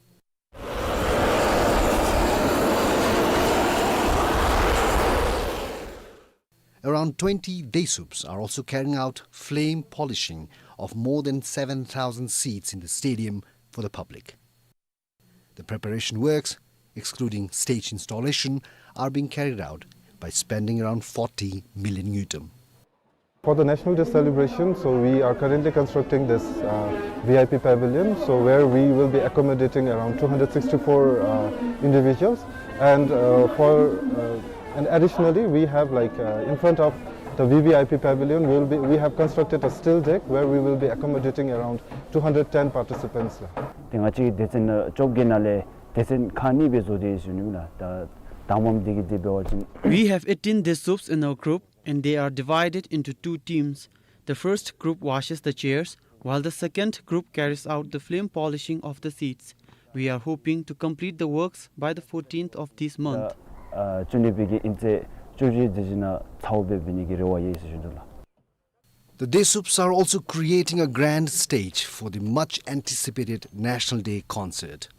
Around twenty DISUPs are also carrying out flame polishing of more than seven thousand seats in the stadium for the public. The preparation works, excluding stage installation, are being carried out by spending around forty million ngultrum. For the National Day celebration, so we are currently constructing this, uh, V I P pavilion, so where we will be accommodating around two hundred sixty-four, uh, individuals. And, uh, for, uh, and additionally, we have, like, uh, in front of the V V I P pavilion, we'll be, we have constructed a still deck where we will be accommodating around two hundred ten participants. ཏེ་ང་བཅས་སྡེ་ཚན་བཅོ་བརྒྱད་ནང་ལས་སྡེ་ཚན་ཁག་གཉིས་སྦེ་བཟོ་སྟེ་ཡོད་ཟེར་ཞུ་ནི་ལགས། ད་དང་པམ་འདི་གིས་འདི་འབད་བ་ཅིན། We have eighteen day soups in our group, and they are divided into two teams. The first group washes the chairs, while the second group carries out the flame polishing of the seats. We are hoping to complete the works by the fourteenth of this month. ཨ་བཅུ་གཉིས་པའི་གི་དབྱིན་ཚེས་བཅུ་བཞི་དེ་ཅིག་ནང་ཚརཝ་སྦེ་འབད་ནི་གི་རེ་བ་ཡོད་ཟེར་ཞུ་དོ་ལགས། The Day Soups are also creating a grand stage for the much anticipated National Day concert.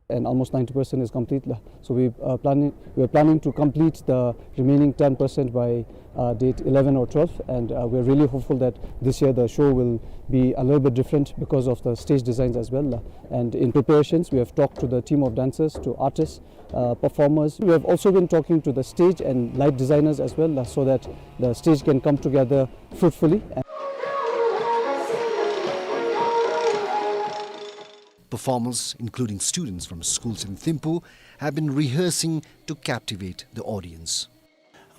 And almost ninety percent is complete, la. So we, uh, planning, we are planning to complete the remaining ten percent by, uh, date eleven or twelve, and, uh, we are really hopeful that this year the show will be a little bit different because of the stage designs as well, la. And in preparations, we have talked to the team of dancers, to artists, uh, performers. We have also been talking to the stage and light designers as well, uh, so that the stage can come together fruitfully. Performers, including students from schools in Thimphu, have been rehearsing to captivate the audience.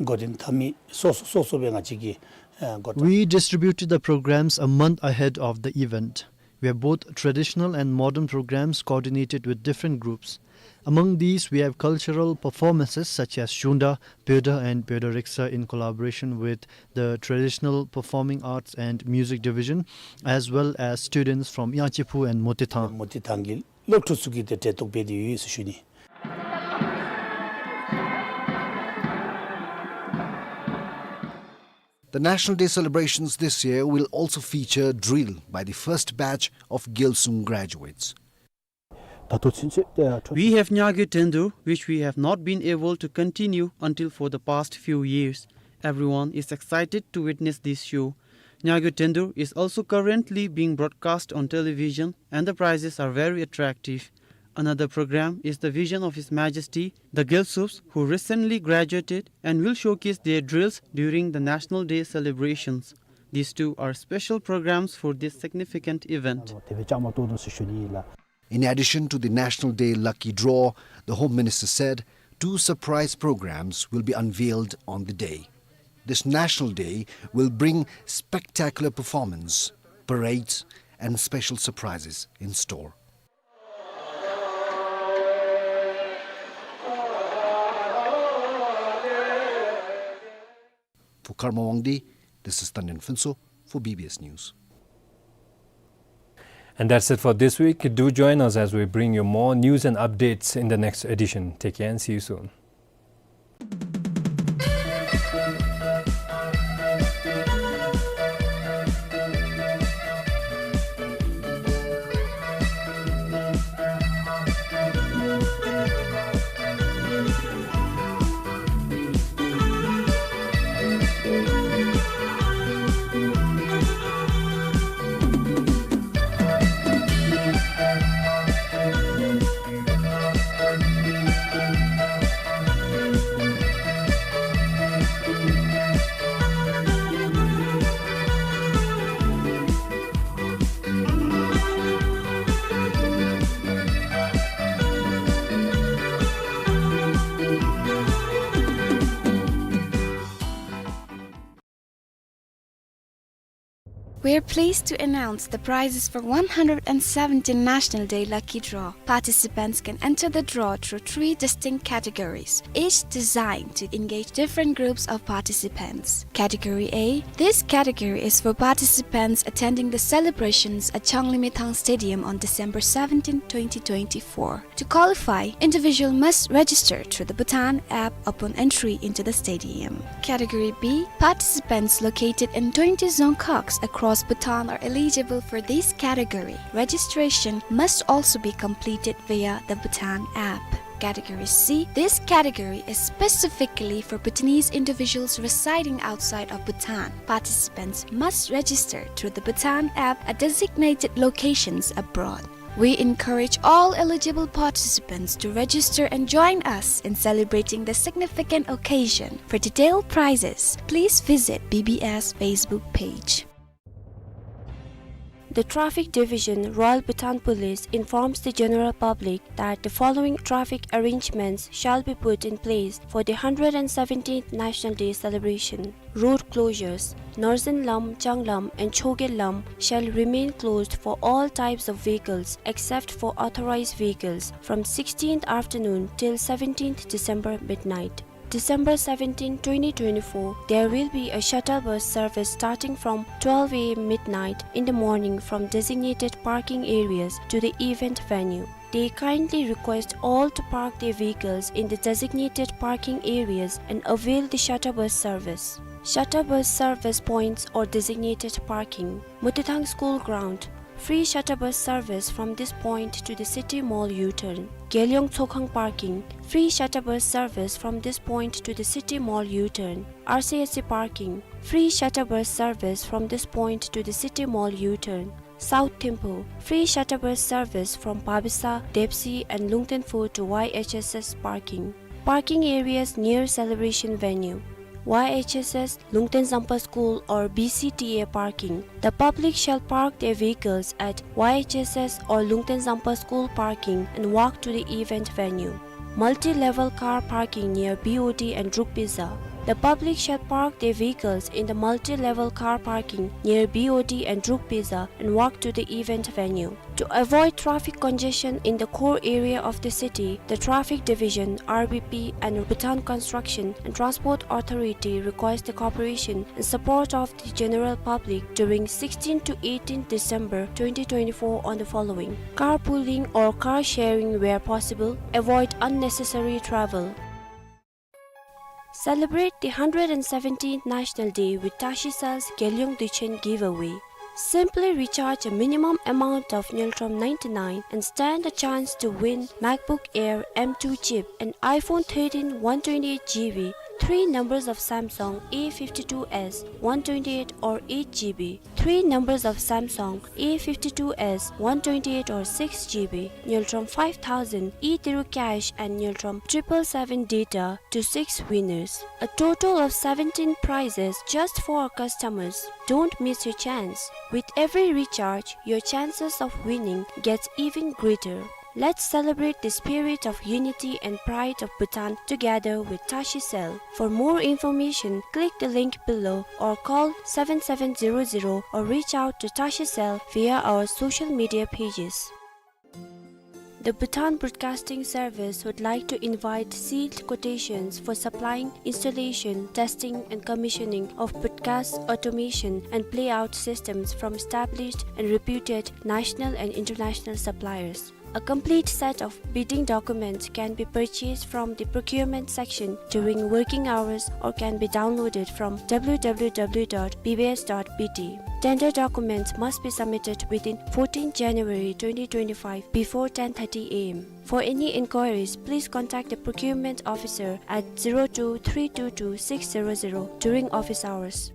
འགོ་འདྲེན་འཐབ་མི་སོ་སོ་སོ་སོ་སྦེ་ང་བཅས་ཀྱིས་ཨ་འགོ་དྲངས། We distributed the programs a month ahead of the event. We have both traditional and modern programs coordinated with different groups. Among these, we have cultural performances such as Shungda, Pyoda and Pyoda Riksa in collaboration with the Traditional Performing Arts and Music Division, as well as students from Yangchiphu and Motithang. མོ་ཏི་ཐང་གི་སློབ་ཕྲུག་ཚུ་གིས་ཏེ་གྲལ་གཏོགས་འབད་དེ་ཡོད་ཟེར་ཞུ་ནི། The National Day celebrations this year will also feature drill by the first batch of Gyalsung graduates. ད་ལྟོ་ཚུན་ཚོད་ཨ་འཕྲོ། We have Nyagyo Tendur, which we have not been able to continue until for the past few years. Everyone is excited to witness this show. Nyagyo Tendur is also currently being broadcast on television, and the prizes are very attractive. Another program is the vision of His Majesty, the Gyalsups, who recently graduated and will showcase their drills during the National Day celebrations. These two are special programs for this significant event. དེ་སྦེ་བཅའ་མར་གཏོགས་དོ་ཟེར་ཞུ་ནི་ལགས། In addition to the National Day lucky draw, the Home Minister said two surprise programs will be unveiled on the day. This National Day will bring spectacular performance, parades, and special surprises in store. For Karma Wangdi, this is Tandin Phuntsho for B B S News. And that's it for this week. Do join us as we bring you more news and updates in the next edition. Take care and see you soon. We are pleased to announce the prizes for one hundred and seventeen National Day Lucky Draw. Participants can enter the draw through three distinct categories, each designed to engage different groups of participants. Category A. This category is for participants attending the celebrations at Changlimithang Stadium on December seventeenth, twenty twenty-four. To qualify, individual must register through the Bhutan app upon entry into the stadium. Category B. Participants located in twenty dzongkhags across Bhutan are eligible for this category. Registration must also be completed via the Bhutan app. Category C. This category is specifically for Bhutanese individuals residing outside of Bhutan. Participants must register through the Bhutan app at designated locations abroad. We encourage all eligible participants to register and join us in celebrating the significant occasion. For detailed prizes, please visit B B S Facebook page. The Traffic Division, Royal Bhutan Police, informs the general public that the following traffic arrangements shall be put in place for the hundred and seventeenth National Day celebration. Road closures. Northern Lam, Changlam and Chogyal Lam shall remain closed for all types of vehicles except for authorized vehicles from sixteenth afternoon till seventeenth December midnight. December seventeen, twenty twenty-four, there will be a shuttle bus service starting from twelve A M midnight in the morning from designated parking areas to the event venue. They kindly request all to park their vehicles in the designated parking areas and avail the shuttle bus service. Shuttle bus service points or designated parking. Motithang School Ground, free shuttle bus service from this point to the City Mall U-turn. Gelyong Tsokhang Parking, free shuttle bus service from this point to the City Mall U-turn. R C S C Parking, free shuttle bus service from this point to the City Mall U-turn. South Thimphu, free shuttle bus service from Babisa, Depsi and Lungten Pho to Y H S S Parking. Parking areas near celebration venue. Y H S S Lungten Zampa School or B C T A parking. The public shall park their vehicles at Y H S S or Lungten Zampa School parking and walk to the event venue. Multi-level car parking near B O D and Druk Pizza. The public shall park their vehicles in the multi-level car parking near B O D and Druk Pizza and walk to the event venue. To avoid traffic congestion in the core area of the city, the Traffic Division, R B P, and Bhutan Construction and Transport Authority request the cooperation and support of the general public during sixteenth to eighteenth December twenty twenty-four on the following: carpooling or car sharing where possible, avoid unnecessary travel. Celebrate the hundred and seventeenth National Day with Tashi Cell's Gelyong Duichen giveaway. Simply recharge a minimum amount of Ngultrum ninety-nine and stand a chance to win MacBook Air M two chip, an iPhone thirteen one twenty-eight G B, three numbers of Samsung A fifty-two S one twenty-eight or eight G B, three numbers of Samsung A fifty-two S one twenty-eight or six G B, Ngultrum five thousand e-Tiru cash and Ngultrum triple seven data to six winners. A total of seventeen prizes just for our customers. Don't miss your chance. With every recharge, your chances of winning gets even greater. Let's celebrate the spirit of unity and pride of Bhutan together with Tashi Cell. For more information, click the link below or call seven seven zero zero or reach out to Tashi Cell via our social media pages. The Bhutan Broadcasting Service would like to invite sealed quotations for supplying, installation, testing and commissioning of broadcast automation and playout systems from established and reputed national and international suppliers. A complete set of bidding documents can be purchased from the procurement section during working hours or can be downloaded from W W W dot B B S dot B T. Tender documents must be submitted within fourteenth January twenty twenty-five before ten thirty A M. For any inquiries, please contact the procurement officer at zero two three two two six zero zero during office hours.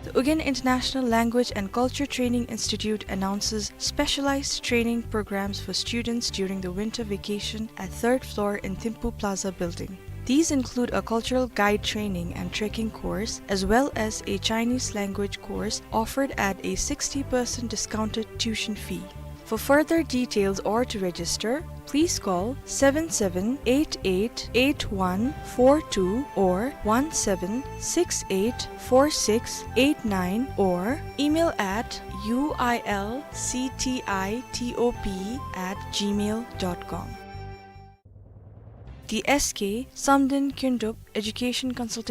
The Ugyen International Language and Culture Training Institute announces specialized training programs for students during the winter vacation at third floor in Thimphu Plaza building. These include a cultural guide training and trekking course, as well as a Chinese language course offered at a sixty percent discounted tuition fee. For further details or to register, please call seven seven eight eight eight one four two or one seven six eight four six eight nine or email at U I L C T I T O P at gmail dot com. The S K Samden Kyndrup Education Consultancy